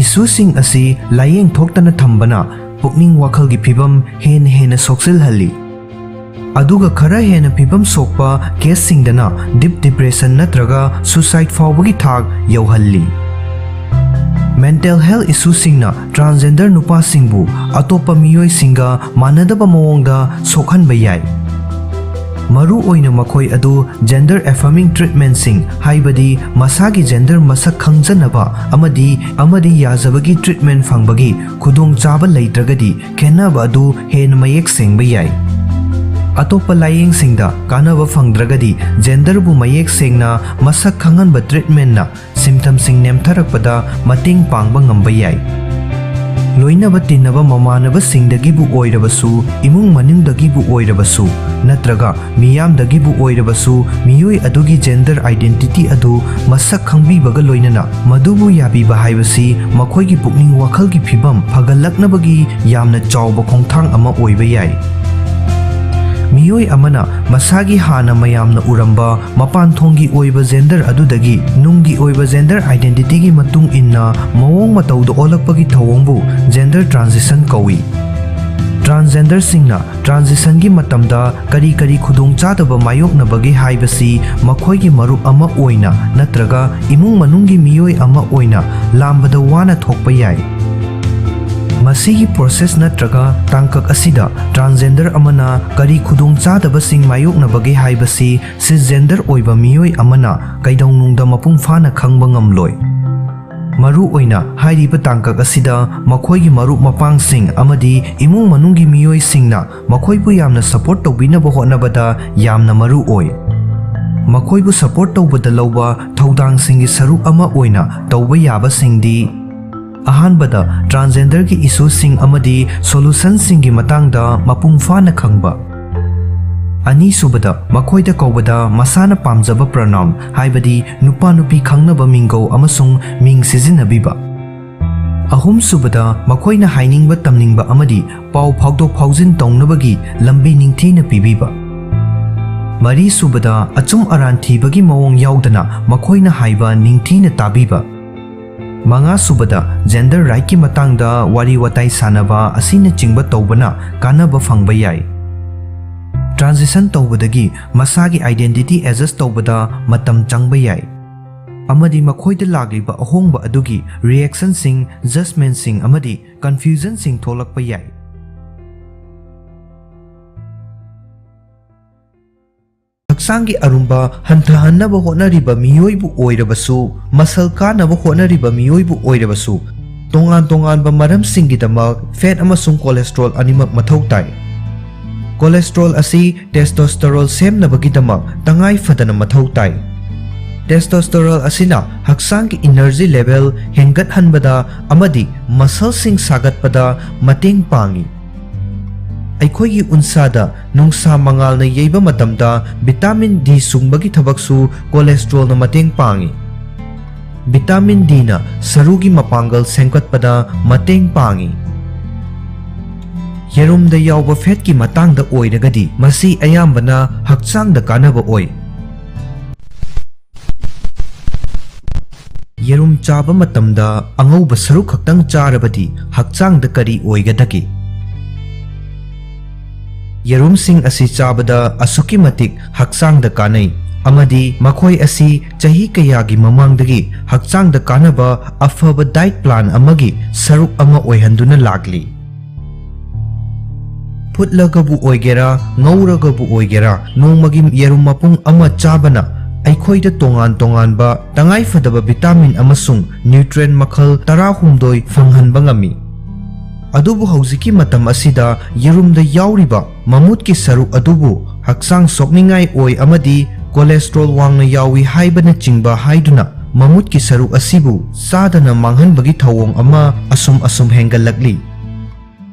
Issueꯁꯤꯡ ꯑꯁꯤ ꯂꯥꯌꯦꯡ ꯊꯣꯛꯇꯅ ꯊꯝꯕꯅ ꯄꯨꯛꯅꯤꯡ ꯋꯥꯈꯜꯒꯤ ꯐꯤꯚꯝ ꯍꯦꯟꯅ ꯍꯦꯟꯅ ꯁꯣꯛꯆꯤꯜꯍꯜꯂꯤ꯫ ꯑꯗꯨꯒ ꯈꯔ ꯍꯦꯟꯅ ꯐꯤꯚꯝ ꯁꯣꯛꯄ caseꯁꯤꯡꯗꯅ deep depression ꯅꯠꯇ꯭ꯔꯒ suicide ꯐꯥꯎꯕꯒꯤ ꯊꯥꯛ ꯌꯧꯍꯜꯂꯤ꯫ Mental health issueꯁꯤꯡꯅ transgender ꯅꯨꯄꯥꯁꯤꯡꯕꯨ ꯑꯇꯣꯞꯄ ꯃꯤꯑꯣꯏꯁꯤꯡꯒ ꯃꯥꯟꯅꯗꯕ ꯃꯑꯣꯡꯗ ꯁꯣꯛꯍꯟꯕ ꯌꯥꯏ꯫ ꯃꯔꯨ ꯑꯣꯏꯅ ꯃꯈꯣꯏ ꯑꯗꯨ gender affirming treatmentꯁꯤꯡ, ꯍꯥꯏꯕꯗꯤ ꯃꯁꯥꯒꯤ gender ꯃꯁꯛ ꯈꯪꯖꯅꯕ ꯑꯃꯗꯤ, ꯑꯃꯗꯤ ꯌꯥꯖꯕꯒꯤ treatment ꯐꯪꯕꯒꯤ ꯈꯨꯗꯣꯡꯆꯥꯕ ꯂꯩꯇ꯭ꯔꯒꯗꯤ, ꯈꯦꯠꯅꯕ ꯑꯗꯨ ꯍꯦꯟꯅ ꯃꯌꯦꯛ ꯁꯦꯡꯕ ꯌꯥꯏ꯫ ꯑꯇꯣꯞꯄ ꯂꯥꯌꯦꯡꯁꯤꯡꯗ ꯀꯥꯟꯅꯕ ꯐꯪꯗ꯭ꯔꯒꯗꯤ, genderꯕꯨ ꯃꯌꯦꯛ ꯁꯦꯡꯅ ꯃꯁꯛ ꯈꯪꯍꯟꯕ treatmentꯅ symptomꯁꯤꯡ ꯅꯦꯝꯊꯔꯛꯄꯗ ꯃꯇꯦꯡ ꯄꯥꯡꯕ ꯉꯝꯕ ꯌꯥꯏ꯫ ꯂꯣꯏꯅꯕ ꯇꯤꯟꯅꯕ ꯃꯃꯥꯟꯅꯕꯁꯤꯡꯗꯒꯤꯕꯨ ꯑꯣꯏꯔꯕꯁꯨ, ꯏꯃꯨꯡ ꯃꯅꯨꯡꯗꯒꯤꯕꯨ ꯑꯣꯏꯔꯕꯁꯨ, ꯅꯠꯇ꯭ꯔꯒ ꯃꯤꯌꯥꯝꯗꯒꯤꯕꯨ ꯑꯣꯏꯔꯕꯁꯨ, ꯃꯤꯑꯣꯏ ꯑꯗꯨꯒꯤ gender identity ꯑꯗꯨ ꯃꯁꯛ ꯈꯪꯕꯤꯕꯒ ꯂꯣꯏꯅꯅ ꯃꯗꯨꯕꯨ ꯌꯥꯕꯤꯕ ꯍꯥꯏꯕꯁꯤ ꯃꯈꯣꯏꯒꯤ ꯄꯨꯛꯅꯤꯡ ꯋꯥꯈꯜꯒꯤ ꯐꯤꯕꯝ ꯐꯒꯠꯂꯛꯅꯕꯒꯤ ꯌꯥꯝꯅ ꯆꯥꯎꯕ ꯈꯣꯡꯊꯥꯡ ꯑꯃ ꯑꯣꯏꯕ ꯌꯥꯏ꯫ ꯃꯤꯑꯣꯏ ꯑꯃꯅ ꯃꯁꯥꯒꯤ ꯍꯥꯟꯅ ꯃꯌꯥꯝꯅ ꯎꯔꯝꯕ ꯃꯄꯥꯟ ꯊꯣꯡꯒꯤ ꯑꯣꯏꯕ gender ꯑꯗꯨꯗꯒꯤ ꯅꯨꯡꯒꯤ ꯑꯣꯏꯕ gender identityꯒꯤ ꯃꯇꯨꯡ ꯏꯟꯅ ꯃꯑꯣꯡ ꯃꯇꯧꯗ ꯑꯣꯜꯂꯛꯄꯒꯤ ꯊꯧꯑꯣꯡꯕꯨ gender transition ꯀꯧꯏ꯫ Transgenderꯁꯤꯡꯅ transitionꯒꯤ ꯃꯇꯝꯗ ꯀꯔꯤ ꯀꯔꯤ ꯈꯨꯗꯣꯡꯆꯥꯗꯕ ꯃꯥꯌꯣꯛꯅꯕꯒꯦ ꯍꯥꯏꯕꯁꯤ ꯃꯈꯣꯏꯒꯤ ꯃꯔꯨꯞ ꯑꯃ ꯑꯣꯏꯅ ꯅꯠꯇ꯭ꯔꯒ ꯏꯃꯨꯡ ꯃꯅꯨꯡꯒꯤ ꯃꯤꯑꯣꯏ ꯑꯃ ꯑꯣꯏꯅ ꯂꯥꯝꯕꯗ ꯋꯥꯅ ꯊꯣꯛꯄ ꯌꯥꯏ꯫ ꯃꯁꯤꯒꯤ process ꯅꯠꯇ꯭ꯔꯒ ꯇꯥꯡꯀꯛ ꯑꯁꯤꯗ transgender ꯑꯃꯅ ꯀꯔꯤ ꯈꯨꯗꯣꯡꯆꯥꯗꯕꯁꯤꯡ ꯃꯥꯌꯣꯛꯅꯕꯒꯦ ꯍꯥꯏꯕꯁꯤ cisgender ꯑꯣꯏꯕ ꯃꯤꯑꯣꯏ ꯑꯃꯅ ꯀꯩꯗꯧꯅꯨꯡꯗ ꯃꯄꯨꯡ ꯐꯥꯅ ꯈꯪꯕ ꯉꯝꯂꯣꯏ꯫ ꯃꯔꯨꯑꯣꯏꯅ ꯍꯥꯏꯔꯤꯕ ꯇꯥꯡꯀꯛ ꯑꯁꯤꯗ ꯃꯈꯣꯏꯒꯤ ꯃꯔꯨꯞ ꯃꯄꯥꯡꯁꯤꯡ ꯑꯃꯗꯤ ꯏꯃꯨꯡ ꯃꯅꯨꯡꯒꯤ ꯃꯤꯑꯣꯏꯁꯤꯡꯅ ꯃꯈꯣꯏꯕꯨ ꯌꯥꯝꯅ support ꯇꯧꯕꯤꯅꯕ ꯍꯣꯠꯅꯕꯗ ꯌꯥꯝꯅ ꯃꯔꯨ ꯑꯣꯏ꯫ ꯃꯈꯣꯏꯕꯨ support ꯇꯧꯕꯗ ꯂꯧꯕ ꯊꯧꯗꯥꯡꯁꯤꯡꯒꯤ ꯁꯔꯨꯛ ꯑꯃ ꯑꯣꯏꯅ ꯇꯧꯕ ꯌꯥꯕꯁꯤꯡꯗꯤ: ꯑꯍꯥꯟꯕꯗ, transgenderꯒꯤ issueꯁꯤꯡ ꯑꯃꯗꯤ solutionꯁꯤꯡꯒꯤ ꯃꯇꯥꯡꯗ ꯃꯄꯨꯡ ꯐꯥꯅ ꯈꯪꯕ꯫ ꯑꯅꯤꯁꯨꯕꯗ, ꯃꯈꯣꯏꯗ ꯀꯧꯕꯗ ꯃꯁꯥꯅ ꯄꯥꯝꯖꯕ pronoun, ꯍꯥꯏꯕꯗꯤ ꯅꯨꯄꯥ ꯅꯨꯄꯤ ꯈꯪꯅꯕ ꯃꯤꯡꯒꯧ ꯑꯃꯁꯨꯡ ꯃꯤꯡ ꯁꯤꯖꯤꯟꯅꯕꯤꯕ꯫ ꯑꯍꯨꯝꯁꯨꯕꯗ, ꯃꯈꯣꯏꯅ ꯍꯥꯏꯅꯤꯡꯕ ꯇꯝꯅꯤꯡꯕ ꯑꯃꯗꯤ ꯄꯥꯎ ꯐꯥꯎꯗꯣꯛ ꯐꯥꯎꯖꯤꯟ ꯇꯧꯅꯕꯒꯤ ꯂꯝꯕꯤ ꯅꯤꯡꯊꯤꯅ ꯄꯤꯕꯤꯕ꯫ ꯃꯔꯤꯁꯨꯕꯗ, ꯑꯆꯨꯝ ꯑꯔꯥꯟ ꯊꯤꯕꯒꯤ ꯃꯑꯣꯡ ꯌꯥꯎꯗꯅ ꯃꯈꯣꯏꯅ ꯍꯥꯏꯕ ꯅꯤꯡꯊꯤꯅ ꯇꯥꯕꯤꯕ꯫ ꯃꯉꯥꯁꯨꯕꯗ, gender rightꯀꯤ ꯃꯇꯥꯡꯗ ꯋꯥꯔꯤ ꯋꯥꯇꯥꯏ ꯁꯥꯟꯅꯕ ꯑꯁꯤꯅꯆꯤꯡꯕ ꯇꯧꯕꯅ ꯀꯥꯟꯅꯕ ꯐꯪꯕ ꯌꯥꯏ꯫ Transition ꯇꯧꯕꯗꯒꯤ ꯃꯁꯥꯒꯤ identity adjust ꯇꯧꯕꯗ ꯃꯇꯝ ꯆꯪꯕ ꯌꯥꯏ, ꯑꯃꯗꯤ ꯃꯈꯣꯏꯗ ꯂꯥꯛꯂꯤꯕ ꯑꯍꯣꯡꯕ ꯑꯗꯨꯒꯤ reactionꯁꯤꯡ, judgmentꯁꯤꯡ ꯑꯃꯗꯤ confusionꯁꯤꯡ ꯊꯣꯛꯂꯛꯄ ꯌꯥꯏ꯫ ꯍꯛꯆꯥꯡꯒꯤ ꯑꯔꯨꯝꯕ ꯍꯟꯊꯍꯟꯅꯕ ꯍꯣꯠꯅꯔꯤꯕ ꯃꯤꯑꯣꯏꯕꯨ ꯑꯣꯏꯔꯕꯁꯨ, muscle ꯀꯥꯅꯕ ꯍꯣꯠꯅꯔꯤꯕ ꯃꯤꯑꯣꯏꯕꯨ ꯑꯣꯏꯔꯕꯁꯨ, ꯇꯣꯉꯥꯟ ꯇꯣꯉꯥꯟꯕ ꯃꯔꯝꯁꯤꯡꯒꯤꯗꯃꯛ fat ꯑꯃꯁꯨꯡ cholesterol ꯑꯅꯤꯃꯛ ꯃꯊꯧ ꯇꯥꯏ꯫ Cholesterol ꯑꯁꯤ testosterone ꯁꯦꯝꯅꯕꯒꯤꯗꯃꯛ ꯇꯉꯥꯏ ꯐꯗꯅ ꯃꯊꯧ ꯇꯥꯏ꯫ Testosterone ꯑꯁꯤꯅ ꯍꯛꯆꯥꯡꯒꯤ energy level ꯍꯦꯟꯒꯠꯍꯟꯕꯗ ꯑꯃꯗꯤ muscleꯁꯤꯡ ꯁꯥꯒꯠꯄꯗ ꯃꯇꯦꯡ ꯄꯥꯡꯏ꯫ ꯑꯩꯈꯣꯏꯒꯤ ꯎꯟꯁꯥꯗ ꯅꯨꯡꯁꯥ ꯃꯉꯥꯜꯅ ꯌꯩꯕ ꯃꯇꯝꯗ vitamin D ꯁꯨꯡꯕꯒꯤ ꯊꯕꯛꯁꯨ cholesterolꯅ ꯃꯇꯦꯡ ꯄꯥꯡꯏ꯫ Vitamin Dꯅ ꯁꯔꯨꯒꯤ ꯃꯄꯥꯡꯒꯜ ꯁꯦꯝꯒꯠꯄꯗ ꯃꯇꯦꯡ ꯄꯥꯡꯏ꯫ ꯌꯦꯔꯨꯝꯗ ꯌꯥꯎꯕ fatꯀꯤ ꯃꯇꯥꯡꯗ ꯑꯣꯏꯔꯒꯗꯤ, ꯃꯁꯤ ꯑꯌꯥꯝꯕꯅ ꯍꯛꯆꯥꯡꯗ ꯀꯥꯟꯅꯕ ꯑꯣꯏ꯫ ꯌꯦꯔꯨꯝ ꯆꯥꯕ ꯃꯇꯝꯗ ꯑꯉꯧꯕ ꯁꯔꯨꯛ ꯈꯛꯇꯪ ꯆꯥꯔꯕꯗꯤ ꯍꯛꯆꯥꯡꯗ ꯀꯔꯤ ꯑꯣꯏꯒꯗꯒꯦ? ꯌꯦꯔꯨꯝꯁꯤꯡ ꯑꯁꯤ ꯆꯥꯕꯗ ꯑꯁꯨꯛꯀꯤ ꯃꯇꯤꯛ ꯍꯛꯆꯥꯡꯗ ꯀꯥꯟꯅꯩ, ꯑꯃꯗꯤ ꯃꯈꯣꯏ ꯑꯁꯤ ꯆꯍꯤ ꯀꯌꯥꯒꯤ ꯃꯃꯥꯡꯗꯒꯤ ꯍꯛꯆꯥꯡꯗ ꯀꯥꯟꯅꯕ ꯑꯐꯕ diet plan ꯑꯃꯒꯤ ꯁꯔꯨꯛ ꯑꯃ ꯑꯣꯏꯍꯟꯗꯨꯅ ꯂꯥꯛꯂꯤ꯫ ꯐꯨꯠꯂꯒꯕꯨ ꯑꯣꯏꯒꯦꯔꯥ, ꯉꯧꯔꯒꯕꯨ ꯑꯣꯏꯒꯦꯔꯥ, ꯅꯣꯡꯃꯒꯤ ꯌꯦꯔꯨꯝ ꯃꯄꯨꯝ ꯑꯃ ꯆꯥꯕꯅ ꯑꯩꯈꯣꯏꯗ ꯇꯣꯉꯥꯟ ꯇꯣꯉꯥꯟꯕ ꯇꯉꯥꯏꯐꯗꯕ vitamin ꯑꯃꯁꯨꯡ nutrient ꯃꯈꯜ ꯇꯔꯥꯍꯨꯝꯗꯣꯏ ꯐꯪꯍꯟꯕ ꯉꯝꯃꯤ꯫ ꯑꯗꯨꯕꯨ ꯍꯧꯖꯤꯛꯀꯤ ꯃꯇꯝ ꯑꯁꯤꯗ ꯌꯦꯔꯨꯝꯗ ꯌꯥꯎꯔꯤꯕ ꯃꯃꯨꯠꯀꯤ ꯁꯔꯨꯛ ꯑꯗꯨꯕꯨ ꯍꯛꯆꯥꯡ ꯁꯣꯛꯅꯤꯡꯉꯥꯏ ꯑꯣꯏ ꯑꯃꯗꯤ cholesterol ꯋꯥꯡꯅ ꯌꯥꯎꯏ ꯍꯥꯏꯕꯅꯆꯤꯡꯕ ꯍꯥꯏꯗꯨꯅ ꯃꯃꯨꯠꯀꯤ ꯁꯔꯨꯛ ꯑꯁꯤꯕꯨ ꯆꯥꯗꯅ ꯃꯥꯡꯍꯟꯕꯒꯤ ꯊꯧꯑꯣꯡ ꯑꯃ ꯑꯁꯨꯝ ꯑꯁꯨꯝ ꯍꯦꯟꯒꯠꯂꯛꯂꯤ꯫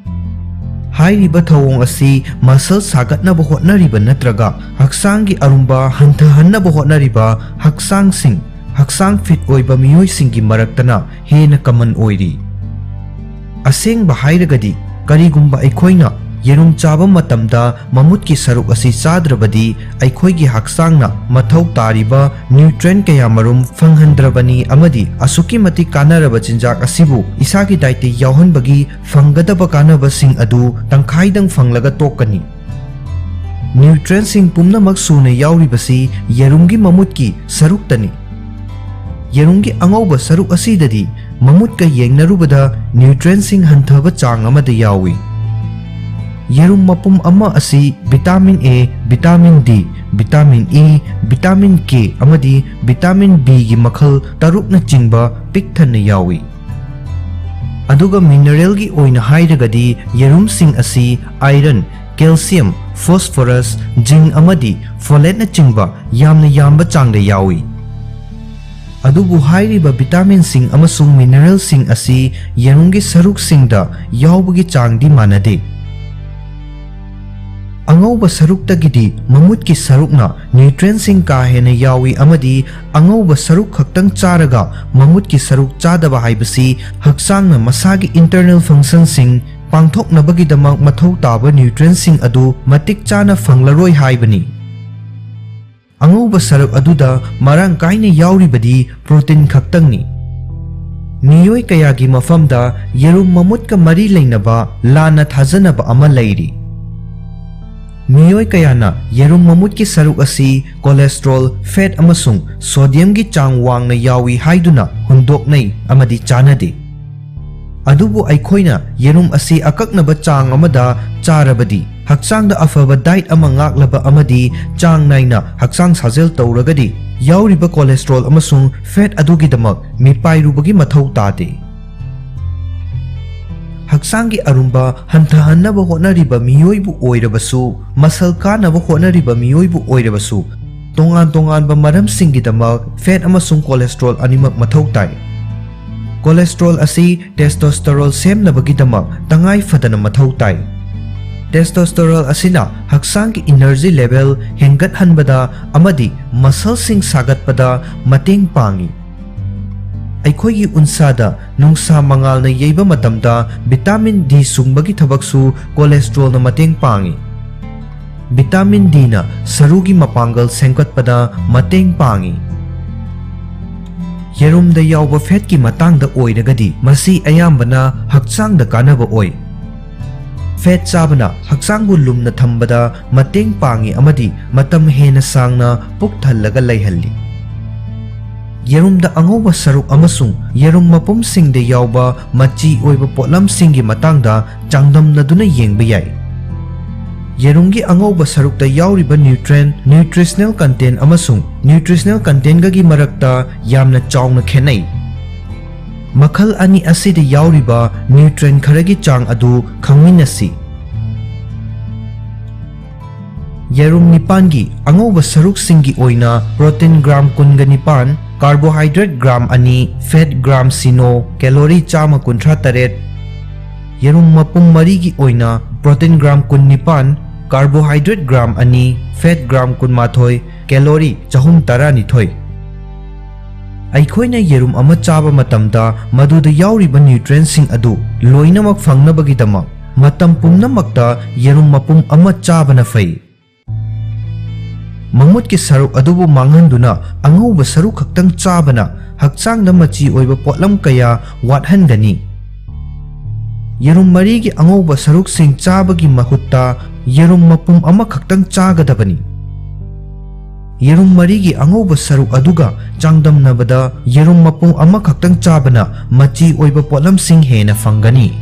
ꯍꯥꯏꯔꯤꯕ ꯊꯧꯑꯣꯡ ꯑꯁꯤ muscle ꯁꯥꯒꯠꯅꯕ ꯍꯣꯠꯅꯔꯤꯕ ꯅꯠꯇ꯭ꯔꯒ ꯍꯛꯆꯥꯡꯒꯤ ꯑꯔꯨꯝꯕ ꯍꯟꯊꯍꯟꯅꯕ ꯍꯣꯠꯅꯔꯤꯕ ꯍꯛꯆꯥꯡꯁꯤꯡ, ꯍꯛꯆꯥꯡ fit ꯑꯣꯏꯕ ꯃꯤꯑꯣꯏꯁꯤꯡꯒꯤ ꯃꯔꯛꯇꯅ ꯍꯦꯟꯅ common ꯑꯣꯏꯔꯤ꯫ ꯑꯁꯦꯡꯕ ꯍꯥꯏꯔꯒꯗꯤ, ꯀꯔꯤꯒꯨꯝꯕ ꯑꯩꯈꯣꯏꯅ ꯌꯦꯔꯨꯝ ꯆꯥꯕ ꯃꯇꯝꯗ ꯃꯃꯨꯠꯀꯤ ꯁꯔꯨꯛ ꯑꯁꯤ ꯆꯥꯗ꯭ꯔꯕꯗꯤ, ꯑꯩꯈꯣꯏꯒꯤ ꯍꯛꯆꯥꯡꯅ ꯃꯊꯧ ꯇꯥꯔꯤꯕ nutrient ꯀꯌꯥꯃꯔꯨꯝ ꯐꯪꯍꯟꯗ꯭ꯔꯕꯅꯤ ꯑꯃꯗꯤ ꯑꯁꯨꯛꯀꯤ ꯃꯇꯤꯛ ꯀꯥꯟꯅꯔꯕ ꯆꯤꯟꯖꯥꯛ ꯑꯁꯤꯕꯨ ꯏꯁꯥꯒꯤ dietꯇ ꯌꯥꯎꯍꯟꯕꯒꯤ ꯐꯪꯒꯗꯕ ꯀꯥꯟꯅꯕꯁꯤꯡ ꯑꯗꯨ ꯇꯪꯈꯥꯏꯗꯪ ꯐꯪꯂꯒ ꯇꯣꯛꯀꯅꯤ꯫ Nutrientꯁꯤꯡ ꯄꯨꯝꯅꯃꯛ ꯁꯨꯅ ꯌꯥꯎꯔꯤꯕꯁꯤ ꯌꯦꯔꯨꯝꯒꯤ ꯃꯃꯨꯠꯀꯤ ꯁꯔꯨꯛꯇꯅꯤ꯫ ꯌꯦꯔꯨꯝꯒꯤ ꯑꯉꯧꯕ ꯁꯔꯨꯛ ꯑꯁꯤꯗꯗꯤ ꯃꯃꯨꯠꯀ ꯌꯦꯡꯅꯔꯨꯕꯗ nutrientꯁꯤꯡ ꯍꯟꯊꯕ ꯆꯥꯡ ꯑꯃꯗ ꯌꯥꯎꯏ꯫ ꯌꯦꯔꯨꯝ ꯃꯄꯨꯝ ꯑꯃ ꯑꯁꯤ vitamin A, vitamin D, vitamin E, vitamin K ꯑꯃꯗꯤ vitamin Bꯒꯤ ꯃꯈꯜ ꯇꯔꯨꯛꯅꯆꯤꯡꯕ ꯄꯤꯛ ꯊꯟꯅ ꯌꯥꯎꯏ꯫ ꯑꯗꯨꯒ mineralꯒꯤ ꯑꯣꯏꯅ ꯍꯥꯏꯔꯒꯗꯤ ꯌꯦꯔꯨꯝꯁꯤꯡ ꯑꯁꯤ iron, calcium, phosphorus, zinc ꯑꯃꯗꯤ folate ꯅꯆꯤꯡꯕ ꯌꯥꯝꯅ ꯌꯥꯝꯕ ꯆꯥꯡꯗ ꯌꯥꯎꯏ꯫ ꯑꯗꯨꯕꯨ ꯍꯥꯏꯔꯤꯕ vitamin ꯁꯤꯡ ꯑꯃꯁꯨꯡ mineral ꯁꯤꯡ ꯑꯁꯤ ꯌꯦꯔꯨꯝꯒꯤ ꯁꯔꯨꯛꯁꯤꯡꯗ ꯌꯥꯎꯕꯒꯤ ꯆꯥꯡꯗꯤ ꯃꯥꯟꯅꯗꯦ꯫ ꯑꯉꯧꯕ ꯁꯔꯨꯛꯇꯒꯤꯗꯤ ꯃꯃꯨꯠꯀꯤ ꯁꯔꯨꯛꯅ nutrient ꯁꯤꯡ ꯀꯥ ꯍꯦꯟꯅ ꯌꯥꯎꯏ ꯑꯃꯗꯤ ꯑꯉꯧꯕ ꯁꯔꯨꯛ ꯈꯛꯇꯪ ꯆꯥꯔꯒ ꯃꯃꯨꯠꯀꯤ ꯁꯔꯨꯛ ꯆꯥꯗꯕ ꯍꯥꯏꯕꯁꯤ ꯍꯛꯆꯥꯡꯅ ꯃꯁꯥꯒꯤ internal function ꯁꯤꯡ ꯄꯥꯡꯊꯣꯛꯅꯕꯒꯤꯗꯃꯛ ꯃꯊꯧ ꯇꯥꯕ nutrient ꯁꯤꯡ ꯑꯗꯨ ꯃꯇꯤꯛ ꯆꯥꯅ ꯐꯪꯂꯔꯣꯏ ꯍꯥꯏꯕꯅꯤ꯫ ꯑꯉꯧꯕ ꯁꯔꯨꯛ ꯑꯗꯨꯗ ꯃꯔꯥꯡ ꯀꯥꯏꯅ ꯌꯥꯎꯔꯤꯕꯗꯤ protein ꯈꯛꯇꯪꯅꯤ꯫ ꯃꯤꯑꯣꯏ ꯀꯌꯥꯒꯤ ꯃꯐꯝꯗ ꯌꯦꯔꯨꯝ ꯃꯃꯨꯠꯀ ꯃꯔꯤ ꯂꯩꯅꯕ ꯂꯥꯟꯅ ꯊꯥꯖꯅꯕ ꯑꯃ ꯂꯩꯔꯤ꯫ ꯃꯤꯑꯣꯏ ꯀꯌꯥꯅ ꯌꯦꯔꯨꯝ ꯃꯃꯨꯠꯀꯤ ꯁꯔꯨꯛ ꯑꯁꯤ cholesterol, fat ꯑꯃꯁꯨꯡ sodium ꯒꯤ ꯆꯥꯡ ꯋꯥꯡꯅ ꯌꯥꯎꯏ ꯍꯥꯏꯗꯨꯅ ꯍꯨꯟꯗꯣꯛꯅꯩ ꯑꯃꯗꯤ ꯆꯥꯅꯗꯦ꯫ ꯑꯗꯨꯕꯨ ꯑꯩꯈꯣꯏꯅ ꯌꯦꯔꯨꯝ ꯑꯁꯤ ꯑꯀꯛꯅꯕ ꯆꯥꯡ ꯑꯃꯗ ꯆꯥꯔꯕꯗꯤ, ꯍꯛꯆꯥꯡꯗ ꯑꯐꯕ diet ꯑꯃ ꯉꯥꯛꯂꯕ ꯑꯃꯗꯤ ꯆꯥꯡ ꯅꯥꯏꯅ ꯍꯛꯆꯥꯡ ꯁꯥꯖꯦꯜ ꯇꯧꯔꯒꯗꯤ, ꯌꯥꯎꯔꯤꯕ cholesterol ꯑꯃꯁꯨꯡ fat ꯑꯗꯨꯒꯤꯗꯃꯛ ꯃꯤꯄꯥꯏꯔꯨꯕꯒꯤ ꯃꯊꯧ ꯇꯥꯗꯦ꯫ ꯍꯛꯆꯥꯡꯒꯤ ꯑꯔꯨꯝꯕ ꯍꯟꯊꯍꯟꯅꯕ ꯍꯣꯠꯅꯔꯤꯕ ꯃꯤꯑꯣꯏꯕꯨ ꯑꯣꯏꯔꯕꯁꯨ, ꯃꯁꯜ ꯀꯥꯅꯕ ꯍꯣꯠꯅꯔꯤꯕ ꯃꯤꯑꯣꯏꯕꯨ ꯑꯣꯏꯔꯕꯁꯨ, ꯇꯣꯉꯥꯟ ꯇꯣꯉꯥꯟꯕ ꯃꯔꯝꯁꯤꯡꯒꯤꯗꯃꯛ fat ꯑꯃꯁꯨꯡ cholesterol ꯑꯅꯤꯃꯛ ꯃꯊꯧ ꯇꯥꯏ꯫ Cholesterol ꯑꯁꯤ testosterone ꯁꯦꯝꯅꯕꯒꯤꯗꯃꯛ ꯇꯉꯥꯏ ꯐꯗꯅ ꯃꯊꯧ ꯇꯥꯏ꯫ Testosterone ꯑꯁꯤꯅ ꯍꯛꯆꯥꯡꯒꯤ energy level ꯍꯦꯟꯒꯠꯍꯟꯕꯗ ꯑꯃꯗꯤ muscle ꯁꯤꯡ ꯁꯥꯒꯠꯄꯗ ꯃꯇꯦꯡ ꯄꯥꯡꯏ꯫ ꯑꯩꯈꯣꯏꯒꯤ ꯎꯟꯁꯥꯗ ꯅꯨꯡꯁꯥ ꯃꯉꯥꯜꯅ ꯌꯩꯕ ꯃꯇꯝꯗ vitamin D ꯁꯨꯡꯕꯒꯤ ꯊꯕꯛꯁꯨ cholesterol ꯅ ꯃꯇꯦꯡ ꯄꯥꯡꯏ꯫ Vitamin D ꯅ ꯁꯔꯨꯒꯤ ꯃꯄꯥꯡꯒꯜ ꯁꯦꯝꯒꯠꯄꯗ ꯃꯇꯦꯡ ꯄꯥꯡꯏ꯫ ꯌꯦꯔꯨꯝꯗ ꯌꯥꯎꯕ fat ꯀꯤ ꯃꯇꯥꯡꯗ ꯑꯣꯏꯔꯒꯗꯤ, ꯃꯁꯤ ꯑꯌꯥꯝꯕꯅ ꯍꯛꯆꯥꯡꯗ ꯀꯥꯟꯅꯕ ꯑꯣꯏ꯫ Fat ꯆꯥꯕꯅ ꯍꯛꯆꯥꯡꯕꯨ ꯂꯨꯝꯅ ꯊꯝꯕꯗ ꯃꯇꯦꯡ ꯄꯥꯡꯏ ꯑꯃꯗꯤ ꯃꯇꯝ ꯍꯦꯟꯅ ꯁꯥꯡꯅ ꯄꯨꯛ ꯊꯜꯂꯒ ꯂꯩꯍꯜꯂꯤ꯫ ꯌꯦꯔꯨꯝꯗ ꯑꯉꯧꯕ ꯁꯔꯨꯛ ꯑꯃꯁꯨꯡ ꯌꯦꯔꯨꯝ ꯃꯄꯨꯝꯁꯤꯡꯗ ꯌꯥꯎꯕ ꯃꯆꯤ ꯑꯣꯏꯕ ꯄꯣꯠꯂꯝꯁꯤꯡꯒꯤ ꯃꯇꯥꯡꯗ ꯆꯥꯡꯗꯝꯅꯗꯨꯅ ꯌꯦꯡꯕ ꯌꯥꯏ꯫ ꯌꯦꯔꯨꯝꯒꯤ ꯑꯉꯧꯕ ꯁꯔꯨꯛꯇ ꯌꯥꯎꯔꯤꯕ nutrient, nutritional content ꯑꯃꯁꯨꯡ nutritional content ꯒꯒꯤ ꯃꯔꯛꯇ ꯌꯥꯝꯅ ꯆꯥꯎꯅ ꯈꯦꯠꯅꯩ꯫ ꯃꯈꯜ ꯑꯅꯤ ꯑꯁꯤꯗ ꯌꯥꯎꯔꯤꯕ nutrient ꯈꯔꯒꯤ ꯆꯥꯡ ꯑꯗꯨ ꯈꯪꯃꯤꯟꯅꯁꯤ꯫ ꯌꯦꯔꯨꯝ ꯅꯤꯄꯥꯟꯒꯤ ꯑꯉꯧꯕ ꯁꯔꯨꯛꯁꯤꯡꯒꯤ ꯑꯣꯏꯅ protein gram ꯀꯨꯟꯒ ꯅꯤꯄꯥꯟ, carbohydrate gram ꯑꯅꯤ, fat gram ꯁꯤꯅꯣ, calorie ꯆꯥꯝꯃ ꯀꯨꯟꯊ꯭ꯔꯥ ꯇꯔꯦꯠ꯫ ꯌꯦꯔꯨꯝ ꯃꯄꯨꯝ ꯃꯔꯤꯒꯤ ꯑꯣꯏꯅ protein gram ꯀꯨꯟꯅꯤꯄꯥꯟ, carbohydrate gram ꯑꯅꯤ, fat gram ꯀꯨꯟꯃꯥꯊꯣꯏ, calorie ꯆꯍꯨꯝ ꯇꯔꯥꯅꯤꯊꯣꯏ꯫ ꯑꯩꯈꯣꯏꯅ ꯌꯦꯔꯨꯝ ꯑꯃ ꯆꯥꯕ ꯃꯇꯝꯗ ꯃꯗꯨꯗ ꯌꯥꯎꯔꯤꯕ nutrientꯁꯤꯡ ꯑꯗꯨ ꯂꯣꯏꯅꯃꯛ ꯐꯪꯅꯕꯒꯤꯗꯃꯛ ꯃꯇꯝ ꯄꯨꯝꯅꯃꯛꯇ ꯌꯦꯔꯨꯝ ꯃꯄꯨꯝ ꯑꯃ ꯆꯥꯕꯅ ꯐꯩ꯫ ꯃꯃꯨꯠꯀꯤ ꯁꯔꯨꯛ ꯑꯗꯨꯕꯨ ꯃꯥꯡꯍꯟꯗꯨꯅ ꯑꯉꯧꯕ ꯁꯔꯨꯛ ꯈꯛꯇꯪ ꯆꯥꯕꯅ ꯍꯛꯆꯥꯡꯗ ꯃꯆꯤ ꯑꯣꯏꯕ ꯄꯣꯠꯂꯝ ꯀꯌꯥ ꯋꯥꯠꯍꯟꯒꯅꯤ꯫ ꯌꯦꯔꯨꯝ ꯃꯔꯤꯒꯤ ꯑꯉꯧꯕ ꯁꯔꯨꯛꯁꯤꯡ ꯆꯥꯕꯒꯤ ꯃꯍꯨꯠꯇ ꯌꯦꯔꯨꯝ ꯃꯄꯨꯝ ꯑꯃꯈꯛꯇꯪ ꯆꯥꯒꯗꯕꯅꯤ꯫ ꯌꯦꯔꯨꯝ ꯃꯔꯤꯒꯤ ꯑꯉꯧꯕ ꯁꯔꯨꯛ ꯑꯗꯨꯒ ꯆꯥꯡꯗꯝꯅꯕꯗ ꯌꯦꯔꯨꯝ ꯃꯄꯨꯝ ꯑꯃꯈꯛꯇꯪ ꯆꯥꯕꯅ ꯃꯆꯤ ꯑꯣꯏꯕ ꯄꯣꯠꯂꯝꯁꯤꯡ ꯍꯦꯟꯅ ꯐꯪꯒꯅꯤ꯫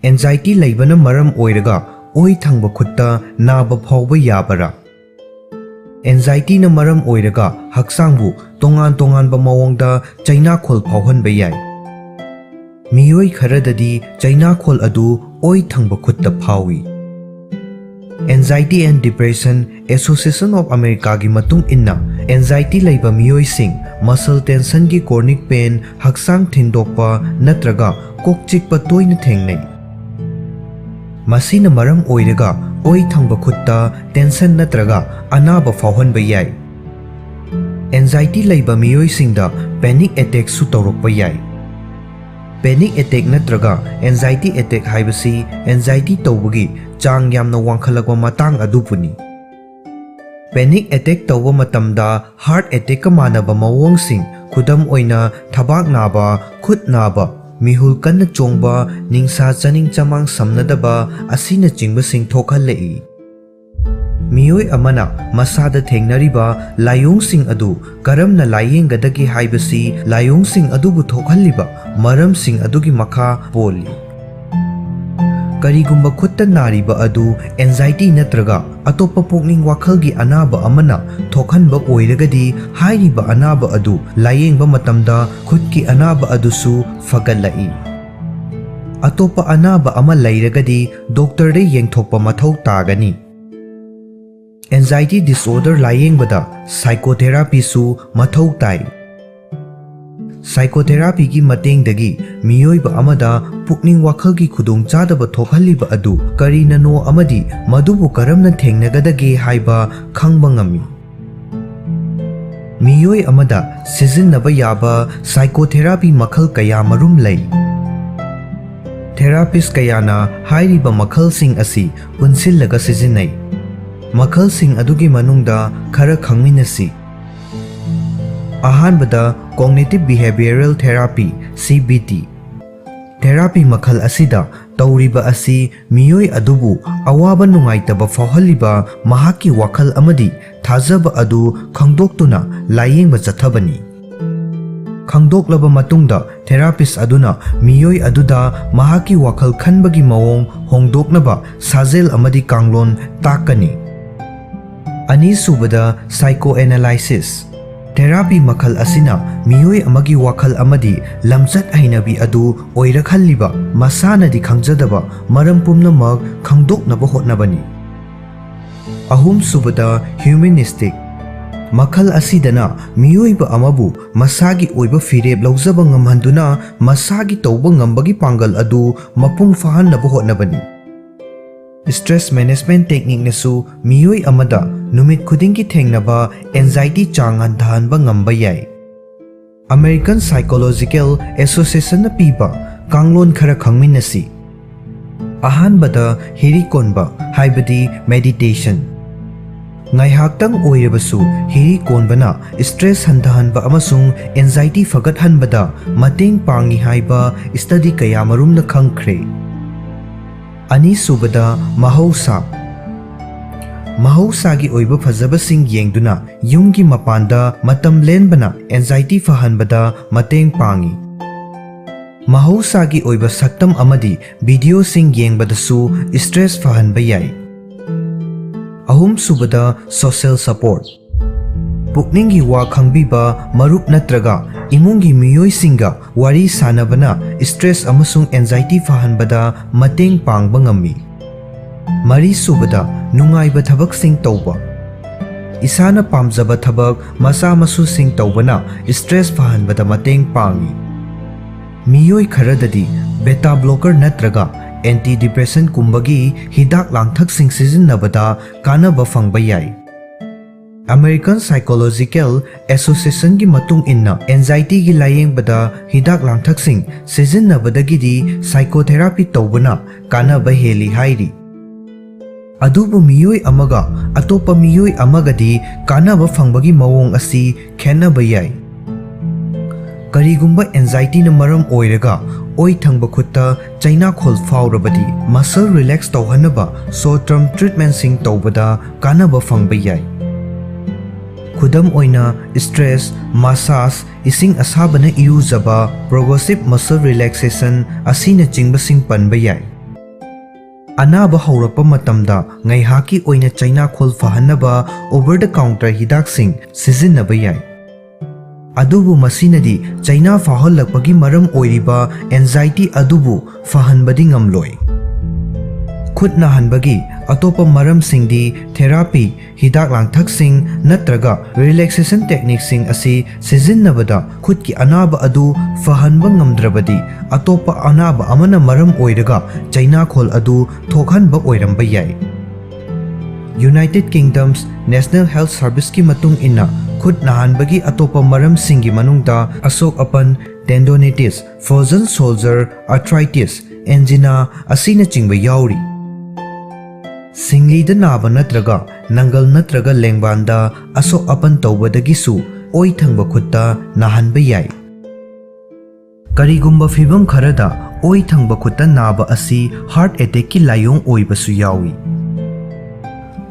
Anxiety ꯂꯩꯕꯅ ꯃꯔꯝ ꯑꯣꯏꯔꯒ ꯑꯣꯏ ꯊꯪꯕ ꯈꯨꯠꯇ ꯅꯥꯕ ꯐꯥꯎꯕ ꯌꯥꯕꯔꯥ? Anxietyꯅ ꯃꯔꯝ ꯑꯣꯏꯔꯒ ꯍꯛꯆꯥꯡꯕꯨ ꯇꯣꯉꯥꯟ ꯇꯣꯉꯥꯟꯕ ꯃꯑꯣꯡꯗ ꯆꯩꯅꯥꯈꯣꯜ ꯐꯥꯎꯍꯟꯕ ꯌꯥꯏ꯫ ꯃꯤꯑꯣꯏ ꯈꯔꯗꯗꯤ ꯆꯩꯅꯥꯈꯣꯜ ꯑꯗꯨ ꯑꯣꯏ ꯊꯪꯕ ꯈꯨꯠꯇ ꯐꯥꯎꯏ꯫ Anxiety and Depression Association of Americaꯒꯤ ꯃꯇꯨꯡ ꯏꯟꯅ, anxiety ꯂꯩꯕ ꯃꯤꯑꯣꯏꯁꯤꯡ muscle tensionꯒꯤ chronic pain, ꯍꯛꯆꯥꯡ ꯊꯤꯟꯗꯣꯛꯄ ꯅꯠꯇ꯭ꯔꯒ ꯀꯣꯛ ꯆꯤꯛꯄ ꯇꯣꯏꯅ ꯊꯦꯡꯅꯩ꯫ ꯃꯁꯤꯅ ꯃꯔꯝ ꯑꯣꯏꯔꯒ ꯑꯣꯏ ꯊꯪꯕ ꯈꯨꯠꯇ tension ꯅꯠꯇ꯭ꯔꯒ ꯑꯅꯥꯕ ꯐꯥꯎꯍꯟꯕ ꯌꯥꯏ꯫ Anxiety ꯂꯩꯕ ꯃꯤꯑꯣꯏꯁꯤꯡꯗ panic attackꯁꯨ ꯇꯧꯔꯛꯄ ꯌꯥꯏ꯫ Panic attack ꯅꯠꯇ꯭ꯔꯒ anxiety attack ꯍꯥꯏꯕꯁꯤ anxiety ꯇꯧꯕꯒꯤ ꯆꯥꯡ ꯌꯥꯝꯅ ꯋꯥꯡꯈꯠꯂꯛꯄ ꯃꯇꯥꯡ ꯑꯗꯨꯕꯨꯅꯤ꯫ Panic attack ꯇꯧꯕ ꯃꯇꯝꯗ heart attackꯀ ꯃꯥꯟꯅꯕ ꯃꯑꯣꯡꯁꯤꯡ, ꯈꯨꯗꯝ ꯑꯣꯏꯅ ꯊꯕꯥꯛ ꯅꯥꯕ, ꯈꯨꯠ ꯅꯥꯕ, ꯃꯤꯍꯨꯜ ꯀꯟꯅ ꯆꯣꯡꯕ, ꯅꯤꯡꯁꯥ ꯆꯥꯅꯤꯡ ꯆꯃꯥꯡ ꯁꯝꯅꯗꯕ ꯑꯁꯤꯅꯆꯤꯡꯕꯁꯤꯡ ꯊꯣꯛꯍꯜꯂꯛꯏ꯫ ꯃꯤꯑꯣꯏ ꯑꯃꯅ ꯃꯁꯥꯗ ꯊꯦꯡꯅꯔꯤꯕ ꯂꯥꯏꯑꯣꯡꯁꯤꯡ ꯑꯗꯨ ꯀꯔꯝꯅ ꯂꯥꯏꯌꯦꯡꯒꯗꯒꯦ ꯍꯥꯏꯕꯁꯤ ꯂꯥꯏꯑꯣꯡꯁꯤꯡ ꯑꯗꯨꯕꯨ ꯊꯣꯛꯍꯜꯂꯤꯕ ꯃꯔꯝꯁꯤꯡ ꯑꯗꯨꯒꯤ ꯃꯈꯥ ꯄꯣꯜꯂꯤ꯫ ꯀꯔꯤꯒꯨꯝꯕ ꯈꯨꯠꯇ ꯅꯥꯔꯤꯕ ꯑꯗꯨ anxiety ꯅꯠꯇ꯭ꯔꯒ ꯑꯇꯣꯞꯄ ꯄꯨꯛꯅꯤꯡ ꯋꯥꯈꯜꯒꯤ ꯑꯅꯥꯕ ꯑꯃꯅ ꯊꯣꯛꯍꯟꯕ ꯑꯣꯏꯔꯒꯗꯤ, ꯍꯥꯏꯔꯤꯕ ꯑꯅꯥꯕ ꯑꯗꯨ ꯂꯥꯌꯦꯡꯕ ꯃꯇꯝꯗ ꯈꯨꯠꯀꯤ ꯑꯅꯥꯕ ꯑꯗꯨꯁꯨ ꯐꯒꯠꯂꯛꯏ꯫ ꯑꯇꯣꯞꯄ ꯑꯅꯥꯕ ꯑꯃ ꯂꯩꯔꯒꯗꯤ ꯗꯣꯛꯇꯔꯗ ꯌꯦꯡꯊꯣꯛꯄ ꯃꯊꯧ ꯇꯥꯒꯅꯤ꯫ Anxiety disorder ꯂꯥꯌꯦꯡꯕꯗ psychotherapyꯁꯨ ꯃꯊꯧ ꯇꯥꯏ꯫ Psychotherapyꯒꯤ ꯃꯇꯦꯡꯗꯒꯤ ꯃꯤꯑꯣꯏꯕ ꯑꯃꯗ ꯄꯨꯛꯅꯤꯡ ꯋꯥꯈꯜꯒꯤ ꯈꯨꯗꯣꯡꯆꯥꯗꯕ ꯊꯣꯛꯍꯜꯂꯤꯕ ꯑꯗꯨ ꯀꯔꯤꯅꯅꯣ ꯑꯃꯗꯤ ꯃꯗꯨꯕꯨ ꯀꯔꯝꯅ ꯊꯦꯡꯅꯒꯗꯒꯦ ꯍꯥꯏꯕ ꯈꯪꯕ ꯉꯝꯃꯤ꯫ ꯃꯤꯑꯣꯏ ꯑꯃꯗ ꯁꯤꯖꯤꯟꯅꯕ ꯌꯥꯕ psychotherapy ꯃꯈꯜ ꯀꯌꯥ ꯃꯔꯨꯝ ꯂꯩ꯫ Therapist ꯀꯌꯥꯅ ꯍꯥꯏꯔꯤꯕ ꯃꯈꯜꯁꯤꯡ ꯑꯁꯤ ꯄꯨꯟꯁꯤꯜꯂꯒ ꯁꯤꯖꯤꯟꯅꯩ꯫ ꯃꯈꯜꯁꯤꯡ ꯑꯗꯨꯒꯤ ꯃꯅꯨꯡꯗ ꯈꯔ ꯈꯪꯃꯤꯟꯅꯁꯤ꯫ ꯑꯍꯥꯟꯕꯗ, Cognitive Behavioral Therapy, C B T꯫ Therapy ꯃꯈꯜ ꯑꯁꯤꯗ ꯇꯧꯔꯤꯕ ꯑꯁꯤ ꯃꯤꯑꯣꯏ ꯑꯗꯨꯕꯨ ꯑꯋꯥꯕ ꯅꯨꯡꯉꯥꯏꯇꯕ ꯐꯥꯎꯍꯜꯂꯤꯕ ꯃꯍꯥꯛꯀꯤ ꯋꯥꯈꯜ ꯑꯃꯗꯤ ꯊꯥꯖꯕ ꯑꯗꯨ ꯈꯪꯗꯣꯛꯇꯨꯅ ꯂꯥꯌꯦꯡꯕ ꯆꯠꯊꯕꯅꯤ꯫ ꯈꯪꯗꯣꯛꯂꯕ ꯃꯇꯨꯡꯗ, therapist ꯑꯗꯨꯅ ꯃꯤꯑꯣꯏ ꯑꯗꯨꯗ ꯃꯍꯥꯛꯀꯤ ꯋꯥꯈꯜ ꯈꯟꯕꯒꯤ ꯃꯑꯣꯡ ꯍꯣꯡꯗꯣꯛꯅꯕ ꯁꯥꯖꯦꯜ ꯑꯃꯗꯤ ꯀꯥꯡꯂꯣꯟ ꯇꯥꯛꯀꯅꯤ꯫ ꯑꯅꯤꯁꯨꯕꯗ, psychoanalysis꯫ Therapy ꯃꯈꯜ ꯑꯁꯤꯅ ꯃꯤꯑꯣꯏ ꯑꯃꯒꯤ ꯋꯥꯈꯜ ꯑꯃꯗꯤ ꯂꯝꯆꯠ ꯍꯩꯅꯕꯤ ꯑꯗꯨ ꯑꯣꯏꯔꯛꯍꯜꯂꯤꯕ ꯃꯁꯥꯅꯗꯤ ꯈꯪꯖꯗꯕ ꯃꯔꯝ ꯄꯨꯝꯅꯃꯛ ꯈꯪꯗꯣꯛꯅꯕ ꯍꯣꯠꯅꯕꯅꯤ꯫ ꯑꯍꯨꯝꯁꯨꯕꯗ, humanistic꯫ ꯃꯈꯜ ꯑꯁꯤꯗꯅ ꯃꯤꯑꯣꯏꯕ ꯑꯃꯕꯨ ꯃꯁꯥꯒꯤ ꯑꯣꯏꯕ ꯐꯤꯔꯦꯞ ꯂꯧꯖꯕ ꯉꯝꯍꯟꯗꯨꯅ ꯃꯁꯥꯒꯤ ꯇꯧꯕ ꯉꯝꯕꯒꯤ ꯄꯥꯡꯒꯜ ꯑꯗꯨ ꯃꯄꯨꯡ ꯐꯥꯍꯟꯅꯕ ꯍꯣꯠꯅꯕꯅꯤ꯫ Stress management techniqueꯅꯁꯨ ꯃꯤꯑꯣꯏ ꯑꯃꯗ ꯅꯨꯃꯤꯠ ꯈꯨꯗꯤꯡꯒꯤ ꯊꯦꯡꯅꯕ anxiety ꯆꯥꯡ ꯍꯟꯊꯍꯟꯕ ꯉꯝꯕ ꯌꯥꯏ꯫ American Psychological Associationꯅ ꯄꯤꯕ ꯀꯥꯡꯂꯣꯟ ꯈꯔ ꯈꯪꯃꯤꯟꯅꯁꯤ꯫ ꯑꯍꯥꯟꯕꯗ, ꯍꯤꯔꯤ ꯀꯣꯟꯕ, ꯍꯥꯏꯕꯗꯤ meditation꯫ ꯉꯥꯏꯍꯥꯛꯇꯪ ꯑꯣꯏꯔꯕꯁꯨ ꯍꯤꯔꯤ ꯀꯣꯟꯕꯅ stress ꯍꯟꯊꯍꯟꯕ ꯑꯃꯁꯨꯡ anxiety ꯐꯒꯠꯍꯟꯕꯗ ꯃꯇꯦꯡ ꯄꯥꯡꯏ ꯍꯥꯏꯕ study ꯀꯌꯥꯃꯔꯨꯝꯅ ꯈꯪꯈ꯭ꯔꯦ꯫ ꯑꯅꯤꯁꯨꯕꯗ, ꯃꯍꯧꯁꯥ꯫ ꯃꯍꯧꯁꯥꯒꯤ ꯑꯣꯏꯕ ꯐꯖꯕꯁꯤꯡ ꯌꯦꯡꯗꯨꯅ ꯌꯨꯝꯒꯤ ꯃꯄꯥꯟꯗ ꯃꯇꯝ ꯂꯦꯟꯕꯅ anxiety ꯐꯍꯟꯕꯗ ꯃꯇꯦꯡ ꯄꯥꯡꯏ꯫ ꯃꯍꯧꯁꯥꯒꯤ ꯑꯣꯏꯕ ꯁꯛꯇꯝ ꯑꯃꯗꯤ ꯚꯤꯗꯤꯑꯣꯁꯤꯡ ꯌꯦꯡꯕꯗꯁꯨ ꯁ꯭ꯇ꯭ꯔꯦꯁ ꯐꯍꯟꯕ ꯌꯥꯏ꯫ ꯑꯍꯨꯝꯁꯨꯕꯗ, social support꯫ ꯄꯨꯛꯅꯤꯡꯒꯤ ꯋꯥ ꯈꯪꯕꯤꯕ ꯃꯔꯨꯞ ꯅꯠꯇ꯭ꯔꯒ ꯏꯃꯨꯡꯒꯤ ꯃꯤꯑꯣꯏꯁꯤꯡꯒ ꯋꯥꯔꯤ ꯁꯥꯅꯕꯅ ꯁ꯭ꯇ꯭ꯔꯦꯁ ꯑꯃꯁꯨꯡ ꯑꯦꯟꯖꯥꯏꯇꯤ ꯐꯍꯟꯕꯗ ꯃꯇꯦꯡ ꯄꯥꯡꯕ ꯉꯝꯃꯤ꯫ ꯃꯔꯤꯁꯨꯕꯗ, ꯅꯨꯡꯉꯥꯏꯕ ꯊꯕꯛꯁꯤꯡ ꯇꯧꯕ꯫ ꯏꯁꯥꯅ ꯄꯥꯝꯖꯕ ꯊꯕꯛ ꯃꯆꯥ ꯃꯁꯨꯁꯤꯡ ꯇꯧꯕꯅ ꯁ꯭ꯇ꯭ꯔꯦꯁ ꯐꯍꯟꯕꯗ ꯃꯇꯦꯡ ꯄꯥꯡꯏ꯫ ꯃꯤꯑꯣꯏ ꯈꯔꯗꯗꯤ ꯕꯦꯇꯥ ꯕ꯭ꯂꯣꯀꯔ ꯅꯠꯇ꯭ꯔꯒ ꯑꯦꯟꯇꯤ ꯗꯤꯄ꯭ꯔꯦꯁꯟꯒꯨꯝꯕꯒꯤ ꯍꯤꯗꯥꯛ ꯂꯥꯡꯊꯛꯁꯤꯡ ꯁꯤꯖꯤꯟꯅꯕꯗ ꯀꯥꯟꯅꯕ ꯐꯪꯕ ꯌꯥꯏ꯫ American Psychological Associationꯒꯤ ꯃꯇꯨꯡ ꯏꯟꯅ, ꯑꯦꯟꯖꯥꯏꯇꯤꯒꯤ ꯂꯥꯌꯦꯡꯕꯗ ꯍꯤꯗꯥꯛ ꯂꯥꯡꯊꯛꯁꯤꯡ ꯁꯤꯖꯤꯟꯅꯕꯗꯒꯤꯗꯤ ꯁꯥꯏꯀꯣꯊꯦꯔꯥꯄꯤ ꯇꯧꯕꯅ ꯀꯥꯟꯅꯕ ꯍꯦꯜꯂꯤ ꯍꯥꯏꯔꯤ꯫ ꯑꯗꯨꯕꯨ ꯃꯤꯑꯣꯏ ꯑꯃꯒ ꯑꯇꯣꯞꯄ ꯃꯤꯑꯣꯏ ꯑꯃꯒꯗꯤ ꯀꯥꯟꯅꯕ ꯐꯪꯕꯒꯤ ꯃꯑꯣꯡ ꯑꯁꯤ ꯈꯦꯠꯅꯕ ꯌꯥꯏ꯫ ꯀꯔꯤꯒꯨꯝꯕ ꯑꯦꯟꯖꯥꯏꯇꯤꯅ ꯃꯔꯝ ꯑꯣꯏꯔꯒ ꯑꯣꯏ ꯊꯪꯕ ꯈꯨꯠꯇ ꯆꯩꯅꯥꯈꯣꯜ ꯐꯥꯎꯔꯕꯗꯤ, ꯃꯁꯜ ꯔꯤꯂꯦꯛꯁ ꯇꯧꯍꯟꯅꯕ ꯁꯣꯔꯠ ꯇꯔꯝ ꯇ꯭ꯔꯤꯠꯃꯦꯟꯠꯁꯤꯡ ꯇꯧꯕꯗ ꯀꯥꯟꯅꯕ ꯐꯪꯕ ꯌꯥꯏ꯫ ꯈꯨꯗꯝ ꯑꯣꯏꯅ, ꯁ꯭ꯇ꯭ꯔꯦꯁ, ꯃꯁꯥꯖ, ꯏꯁꯤꯡ ꯑꯁꯥꯕꯅ ꯏꯔꯨꯖꯕ, ꯄ꯭ꯔꯣꯒ꯭ꯔꯦꯁꯤꯚ ꯃꯁꯜ ꯔꯤꯂꯦꯛꯁꯦꯁꯟ ꯑꯁꯤꯅꯆꯤꯡꯕꯁꯤꯡ ꯄꯟꯕ ꯌꯥꯏ꯫ ꯑꯅꯥꯕ ꯍꯧꯔꯛꯄ ꯃꯇꯝꯗ ꯉꯥꯏꯍꯥꯛꯀꯤ ꯑꯣꯏꯅ ꯆꯩꯅꯥꯈꯣꯜ ꯐꯍꯟꯅꯕ ꯑꯣꯚꯔ ꯗ ꯀꯥꯎꯟꯇꯔ ꯍꯤꯗꯥꯛꯁꯤꯡ ꯁꯤꯖꯤꯟꯅꯕ ꯌꯥꯏ꯫ ꯑꯗꯨꯕꯨ ꯃꯁꯤꯅꯗꯤ ꯆꯩꯅꯥ ꯐꯥꯎꯍꯜꯂꯛꯄꯒꯤ ꯃꯔꯝ ꯑꯣꯏꯔꯤꯕ ꯑꯦꯟꯖꯥꯏꯇꯤ ꯑꯗꯨꯕꯨ ꯐꯍꯟꯕꯗꯤ ꯉꯝꯂꯣꯏ꯫ ꯈꯨꯠ ꯅꯥꯍꯟꯕꯒꯤ ꯑꯇꯣꯞꯄ ꯃꯔꯝꯁꯤꯡꯗꯤ ꯊꯦꯔꯥꯄꯤ, ꯍꯤꯗꯥꯛ ꯂꯥꯡꯊꯛꯁꯤꯡ ꯅꯠꯇ꯭ꯔꯒ ꯔꯤꯂꯦꯛꯁꯦꯁꯟ ꯇꯦꯛꯅꯤꯛꯁꯤꯡ ꯑꯁꯤ ꯁꯤꯖꯤꯟꯅꯕꯗ ꯈꯨꯠꯀꯤ ꯑꯅꯥꯕ ꯑꯗꯨ ꯐꯍꯟꯕ ꯉꯝꯗ꯭ꯔꯕꯗꯤ, ꯑꯇꯣꯞꯄ ꯑꯅꯥꯕ ꯑꯃꯅ ꯃꯔꯝ ꯑꯣꯏꯔꯒ ꯆꯩꯅꯥꯈꯣꯜ ꯑꯗꯨ ꯊꯣꯛꯍꯟꯕ ꯑꯣꯏꯔꯝꯕ ꯌꯥꯏ꯫ United Kingdom's National Health Serviceꯀꯤ ꯃꯇꯨꯡ ꯏꯟꯅ, ꯈꯨꯠ ꯅꯥꯍꯟꯕꯒꯤ ꯑꯇꯣꯞꯄ ꯃꯔꯝꯁꯤꯡꯒꯤ ꯃꯅꯨꯡꯗ ꯑꯁꯣꯛ ꯑꯄꯟ, ꯇꯦꯟꯗꯣꯅꯤꯇꯤꯁ, ꯐ꯭ꯔꯣꯖꯟ ꯁꯣꯜꯖꯔ, ꯑꯥꯔꯊ꯭ꯔꯥꯏꯇꯤꯁ, ꯑꯦꯟꯖꯤꯅꯥ ꯑꯁꯤꯅꯆꯤꯡꯕ ꯌꯥꯎꯔꯤ꯫ ꯁꯤꯡꯂꯤꯗ ꯅꯥꯕ ꯅꯠꯇ꯭ꯔꯒ ꯅꯪꯒꯜ ꯅꯠꯇ꯭ꯔꯒ ꯂꯦꯡꯕꯥꯟꯗ ꯑꯁꯣꯛ ꯑꯄꯟ ꯇꯧꯕꯗꯒꯤꯁꯨ ꯑꯣꯏ ꯊꯪꯕ ꯈꯨꯠꯇ ꯅꯥꯍꯟꯕ ꯌꯥꯏ꯫ ꯀꯔꯤꯒꯨꯝꯕ ꯐꯤꯚꯝ ꯈꯔꯗ ꯑꯣꯏ ꯊꯪꯕ ꯈꯨꯠꯇ ꯅꯥꯕ ꯑꯁꯤ ꯍꯥꯔꯠ ꯑꯦꯇꯦꯛꯀꯤ ꯂꯥꯏꯑꯣꯡ ꯑꯣꯏꯕꯁꯨ ꯌꯥꯎꯏ꯫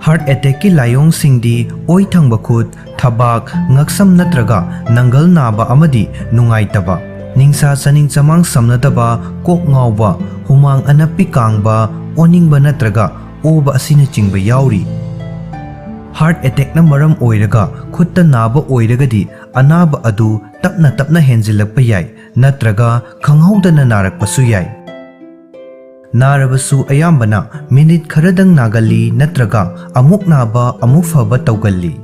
ꯍꯥꯔꯠ ꯑꯦꯇꯦꯛꯀꯤ ꯂꯥꯏꯑꯣꯡꯁꯤꯡꯗꯤ ꯑꯣꯏ ꯊꯪꯕ ꯈꯨꯠ, ꯊꯕꯥꯛ, ꯉꯛꯁꯝ ꯅꯠꯇ꯭ꯔꯒ ꯅꯪꯒꯜ ꯅꯥꯕ ꯑꯃꯗꯤ ꯅꯨꯡꯉꯥꯏꯇꯕ, ꯅꯤꯡꯁꯥ ꯆꯥꯅꯤꯡ ꯆꯃꯥꯡ ꯁꯝꯅꯗꯕ, ꯀꯣꯛ ꯉꯥꯎꯕ, ꯍꯨꯃꯥꯡ ꯑꯅꯞꯄꯤ ꯀꯥꯡꯕ, ꯑꯣꯅꯤꯡꯕ ꯅꯠꯇ꯭ꯔꯒ ꯑꯣꯕ ꯑꯁꯤꯅꯆꯤꯡꯕ ꯌꯥꯎꯔꯤ꯫ ꯍꯥꯔꯠ ꯑꯦꯇꯦꯛꯅ ꯃꯔꯝ ꯑꯣꯏꯔꯒ ꯈꯨꯠꯇ ꯅꯥꯕ ꯑꯣꯏꯔꯒꯗꯤ, ꯑꯅꯥꯕ ꯑꯗꯨ ꯇꯞꯅ ꯇꯞꯅ ꯍꯦꯟꯖꯤꯜꯂꯛꯄ ꯌꯥꯏ, ꯅꯠꯇ꯭ꯔꯒ ꯈꯪꯍꯧꯗꯅ ꯅꯥꯔꯛꯄꯁꯨ ꯌꯥꯏ꯫ ꯅꯥꯔꯕꯁꯨ ꯑꯌꯥꯝꯕꯅ ꯃꯤꯅꯤꯠ ꯈꯔꯗꯪ ꯅꯥꯒꯜꯂꯤ, ꯅꯠꯇ꯭ꯔꯒ ꯑꯃꯨꯛ ꯅꯥꯕ ꯑꯃꯨꯛ ꯐꯕ ꯇꯧꯒꯜꯂꯤ꯫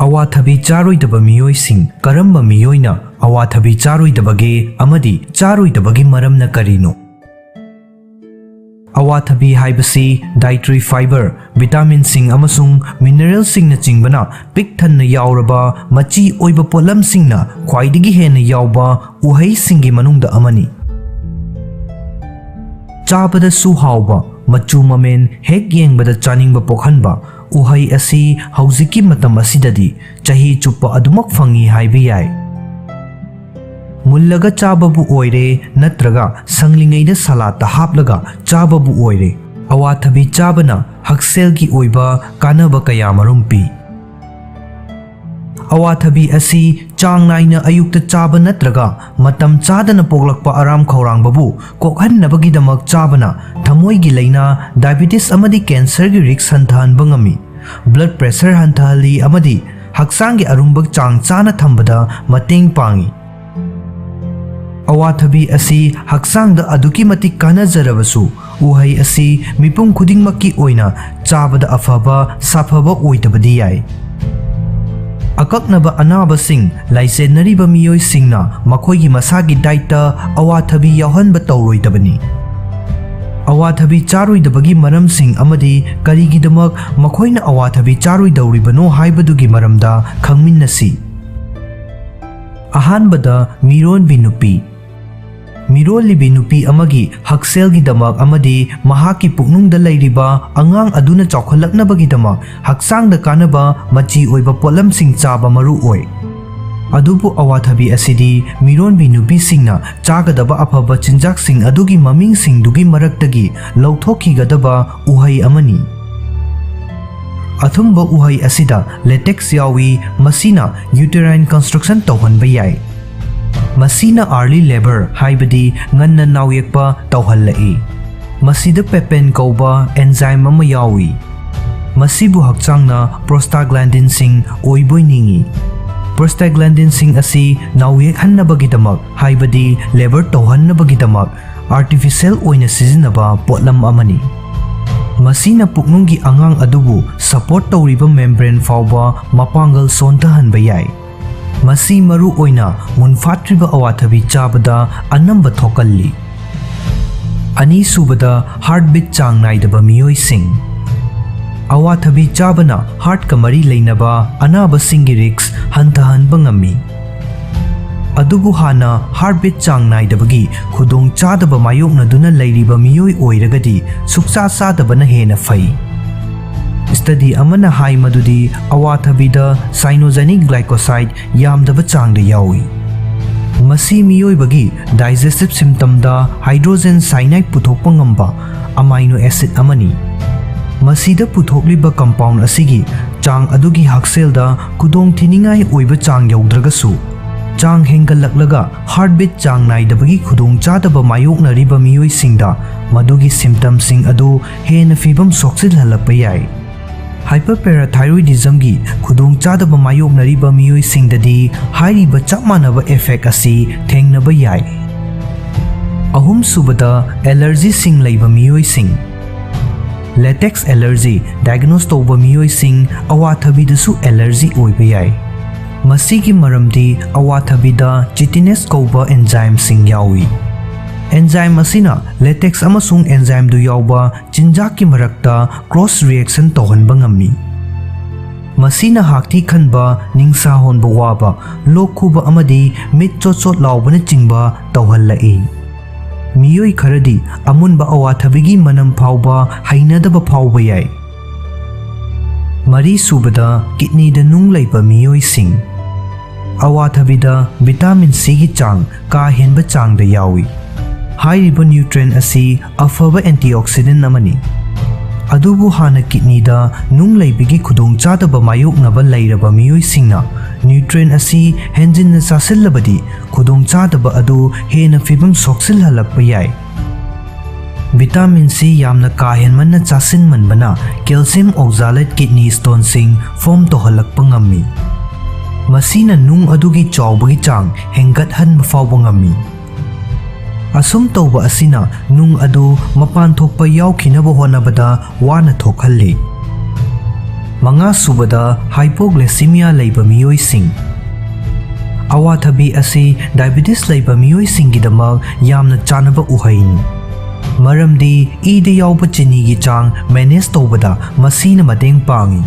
ꯑꯋꯥꯊꯕꯤ ꯆꯥꯔꯣꯏꯗꯕ ꯃꯤꯑꯣꯏꯁꯤꯡ꯫ ꯀꯔꯝꯕ ꯃꯤꯑꯣꯏꯅ ꯑꯋꯥꯊꯕꯤ ꯆꯥꯔꯣꯏꯗꯕꯒꯦ ꯑꯃꯗꯤ ꯆꯥꯔꯣꯏꯗꯕꯒꯤ ꯃꯔꯝꯅ ꯀꯔꯤꯅꯣ? ꯑꯋꯥꯊꯕꯤ ꯍꯥꯏꯕꯁꯤ dietary fiber, ꯚꯤꯇꯥꯃꯤꯟꯁꯤꯡ ꯑꯃꯁꯨꯡ ꯃꯤꯅꯔꯦꯜꯁꯤꯡꯅꯆꯤꯡꯕꯅ ꯄꯤꯛ ꯊꯟꯅ ꯌꯥꯎꯔꯕ ꯃꯆꯤ ꯑꯣꯏꯕ ꯄꯣꯠꯂꯝꯁꯤꯡꯅ ꯈ꯭ꯋꯥꯏꯗꯒꯤ ꯍꯦꯟꯅ ꯌꯥꯎꯕ ꯎꯍꯩꯁꯤꯡꯒꯤ ꯃꯅꯨꯡꯗ ꯑꯃꯅꯤ꯫ ꯆꯥꯕꯗꯁꯨ ꯍꯥꯎꯕ, ꯃꯆꯨ ꯃꯃꯦꯟ ꯍꯦꯛ ꯌꯦꯡꯕꯗ ꯆꯥꯅꯤꯡꯕ ꯄꯣꯛꯍꯟꯕ ꯎꯍꯩ ꯑꯁꯤ ꯍꯧꯖꯤꯛꯀꯤ ꯃꯇꯝ ꯑꯁꯤꯗꯗꯤ ꯆꯍꯤ ꯆꯨꯞꯄ ꯑꯗꯨꯃꯛ ꯐꯪꯏ ꯍꯥꯏꯕ ꯌꯥꯏ꯫ ꯃꯨꯜꯂꯒ ꯆꯥꯕꯕꯨ ꯑꯣꯏꯔꯦ, ꯅꯠꯇ꯭ꯔꯒ ꯁꯪꯂꯤꯉꯩꯗ ꯁꯂꯥꯠꯇ ꯍꯥꯞꯂꯒ ꯆꯥꯕꯕꯨ ꯑꯣꯏꯔꯦ, ꯑꯋꯥꯊꯕꯤ ꯆꯥꯕꯅ ꯍꯛꯁꯦꯜꯒꯤ ꯑꯣꯏꯕ ꯀꯥꯟꯅꯕ ꯀꯌꯥꯃꯔꯨꯝ ꯄꯤ꯫ ꯑꯋꯥꯊꯕꯤ ꯑꯁꯤ ꯆꯥꯡ ꯅꯥꯏꯅ ꯑꯌꯨꯛꯇ ꯆꯥꯕ ꯅꯠꯇ꯭ꯔꯒ ꯃꯇꯝ ꯆꯥꯗꯅ ꯄꯣꯛꯂꯛꯄ ꯑꯔꯥꯝ ꯈꯧꯔꯥꯡꯕꯕꯨ ꯀꯣꯛꯍꯟꯅꯕꯒꯤꯗꯃꯛ ꯆꯥꯕꯅ ꯊꯃꯣꯏꯒꯤ ꯂꯥꯏꯅꯥ, ꯗꯥꯏꯕꯤꯇꯤꯁ ꯑꯃꯗꯤ ꯀꯦꯟꯁꯔꯒꯤ ꯔꯤꯁ꯭ꯛ ꯍꯟꯊꯍꯟꯕ ꯉꯝꯃꯤ, ꯕ꯭ꯂꯗ ꯄ꯭ꯔꯦꯁꯔ ꯍꯟꯊꯍꯜꯂꯤ ꯑꯃꯗꯤ ꯍꯛꯆꯥꯡꯒꯤ ꯑꯔꯨꯝꯕ ꯆꯥꯡ ꯆꯥꯅ ꯊꯝꯕꯗ ꯃꯇꯦꯡ ꯄꯥꯡꯏ꯫ ꯑꯋꯥꯊꯕꯤ ꯑꯁꯤ ꯍꯛꯆꯥꯡꯗ ꯑꯗꯨꯛꯀꯤ ꯃꯇꯤꯛ ꯀꯥꯟꯅꯖꯔꯕꯁꯨ, ꯎꯍꯩ ꯑꯁꯤ ꯃꯤꯄꯨꯝ ꯈꯨꯗꯤꯡꯃꯛꯀꯤ ꯑꯣꯏꯅ ꯆꯥꯕꯗ ꯑꯐꯕ, ꯁꯥꯐꯕ ꯑꯣꯏꯗꯕꯗꯤ ꯌꯥꯏ꯫ ꯑꯀꯛꯅꯕ ꯑꯅꯥꯕꯁꯤꯡ ꯂꯥꯏꯆꯦꯟꯅꯔꯤꯕ ꯃꯤꯑꯣꯏꯁꯤꯡꯅ ꯃꯈꯣꯏꯒꯤ ꯃꯁꯥꯒꯤ ꯗꯥꯏꯠꯇ ꯑꯋꯥꯊꯕꯤ ꯌꯥꯎꯍꯟꯕ ꯇꯧꯔꯣꯏꯗꯕꯅꯤ꯫ ꯑꯋꯥꯊꯕꯤ ꯆꯥꯔꯣꯏꯗꯕꯒꯤ ꯃꯔꯝꯁꯤꯡ ꯑꯃꯗꯤ ꯀꯔꯤꯒꯤꯗꯃꯛ ꯃꯈꯣꯏꯅ ꯑꯋꯥꯊꯕꯤ ꯆꯥꯔꯣꯏꯗꯧꯔꯤꯕꯅꯣ ꯍꯥꯏꯕꯗꯨꯒꯤ ꯃꯔꯝꯗ ꯈꯪꯃꯤꯟꯅꯁꯤ꯫ ꯑꯍꯥꯟꯕꯗ, ꯃꯤꯔꯣꯟꯕꯤ ꯅꯨꯄꯤ꯫ ꯃꯤꯔꯣꯜꯂꯤꯕꯤ ꯅꯨꯄꯤ ꯑꯃꯒꯤ ꯍꯛꯁꯦꯜꯒꯤꯗꯃꯛ ꯑꯃꯗꯤ ꯃꯍꯥꯛꯀꯤ ꯄꯨꯛꯅꯨꯡꯗ ꯂꯩꯔꯤꯕ ꯑꯉꯥꯡ ꯑꯗꯨꯅ ꯆꯥꯎꯈꯠꯂꯛꯅꯕꯒꯤꯗꯃꯛ ꯍꯛꯆꯥꯡꯗ ꯀꯥꯟꯅꯕ ꯃꯆꯤ ꯑꯣꯏꯕ ꯄꯣꯠꯂꯝꯁꯤꯡ ꯆꯥꯕ ꯃꯔꯨ ꯑꯣꯏ꯫ ꯑꯗꯨꯕꯨ ꯑꯋꯥꯊꯕꯤ ꯑꯁꯤꯗꯤ ꯃꯤꯔꯣꯟꯕꯤ ꯅꯨꯄꯤꯁꯤꯡꯅ ꯆꯥꯒꯗꯕ ꯑꯐꯕ ꯆꯤꯟꯖꯥꯛꯁꯤꯡ ꯑꯗꯨꯒꯤ ꯃꯃꯤꯡꯁꯤꯡꯗꯨꯒꯤ ꯃꯔꯛꯇꯒꯤ ꯂꯧꯊꯣꯛꯈꯤꯒꯗꯕ ꯎꯍꯩ ꯑꯃꯅꯤ꯫ ꯑꯊꯨꯝꯕ ꯎꯍꯩ ꯑꯁꯤꯗ latex ꯌꯥꯎꯏ, ꯃꯁꯤꯅ uterine construction ꯇꯧꯍꯟꯕ ꯌꯥꯏ꯫ ꯃꯁꯤꯅ early labour, ꯍꯥꯏꯕꯗꯤ ꯉꯟꯅ ꯅꯥꯎꯌꯦꯛꯄ ꯇꯧꯍꯜꯂꯛꯏ꯫ ꯃꯁꯤꯗ papain ꯀꯧꯕ enzyme ꯑꯃ ꯌꯥꯎꯏ꯫ ꯃꯁꯤꯕꯨ ꯍꯛꯆꯥꯡꯅ prostaglandinꯁꯤꯡ ꯑꯣꯏꯕꯣꯏ ꯅꯤꯡꯏ꯫ Prostaglandinꯁꯤꯡ ꯑꯁꯤ ꯅꯥꯎꯌꯦꯛꯍꯟꯅꯕꯒꯤꯗꯃꯛ, ꯍꯥꯏꯕꯗꯤ labour ꯇꯧꯍꯟꯅꯕꯒꯤꯗꯃꯛ, artificial ꯑꯣꯏꯅ ꯁꯤꯖꯤꯟꯅꯕ ꯄꯣꯠꯂꯝ ꯑꯃꯅꯤ꯫ ꯃꯁꯤꯅ ꯄꯨꯛꯅꯨꯡꯒꯤ ꯑꯉꯥꯡ ꯑꯗꯨꯕꯨ support ꯇꯧꯔꯤꯕ membrane ꯐꯥꯎꯕ ꯃꯄꯥꯡꯒꯜ ꯁꯣꯟꯊꯍꯟꯕ ꯌꯥꯏ꯫ ꯃꯁꯤ ꯃꯔꯨ ꯑꯣꯏꯅ ꯃꯨꯟꯐꯥꯠꯇ꯭ꯔꯤꯕ ꯑꯋꯥꯊꯕꯤ ꯆꯥꯕꯗ ꯑꯅꯝꯕ ꯊꯣꯛꯀꯜꯂꯤ꯫ ꯑꯅꯤꯁꯨꯕꯗ, heartbeat ꯆꯥꯡ ꯅꯥꯏꯗꯕ ꯃꯤꯑꯣꯏꯁꯤꯡ꯫ ꯑꯋꯥꯊꯕꯤ ꯆꯥꯕꯅ heartꯀ ꯃꯔꯤ ꯂꯩꯅꯕ ꯑꯅꯥꯕꯁꯤꯡꯒꯤ risk ꯍꯟꯊꯍꯟꯕ ꯉꯝꯃꯤ꯫ ꯑꯗꯨꯕꯨ ꯍꯥꯟꯅ heartbeat ꯆꯥꯡ ꯅꯥꯏꯗꯕꯒꯤ ꯈꯨꯗꯣꯡꯆꯥꯗꯕ ꯃꯥꯌꯣꯛꯅꯗꯨꯅ ꯂꯩꯔꯤꯕ ꯃꯤꯑꯣꯏ ꯑꯣꯏꯔꯒꯗꯤ ꯁꯨꯛꯆꯥ ꯆꯥꯗꯕꯅ ꯍꯦꯟꯅ ꯐꯩ꯫ Study ꯑꯃꯅ ꯍꯥꯏ ꯃꯗꯨꯗꯤ ꯑꯋꯥꯊꯕꯤꯗ cyanogenic glycoside ꯌꯥꯝꯗꯕ ꯆꯥꯡꯗ ꯌꯥꯎꯏ꯫ ꯃꯁꯤ ꯃꯤꯑꯣꯏꯕꯒꯤ digestive systemꯗ hydrogen cyanide ꯄꯨꯊꯣꯛꯄ ꯉꯝꯕ amino acid ꯑꯃꯅꯤ꯫ ꯃꯁꯤꯗ ꯄꯨꯊꯣꯛꯂꯤꯕ compound ꯑꯁꯤꯒꯤ ꯆꯥꯡ ꯑꯗꯨꯒꯤ ꯍꯛꯁꯦꯜꯗ ꯈꯨꯗꯣꯡꯊꯤꯅꯤꯡꯉꯥꯏ ꯑꯣꯏꯕ ꯆꯥꯡ ꯌꯧꯗ꯭ꯔꯒꯁꯨ, ꯆꯥꯡ ꯍꯦꯟꯒꯠꯂꯛꯂꯒ heartbeat ꯆꯥꯡ ꯅꯥꯏꯗꯕꯒꯤ ꯈꯨꯗꯣꯡꯆꯥꯗꯕ ꯃꯥꯌꯣꯛꯅꯔꯤꯕ ꯃꯤꯑꯣꯏꯁꯤꯡꯗ ꯃꯗꯨꯒꯤ symptomꯁꯤꯡ ꯑꯗꯨ ꯍꯦꯟꯅ ꯐꯤꯚꯝ ꯁꯣꯛꯆꯤꯜꯍꯜꯂꯛꯄ ꯌꯥꯏ꯫ Hyperparathyroidismꯒꯤ ꯈꯨꯗꯣꯡꯆꯥꯗꯕ ꯃꯥꯌꯣꯛꯅꯔꯤꯕ ꯃꯤꯑꯣꯏꯁꯤꯡꯗꯗꯤ ꯍꯥꯏꯔꯤꯕ ꯆꯞ ꯃꯥꯟꯅꯕ effect ꯑꯁꯤ ꯊꯦꯡꯅꯕ ꯌꯥꯏ꯫ ꯑꯍꯨꯝꯁꯨꯕꯗ, allergyꯁꯤꯡ ꯂꯩꯕ ꯃꯤꯑꯣꯏꯁꯤꯡ꯫ Latex allergy diagnose ꯇꯧꯕ ꯃꯤꯑꯣꯏꯁꯤꯡ ꯑꯋꯥꯊꯕꯤꯗꯁꯨ allergy ꯑꯣꯏꯕ ꯌꯥꯏ꯫ ꯃꯁꯤꯒꯤ ꯃꯔꯝꯗꯤ ꯑꯋꯥꯊꯕꯤꯗ chitinase ꯀꯧꯕ enzymeꯁꯤꯡ ꯌꯥꯎꯏ꯫ Enzyme ꯑꯁꯤꯅ latex ꯑꯃꯁꯨꯡ enzymeꯗꯨ ꯌꯥꯎꯕ ꯆꯤꯟꯖꯥꯛꯀꯤ ꯃꯔꯛꯇ cross reaction ꯇꯧꯍꯟꯕ ꯉꯝꯃꯤ꯫ ꯃꯁꯤꯅ ꯍꯥꯛꯊꯤ ꯈꯟꯕ, ꯅꯤꯡꯁꯥ ꯍꯣꯟꯕ ꯋꯥꯕ, ꯂꯣꯛ ꯈꯨꯕ ꯑꯃꯗꯤ ꯃꯤꯠ ꯆꯣꯠ ꯆꯣꯠ ꯂꯥꯎꯕꯅꯆꯤꯡꯕ ꯇꯧꯍꯜꯂꯛꯏ꯫ ꯃꯤꯑꯣꯏ ꯈꯔꯗꯤ ꯑꯃꯨꯟꯕ ꯑꯋꯥꯊꯕꯤꯒꯤ ꯃꯅꯝ ꯐꯥꯎꯕ ꯍꯩꯅꯗꯕ ꯐꯥꯎꯕ ꯌꯥꯏ꯫ ꯃꯔꯤꯁꯨꯕꯗ, kidneyꯗ ꯅꯨꯡ ꯂꯩꯕ ꯃꯤꯑꯣꯏꯁꯤꯡ꯫ ꯑꯋꯥꯊꯕꯤꯗ vitamin Cꯒꯤ ꯆꯥꯡ ꯀꯥ ꯍꯦꯟꯕ ꯆꯥꯡꯗ ꯌꯥꯎꯏ꯫ ꯍꯥꯏꯔꯤꯕ nutrient ꯑꯁꯤ ꯑꯐꯕ antioxidant ꯑꯃꯅꯤ꯫ ꯑꯗꯨꯕꯨ ꯍꯥꯟꯅ kidneyꯗ ꯅꯨꯡ ꯂꯩꯕꯒꯤ ꯈꯨꯗꯣꯡꯆꯥꯗꯕ ꯃꯥꯌꯣꯛꯅꯕ ꯂꯩꯔꯕ ꯃꯤꯑꯣꯏꯁꯤꯡꯅ nutrient ꯑꯁꯤ ꯍꯦꯟꯖꯤꯟꯅ ꯆꯥꯁꯤꯜꯂꯕꯗꯤ ꯈꯨꯗꯣꯡꯆꯥꯗꯕ ꯑꯗꯨ ꯍꯦꯟꯅ ꯐꯤꯕꯝ ꯁꯣꯛꯆꯤꯜꯍꯜꯂꯛꯄ ꯌꯥꯏ꯫ Vitamin C ꯌꯥꯝꯅ ꯀꯥ ꯍꯦꯟꯃꯟꯅ ꯆꯥꯁꯤꯟꯃꯟꯕꯅ calcium oxalate kidney stoneꯁꯤꯡ form ꯇꯧꯍꯜꯂꯛꯄ ꯉꯝꯃꯤ꯫ ꯃꯁꯤꯅ ꯅꯨꯡ ꯑꯗꯨꯒꯤ ꯆꯥꯎꯕꯒꯤ ꯆꯥꯡ ꯍꯦꯟꯒꯠꯍꯟꯕ ꯐꯥꯎꯕ ꯉꯝꯃꯤ꯫ ꯑꯁꯨꯝ ꯇꯧꯕ ꯑꯁꯤꯅ ꯅꯨꯡ ꯑꯗꯨ ꯃꯄꯥꯟ ꯊꯣꯛꯄ ꯌꯥꯎꯈꯤꯅꯕ ꯍꯣꯠꯅꯕꯗ ꯋꯥꯅ ꯊꯣꯛꯍꯜꯂꯤ꯫ ꯃꯉꯥꯁꯨꯕꯗ, hypoglycemia ꯂꯩꯕ ꯃꯤꯑꯣꯏꯁꯤꯡ꯫ ꯑꯋꯥꯊꯕꯤ ꯑꯁꯤ diabetes ꯂꯩꯕ ꯃꯤꯑꯣꯏꯁꯤꯡꯒꯤꯗꯃꯛ ꯌꯥꯝꯅ ꯆꯥꯅꯕ ꯎꯍꯩꯅꯤ, ꯃꯔꯝꯗꯤ ꯏꯗ ꯌꯥꯎꯕ ꯆꯤꯅꯤꯒꯤ ꯆꯥꯡ manage ꯇꯧꯕꯗ ꯃꯁꯤꯅ ꯃꯇꯦꯡ ꯄꯥꯡꯏ꯫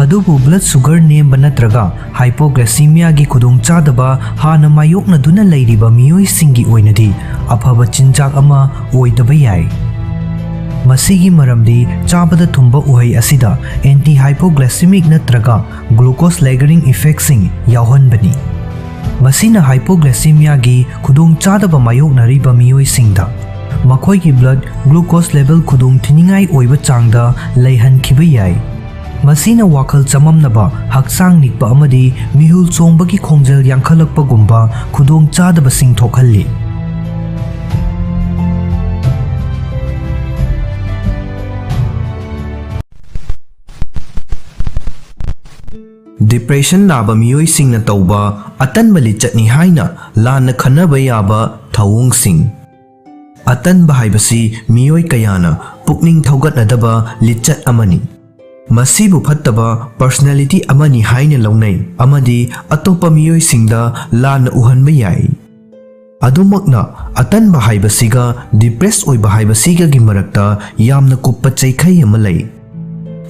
ꯑꯗꯨꯕꯨ blood sugar ꯅꯦꯝꯕ ꯅꯠꯇ꯭ꯔꯒ hypoglycemiaꯒꯤ ꯈꯨꯗꯣꯡꯆꯥꯗꯕ ꯍꯥꯟꯅ ꯃꯥꯌꯣꯛꯅꯗꯨꯅ ꯂꯩꯔꯤꯕ ꯃꯤꯑꯣꯏꯁꯤꯡꯒꯤ ꯑꯣꯏꯅꯗꯤ ꯑꯐꯕ ꯆꯤꯟꯖꯥꯛ ꯑꯃ ꯑꯣꯏꯗꯕ ꯌꯥꯏ꯫ ꯃꯁꯤꯒꯤ ꯃꯔꯝꯗꯤ ꯆꯥꯕꯗ ꯊꯨꯝꯕ ꯎꯍꯩ ꯑꯁꯤꯗ anti hypoglycemic ꯅꯠꯇ꯭ꯔꯒ glucose lowering effectꯁꯤꯡ ꯌꯥꯎꯍꯟꯕꯅꯤ꯫ ꯃꯁꯤꯅ hypoglycemiaꯒꯤ ꯈꯨꯗꯣꯡꯆꯥꯗꯕ ꯃꯥꯌꯣꯛꯅꯔꯤꯕ ꯃꯤꯑꯣꯏꯁꯤꯡꯗ ꯃꯈꯣꯏꯒꯤ blood glucose level ꯈꯨꯗꯣꯡꯊꯤꯅꯤꯡꯉꯥꯏ ꯑꯣꯏꯕ ꯆꯥꯡꯗ ꯂꯩꯍꯟꯈꯤꯕ ꯌꯥꯏ꯫ ꯃꯁꯤꯅ ꯋꯥꯈꯜ ꯆꯃꯝꯅꯕ, ꯍꯛꯆꯥꯡ ꯅꯤꯛꯄ ꯑꯃꯗꯤ ꯃꯤꯍꯨꯜ ꯆꯣꯡꯕꯒꯤ ꯈꯣꯡꯖꯦꯜ ꯌꯥꯡꯈꯠꯂꯛꯄꯒꯨꯝꯕ ꯈꯨꯗꯣꯡꯆꯥꯗꯕꯁꯤꯡ ꯊꯣꯛꯍꯜꯂꯤ꯫ Depression ꯅꯥꯕ ꯃꯤꯑꯣꯏꯁꯤꯡꯅ ꯇꯧꯕ ꯑꯇꯟꯕ ꯂꯤꯆꯠꯅꯤ ꯍꯥꯏꯅ ꯂꯥꯟꯅ ꯈꯟꯅꯕ ꯌꯥꯕ ꯊꯧꯑꯣꯡꯁꯤꯡ꯫ ꯑꯇꯟꯕ ꯍꯥꯏꯕꯁꯤ ꯃꯤꯑꯣꯏ ꯀꯌꯥꯅ ꯄꯨꯛꯅꯤꯡ ꯊꯧꯒꯠꯅꯗꯕ ꯂꯤꯆꯠ ꯑꯃꯅꯤ꯫ ꯃꯁꯤꯕꯨ ꯐꯠꯇꯕ personality ꯑꯃꯅꯤ ꯍꯥꯏꯅ ꯂꯧꯅꯩ ꯑꯃꯗꯤ ꯑꯇꯣꯞꯄ ꯃꯤꯑꯣꯏꯁꯤꯡꯗ ꯂꯥꯟꯅ ꯎꯍꯟꯕ ꯌꯥꯏ꯫ ꯑꯗꯨꯃꯛꯅ, ꯑꯇꯟꯕ ꯍꯥꯏꯕꯁꯤꯒ depress ꯑꯣꯏꯕ ꯍꯥꯏꯕꯁꯤꯒꯒꯤ ꯃꯔꯛꯇ ꯌꯥꯝꯅ ꯀꯨꯞꯄ ꯆꯩꯈꯩ ꯑꯃ ꯂꯩ꯫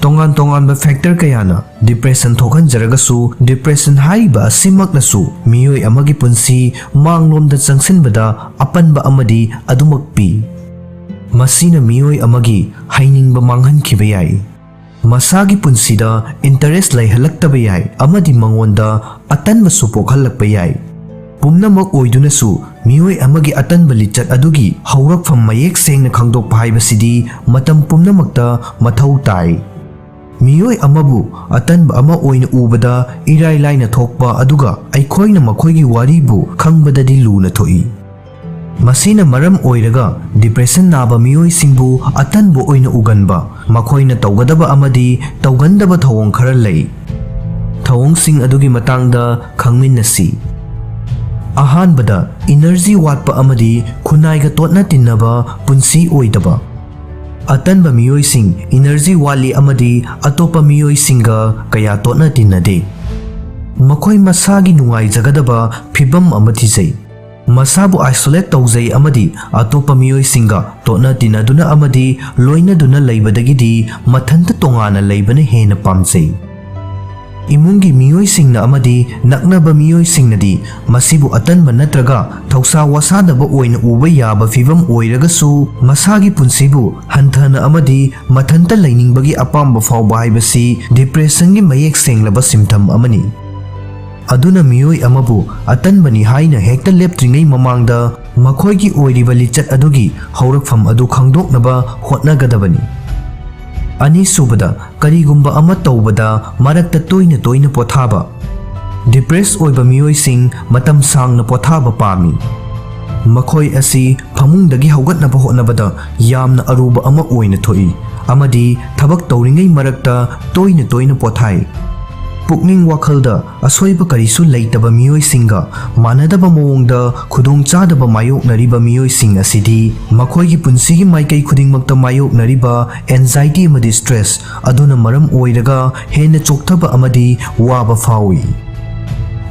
ꯇꯣꯉꯥꯟ ꯇꯣꯉꯥꯟꯕ factor ꯀꯌꯥꯅ depression ꯊꯣꯛꯍꯟꯖꯔꯒꯁꯨ, depression ꯍꯥꯏꯔꯤꯕ ꯑꯁꯤꯃꯛꯅꯁꯨ ꯃꯤꯑꯣꯏ ꯑꯃꯒꯤ ꯄꯨꯟꯁꯤ ꯃꯥꯡꯂꯣꯝꯗ ꯆꯪꯁꯤꯟꯕꯗ ꯑꯄꯟꯕ ꯑꯃꯗꯤ ꯑꯗꯨꯃꯛ ꯄꯤ꯫ ꯃꯁꯤꯅ ꯃꯤꯑꯣꯏ ꯑꯃꯒꯤ ꯍꯩꯅꯤꯡꯕ ꯃꯥꯡꯍꯟꯈꯤꯕ ꯌꯥꯏ꯫ ꯃꯁꯥꯒꯤ ꯄꯨꯟꯁꯤꯗ interest ꯂꯩꯍꯜꯂꯛꯇꯕ ꯌꯥꯏ ꯑꯃꯗꯤ ꯃꯉꯣꯟꯗ ꯑꯇꯟꯕꯁꯨ ꯄꯣꯛꯍꯜꯂꯛꯄ ꯌꯥꯏ꯫ ꯄꯨꯝꯅꯃꯛ ꯑꯣꯏꯗꯨꯅꯁꯨ, ꯃꯤꯑꯣꯏ ꯑꯃꯒꯤ ꯑꯇꯟꯕ ꯂꯤꯆꯠ ꯑꯗꯨꯒꯤ ꯍꯧꯔꯛꯐꯝ ꯃꯌꯦꯛ ꯁꯦꯡꯅ ꯈꯪꯗꯣꯛꯄ ꯍꯥꯏꯕꯁꯤꯗꯤ ꯃꯇꯝ ꯄꯨꯝꯅꯃꯛꯇ ꯃꯊꯧ ꯇꯥꯏ꯫ ꯃꯤꯑꯣꯏ ꯑꯃꯕꯨ ꯑꯇꯟꯕ ꯑꯃ ꯑꯣꯏꯅ ꯎꯕꯗ ꯏꯔꯥꯏ ꯂꯥꯏꯅ ꯊꯣꯛꯄ ꯑꯗꯨꯒ ꯑꯩꯈꯣꯏꯅ ꯃꯈꯣꯏꯒꯤ ꯋꯥꯔꯤꯕꯨ ꯈꯪꯕꯗꯗꯤ ꯂꯨꯅ ꯊꯣꯛꯏ꯫ ꯃꯁꯤꯅ ꯃꯔꯝ ꯑꯣꯏꯔꯒ depression ꯅꯥꯕ ꯃꯤꯑꯣꯏꯁꯤꯡꯕꯨ ꯑꯇꯟꯕ ꯑꯣꯏꯅ ꯎꯒꯟꯕ, ꯃꯈꯣꯏꯅ ꯇꯧꯒꯗꯕ ꯑꯃꯗꯤ ꯇꯧꯒꯟꯗꯕ ꯊꯧꯑꯣꯡ ꯈꯔ ꯂꯩ꯫ ꯊꯧꯑꯣꯡꯁꯤꯡ ꯑꯗꯨꯒꯤ ꯃꯇꯥꯡꯗ ꯈꯪꯃꯤꯟꯅꯁꯤ꯫ ꯑꯍꯥꯟꯕꯗ, energy ꯋꯥꯠꯄ ꯑꯃꯗꯤ ꯈꯨꯟꯅꯥꯏꯒ ꯇꯣꯠꯅ ꯇꯤꯟꯅꯕ ꯄꯨꯟꯁꯤ ꯑꯣꯏꯗꯕ꯫ ꯑꯇꯟꯕ ꯃꯤꯑꯣꯏꯁꯤꯡ energy ꯋꯥꯠꯂꯤ ꯑꯃꯗꯤ ꯑꯇꯣꯞꯄ ꯃꯤꯑꯣꯏꯁꯤꯡꯒ ꯀꯌꯥ ꯇꯣꯠꯅ ꯇꯤꯟꯅꯗꯦ꯫ ꯃꯈꯣꯏ ꯃꯁꯥꯒꯤ ꯅꯨꯡꯉꯥꯏꯖꯒꯗꯕ ꯐꯤꯚꯝ ꯑꯃ ꯊꯤꯖꯩ꯫ ꯃꯁꯥꯕꯨ isolate ꯇꯧꯖꯩ ꯑꯃꯗꯤ ꯑꯇꯣꯞꯄ ꯃꯤꯑꯣꯏꯁꯤꯡꯒ ꯇꯣꯠꯅ ꯇꯤꯟꯅꯗꯨꯅ ꯑꯃꯗꯤ ꯂꯣꯏꯅꯗꯨꯅ ꯂꯩꯕꯗꯒꯤꯗꯤ ꯃꯊꯟꯇ ꯇꯣꯉꯥꯟꯅ ꯂꯩꯕꯅ ꯍꯦꯟꯅ ꯄꯥꯝꯖꯩ꯫ ꯏꯃꯨꯡꯒꯤ ꯃꯤꯑꯣꯏꯁꯤꯡꯅ ꯑꯃꯗꯤ ꯅꯛꯅꯕ ꯃꯤꯑꯣꯏꯁꯤꯡꯅꯗꯤ ꯃꯁꯤꯕꯨ ꯑꯇꯟꯕ ꯅꯠꯇ꯭ꯔꯒ ꯊꯧꯁꯥ ꯋꯥꯁꯥꯗꯕ ꯑꯣꯏꯅ ꯎꯕ ꯌꯥꯕ ꯐꯤꯚꯝ ꯑꯣꯏꯔꯒꯁꯨ, ꯃꯁꯥꯒꯤ ꯄꯨꯟꯁꯤꯕꯨ ꯍꯟꯊꯅ ꯑꯃꯗꯤ ꯃꯊꯟꯇ ꯂꯩꯅꯤꯡꯕꯒꯤ ꯑꯄꯥꯝꯕ ꯐꯥꯎꯕ ꯍꯥꯏꯕꯁꯤ depression ꯒꯤ ꯃꯌꯦꯛ ꯁꯦꯡꯂꯕ symptom ꯑꯃꯅꯤ꯫ ꯑꯗꯨꯅ ꯃꯤꯑꯣꯏ ꯑꯃꯕꯨ ꯑꯇꯟꯕꯅꯤ ꯍꯥꯏꯅ ꯍꯦꯛꯇ ꯂꯦꯞꯇ꯭ꯔꯤꯉꯩ ꯃꯃꯥꯡꯗ ꯃꯈꯣꯏꯒꯤ ꯑꯣꯏꯔꯤꯕ ꯂꯤꯆꯠ ꯑꯗꯨꯒꯤ ꯍꯧꯔꯛꯐꯝ ꯑꯗꯨ ꯈꯪꯗꯣꯛꯅꯕ ꯍꯣꯠꯅꯒꯗꯕꯅꯤ꯫ ꯑꯅꯤꯁꯨꯕꯗ, ꯀꯔꯤꯒꯨꯝꯕ ꯑꯃ ꯇꯧꯕꯗ ꯃꯔꯛꯇ ꯇꯣꯏꯅ ꯇꯣꯏꯅ ꯄꯣꯊꯥꯕ꯫ Depress ꯑꯣꯏꯕ ꯃꯤꯑꯣꯏꯁꯤꯡ ꯃꯇꯝ ꯁꯥꯡꯅ ꯄꯣꯊꯥꯕ ꯄꯥꯝꯃꯤ꯫ ꯃꯈꯣꯏ ꯑꯁꯤ ꯐꯃꯨꯡꯗꯒꯤ ꯍꯧꯒꯠꯅꯕ ꯍꯣꯠꯅꯕꯗ ꯌꯥꯝꯅ ꯑꯔꯨꯕ ꯑꯃ ꯑꯣꯏꯅ ꯊꯣꯛꯏ ꯑꯃꯗꯤ ꯊꯕꯛ ꯇꯧꯔꯤꯉꯩ ꯃꯔꯛꯇ ꯇꯣꯏꯅ ꯇꯣꯏꯅ ꯄꯣꯊꯥꯏ꯫ ꯄꯨꯛꯅꯤꯡ ꯋꯥꯈꯜꯗ ꯑꯁꯣꯏꯕ ꯀꯔꯤꯁꯨ ꯂꯩꯇꯕ ꯃꯤꯑꯣꯏꯁꯤꯡꯒ ꯃꯥꯟꯅꯗꯕ ꯃꯑꯣꯡꯗ ꯈꯨꯗꯣꯡꯆꯥꯗꯕ ꯃꯥꯌꯣꯛꯅꯔꯤꯕ ꯃꯤꯑꯣꯏꯁꯤꯡ ꯑꯁꯤꯗꯤ ꯃꯈꯣꯏꯒꯤ ꯄꯨꯟꯁꯤꯒꯤ ꯃꯥꯏꯀꯩ ꯈꯨꯗꯤꯡꯃꯛꯇ ꯃꯥꯌꯣꯛꯅꯔꯤꯕ anxiety ꯑꯃꯗꯤ stress ꯑꯗꯨꯅ ꯃꯔꯝ ꯑꯣꯏꯔꯒ ꯍꯦꯟꯅ ꯆꯣꯛꯊꯕ ꯑꯃꯗꯤ ꯋꯥꯕ ꯐꯥꯎꯏ꯫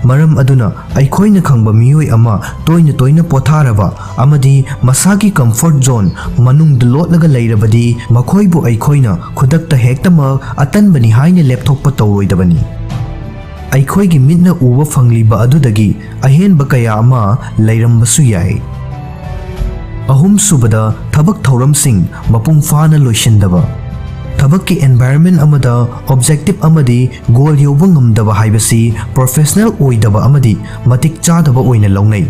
ꯃꯔꯝ ꯑꯗꯨꯅ, ꯑꯩꯈꯣꯏꯅ ꯈꯪꯕ ꯃꯤꯑꯣꯏ ꯑꯃ ꯇꯣꯏꯅ ꯇꯣꯏꯅ ꯄꯣꯊꯥꯔꯕ ꯑꯃꯗꯤ ꯃꯁꯥꯒꯤ comfort zone ꯃꯅꯨꯡꯗ ꯂꯣꯠꯂꯒ ꯂꯩꯔꯕꯗꯤ, ꯃꯈꯣꯏꯕꯨ ꯑꯩꯈꯣꯏꯅ ꯈꯨꯗꯛꯇ ꯍꯦꯛꯇꯃꯛ ꯑꯇꯟꯕꯅꯤ ꯍꯥꯏꯅ ꯂꯦꯞꯊꯣꯛꯄ ꯇꯧꯔꯣꯏꯗꯕꯅꯤ꯫ ꯑꯩꯈꯣꯏꯒꯤ ꯃꯤꯠꯅ ꯎꯕ ꯐꯪꯂꯤꯕ ꯑꯗꯨꯗꯒꯤ ꯑꯍꯦꯟꯕ ꯀꯌꯥ ꯑꯃ ꯂꯩꯔꯝꯕꯁꯨ ꯌꯥꯏ꯫ ꯑꯍꯨꯝꯁꯨꯕꯗ, ꯊꯕꯛ ꯊꯧꯔꯝꯁꯤꯡ ꯃꯄꯨꯡ ꯐꯥꯅ ꯂꯣꯏꯁꯤꯟꯗꯕ꯫ ꯊꯕꯛꯀꯤ environment ꯑꯃꯗ objective ꯑꯃꯗꯤ goal ꯌꯧꯕ ꯉꯝꯗꯕ ꯍꯥꯏꯕꯁꯤ professional ꯑꯣꯏꯗꯕ ꯑꯃꯗꯤ ꯃꯇꯤꯛ ꯆꯥꯗꯕ ꯑꯣꯏꯅ ꯂꯧꯅꯩ꯫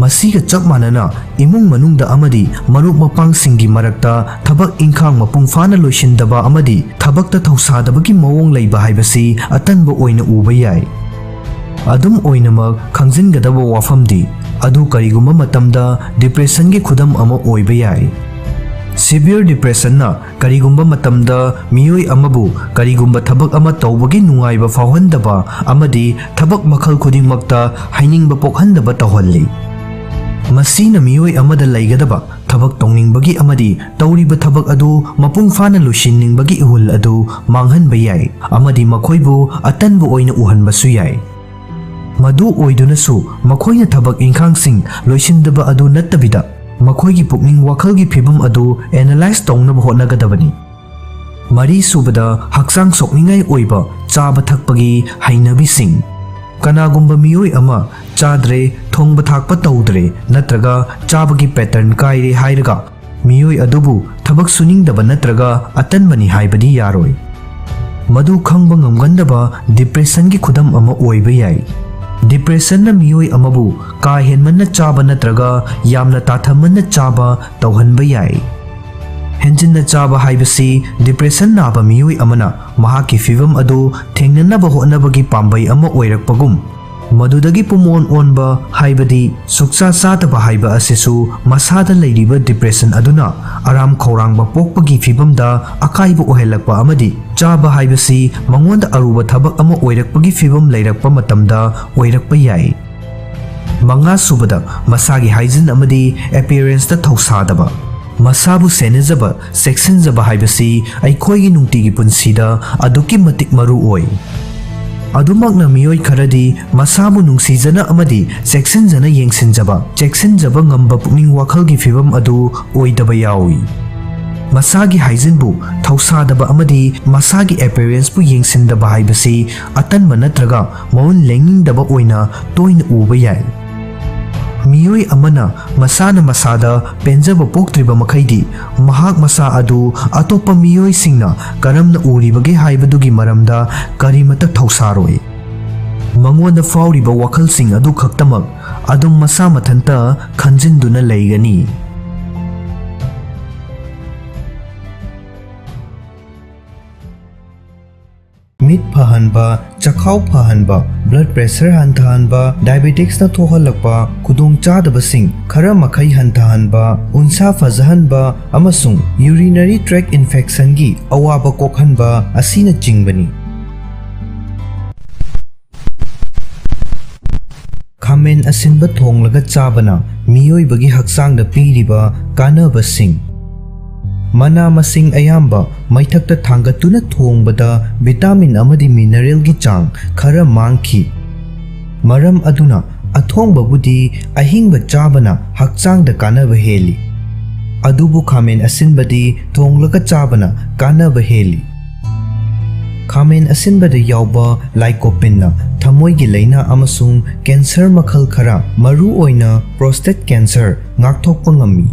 ꯃꯁꯤꯒ ꯆꯞ ꯃꯥꯟꯅꯅ, ꯏꯃꯨꯡ ꯃꯅꯨꯡꯗ ꯑꯃꯗꯤ ꯃꯔꯨꯞ ꯃꯄꯥꯡꯁꯤꯡꯒꯤ ꯃꯔꯛꯇ ꯊꯕꯛ ꯏꯪꯈꯥꯡ ꯃꯄꯨꯡ ꯐꯥꯅ ꯂꯣꯏꯁꯤꯟꯗꯕ ꯑꯃꯗꯤ ꯊꯕꯛꯇ ꯊꯧꯁꯥꯗꯕꯒꯤ ꯃꯑꯣꯡ ꯂꯩꯕ ꯍꯥꯏꯕꯁꯤ ꯑꯇꯟꯕ ꯑꯣꯏꯅ ꯎꯕ ꯌꯥꯏ꯫ ꯑꯗꯨꯝ ꯑꯣꯏꯅꯃꯛ, ꯈꯪꯖꯤꯟꯒꯗꯕ ꯋꯥꯐꯝꯗꯤ, ꯑꯗꯨ ꯀꯔꯤꯒꯨꯝꯕ ꯃꯇꯝꯗ depressionꯒꯤ ꯈꯨꯗꯝ ꯑꯃ ꯑꯣꯏꯕ ꯌꯥꯏ꯫ Severe depressionꯅ ꯀꯔꯤꯒꯨꯝꯕ ꯃꯇꯝꯗ ꯃꯤꯑꯣꯏ ꯑꯃꯕꯨ ꯀꯔꯤꯒꯨꯝꯕ ꯊꯕꯛ ꯑꯃ ꯇꯧꯕꯒꯤ ꯅꯨꯡꯉꯥꯏꯕ ꯐꯥꯎꯍꯟꯗꯕ ꯑꯃꯗꯤ ꯊꯕꯛ ꯃꯈꯜ ꯈꯨꯗꯤꯡꯃꯛꯇ ꯍꯩꯅꯤꯡꯕ ꯄꯣꯛꯍꯟꯗꯕ ꯇꯧꯍꯜꯂꯤ꯫ ꯃꯁꯤꯅ ꯃꯤꯑꯣꯏ ꯑꯃꯗ ꯂꯩꯒꯗꯕ ꯊꯕꯛ ꯇꯧꯅꯤꯡꯕꯒꯤ ꯑꯃꯗꯤ ꯇꯧꯔꯤꯕ ꯊꯕꯛ ꯑꯗꯨ ꯃꯄꯨꯡ ꯐꯥꯅ ꯂꯣꯏꯁꯤꯟꯅꯤꯡꯕꯒꯤ ꯏꯍꯨꯜ ꯑꯗꯨ ꯃꯥꯡꯍꯟꯕ ꯌꯥꯏ ꯑꯃꯗꯤ ꯃꯈꯣꯏꯕꯨ ꯑꯇꯟꯕ ꯑꯣꯏꯅ ꯎꯍꯟꯕꯁꯨ ꯌꯥꯏ꯫ ꯃꯗꯨ ꯑꯣꯏꯗꯨꯅꯁꯨ, ꯃꯈꯣꯏꯅ ꯊꯕꯛ ꯏꯪꯈꯥꯡꯁꯤꯡ ꯂꯣꯏꯁꯤꯟꯗꯕ ꯑꯗꯨ ꯅꯠꯇꯕꯤꯗ, ꯃꯈꯣꯏꯒꯤ ꯄꯨꯛꯅꯤꯡ ꯋꯥꯈꯜꯒꯤ ꯐꯤꯕꯝ ꯑꯗꯨ analyze ꯇꯧꯅꯕ ꯍꯣꯠꯅꯒꯗꯕꯅꯤ꯫ ꯃꯔꯤꯁꯨꯕꯗ, ꯍꯛꯆꯥꯡ ꯁꯣꯛꯅꯤꯡꯉꯥꯏ ꯑꯣꯏꯕ ꯆꯥꯕ ꯊꯛꯄꯒꯤ ꯍꯩꯅꯕꯤꯁꯤꯡ꯫ ꯀꯅꯥꯒꯨꯝꯕ ꯃꯤꯑꯣꯏ ꯑꯃ ꯆꯥꯗ꯭ꯔꯦ, ꯊꯣꯡꯕ ꯊꯥꯛꯄ ꯇꯧꯗ꯭ꯔꯦ, ꯅꯠꯇ꯭ꯔꯒ ꯆꯥꯕꯒꯤ pattern ꯀꯥꯏꯔꯦ ꯍꯥꯏꯔꯒ ꯃꯤꯑꯣꯏ ꯑꯗꯨꯕꯨ ꯊꯕꯛ ꯁꯨꯅꯤꯡꯗꯕ ꯅꯠꯇ꯭ꯔꯒ ꯑꯇꯟꯕꯅꯤ ꯍꯥꯏꯕꯗꯤ ꯌꯥꯔꯣꯏ꯫ ꯃꯗꯨ ꯈꯪꯕ ꯉꯝꯒꯟꯗꯕ depressionꯒꯤ ꯈꯨꯗꯝ ꯑꯃ ꯑꯣꯏꯕ ꯌꯥꯏ꯫ Depressionꯅ ꯃꯤꯑꯣꯏ ꯑꯃꯕꯨ ꯀꯥ ꯍꯦꯟꯃꯟꯅ ꯆꯥꯕ ꯅꯠꯇ꯭ꯔꯒ ꯌꯥꯝꯅ ꯇꯥꯊꯃꯟꯅ ꯆꯥꯕ ꯇꯧꯍꯟꯕ ꯌꯥꯏ꯫ ꯍꯦꯟꯖꯤꯟꯅ ꯆꯥꯕ ꯍꯥꯏꯕꯁꯤ depression ꯅꯥꯕ ꯃꯤꯑꯣꯏ ꯑꯃꯅ ꯃꯍꯥꯛꯀꯤ ꯐꯤꯚꯝ ꯑꯗꯨ ꯊꯦꯡꯅꯅꯕ ꯍꯣꯠꯅꯕꯒꯤ ꯄꯥꯝꯕꯩ ꯑꯃ ꯑꯣꯏꯔꯛꯄꯒꯨꯝ, ꯃꯗꯨꯗꯒꯤ ꯄꯨꯝꯑꯣꯟ ꯑꯣꯟꯕ, ꯍꯥꯏꯕꯗꯤ ꯁꯨꯛꯆꯥ ꯆꯥꯗꯕ ꯍꯥꯏꯕ ꯑꯁꯤꯁꯨ ꯃꯁꯥꯗ ꯂꯩꯔꯤꯕ depression ꯑꯗꯨꯅ ꯑꯔꯥꯝ ꯈꯧꯔꯥꯡꯕ ꯄꯣꯛꯄꯒꯤ ꯐꯤꯚꯝꯗ ꯑꯀꯥꯏꯕ ꯑꯣꯏꯍꯜꯂꯛꯄ ꯑꯃꯗꯤ ꯆꯥꯕ ꯍꯥꯏꯕꯁꯤ ꯃꯉꯣꯟꯗ ꯑꯔꯨꯕ ꯊꯕꯛ ꯑꯃ ꯑꯣꯏꯔꯛꯄꯒꯤ ꯐꯤꯚꯝ ꯂꯩꯔꯛꯄ ꯃꯇꯝꯗ ꯑꯣꯏꯔꯛꯄ ꯌꯥꯏ꯫ ꯃꯉꯥꯁꯨꯕꯗ, ꯃꯁꯥꯒꯤ hygiene ꯑꯃꯗꯤ appearanceꯇ ꯊꯧꯁꯥꯗꯕ꯫ ꯃꯁꯥꯕꯨ ꯁꯦꯟꯅꯖꯕ, ꯆꯦꯛꯁꯤꯟꯖꯕ ꯍꯥꯏꯕꯁꯤ ꯑꯩꯈꯣꯏꯒꯤ ꯅꯨꯡꯇꯤꯒꯤ ꯄꯨꯟꯁꯤꯗ ꯑꯗꯨꯛꯀꯤ ꯃꯇꯤꯛ ꯃꯔꯨ ꯑꯣꯏ꯫ ꯑꯗꯨꯃꯛꯅ, ꯃꯤꯑꯣꯏ ꯈꯔꯗꯤ ꯃꯁꯥꯕꯨ ꯅꯨꯡꯁꯤꯖꯅ ꯑꯃꯗꯤ ꯆꯦꯛꯁꯤꯟꯖꯅ ꯌꯦꯡꯁꯤꯟꯖꯕ, ꯆꯦꯛꯁꯤꯟꯖꯕ ꯉꯝꯕ ꯄꯨꯛꯅꯤꯡ ꯋꯥꯈꯜꯒꯤ ꯐꯤꯚꯝ ꯑꯗꯨ ꯑꯣꯏꯗꯕ ꯌꯥꯎꯏ꯫ ꯃꯁꯥꯒꯤ hygieneꯕꯨ ꯊꯧꯁꯥꯗꯕ ꯑꯃꯗꯤ ꯃꯁꯥꯒꯤ appearanceꯄꯨ ꯌꯦꯡꯁꯤꯟꯗꯕ ꯍꯥꯏꯕꯁꯤ ꯑꯇꯟꯕ ꯅꯠꯇ꯭ꯔꯒ ꯃꯒꯨꯟ ꯂꯦꯡꯅꯤꯡꯗꯕ ꯑꯣꯏꯅ ꯇꯣꯏꯅ ꯎꯕ ꯌꯥꯏ꯫ ꯃꯤꯑꯣꯏ ꯑꯃꯅ ꯃꯁꯥꯅ ꯃꯁꯥꯗ ꯄꯦꯟꯖꯕ ꯄꯣꯛꯇ꯭ꯔꯤꯕ ꯃꯈꯩꯗꯤ, ꯃꯍꯥꯛ ꯃꯁꯥ ꯑꯗꯨ ꯑꯇꯣꯞꯄ ꯃꯤꯑꯣꯏꯁꯤꯡꯅ ꯀꯔꯝꯅ ꯎꯔꯤꯕꯒꯦ ꯍꯥꯏꯕꯗꯨꯒꯤ ꯃꯔꯝꯗ ꯀꯔꯤꯃꯠꯇ ꯊꯧꯁꯥꯔꯣꯏ꯫ ꯃꯉꯣꯟꯗ ꯐꯥꯎꯔꯤꯕ ꯋꯥꯈꯜꯁꯤꯡ ꯑꯗꯨ ꯈꯛꯇꯃꯛ ꯑꯗꯨꯝ ꯃꯁꯥ ꯃꯊꯟꯇ ꯈꯟꯖꯤꯟꯗꯨꯅ ꯂꯩꯒꯅꯤ꯫ ꯃꯤꯠ ꯐꯍꯟꯕ, ꯆꯈꯥꯎ ꯐꯍꯟꯕ, blood pressure ꯍꯟꯊꯍꯟꯕ, diabeticsꯅ ꯊꯣꯛꯍꯜꯂꯛꯄ ꯈꯨꯗꯣꯡꯆꯥꯗꯕꯁꯤꯡ ꯈꯔ ꯃꯈꯩ ꯍꯟꯊꯍꯟꯕ, ꯎꯟꯁꯥ ꯐꯖꯍꯟꯕ ꯑꯃꯁꯨꯡ urinary tract infectionꯒꯤ ꯑꯋꯥꯕ ꯀꯣꯛꯍꯟꯕ ꯑꯁꯤꯅꯆꯤꯡꯕꯅꯤ꯫ ꯈꯥꯃꯦꯟ ꯑꯁꯤꯟꯕ ꯊꯣꯡꯂꯒ ꯆꯥꯕꯅ ꯃꯤꯑꯣꯏꯕꯒꯤ ꯍꯛꯆꯥꯡꯗ ꯄꯤꯔꯤꯕ ꯀꯥꯟꯅꯕꯁꯤꯡ꯫ ꯃꯅꯥ ꯃꯁꯤꯡ ꯑꯌꯥꯝꯕ ꯃꯩꯊꯛꯇ ꯊꯥꯡꯒꯠꯇꯨꯅ ꯊꯣꯡꯕꯗ vitamin ꯑꯃꯗꯤ mineralꯒꯤ ꯆꯥꯡ ꯈꯔ ꯃꯥꯡꯈꯤ꯫ ꯃꯔꯝ ꯑꯗꯨꯅ ꯑꯊꯣꯡꯕꯕꯨꯗꯤ ꯑꯍꯤꯡꯕ ꯆꯥꯕꯅ ꯍꯛꯆꯥꯡꯗ ꯀꯥꯟꯅꯕ ꯍꯦꯜꯂꯤ꯫ ꯑꯗꯨꯕꯨ ꯈꯥꯃꯦꯟ ꯑꯁꯤꯟꯕꯗꯤ ꯊꯣꯡꯂꯒ ꯆꯥꯕꯅ ꯀꯥꯟꯅꯕ ꯍꯦꯜꯂꯤ꯫ ꯈꯥꯃꯦꯟ ꯑꯁꯤꯟꯕꯗ ꯌꯥꯎꯕ lycopeneꯅ ꯊꯃꯣꯏꯒꯤ ꯂꯥꯏꯅꯥ ꯑꯃꯁꯨꯡ cancer ꯃꯈꯜ ꯈꯔ, ꯃꯔꯨꯑꯣꯏꯅ prostate cancer, ꯉꯥꯛꯊꯣꯛꯄ ꯉꯝꯃꯤ꯫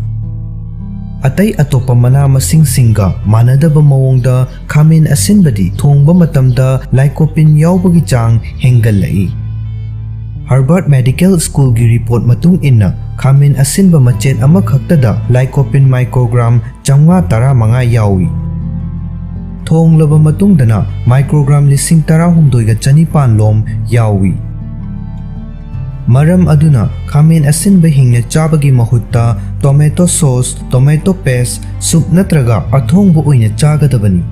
ꯑꯇꯩ ꯑꯇꯣꯞꯄ ꯃꯅꯥ ꯃꯁꯤꯡꯁꯤꯡꯒ ꯃꯥꯟꯅꯗꯕ ꯃꯑꯣꯡꯗ ꯈꯥꯃꯦꯟ ꯑꯁꯤꯟꯕꯗꯤ ꯊꯣꯡꯕ ꯃꯇꯝꯗ lycopene ꯌꯥꯎꯕꯒꯤ ꯆꯥꯡ ꯍꯦꯟꯒꯠꯂꯛꯏ꯫ Harvard Medical Schoolꯒꯤ report ꯃꯇꯨꯡ ꯏꯟꯅ, ꯈꯥꯃꯦꯟ ꯑꯁꯤꯟꯕ ꯃꯆꯦꯠ ꯑꯃꯈꯛꯇꯗ lycopene microgram ꯆꯥꯝꯃꯉꯥ ꯇꯔꯥꯃꯉꯥ ꯌꯥꯎꯏ꯫ ꯊꯣꯡꯂꯕ ꯃꯇꯨꯡꯗꯅ microgram ꯂꯤꯁꯤꯡ ꯇꯔꯥꯍꯨꯝꯗꯣꯏꯒ ꯆꯅꯤꯄꯥꯟ ꯂꯣꯝ ꯌꯥꯎꯏ꯫ ꯃꯔꯝ ꯑꯗꯨꯅ ꯈꯥꯃꯦꯟ ꯑꯁꯤꯟꯕ ꯍꯤꯡꯅ ꯆꯥꯕꯒꯤ ꯃꯍꯨꯠꯇ tomato sauce, tomato paste, soup ꯅꯠꯇ꯭ꯔꯒ ꯑꯊꯣꯡꯕ ꯑꯣꯏꯅ ꯆꯥꯒꯗꯕꯅꯤ꯫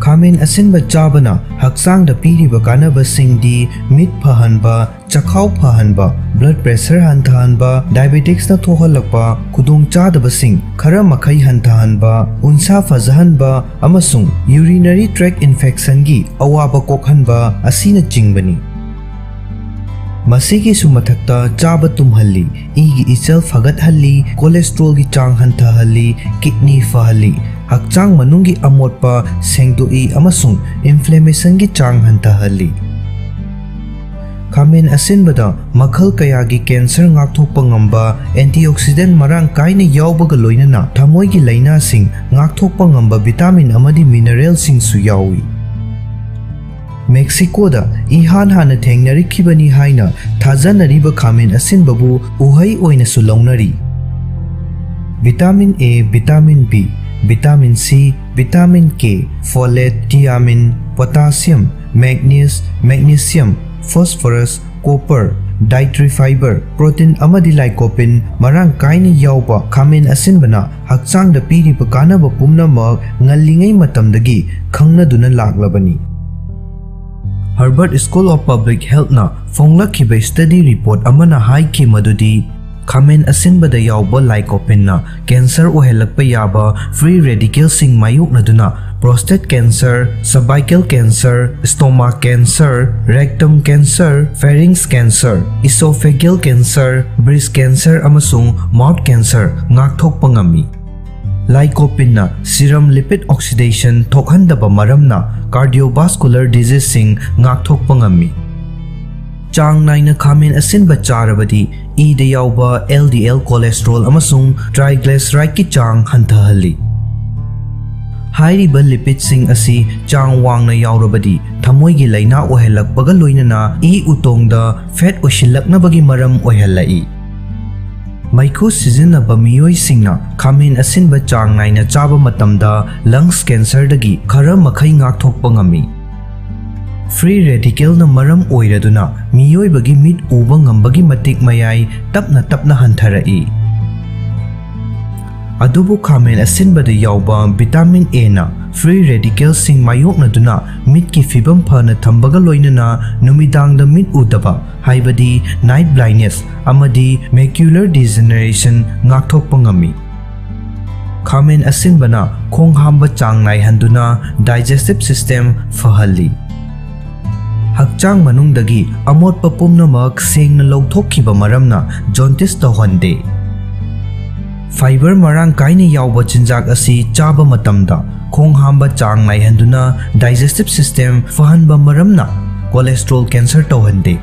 ꯈꯥꯃꯦꯟ ꯑꯁꯤꯟꯕ ꯆꯥꯕꯅ ꯍꯛꯆꯥꯡꯗ ꯄꯤꯔꯤꯕ ꯀꯥꯟꯅꯕꯁꯤꯡꯗꯤ ꯃꯤꯠ ꯐꯍꯟꯕ, ꯆꯈꯥꯎ ꯐꯍꯟꯕ, blood pressure ꯍꯟꯊꯍꯟꯕ, diabeticsꯅ ꯊꯣꯛꯍꯜꯂꯛꯄ ꯈꯨꯗꯣꯡꯆꯥꯗꯕꯁꯤꯡ ꯈꯔ ꯃꯈꯩ ꯍꯟꯊꯍꯟꯕ, ꯎꯟꯁꯥ ꯐꯖꯍꯟꯕ ꯑꯃꯁꯨꯡ urinary tract infectionꯒꯤ ꯑꯋꯥꯕ ꯀꯣꯛꯍꯟꯕ ꯑꯁꯤꯅꯆꯤꯡꯕꯅꯤ꯫ ꯃꯁꯤꯒꯤꯁꯨ ꯃꯊꯛꯇ ꯆꯥꯕ ꯇꯨꯝꯍꯜꯂꯤ, ꯏꯒꯤ ꯏꯆꯦꯜ ꯐꯒꯠꯍꯜꯂꯤ, cholesterolꯒꯤ ꯆꯥꯡ ꯍꯟꯊꯍꯜꯂꯤ, kidney ꯐꯍꯜꯂꯤ, ꯍꯛꯆꯥꯡ ꯃꯅꯨꯡꯒꯤ ꯑꯃꯣꯠꯄ ꯁꯦꯡꯗꯣꯛꯏ ꯑꯃꯁꯨꯡ inflammationꯒꯤ ꯆꯥꯡ ꯍꯟꯊꯍꯜꯂꯤ꯫ ꯈꯥꯃꯦꯟ ꯑꯁꯤꯟꯕꯗ ꯃꯈꯜ ꯀꯌꯥꯒꯤ cancer ꯉꯥꯛꯊꯣꯛꯄ ꯉꯝꯕ antioxidant ꯃꯔꯥꯡ ꯀꯥꯏꯅ ꯌꯥꯎꯕꯒ ꯂꯣꯏꯅꯅ ꯊꯃꯣꯏꯒꯤ ꯂꯥꯏꯅꯥꯁꯤꯡ ꯉꯥꯛꯊꯣꯛꯄ ꯉꯝꯕ vitamin ꯑꯃꯗꯤ mineralꯁꯤꯡꯁꯨ ꯌꯥꯎꯏ꯫ ꯃꯦꯛꯁꯤꯀꯣꯗ ꯏꯍꯥꯟ ꯍꯥꯟꯅ ꯊꯦꯡꯅꯔꯛꯈꯤꯕꯅꯤ ꯍꯥꯏꯅ ꯊꯥꯖꯅꯔꯤꯕ ꯈꯥꯃꯦꯟ ꯑꯁꯤꯟꯕꯕꯨ ꯎꯍꯩ ꯑꯣꯏꯅꯁꯨ ꯂꯧꯅꯔꯤ꯫ Vitamin A, vitamin B, vitamin C, vitamin K, folate, thiamine, potassium, manganese, magnesium, phosphorus, copper, dietary fiber, protein ꯑꯃꯗꯤ lycopene ꯃꯔꯥꯡ ꯀꯥꯏꯅ ꯌꯥꯎꯕ ꯈꯥꯃꯦꯟ ꯑꯁꯤꯟꯕꯅ ꯍꯛꯆꯥꯡꯗ ꯄꯤꯔꯤꯕ ꯀꯥꯟꯅꯕ ꯄꯨꯝꯅꯃꯛ ꯉꯜꯂꯤꯉꯩ ꯃꯇꯝꯗꯒꯤ ꯈꯪꯅꯗꯨꯅ ꯂꯥꯛꯂꯕꯅꯤ꯫ Harvard School of Public Healthꯅ ꯐꯣꯡꯂꯛꯈꯤꯕ study report ꯑꯃꯅ ꯍꯥꯏꯈꯤ ꯃꯗꯨꯗꯤ ꯈꯥꯃꯦꯟ ꯑꯁꯤꯟꯕꯗ ꯌꯥꯎꯕ lycopeneꯅ cancer ꯑꯣꯏꯍꯜꯂꯛꯄ ꯌꯥꯕ free radicalꯁꯤꯡ ꯃꯥꯌꯣꯛꯅꯗꯨꯅ prostate cancer, cervical cancer, stomach cancer, rectum cancer, pharynx cancer, esophageal cancer, breast cancer ꯑꯃꯁꯨꯡ mouth cancer ꯉꯥꯛꯊꯣꯛꯄ ꯉꯝꯃꯤ꯫ Lycopeneꯅ serum lipid oxidation ꯊꯣꯛꯍꯟꯗꯕ ꯃꯔꯝꯅ cardiovascular diseaseꯁꯤꯡ ꯉꯥꯛꯊꯣꯛꯄ ꯉꯝꯃꯤ꯫ ꯆꯥꯡ ꯅꯥꯏꯅ ꯈꯥꯃꯦꯟ ꯑꯁꯤꯟꯕ ꯆꯥꯔꯕꯗꯤ ꯏꯗ ꯌꯥꯎꯕ LDL cholesterol ꯑꯃꯁꯨꯡ triglycerideꯀꯤ ꯆꯥꯡ ꯍꯟꯊꯍꯜꯂꯤ꯫ ꯍꯥꯏꯔꯤꯕ lipidꯁꯤꯡ ꯑꯁꯤ ꯆꯥꯡ ꯋꯥꯡꯅ ꯌꯥꯎꯔꯕꯗꯤ ꯊꯃꯣꯏꯒꯤ ꯂꯥꯏꯅꯥ ꯑꯣꯏꯍꯜꯂꯛꯄꯒ ꯂꯣꯏꯅꯅ ꯏ ꯎꯇꯣꯡꯗ fat ꯑꯣꯏꯁꯤꯜꯂꯛꯅꯕꯒꯤ ꯃꯔꯝ ꯑꯣꯏꯍꯜꯂꯛꯏ꯫ ꯃꯩꯈꯨ ꯁꯤꯖꯤꯟꯅꯕ ꯃꯤꯑꯣꯏꯁꯤꯡꯅ ꯈꯥꯃꯦꯟ ꯑꯁꯤꯟꯕ ꯆꯥꯡ ꯅꯥꯏꯅ ꯆꯥꯕ ꯃꯇꯝꯗ lungs cancerꯗꯒꯤ ꯈꯔ ꯃꯈꯩ ꯉꯥꯛꯊꯣꯛꯄ ꯉꯝꯃꯤ꯫ Free radicalꯅ ꯃꯔꯝ ꯑꯣꯏꯔꯗꯨꯅ ꯃꯤꯑꯣꯏꯕꯒꯤ ꯃꯤꯠ ꯎꯕ ꯉꯝꯕꯒꯤ ꯃꯇꯤꯛ ꯃꯌꯥꯏ ꯇꯞꯅ ꯇꯞꯅ ꯍꯟꯊꯔꯛꯏ꯫ ꯑꯗꯨꯕꯨ ꯈꯥꯃꯦꯟ ꯑꯁꯤꯟꯕꯗ ꯌꯥꯎꯕ vitamin Aꯅ free radicalꯁꯤꯡ ꯃꯥꯌꯣꯛꯅꯗꯨꯅ ꯃꯤꯠꯀꯤ ꯐꯤꯕꯝ ꯐꯅ ꯊꯝꯕꯒ ꯂꯣꯏꯅꯅ ꯅꯨꯃꯤꯗꯥꯡꯗ ꯃꯤꯠ ꯎꯗꯕ, ꯍꯥꯏꯕꯗꯤ night blindness ꯑꯃꯗꯤ macular degeneration ꯉꯥꯛꯊꯣꯛꯄ ꯉꯝꯃꯤ꯫ ꯈꯥꯃꯦꯟ ꯑꯁꯤꯟꯕꯅ ꯈꯣꯡ ꯍꯥꯝꯕ ꯆꯥꯡ ꯅꯥꯏꯍꯟꯗꯨꯅ digestive system ꯐꯍꯜꯂꯤ꯫ ꯍꯛꯆꯥꯡ ꯃꯅꯨꯡꯗꯒꯤ ꯑꯃꯣꯠꯄ ꯄꯨꯝꯅꯃꯛ ꯁꯦꯡꯅ ꯂꯧꯊꯣꯛꯈꯤꯕ ꯃꯔꯝꯅ jaundice ꯇꯧꯍꯟꯗꯦ꯫ Fiber ꯃꯔꯥꯡ ꯀꯥꯏꯅ ꯌꯥꯎꯕ ꯆꯤꯟꯖꯥꯛ ꯑꯁꯤ ꯆꯥꯕ ꯃꯇꯝꯗ ꯈꯣꯡ ꯍꯥꯝꯕ ꯆꯥꯡ ꯅꯥꯏꯍꯟꯗꯨꯅ digestive system ꯐꯍꯟꯕ ꯃꯔꯝꯅ cholesterol cancer ꯇꯧꯍꯟꯗꯦ꯫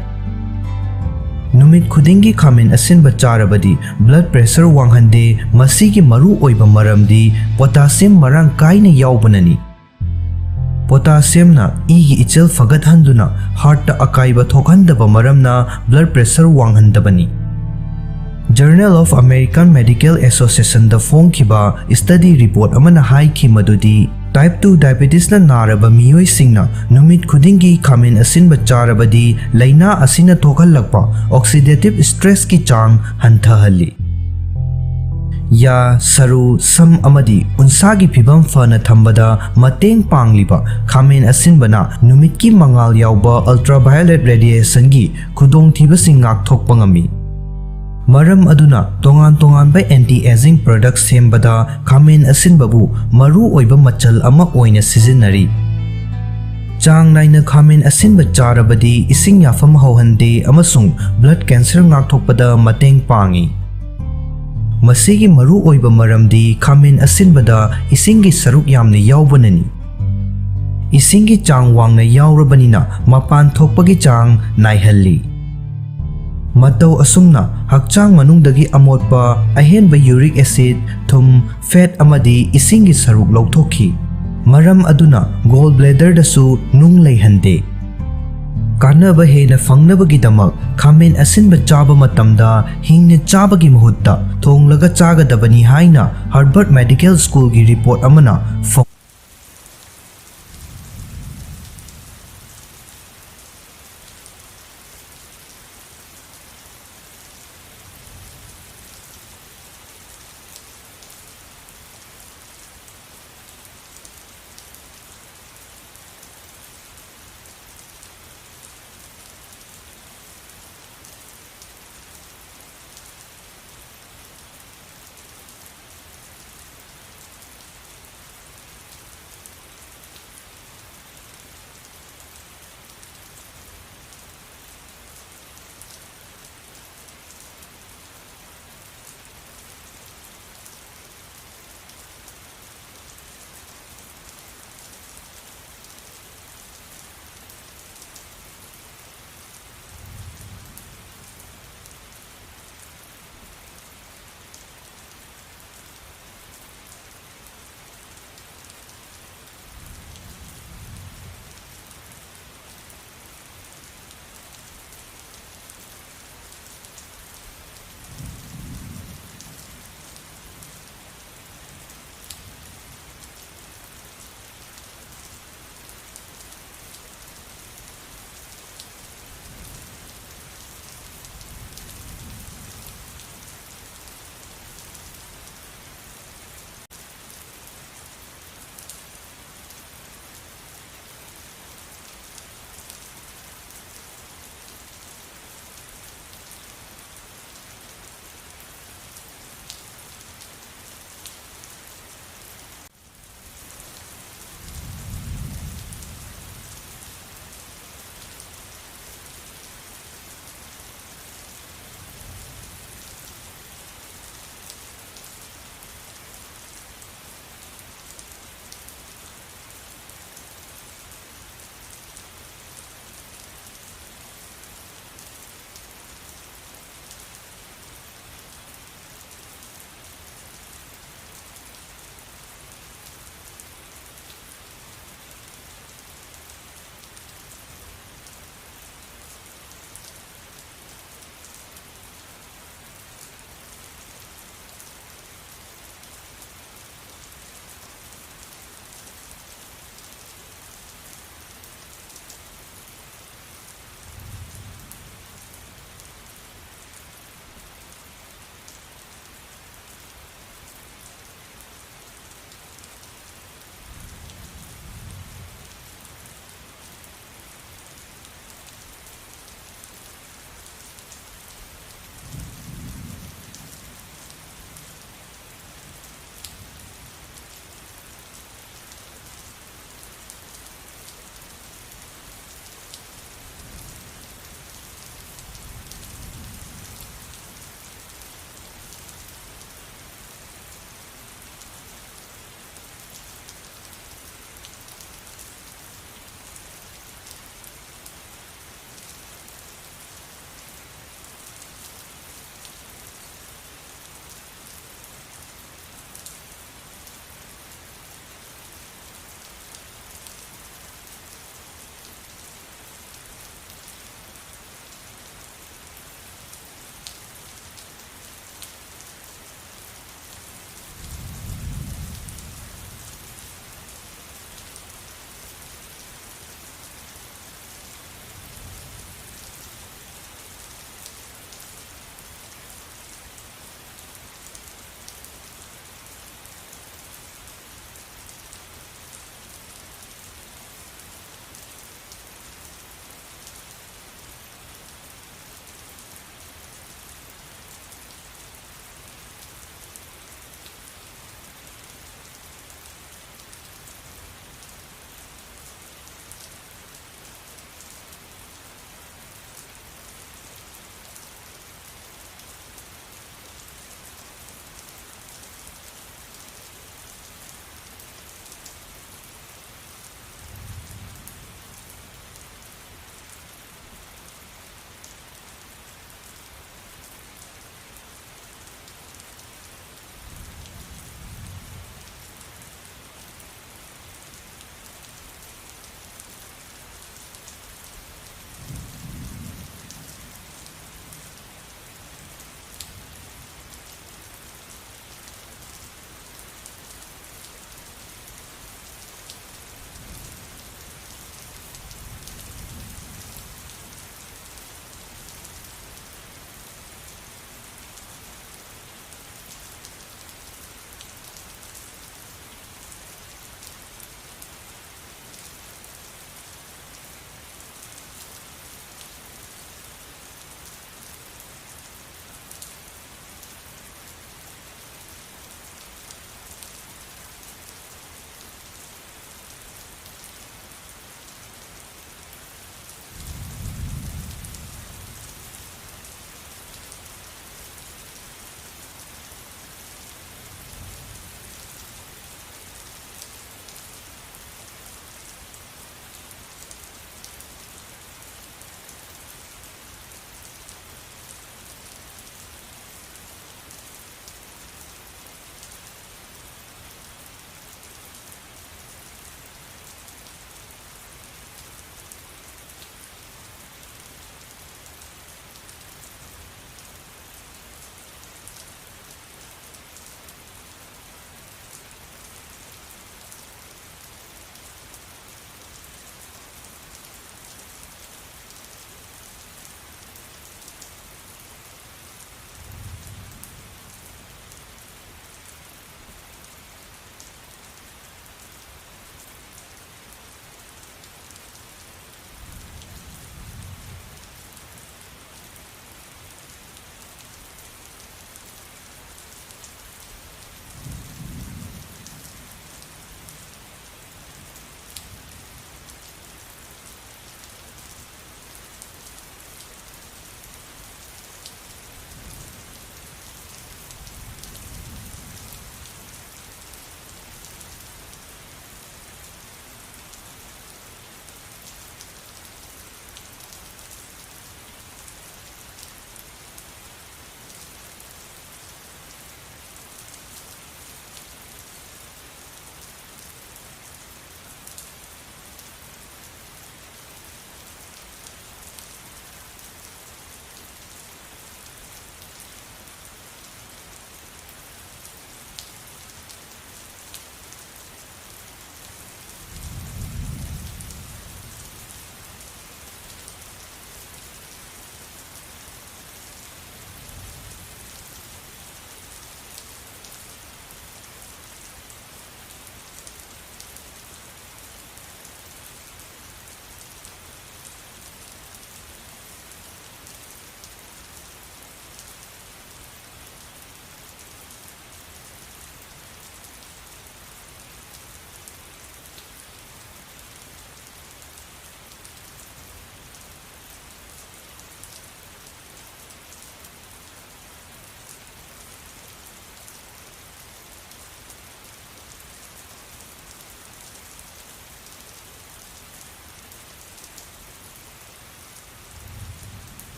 ꯅꯨꯃꯤꯠ ꯈꯨꯗꯤꯡꯒꯤ ꯈꯥꯃꯦꯟ ꯑꯁꯤꯟꯕ ꯆꯥꯔꯕꯗꯤ blood pressure ꯋꯥꯡꯍꯟꯗꯦ꯫ ꯃꯁꯤꯒꯤ ꯃꯔꯨ ꯑꯣꯏꯕ ꯃꯔꯝꯗꯤ potassium ꯃꯔꯥꯡ ꯀꯥꯏꯅ ꯌꯥꯎꯕꯅꯅꯤ꯫ Potassiumꯅ ꯏꯒꯤ ꯏꯆꯦꯜ ꯐꯒꯠꯍꯟꯗꯨꯅ heartꯇ ꯑꯀꯥꯏꯕ ꯊꯣꯛꯍꯟꯗꯕ ꯃꯔꯝꯅ blood pressure ꯋꯥꯡꯍꯟꯗꯕꯅꯤ꯫ Journal of American Medical Associationꯗ ꯐꯣꯡꯈꯤꯕ study report ꯑꯃꯅ ꯍꯥꯏꯈꯤ ꯃꯗꯨꯗꯤ type two diabetesꯅ ꯅꯥꯔꯕ ꯃꯤꯑꯣꯏꯁꯤꯡꯅ ꯅꯨꯃꯤꯠ ꯈꯨꯗꯤꯡꯒꯤ ꯈꯥꯃꯦꯟ ꯑꯁꯤꯟꯕ ꯆꯥꯔꯕꯗꯤ ꯂꯥꯏꯅꯥ ꯑꯁꯤꯅ ꯊꯣꯛꯍꯜꯂꯛꯄ oxidative stressꯀꯤ ꯆꯥꯡ ꯍꯟꯊꯍꯜꯂꯤ꯫ ꯌꯥ, ꯁꯔꯨ, ꯁꯝ ꯑꯃꯗꯤ ꯎꯟꯁꯥꯒꯤ ꯐꯤꯕꯝ ꯐꯅ ꯊꯝꯕꯗ ꯃꯇꯦꯡ ꯄꯥꯡꯂꯤꯕ ꯈꯥꯃꯦꯟ ꯑꯁꯤꯟꯕꯅ ꯅꯨꯃꯤꯠꯀꯤ ꯃꯉꯥꯜ ꯌꯥꯎꯕ ultraviolet radiationꯒꯤ ꯈꯨꯗꯣꯡꯊꯤꯕꯁꯤꯡ ꯉꯥꯛꯊꯣꯛꯄ ꯉꯝꯃꯤ꯫ ꯃꯔꯝ ꯑꯗꯨꯅ ꯇꯣꯉꯥꯟ ꯇꯣꯉꯥꯟꯕ anti aging product ꯁꯦꯝꯕꯗ ꯈꯥꯃꯦꯟ ꯑꯁꯤꯟꯕꯕꯨ ꯃꯔꯨ ꯑꯣꯏꯕ ꯃꯆꯜ ꯑꯃ ꯑꯣꯏꯅ ꯁꯤꯖꯤꯟꯅꯔꯤ꯫ ꯆꯥꯡ ꯅꯥꯏꯅ ꯈꯥꯃꯦꯟ ꯑꯁꯤꯟꯕ ꯆꯥꯔꯕꯗꯤ ꯏꯁꯤꯡ ꯌꯥꯐꯝ ꯍꯧꯍꯟꯗꯦ ꯑꯃꯁꯨꯡ blood cancer ꯉꯥꯛꯊꯣꯛꯄꯗ ꯃꯇꯦꯡ ꯄꯥꯡꯏ꯫ ꯃꯁꯤꯒꯤ ꯃꯔꯨ ꯑꯣꯏꯕ ꯃꯔꯝꯗꯤ ꯈꯥꯃꯦꯟ ꯑꯁꯤꯟꯕꯗ ꯏꯁꯤꯡꯒꯤ ꯁꯔꯨꯛ ꯌꯥꯝꯅ ꯌꯥꯎꯕꯅꯅꯤ꯫ ꯏꯁꯤꯡꯒꯤ ꯆꯥꯡ ꯋꯥꯡꯅ ꯌꯥꯎꯔꯕꯅꯤꯅ ꯃꯄꯥꯟ ꯊꯣꯛꯄꯒꯤ ꯆꯥꯡ ꯅꯥꯏꯍꯜꯂꯤ꯫ ꯃꯇꯧ ꯑꯁꯨꯝꯅ ꯍꯛꯆꯥꯡ ꯃꯅꯨꯡꯗꯒꯤ ꯑꯃꯣꯠꯄ, ꯑꯍꯦꯟꯕ uric acid, ꯊꯨꯝ, fat ꯑꯃꯗꯤ ꯏꯁꯤꯡꯒꯤ ꯁꯔꯨꯛ ꯂꯧꯊꯣꯛꯈꯤ꯫ ꯃꯔꯝ ꯑꯗꯨꯅ gall bladderꯗꯁꯨ ꯅꯨꯡ ꯂꯩꯍꯟꯗꯦ꯫ ꯀꯥꯟꯅꯕ ꯍꯦꯟꯅ ꯐꯪꯅꯕꯒꯤꯗꯃꯛ ꯈꯥꯃꯦꯟ ꯑꯁꯤꯟꯕ ꯆꯥꯕ ꯃꯇꯝꯗ ꯍꯤꯡꯅ ꯆꯥꯕꯒꯤ ꯃꯍꯨꯠꯇ ꯊꯣꯡꯂꯒ ꯆꯥꯒꯗꯕꯅꯤ ꯍꯥꯏꯅ Harvard Medical Schoolꯒꯤ report ꯑꯃꯅ ꯐꯣꯡ-